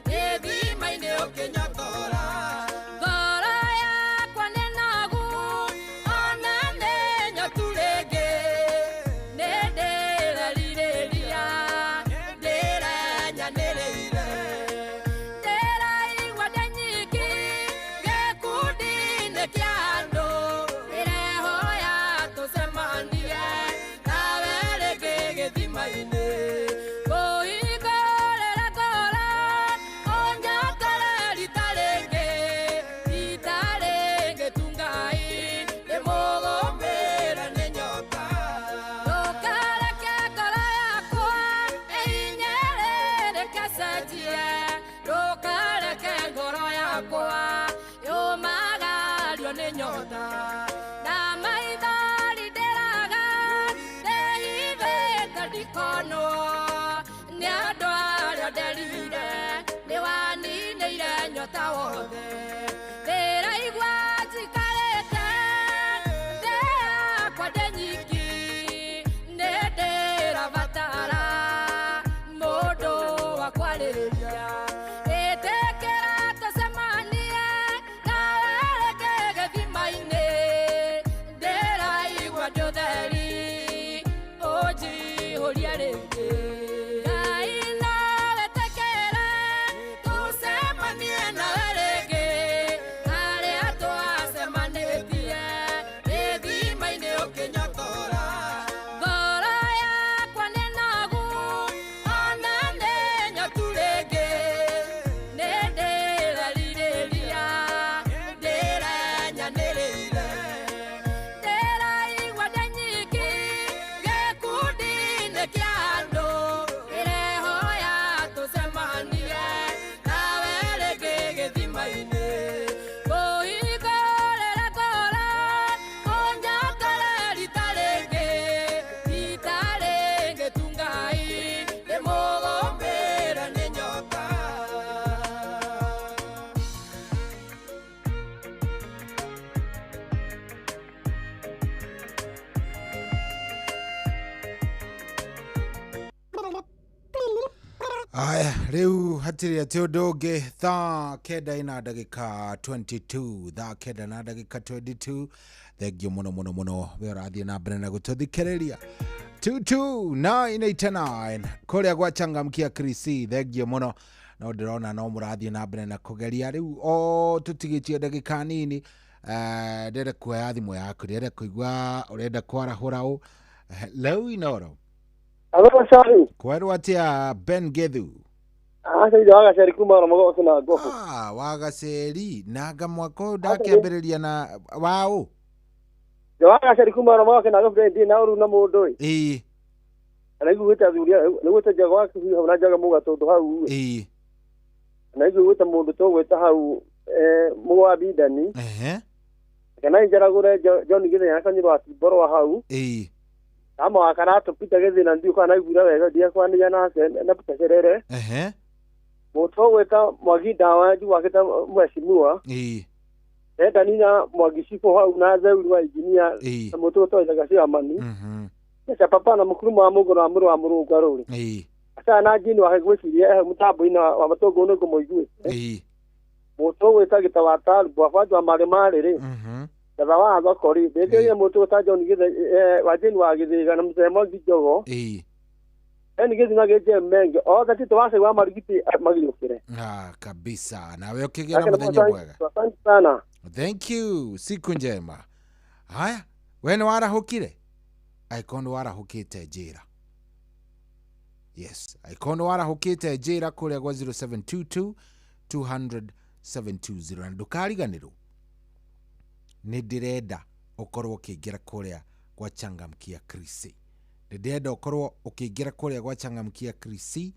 gĩthima-inĩ ũkĩnyotora. Ngoro yakwa nĩ nogu ona nĩ nyotu rĩngĩ, nĩ ndĩrerirĩria ndĩrenyanĩrĩire. Ndĩraigua ndĩ nyiki gĩkundi-inĩ kĩa andũ, ndĩrehoya tũcemanie nawe rĩngĩ gĩthima-inĩ. Kũhingũrĩra ngoro ũnyotore rita rĩngĩ, rita rĩngĩ tu Ngai ndĩmũgũmĩre nĩ nyota. Ndũkareke ngoro yakwa ĩhinyĩrĩrĩke cenjie, ndũkareke ngoro yakwa yũmagario nĩ nyota. Na maithori ndĩraga ndĩhithĩte ndikonwo nĩ andũ arĩa nderire, nĩwaninĩire nyota wothe. Ndĩraigua njikarĩte thĩ yakwa ndĩ nyiki, nĩ ndĩrabatara mũndũ wa kwarĩria. Ĩtĩkĩra tũcemanie nawe rĩngĩ gĩthima-inĩ, ndĩraigua ndĩ ũtheri ũnjihũrie rĩngĩ. Ngai no wĩtĩkĩre tũcemanie nawe rĩngĩ harĩa twacemanĩtie. Aya, rĩu hatirĩ atĩ ũndũ ũngĩ. Thaa 9 ina ndagĩka 22, thaa 9 na ndagĩka 22. Thengio mũno mũno mũno we ũrathiĩ na mbere na gũtũthikĩrĩria 22989 kũrĩa gwa Changamkia Krisi. Thengio mũno, no ndĩrona no mũrathiĩ na mbere na kũgeria. Rĩu o tũtigĩtie ndagĩka nini. Ndĩrenda kuoya thimũ yaku, ndĩrenda kũigua ũrenda kwarahũra ũ. Hello, Inoro. Alo, sorry. Kwerwo atĩa, Ben Gethu? Aca ithe wagaceri kuma na mũgoco na ngobo. Ah, wagaceri nanga mwaka ũyũ ndakĩambĩrĩria na waũ. Ithe wagaceri kuma na mũgoco na ngobo ndĩ na ũru na mũndũ ĩ. Ĩĩ. Na iguĩte athuri nĩguĩte njaga wa kĩhuho hau na njaga mũgatũndũ hau ĩ. Ĩĩ. Na iguĩte mũndũ tũgwĩta hau mũgwa Bindani. Ehe. Kana njaragũre John Gĩthenya na Kanyũrũ wa Timborwa hau. Ĩĩ. Kama wa Karatũ Peter Gĩthĩna ndiũ kana naiguire wega ndiakwanĩria nake na Peter Cerere. Ehe. Mũndũ tũgwĩta Mwangi Ndawa njiwakĩte mheshimiwa. Ĩĩ. Enda nina Mwangi Cibũ hau na Zeuri wa injinia Ĩĩ. na mũndũ ũtwaithaga ciamani. Mhm. Cia papa na mũkuru wa mũngũ na mũrũ wa mũrũnga rũrĩ. Ĩĩ. Aca na njini wake gwĩciria ehe mũtambo-inĩ wa matũngũ nĩ ngũmũiguĩte. Ĩĩ. Mũndũ ũgwĩta gĩta wa tarubu abanja wa marĩ marĩ rĩ. Mhm. Gatha wa thoko rĩ. Ndĩkĩrĩrie mũndũ ũta John Gĩthe wa Jane wa Gĩthĩga na mũthee Mwangi Njogo. Ĩĩ. Eni gĩthi na gĩnje menge. Othe tito wa wa marigiti magiũkĩre. Ah, kabisa. Nawe ũkĩgĩa na mũthenya mwega. Asante sana. Thank you. Siku njema. Haya, we nĩ warahũkire? Angĩkorwo nĩ warahũkĩte njĩra. Yes, angĩkorwo nĩ warahũkĩte njĩra kũrĩa gwa 0722 200 720 na ndũkariganĩrwo nĩ ndĩrenda ũkorwo ũkĩingĩra kũrĩa gwa Changamkia Krisi. Nĩ ndĩrenda ũkorwo ũkĩingĩra kũrĩa gwa Changamkia Krisi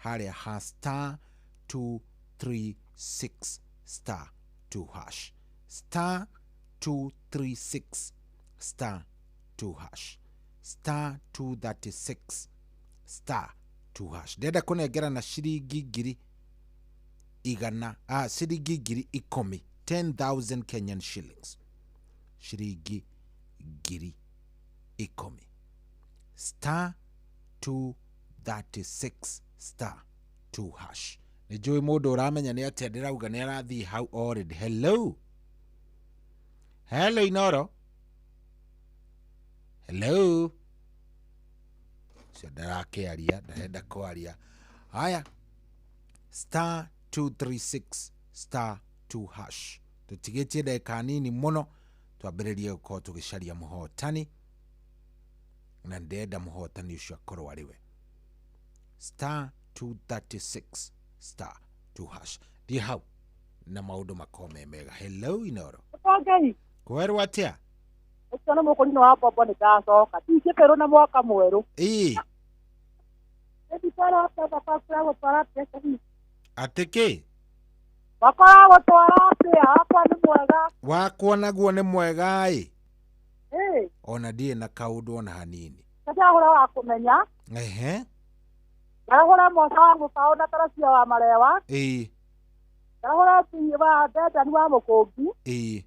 harĩa ha star 236 star 2 hash, star 236 star 2 hash, star 236 star 2 hash. Ndĩrenda kũnengera na ciringi ngiri igana, ciringi ngiri ikũmi, 10,000 Kenyan shillings, ciringi ngiri ikũmi, star 236 star 2 hash. Nĩ njũĩ mũndũ ũramenya nĩ atĩa ndĩrauga nĩ arathiĩ hau already. Hello, hello Inoro. Hello. Ũcio ndarakĩaria, ndarenda kwaria. Haya, star 236 star 2 hash. Tũtigĩtie ndagĩka nini mũno twambĩrĩrie gũkorwo tũgĩcaria mũhotani, na ndĩrenda mũhotani ũcio akorwo arĩ we. Star 236 star 2 hash. Thiĩ hau na maũndũ makorwo me mega. Hello Inoro. Ngai. Kwerwo atĩa? Ũcio nĩ mũkũrinũ wa mbombo nĩ ndacoka. Tingĩkerwo na mwaka mwerũ. Ĩĩ. Atĩ kĩ? Wakwa gũtwara atĩa? Wakwa nĩ mwega. Wakwa naguo nĩ mwega ĩ. Ĩĩ. Ona ndirĩ na kaũndũ ona hanini. Ndĩrahũra wa kũmenya. Ehe. Ndarahũra mwaka wa mũbaũ na taracia wa marewa. Ĩĩ. Ndarahũra wa Ndendani wa Mũkũngi. Ĩĩ.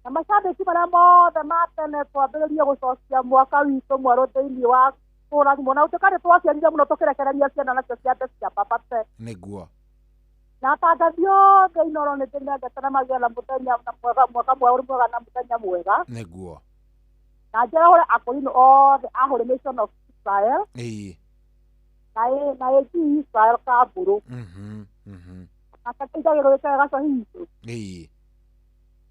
Na macambĩki marĩa mothe ma tene twambĩrĩrie gũcokia mwaka witũ mwerũ thĩinĩ wa kũrathimwo na gũtuĩka nĩ twaciarire mũno tũkĩrekereria ciana nacio ciambe ciambabate. Nĩguo. Na atangathi othe Inoro nĩ ndĩmendete na magĩe na mũthenya na mwega, mwaka mwerũ mwega na mũthenya mwega. Nĩguo. Na njerahũre akũrinũ othe a Holy Nation of Israel. Ĩĩ. Na AG Israel Kambũrũ. Mhm. Mhm. Na kateithagĩrwo gĩkega gacohi itũ. Ĩĩ.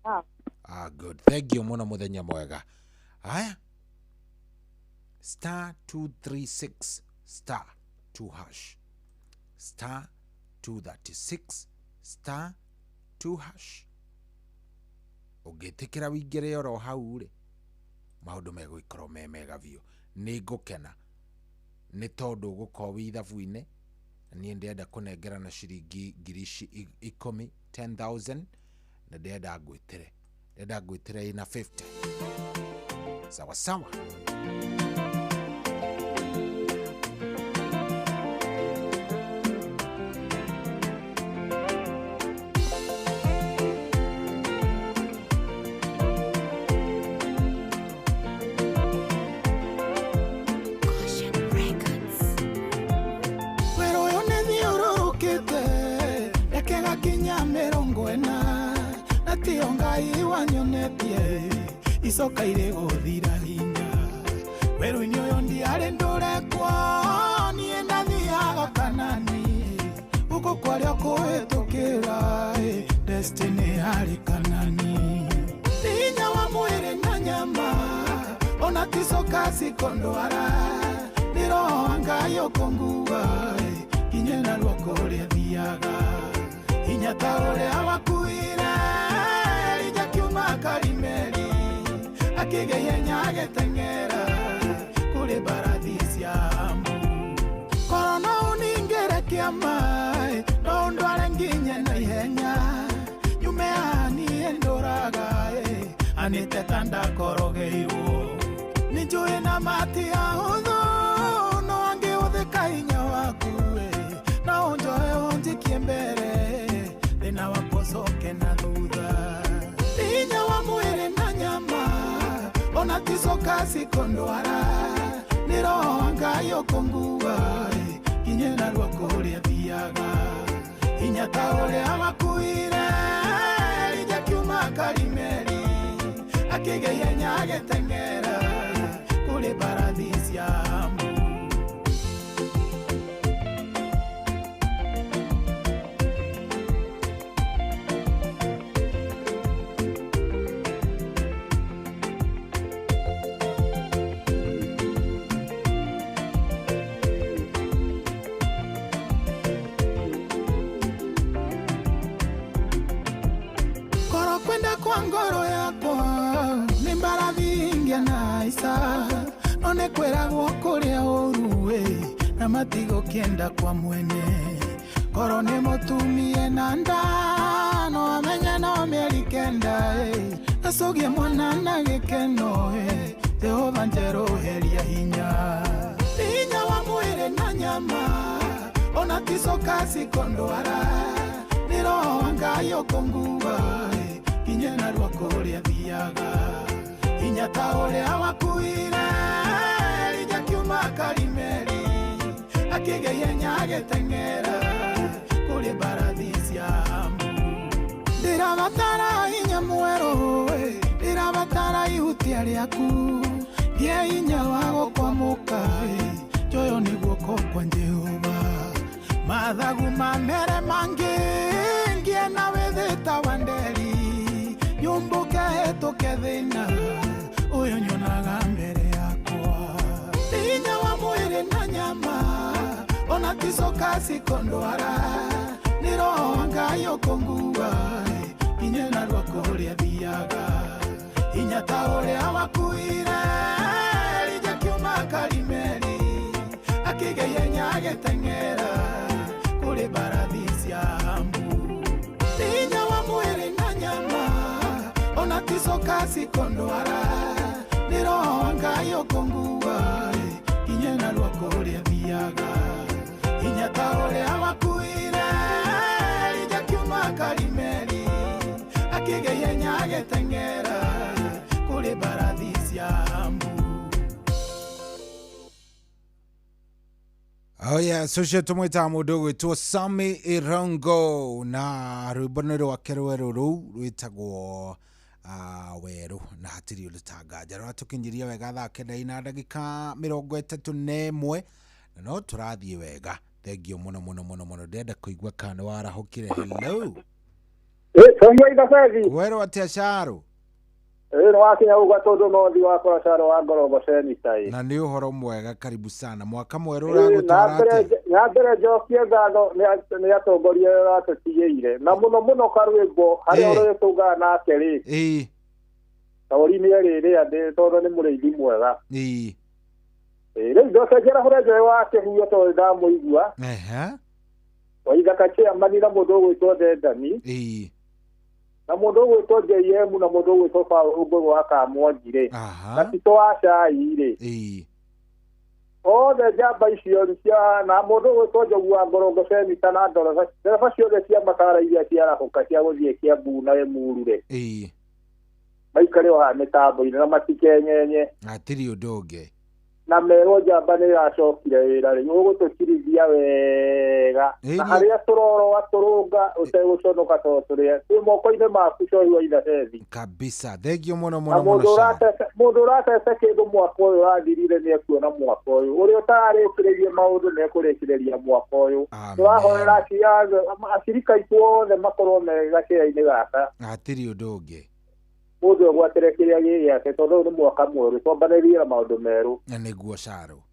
Ah. Ah, good. Thank you mũno, mũthenya mwega. Haya. Star 236 star 2 hash. Star 236 star 2 hash. Ũngĩtĩkĩra wĩingĩre oro hau rĩ, maũndũ megũgĩkorwo me mega biũ. Nĩ ngũkena nĩ tondũ ũgũkorwo wĩ ithabu-inĩ. Niĩ ndĩrenda kũnengera na ciringi ngiri ici ikũmi, 10,000, na ndĩrenda ngwĩtĩre. Ndĩrenda ngwĩtĩre ĩna 50. Sawa sawa. Wero ũyũ icio Ngai wanyonetie icoka irĩ gũthira hinya werũ-inĩ ũyũ ndiarĩ ndũrekwo niĩ ndathiaga Kanani gũkũ kwarĩa kũhĩtũkĩra destiny yarĩ Kanani hinya wa mwĩrĩ na nyama ona ticoka cikondwara nĩ roho wa Ngai ũkũngua kinye na ruoko ũrĩa thiaga hinya ta ũrĩa wakuire Elija kiuma Karimeli akĩgĩa ihenya agĩteng'era kũrĩ mbarathi cia Amu korwo no ũningĩre kĩama no ũndware nginye na ihenya nyume haha niĩ ndũraga anĩte ta ndakorogeirwo nĩ njũĩ na mati ahũthũ no angĩhũthĩka hinya waku no ũnjoe ũnjikie mbere thĩna wakwa ũcoke na thutha hinya wa mwĩrĩ na nyama ona ticoka cikondwara nĩ roho wa Ngai ũkũngua kinye na ruoko ũrĩa thiaga hinya ta ũrĩa wakuire Elija kiuma Karimeli akĩgĩa ihenya agĩteng'era kũrĩ mbarathi cia Amu. Korwo kwenda kwa ngoro yakwa nĩ mbarathi ingĩa na ica no nĩ kwĩragwo kũrĩa ũru na matigũkĩenda kwa mwene korwo nĩ mũtumie na nda no amenye no mĩeri 9 acũgie mwana na gĩkeno Jehova njerũheria hinya hinya wa mwĩrĩ na nyama ona ticoka cikondwara nĩ roho wa Ngai ũkũngua kinye na ruoko ũrĩa thiaga hinya ta ũrĩa wakuire Elija kiuma Karimeli akĩgĩa ihenya agĩteng'era kũrĩ mbarathi cia Amu ndĩrabatara hinya mwerũ ndĩrabatara ihutia rĩaku ngĩe hinya wa gũkwamũka njoyo nĩ guoko kwa Jehova mathagu mamere mangĩ ngĩe na wĩthĩ ta wa nderi nyumbũke hĩtũke thĩna ũyũ nyonaga mbere yakwa hinya wa mwĩrĩ na nyama ona ticoka cikondwara nĩ roho wa Ngai ũkũngua kinye na ruoko ũrĩa thiaga hinya ta ũrĩa wakuire Elija kiuma Karimeli akĩgĩa ihenya agĩteng'era kũrĩ mbarathi cia Amu hinya wa mwĩrĩ na nyama ona ticoka cikondwara nĩ roho wa Ngai ũkũngua kinye na ruoko ũrĩa thiaga hinya ta ũrĩa wakuire Elija kiuma Karimeli akĩgĩa ihenya agĩteng'era kũrĩ mbarathi cia Amu. Oh yeah, so cio tũmwĩtaga mũndũ ũgwĩtwo Sammy Irongo na rwĩmbo nĩ rwake rwerũ rũu rwĩtagwo werũ na hatirĩ ũndũ ta nganja rũratũkinyiria wega thaa 9 na ndagĩka 31 na no tũrathiĩ wega. Thengio mũno mũno mũno mũno, ndĩrenda kũigua kana nĩ warahũkire. Hello. Werũ atĩa Caro? Ĩno wakinya ũguo tondũ no thi wakora Caro wa ngorombo cenita. Na nĩ ũhoro mwega, karibu sana. Mwaka mwerũ ũragũtwara atĩa? Na mbere njokie ngatho nĩ atongoria arĩa ũratũtigĩire na mũno mũno karwĩmbo harĩa ũrĩtũngaga nake rĩ taũri nĩ rĩrĩa ndĩ tondũ nĩ mũrĩithi mwega. Rĩu njoke njĩra njũĩ wa kĩhuo tondũ ndamũigua Waithaka chairman na mũndũ ũgwĩtwo Dendani na mũndũ ũgwĩtwo JM na mũndũ ũgwĩtwo Paul Ngũgũ wa Kamwangi rĩ na Tito wa Cai rĩ othe njamba icio cia na mũndũ ũgwĩtwo Njogu wa Ngorongo Senita na ndereba ciothe cia makara iria ciarahũka cia gũthiĩ Kiambu na Emuru rĩ maikare o haha mĩtambo-inĩ na matikenyenye hatirĩ ũndũ ũngĩ. Na merwo njamba nĩ ĩracokire wĩra rĩ ũgũtũkirithia wega na harĩa tũroroa tũrũnga ũtegũconoka tondũ tũrĩa twĩ moko-inĩ maku cohi wa ithabethi. Kabisa, thengio mũno Na mũno mũno mũndũ Sharon. ũratete mũndũ ũratete kĩndũ mwaka ũyũ ũrathirire nĩ ekuona mwaka ũyũ, ũrĩa ũtararĩkĩrĩrie maũndũ nĩ ekũrĩkĩrĩria mwaka ũyũ. Tũrahoera acirika aitũ othe makorwo me gacĩra-inĩ gaka. Hatirĩ ũndũ ũngĩ. Mũndũ egwatĩre kĩrĩa gĩ gĩake tondũ ũyũ nĩ mwaka mwerũ, twambanĩrie na maũndũ merũ. Na nĩguo Caro.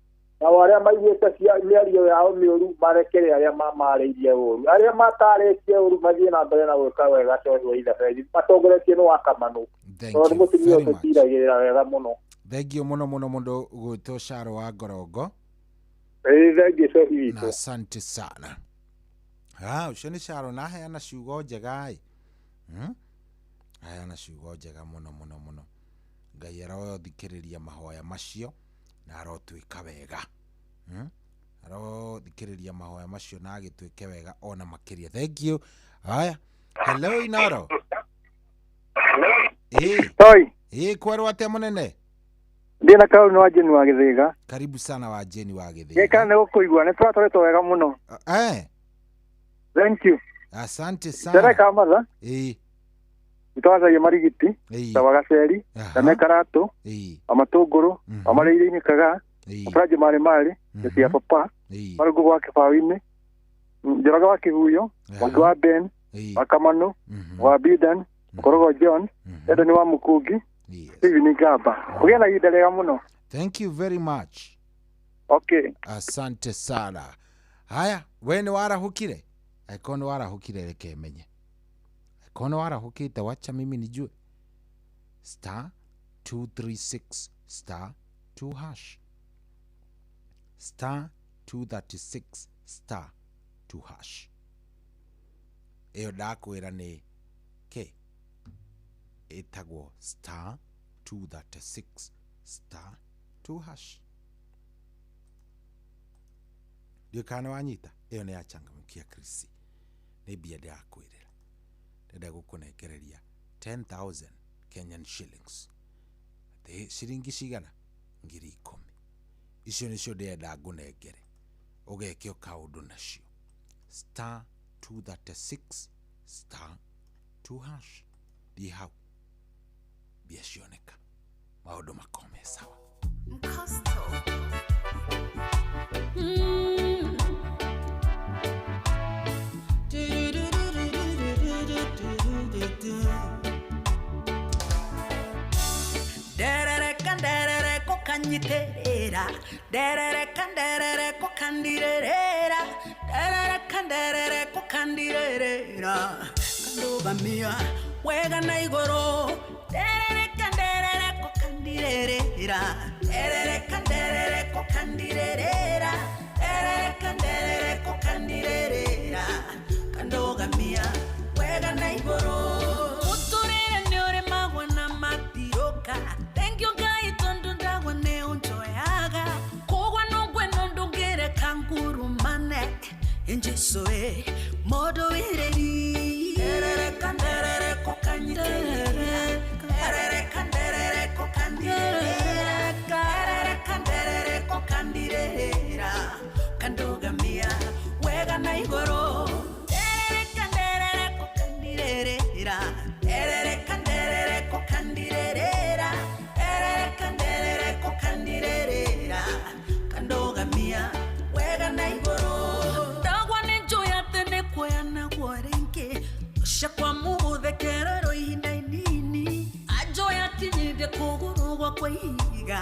Nao arĩa maiguĩte mĩario yao mĩũru marekere arĩa mamarĩirie ũru, arĩa matarĩtie ũru mathiĩ na mbere na gwĩka wega cohi wa ithabethi matongoretie nĩ wa Kamanũ, Thank tondũ nĩ you mũtumia very much. ũtũtiragĩrĩra wega mũno. Thengio mũno mũno mũndũ gwĩtwo Caro wa Ngorongo. Ĩĩ, thengio cohi Na witũ. asante sana. Ah, ũcio nĩ Caro na aheana ciugo njega ĩ. Aheana ciugo njega mũno mũno mũno. Ngai arothikĩrĩria mahoya macio na arotuĩka wega. Arothikĩrĩria mahoya macio na agĩtuĩke wega ona makĩria. Thank you. Haya. Hello Inoro. Ĩ. Toi. Ĩ, kwerwo atĩa mũnene? Ndĩ na kaũndũ wa Jane wa Gĩthĩga. Karibu sana wa Jane wa Gĩthĩga. Gĩkana nĩ gũkũigua nĩ tũratwaretwo wega mũno. Eh. Thank you. Asante sana. Ndereka matha. Ĩ. Nĩtwathagia marigiti. Ĩ. Ta wagaceri, ta mekaratũ, Ĩ. wa matũngũrũ, wa marĩire-inĩ kagaa, maburanji marĩ marĩ, mĩciĩ ya papa, marũngũ gwa kĩbaũ-inĩ, Njoroge wa Kĩhuyo, Mwangi wa Ben, wa Kamanũ, wa Bidan, Mũkorogo John, Edoni wa Mũkungi, Stephen Ngamba. Ũgĩe na ihinda rĩega mũno. Thank you very much. Okay. Asante sana. Haya, we nĩ warahũkire? Angĩkorwo nĩ warahũkire reke menye. Angĩkorwo nĩ warahũkĩte wacha mimi nijue. Star 236 star 2 hash. Star 236 star 2 hash. Ĩyo ndakwĩra nĩ kĩ? Ĩtagwo star 236 star 2 hash. Ndiũĩ kana nĩ wanyita? Ĩyo nĩ ya Changamkia Chris. Nĩ mbia ndĩrakwĩrĩra. Ndĩrenda gũkũnengereria 10,000 Kenyan shillings. Atĩ ciringi cigana? 10,000. Icio nĩcio ndĩrenda ngũnengere. Ũgeke o kaũndũ nacio. Star 236 star 2 hash. Thiĩ hau. Mbia cioneka. Maũndũ makome sawa. Nderereka nderereko kanyiterera, nderereka nderereko kandirerera, nderereka nderereko kandirerera, kandũgamia wega na igũrũ, nderereka nderereko kandirerera, nderereka nderereko kandirerera, nderereka nderereko kandirerera, kandũgamia wega na igũrũ. Mũtũrĩre nĩ ũrĩmagwo na matiũka. Thank you Ngai tondũ ndagwa nĩ ũnjoyaga. Kũgwa no ngweno ndũngĩreka ngurumane. Jesu ĩ mũndũ wĩrĩri. Nderereka nderereko kanyitĩrĩra. Nderereka nderereko kandirĩrĩra. Nderereka nderereko kandirĩrĩra. Kandũgamia wega na igũrũ. Nderereka nderereko kandirĩrĩra. Nderereka nderereko kandirĩrĩra. Nderereka nderereko kandirĩrĩra. Kandũgamia wega na igũrũ. Ndagwa nĩ njũĩ atĩ nĩ kuoya naguo rĩngĩ. Ũcakwa mũgũthekererwo ihinda inini. Anjoya akinyithie kũgũrũ gwakwa ihiga.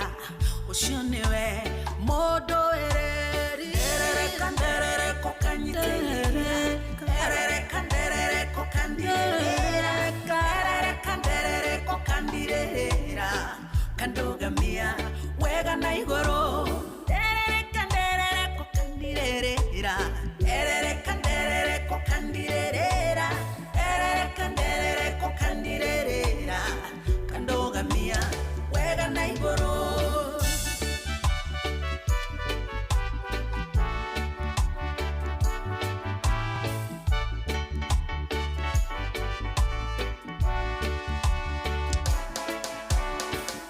Ũcio nĩwe mũndũ wĩrĩri. Nderereka nderereko kanyitĩrĩra. Nderereka nderereko kandirĩrĩra. Nderereka nderereko kandirĩrĩra. Kandũgamia wega na igũrũ. Nderereka nderereko kandirĩrĩra. Nderereka nderereko kandirĩrĩra. Nderereka nderereko kandirĩrĩra. Kandũgamia wega na igũrũ.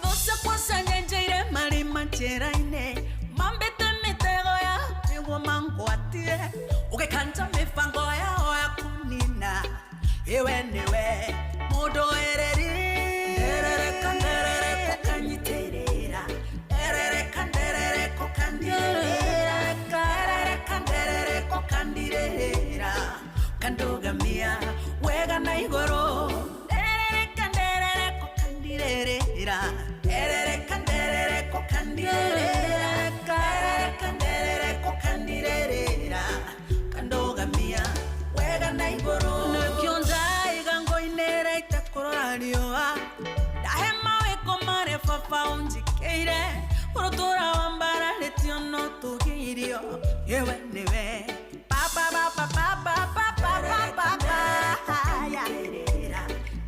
Thũ ciakwa cianyenjeire marima njĩra-inĩ. nĩguo mangwatie ũgĩkanja mĩbango yao ya kũnina iwe nĩwe mũndũ ereri nderereka nderereko kanyitĩrĩra nderereka nderereko kandirĩrĩra nderereka nderereko kandirĩrĩra kandugamia wega na igũrũ nderereka nderereko kandirĩrĩra nderereka nderereko kandirĩrĩra nderereka nderereko kandirĩrĩra kandugamia wega na igũrũ nĩkĩo ndaiga ngoinĩra itakũrora riũa ndahe mawĩko marĩa baba ũnjĩkĩire ũrũtũra wa mbararĩtio no tũgĩirio yewe nĩwe baba baba baba baba baba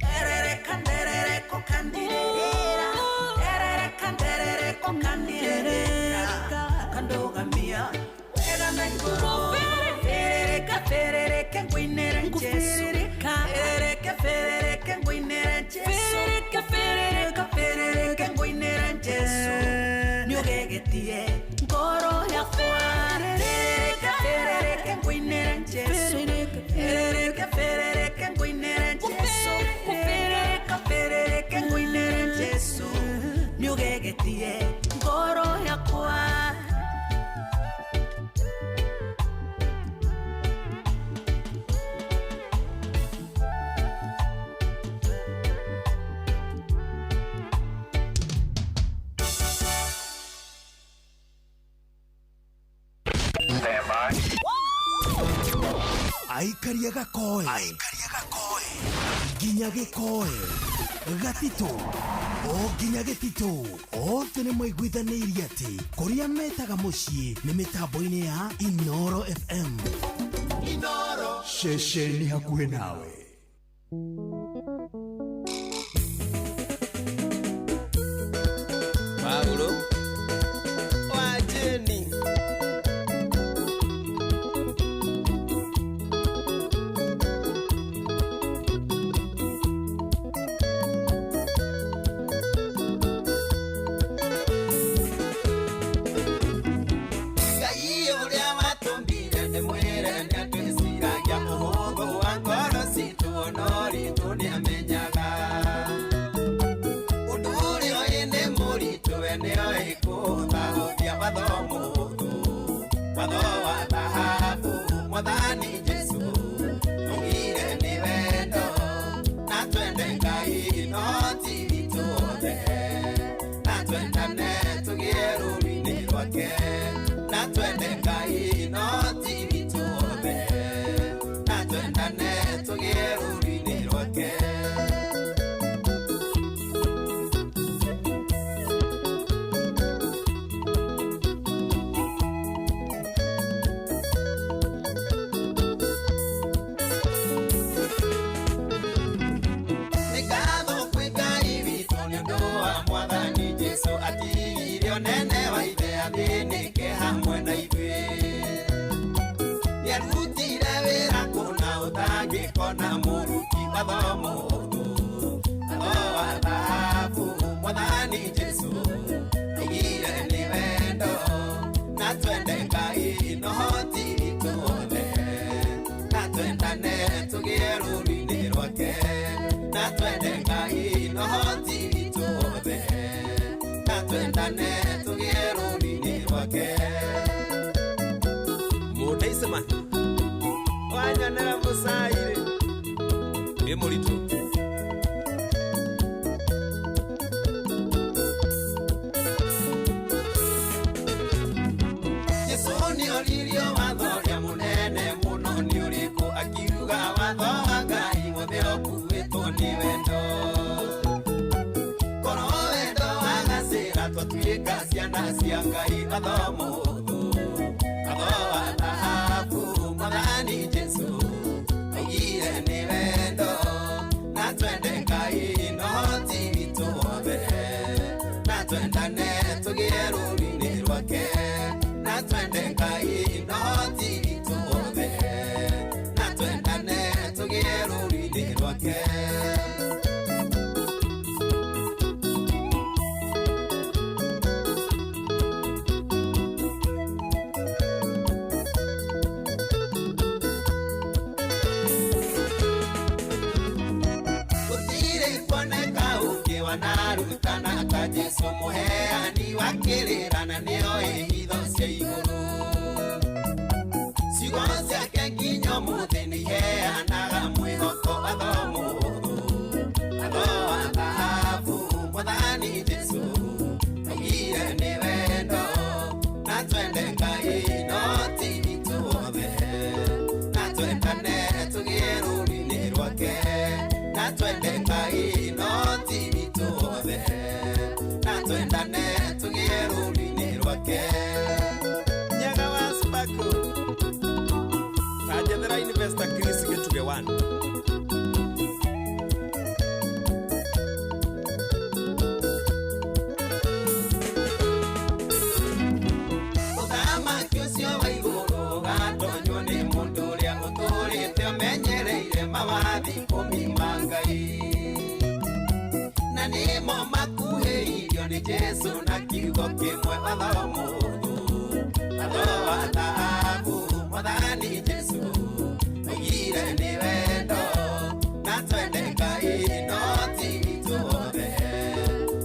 nderereka nderereko kandirĩrĩra nderereka nderereko kandirĩrĩra kandugamia wega na igũrũ ferereka ferereke ngũinĩre Jesũ ferereke ferereke ngũinĩre Jesũ ferereke ferereka ferereke ngũinĩre Jesũ nĩũgegetie ngoro yakwa ferereka ferereke ngũinĩre Jesũ ferereke ferereke ngũinĩre Jesũ ferereka ferereke ngũinĩre Jesũ nĩũgegetie ngoro yakwa. Aikaria gakoe nginya gĩkoe gatitũ o nginya gĩtitũ othe nĩ maiguithanĩirie atĩ kũrĩa metaga mũciĩ nĩ mĩtambo-inĩ ya Inoro FM. Inoro ceceni hakuhĩ nawe. Paulo wa Jeni Mwathani Jesu tugire ni wendo na twende Ngai no ti witũ othe na twendane tũgĩe rũũru-inĩ rwake na twende Ngai no ti witũ othe na twendane tũgĩe rũũru-inĩ rwake. Kona muruti watho mũhũthũ watho wa thahabu Mwathani Jesu aigire nĩ wendo na twende Ngai no ti witũ othe na twendane tũgĩe rũũru-inĩ rwake na twende Ngai no ti witũ othe na twendane tũgĩe rũũru-inĩ rwake. Mũndeicema wanyonera mũcairĩ ĩ mũritũ. Jesũ nĩoririo watho ũrĩa mũnene mũno nĩ ũrĩkũ akiuga watho wa Ngai wothe ũkuĩtwo nĩ wendo korwo wendo wagacĩra twatuĩka ciana cia Ngai watho mũhũthũ watho wa thahabu Mwathani Jesu aigire nĩ wendo na twende Ngai no ti witũ othe na twendane tũgĩe rũũru-inĩ rwake na twende Ngai no ti witũ othe na twendane tũgĩe rũũru-inĩ rwake. na nĩoĩ hitho cia igũrũ. Ciugo ciake nginya ũmũthĩ nĩiheanaga mwĩhoko watho mũhũthũ, watho wa thahabu. Mwathani Jesũ augire nĩ wendo na twende Ngai no ti ithuothe, na twendane tũgĩe rũũru-inĩ rwake, na twende Ngai no ti ithuothe, na twendane tũgĩe rũũru-inĩ rwake. Nyaga wa Sparkle ta njethera Investor Chris Gĩtugĩ 1. Ũthamaki ũcio wa igũrũ ũgatonywo nĩ mũndũ ũrĩa ũtũũrĩte ũmenyereire mawathi ikũmi ma Ngai, na nĩmo makuhĩrĩirio nĩ Jesũ na kiugo kĩmwe watho mũhũthũ, watho wa thahabu. Mwathani Jesũ augire nĩ wendo na twende Ngai no ti ithuothe,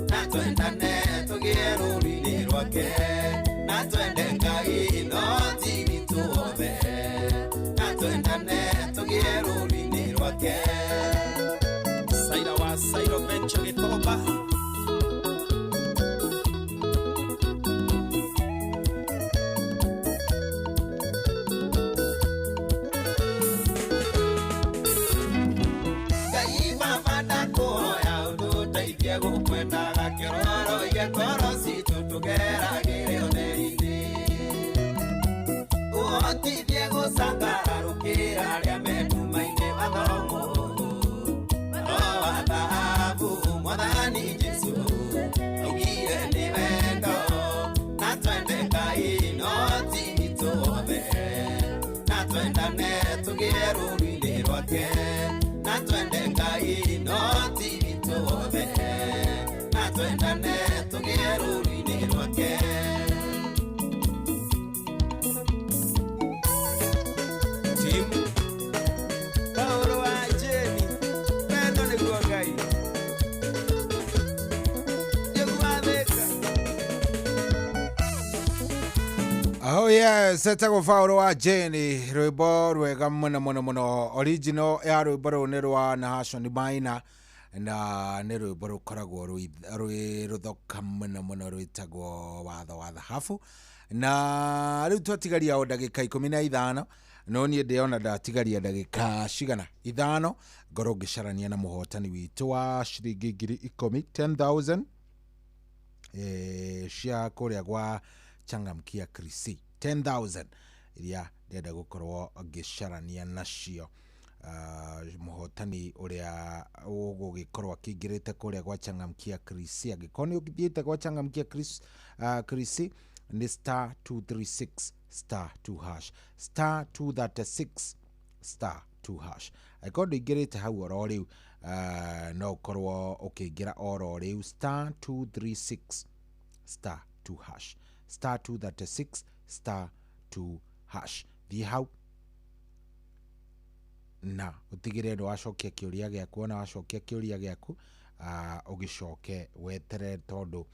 na twendane tũgĩe rũũru-inĩ rwake, na twende Ngai no ti ithuothe, na twendane tũgĩe rũũru-inĩ rwake. Saira wa Sairo Venture Gĩkomba. Ngai Baba ndakũhoya ũtũteithie gũkwendaga kĩororoie ngoro citũ tũgeragĩre ũtheri-inĩ, ũhotithie gũcangararũkĩra arĩa me nduma-inĩ watho mũhũthũ, watho wa thahabu. Mwathani Jesũ augire nĩ wendo na twende Ngai no ti ithuothe, na twendane tũgĩe rũũru-inĩ rwake, na twende Ngai no ti ithuothe, na twendane tũgĩe rũũru-inĩ rwake. Tim Paulo wa Jeni wendo nĩguo Ngai nĩguo athĩka. Oh yes, etagwo Paul wa Jane, rwĩmbo rwega mũno mũno mũno. Original ya rwĩmbo rũu nĩ rwa Nahashon Maina na nĩ rwĩmbo rũkoragwo rwĩ rũthoka mũno mũno rwĩtagwo watho wa thahabu. Na rĩu twatigaria o ndagĩka 15, no niĩ ndĩona ndatigaria ndagĩka cigana 5 ngorwo ngĩcarania na mũhotani witũ wa ciringi 10,000 10,000 cia kũrĩa gwa Changamkia Krisi 10,000 iria ndĩrenda gũkorwo ngĩcarania nacio. Mũhotani ũrĩa ũgũgĩkorwo akĩingĩrĩte kũrĩa gwa Changamkia Krisi, angĩkorwo nĩ ũthiĩte gwa Changamkia Krisi nĩ star 236 star 2 hash, star 236 star 2 hash. Angĩkorwo ndũingĩrĩte hau oro rĩu, no ũkorwo ũkĩingĩra oro rĩu star 236 star 2 hash, star 236 star 2 hash. Thiĩ hau na ũtigĩrĩre nĩ wacokia kĩũria gĩaku, ona wacokia kĩũria gĩaku ũgĩcoke weterere tondũ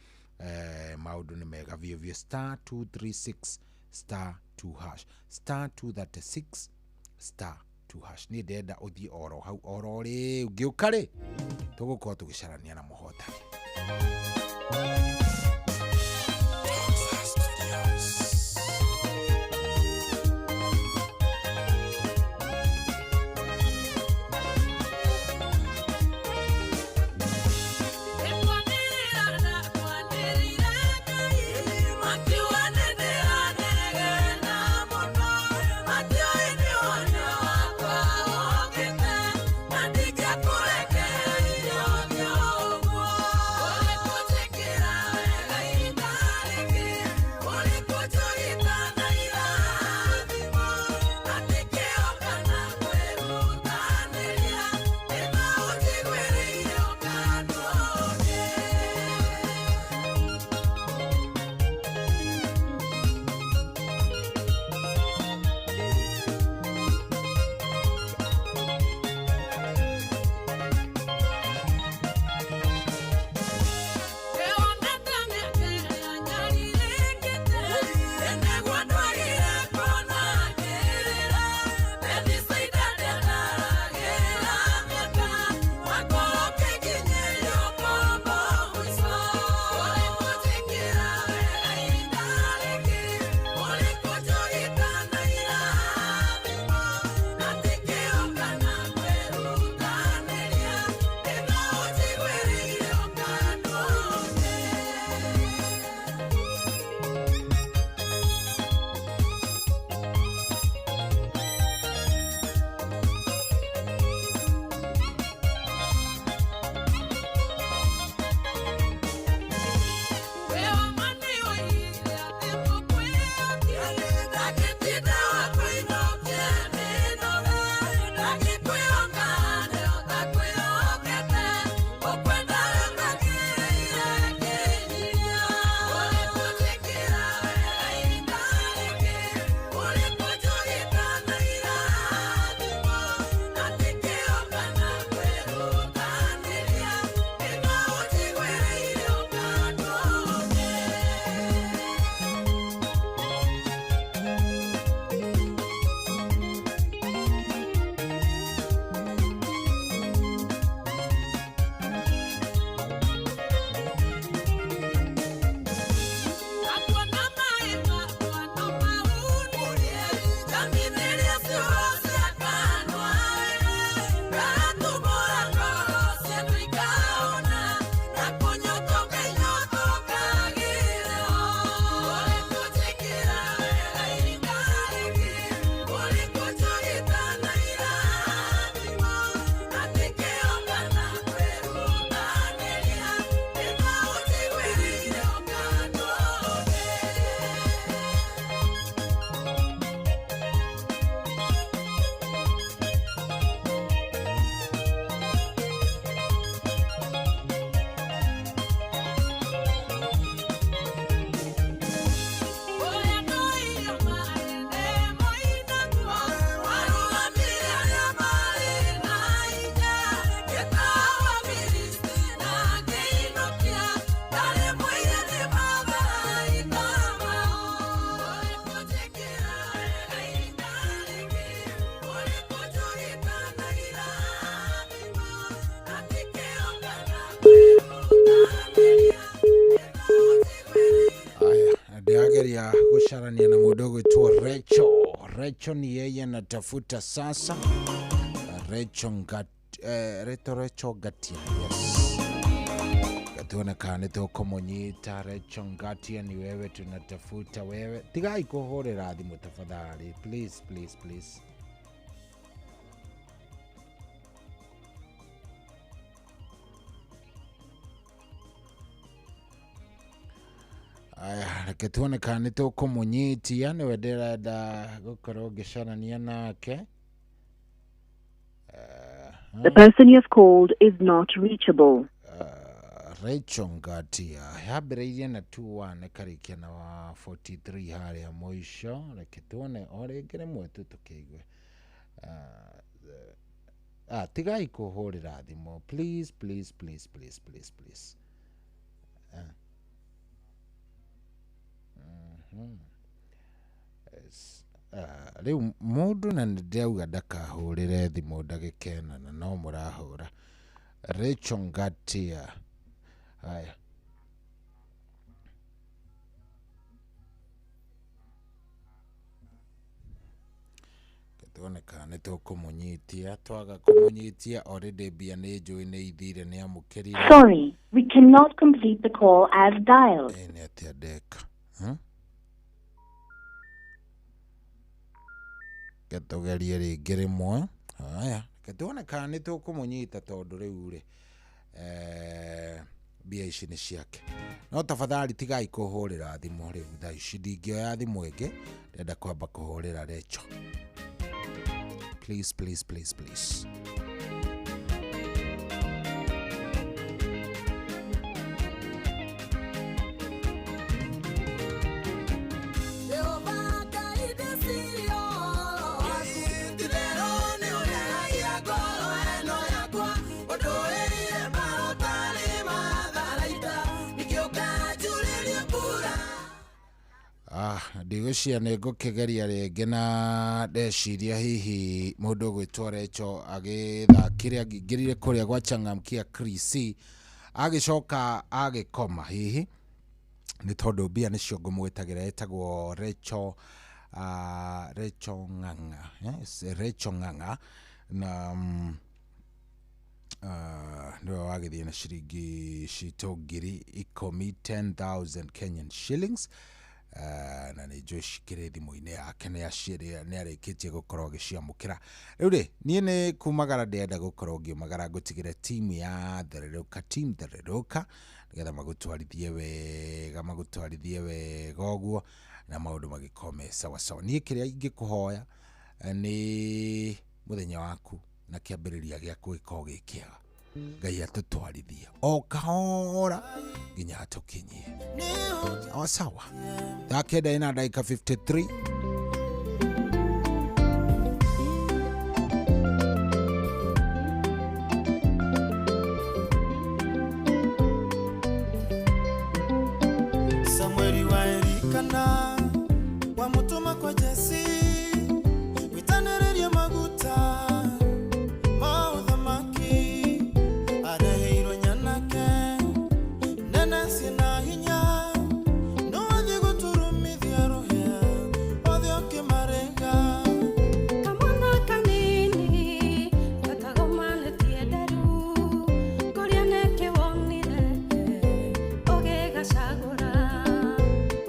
maũndũ nĩ mega biũ biũ. Star 236 star 2 hash, star 236 star 2 hash. Niĩ ndĩrenda ũthiĩ oro hau oro rĩu, ngĩũka rĩ tũgũkorwo tũgĩcarania na mũhotani. Kũrekereria ũguo, ũrĩ kũnjĩkĩra. Ndĩrageria gũcarania na mũndũ ũgwĩtwo Rachel. Rachel ni yeye anatafuta sasa. Rachel Ngat, Rachel Ngatia, yes. Tuone kana nĩ tũkũmũnyita. Rachel Ngatia, ni wewe tunatafuta wewe. Tigai kũhũrĩra thimũ tafadhali, please please please. Aya, reke tuone kana nĩ tũkũmũnyitia. Nĩwe ndĩrenda gũkorwo ngĩcarania nake. The person you have called is not reachable. Rachel Ngatia yambĩrĩirie na 21 ĩkarĩkia na wa 43 harĩa mũico. Reke tuone o rĩngĩ rĩmwe tu tũkĩigue. Tigai kũhũrĩra thimũ, please please please please please please. Yes. Rĩu mũndũ na nĩ ndĩrauga ndakahũrĩre thimũ ndagĩka ĩno na no mũrahũra. Rachel Ngatia. Haya. Tuone kana nĩ tũkũmũnyitia. Twaga kũmũnyitia already mbia nĩ njũĩ nĩ ithire nĩ amũkĩrire. Sorry, we cannot complete the call as dialed. Nĩ atĩa ndeka? Tũgerie rĩngĩ rĩmwe. Haya, reke tuone kana nĩ tũkũmũnyita tondũ rĩu rĩ mbia ici nĩ ciake. No tafadhali tigai kũhũrĩra thimũ rĩu thaa ici, ndingĩoya thimũ ĩngĩ, ndĩrenda kwamba kũhũrĩra Rachel. Please please please please. Ndigwĩciria nĩ ngũkĩgeria rĩngĩ na ndeciria hihi mũndũ ũgwĩtwo Rachel agĩthakire angĩingĩrire kũrĩa gwa Changamkia Chris agĩcoka agĩkoma hihi nĩ tondũ mbia nĩcio ngũmwĩtagĩra. Ĩtagwo Rachel, Rachel Ng'ang'a. Yes, Rachel Ng'ang'a na nĩwe wagĩthiĩ na ciringi citũ 10,000, 10,000 Kenyan shillings. Na nĩ njũĩ cikĩrĩ thimũ-inĩ yake nĩ arĩkĩtie gũkorwo agĩciamũkĩra. Rĩu rĩ niĩ nĩ kumagara ndĩrenda gũkorwo ngiumagara ngũtigĩre timu ya Thererũka, team Thererũka, nĩgetha magũtwarithie wega, magũtwarithie wega ũguo na maũndũ magĩkorwo me sawa sawa. Niĩ kĩrĩa ingĩkũhoya nĩ mũthenya waku na kĩambĩrĩria gĩaku gĩkorwo gĩ kĩega. Ngai atũtwarithie o kahora nginya atũkinyie. O sawa. Thaa 9 na ndagĩka 53. Samueli wa Elikana wamutuma kwa Jesi witanĩrĩrie maguta ma ũthamaki areheirwo nyanake nene ciĩna hinya no athiĩ gũturumithia rũhĩa othe ũkĩmarĩga. Kamwana kanini gatagomanĩtie nderu kũrĩa nĩkĩ wonire ũgĩgacagũra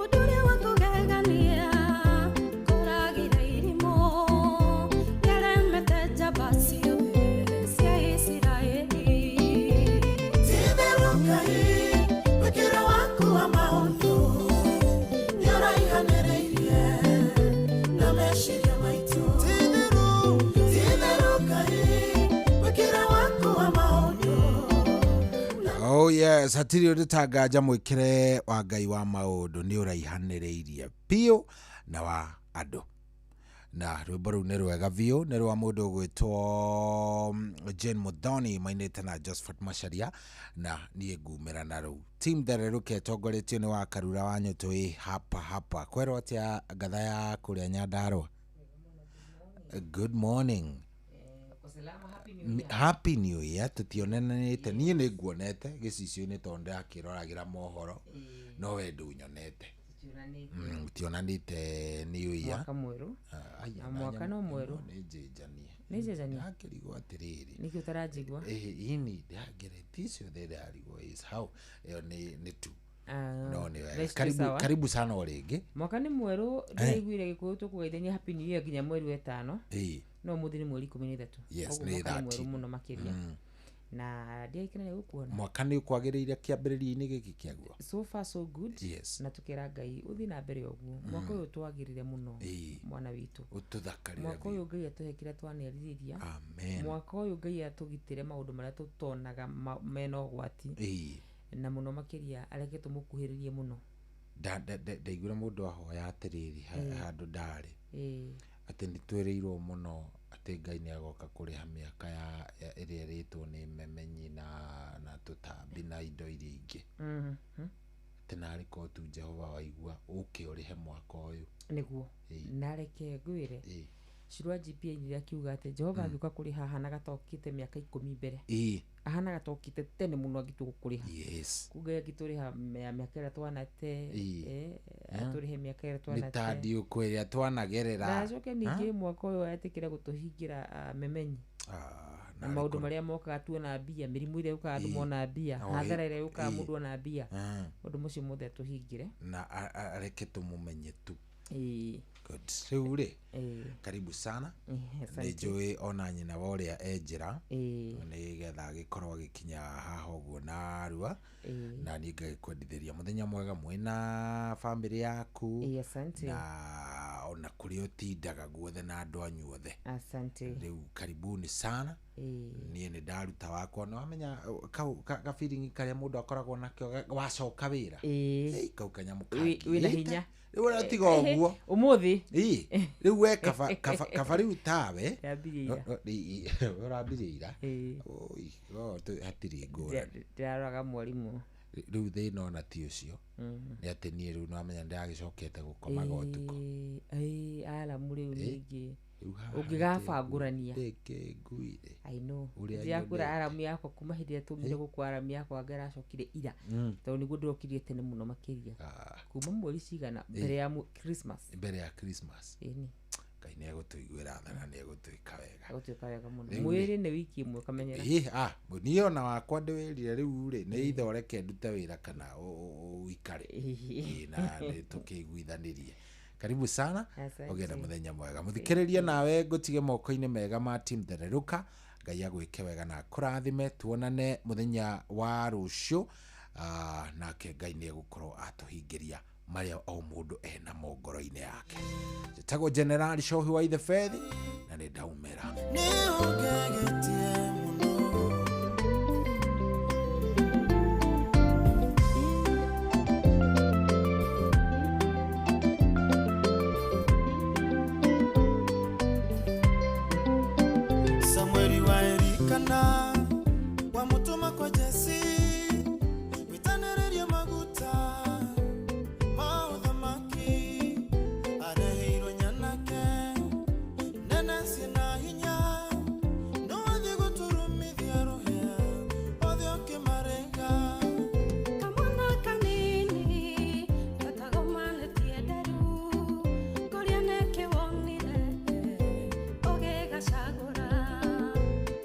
ũndũ ũrĩa wa kũgegania kũragire irimũ nĩaremete njamba ciothe cia Isiraeli. Ti-itherũ Ngai wĩkĩre waku wa maũndũ nĩũraihanĩrĩirie na meciria maitũ. Ti-itherũ Ngai wĩkĩre waku wa maũndũ. Oh yes, hatirĩ ũndũ ta nganja mwĩkĩre wa Ngai wa maũndũ nĩ ũraihanĩrĩirie biũ na wa andũ. Na rwĩmbo rũu nĩ rwega biũ, nĩ rwa mũndũ ũgwĩtwo Jane Muthoni mainĩte na Josephat Macharia na niĩ ngumĩra na rũu. Team Thererũka ĩtongoretio nĩ wa Karura wa Nyũtũ ĩ hapa hapa. Kwerwo atĩa ngatha ya kũrĩa Nyandarũa? Good morning. Happy New Year. Tũtionanĩte, niĩ nĩ nguonete gĩcicio-inĩ tondũ ndĩrakĩroragĩra mohoro, no we ndũnyonete. Tionanĩte New Year. Mwaka mwerũ. Aya, Na mwaka no mwerũ. Nĩ njenjanie. Nĩ njenjanie? Ndakĩrigwo atĩrĩrĩ. Nĩkĩ ũtaranjigua? Ini ndangere icio ndĩrarigwo is how ĩyo nĩ tu. Ah, No nĩ thaa wega. ici twĩ Karibu, sawa. karibu sana o rĩngĩ. Mwaka nĩ mwerũ, ndĩraiguire Gĩkũyũ tũkũgeithania Happy New Year nginya mweri wa ĩtano. No ũmũthĩ nĩ mweri 13. Yes, Koguo nĩ mwaka nĩ mwerũ 13. mũno makĩria. Na ndiagĩkena nĩ gũkuona. Mwaka nĩ ũkwagĩrĩire kĩambĩrĩria-inĩ gĩkĩ kĩaguo. So far so good. Yes. Na tukera Ngai ũthiĩ na mbere ũguo. Mwaka ũyũ twagĩrĩre mũno mwana witũ. Ũtũthakarĩre Mwaka biũ. ũyũ Ngai atũhe kĩrĩa twanerirĩria. Amen. Mwaka ũyũ Ngai atũgitĩre maũndũ marĩa tũtonaga mena ũgwati. Na mũno makĩria areke tũmũkuhĩrĩrie mũno. Ndaiguire mũndũ ahoya atĩrĩrĩ handũ ndarĩ. Atĩ nĩ twĩrĩirwo mũno atĩ Ngai nĩ agoka kũrĩha mĩaka ya ĩrĩa ĩrĩtwo nĩ memenyi na tũtambi na indo iria ingĩ. Atĩ narĩ korwo tu Jehova waigua ũke ũrĩhe mwaka ũyũ. Nĩguo. Na reke ngwĩre. Shirwa GP ainire akiuga atĩ Jehova angĩũka kũrĩha ahanaga ta okĩte mĩaka 10 mbere. Ahanaga ta okĩte tene mũno angĩtua gũkũrĩha. Yes. Koguo Ngai angĩtũrĩha mĩaka ĩrĩa twanate, atũrĩhe mĩaka ĩrĩa twanate. Mĩtandiũko ĩrĩa twanagerera. Na acoke ningĩ mwaka ũyũ etĩkĩre gũtũhingĩra memenyi. Na maũndũ marĩa mokaga tuona mbia, mĩrimũ ĩrĩa yũkaga andũ mona mbia, hathara ĩrĩa yũkaga mũndũ ona mbia. Maũndũ macio mothe atũhingĩre. Na areke tũmũmenye tu. Good. Rĩu rĩ, karibu sana. Nĩ njũĩ ona nyina wa ũrĩa e njĩra, nĩgetha agĩkorwo agĩkinya haha ũguo narua. Na niĩ ngagĩkwendithĩria mũthenya mwega mwĩna bamĩrĩ yaku. Asante. Na ona kũrĩa ũtindaga guothe na andũ anyu othe. Asante. Rĩu karibuni sana. Niĩ nĩ ndaruta wakwa. Nĩ wamenya kau ka feeling karĩa mũndũ akoragwo nakĩo wacoka wĩra. Kau kanyamũ Wĩna hinya. Rĩu ũrĩa tiga ũguo. Ũmũthĩ. Rĩu we kaba rĩu tawe. Ndĩrambirie ira. Ũrambirie ira. Hatirĩ ngũrani. Ndĩraroraga mwarimũ. Rĩu thĩna ona ti ũcio. Nĩ atĩ niĩ rĩu nĩwamenya nĩndĩragĩcokete gũkomaga ũtukũ. Aramu rĩu ningĩ. Ũngĩgabangũrania. Ndĩkĩnguire. I know. Ndĩrakũra aramu yakwa kuma hĩndĩ ĩrĩa twaumire gũkũ aramu yakwa anga ĩracokire ira. Tondũ nĩguo ndĩrokirire tene mũno makĩria. Kuma mweri cigana mbere ya Christmas. Mbere ya Christmas. Ĩni. Ngai nĩ egũtũiguĩra tha na nĩ egũtwĩka wega. Egũtwĩka wega mũno. Mwĩrĩ nĩ wiki ĩmwe ũkamenyera. Niĩ ona wakwa ndĩwĩrire rĩu rĩ, nĩ ithe ũreke ndute wĩra kana ũikare. Na nĩ tũkĩiguithanĩrie. Karibu sana. Ũgĩe na mũthenya mwega. Mũthikĩrĩrie nawe ngũtige moko-inĩ mega ma team Thererũka. Ngai agwĩke wega na akũrathime. Tuonane mũthenya wa rũciũ. Nake Ngai nĩ egũkorwo atũhingĩria marĩa o mũndũ enamo ngoro-inĩ yake. Njĩtagwo General Shohi wa Ithe Fethi na nĩ ndaumĩra. Nĩ ũngegetie mũno. Samueli wa Elikana wamutuma kwa Jesi witanĩrĩrie maguta ma ũthamaki areheirwo nyanake nene ciĩna hinya no athiĩ gũturumithia rũhĩa othe ũkĩmarĩga. Kamwana kanini gatagomanĩtie nderu ngũria nĩkĩ wonire ũgĩgacagũra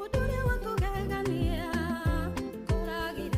ũndũ ũrĩa wa kũgegania kũragĩra.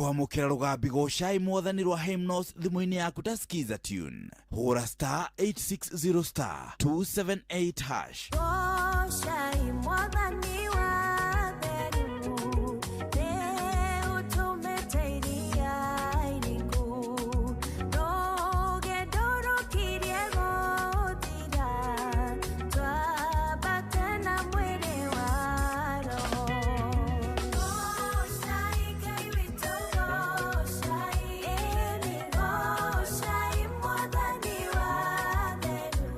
Kwamũkĩra rũgambi gocai mwathani rwa Hymnos thimũ-inĩ yaku ta skiza tune. Hũra star 860 star 278 hash. Gocai mwathani wa theru, nĩ ũtũmĩte iria iriku, rũgendo rũkirie gũthira, twambate na mwĩrĩ wa roho. Gocai Ngai witũ, gocai, ĩni gocai mwathani wa theru,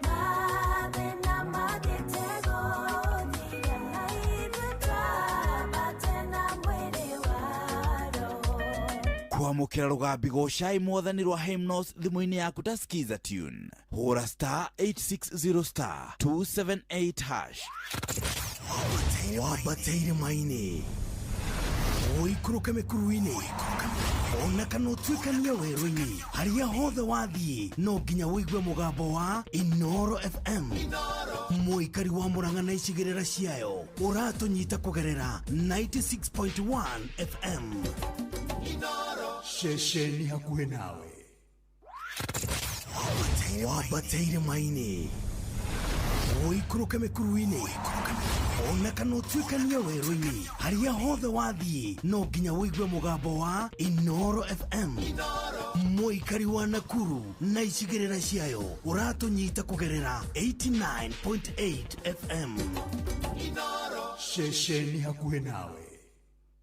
mathĩna mathiĩte gũthira, ithuĩ twambate na mwĩrĩ wa roho. Kwamũkĩra rũgambi gocai mwathani rwa Hymnos thimũ-inĩ yaku ta skiza tune. Hũra star 860 star 278 hash. Wambate irĩma-inĩ, ũikũrũke mĩkuru-inĩ, ona kana ũtuĩkanie werũ-inĩ, harĩa hothe wathiĩ no nginya ũigue mũgambo wa Inoro FM. Mũikari wa Murang'a na icigĩrĩra ciayo ũratũnyita kũgerera 96.1 FM. Ceceni hakuhĩ nawe. Wambate irĩma-inĩ, ũikũrũke mĩkuru-inĩ, ona kana ũtuĩkanie werũ-inĩ, harĩa hothe wathiĩ no nginya ũigue mũgambo wa Inoro FM. Mũikari wa Nakuru na icigĩrĩra ciayo ũratũnyita kũgerera 89.8 FM. Ceceni hakuhĩ nawe.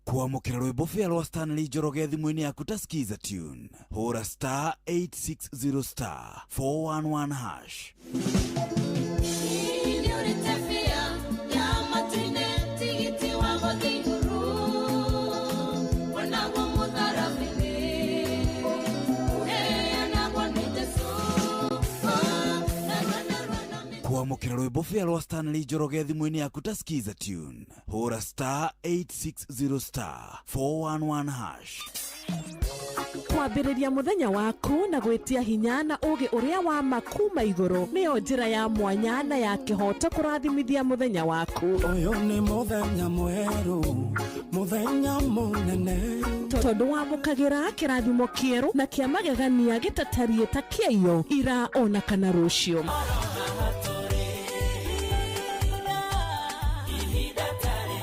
Kwamũkĩra rwĩmbo bĩa rwa Stanley Njoroge thimũ-inĩ yaku ta skiza tune. Hũra star 860 star 411 hash. Nĩũrĩte bĩa ya matu-inĩ, tigiti wa gũthiĩ igũrũ, wonaguo mũtharaba-inĩ, ũheanagwo nĩ Jesũ. Kwamũkĩra rwĩmbo bĩa rwa Stanley Njoroge thimũ-inĩ yaku ta skiza tune. Hũra star 860 star 411 hash. Kwambĩrĩria mũthenya waku na gwĩtia hinya na ũũgĩ ũrĩa wa ma kuma igũrũ nĩyo njĩra ya mwanya na ya kĩhooto kũrathimithia mũthenya waku. Ũyũ nĩ mũthenya mwerũ, mũthenya mũnene. Tondũ wamũkagĩra kĩrathimo kĩerũ na kĩa magegania gĩtatariĩ ta kĩaiyo ira ona kana rũciũ.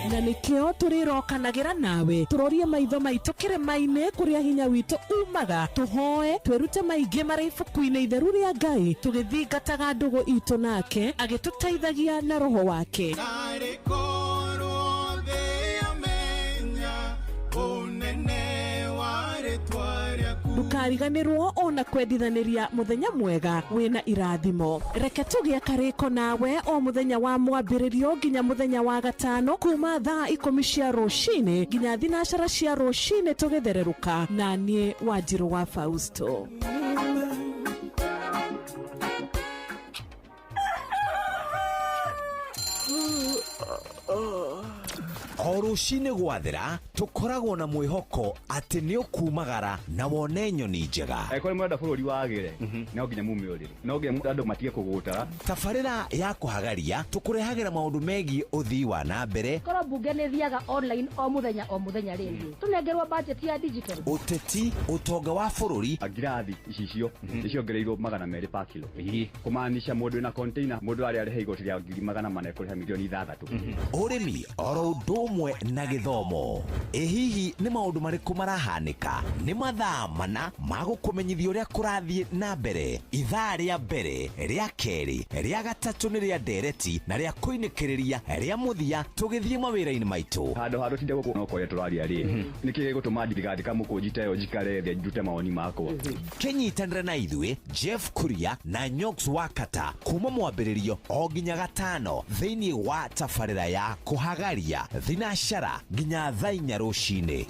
Na nĩkĩo tũrĩrokanagĩra nawe tũrorie maitho maitũ kĩrĩma-inĩ kũrĩa hinya witũ umaga, tũhoe twĩrute maingĩ marĩ ibuku-inĩ itheru rĩa Ngai, tũgĩthingataga ndũgũ itũ nake agĩtũteithagia na roho wake. Narĩ korwo thĩ yamenya ũnene wa rĩtwa rĩaku. Ndũkariganĩrwo ona kwendithanĩria mũthenya mwega wĩna irathimo. Reke tũgĩe karĩko nawe o mũthenya wa mwambĩrĩrio nginya mũthenya wa gatano kuma thaa 10 cia rũcinĩ nginya 12 cia rũcinĩ tũgĩthererũka na niĩ Wanjirũ wa Fausto. O rũcinĩ gwathera tũkoragwo na mwĩhoko atĩ nĩ ũkumagara na wone nyoni njega. Angĩkorwo nĩ mũrenda bũrũri wagĩre, no nginya mume ũrĩrĩ, no nginya andũ matige kũgũtara. Tabarĩra ya kũhagaria tũkũrehagĩra maũndũ megiĩ ũthii wa na mbere, Korwo mbunge nĩ thiaga online o mũthenya o mũthenya rĩ, tũnengerwo budget ya digital. Ũteti, ũtonga wa bũrũri. Ngirathi icicio nĩciongereirwo 200 pa kilo, kũmaanisha mũndũ wĩna container mũndũ arĩa arĩha igoti rĩa 400,000 ekũrĩha milioni 6. Ũrĩmi oro ũndũ ũmwe na gĩthomo. Ĩ hihi nĩ maũndũ marĩkũ marahanĩka? Nĩ mathaa mana ma gũkũmenyithia ũrĩa kũrathiĩ na mbere. Ithaa rĩa mbere, rĩa kerĩ, rĩa gatatũ nĩ rĩa ndereti na rĩa kũinĩkĩrĩria rĩa mũthia tũgĩthiĩ mawĩra-inĩ maitũ. Handũ ha tũtinde gũkũ no kũrĩa tũraria rĩ, nĩkĩ gĩgũtũma ndigandĩka mũkũnji ta ĩyo njikare thĩ ndute mawoni makwa? Kĩnyitanĩre na ithuĩ Jeff Kuria na Nyox Wakata kuma mwambĩrĩrio o nginya gatano thĩinĩ wa tabarĩra ya kũhagaria thinacara nginya thaa 4 rũcinĩ.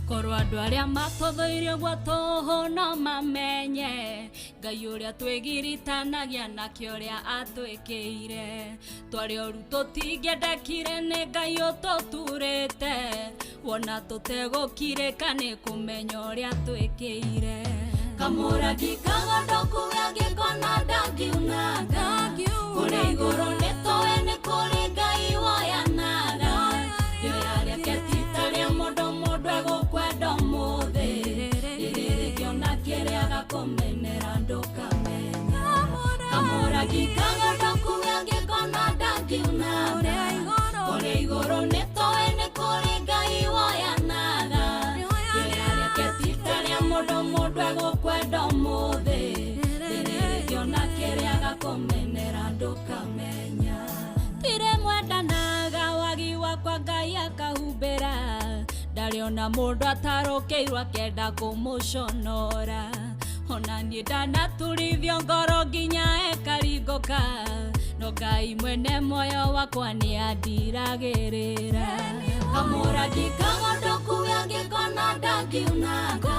Korwo andũ arĩa matũthũire ũguo tũhũ no mamenye Ngai ũrĩa twĩgiritanagia nake ũrĩa atwĩkĩire. Twarĩ oru tũtingĩendekire nĩ Ngai ũtũturĩte, wona tũtegũkirĩka nĩ kũmenya ũrĩa twĩkĩire. Kamũrangi kagondoku angĩkona ndangiunanga. Kũrĩa igũrũ nĩtũĩ nĩ kũrĩ Ngai woyanaga. Rĩoya rĩake ti ta rĩa mũndũ, mũndũ egũkwenda ũmũthĩ. Rĩrĩ rĩngĩona kĩrĩa agakũmenera ndũkamenya. Kamũrangi kagondoku angĩkona ndangiunanga. Kũrĩa igũrũ nĩtũĩ nĩ kũrĩ Ngai woyanaga. Rĩoya rĩake ti ta rĩa mũndũ, mũndũ egũkwenda ũmũthĩ. Rĩrĩ rĩngĩona kĩrĩa agakũmenera ndũkamenya. Tirĩ mwendanaga wagi wakwa Ngai akahumbĩra. Ndarĩ ona mũndũ atarũkĩirwo akenda kũmũconora. Ona niĩ ndanaturithio ngoro nginya ĩkaringũka. No Ngai mwene muoyo wakwa nĩandiragĩrĩra. Kamũrangi kagondoku angĩkona ndangiunanga.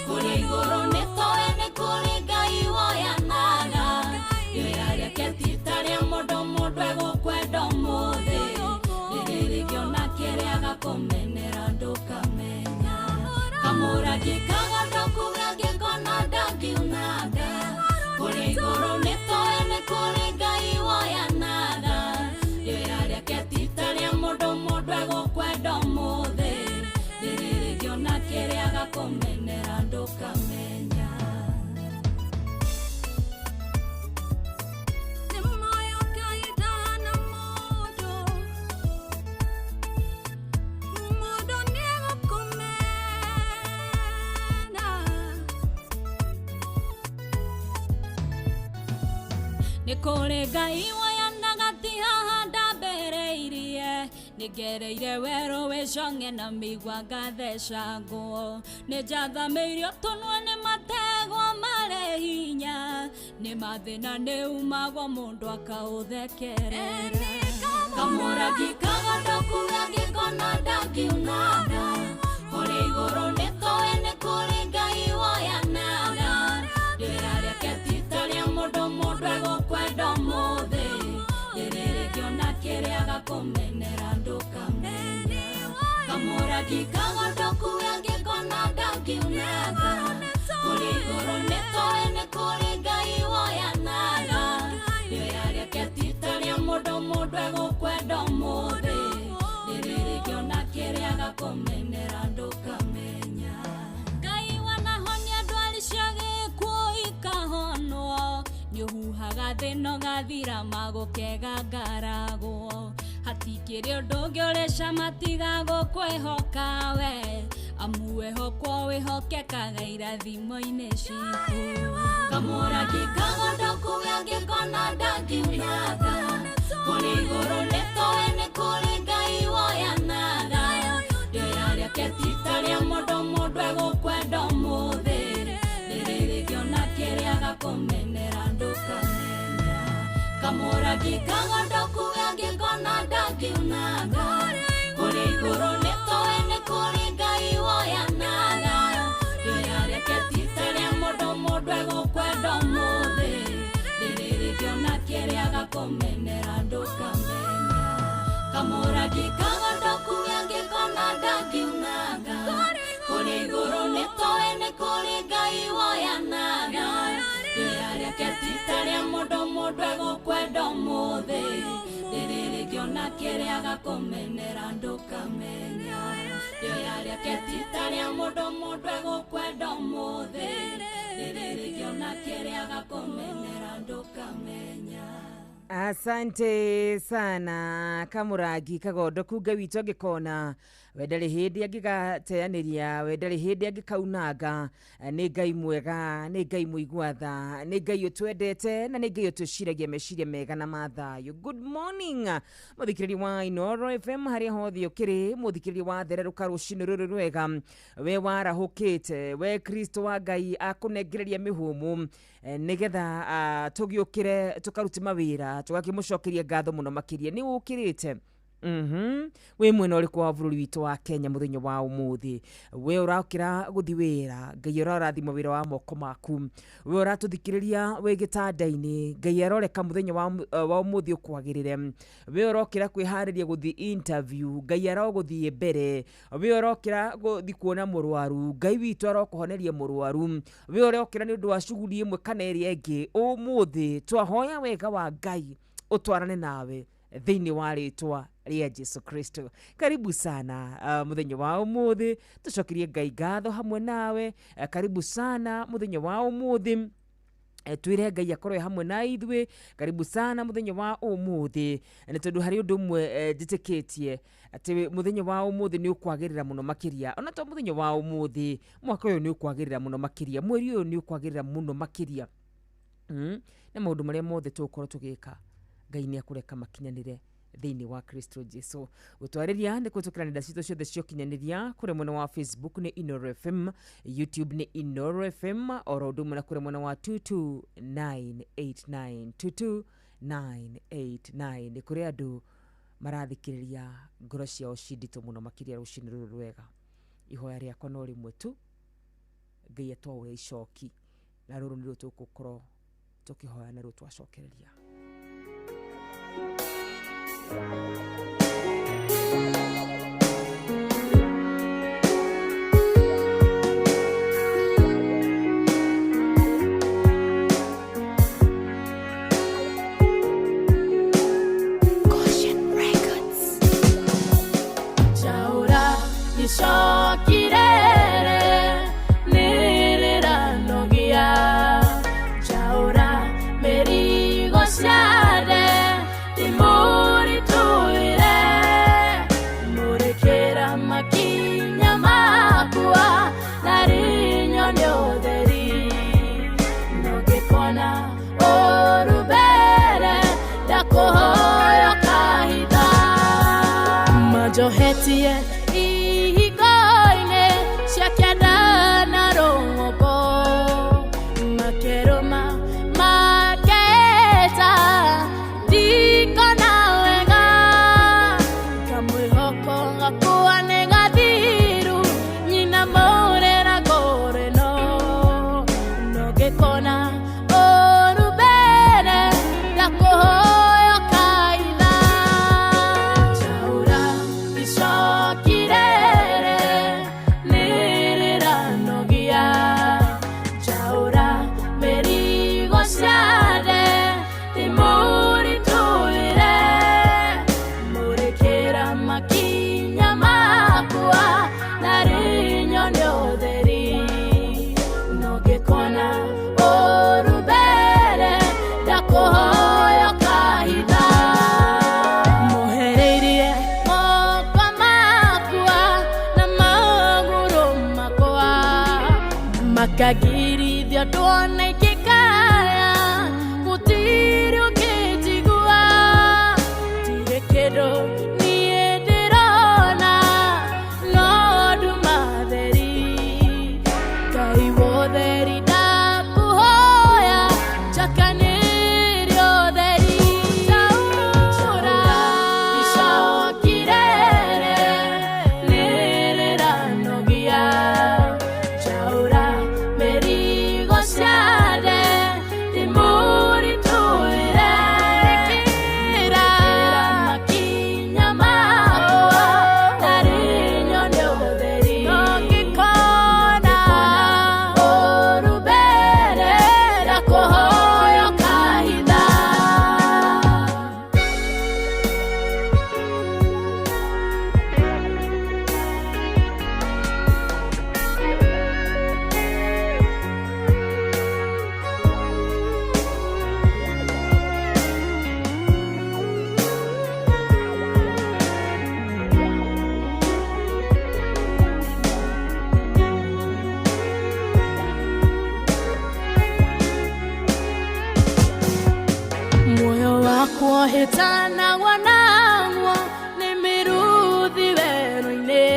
Kũrĩa igũrũ nĩtũĩ nĩ kũrĩ Ngai woyanaga. Rĩoya rĩake ti ta rĩa mũndũ, mũndũ egũkwenda ũmũthĩ. Rĩrĩ rĩngĩona kĩrĩa agakũmenera ndũkamenya. Kamũrangi kagondoku angĩkona ndangiunanga. Kũrĩa igũrũ nĩtũĩ nĩ kũrĩ Ngai woyanaga. Rĩoya rĩake ti ta rĩa mũndũ, mũndũ egũkwenda ũmũthĩ. Rĩrĩ rĩngĩona kĩrĩa agakũmenera ndũkamenya. Nĩ kũrĩ Ngai woyanaga ti haha ndambĩrĩirie. Nĩngereire werũ wĩ cong'e na mĩigua ngathecangwo. Nĩnjathamĩirio tũnua nĩ mategwa marĩ hinya. Nĩ mathĩna nĩumagwo mũndũ akaũthekerera. Kamũrangi kagondoku angĩkona ndangiunanga. Kũrĩa igũrũ nĩtũĩ nĩ kũrĩ Ngai woyanaga. Rĩoya rĩake ti ta rĩa mũndũ, mũndũ egũkwenda ũmũthĩ. Rĩrĩ rĩngĩona kĩrĩa agakũmenera ndũkamenya. Kamũrangi kagondoku angĩkona ndangiunanga. Kũrĩa igũrũ nĩtũĩ nĩ kũrĩ Ngai woyanaga. Rĩoya rĩake ti ta rĩa mũndũ, mũndũ egũkwenda ũmũthĩ. Rĩrĩ rĩngĩona kĩrĩa agakũmenera ndũkamenya. Ngai wanahonia ndwari cia gĩkuũ ikahonwo. Nĩũhuhaga thĩna ũgathira magũkega ngaragwo. Hatikĩrĩ ũndũ ũngĩ ũrĩ cama tiga gũkwĩhoka we. Amu wĩhokwo wĩhokekaga irathimo-inĩ citũ. Kamũrangi kagondoku angĩkona ndangiunanga. Kũrĩa igũrũ nĩtũĩ nĩ kũrĩ Ngai woyanaga. Rĩoya rĩake ti ta rĩa mũndũ, mũndũ egũkwenda ũmũthĩ. Rĩrĩ rĩngĩona kĩrĩa agakũmenera ndũkamenya. Kamũrangi kagondoku angĩkona ndangiunanga. Kũrĩa igũrũ nĩtũĩ nĩ kũrĩ Ngai woyanaga. Rĩoya rĩake ti ta rĩa mũndũ, mũndũ egũkwenda ũmũthĩ. Rĩrĩ rĩngĩona kĩrĩa agakũmenera ndũkamenya. Kamũrangi kagondoku angĩkona ndangiunanga. Kũrĩa igũrũ nĩtũĩ nĩ kũrĩ Ngai woyanaga. Rĩoya rĩake ti ta rĩa mũndũ, mũndũ egũkwenda ũmũthĩ. Rĩrĩ rĩngĩona kĩrĩa agakũmenera ndũkamenya. Rĩoya rĩake ti ta rĩa mũndũ, mũndũ egũkwenda ũmũthĩ. Rĩrĩ rĩngĩona kĩrĩa agakũmenera ndũkamenya. Asante sana Kamũrangi kagondoku Ngai witũ angĩkona we ndarĩ hĩndĩ angĩgateanĩria, we ndarĩ hĩndĩ angĩkaunanga. Nĩ Ngai mwega, nĩ Ngai mũigua tha, nĩ Ngai ũtwendete na nĩ Ngai ũtwĩciragia meciria mega na ma thayũ. Good morning mũthikĩrĩria wa Inooro FM harĩa hothe ũkĩrĩ, mũthikĩrĩria wa thererũka rũcinĩ rũrũ rwega. We warahũkĩte, we Kristo wa Ngai akũnengereria mĩhũmũ nĩgetha tũgĩũkĩre tũkarute mawĩra tũgakĩmũcokeria ngatho mũno makĩria. Nĩ ũkĩrĩte Wĩ mwena ũrĩkũ wa bũrũri witũ wa Kenya mũthenya wa ũmũthĩ? We ũrokĩra gũthiĩ wĩra, Ngai arorathima wĩra wa moko maku. We ũratũthikĩrĩria wĩ gĩtanda-inĩ, Ngai aroreka mũthenya wa ũmũthĩ ũkwagĩrĩre. We ũrokĩra kwĩharĩria gũthiĩ interview, Ngai arogũthiĩ mbere. We ũrokĩra gũthiĩ kuona mũrwaru, Ngai witũ arokũhoneria mũrwaru. We ũrokĩra nĩ ũndũ wa shughuli ĩmwe kana ĩrĩa ĩngĩ, ũmũthĩ twahoya wega wa Ngai ũtwarane nawe thĩinĩ wa rĩtwa rĩa Jesu Kristo. Karibu sana mũthenya wa ũmũthĩ, tũcokerie Ngai ngatho hamwe nawe. Karibu sana mũthenya wa ũmũthĩ, twĩre Ngai akorwo hamwe na ithuĩ. Karibu sana mũthenya wa ũmũthĩ, nĩ tondũ harĩ ũndũ ũmwe njĩtĩkĩtie atĩ mũthenya wa ũmũthĩ nĩ ũkwagĩrĩra mũno makĩria. Ona to mũthenya wa ũmũthĩ, mwaka ũyũ nĩ ũkwagĩrĩra mũno makĩria, mweri ũyũ nĩ ũkwagĩrĩra mũno makĩria. Na maũndũ marĩa mothe tũgũkorwo tũgĩka, Ngai nĩ akũreka makinyanĩre thĩinĩ wa Kristo Jesu. Gũtwarĩria nĩ kũhĩtũkĩra nenda citũ ciothe cia ũkinyanĩria, kũrĩa mwena wa Facebook nĩ Inooro FM, YouTube nĩ Inooro FM, oro ũndũ ũmwe na kũrĩa mwena wa 22989, 22989. Nĩ kũrĩ andũ marathikĩrĩria ngoro ciao ci nditũ mũno makĩria rũcinĩ rũrũ rwega. Ihoya rĩakwa no rĩmwe tu, Ngai atwaũre icoki, na rũrũ nĩruo tũgũkorwo tũkĩhoya naruo twacokereria. Goshen Records. Chaura icokirere nĩrĩranogia, Chaura mĩrigo ciare ndĩmũritũhĩre, mũrĩkĩra makinya makwa na rinyone ũtheri, nongĩkona ũru mbere ndakũhoya kahitha. Manjohetie ihingo-inĩ cia kĩanda na rũng'ũngũ, makerũma maketa ndikona wega, kamwĩhoko gakwa nĩ gathiru, nyina mũrĩra ngũrĩ no, nongĩkona ũru mbere ndakũhoya kaitha. Chaura icokirere nĩrĩranogia, Chaura mĩrigo ciare ndĩmũritũhĩre, mũrĩkĩra makinya makwa na rinyone ũtheri, nongĩkona ũru mbere ndakũhoya kahitha. Mũhereirie moko makwa na magũrũ makwa, makagirithia ndwona ingĩkaya, gũtirĩ ũngĩnjigua, ndirĩ kĩndũ niĩ ndĩrona no nduma theri. Ngai wotheri ndakũhoya njakanĩrie ũtheri. Chaura icokirere nĩrĩranogia, Chaura mĩrigo ciare ndĩmũritũhĩre, kĩra makinya makwa na rinyone ũtheri, nongĩkona ũru mbere ndakũhoya kahitha. Muoyo wakwa hĩtanagwo naguo nĩ mĩruthi werũ-inĩ,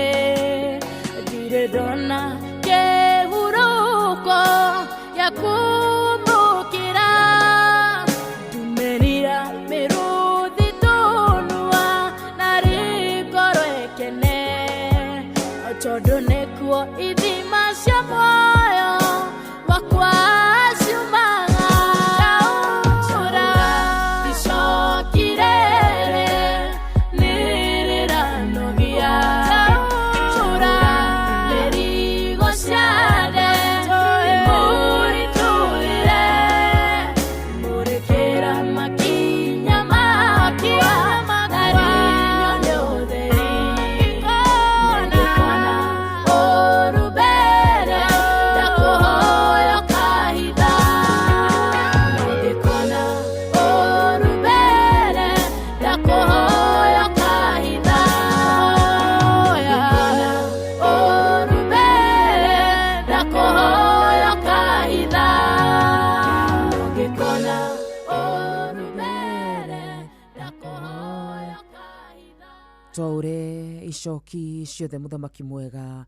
ndirĩ ndona kĩhurũko gĩa kũmbũkĩra, ndumĩrira mĩrũthi tũnua na Tondũ nĩkuo ithima cia muoyo wakwa ciumaga. Ndaũra icoki rĩrĩ nĩrĩranogia. Ndaũra mĩrigo ciothe nĩmũritũhĩre. Mũrĩkĩra makinya makwa narĩo nĩ ũtheri. Ngĩkona ũũru mbere ndakũhoya ũkahitha. Ngĩkona ũũru mbere ndakũhoya ũkahitha. Ngĩkona ũũru mbere ndakũhoya ũkahitha. Ngĩkona ũũru mbere ndakũhoya ũkahitha. Twaũre icoki ciothe mũthamaki mwega,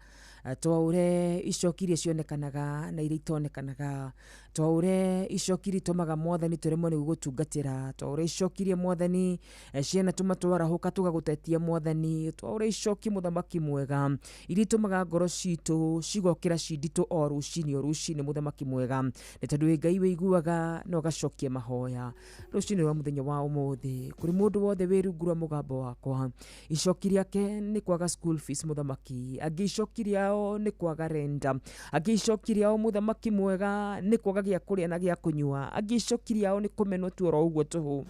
twaũre icoki iria cionekanaga na iria itonekanaga, twaũre icoki iria itũmaga mwathani tũremwo nĩ gũgũtungatĩra, twaũre icoki iria mwathani cianatũma twarahũka tũgagũtetia mwathani, twaũre icoki mũthamaki mwega iria itũmaga ngoro citũ cigokĩra ci nditũ o rũcinĩ o rũcinĩ mũthamaki mwega, nĩ tondũ wĩ Ngai wĩiguaga na ũgacokia mahoya. Rũcinĩ rwa mũthenya wa ũmũthĩ kũrĩ mũndũ wothe wĩ rungu rwa mũgambo wakwa, icoki rĩake nĩ kwaga school fees mũthamaki, angĩ icoki rĩao nĩ kwaga renda, angĩ icoki rĩao mũthamaki mwega nĩ kwaga gĩa kũrĩa na gĩa kũnyua, angĩ icoki rĩao nĩ kũmenwo tu oro ũguo tũhũ.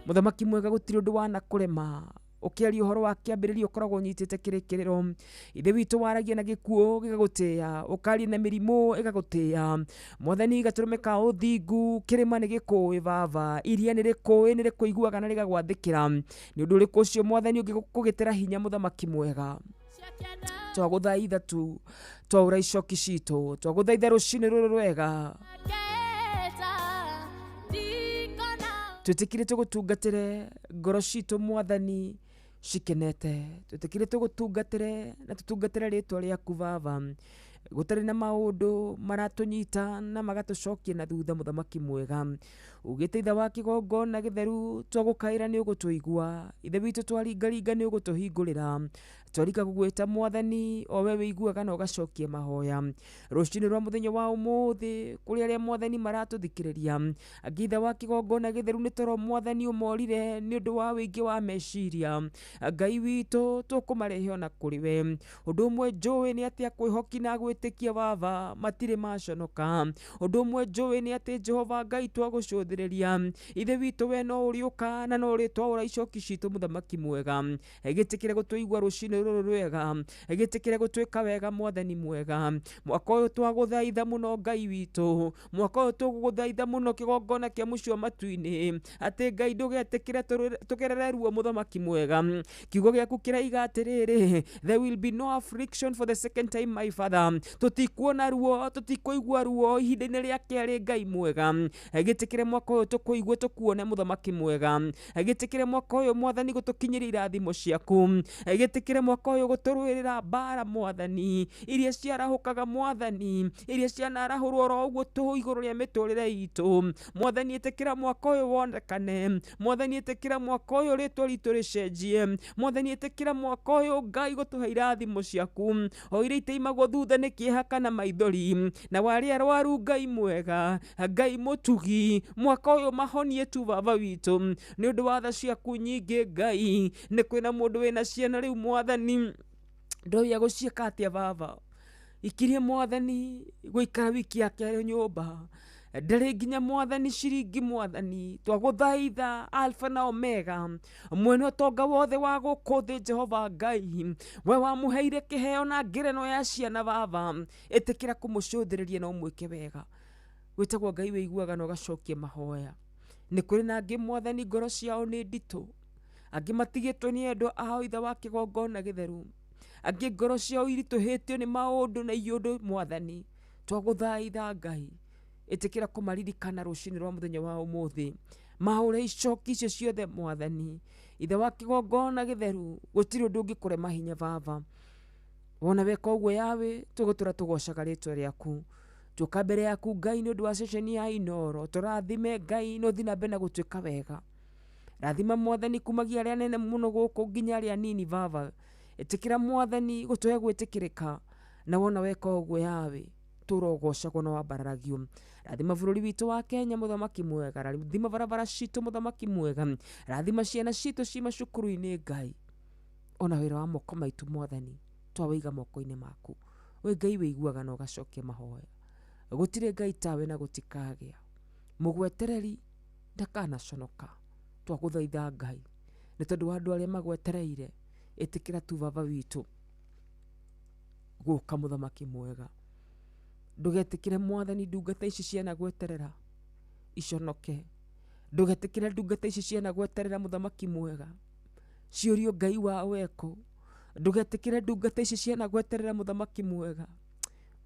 Mũthamaki mwega gũtirĩ ũndũ wanakũrema, ũkĩaria ũhoro wa kĩambĩrĩria ũkoragwo ũnyitĩte kĩrĩkĩrĩro. Ithe witũ waragia na gĩkuũ gĩgagũtĩĩa, ũkaria na mĩrimũ ĩgagũtĩĩa. Mwathani gatũrũme ka ũthingu, kĩrĩma nĩ gĩkũĩ baba, iria nĩ rĩkũĩ nĩ rĩkũiguaga na rĩgagwathĩkĩra. Nĩ ũndũ ũrĩkũ ũcio mwathani ũngĩkũgĩtĩra hinya mũthamaki mwega? Twagũthaitha tu, twaũra icoki citũ, twagũthaitha rũcinĩ rũrũ rwega, twĩtĩkire tũgũtungatĩre ngoro citũ mwathani cikenete, twĩtĩkire tũgũtungatĩre na tũtungatĩre rĩtwa rĩaku baba, gũtarĩ na maũndũ maratũnyita na magatũcokia na thutha mũthamaki mwega. Ugĩte ithe wa kĩgongona gĩtheru twagũkaĩra nĩ ũgũtũigua, ithe witũ twaringaringa nĩ ũgũtũhingũrĩra, twarika gũgwĩta mwathani o we wĩiguaga na ũgacokia mahoya. Rũcinĩ rwa mũthenya wa ũmũthĩ kũrĩ arĩa mwathani maratũthikĩrĩria, angĩ ithe wa kĩgongona gĩtheru nĩ toro mwathani ũmorire nĩ ũndũ wa wĩingĩ wa meciria. Ngai witũ tũkũmarehe ona kũrĩ we. Ũndũ ũmwe njũĩ nĩ atĩ akwĩhoki na agwĩtĩkia baba matirĩ maconoka. Ũndũ ũmwe njũĩ nĩ atĩ Jehova Ngai twagũcũthĩrĩria, ithe witũ we no ũrĩũka na no ũrĩtwaũra icoki citũ mũthamaki mwega. Gĩtĩkĩre gũtũigua rũcinĩ rũrũ rwega, gĩtĩkĩre gũtwĩka wega mwathani mwega. Mwaka ũyũ twagũthaitha mũno Ngai witũ, mwaka ũyũ tũgũgũthaitha mũno kĩgongona kĩa mũciĩ wa matu-inĩ, atĩ Ngai ndũgetĩkĩre tũgerere ruo mũthamaki mwega. Kiugo gĩaku kĩraiga atĩrĩrĩ, there will be no affliction for the second time my father. Tũtikuona ruo, tũtikũigua ruo ihinda-inĩ rĩa kerĩ Ngai mwega. Gĩtĩkĩre mwaka ũyũ tũkũigue tũkuone mũthamaki mwega. Gĩtĩkĩre mwaka ũyũ mwathani gũtũkinyĩria irathimo ciaku. Gĩtĩkĩre mwaka ũyũ gũtũrũĩrĩra mbara mwathani iria ciarahũkaga mwathani, iria cianarahũrwo oro ũguo tũhũ igũrũ rĩa mĩtũrĩre itũ. Mwathani ĩtĩkĩra mwaka ũyũ wonekane, mwathani ĩtĩkĩra mwaka ũyũ rĩtwa ritũ rĩcenjie, mwathani ĩtĩkĩra mwaka ũyũ Ngai gũtũhe irathimo ciaku o iria itaimagwo thutha nĩ kĩeha kana maithori. Na warĩa arwaru Ngai mwega, Ngai mũtugi, mwaka ũyũ mahonie tu baba witũ nĩ ũndũ wa tha ciaku nyingĩ Ngai. Nĩ kwĩna mũndũ wĩna ciana rĩu mwathani ndoĩ agũciĩka atĩa baba, ikirie mwathani gũikara wiki yake arĩ nyũmba, ndarĩ nginya mwathani ciringi mwathani. Twagũthaitha Alpha na Omega, mwene ũtonga wothe wa gũkũ thĩ Jehova Ngai, we wamũheire kĩheo na ngerenwa ya ciana baba, ĩtĩkĩra kũmũcũthĩrĩria na ũmwĩke wega. Wĩtagwo Ngai wĩiguaga na ũgacokia mahoya. Nĩ kũrĩ na angĩ mwathani ngoro ciao nĩ nditũ, angĩ matigĩtwo nĩ endwa ao ithe wa kĩgongona gĩtheru, angĩ ngoro ciao iritũhĩtio nĩ maũndũ na iũndũ mwathani. Twagũthaitha Ngai, ĩtĩkĩra kũmaririkana rũcinĩ rwa mũthenya wa ũmũthĩ, maũre icoki icio ciothe mwathani. Ithe wa kĩgongona gĩtheru, gũtirĩ ũndũ ũngĩkũrema hinya baba. Wona weka ũguo yawe, tũgũtũra tũgocaga rĩtwa rĩaku. Tũka mbere yaku Ngai nĩ ũndũ wa ceceni ya Inooro, tũrathime Ngai na ũthiĩ na mbere na gũtuĩka wega. Rathima mwathani kumagia arĩa anene mũno gũkũ nginya arĩa anini baba. Ĩtĩkĩra Mwathani gũtũhe gwĩtĩkĩrĩka, na wona weka ũguo yawe tũrogocagwo na wambararagio. Rathima bũrũri witũ wa Kenya mũthamaki mwega, rathima barabara citũ mũthamaki mwega, rathima ciana citũ ci macukuru-inĩ Ngai, ona wĩra wa moko maitũ Mwathani twawĩiga moko-inĩ maku. Wĩ Ngai wĩiguaga na ũgacokia mahoya, gũtirĩ Ngai tawe na gũtikagĩa. Mũgwetereri ndakanaconoka, twagũthaitha Ngai nĩ tondũ wa andũ arĩa magwetereire. Ĩtĩkĩra tu baba witũ gũka mũthamaki mwega, ndũgetĩkĩre Mwathani ndungata ici ciana gweterera iconoke, ndũgetĩkĩre ndungata ici ciana gweterera mũthamaki mwega ciũrio Ngai wao ekũ, ndũgetĩkĩre ndungata ici ciana gweterera mũthamaki mwega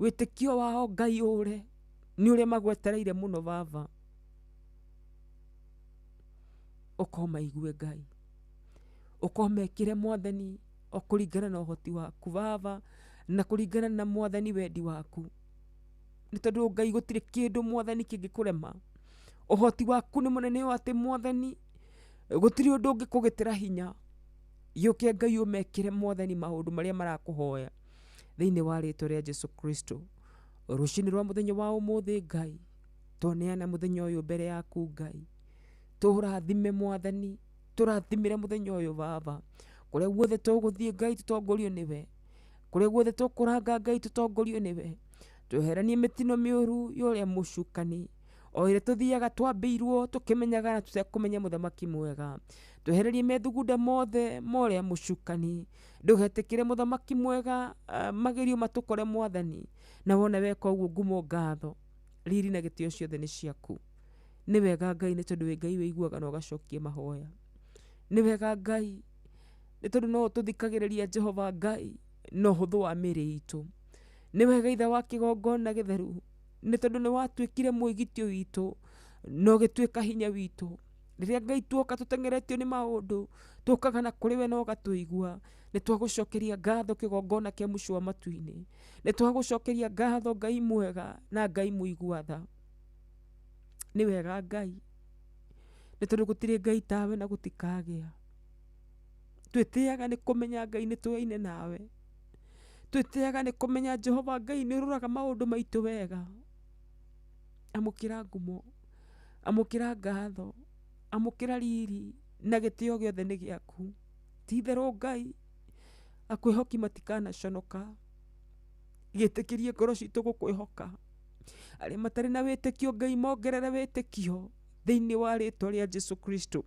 wĩtĩkio wao Ngai ũre nĩ ũrĩa magwetereire mũno baba, ũkomaigue Ngai, ũkomekĩre Mwathani o kũringana na ũhoti waku baba, na kũringana na Mwathani wendi waku, nĩ tondũ Ngai gũtirĩ kĩndũ Mwathani kĩngĩkũrema. Ũhoti waku nĩ mũnene ũũ atĩ Mwathani gũtirĩ ũndũ ũngĩkũgitĩra hinya. Gĩũke Ngai ũmekĩre Mwathani maũndũ marĩa marakũhoya thĩinĩ wa rĩtwa rĩa Jesu Kristo. Rũcinĩ rwa mũthenya wa ũmũthĩ Ngai, twaneana mũthenya ũyũ mbere yaku Ngai, tũrathime Mwathani, tũrathimĩre mũthenya ũyũ baba, kũrĩa guothe tũgũthiĩ Ngai tũtongorio nĩwe, kũrĩa guothe tũkũranga Ngai tũtongorio nĩwe, tweheranie mĩtino mĩũru ya ũrĩa mũcukani o ĩrĩa tũthiaga twambĩirwo tũkĩmenyaga na tũtekũmenya mũthamaki mwega, twehererie methugunda mothe ma ũrĩa mũcukani, ndũgetĩkĩre mũthamaki mwega magerio matũkore Mwathani, na wona weka ũguo ngumo ngatho riri na gĩtĩo ciothe nĩ ciaku. Nĩ wega Ngai nĩ tondũ wĩ Ngai wĩiguaga na ũgacokia mahoya. Nĩ wega Ngai nĩ tondũ no ũtũthikagĩrĩria Jehova Ngai na ũhũthũ wa mĩĩrĩ itũ. Nĩ wega Ithe wa kĩgongona gĩtheru nĩ tondũ nĩ watuĩkire mwĩgitio witũ na ũgĩtuĩka hinya witũ. Rĩrĩa Ngai tuoka tũteng'eretio nĩ maũndũ, tũkaga na kũrĩ we na ũgatũigua. Nĩ twagũcokeria ngatho kĩgongona kĩa mũciĩ wa matu-inĩ, nĩ twagũcokeria ngatho Ngai mwega na Ngai mũigua tha. Nĩ wega Ngai nĩ tondũ gũtirĩ Ngai tawe na gũtikagĩa. Twĩtĩaga nĩ kũmenya Ngai nĩ tũyaine nawe, twĩtĩaga nĩ kũmenya Jehova Ngai nĩ ũroraga maũndũ maitũ wega. Amũkĩra ngumo, amũkĩra ngatho, amũkĩra riri na gĩtĩo gĩothe nĩ gĩaku. Ti itherũ Ngai akwĩhoki matikanaconoka, gĩtĩkĩrie ngoro citũ gũkwĩhoka. Arĩa matarĩ na wĩtĩkio Ngai mongerere wĩtĩkio thĩinĩ wa rĩtwa rĩa Jesu Kristo.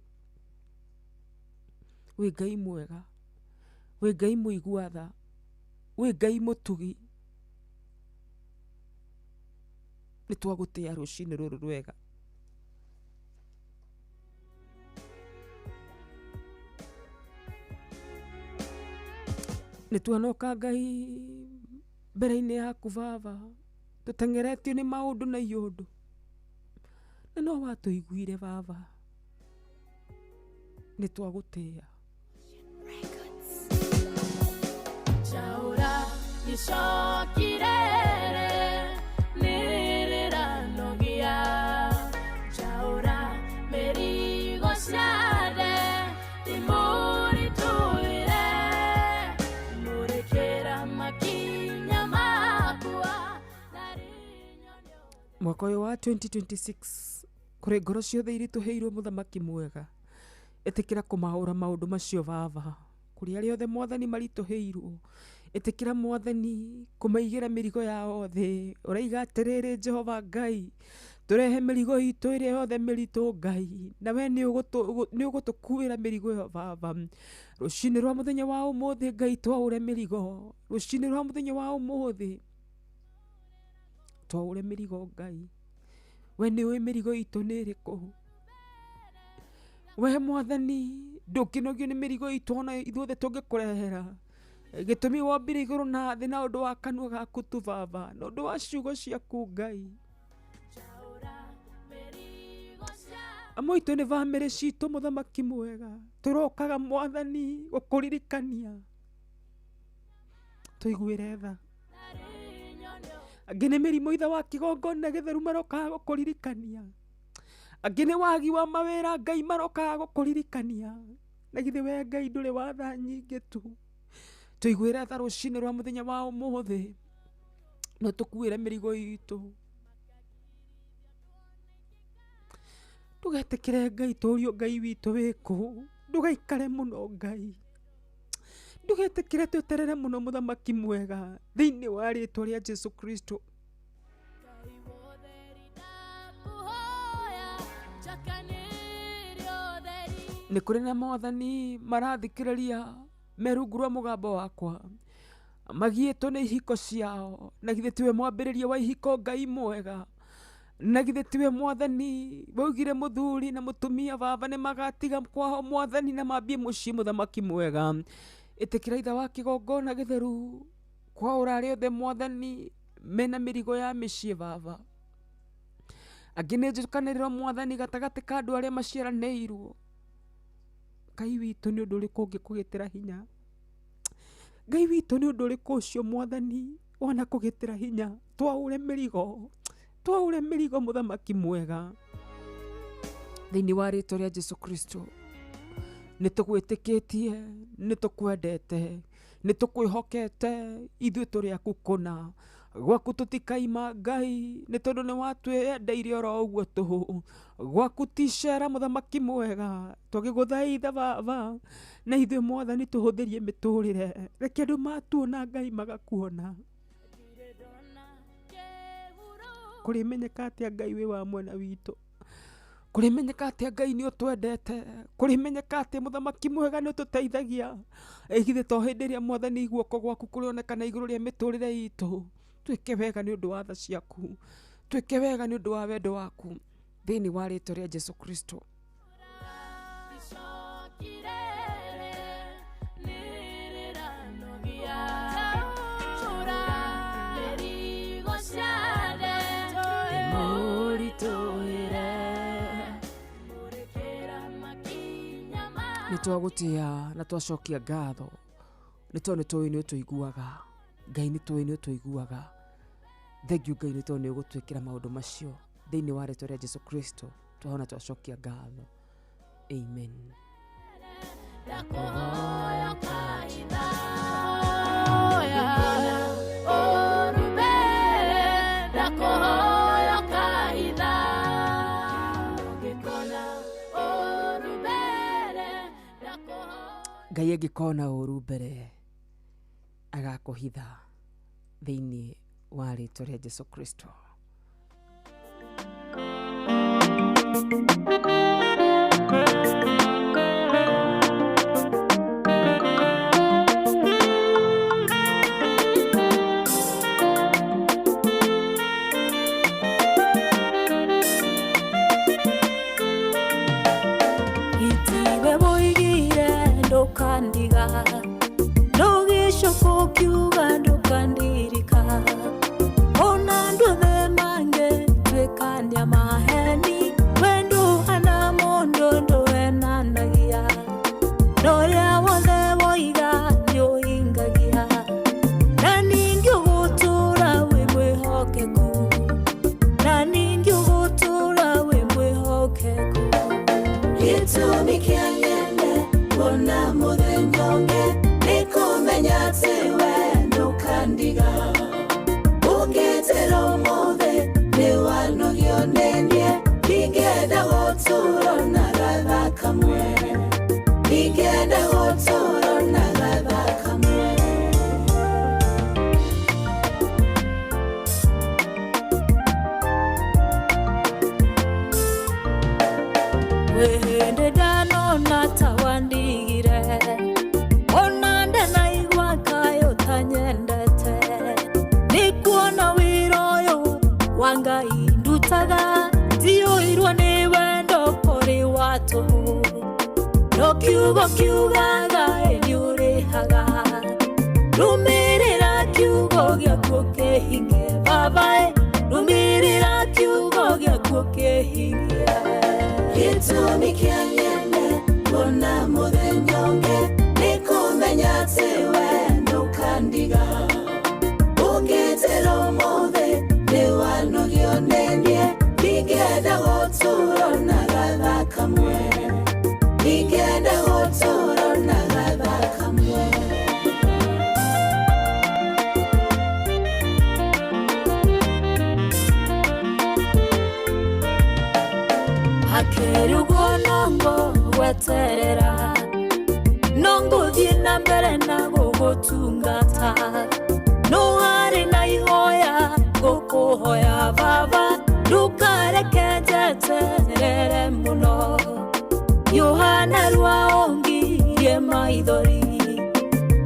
Wĩ Ngai mwega, wĩ Ngai mũigua tha, wĩ Ngai mũtugi. Nĩ twagũtĩa rũcinĩ rũrũ rwega. Nĩ twanoka Ngai mbere-inĩ yaku baba, tũteng'eretio nĩ maũndũ na iũndũ, na no watũiguire baba, nĩ twagũtĩa. Chaura gĩcokirere nĩrĩranogia, Chaura mĩrigo ciathe ndĩmũritũhĩre, mũrĩkĩra makinya makwa. Mwaka ũyũ wa 2026 kũrĩ ngoro ciothe iritũhĩirwo mũthamaki mwega, ĩtĩkĩra kũmaũra maũndũ macio baba. Kũrĩ arĩa othe Mwathani maritũhĩirwo, ĩtĩkĩra Mwathani kũmaigĩra mĩrigo yao thĩ. Ũraiga atĩrĩrĩ Jehova Ngai, tũrehe mĩrigo itũ ĩrĩa yothe mĩritũ Ngai, na we nĩ ũgũtũkuĩra mĩrigo ĩyo baba. Rũcinĩ rwa mũthenya wa ũmũthĩ Ngai twaũre mĩrigo, rũcinĩ rwa mũthenya wa ũmũthĩ twaũre mĩrigo Ngai. We nĩ ũĩ mĩrigo itũ nĩ ĩrĩkũ. We Mwathani ndũngĩnogio nĩ mĩrigo itũ ona ithuothe tũngĩkũrehera. Gĩtũmi wombire igũrũ na thĩ na ũndũ wa kanua gaku tu baba, na ũndũ wa ciugo ciaku Ngai. Amwe aitũ nĩ bamĩrĩ citũ mũthamaki mwega, tũrokaga Mwathani gũkũririkania, tũiguĩre tha. Angĩ nĩ mĩrimũ Ithe wa kĩgongona gĩtheru marokaga gũkũririkania, angĩ nĩ wagi wa mawĩra Ngai marokaga gũkũririkania. Na githĩ we Ngai ndũrĩ wa tha nyingĩ tu. Tũiguĩre tha rũcinĩ rwa mũthenya wa ũmũthĩ, no tũkuĩre mĩrigo itũ. Ndũgetĩkĩre Ngai tũrio Ngai witũ wĩkũ, ndũgaikare mũno Ngai, ndũgetĩkĩre tweterere mũno mũthamaki mwega, thĩinĩ wa rĩtwa rĩa Jesu Kristo. Nĩ kũrĩ na mothani marathikĩrĩria me rungu rwa mũgambo wakwa, magiĩtwo nĩ ihiko ciao, na githĩ tiwe mwambĩrĩria wa ihiko Ngai mwega, na githĩ tiwe mwathani waugire mũthuri na mũtumia baba nĩ magatiga kwao mwathani na mambie mũciĩ mũthamaki mwega. Ĩtĩkĩra itha wa kĩgongona gĩtheru kwaũra arĩa othe mwathani mena mĩrigo ya mĩciĩ baba. Angĩ nĩ njũkanĩrĩro mwathani gatagatĩ ka andũ arĩa maciaranĩirwo. Ngai witũ nĩ ũndũ ũrĩkũ ũngĩkũgĩtĩra hinya? Ngai witũ nĩ ũndũ ũrĩkũ ũcio mwathani wana kũgĩtĩra hinya? Twaũre mĩrigo, twaũre mĩrigo mũthamaki mwega, thĩinĩ wa rĩtwa rĩa Jesu Kristo. Nĩ tũgwĩtĩkĩtie, nĩ tũkwendete, nĩ tũkwĩhokete, ithuĩ tũrĩ aku kũna, gwaku tũtikaima Ngai, nĩ tondũ nĩ watwĩendeire oro ũguo tũhũ. Gwaku ti cera mũthamaki mwega, twagĩgũthaitha baba, na ithuĩ mwathani tũhũthĩrie mĩtũrĩre, reke andũ matuona Ngai magakuona. Kũrĩmenyeka atĩa Ngai wĩ wa mwena witũ? Kũrĩmenyeka atĩa Ngai nĩ ũtwendete? Kũrĩmenyeka atĩa mũthamaki mwega nĩ ũtũteithagia? Ĩ githĩ to hĩndĩ ĩrĩa mwathani guoko gwaku kũrĩonekana igũrũ rĩa mĩtũrĩre itũ? Twĩke wega nĩ ũndũ wa tha ciaku, twĩke wega nĩ ũndũ wa wendo waku, thĩinĩ wa rĩtwa rĩa Jesu Kristo. Nĩ twagũtĩa na twacokia ngatho, nĩ tondũ nĩ tũĩ nĩ ũtũiguaga. Ngai nĩ tũĩ nĩ ũtũiguaga. Thengiũ Ngai nĩ tondũ nĩ ũgũtwĩkĩra maũndũ macio, thĩinĩ wa rĩtwa rĩa Jesu Kristo twahona twacokia ngatho. Amen. Ngai angĩkona ũru mbere agakũhitha, thĩinĩ wa rĩtwa rĩa Jesu Kristo. Itiwe woigire ndũkandiga, ndũgĩcoka ũkiuga ndũkandirika, ona andũ othe mangĩtuĩkania maheni, we ndũhana mũndũ ndũenanagia, na ũrĩa wothe woiga nĩũhingagia, na ningĩ ũgũtũũra wĩ mwĩhokeku, na ningĩ ũgũtũũra wĩ mwĩhokeku. Gĩtũmi kĩa nyende kuona mũthenya ũngĩ nĩ kũmenya atĩ we ndũkandiga, ũngĩtĩra ũmũthĩ nĩ wanogio nĩ niĩ, ndingĩenda gũtũũra na gatha kamwe, ndingĩenda gũtũũra na gatha kamwe. Wĩ hĩndĩ ndanona ta wandigire, ona ndanaigua kaĩ ũtanyendete, nĩ kuona wĩra ũyũ wa Ngai ndutaga, ndiũirwo nĩ wendo kũrĩ wa tũhũ, no kiugo kiugaga ĩ nĩũrĩhaga, rũmĩrĩra kiugo gĩaku kĩhinge baba ĩ, rũmĩrĩra kiugo gĩaku kĩhinge. Gĩtũmi kĩa nyende kuona mũthenya ũngĩ nĩ kũmenya atĩ we ndũkandiga, ũngĩtĩra ũmũthĩ nĩ wanogio nĩ niĩ, ndingĩenda gũtũũra na gatha kamwe, ndingĩenda gũtũũra na gatha kamwe. Gũkĩrĩ ũguo no ngũgweterera, no ngũthiĩ na mbere na gũgũtungata. No harĩ na ihoya ngũkũhoya baba, ndũkareke njeterere mũno. Yohana rwa ongirie maithori,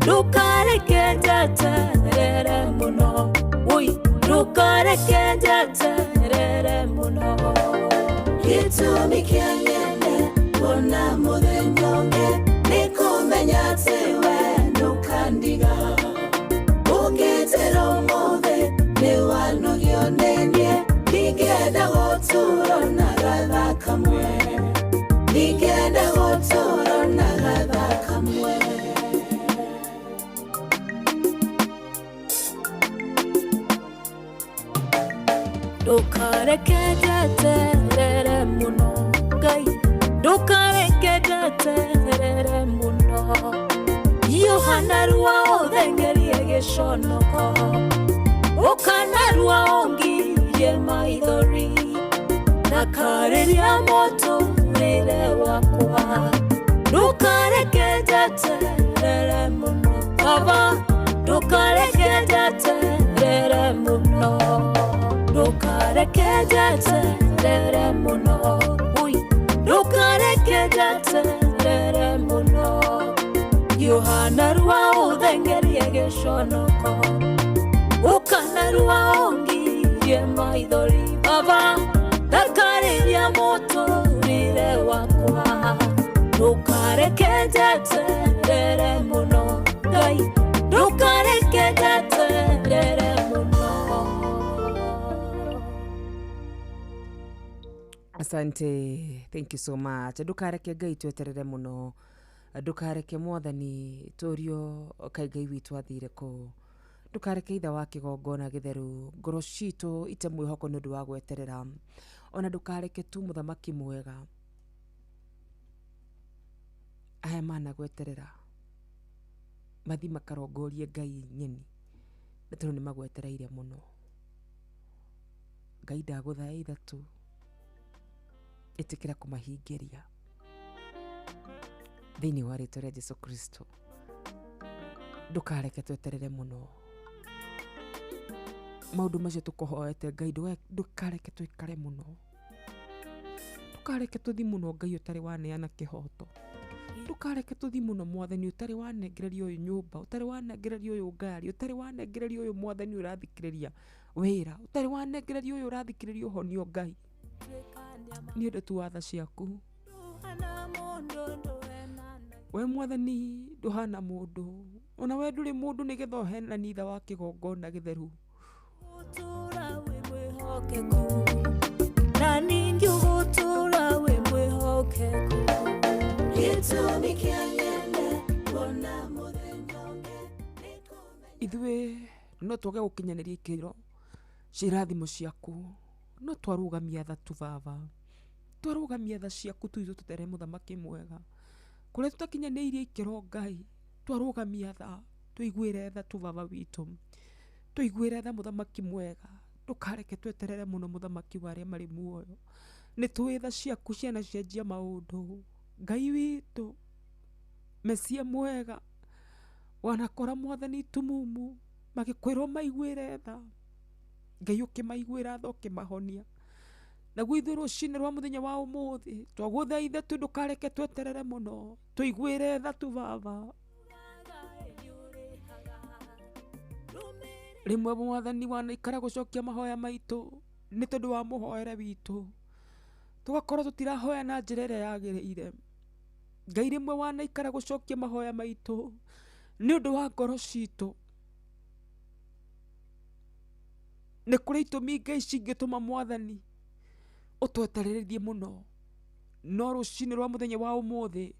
ndũkareke njeterere mũno. Oi, ndũkareke njeterere mũno. Gĩtũmi kĩa nyende kuona mũthenya ũngĩ nĩ kũmenya atĩ we ndũkandiga. Ũngĩnjĩra ũmũthĩ nĩ wanogio nĩ niĩ, ndingĩenda gũtũũra na gatha kamwe, ndingĩenda gũtũũra na gatha kamwe. Ndũkareke njeterere mũno Ngai, ndũkareke njeterere mũno. Yohana rwa ũthengerie gĩconoko, ũkana rwa ũngirie maithori, ndakarĩria mũtũrĩre wakwa. Ndũkareke njeterere mũno Baba, ndũkareke njeterere mũno. Ndũkareke njeterere mũno. Ui, ndũkareke njeterere mũno. Yohana rwa ũthengerie gĩconoko, ũkana rwa ũngirie maithori Baba, ndakarĩria mũtũrĩre wakwa. Ndũkareke njeterere mũno Ngai, ndũkareke njeterere mũno. Asante, thank you so much. Ndukareke Ngai tweterere muno, ndukareke mwathani turio kai Ngai witũ athire kũ, ndukareke itha wa kĩgongona gĩtheru ngoro citũ ite mwĩhoko nĩ ũndũ wa gweterera, ona ndukareke tu mũthamaki mwega aya mana gweterera mathi makarongorie Ngai nyeni nĩ tondũ nĩ magwetereire mũno. Ngai ndagũthaitha tu ĩtĩkĩra kũmahingĩria thĩinĩ wa rĩtwa rĩa Jesu Kristo. Ndũkareke tweterere mũno maũndũ macio tũkũhoete Ngai, ndũkareke tũikare mũno, ndũkareke tũthi mũno Ngai ũtarĩ waneana kĩhoto, ndũkareke tũthi mũno mwathani ũtarĩ wanengereria ũyũ nyũmba, ũtarĩ wanengereria ũyũ ngari, ũtarĩ wanengereria ũyũ mwathani ũrathikĩrĩria wĩra, ũtarĩ wanengereria ũyũ ũrathikĩrĩria ũhonio Ngai, nĩ ũndũ tu wa tha ciaku. We mwathani ndũhana mũndũ, ona we ndũrĩ mũndũ nĩgetha ũhenanie itha wa kĩgongona gĩtheru. Ũgũtũũra wĩ mwĩhokeku, na ningĩ ũgũtũũra wĩ mwĩhokeku. Gĩtũmi kĩa nyende kuona mũthenya ũngĩ. Ithuĩ no twage gũkinyanĩria ikĩro cia irathimo ciaku, no twarũgamia tha tu Baba, twarũgamia tha ciaku tu ithuĩ tũtere mũthamaki mwega, kũrĩa tũtakinyanĩirie ikĩro Ngai twarũgamia tha, tũiguĩre tha tu Baba witũ, tũiguĩre tha mũthamaki mwega, ndũkareke tweterere mũno mũthamaki wa arĩa marĩ muoyo. Nĩ tũĩ tha ciaku cianacenjia maũndũ Ngai witũ, Mesia mwega, wanakora mwathani itumumu magĩkwĩrwo maiguĩre tha, Ngai ũkĩmaiguĩra tha ũkĩmahonia. Naguo ithuĩ rũcinĩ rwa mũthenya wa ũmũthĩ twagũthaitha tu ndũkareke tweterere mũno, tũiguĩre tha tu Baba. Rĩmwe mwathani wanaikara gũcokia mahoya maitũ nĩ tondũ wa mũhoere witũ, tũgakorwo tũtirahoya na njĩra ĩrĩa yagĩrĩire. Ngai rĩmwe wanaikara gũcokia mahoya maitũ nĩ ũndũ wa ngoro citũ. Nĩ kũrĩ itũmi Ngai cingĩtũma mwathani ũtwetererithie mũno, no rũcinĩ rwa mũthenya wa ũmũthĩ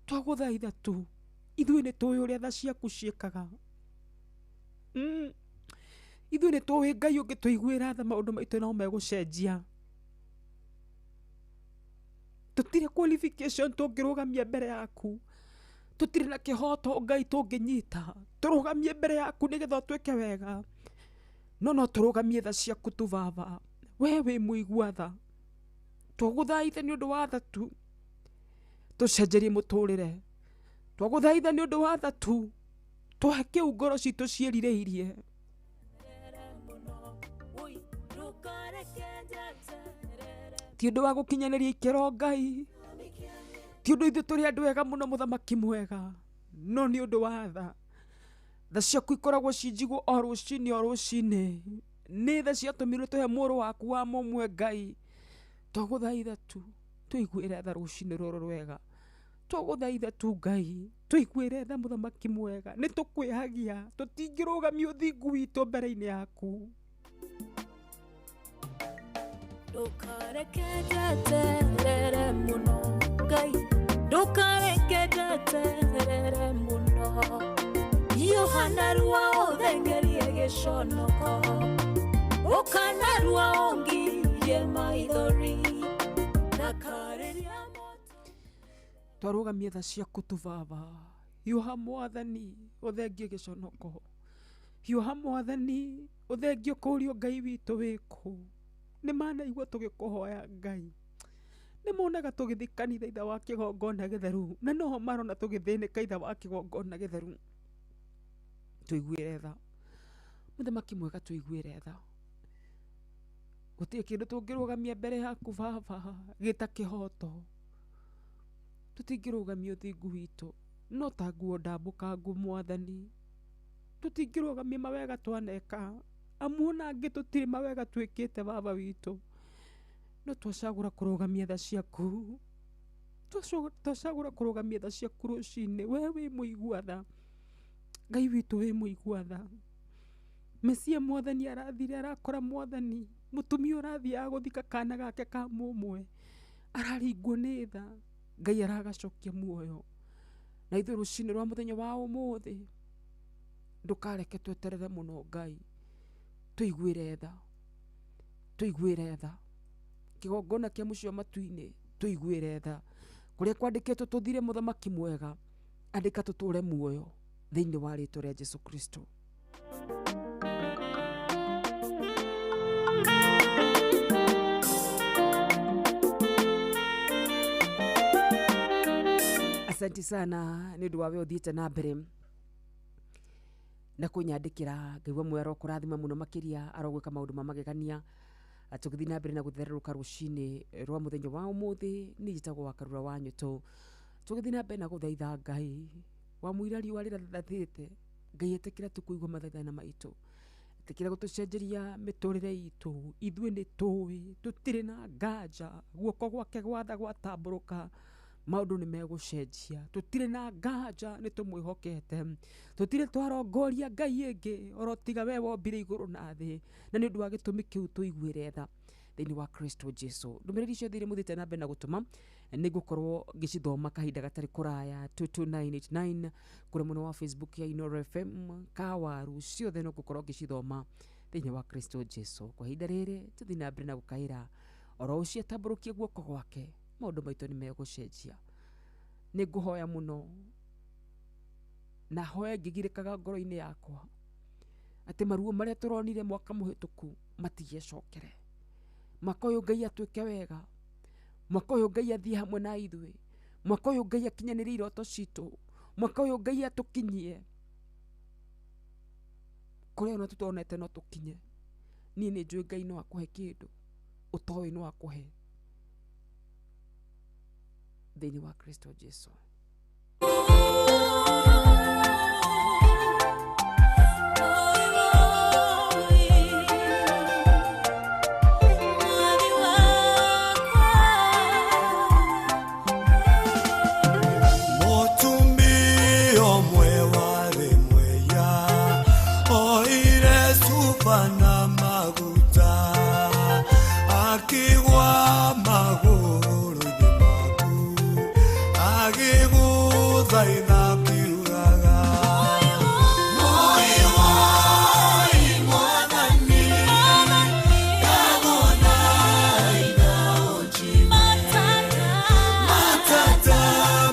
twagũthaitha tu ithuĩ nĩ tũĩ ũrĩa tha ciaku ciĩkaga. Ithuĩ nĩ tũĩ Ngai ũngĩtũiguĩra tha maũndũ maitũ no megũcenjia. Tũtirĩ qualification tũngĩrũgamia mbere yaku, tũtirĩ na kĩhoto Ngai tũngĩnyita tũrũgamie mbere yaku nĩgetha ũtwĩke wega, no no tũrũgamie tha ciaku tu Baba. We wĩ mũigua tha, Twagũthaitha nĩ ũndũ wa tha tu tũcenjerie mũtũrĩre. Twagũthaitha nĩ ũndũ wa tha tu tũhe kĩu ngoro citũ ciĩrirĩirie. Ti ũndũ wa gũkinyanĩria ikĩro Ngai, ti ũndũ ithuĩ tũrĩ andũ ega mũno mũthamaki mwega, no nĩ ũndũ wa tha. Tha ciaku ikoragwo ci njigũ o rũcinĩ o rũcinĩ. Nĩ tha ciatũmirwo tũhe mũrũ waku wa mũmwe Ngai. Twagũthaitha tu tũiguĩre tha rũcinĩ rũrũ rwega. Twagũthaitha tu Ngai tũiguĩre tha mũthamaki mwega. Nĩ tũkwĩhagia, tũtingĩrũgamia ũthingu witũ mbere-inĩ yaku. Ndũkareke njeterere mũno Ngai, ndũkareke njeterere mũno. Hiũha narua ũthengerie gĩconoko, ũka narua ũngirie maithori na karĩria. Twarũgamia tha ciaku tu Baba. Hiũha Mwathani ũthengie gĩconoko. Hiũha Mwathani ũthengie kũũrio Ngai witũ wĩkũ. Nĩ manaigua tũgĩkũhoya Ngai. Nĩ monaga tũgĩthiĩ kanitha itha wa kĩgongona gĩtheru, na noho marona tũgĩthĩnĩka itha wa kĩgongona gĩtheru. Tũiguĩre tha mũthamaki mwega, tũiguĩre tha. Gũtirĩ kĩndũ tũngĩrũgamia mbere yaku Baba gĩta kĩhoto. Tũtingĩrũgamia ũthingu witũ no ta nguo ndambũkangu Mwathani. Tũtingĩrũgamia mawega twaneka, amu ona angĩ tũtirĩ mawega twĩkĩte Baba witũ. No twacagũra kũrũgamia tha ciaku, twacagũra kũrũgamia tha ciaku rũcinĩ. We wĩ mũigua tha Ngai witũ, wĩ mũigua tha. Mesia Mwathani arathire arakora Mwathani mũtumia ũrathiaga gũthika kana gake ka mũmwe araringwo nĩ tha, Ngai aragacokia muoyo. Na ithuĩ rũcinĩ rwa mũthenya wa ũmũthĩ ndũkareke tweterere mũno Ngai, tũiguĩre tha, tũiguĩre tha. Kĩgongona kĩa mũciĩ wa matu-inĩ tũiguĩre tha. Kũrĩa kwandĩkĩtwo tũthire mũthamaki mwega, andĩka tũtũre muoyo thĩinĩ wa rĩtwa rĩa Jesu Kristo. Asante sana nĩ ũndũ wa we ũthiĩte na mbere na kũnyandĩkĩra. Ngai wa muoyo arokũrathima mũno makĩria, arogwĩka maũndũ ma magegania. Tũgĩthiĩ na mbere na gũthererũka rũcinĩ rwa mũthenya wa ũmũthĩ. Niĩ njĩtagwo wa Karura wa Nyũtũ. Tũgĩthiĩ na mbere na gũthaitha Ngai wa mũira riũa rĩrathathĩte. Ngai etĩkĩra tu kũigua mathaithana maitũ, etĩkĩra gũtũcenjeria mĩtũrĩre itũ. Ithuĩ nĩ tũĩ tũtirĩ na nganja, guoko gwake gwatha gwatambũrũka maũndũ nĩ megũcenjia. Tũtirĩ na nganja, nĩ tũmwĩhokete. Tũtirĩ twarongoria Ngai ĩngĩ oro tiga we wombire igũrũ na thĩ, na nĩ ũndũ wa gĩtũmi kĩu tũiguĩre tha thĩinĩ wa Kristo Jesu. Ndũmĩrĩri ciothe iria mũthiĩte na mbere na gũtũma nĩ ngũkorwo ngĩcithoma kahinda gatarĩ kũraya. 22989 kũrĩ mwena wa Facebook ya Inooro FM kawaru ciothe no ngũkorwo ngĩcithoma thĩinĩ wa Kristo Jesu. Kwa ihinda rĩrĩ tũthiĩ na mbere na gũkaĩra oro ũcio atambũrũkie guoko gwake, maũndũ maitũ nĩ megũcenjia. Nĩ ngũhoya mũno na hoye ngĩgirĩkaga ngoro-inĩ yakwa atĩ maruo marĩa tũronire mwaka mũhĩtũku matigecokere. Mwaka ũyũ Ngai atwĩke wega, mwaka ũyũ Ngai athiĩ hamwe na ithuĩ, mwaka ũyũ Ngai akinyanĩrie iroto citũ, mwaka ũyũ Ngai atũkinyie kũrĩa ona tũtonete no tũkinye. Niĩ nĩ njũĩ Ngai no akũhe kĩndũ ũtoĩ no akũhe thĩinĩ wa Kristo Jesu. Mũtumia ũmwe warĩ mweya oire cuba na maguta akĩgwa magũrũ-inĩ maku agĩgũthaitha akiugaga Woi woi Mwathani ndagũthaitha ũnjime matata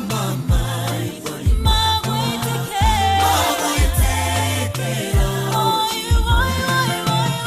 ma maithori magwĩtĩkĩra ũnjime.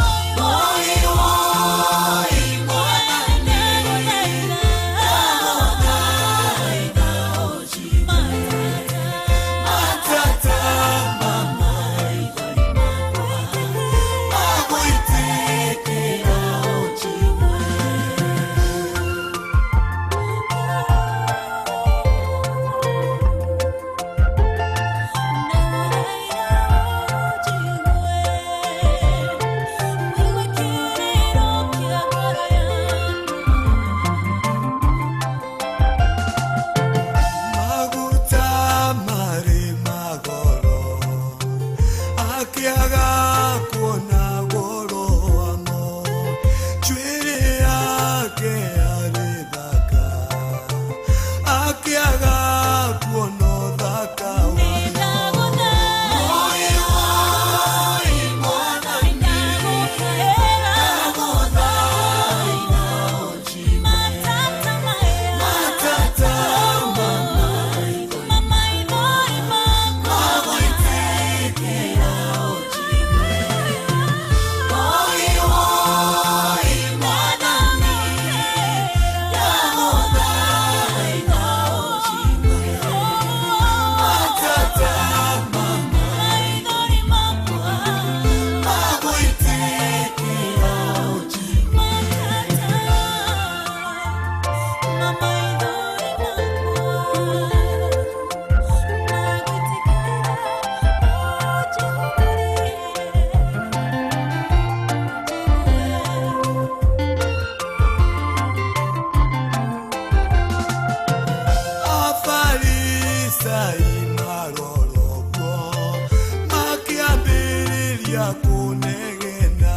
Mambĩrĩria kũnegena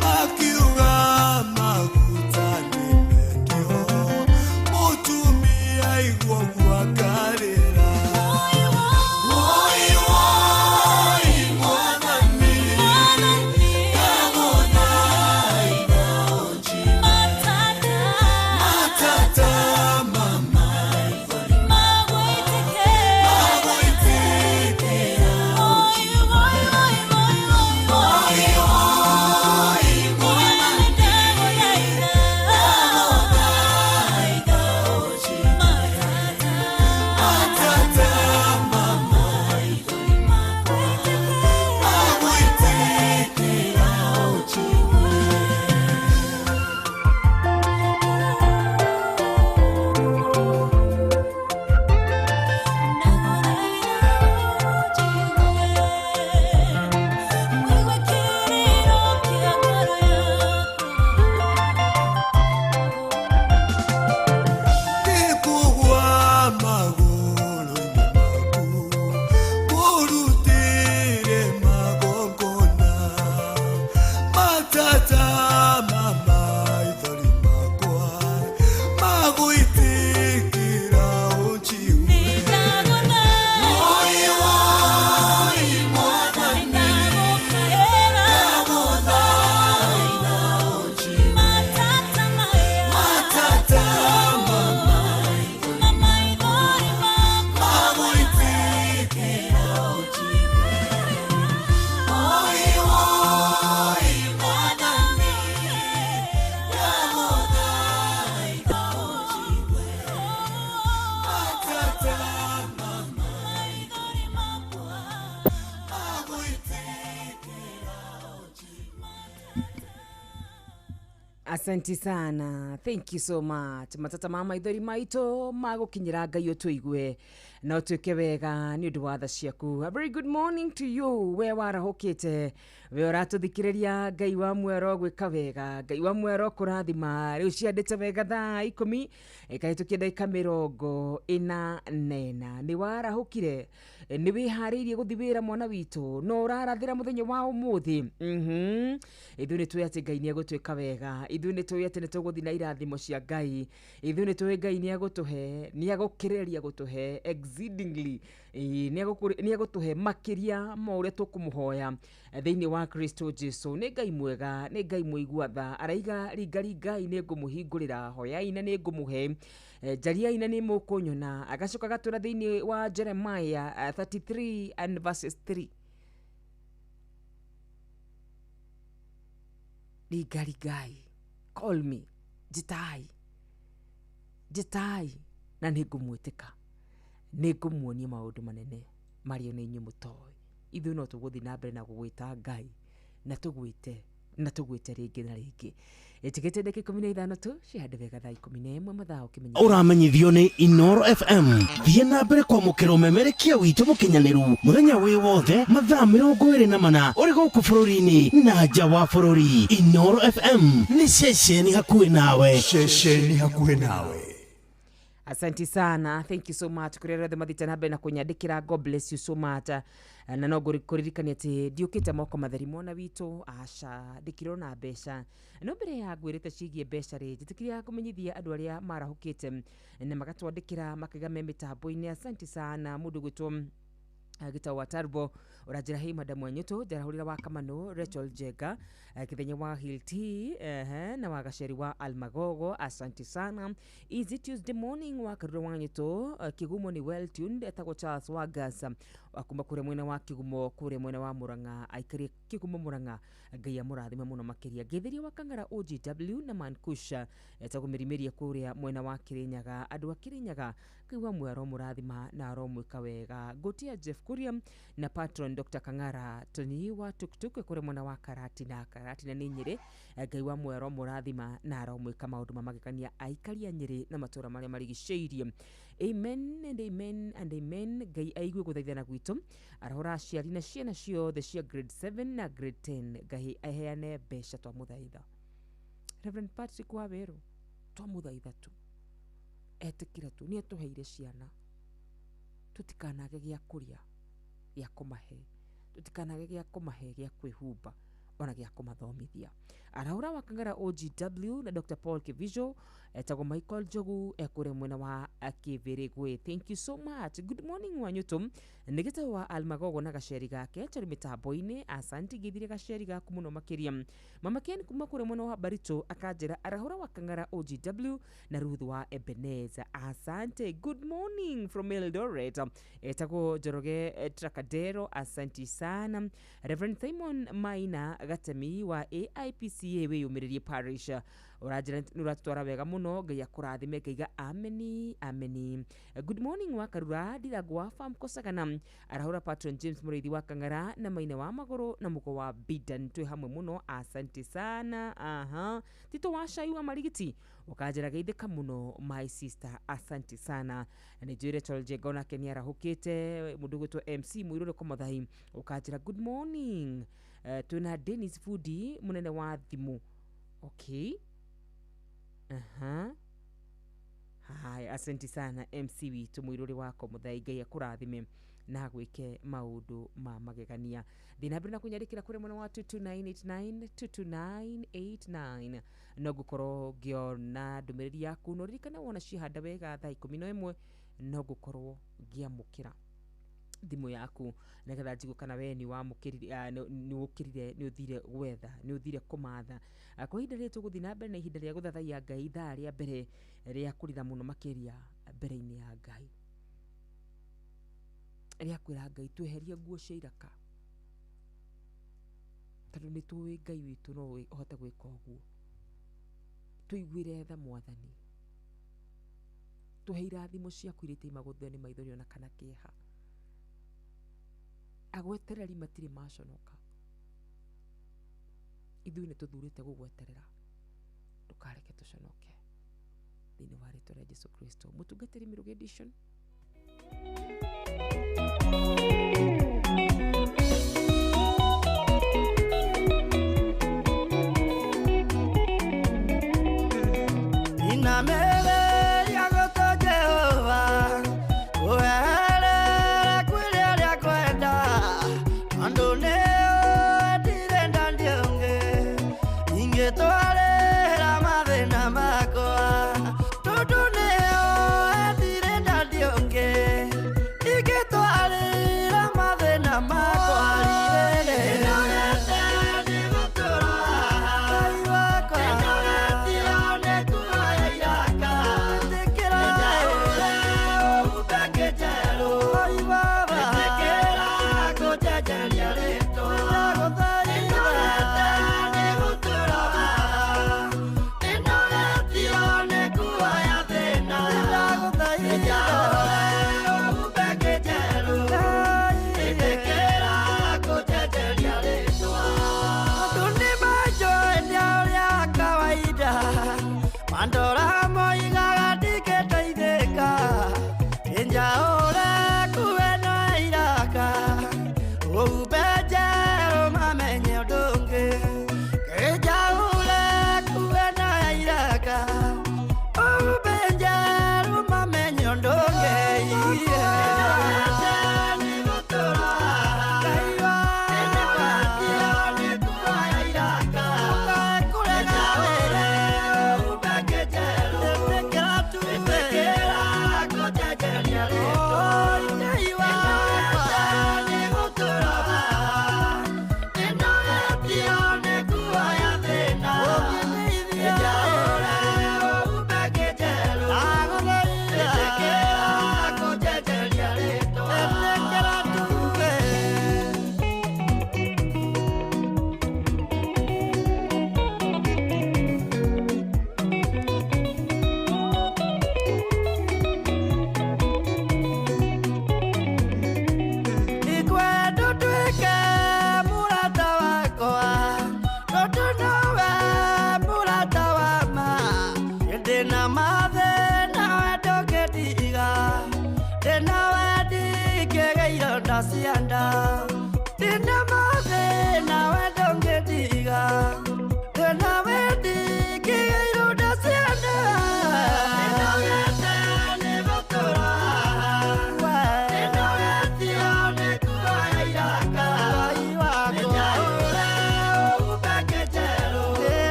makiuga maguta nĩ mendio mũtumia aigua ũguo akarĩra. Woi woi Mwathani ndagũthaitha ũnjigue matata mama magũitĩkĩra ũnjigue. Woi woi Mwathani ndagũthaitha ũnjigue matata mama magũitĩkĩra ũnjigue. Ndĩkũgwa magũrũ-inĩ maku ngũrutĩre magongona matata ma maithori makwa magũitĩkĩra ũnjigue. Woi woi Mwathani ndagũthaitha ũnjigue matata ma magũitĩkĩra ũnjigue. Woi woi Mwathani ndagũthaitha ũnjigue matata ma magũitĩkĩra ũnjigue. Asanti sana, thank you so much. Matata ma maithori maitũ magũkinyĩra Ngai ũtũigue na ũtuĩke wega nĩ ũndũ wa tha ciaku. A very good morning to you we warahũkĩte, we ũratũthikĩrĩria. Ngai wa mwero gwĩka wega, Ngai wa mwero kũrathima. Rĩu ciandĩte wega thaa 10 ĩkahĩtũkia ndagĩka 44. Nĩ warahũkire, nĩ wĩharĩirie gũthiĩ wĩra mwana witũ, no ũrarathĩra mũthenya wa ũmũthĩ. Ithuĩ nĩ tũĩ atĩ Ngai nĩ egũtuĩka wega, ithuĩ nĩ tũĩ atĩ nĩ tũgũthiĩ na irathimo cia Ngai, ithuĩ nĩ tũĩ Ngai nĩ egũtũhe, nĩ egũkĩrĩrĩria gũtũhe exceedingly, nĩ egũtũhe makĩria ma ũrĩa tũkũmũhoya thĩinĩ wa Kristo Jesu. Nĩ Ngai mwega, nĩ Ngai mũigua tha, araiga ringaringai nĩ ngũmũhingũrĩra, hoyai na nĩ ngũmũhe, njariai na nĩ mũkũnyona. Agacoka agatwĩra thĩinĩ wa Jeremiah 33 and verses 3, ringaringai, call me, njĩtai, njĩtai na nĩ ngũmwĩtĩka, nĩ ngũmuonia maũndũ manene marĩa nĩ inyuĩ mũtoĩ. Ithuĩ no tũgũthiĩ na mbere na gũgwĩta Ngai na tũgwĩte na tũgwĩte rĩngĩ na rĩngĩ. Ĩtigĩte ndagĩka 15 tu cihande wega thaa 11 mathaa ũkĩmenya. Ũramenyithio nĩ Inoro FM. Thiĩ na mbere kwamũkĩra ũmemerekia witũ mũkinyanĩru mũthenya wĩ wothe mathaa 24 ũrĩ gũkũ bũrũri-inĩ na nja wa bũrũri. Inoro FM nĩ ceceni hakuhĩ nawe. Ceceni hakuhĩ nawe. Asante sana, thank you so much kũrĩa othe mathiĩte na mbere na kũnyandĩkĩra. God bless you so much. Na no ngũririkania atĩ ndiũkĩte moko matheri mwana witũ, aca ndĩkirwo na mbeca. No mbere ya ngwĩrĩte ciĩgiĩ mbeca rĩ, njĩtĩkĩria kũmenyithia andũ arĩa marahũkĩte na magatwandĩkĩra makaiga me mĩtambo-inĩ. Asante sana mũndũ gwĩtwo gĩtau wa Tarbo ũranjĩra hei madam Wanyũtũ njarahũrĩra wa Kamano Rachel Jenga, Kithenya wa Hilti, na wa Gaceri wa Almagogo. Asante sana. Easy Tuesday morning wa Karura Wanyũtũ, Kigumo ni well tuned, etagwo Charles wa Gaza kuma kũrĩa mwena wa Kigumo kũrĩa mwena wa Murang'a, aikarie Kigumo Murang'a. Ngai amũrathime mũno makĩria. Ngĩtheria wa Kang'ara OGW na Mankusha etagwo Mĩrimĩria kũrĩa mwena wa Kĩrĩnyaga. Andũ a Kĩrĩnyaga Ngai wa muoyo aromũrathima na aromwĩka wega. Ngũtia Jeff Kuria na patron Dr. Kang'ara Tony wa tuktuk kũrĩa mwena wa Karatina. Karatina nĩ Nyĩrĩ. Ngai wa muoyo aromũrathima na aromwĩka maũndũ ma magegania aikari a Nyĩrĩ na matũũra marĩa marigicĩirie. Amen and amen and amen. Ngai aigue gũthaithana gwitũ, arahũra aciari na ciana ciothe cia grade 7 na grade 10. Ngai aheane mbeca twamũthaitha. Reverend Patrick Waweru twamũthaitha tu etĩkĩre tu nĩ atũheire ciana tũtikanage gĩa kũrĩa gĩa kũmahe. Tũtikanage gĩa kũmahe gĩa kwĩhumba ona gĩa kũmathomithia. Araura wa Kang'ara OGW na Dr. Paul Kivijo, etagwo Michael Njogu ekũrĩa mwena wa Kĩbĩrĩgwe. Thank you so much. Good morning Wanyũtũ, nĩ gĩtaũ wa Almagogo na gaceri gake tũrĩ mĩtambo-inĩ. Asanti, ngĩthire gaceri gaku mũno makĩria. Mama Ken kuma kũrĩa mwena wa Barito akanjĩra arahũra wa Kang'ara OGW na Ruth wa Ebeneza. Asante. Good morning from Eldoret, etagwo Njoroge Trakadero. Asanti sana. Reverend Simon Maina Gatemi wa AIPCA wĩyũmĩrĩrie parish, ũranjĩra nĩ ũratũtwara wega mũno, Ngai akũrathime. Ngaiga ameni ameni. Good morning wa Karura Ndirangũ wa farm Kosagana, arahũra patron James Mũrĩithi wa Kang'ara na Maina wa Magũrũ na mũgo wa Bidan, twĩ hamwe mũno, asante sana. Aha, Tito wa Cai wa Marigiti ũkanjĩra geithĩka mũno my sister, asante sana. Na nĩ njũĩ Rachel Njenga onake nĩ arahũkĩte. Mũndũ ũgwĩtwo MC Mũirũrĩ Komothai ũkanjĩra good morning. Twĩna Dennis Fudi mũnene wa thimũ. Okay, aha, haya, asante sana MC witũ Mũirũrĩ wa Komothai, Ngai akũrathime na gwĩke maũndũ ma magegania. Thiĩ na mbere na kũnyandĩkĩra kũrĩ mwena wa 22989 22989, no ngũkorwo ngĩona ndũmĩrĩri yaku. No ririkane wona ciahanda wega thaa 11 no ngũkorwo ngĩamũkĩra thimũ yaku nĩgetha njigue kana we nĩ wamũkĩrire, nĩ ũkĩrire, nĩ ũthire gwetha, nĩ ũthire kũmatha. Kwa ihinda rĩrĩ tũgũthiĩ na mbere na ihinda rĩa gũthathaiya Ngai, ithaa rĩa mbere rĩa kũrĩra mũno makĩria mbere-inĩ ya Ngai, rĩa kwĩra Ngai tweherie nguo cia iraka, tondũ nĩ tũĩ Ngai witũ no ũhote gwĩka ũguo. Tũiguĩre tha Mwathani, tũhe irathimo ciaku iria itaimagwo nĩ maithori ona kana kĩeha. Agwetereri matirĩ maconoka, ithuĩ nĩ tũthurĩte gũgweterera, ndũkareke tũconoke thĩinĩ wa rĩtwa rĩa Jesu Kristo. Mũtungatĩri Mĩrũgĩ edition. Inamele yagoto Jehova, uherere kwĩrĩ arĩa kwenda, tondũ nĩwe ndirenda ndiũngĩ, ingĩtwarĩra mathĩna makwa, tondũ nĩwe ndirenda ndiũngĩ, ingĩtwarĩra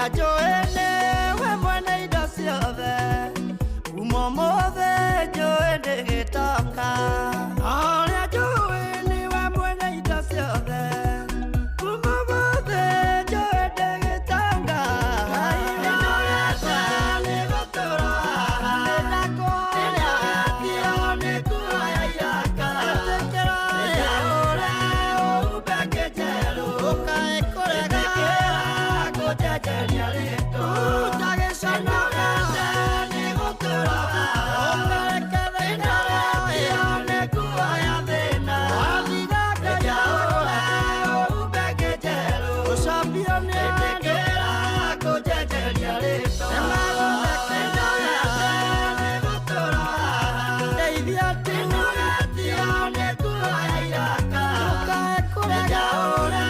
Ũrĩa njũĩ nĩwe mwene indo ciothe, kuma ũmũthĩ njũĩ ndĩ gĩtonga. Ũrĩa njũĩ nĩwe mwene indo ciothe, kuma ũmũthĩ njũĩ ndĩ gĩtonga. Nĩnogete nĩ gũtũũra haha, nĩndakũhoya nĩ kuoya iraka. Ĩtĩkĩra ũrĩa ũhumbe kĩnjerũ, ũkae kũrega kũnjenjeria rĩtwa. Ndagĩconorete nĩ gũtũũra haha, ũkareke thĩna nĩ kuoya thĩna. Wathiga Ngai ũrĩa ũhumbe kĩnjerũ, ũcambio nĩ ĩtĩkĩra kũnjenjeria rĩtwa. Nĩnogete nĩ gũtũũra haha, ndeithia tu nĩ kuoya iraka. Ũkae kũrega ũrĩa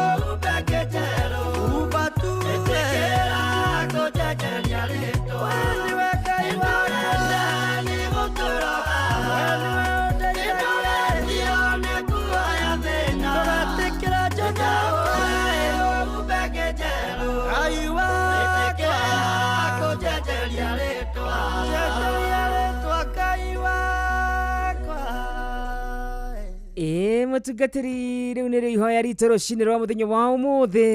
ũhumbe kĩnjerũ, umba tu ĩtĩkĩra kũnjenjeria rĩtwa. We nĩwe Ngai wakwa, nĩ gũtũũra haha, we nĩwe ũndeithagia nĩ kuoya thĩna. Ndũgetĩkĩre njũke ũhumbe kĩnjerũ, Ngai wakwa kũnjenjeria rĩtwa. Njenjeria rĩtwa Ngai wakwa. Ĩĩ mũtungatĩri rĩu nĩrĩo ihoya ritũ rũcinĩ rwa mũthenya wa ũmũthĩ.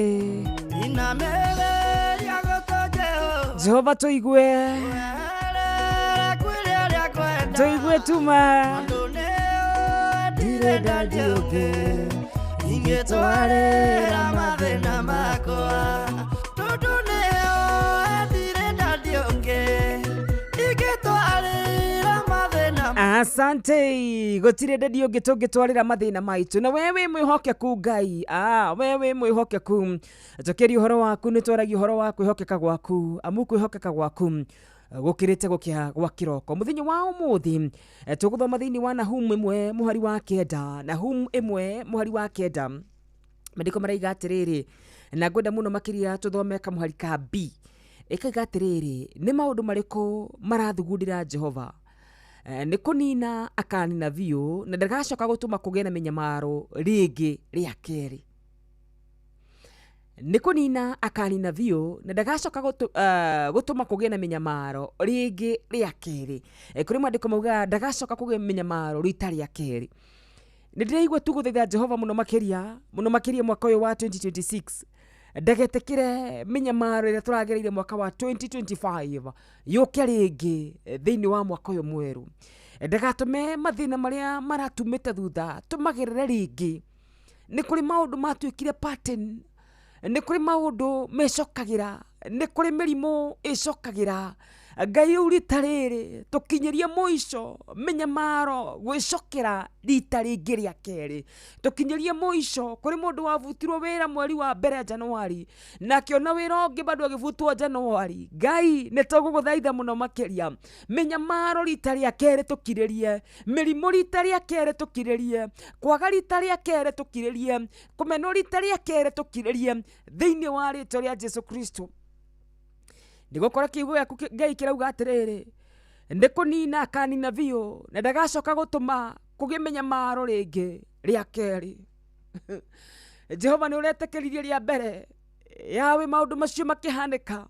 Inamĩrĩria gũtũ Jehova, Jehova tũigue, kwĩrĩ arĩa kwenda. tũigue tuma Tondũ nĩũĩ ndirĩ ndadi ũngĩ ingĩtwarĩra mathĩna makwa. Tondũ nĩũĩ ndirĩ ndadi ũngĩ ingĩtwarĩra mathĩna. Asante, gũtirĩ ndadi ũngĩ tũngĩtwarĩra mathĩna maitũ, na we wĩ mwĩhokeku Ngai. We wĩ mwĩhokeku, tũkĩria ũhoro waku nĩ twaragia ũhoro wa kwĩhokeka gwaku, amu kwĩhokeka gwaku gũkĩrĩte gũkĩa gwa kĩroko. Mũthenya wa ũmũthĩ tũgũthoma thĩinĩ wa Nahumu 1 mũhari wa 9. Nahumu 1 mũhari wa 9, maandĩko maraiga atĩrĩrĩ, na ngwenda mũno makĩria tũthome kamũhari ka B. Ĩkaiga atĩrĩrĩ, nĩ maũndũ marĩkũ marathugundĩra Jehova? Nĩ kũnina akanina biũ, na ndagacoka gũtũma kũgĩe na mĩnyamaro rĩngĩ rĩa kerĩ. Nĩ kũnina akanina biũ, na ndagacoka gũtũma kũgĩe na mĩnyamaro rĩngĩ rĩa kerĩ. Kũrĩ maandĩko maugaga ndagacoka kũgĩa mĩnyamaro rita rĩa kerĩ. Nĩ ndĩraigua tu gũthaitha Jehova mũno makĩria, mũno makĩria mwaka ũyũ wa 2026, ndagetĩkĩre mĩnyamaro ĩrĩa tũragereire mwaka wa 2025 yũke rĩngĩ thĩinĩ wa mwaka ũyũ mwerũ. Ndagatũme mathĩna marĩa maratumĩte thutha tũmagerere rĩngĩ. Nĩ kũrĩ maũndũ matuĩkire pattern, nĩ kũrĩ maũndũ mecokagĩra, nĩ kũrĩ mĩrimũ ĩcokagĩra. Ngai rĩu rita rĩrĩ tũkinyĩrie mũico mĩnyamaro gwĩcokera rita rĩngĩ rĩa kerĩ. Tũkinyĩrie mũico. Kũrĩ mũndũ wabutirwo wĩra mweri wa mbere Januari, na akĩona wĩra ũngĩ bado agĩbutwo Januari. Ngai nĩ tũgũgũthaitha mũno makĩria, mĩnyamaro rita rĩa kerĩ tũkirĩrie, mĩrimũ rita rĩa kerĩ tũkirĩrie, kwaga rita rĩa kerĩ tũkirĩrie, kũmenwo rita rĩa kerĩ tũkirĩrie, thĩinĩ wa rĩtwa rĩa Jesu Kristo. Nĩgũkorwo kiugo gĩaku Ngai kĩrauga atĩrĩrĩ, nĩ kũnina akanina biũ, na ndagacoka gũtũma kũgĩe mĩnyamaro rĩngĩ rĩa kerĩ. Jehova nĩ ũretĩkĩririe rĩa mbere yawe maũndũ macio makĩhanĩka,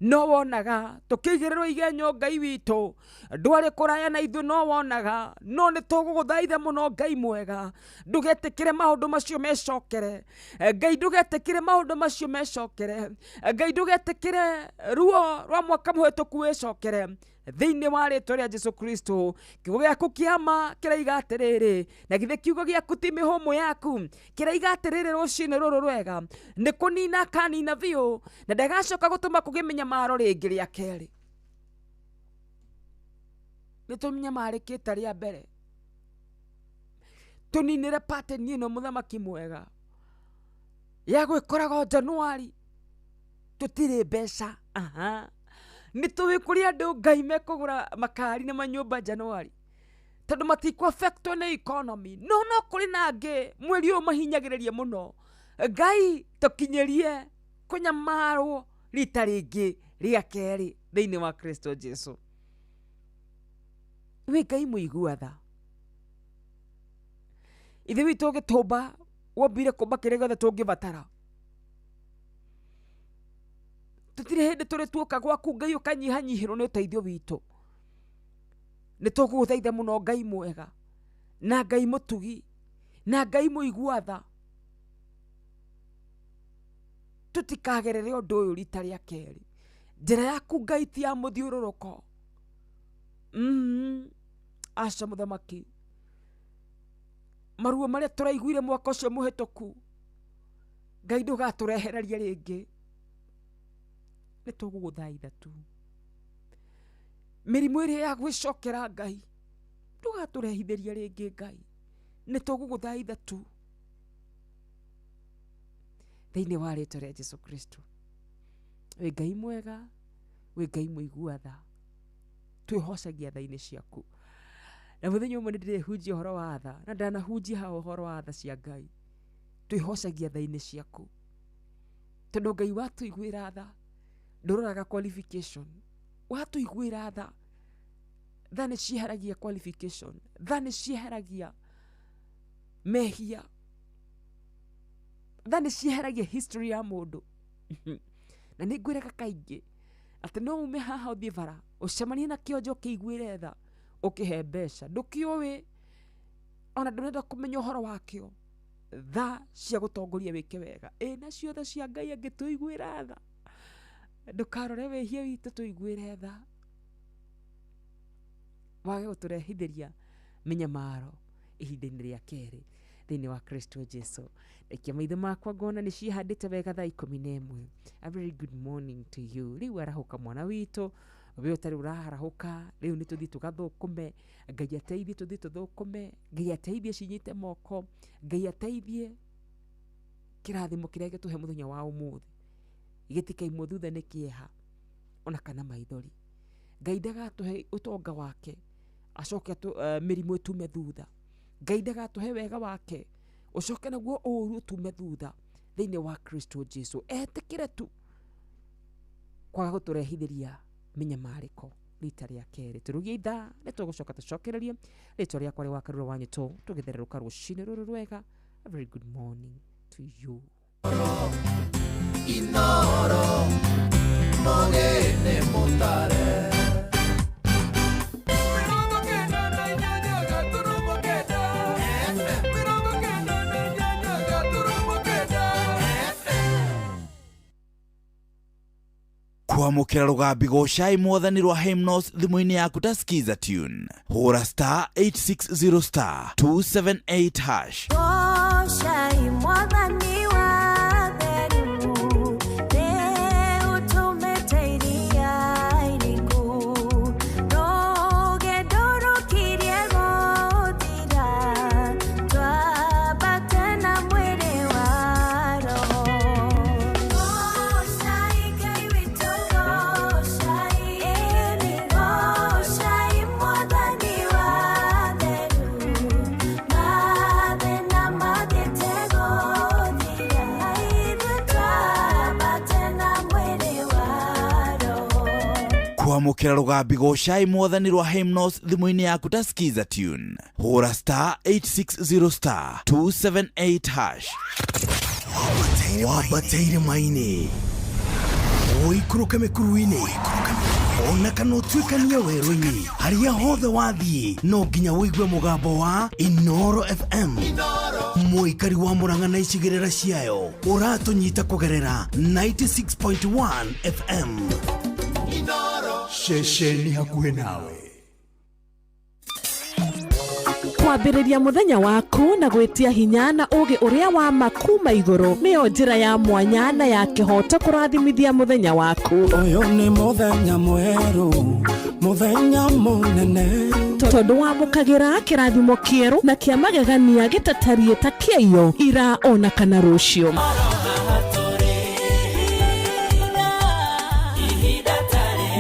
no wonaga tũkĩigĩrĩrwo igenyo Ngai witũ, ndwarĩ kũraya na ithuĩ, no wonaga. No nĩ tũgũgũthaitha mũno Ngai mwega, ndũgetĩkĩre maũndũ macio mecokere. Ngai ndũgetĩkĩre maũndũ macio mecokere. Ngai ndũgetĩkĩre ruo rwa mwaka mũhĩtũku wĩcokere, thĩinĩ wa rĩtwa rĩa Jesu Kristo. Kiugo gĩaku kĩa ma kĩraiga atĩrĩrĩ, na githĩ kiugo gĩaku ti mĩhũmũ yaku, kĩraiga atĩrĩrĩ rũcinĩ rũrũ rwega, nĩ kũnina akanina biũ, na ndagacoka gũtũma kũgĩe mĩnyamaro rĩngĩ rĩa kerĩ. Nĩ tũnyamarĩkĩte rĩa mbere, tũninĩre pattern ĩno mũthamaki mwega ya gwĩkoraga Januari tũtirĩ mbeca. Aha, nĩ tũĩ kũrĩ andũ Ngai mekũgũra makari na manyũmba Januari, tondũ matikũ affectwo nĩ economy. No kũrĩ na angĩ mweri ũyũ mahinyagĩrĩria mũno. Ngai tũkinyĩrie kũnyamarwo rita rĩngĩ rĩa kerĩ thĩinĩ wa Kristo Jesu. Wĩ Ngai mũigua tha, ithe witũ ũgĩtũmba wombire kũmba kĩrĩa gĩothe tũngĩbatara. Tũtirĩ hĩndĩ tũrĩ tuoka gwaku Ngai ũkanyihanyihĩrwo nĩ ũteithio witũ. Nĩ tũgũgũthaitha mũno Ngai mwega na Ngai mũtugi na Ngai mũigua tha, tũtikagerere ũndũ ũyũ rita rĩa kerĩ. Njĩra yaku Ngai ti ya mũthiũrũrũko. Aca mũthamaki, maruo marĩa tũraiguire mwaka ũcio mũhĩtũku Ngai ndũgatũrehererie rĩngĩ. Nĩ tũgũgũthaitha tu. Mĩrimũ ĩrĩa ya gwĩcokera Ngai ndũgatũrehithĩrie rĩngĩ Ngai, nĩ tũgũgũthaitha tu thĩinĩ wa rĩtwa rĩa Jesu Kristo. Wĩ Ngai mwega, wĩ Ngai mũigua tha, twĩhocagia tha-inĩ ciaku. Na mũthenya ũmwe nĩ ndĩrĩhunjia ũhoro wa tha, na ndanahunjia haha ũhoro wa tha cia Ngai. Twĩhocagia tha-inĩ ciaku, tondũ Ngai watũiguĩra tha ndũroraga qualification. Watũiguĩra tha, tha nĩ cieheragia qualification, tha nĩ cieheragia mehia, tha nĩ cieheragia history ya mũndũ. Na nĩ ngwĩraga kaingĩ atĩ no ume haha ũthiĩ bara ũcemanie na kĩonje ũkĩiguĩre tha, ũkĩhe mbeca, ndũkĩũĩ ona ndũrenda kũmenya ũhoro wakĩo. Tha cia gũtongoria wĩke wega, ĩ nacio tha cia Ngai angĩtũiguĩra tha, ndũkarore wĩhia witũ, tũiguĩre tha, wage gũtũrehithĩria mĩnyamaro ihinda-inĩ rĩa kerĩ thĩinĩ wa Kristo Jesu. Ndaikia maitho makwa ngona nĩ ciĩhandĩte wega thaa 11. A very good morning to you. Rĩu arahũka mwana witũ, we ũtarĩ ũraarahũka, rĩu nĩ tũthiĩ tũgathũkũme. Ngai ateithie tũthiĩ tũthũkũme, Ngai ateithie cinyite moko, Ngai ateithie kĩrathimo kĩrĩa gĩtũhe mũthenya wa ũmũthĩ gĩtikaimwo thutha nĩ kĩeha ona kana maithori. Ngai ndagatũhe ũtonga wake acoke mĩrimũ ĩtume thutha. Ngai ndagatũhe wega wake ũcoke naguo ũru ũtume thutha thĩinĩ wa Kristo Jesu. Etĩkĩre tu kwaga gũtũrehithĩria mĩnyamarĩko rita rĩa kerĩ. Tũrugie ithaa nĩ tũgũcoka tũcokererie. Rĩtwa rĩakwa rĩ wa Karura wa Nyũtũ, tũgĩthererũka rũcinĩ rũrũ rwega. A very good morning to you. Inoro mogene mutare. Kwamũkĩra rũgambi gocai mwathani rwa Hymnos thimũ-inĩ yaku ta Skiza tune. Hũra star 860 star 278 hash. Gocai mwathani wa theru, nĩ ũtũmĩte iria iriku, rũgendo rũkirie gũthira, twambate na mwĩrĩ wa roho. Gocai Ngai witũ, gocai, ĩni gocai mwathani wa theru, mathĩna mathiĩte gũthira, ithuĩ twambate na mwĩrĩ wa roho. Kwamũkĩra rũgambi gocai mwathani rwa Hymnos thimũ-inĩ yaku ta Skiza tune. Hũra star 860 star 278 hash. Wambateire maini, ũikũrũke mĩkuru-inĩ, ona kana ũtuĩkanie werũ-inĩ, harĩa hothe wathiĩ no nginya ũigue mũgambo wa Inoro FM. Mũikari wa Murang'a na icigĩrĩra ciayo ũratũnyita kũgerera 96.1 FM. Ceceni hakuhĩ nawe. Kwambĩrĩria mũthenya waku na gwĩtia hinya na ũũgĩ ũrĩa wa ma kuma igũrũ nĩyo njĩra ya mwanya na ya kĩhooto kũrathimithia mũthenya waku. Ũyũ nĩ mũthenya mwerũ, mũthenya mũnene. Tondũ wamũkagĩra kĩrathimo kĩerũ na kĩa magegania gĩtatariĩ ta kĩaiyo ira ona kana rũciũ.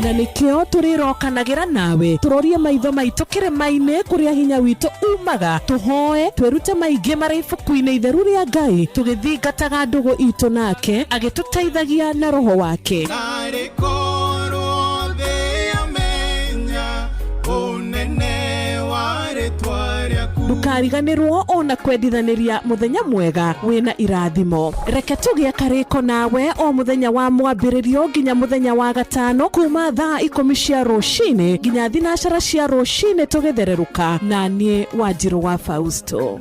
Na nĩkĩo tũrĩrokanagĩra nawe, tũrorie maitho maitũ kĩrĩma-inĩ kũrĩa hinya witũ umaga, tũhoe twĩrute maingĩ marĩ ibuku-inĩ itheru rĩa Ngai, tũgĩthingataga ndũgũ itũ nake agĩtũteithagia na roho wake. Narĩ korwo thĩ yamenya ũnene wa rĩtwa rĩaku. Ndũkariganĩrwo ona kwendithanĩria mũthenya mwega wĩna irathimo. Reke tũgĩe karĩko nawe o mũthenya wa mwambĩrĩrio nginya mũthenya wa gatano kuma thaa 10 cia rũcinĩ nginya 9 cia rũcinĩ tũgĩthererũka na niĩ Wanjirũ wa Fausto.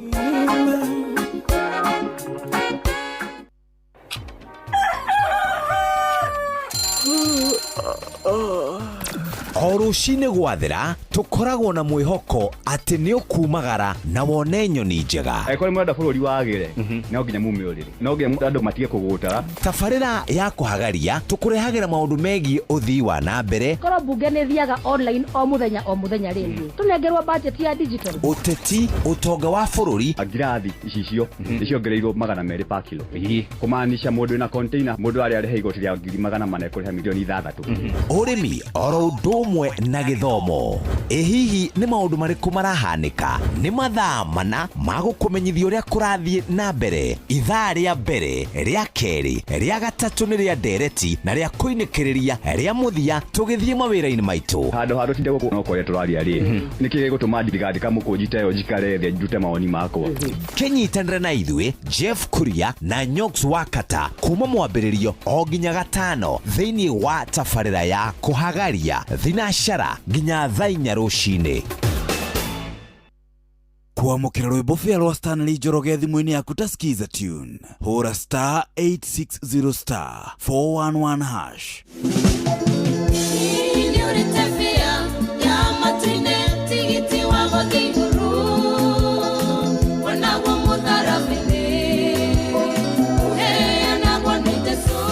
O rũcinĩ gwathera tũkoragwo na mwĩhoko atĩ nĩ ũkumagara na wone nyoni njega. Angĩkorwo nĩ mũrenda bũrũri wagĩre, no nginya mume ũrĩrĩ, no nginya andũ matige kũgũtara. Tabarĩra ya kũhagaria tũkũrehagĩra maũndũ megiĩ ũthii wa na mbere, Korwo mbunge nĩ thiaga online o mũthenya rĩ, tũnengerwo budget ya digital. Ũteti, ũtonga wa bũrũri. Ngirathi icicio nĩ ciongereirwo 200 pa kilo, kũmaanisha mũndũ wĩna container mũndũ arĩa arĩha igoti rĩa 400,000 ekũrĩha 6 million. Ũrĩmi oro ũndũ ũmwe na gĩthomo. Ĩ hihi nĩ maũndũ marĩkũ marahanĩka? Nĩ mathaa mana ma gũkũmenyithia ũrĩa kũrathiĩ na mbere. Ithaa rĩa mbere, rĩa kerĩ, rĩa gatatũ nĩ rĩa ndereti na rĩa kũinĩkĩrĩria rĩa mũthia tũgĩthiĩ mawĩra-inĩ maitũ. Handũ ha tũtinde gũkũ no kwaria tũraria rĩ, nĩkĩ gĩgũtũma ndigandĩka mũkũnji ta ĩyo njikare thĩ ndute mawoni makwa? Kĩnyitanĩre na ithuĩ Jeff Kuria na Nyox Wakata kuma mwambĩrĩrio o nginya gatano thĩinĩ wa tabarĩra ya kũhagaria 9 nginya thaa 4 rũcinĩ. Kwamũkĩra rwĩmbo bĩa rwa Stanley Njoroge thimũ-inĩ yaku ta Skiza tune, hũra star 860 star 411 hash. Nĩũrĩte bĩa ya matu-inĩ tigiti wa gũthiĩ igũrũ wonaguo mũtharaba-inĩ ũheanagwo nĩ Jesũ.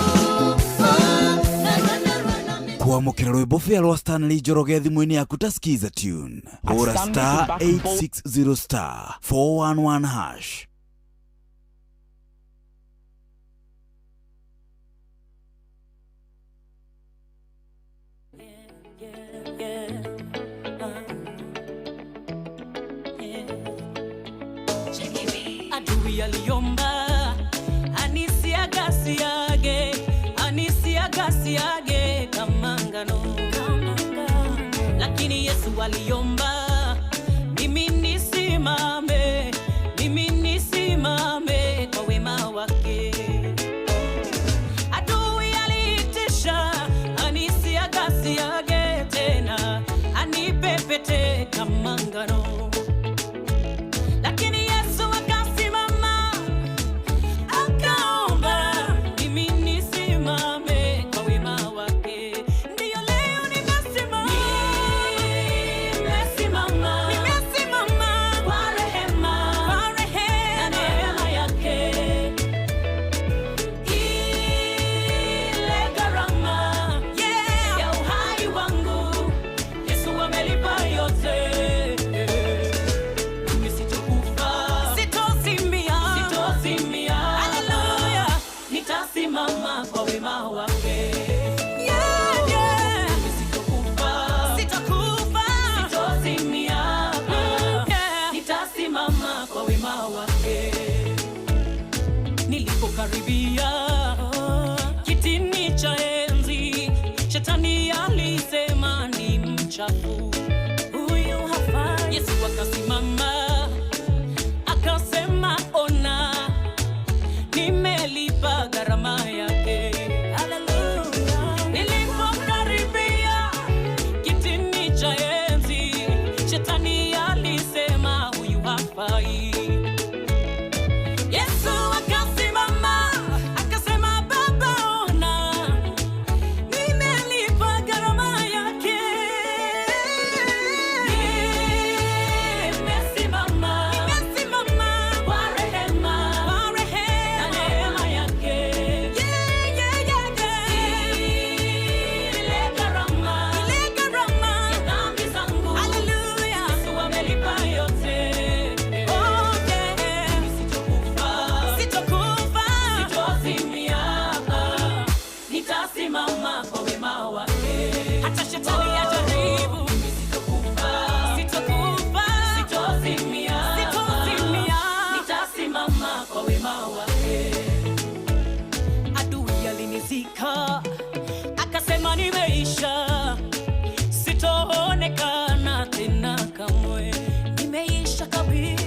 Kwamũkĩra rwĩmbo bĩa rwa Stanley Njoroge thimũ-inĩ yaku ta Skiza tune, hũra star 860 star 411 hash. Adui aliomba anisiagasiage, anisiagasiage kama ngano, lakini Yesu aliomba mimi nisimame, mimi nisimame kwa wema wake. Adui aliitisha anisiagasiage tena, anipepete kama ngano, lakini Yesu akasimama akaomba mimi nisimame kwa wema wake. Ndiyo leo nimesimama, nimesimama, nimesimama kwa rehema, kwa rehema na neema yake. Ile gharama ya uhai wangu Yesu amelipa yote. Mimi sitokufa, sitozimia, sitozimia. Haleluya, nitasimama kwa wema wake. Yeah, yeah. Mimi sitokufa, sitokufa, sitozimia. Yeah. Nitasimama kwa wema wake. Nilipokaribia kitini cha enzi, shetani alisema ni mchafu, huyu hafai. Yesu akasimama akasema, ona nimelipa gharama yake. Haleluya. Nilipokaribia kitini cha enzi, shetani alisema huyu hafai. Yesu akasimama akasema, Baba ona nimelipa gharama yake. Nimesimama, nimesimama kwa rehema, kwa rehema na neema yake. Yeah, yeah, yeah, yeah. Ile gharama, ile gharama ya dhambi zangu. Hallelujah. Yesu amelipa yote. Oh, yeah. Sitokufa, sitokufa, sitozimia. Nitasimama kwa wema wake. Hata shetani ajaribu, mimi sitokufa, sitokufa, sitozimia, sitozimia. Nitasimama kwa wema wake. Adui alinizika akasema nimeisha, sitoonekana tena kamwe, nimeisha kabisa.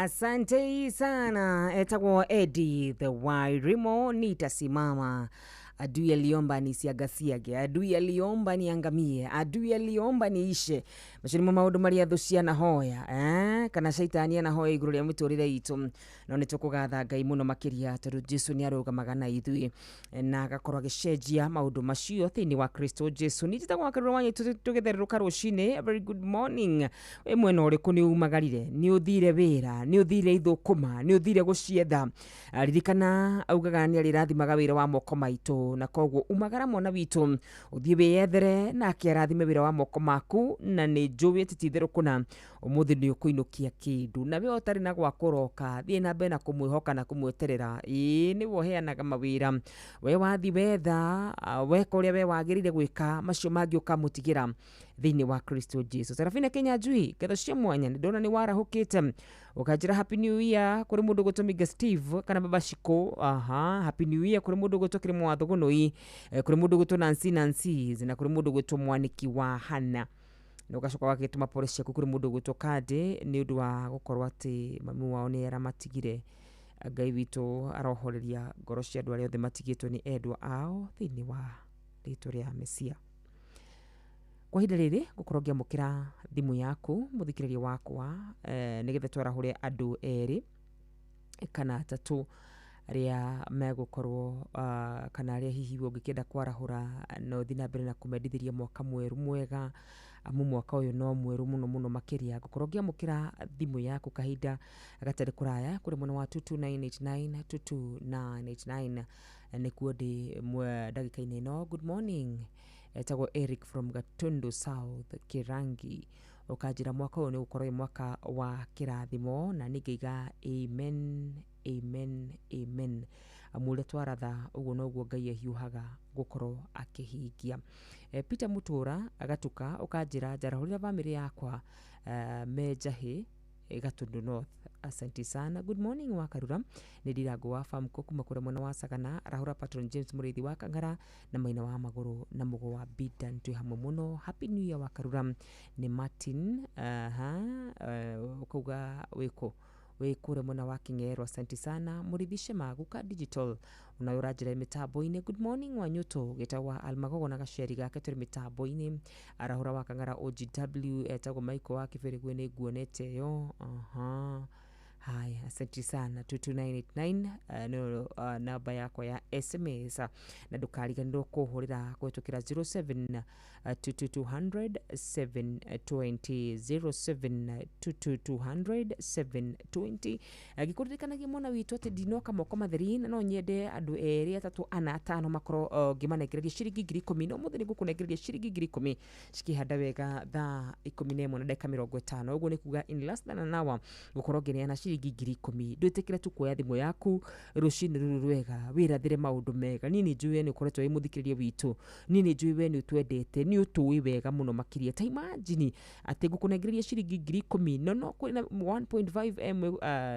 Asante sana. Etagwo Eddie the Wairimo, nitasimama. Adui aliomba nisiagasiage, adui aliomba niangamie, adui aliomba niishe. Macio nĩmo maũndũ marĩa thũ cianahoya, kana caitani anahoya igũrũ rĩa mĩtũrĩre itũ. No nĩ tũkũgatha Ngai mũno makĩria tondũ Jesu nĩ arũgamaga na ithuĩ na agakorwo agĩcenjia maũndũ macio thĩinĩ wa Kristo Jesu. Niĩ njĩtagwo Wakarura wa Nyaitu, tũgĩthererũka rũcinĩ. A very good morning. Wĩ mwena ũrĩkũ nĩ umagarire, nĩ ũthire wĩra, nĩ ũthire ithũkũma, nĩ ũthire gũcietha? Ririkana augaga nĩ arĩrathimaga wĩra wa moko maitũ, na koguo umagara mwana witũ ũthiĩ wĩyethere nake arathime wĩra wa moko maku, na nĩ njũĩ atĩ ti itherũ kũna ũmũthĩ nĩ ũkũinũkia kĩndũ. Na we ũtarĩ na gwa kũroka, thiĩ na mbere na kũmwĩhoka na kũmweterera. Ĩĩ nĩwe ũheanaga mawĩra, we wathi wetha, weka ũrĩa we wagĩrĩire gwĩka, macio mangĩ ũkamũtigĩra thĩinĩ wa Kristo Jesu. Serafina Kinyanjui, ngetho cia mwanya, nĩ ndona nĩ warahũkĩte ũkanjĩra happy new year kũrĩ mũndũ ũgwĩtwo Miga Steve kana Baba Shiko. Aha, happy new year kũrĩ mũndũ ũgwĩtwo Kĩrĩmũ wa Thũgũnũi, kũrĩ mũndũ ũgwĩtwo Nancy Nancy, na kũrĩ mũndũ ũgwĩtwo Mwaniki wa Hana. Na ũgacoka ũgagĩtũma pore ciaku kũrĩ mũndũ ũgwĩtwo Kande nĩ ũndũ wa gũkorwo atĩ mami wao nĩ aramatigire. Ngai witũ arohoreria ngoro cia andũ arĩa othe matigĩtwo nĩ endwa ao thĩinĩ wa rĩtwa rĩa Mesia. Kwa ihinda rĩrĩ ngũkorwo ngĩamũkĩra thimũ yaku mũthikĩrĩria wakwa, nĩgetha twarahũre andũ erĩ kana atatũ arĩa megũkorwo, kana arĩa hihi we ũngĩkĩenda kwarahũra na ũthiĩ na mbere na kũmendithĩria mwaka mwerũ mwega, amu mwaka ũyũ no mwerũ mũno mũno makĩria. Ngũkorwo ngĩamũkĩra thimũ yaku kahinda gatarĩ kũraya kũrĩ mwena wa 22989 22989 nĩkuo ndĩ ndagĩka-inĩ ĩno. Good morning. Etagwo Eric from Gatundu South Kirangi. Ũkanjĩra mwaka ũyũ nĩ ũgũkorwo wĩ mwaka wa kĩrathimo, na niĩ ngaiga amen, amen, amen. Amu ũrĩa twaratha ũguo noguo Ngai ahiũhaga gũkorwo akĩhingia. Peter Mutura agatuka ũkanjĩra njarahũrĩra bamĩrĩ yakwa, me Njahĩ Gatundu North. Asante sana. Good morning Wakarura. Nĩ Ndirango wa Famco kuma kũrĩa mwena wa Sagana. Arahũra Patron James Mũrĩithi wa Kang'ara na Maina wa Magũrũ na Mũgo wa Bidan, twĩ hamwe mũno. Happy New Year Wakarura. Nĩ Martin, ũkauga wĩkũ wĩ kũrĩa mwena wa King'ero. Asante sana. Mũrĩithi Shema Guka Digital onawe ũranjĩra mĩtambo-inĩ. Good morning Wanyũtũ gĩtagwo Almagogo na gaceri gake tũrĩ mĩtambo-inĩ. Arahũra wa Kang'ara OGW etagwo Michael wa Kĩbĩrĩgwe nĩ nguonete ĩyo. Aha. Haya, asante sana. 22989 no namba yakwa ya SMS, na ndũkariganĩrwo kũhũrĩra kũhĩtũkĩra 07 22200 720 07 22200 720. Ngĩkũririkanagia mwana witũ atĩ ndinoka moko matheri, na no nyende andũ erĩ atatũ ana atano makorwo ngĩmanengereria ciringi 10,000. No mũthĩ nĩngũkũnengereria ciringi 10,000 cikĩhanda wega thaa 11 na ndagĩka 50. Ũguo nĩ kuga in less than an hour ngũkorwo ngĩneana ciringi 10,000. Ndwĩtĩkĩre tu kuoya thimũ yaku rũcinĩ rũrũ rwega wĩrathĩre maũndũ mega. Niĩ nĩ njũĩ we nĩ ũkoretwo wĩ mũthikĩrĩria witũ, niĩ nĩ njũĩ we nĩ ũtwendete, nĩ ũtũĩ wega mũno makĩria. Ta imagine atĩ ngũkũnengereria ciringi 10,000 no kwĩna 1.5 m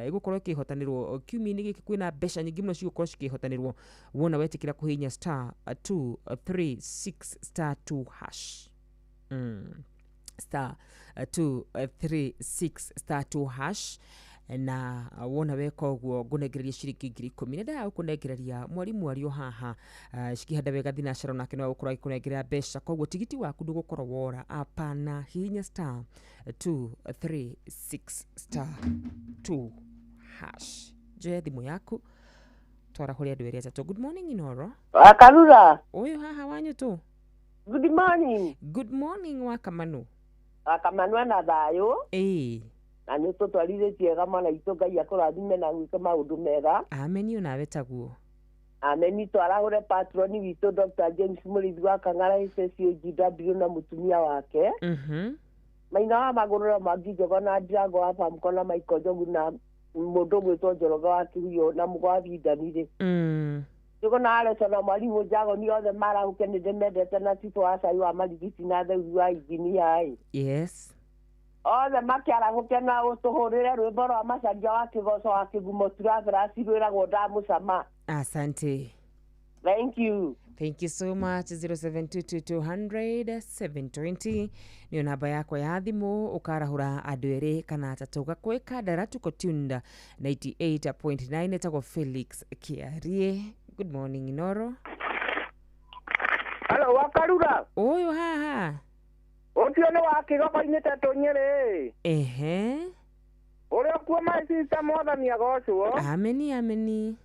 ĩgũkorwo ĩkĩhotanĩrwo kiumia-inĩ gĩkĩ. Kwĩna mbeca nyingĩ mũno cigũkorwo cikĩhotanĩrwo wona wetĩkĩra kũhihinya star 236 star 2 hash. Star 236 star 2 hash, na wona weka ũguo ngũnengereria ciringi 10,000. Nĩ ndaga gũkũnengereria mwarimũ ario haha, cikĩhanda wega thinacara nake no agũkorwo agĩkũnengerera mbeca, koguo tigiti waku ndũgũkorwo wora. Apana, hihinya star 236 star 2 hash. Njoya thimũ yaku twarahũre andũ erĩ atatũ. Good morning Inoro. Wakarura. Ũyũ haha Wanyũtũ. Good morning. Good morning Wakamanu. Wakamanu ena thayũ. Ĩĩ. Na nĩ tũtwarithĩtie wega mwana witũ, Ngai akũrathime na gwĩka maũndũ mega. Ameni onawe taguo. Ameni. Twarahũre patroni witũ Dr. James Mũrĩithi wa Kang'ara SSOGW na mũtumia wake. Maina wa Magũrũ na Mwangi Njogo na Ndirango wa Famco na Michael Njogu na mũndũ ũgwĩtwo Njoroge wa Kĩhuyo na Mũgo wa Bindanirĩ. Njogo na Aleso na mwarimũ Njagoni othe marahũke, nĩ ndĩmendete, na Tito wa Cai wa Marigiti na Theuri wa Injinia ĩ. Yes. Othe makĩarahũke na ũtũhũrĩre rwĩmbo rwa Macaria wa Kĩgoco wa Kĩgumo Travellers rwĩragwo ndamũcama. Asante. Thank you. Thank you so much. 0722 200 720 nĩyo namba yakwa ya thimũ, ũkarahũra andũ erĩ kana atatũ. Gakwĩ Kandara, tuko tuned 98.9. Etagwo Felix Kiarie. Good morning, Inoro. Halo, Wakarura. Ũyũ haha. Ũcio nĩ wa kĩgogo-inĩ tetũ Nyĩrĩ. Ehe. Ũrĩa kuo my sister, mwathani agocwo. Ameni, ameni.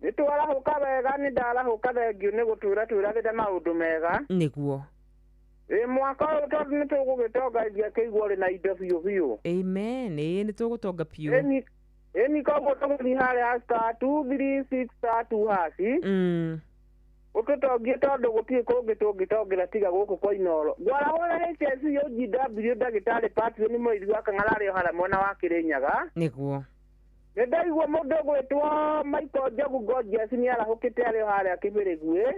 Nĩ twarahũka wega, nĩ ndarahũka, thengiũ nĩ gũtwĩra twĩrathĩte maũndũ mega. Nĩguo. Ĩ mwaka ũyũ tondũ nĩ tũgũgĩtongaithia kĩiguo rĩ na indo biũ biũ. Amen. Ĩĩ, nĩ tũgũtonga biũ. Ĩni koguo tũgũthiĩ harĩa *236*2#. Ũtũtongie tondũ gũtirĩ kũngĩ tũngĩtongera tiga gũkũ kwa Inoro. Ngwarahũra HSC OGW ndagĩtarĩ Patrio nĩ mũithi wa Kang'ara arĩ o harĩa mwena wa Kĩrĩnyaga. Nĩguo. Nĩ ndaigua mũndũ ũgwĩtwo Michael Njogu Gorgeous nĩ arahũkĩte arĩ o harĩa Kĩbĩrĩguĩ.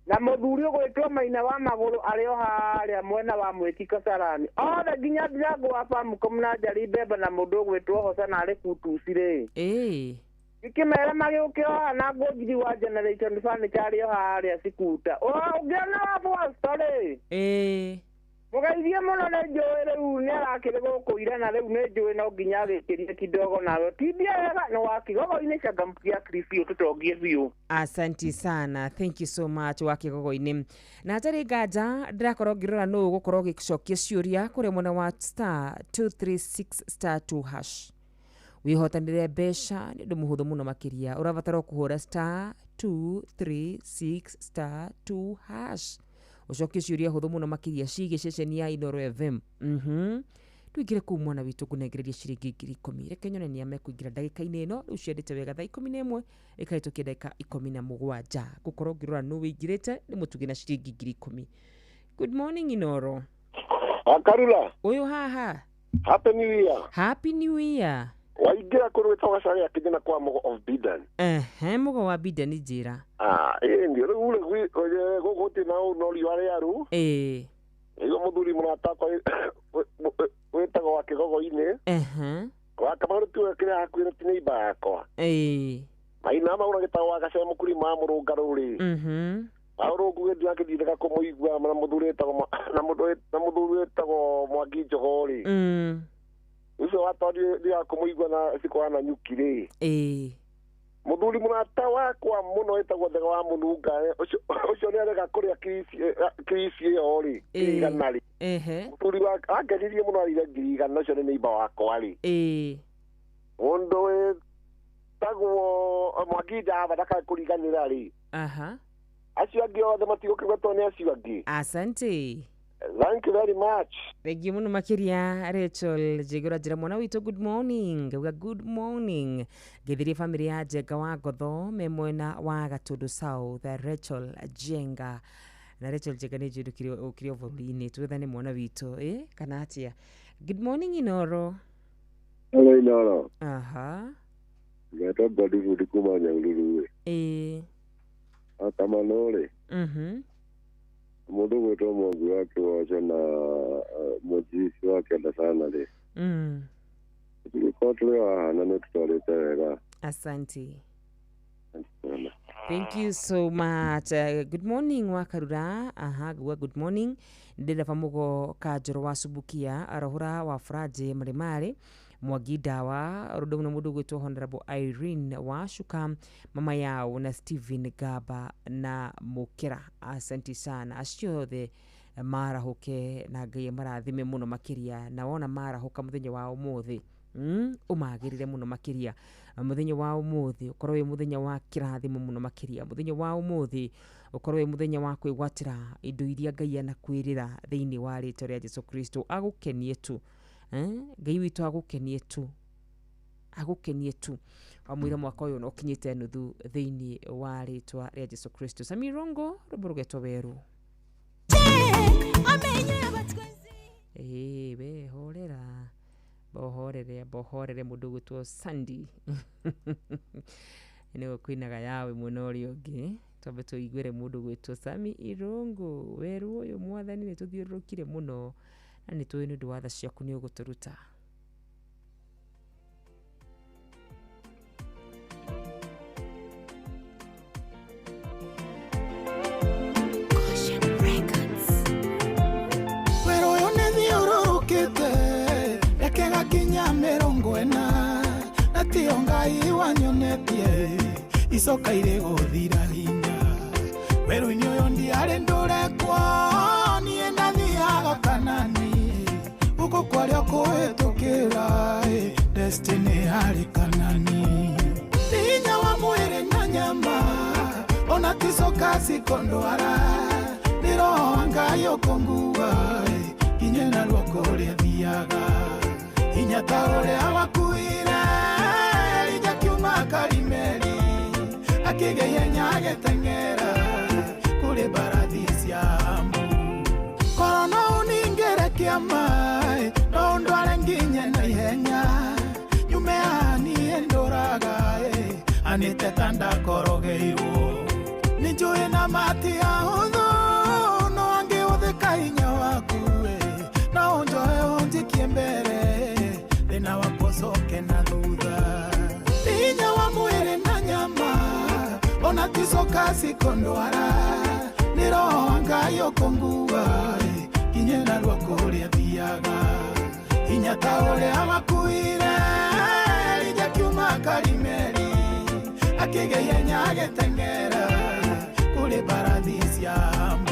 Na mũthuri ũgwĩtwo Maina wa Magũrũ arĩ o harĩa mwena wa Mwĩki Kasarani. Othe nginya Ndirango wa Famcom na Njari Mbembe na mũndũ ũgwĩtwo Hosana arĩ Kutusi rĩ. Gĩkĩmera magĩũke o haha na Ngũnjiri wa Generation Furniture arĩ o harĩa Sikuta. Ũngĩona wa Bosto rĩ. Mũgeithie mũno, nĩ njũĩ rĩu nĩ arakĩrĩ gũkũ ira na rĩu nĩ njũĩ no nginya agĩkĩrie kidogo nawe tindie wega nĩ wa kĩgogo-inĩ changamkia biũ tũtongie biũ. Asanti sana, thank you so much wa kĩgogo-inĩ. Na hatarĩ nganja ndĩrakorwo ngĩrora nũ ũgũkorwo ũgĩcokia ciũria kũrĩa mwena wa *236*2# wĩhotanĩre mbeca. Nĩ ũndũ mũhũthũ mũno makĩria, ũrabatara o kũhũra *236*2# ũcokie ciũria hũthũ mũno makĩria ciĩgiĩ ceceni ya Inoro FM. Tũingĩre kũu mwana witũ ngũnengereria ciringi 10,000. Reke nyone nĩa mekũingĩra ndagĩka-inĩ ĩno. Rĩu ciendete wega thaa 11 ĩkahĩtũkia ndagĩka 17. Ngũkorwo ngĩrora nũ wĩingĩrĩte nĩ mũtuge na ciringi 10,000. Good morning, Inoro. Akarula. Ũyũ haha. Happy New Year. Happy New Year. Waingĩra kũrĩ wĩtagwo Gacaria Kĩnjana kwa Mũgo of Bidan. Ehe, Mũgo wa Bidan, njĩra. Ah, ĩĩ ndio rĩu rĩ gũkũ gũtirĩ na ũnori wa rĩaru. Nĩguo mũthuri mũrata wakwa wĩtagwo wa kĩgogo-inĩ. Wa Kamau tiwe kĩrĩa hakuhĩ na ti neighbor yakwa. Maina magũrũ gĩtagwo wa Gacere mũkuri ma mũrũngarũ rĩ. Paũrũ nguge ndirakĩthiĩte kũmũigua na mũthuri wĩtagwo na mũndũ na mũthuri wĩtagwo Mwangi Njogo rĩ. Ũcio wakwa ndirakũmũigua na cikwa na nyuki rĩ. Mũthuri mũrata wakwa mũno wĩtagwo Thega wa Mũnunga ũcio nĩ arega kũrĩa kirisi ĩyo rĩ, 100,000 rĩ. Mũthuri wa angenirie mũno arĩire 100,000, ũcio nĩ neighbor wakwa rĩ. Mũndũ wĩtagwo Mwangi Njava ndakae kũriganĩra rĩ. Acio angĩ othe matigũkĩgwetwo nĩ acio angĩ. Asante. Thank you very much. Thank you mũno makĩria. Rachel Njĩgũra njĩra mwana witũ, good morning. Ngauga good morning. Ngĩthirie family ya Njenga wa Ngotho me mwena wa Gatundu South. Rachel Njenga na Rachel Njenga nĩ njũĩ ũkĩrĩ o bũrũri-inĩ, twethane mwana witũ kana atĩa. Good morning, Inoro. Hello, Inoro. Aha. Ngetwo Godfrey kuma Nyahururu. Akamano rĩ. Mũndũ gwĩtwo Mwangi wa Kĩwoco na mũnjirisi wa kenda sana rĩ. Tũgĩkorwo tũrĩ o haha na nĩ tũtwarĩte wega. Asante. Thank you so much. Good morning, Wakarura. Aha, good morning. Ndereva Mugo Kajoro wa Subukia, Arahura wa Fraje Mrimare, Mwangi Dawa, Rudomu na mũndũ gwĩtwo Honorable Irene Washuka, mama yao na Steven Gaba na Mukira. Asante sana. Acio othe marahuke na Ngai marathime mũno makĩria, na wona marahuka mũthenya wa ũmũthĩ ũmagĩrĩre mũno makĩria. Mũthenya wa ũmũthĩ ũkorwo wĩ mũthenya wa kĩrathimo mũno makĩria. Mũthenya wa ũmũthĩ ũkorwo wĩ mũthenya wa kwĩgwatĩra indo iria Ngai anakwĩrĩra thĩinĩ wa rĩtwa rĩa Jesu Kristo. Agũkenie tu. Ngai witũ agũkenie tu, agũkenie tu. Wamwĩra mwaka ũyũ ũkinyĩte nuthu thĩinĩ wa rĩtwa rĩa Jesu Kristo. Sami Rongo, rwĩmbo rũgetwo werũ. We horera, bohorere, bohorere mũndũ ũgwĩtwo Sandy. Nĩwe kwĩnaga yawe mwena ũrĩa ũngĩ. Twambe tũiguĩre mũndũ ũgwĩtwo Sami Irungu. Werũ ũyũ mwathani nĩ tũthiũrũrũkire mũno na nĩ tũĩ nĩ ũndũ wa tha ciaku nĩ ũgũtũruta. Ngai wanyonetie icoka irĩ gũthira hinya werũ-inĩ ũyũ ndiarĩ ndũrekwo niĩ ndathiaga Kanani gũkũ kwarĩa kũhĩtũkĩra destiny yarĩ Kanani hinya wa mwĩrĩ na nyama ona ticoka cikondwara nĩ roho wa Ngai ũkũngua nginye narua kũrĩa thiaga hinya ta ũrĩa wakuire Elija kiuma Karimeli akĩgĩa ihenya agĩteng'era kũrĩ mbarathi cia Ahabu korwo no ũningĩre kĩama no ũndware nginye na ihenya nyume haha niĩ ndũraga anĩte ta ndakorogeirwo nĩ njũĩ na mati ahũthũ no angĩhũthĩka hinya waku no ũnjoe ũnjikie mbere thĩna wakwa ũcoke na thutha hinya wa mwĩrĩ na nyama ona ticoka cikondwara nĩ roho wa Ngai ũkũngua nginye narua kũrĩa thiaga hinya ta ũrĩa wakuire Elija kiuma Karimeli akĩgĩa ihenya agĩteng'era kũrĩ mbarathi cia Ahabu.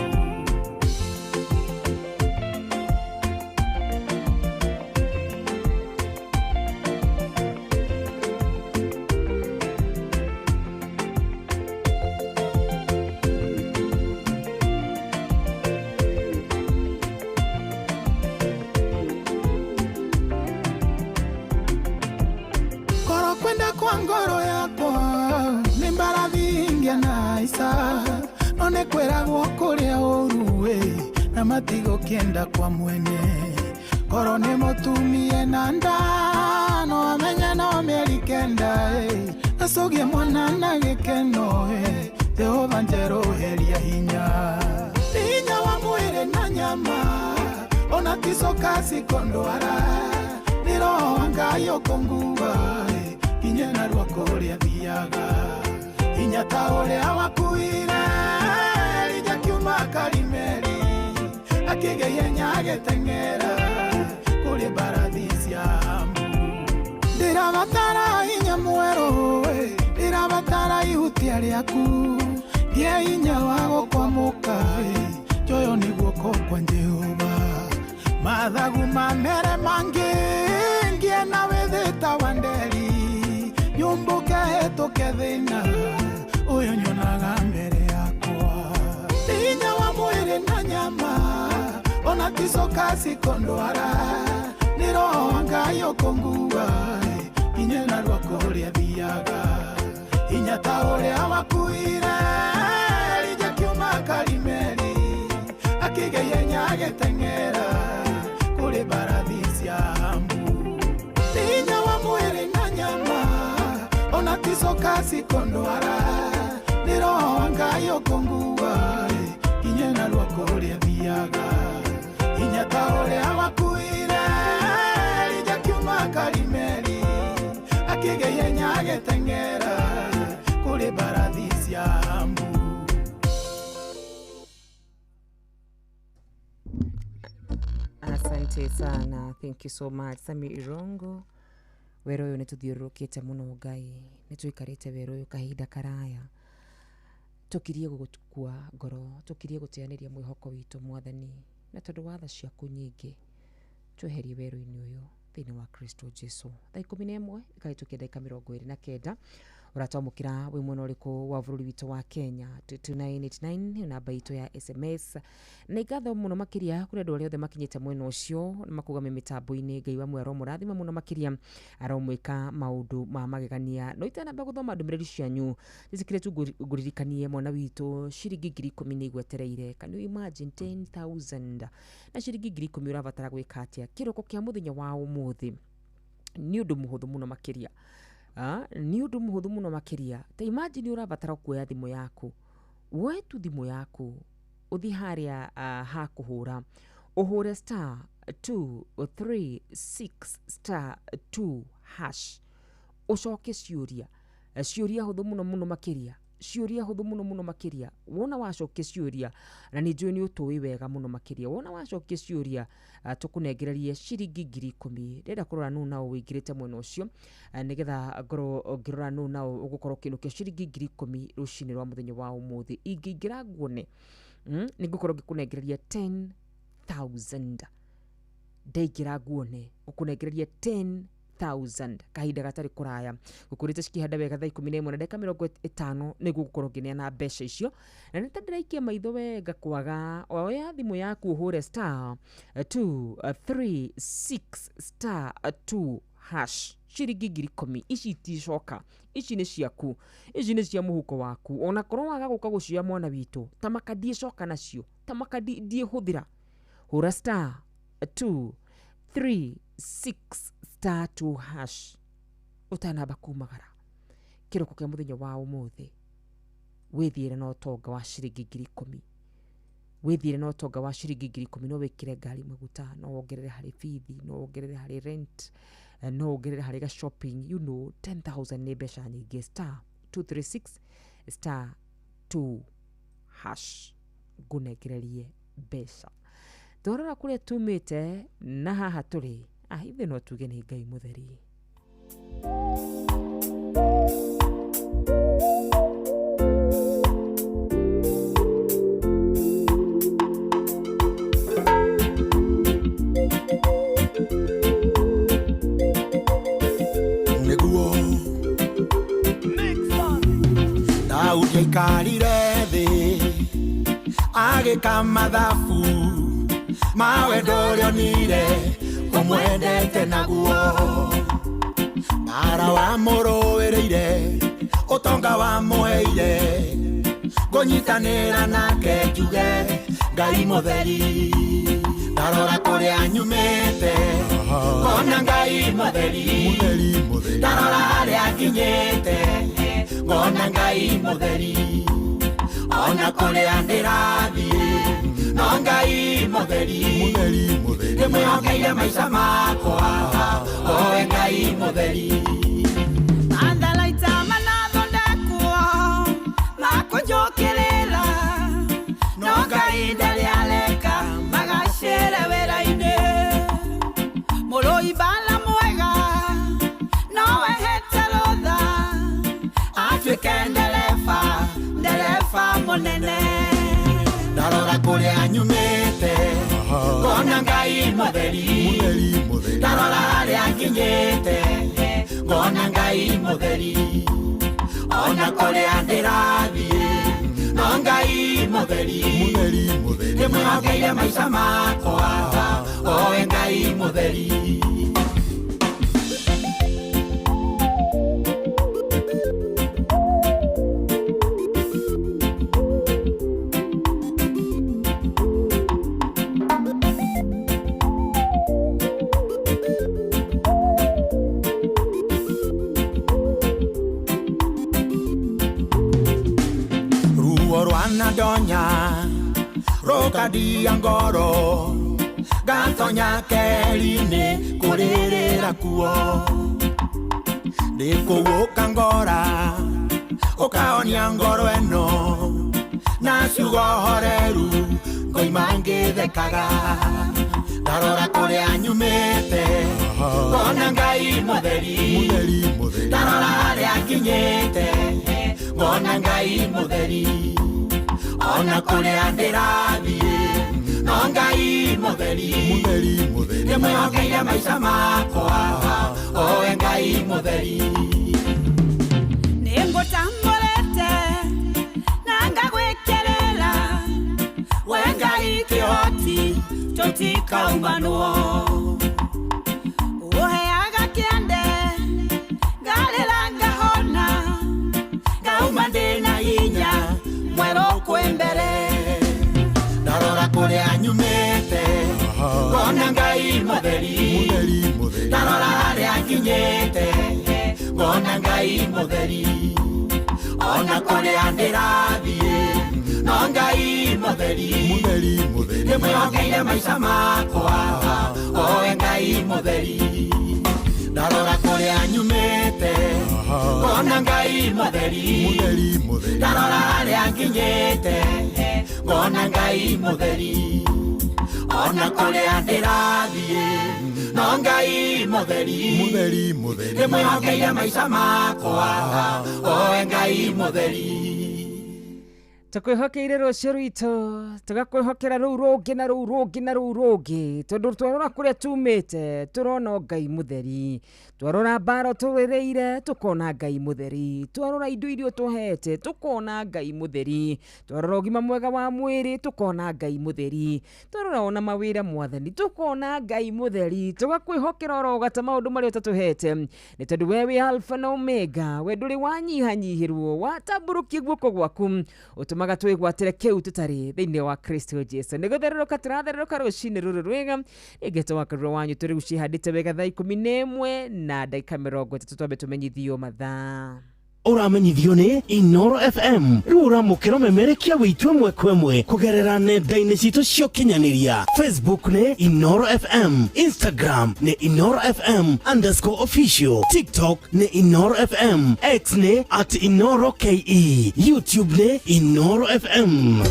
Korwo kwenda kwa ngoro yakwa nĩ mbarathi ingĩanaica no nĩ kwĩragwo kũrĩa ũru na matigũkĩenda kwa mwene korwo nĩ mũtumie na nda no amenye no mĩeri kenda acũgie mwana na gĩkeno Jehova njerũhĩria hinya hinya wa mwĩrĩ na nyama ona ticoka cikondwara nĩ roho wa Ngai ũkũngua nginye narua kũrĩa thiaga hinya ta ũrĩa wakuire Elija kiuma Karimeli akĩgĩa ihenya agĩteng'era kũrĩ mbarathi cia Ahabu ndĩrabatara hinya mwerũ ndĩrabatara ihutia rĩaku ngĩe hinya wa gũkwamũka njoyo nĩ guoko kwa Jehova mathagu mamere mangĩ ngĩe na wĩthĩ ta wa nderi nyumbũke hĩtũke thĩna ũyũ nyonaga mbere yakwa hinya wa mwĩrĩ na nyama ona ticoka cikondwara nĩ roho wa Ngai ũkũngua nginye narua kũrĩa thiaga hinya ta ũrĩa wakuire Elija kiuma Karimeli akĩgĩa ihenya agĩteng'era kũrĩ mbarathi cia Ahabu hinya wa mwĩrĩ na nyama ona ticoka cikondwara nĩ roho wa Ngai ũkũngua nginye narua kũrĩa thiaga hinya ta ũrĩa wakuire Elija kiuma Karimeli akĩgĩa ihenya agĩteng'era kũrĩ mbarathi cia Ahabu. Asante sana, thank you so much Sami Irongo. Wero ũyũ nĩ tũthiũrũrũkĩte mũno Ngai, nĩ tũikarĩte wero ũyũ kahinda karaya tũkirie gũgũkua ngoro, tũkirie gũteanĩria mwĩhoko witũ Mwathani, na tondũ wa tha ciaku nyingĩ tweherie werũ-inĩ ũyũ thĩinĩ wa Kristo Jesu. Thaa 11 ikahĩtũkia ndagĩka 29 ũratwamũkĩra wĩ mwena ũrĩkũ wa bũrũri witũ wa Kenya 2989 namba itũ ya SMS na ingatho mũno makĩria kũrĩ andũ arĩa othe makinyĩte mwena ũcio makũgame mĩtambo-inĩ. Ngai wa muoyo aromũrathima mũno makĩria, aromwĩka maũndũ ma magegania. No itanamba gũthoma ndũmĩrĩri cianyu njĩtĩkĩre tu ngũririkanie mwana witũ ciringi 10,000 nĩ igwetereire. Can you imagine 10,000 na ciringi 10,000 ũrabatara gwĩka atĩa kĩroko kĩa mũthenya wa ũmũthĩ? Nĩ ũndũ mũhũthũ mũno makĩria, nĩ ũndũ mũhũthũ mũno makĩria. Ta imagine ũrabatara kuoya thimũ yaku, woe tu thimũ yaku ũthiĩ harĩa ha kũhũra, ũhũre star 236 star 2 hash, ũcoke ciũria hũthũ mũno mũno makĩria. Ciũria hũthũ mũno mũno makĩria. Wona wacokia ciũria, na nĩ njũĩ nĩ ũtũĩ wega mũno makĩria, wona wacokia ciũria, tũkũnengererie ciringi 10,000. Ndĩrenda kũrora nũ nao wĩingĩrĩte mwena ũcio, nĩgetha ngorwo ngĩrora nũ nao ũgũkorwo ũkĩinũkia ciringi 10,000 rũcinĩ rwa mũthenya wa ũmũthĩ. Ingĩingĩra nguone, nĩ ngũkorwo ngĩkũnengereria 10,000. Ndaingĩra nguone ngũkũnengereria 10,000 kahinda gatarĩ kũraya. Gũkũrĩte cikĩhanda wega thaa 11 na ndagĩka 50 nĩguo gũkorwo ngĩneana mbeca icio. Na nĩ ta ndĩraikia maitho wega kwaga, oya thimũ yaku ũhũre star 2 3 6 star 2 hash. Ciringi 10,000 ici iticoka, ici nĩ ciaku, ici nĩ cia mũhuko waku. Ona korwo waga gũka gũcioya mwana witũ, ta maka ndiĩcoka nacio, ta maka ndiĩhũthĩra. Hũra star 2 3 6 star 2 hash ũtanamba kumagara. Kĩroko kĩa mũthenya wa ũmũthĩ wĩthiĩre na ũtonga wa ciringi 10,000. Wĩthiĩre na ũtonga wa ciringi 10,000. No wĩkĩre ngari maguta, no wongerere harĩ bithi, no wongerere harĩ rent, no wongerere harĩ ga shopping. You know, 10,000 nĩ mbeca nyingĩ. Star 236 star 2 hash ngũnengererie mbeca. Twarora kũrĩa tumĩte na haha tũrĩ, ithuĩ no tuge nĩ Ngai mũtheri. Nĩguo Daudi aikarire thĩ agĩka mathabu mawendo ũrĩa onire ũmwendete naguo. Mbara wamũrũĩrĩire, ũtonga wamũheire, ngũnyitanĩra nake njuge Ngai mũtheri. Ndarora kũrĩa nyumĩte ngona Ngai mũtheri, ndarora harĩa nginyĩte ngona Ngai mũtheri, ona kũrĩa ndĩrathiĩ no Ngai mũtheri. Ndĩmwĩhokeire maica makwa, owe Ngai mũtheri. Matharaita manathondekwo makũnjũkĩrĩra, no Ngai ndarĩ areka magacĩre wĩra-inĩ. Mũrũi mbara mwega no ehete rũtha, atuĩke ndereba, ndereba mũnene. Ndarora kũrĩa nyumĩte ngona Ngai mũtheri, ndarora harĩa nginyĩte ngona Ngai mũtheri, ona kũrĩa ndĩrathiĩ no Ngai mũtheri. Ndĩmwĩhokeire maica makwa, owe Ngai mũtheri. Donya rokadia ngoro gatonya keri-inĩ kũrĩrĩra kuo. Ndĩkũu ũkangora ũkahonia ngoro ĩno na ciugo horeru ngoima ngĩthekaga. Ndarora kũrĩa nyumĩte ngona Ngai mũtheri, ndarora harĩa nginyĩte ngona Ngai mũtheri, ona kũrĩa ndĩrathiĩ no Ngai mũtheri. Ndĩmwĩhokeire maica makwa, owe Ngai mũtheri. Nĩngũtambũrĩte na ngagwĩkĩrĩra, we Ngai kĩhoti tũtikaumanwo. Ũheaga kĩande ngarĩra ngahona, ngauma ndĩna hinya mwerũ kwĩ mbere. Ndarora kũrĩa nyumĩte ngona Ngai mũtheri, ndarora harĩa nginyĩte ngona Ngai mũtheri, ona kũrĩa ndĩrathiĩ no Ngai mũtheri. Ndĩmwĩhokeire maica makwa, owe Ngai mũtheri. Ndarora kũrĩa nyumĩte ngona Ngona Ngai mũtheri. Mũtheri mũtheri. Ndarora harĩa nginyĩte. Ngona Ngai mũtheri. Ona kũrĩa ndĩrathiĩ. No Ngai mũtheri. Mũtheri mũtheri. Ndĩmwĩhokeire maica makwa. Oe Ngai mũtheri. Tũkwĩhokeire rũciũ rwitũ, tũgakwĩhokera rũu rũngĩ na rũu rũngĩ na rũu rũngĩ, tondũ twarora kũrĩa tumĩte tũrona o Ngai mũtheri, twarora mbara tũrĩrĩire tũkona Ngai mũtheri, twarora indo iria ũtũhete tũkona Ngai mũtheri, twarora ũgima mwega wa mwĩrĩ tũkona Ngai mũtheri, twarora ona mawĩra mwathani tũkona Ngai mũtheri, tũgakwĩhokera oro gata maũndũ marĩa ũtatũhete, nĩ tondũ we wĩ Alpha na Omega, we ndũrĩ wanyihanyihĩrwo, watambũrũkia guoko gwaku ũtũmaga twĩgwatĩre kĩu tũtarĩ thĩinĩ wa Kristo Jesu. Nĩ gũthererũka tũrathererũka rũcinĩ rũrũ rwega, ĩngĩtwo wa Karura wanyu tũrĩ cihandĩte wega thaa 11 na ndagĩka 30, twambe tũmenyithio mathaa. Ũramenyithio nĩ Inoro FM. Rĩu ũramũkĩra memerekia witũ ĩmwe kwa ĩmwe kũgerera nenda-inĩ citũ cia ũkinyanĩria. Facebook nĩ Inoro FM, Instagram nĩ Inoro FM underscore official, TikTok nĩ Inoro FM, X nĩ at Inoro KE, YouTube nĩ Inoro FM.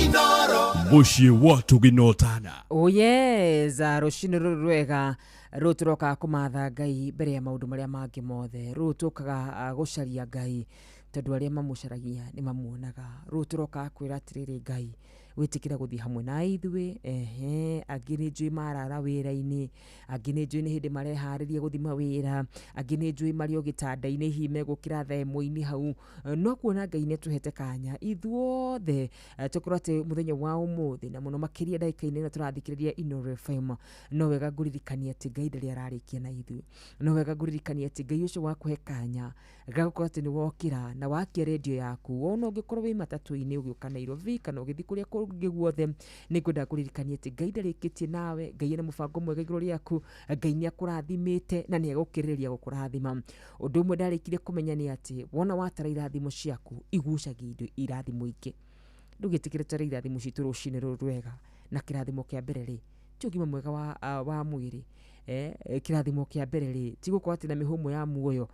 Inoro. Mũciĩ wa Tũginotana. Oh yes, rũcinĩ rũrũ rwega rũũ tũrokaga kũmatha Ngai mbere ya maũndũ marĩa mangĩ mothe, rũũ tũkaga gũcaria Ngai tondũ arĩa mamũcaragia nĩ mamuonaga, rũũ tũrokaga kwĩra atĩrĩrĩ Ngai wĩtĩkĩre gũthiĩ hamwe na ithuĩ, ehe, angĩ nĩ njũĩ marara wĩra-inĩ, angĩ nĩ njũĩ nĩ hĩndĩ mareharĩria gũthiĩ mawĩra, angĩ nĩ njũĩ marĩ o gĩtanda-inĩ hihi megũkĩra thaa ĩmwe-inĩ hau, no kuona Ngai nĩ atũhete kanya ithuothe tũkorwo atĩ mũthenya wa ũmũthĩ na mũno makĩria ndagĩka-inĩ ĩno tũrathikĩrĩria Inoro FM, no wega ngũririkania atĩ Ngai ndarĩ ararĩkia na ithuĩ, no wega ngũririkania atĩ Ngai ũcio wakũhe kanya gagũkorwo atĩ nĩ wokĩra na wakia redio yaku, wona ũngĩkorwo wĩ matatũ-inĩ ũgĩũka Nairobi kana ũgĩthiĩ kũrĩa kũngĩ guothe, nĩ ngwenda ngũririkanie atĩ Ngai ndarĩkĩtie nawe, Ngai ena mũbango mwega igũrũ rĩaku, Ngai nĩ akũrathimĩte na nĩ egũkĩrĩrĩria gũkũrathima. Ũndũ ũmwe ndarĩkire kũmenya nĩ atĩ wona watara irathimo ciaku igucagia indo irathimo ingĩ. Ndũgĩtĩkĩre tũtare irathimo citũ rũcinĩ rũrũ rwega, na kĩrathimo kĩa mbere rĩ ti ũgima mwega wa mwĩrĩ, kĩrathimo kĩa mbere rĩ ti gũkorwo atĩ na mĩhũmũ ya muoyo,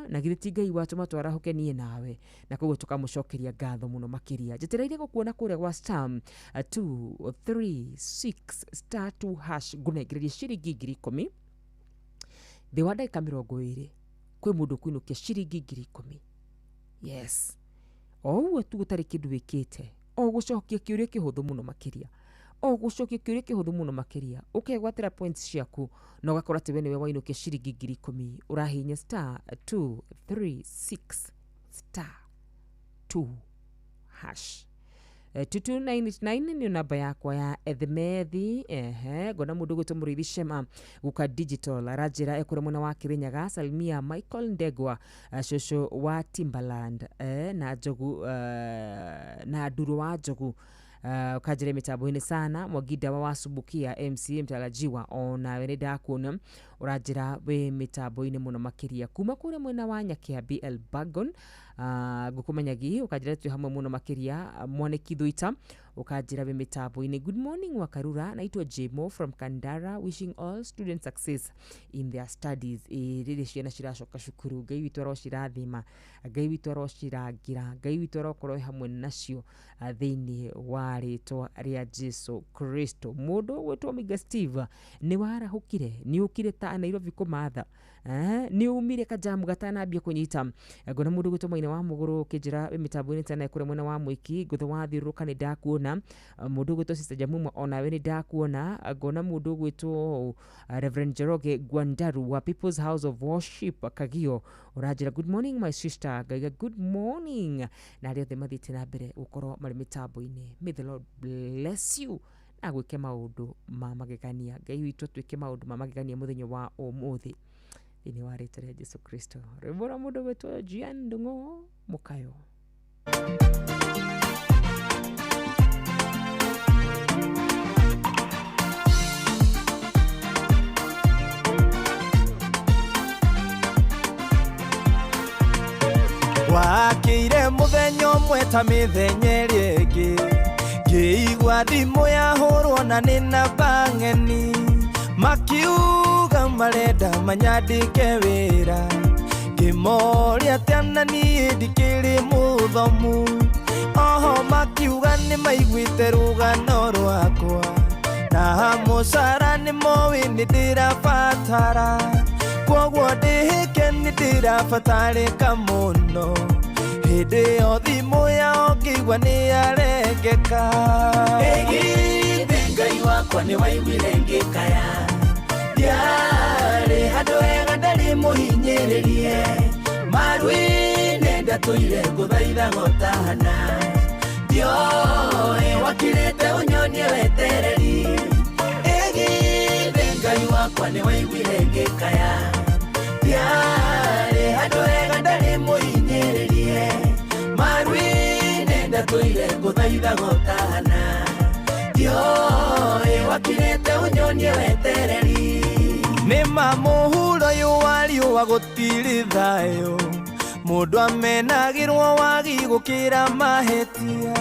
na githĩ ti Ngai watũma twarahũke niĩ nawe, na koguo tũkamũcokeria ngatho mũno makĩria. Njetereire gũkuona kũrĩa gwa star 236 star 2 hash, ngũnengererie ciringi 10,000 thĩ wa ndagĩka 20, kwĩ mũndũ ũkũinũkia ciringi 10,000. Yes, o ũguo tu gũtarĩ kĩndũ wĩkĩte, o gũcokia kĩũria kĩhũthũ mũno makĩria, o gũcokia kĩũria kĩhũthũ mũno makĩria, ũkegwatĩra points ciaku na ũgakorwo atĩ we nĩwe wainũkia ciringi 10,000. Ũrahihinya star 236 star 2 hash. 22989 nĩyo namba yakwa ya ethemethi. Ehe, ngona mũndũ ũgwĩtwo Mũrĩithi Shema guka digital aranjĩra ekũrĩa mwena wa Kĩrĩnyaga, salimia Michael Ndegwa, cũcũ wa Timberland, na Njogu, na Nduro wa Njogu, ũkanjĩra mĩtambo-inĩ sana. Mwangi Ndawa wa Subukia MCA mtarajiwa, onawe nĩ ndakuona ũranjĩra wĩ mĩtambo-inĩ mũno makĩria kuma kũrĩa mwena wa Nyakĩambi El Bagon, ngũkũmenyagi ũkanjĩra twĩ hamwe mũno makĩria. Mwanĩki Thuita ũkanjĩra wĩ mĩtambo-inĩ. Good morning Wakarura, naitwo Jemo from Kandara, wishing all students success in their studies. Rĩrĩ ciana ciracoka cukuru, Ngai witũ arocirathima, Ngai witũ arocirangĩra, Ngai witũ arokorwo hamwe nacio thĩinĩ wa rĩtwa rĩa Jesu Kristo. Mũndũ ũgwĩtwo Miga Steve, nĩ warahũkire, nĩ ũkire ta Nairobi kũmatha, nĩ umire kajamu gatanambia kũnyita. Ngona mũndũ ũgwĩtwo Maina wa Mũgũrũ ũkĩnjĩra wĩ mĩtambo-inĩ tena kũrĩa mwena wa Mwĩki, ngũtho wathiũrũrũka nĩ ndakuona. Mũndũ ũgwĩtwo Sister Jamuma onawe nĩ ndakuona. Ngona mũndũ ũgwĩtwo Reverend Njoroge Gwandaru wa People's House of Worship Kagio ũranjĩra good morning my sister, ngaiga good morning, na arĩa othe mathiĩte na mbere gũkorwo marĩ mĩtambo-inĩ. May the Lord bless you na gwĩke maũndũ ma magegania. Ngai witũ atuĩke maũndũ ma magegania mũthenya wa ũmũthĩ thĩinĩ wa rĩtwa rĩa Jesu Kristo. Rwĩmbo rwa mũndũ ũgwĩtwo Gian Ndung'u Mũkayo. Wakĩire mũthenya ũmwe ta mĩthenya ĩrĩa ĩngĩ, ngĩigua thimũ yahũrwo na nĩ namba ng'eni, makiuga marenda manyandĩke wĩra, ngĩmo Ingĩmoria atĩa na niĩ ndikĩrĩ mũthomu. Oho makiuga nĩ maiguĩte rũgano rwakwa. Na mũcara nĩ moĩ nĩ ndĩrabatara. Kwoguo ndĩhĩke nĩ ndĩrabatarĩka mũno. Hĩndĩ ĩyo thimũ yao ngĩigua nĩ yarengeka. Ĩgithĩ Ngai wakwa nĩ waiguire ngĩkaya. Ndiarĩ handũ hega ndarĩ mũhinyĩrĩrie. Maru-inĩ ndatũire ngũthaithaga ũtana. Ndioĩ wakirĩte ũnyonie wetereri. Ĩgithĩ Ngai wakwa nĩ waiguire ngĩkaya. Ndiarĩ handũ hega ndarĩ mũhinyĩrĩrie. Maru-inĩ ndatũire ngũthaithaga ũtana. Ndioĩ wakirĩte ũnyonie wetereri. Nĩ ma mũhuro ũyũ wa riũa gũtirĩ thayũ. Mũndũ amenagĩrwo wagi gũkĩra mahĩtia.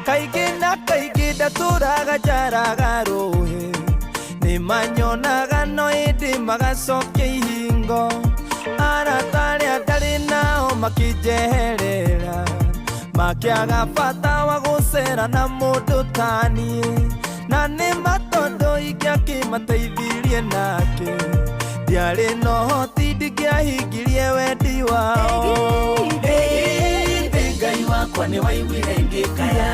Kaingĩ na kaingĩ ndatũraga njaraga rũhĩ. Nĩ manyonaga no ĩndĩ magacokia ihingo. Arata arĩa ndarĩ nao makĩnjeherera. Makĩaga bata wa gũcera na mũndũ ta niĩ. Na nĩ ma tondũ ingĩakĩmateithirie nake. Ndiarĩ na ũhoti ndingĩahingirie wendi wao. Ĩgithĩ Ngai wakwa nĩ waiguire ngĩkaya.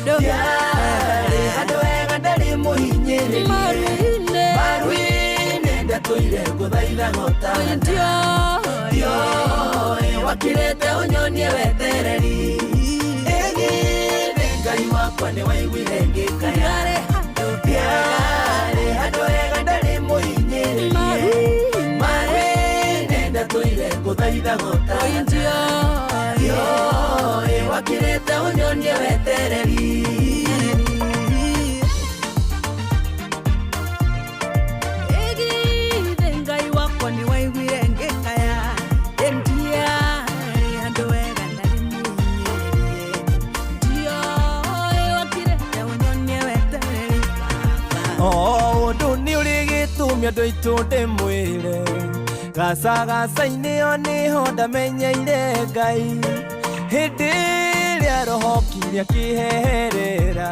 Ndiarĩ handũ hega ndarĩ mũhinyĩrĩrie. Maru-inĩ ndatũire ngũthaithaga ũtana. Ndioĩ wakirĩte ũnyonie wetereri. Ĩgithĩ Ngai wakwa nĩ waiguire ngĩkaya. Ndiarĩ handũ hega ndarĩ mũhinyĩrĩrie. Maru-inĩ ndatũire ngũthaithaga ũtana. Ndioĩ wakirĩte ũnyonie wetereri. Ĩgithĩ Ngai wakwa nĩ waiguire ngĩkaya. Ndiarĩ handũ hega ndarĩ mũhinyĩrĩrie. Ndioĩ wakirĩte ũnyonie wetereri. O ũndũ nĩ ũrĩ gĩtũmi andũ aitũ ndĩmwĩre. Gacagaca-inĩ o nĩho ndamenyeire Ngai. Hĩndĩ ĩrĩa roho okire akĩheherera.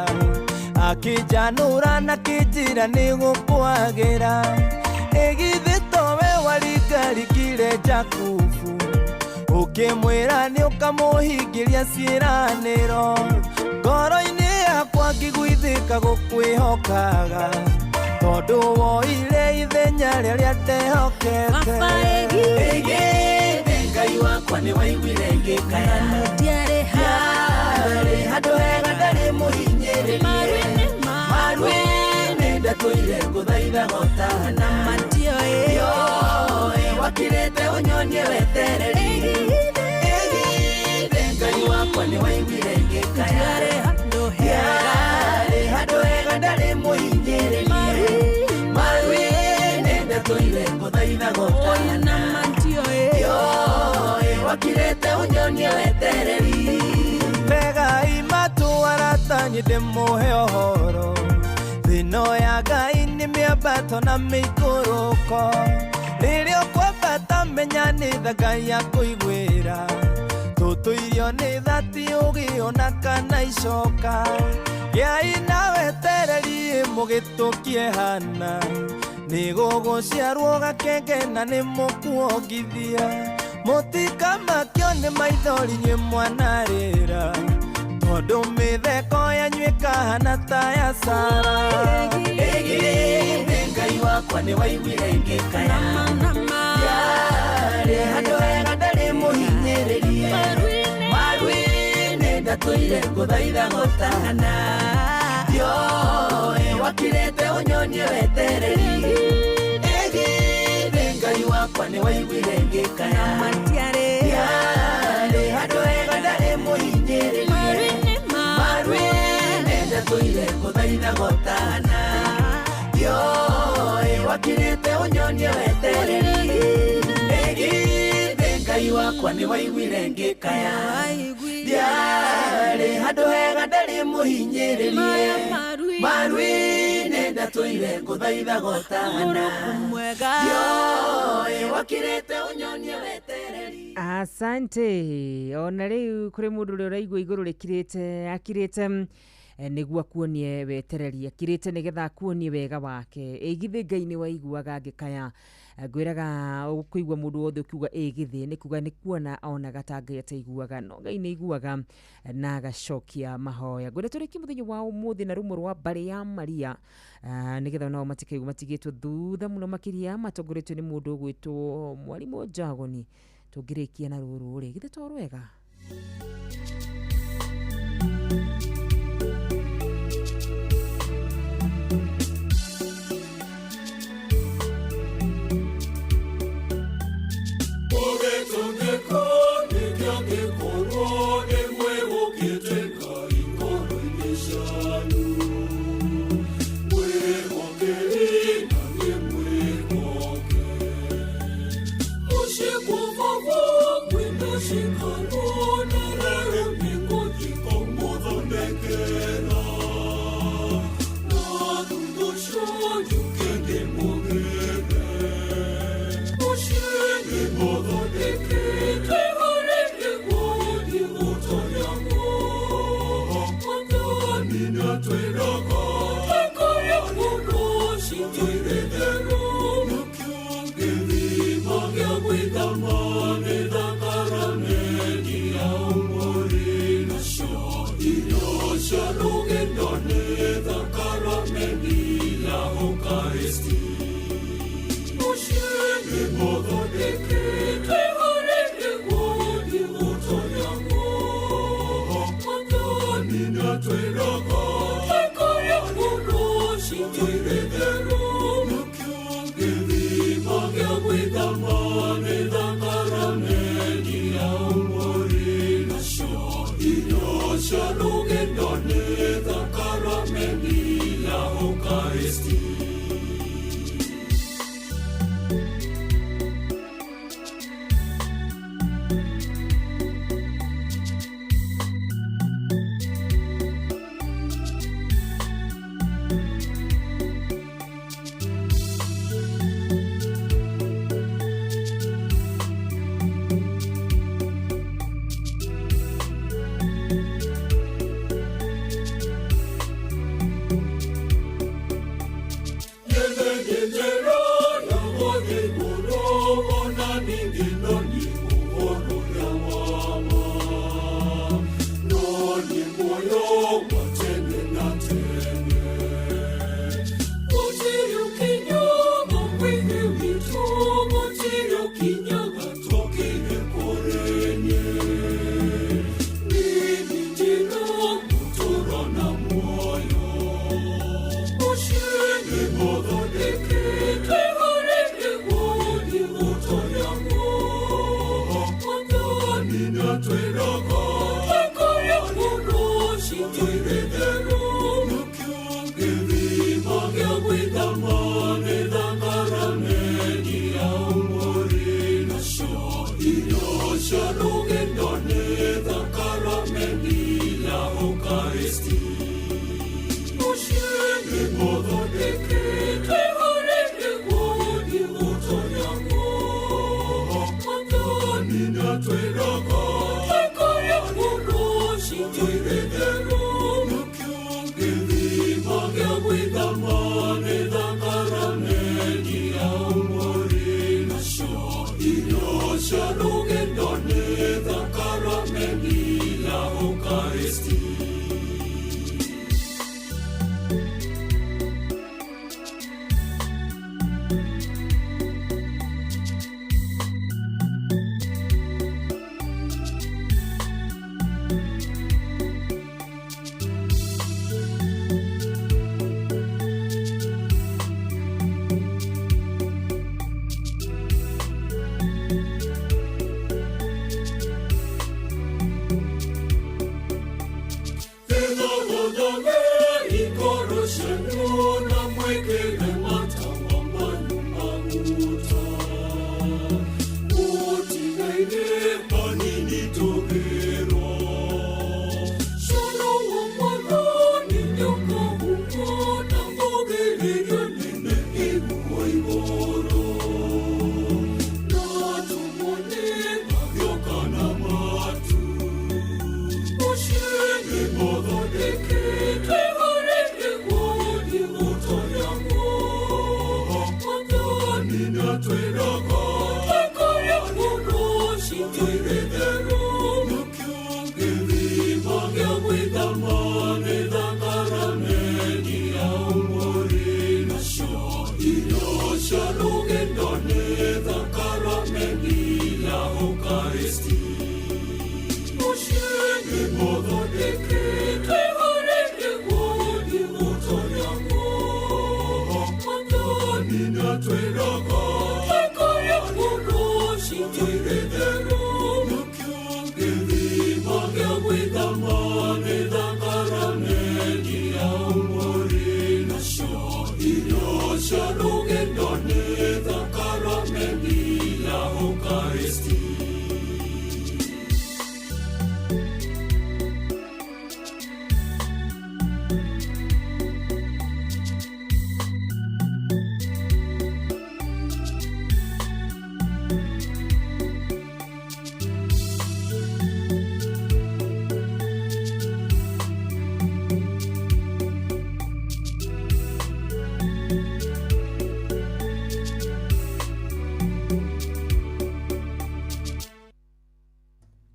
Akĩnjanũra na akĩnjĩra nĩ gũkwagĩra. Ĩgithĩ towe waringaringire Jakubu. Ũkĩmwĩra nĩ ũkamũhingĩria ciĩranĩro. Ngoro-inĩ yakwa ngĩguithĩka gũkwĩhokaga. Tondũ woire ithenya rĩrĩa ndehokete. Ĩgithĩ Ngai wakwa nĩ waiguire ngĩkaya. Ndiarĩ handũ hega ndarĩ mũhinyĩrĩrie. Maru-inĩ ndatũire ngũthaithaga ũtana. Ndioĩ wakirĩte ũnyonie wetereri. Ĩgithĩ Ngai wakwa nĩ waiguire ngĩkaya. Ndiarĩ handũ hega ndarĩ mũhinyĩrĩrie. Maru-inĩ ndatũire ngũthaithaga ũtana. Ndioĩ wakirĩte ũnyonie wetereri. Tegai matũ arata niĩ ndĩmũhe ũhoro. Thĩ-ĩno ya Ngai nĩ mĩambato na mĩikũrũko. Rĩrĩa ũkwambata menya nĩ tha Ngai akũiguĩra. Tũtũirio nĩ tha ti ũgĩ ona kana icoka. Gĩai na wetereri mũgĩtũkie hana. Nĩ gũgũciarwo gakenge na nĩ mũkuongithia. Mũtikamakio nĩ maithori inyuĩ mwanarĩra. Tondũ mĩtheko yanyu ĩkahana ta ya Sara. Ĩgithĩ Ngai wakwa nĩ waiguire ngĩkaya. Ndiarĩ handũ hega ndarĩ mũhinyĩrĩrie. Maru-inĩ ndatũire ngũthaithaga ũtana. Ndioĩ wakirĩte ũnyonie wetereri. Ĩgithĩ Ngai wakwa nĩ waiguire ngĩkaya. Ndiarĩ handũ hega ndarĩ mũhinyĩrĩrie. Maru-inĩ ndatũire ngũthaithaga ũtana. Ndioĩ wakirĩte ũnyonie wetereri. Ĩgithĩ Ngai wakwa nĩ waiguire ngĩkaya. Ndiarĩ handũ hega ndarĩ mũhinyĩrĩrie. Maru-inĩ ndatũire ngũthaithaga ũtana. Ndioĩ wakirĩte ũnyonie wetereri. Asante. Ona rĩu kũrĩ mũndũ ũrĩa ũraigua igũrũ rĩkirĩte akirĩte nĩguo akuonie wetereri, akirĩte nĩgetha akuonie wega wake. Ĩgithĩ Ngai nĩ waiguaga ngĩkaya. Ngwĩraga ũkũigua mũndũ wothe ũkiuga ĩgithĩ nĩ kuga nĩ kuona onaga ta Ngai ataiguaga, no Ngai nĩ aiguaga na agacokia mahoya. Ngwĩra tũrĩkie mũthenya wa ũmũthĩ na rumo rwa mbarĩ ya Maria, nĩgetha onao matikaigua matigĩtwo thutha mũno makĩria, matongoretio nĩ mũndũ ũgwĩtwo Mwarimũ Njagoni. Tũngĩrĩkia na rũrũ rĩ, githĩ to rwega? Ukaristi. Mũciĩ nĩ mũthondeke twĩharĩrie gũthiĩ gũtonya kuo. Mwathani nĩatwĩraga tũikare kuo rũciinĩ theru. Nakĩo gĩthima gĩa gwĩthamba nĩ thakaramenti ya ũmũrĩ. Nacio irio cia rũgendo nĩ thakaramenti ya Ukaristi.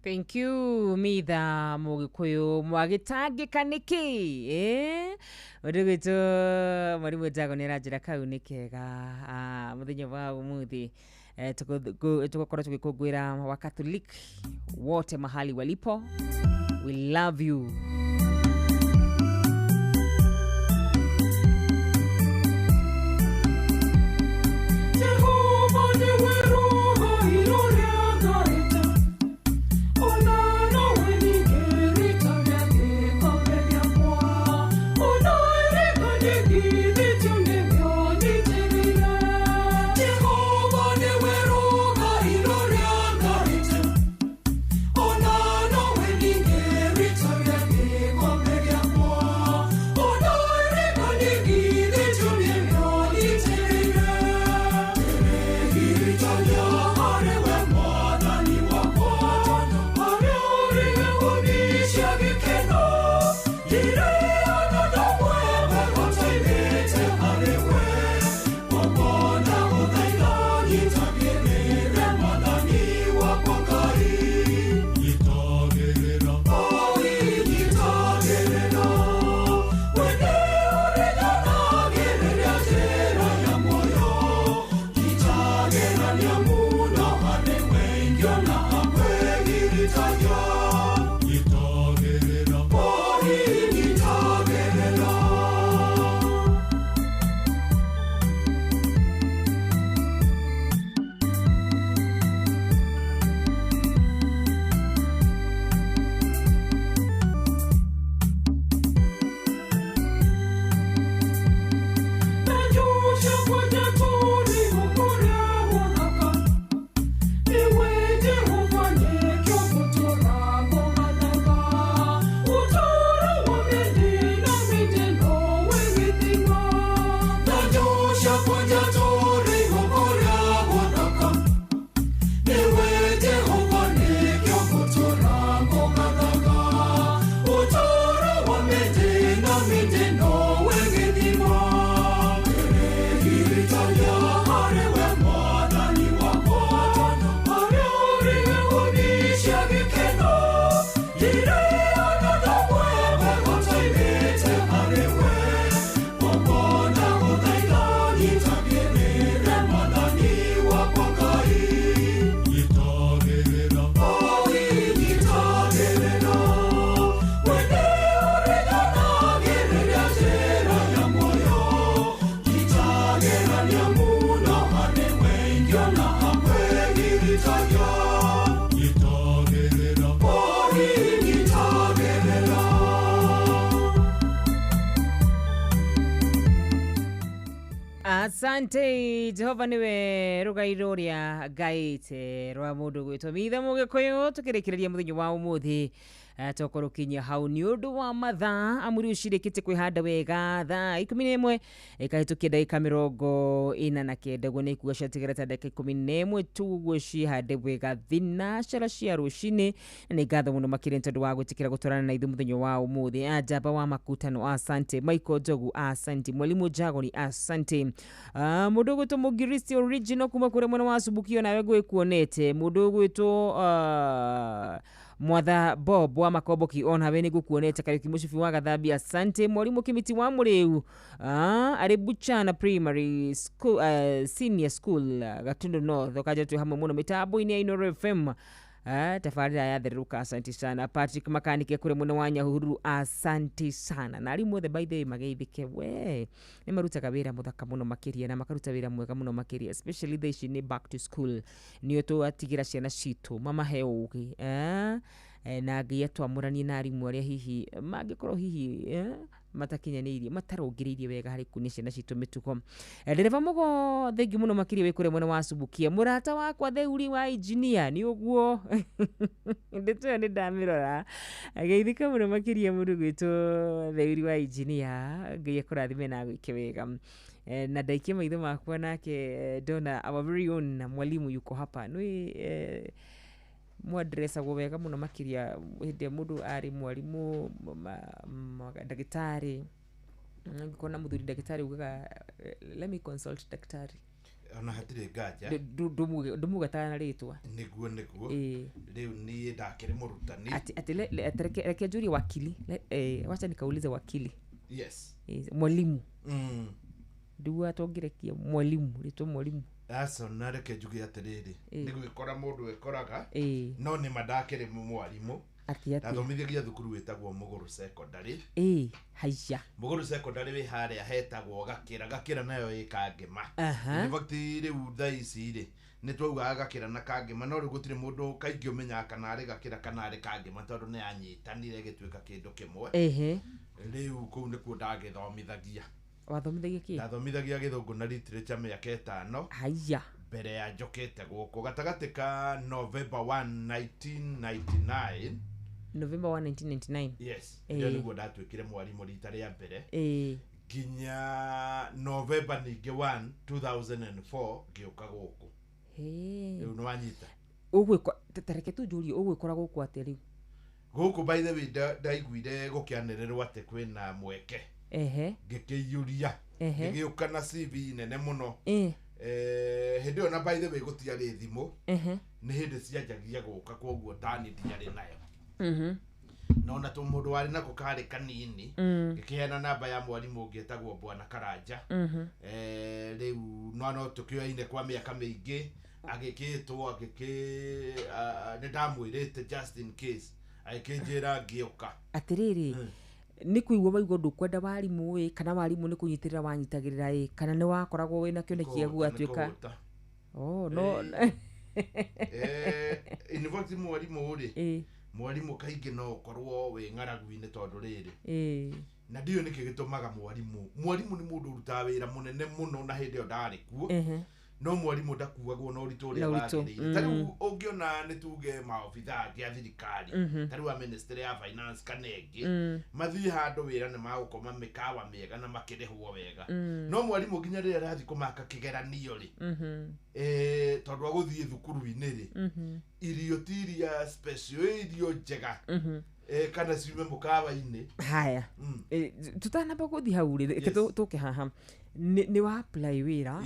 Thank you mitha Mũgĩkũyũ mwagĩtangĩka nĩkĩ ũndũ gwitũ mwarimũ Jago nĩ aranjĩra kau nĩ kega. Mũthenya wa ũmũthĩ tũgũkorwo tũgĩkũngũĩra wa Catholic wote mahali walipo, we love you. Jehova nĩwe rũgai rũrĩa ngaĩte, ona nowe ningĩ riita rĩa gĩkombe gĩakwa, ona ĩrĩka ndigithĩtio nĩguo nyitĩrĩire. Jehova nĩwe rũgai rũrĩa ngaĩte, ona nowe ningĩ riita rĩa gĩkombe gĩakwa, ona ĩrĩka ndigithĩtio nĩguo nyitĩrĩire. Ndĩrĩgiritagia harĩ we Mwathani wakwa, harĩa ũrĩ ngũni cia gĩkeno, ndirĩona ndamwe ũtoimĩte harĩ we. Gwakwa ndagũthaitha nyitagĩrĩre Mwathani wakwa Ngai. Nyitagĩrĩra, oi nyitagĩrĩra, we nĩũrĩnyonagia njĩra ya muoyo. Nyitagĩrĩra mũno harĩ we ingĩona akwĩgiritagia. Nyitagĩrĩra, oi nyitagĩrĩra. Nyitagĩrĩra, oi nyitagĩrĩra. Asante Jehova nĩwe rũgai rũrĩa ngaĩte rwa mũndũ gwĩtwo mitha Mũgĩkũyũ. Tũkĩrĩkĩrĩria mũthenya wa ũmũthĩ tokorwo kinyia hau nĩ ũndũ wa mathaa amu rĩu cirĩkĩtie kwĩhanda wega thaa 11 ĩkahĩtũkia ndagĩka 49, ũguo nĩ kuga ciatigara ta ndagĩka 11 tu ũguo cihande wega thinacara cia rũcinĩ. Na nĩ ngatho mũno makĩria nĩ tondũ wa gwĩtĩkĩra gũtwarana na ithuĩ mũthenya wa ũmũthĩ. Anjamba wa makutano asante, Michael Njogu asante, Mwalimu Jagoni asante, mũndũ ũgwĩtwo Mũngiristi original kuma kũrĩa mwena wa Sumbukio nawe ngwĩkuonete, mũndũ ũgwĩtwo Mwatha Bob wa Makomboki onawe nĩ ngũkuonete. Kariuki Mũcibi wa Gathambia, asante. Mwarimũ Kimiti wa Mũrĩu arĩ Buchana Primary School, Senior School, Gatundu North, ũkanja twĩ hamwe mũno mĩtambo-inĩ ya Inooro FM. Tabarĩra yatherũka, asante sana. Patrick Makanike kũrĩ mwena wa Nyahururu, asante sana. Na arimũ othe, by the way, mageithĩke we, nĩ marutaga wĩra mũthaka mũno makĩria na makaruta wĩra mwega mũno makĩria, especially thaa ici nĩ back to school, nĩo tũatigĩra ciana citũ mamahe ũgĩ, na Ngai atwamũranie na arimũ arĩa hihi mangĩkorwo hihi matakinyanĩirie, matarũngĩrĩirie wega harĩ kuonia ciana citũ mĩtugo. Ndereba Mũgo, thengiũ mũno makĩria wĩ kũrĩa mwena wa Subukia. Mũrata wakwa Theuri wa engineer, nĩ ũguo ndeto ĩyo nĩ ndamĩrora, geithĩka mũno makĩria mũndũ gwĩtwo Theuri wa engineer. Ngai akũrathime na agwĩke wega. Na ndaikia maitho makwa nake, ndona our very own mwalimu yuko hapa nĩ mwadresagwo wega mũno makĩria hĩndĩ ĩrĩa mũndũ arĩ mwarimũ, ndagĩtarĩ. Ngĩkorwo na mũthuri ndagĩtarĩ, ugaga, "Let me consult daktari." Ona hatirĩ nganja. Ndũmugataga na rĩtwa. Nĩguo. Rĩu niĩ ndakĩrĩ mũrutani. Ati reke njurie wakili. Wacha nikaulize wakili. Yes. Mwalimu ndiguo atongĩrekia mwalimu, rĩtwa mwalimu. Aca, na reke njuge atĩrĩrĩ, nĩ gwĩkora mũndũ ĩkoraga, no nĩ ma ndakĩrĩ mwarimũ. Atĩ atĩa? Ndathomithagia thukuru wĩtagwo Mũgũrũ Secondary. Ĩ haiya. Mũgũrũ Secondary wĩ harĩa hetagwo Gakĩra. Gakĩra nayo ĩ Kangĩma. In fact, rĩu thaa ici rĩ, nĩ twaugaga Gakĩra na Kangĩma, no rĩu gũtirĩ mũndũ kaingĩ ũmenyaga kana arĩ Gakĩra kana arĩ Kangĩma, tondũ nĩ yanyitanire ĩgĩtuĩka kĩndũ kĩmwe. Rĩu kũu nĩkuo ndagĩthomithagia. Wathomithagia kĩ? Ndathomithagia Gĩthũngũ na literature mĩaka 5 Haiya. mbere ya njokete gũkũ, gatagatĩ ka November 1 1999. November 1 1999? Yes. Ĩyo nĩguo ndatuĩkire mwarimũ rita rĩa mbere, nginya November ningĩ 1 2004 ngĩũka gũkũ. Rĩu nĩ wanyita. Ũgwĩko ta reke tu njũrie, ũgwĩkora gũkũ atĩa rĩu? Gũkũ, by the way, ndaiguire gũkĩanĩrĩrwo atĩ kwĩna mweke, ngĩkĩiyũria, ngĩgĩũka na CV nene mũno. Hĩndĩ ĩyo na by the way gũtiarĩ thimũ, nĩ hĩndĩ cianjagia gũka, koguo tani ndiarĩ nayo, no na tũ mũndũ warĩ nako karĩ kanini. Ngĩkĩheana namba ya mwarimũ ũngĩ etagwo Bwana Karanja. Rĩu no tũkĩoyaine kwa mĩaka mĩingĩ, agĩkĩtwo agĩkĩ nĩ ndamwĩrĩte just in case, agĩkĩnjĩra ngĩũka. Atĩrĩrĩ, nĩ kũigua waigua ndũkwenda warimũ ĩ, kana warimũ nĩ kũnyitĩrĩra wanyitagĩrĩra ĩ, kana nĩ wakoragwo wĩna kĩoneki gĩaku Kũhũta, nĩ gatuĩka kũhũta. Oh, no. In fact, mwarimũ rĩ, mwarimũ kaingĩ no ũkorwo wĩ ng'aragu-inĩ, tondũ rĩrĩ, na ndiũĩ nĩkĩ gĩtũmaga mwarimũ nĩ mũndũ ũrutaga wĩra mũnene mũno, na hĩndĩ ĩyo ndarĩ kuo, no mwarimũ ndakuagwo na ũritũ ũrĩa Na ũritũ, wagĩrĩire. Ta rĩu ũngĩona nĩ tuge maobitha angĩ a thirikari, ta rĩu a ministry ya finance kana ĩngĩ, mathiĩ handũ wĩra nĩ magũkoma mĩkawa mĩega na makĩrĩhwo wega, no mwarimũ nginya rĩrĩa arathiĩ kũmaka kĩgeranio rĩ, tondũ agũthiĩ thukuru-inĩ rĩ, irio ti iria special, irio njega, kana ciume mũkawa-inĩ. Haya. Tutanamba gũthiĩ hau rĩ, reke tũke haha. Nĩ wa apply wĩra,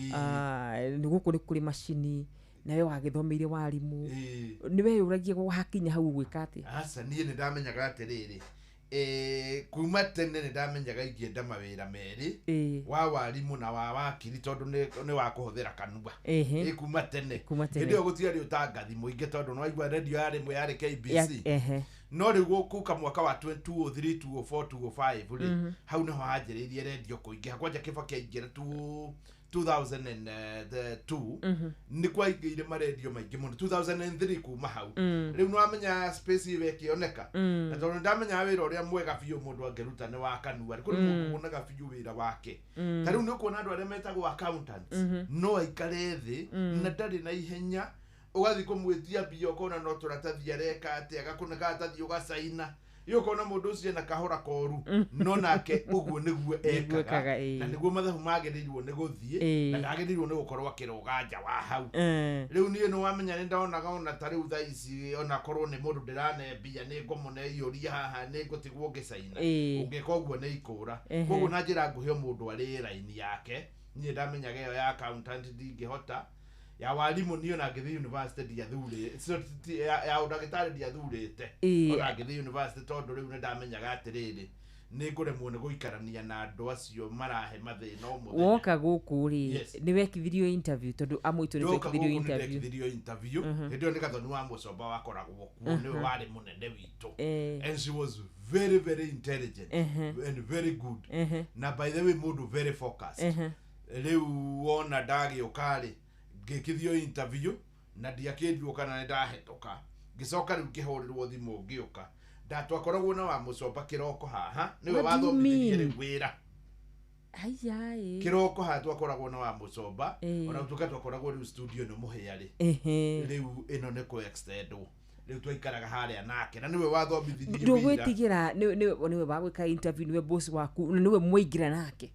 nĩ gũkũ nĩ kũrĩ macini, nawe wagĩthomeire warimũ, nĩ weyũragia hakinya hau ũgwĩka atĩa? Aca, niĩ nĩ ndamenyaga atĩrĩrĩ, kuma tene nĩ ndamenyaga ingĩenda mawĩra merĩ, wa warimũ na wa wakiri, tondũ nĩ wa kũhũthĩra kanua. Kuma tene. Kuma tene. Hĩndĩ ĩyo gũtiarĩ ũtangathi mũingĩ, tondũ nĩwaigua redio yarĩ ĩmwe, yarĩ KBC. No rĩu gũka mwaka wa 2003, 2004, 2005 rĩ, hau nĩho hanjĩrĩirie redio kũingĩha kwanja. Kĩbaki aingĩra 2002, nĩ kwaingĩire marendio maingĩ mũno 2003 kuma hau. Rĩu nĩwamenya space ĩyo ĩkĩoneka, na tondũ nĩndamenyaga wĩra ũrĩa mwega biũ mũndũ angĩruta nĩ wa kanua, kũrĩ mũndũ wonaga biũ wĩra wake. Ta rĩu nĩ ũkuona andũ arĩa metagwo accountants, no aikare thĩ na ndarĩ na ihenya, ũgathiĩ kũmwĩtia mbia ũkona no tũratathi areka atĩ agakũne karatathi ũgacaina, iyo ũkona mũndũ ũcio ena kahora koru, no nake ũguo nĩguo Nĩguo ekaga, ekaga, na nĩguo mathabu magĩrĩirwo nĩ gũthiĩ, na ndagĩrĩirwo nĩ gũkorwo akĩrũga nja wa hau. Rĩu niĩ nĩ wamenya nĩ ndonaga ona ta rĩu thaa ici, ona korwo nĩ mũndũ ndĩrane mbia, nĩ ngũmũne iyũria haha, nĩ ngũtigwo ngĩcaina. Ũngĩka ũguo nĩ ikũra. Koguo na njĩra nguhĩ, o mũndũ arĩ raini yake. Niĩ ndamenyaga ĩyo ya accountant ndingĩhota, Ya warimu niĩ ona ngĩthiĩ university ndiathurĩ ya ũndagĩtarĩ ndiathurĩte ona ngĩthiĩ university, tondũ rĩu nĩ ndamenyaga atĩrĩrĩ, nĩ ngũremwo nĩ gũikarania na andũ acio marahe mathĩna o mũthenya. Woka gũkũ rĩ, nĩ wekithirio interview? Tondũ amwe itũ nĩ Ndoka twekithirio gũkũ nĩ interview. Ndekithirio interview. Hĩndĩ ĩyo nĩ Gathoni wa Mũcomba wakoragwo kuo, nĩwe warĩ mũnene witũ, and she was very very intelligent and very good, na by the way mũndũ very focused. Rĩu wona ndagĩũka rĩ, ngĩkithio interview na ndiakĩndirwo kana nĩ ndahĩtũka. Ngĩcoka rĩu ngĩhũrĩrwo thimũ ngĩũka. Ndatwakoragwo na wa Mũcomba kĩroko haha, nĩwe What do you wathomithirie mean? rĩu wĩra. Aiyaĩ. Kĩroko haha twakoragwo na wa Mũcomba, ona gũtuĩka twakoragwo rĩu studio ĩno mũhĩa rĩ, rĩu ĩno nĩ kũ extendwo, rĩu twaikaraga harĩa nake na nĩwe wathomithirie wĩra. Ndũgwĩtigĩra nĩwe wagwĩka interview, nĩwe boss waku, na nĩwe mwaingĩra nake?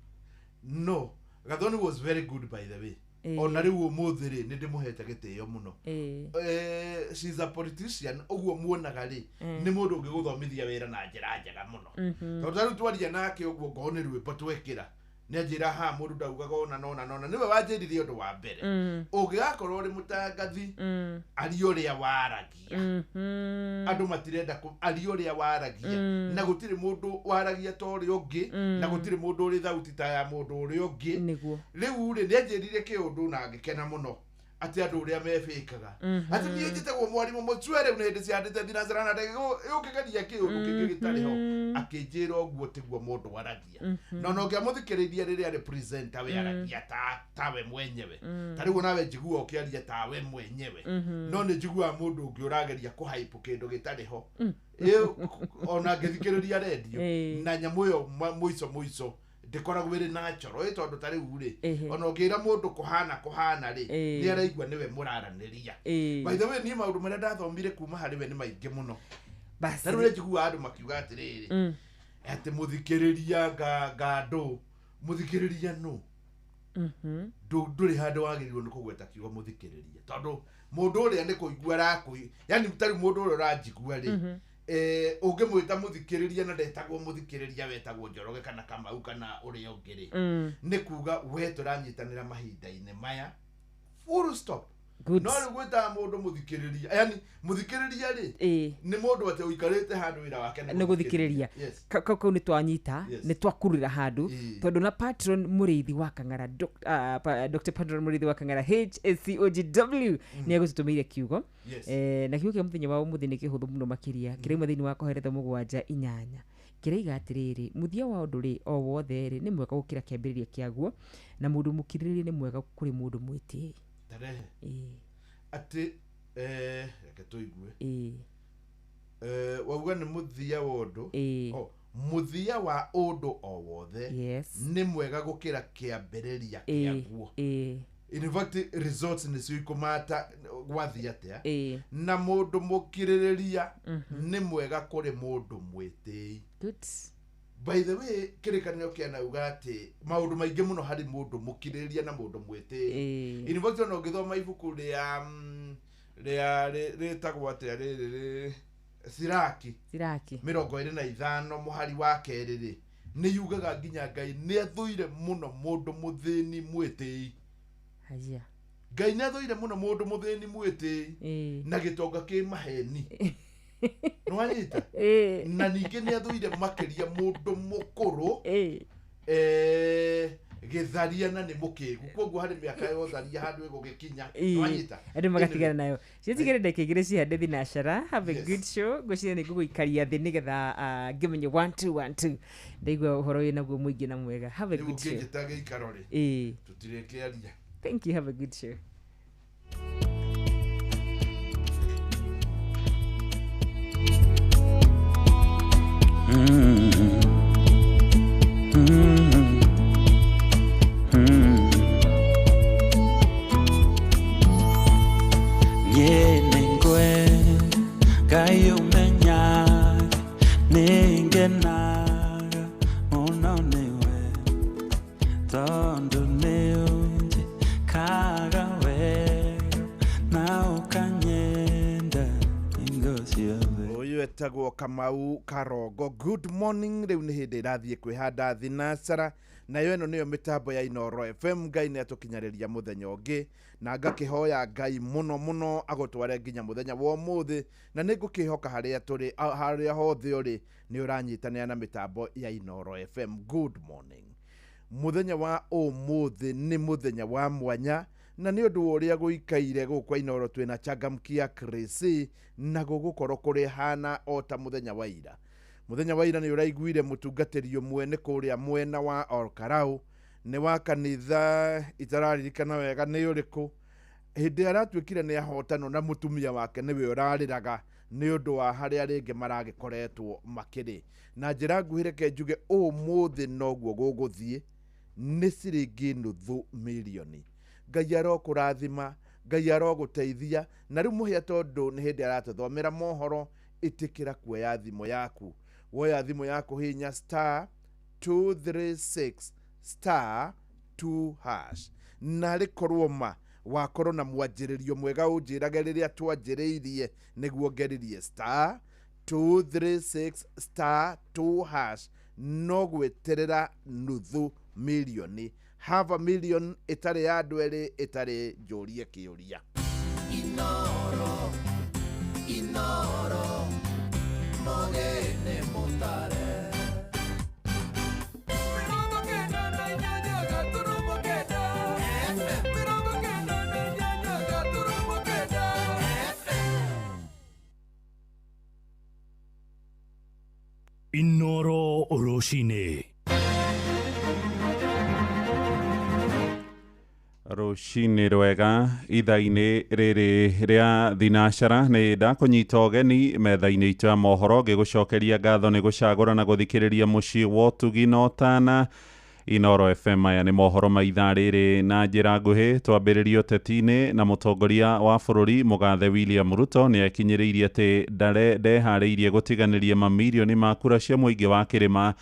No Gathoni was very good, by the way. Ona rĩu ũmũthĩ rĩ, nĩ ndĩmũhete gĩtĩo mũno. She's a politician ũguo muonaga rĩ, nĩ mũndũ ũngĩgũthomithia wĩra na njĩra njega mũno, tondũ ta rĩu twaria nake ũguo, ngorwo nĩ rwĩmbo twekĩra, nĩ anjĩra haha mũndũ ndaugaga ona nona nona. Nĩwe wanjĩrire ũndũ wa mbere, ũngĩgakorwo ũrĩ mũtangathi, aria ũrĩa waragia. Andũ matirenda aria ũrĩa waragia, na gũtirĩ mũndũ waragia ta ũrĩa ũngĩ, na gũtirĩ mũndũ ũrĩ thauti ta ya mũndũ ũrĩa ũngĩ. Rĩu rĩ, nĩ anjĩrire kĩũndũ na ngĩkena mũno, atĩ andũ ũrĩa mebĩkaga, atĩ niĩ njĩtagwo mwarimũ mũcue, rĩu nĩ hĩndĩ ciandĩte thinacara na ũkĩgeria kĩũndũ kĩngĩ gĩtarĩ ho. Akĩnjĩra ũguo tiguo mũndũ aragia, na ona ũngĩamũthikĩrĩria rĩrĩa arĩ presenter, we aragia tawe mwenyewe. Ta rĩu nawe njiguaga ũkĩaria tawe mwenyewe, no nĩ njiguaga mũndũ ũngĩ ũrageria kũhype kĩndũ gĩtarĩ ho. Ona ngĩthikĩrĩria rendio na nyamũ ĩyo mũico mũico ndĩkoragwo ĩrĩ natural, ĩ tondũ ta rĩu rĩ, ona ũngĩra mũndũ kũhana kũhana rĩ, nĩ araigua nĩwe mũraranĩria. By the way, niĩ maũndũ marĩa ndathomire kuma harĩ we nĩ maingĩ mũno. Basi. Ta rĩu nĩ njiguaga andũ makiuga atĩrĩrĩ, atĩ mũthikĩrĩria ngandũ mũthikĩrĩria nũ. Ndũrĩ handũ wagĩrĩirwo nĩ kũgweta kiugo mũthikĩrĩria, tondũ mũndũ ũrĩa nĩ kũigua arakũi, yani ta rĩu mũndũ ũrĩa ũranjigua rĩ, ũngĩmwĩta mũthikĩrĩria na ndetagwo mũthikĩrĩria, wetagwo Njoroge kana Kamau kana ũrĩa ũngĩ rĩ, nĩ kuga we tũranyitanĩra mahinda-inĩ maya, full stop. Good. No rĩu gwĩtaga mũndũ mũthikĩrĩria, yani mũthikĩrĩria rĩ, nĩ mũndũ atĩ ũikarĩte handũ wĩra wake nĩ gũthikĩrĩria. Yes. Kau nĩ twanyita, nĩ twakurĩra handũ, tondũ na patron Mũrĩithi wa Kang'ara, Dr. Patron Mũrĩithi wa Kang'ara HSCOGW nĩ egũtũtũmĩire kiugo. Na kiugo kĩa mũthenya wa ũmũthĩ nĩ kĩhũthũ mũno makĩria, kĩrauma thĩinĩ wa Koheretho 7:8, kĩraiga atĩrĩrĩ, mũthia wa ũndũ rĩ o wothe rĩ nĩ mwega gũkĩra kĩambĩrĩria kĩaguo, na mũndũ mũkirĩrĩria nĩ mwega kũrĩ mũndũ mwĩtĩi. Tarehe atĩ reke tũigue. Wauga nĩ mũthia wa ũndũ. Oh, mũthia wa ũndũ o wothe nĩ mwega gũkĩra kĩambĩrĩria kĩaguo. In fact, results nĩcio ikũmata gwathiĩ atĩa, na mũndũ mũkirĩrĩria nĩ mwega kũrĩ mũndũ mwĩtĩi. Good. By the way, kĩrĩkanĩro kĩanauga atĩ maũndũ maingĩ mũno harĩ mũndũ mũkirĩrĩria na mũndũ mwĩtĩi. In fact, ona ũngĩthoma ibuku rĩa rĩa rĩtagwo atĩa rĩrĩ rĩ Siraki. Siraki. 25 mũhari wa kerĩ rĩ, nĩ yugaga nginya Ngai nĩ athũire mũno mũndũ mũthĩni mwĩtĩi. Haya. Ngai nĩ athũire mũno mũndũ mũthĩni mwĩtĩi na gĩtonga kĩ maheni. Nĩwanyita? Na ningĩ nĩ athũire makĩria mũndũ mũkũrũ, gĩtharia na nĩ mũkĩgu, koguo harĩ mĩaka ya ũtharia handũ ĩgũgĩkinya. Nĩwanyita? Andũ magatigana nayo. Ciatigare ndagĩka igĩrĩ cihande thinacara. Have a good show. Ngwĩciria nĩ ngũgũikaria thĩ nĩgetha ngĩmenye 1 2 1 2. Ndaigua ũhoro wĩ naguo mũingĩ na mwega. Have a Rĩu good show. ũngĩnjĩta gĩikaro rĩ, tũtirĩkĩaria. Thank you. Have a good show. Ũgwĩtagwo Kamau Karongo. Good morning. Rĩu nĩ hĩndĩ ĩrathiĩ kwĩhanda thinacara, nayo ĩno nĩyo mĩtambo ya Inooro FM. Ngai nĩ atũkinyarĩria mũthenya ũngĩ, na ngakĩhoya Ngai mũno mũno agũtware nginya mũthenya wa ũmũthĩ, na nĩ ngũkĩhoka harĩa tũrĩ, harĩa hothe ũrĩ nĩ ũranyitanĩra na mĩtambo ya Inooro FM. Good morning. Mũthenya wa ũmũthĩ nĩ mũthenya wa mwanya, na nĩ ũndũ wa ũrĩa gũikaire gũkũ kwa Inooro twĩna Changamkia Krisi, na gũgũkorwo kũrĩ hana o ta mũthenya wa ira. Mũthenya wa ira nĩ ũraiguire mũtungatĩri ũmwe nĩ kũrĩa mwena wa Olkarau, nĩ wa kanitha itararirikana wega nĩ ũrĩkũ, hĩndĩ aratuĩkire nĩ ahotanwo na mũtumia wake nĩwe ũrarĩraga nĩ ũndũ wa harĩa rĩngĩ maragĩkoretwo makĩrĩ. Na njĩra nguhĩ reke njuge ũmũthĩ noguo gũgũthiĩ, nĩ ciringi nuthu mirioni. Ngai arokũrathima, Ngai arogũteithia. Na rĩu mũhĩa, tondũ nĩ hĩndĩ aratũthomera mohoro, ĩtĩkĩra kuoya thimũ yaku. Woya thimũ yaku hinya star 236 star 2 hash, na rĩkorwo ma wakorwo na mwanjĩrĩrio mwega ũnjĩrage rĩrĩa twanjĩrĩirie nĩguo ngeririe star 236 star 2 hash, no gwĩterera nuthu mirioni, half a million, ĩtarĩ ya andũ erĩ, ĩtarĩ njũrie kĩũria. Inooro, Inooro, mũgene mũtare. 98.9 FM, 98.9 FM. Inooro rũcinĩ. Rũcinĩ rwega. Ithaa-inĩ rĩrĩ rĩa thinacara nĩ ndakũnyita ũgeni metha-inĩ itũ ya mohoro, ngĩgũcokeria ngatho nĩ gũcagũra na gũthikĩrĩria mũciĩ wa ũtugi na ũtana Inooro FM. Aya nĩ mohoro ma ithaa rĩrĩ na njĩra nguhĩ. Twambĩrĩrie ũteti-inĩ na mũtongoria wa bũrũri mũgathe William Ruto nĩ akinyĩrĩirie atĩ ndeharĩirie gũtiganĩria mamirioni ma kura cia mũingĩ wa kĩrĩma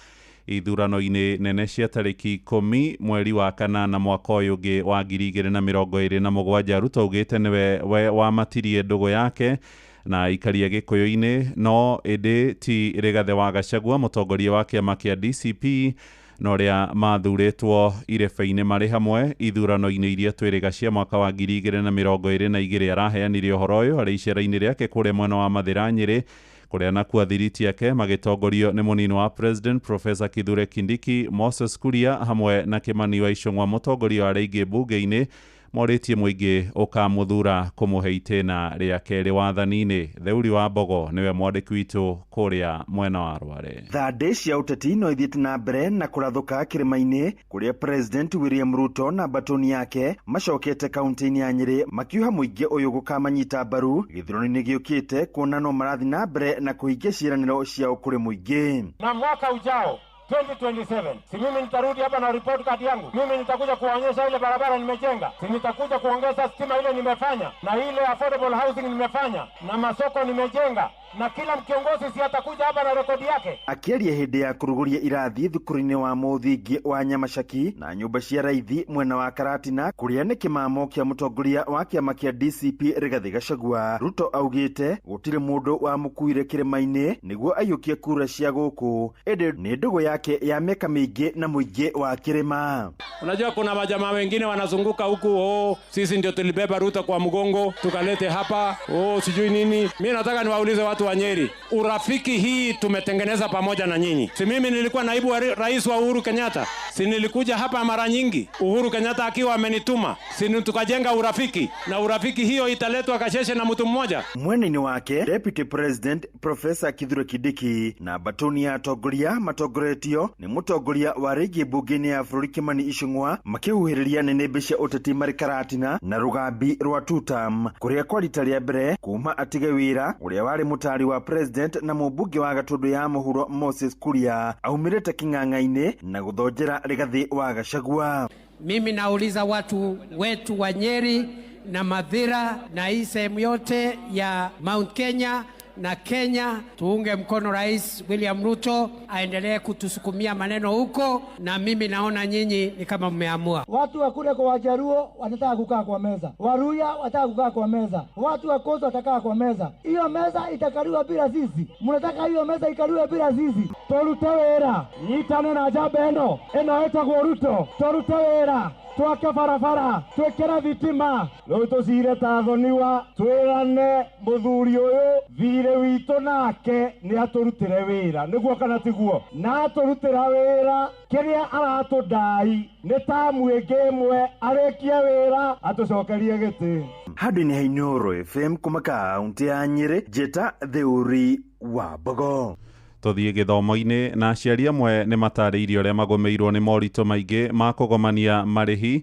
ithurano-inĩ nene cia tarĩki 10 mweri wa kanana mwaka ũyũ ũngĩ wa 2027. Ruto augĩte nĩwe we wamatirie ndũgũ yake na aikaria Gĩkũyũ-inĩ, no ĩndĩ ti Rigathĩ wa Gachagua mũtongoria wa kĩama kĩa DCP na ũrĩa mathurĩtwo irebe-inĩ marĩ hamwe ithurano-inĩ iria twĩrĩga cia mwaka wa 2022. Araheanire ũhoro ũyũ arĩ icera-inĩ rĩake kũrĩa mwena wa Mathĩra Nyĩrĩ, kũrĩa nakuo athiriti ake magĩtongorio nĩ mũnini wa President Professor Kithure Kindiki, Moses Kuria hamwe na Kimani wa Ichung'wa mũtongoria wa arĩa aingĩ mbunge-inĩ, morĩtie mũingĩ ũkamũthura kũmũhe itĩna rĩa kerĩ wathani-inĩ. Theuri wa Mbogo nĩwe mwandĩki witũ kũrĩa mwena wa Rware. Thandĩ cia ũteti no ithiĩte na mbere na kũrathũka kĩrĩma-inĩ, kũrĩa President William Ruto na mbatoni yake macokete kaunti-inĩ ya Nyĩrĩ makiuha mũingĩ ũyũ gũkamanyita mbaru gĩthurano-inĩ gĩũkĩte, kuona no marathiĩ na mbere na kũhingia ciĩranĩro ciao kũrĩ mũingĩ. Na mwaka ujao 2027, si mimi nitarudi hapa na report card yangu. Mimi nitakuja kuonyesha ile barabara nimejenga, si nitakuja kuongeza stima ile nimefanya, na ile affordable housing nimefanya, na masoko nimejenga, na kila kiongozi si atakuja hapa na rekodi yake. Akĩaria hĩndĩ ya kũrugũria irathi thukuru-inĩ wa mũthingi wa Nyamacaki na nyũmba cia raithi mwena wa Karatina, kũrĩa nĩ kĩmamo kĩa mũtongoria wa kĩama kĩa DCP Rigathĩ Gachagua, Ruto augĩte gũtirĩ mũndũ wamũkuire kĩrĩma-inĩ nĩguo aiyũkie kura cia gũkũ, ĩndĩ nĩ ndũgũ yake ya miaka mingi na mũingĩ wa kĩrĩma. Unajua kuna majamaa wengine wanazunguka huku, oh, sisi ndio tulibeba Ruto kwa mgongo tukalete hapa, oh, sijui nini. Mimi nataka niwaulize watu wa Nyeri, urafiki hii tumetengeneza pamoja na nyinyi. Si mimi nilikuwa naibu wa rais wa Uhuru Kenyatta, si nilikuja hapa mara nyingi Uhuru Kenyatta akiwa amenituma, si tukajenga urafiki, na urafiki hiyo italetwa Kasheshe na mtu mmoja. Mwena-inĩ wake Deputy President Professor Kithure Kindiki na batoni ya atongoria matongoretio nĩ mũtongoria wa rĩngĩ mbunge-inĩ ya bũrũri Kimani Ichung'wa makĩhuhĩrĩria nĩnĩmbĩ cia ũteti marĩ Karatina na rũgambi rwa Tutam, kũrĩa kwa rita rĩa mbere kuma atige wĩra ũrĩa warĩ mũtari wa president na mũmbunge wa Gatũndũ ya mũhuro Moses Kuria aumĩrĩte kĩng'ang'a-inĩ na gũthonjera Rigathĩ wa Gachagua. Mimi nauliza watu wetu wa Nyeri na Mathira na hii sehemu yote ya Mount Kenya na Kenya. Tuunge mkono Rais William Ruto aendelee kutusukumia maneno huko, na mimi naona nyinyi ni kama mmeamua. Watu wa kule kwa Wajaruo wanataka kukaa kwa meza, Waluya wanataka kukaa kwa meza, watu wa Coast watakaa kwa meza. Hiyo meza itakaliwa bila sisi. Mnataka hiyo meza ikaliwe bila sisi? Turute wira, nyitane na njamba ĩno ĩno ĩtagwo Ruto. Turute wira, twake barabara, twĩkĩre thitima, rĩu tũcire ta thoniwa, twĩrane mũthuri ũyũ thirĩ witũ nake nĩ atũrutĩre wĩra, nĩguo kana tiguo? Na atũrutĩra wĩra kĩrĩa aratũndai nĩ tamu ĩngĩ ĩmwe, arĩkie wĩra atũcokerie gĩtĩ. Handũ-inĩ ha Inooro FM kuma kaunti ya Nyĩrĩ, Njĩta Theuri wa Mbogo. Tũthiĩ gĩthomo-inĩ na aciari amwe nĩ matarĩirie ũrĩa magũmĩirwo nĩ moritũ maingĩ ma kũgomania marĩhi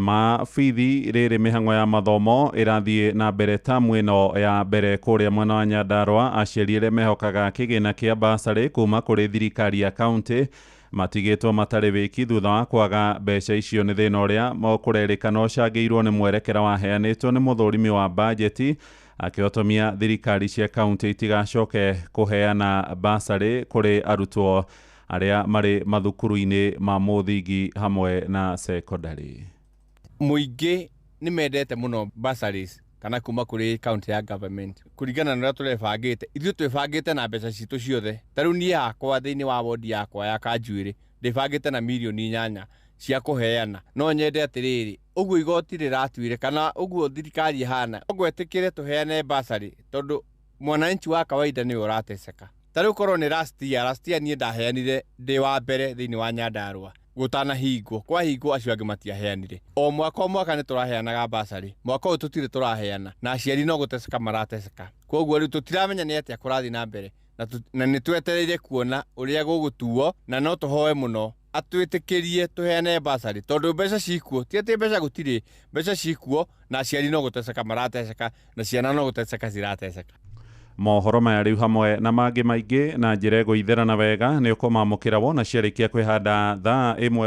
ma bithi rĩrĩ mĩhang'o ya mathomo ĩrathiĩ na mbere tamu ĩno ya mbere kũrĩa mwena wa Nyandarũa. Aciari arĩa mehokaga kĩgĩna kĩa basarĩ kuma kũrĩ thirikari ya kaunti matigĩtwo matarĩ wĩki thutha wa kwaga mbeca icio nĩ thĩna ũrĩa kũrerĩkana ũcangĩirwo nĩ mwerekera waheanĩtwo nĩ mũthũrimi wa bajeti akĩhotomia thirikari cia kaunti itigacoke kũheana basarĩ kũrĩ arutwo arĩa marĩ mathukuru-inĩ ma mũthingi hamwe na sekondarĩ. Mũingĩ nĩ mendete mũno bursaries kana kuma kũrĩ county ya government kũringana na ũrĩa tũrebangĩte. Ithuĩ twĩbangĩte na mbeca citũ ciothe. Ta rĩu niĩ hakwa thĩinĩ wa wodi yakwa ya Kanjuĩrĩ ndĩbangĩte na mirioni 8 cia kũheana. No nyende atĩrĩrĩ, ũguo igoti rĩratuire kana ũguo thirikari ĩhana, ngwetĩkĩre tũheane bursary tondũ mwananchi wa kawaida nĩwe ũrateseka. Ta rĩu korwo nĩ last year niĩ ndaheanire ndĩ wa mbere thĩinĩ wa Nyandarũa gũtanahingwo, kwahingwo acio angĩ matiaheanire. O mwaka o mwaka nĩ tũraheanaga bursary, mwaka ũyũ tũtirĩ tũraheana na aciari no gũteseka marateseka. Koguo rĩu tũtiramenya nĩ atĩa kũrathiĩ na mbere na nĩ twetereire kuona ũrĩa gũgũtuo, na no tũhoe mũno atwĩtĩkĩrie tũheane bursary tondũ mbeca cikuo, ti atĩ mbeca gũtirĩ, mbeca cikuo na aciari no gũteseka marateseka na ciana no gũteseka cirateseka. Mohoro maya rĩu hamwe na mangĩ maingĩ na njĩra ĩgũitherana wega nĩ ũkũmamũkĩra wona ciarĩkia kwĩhanda thaa 1.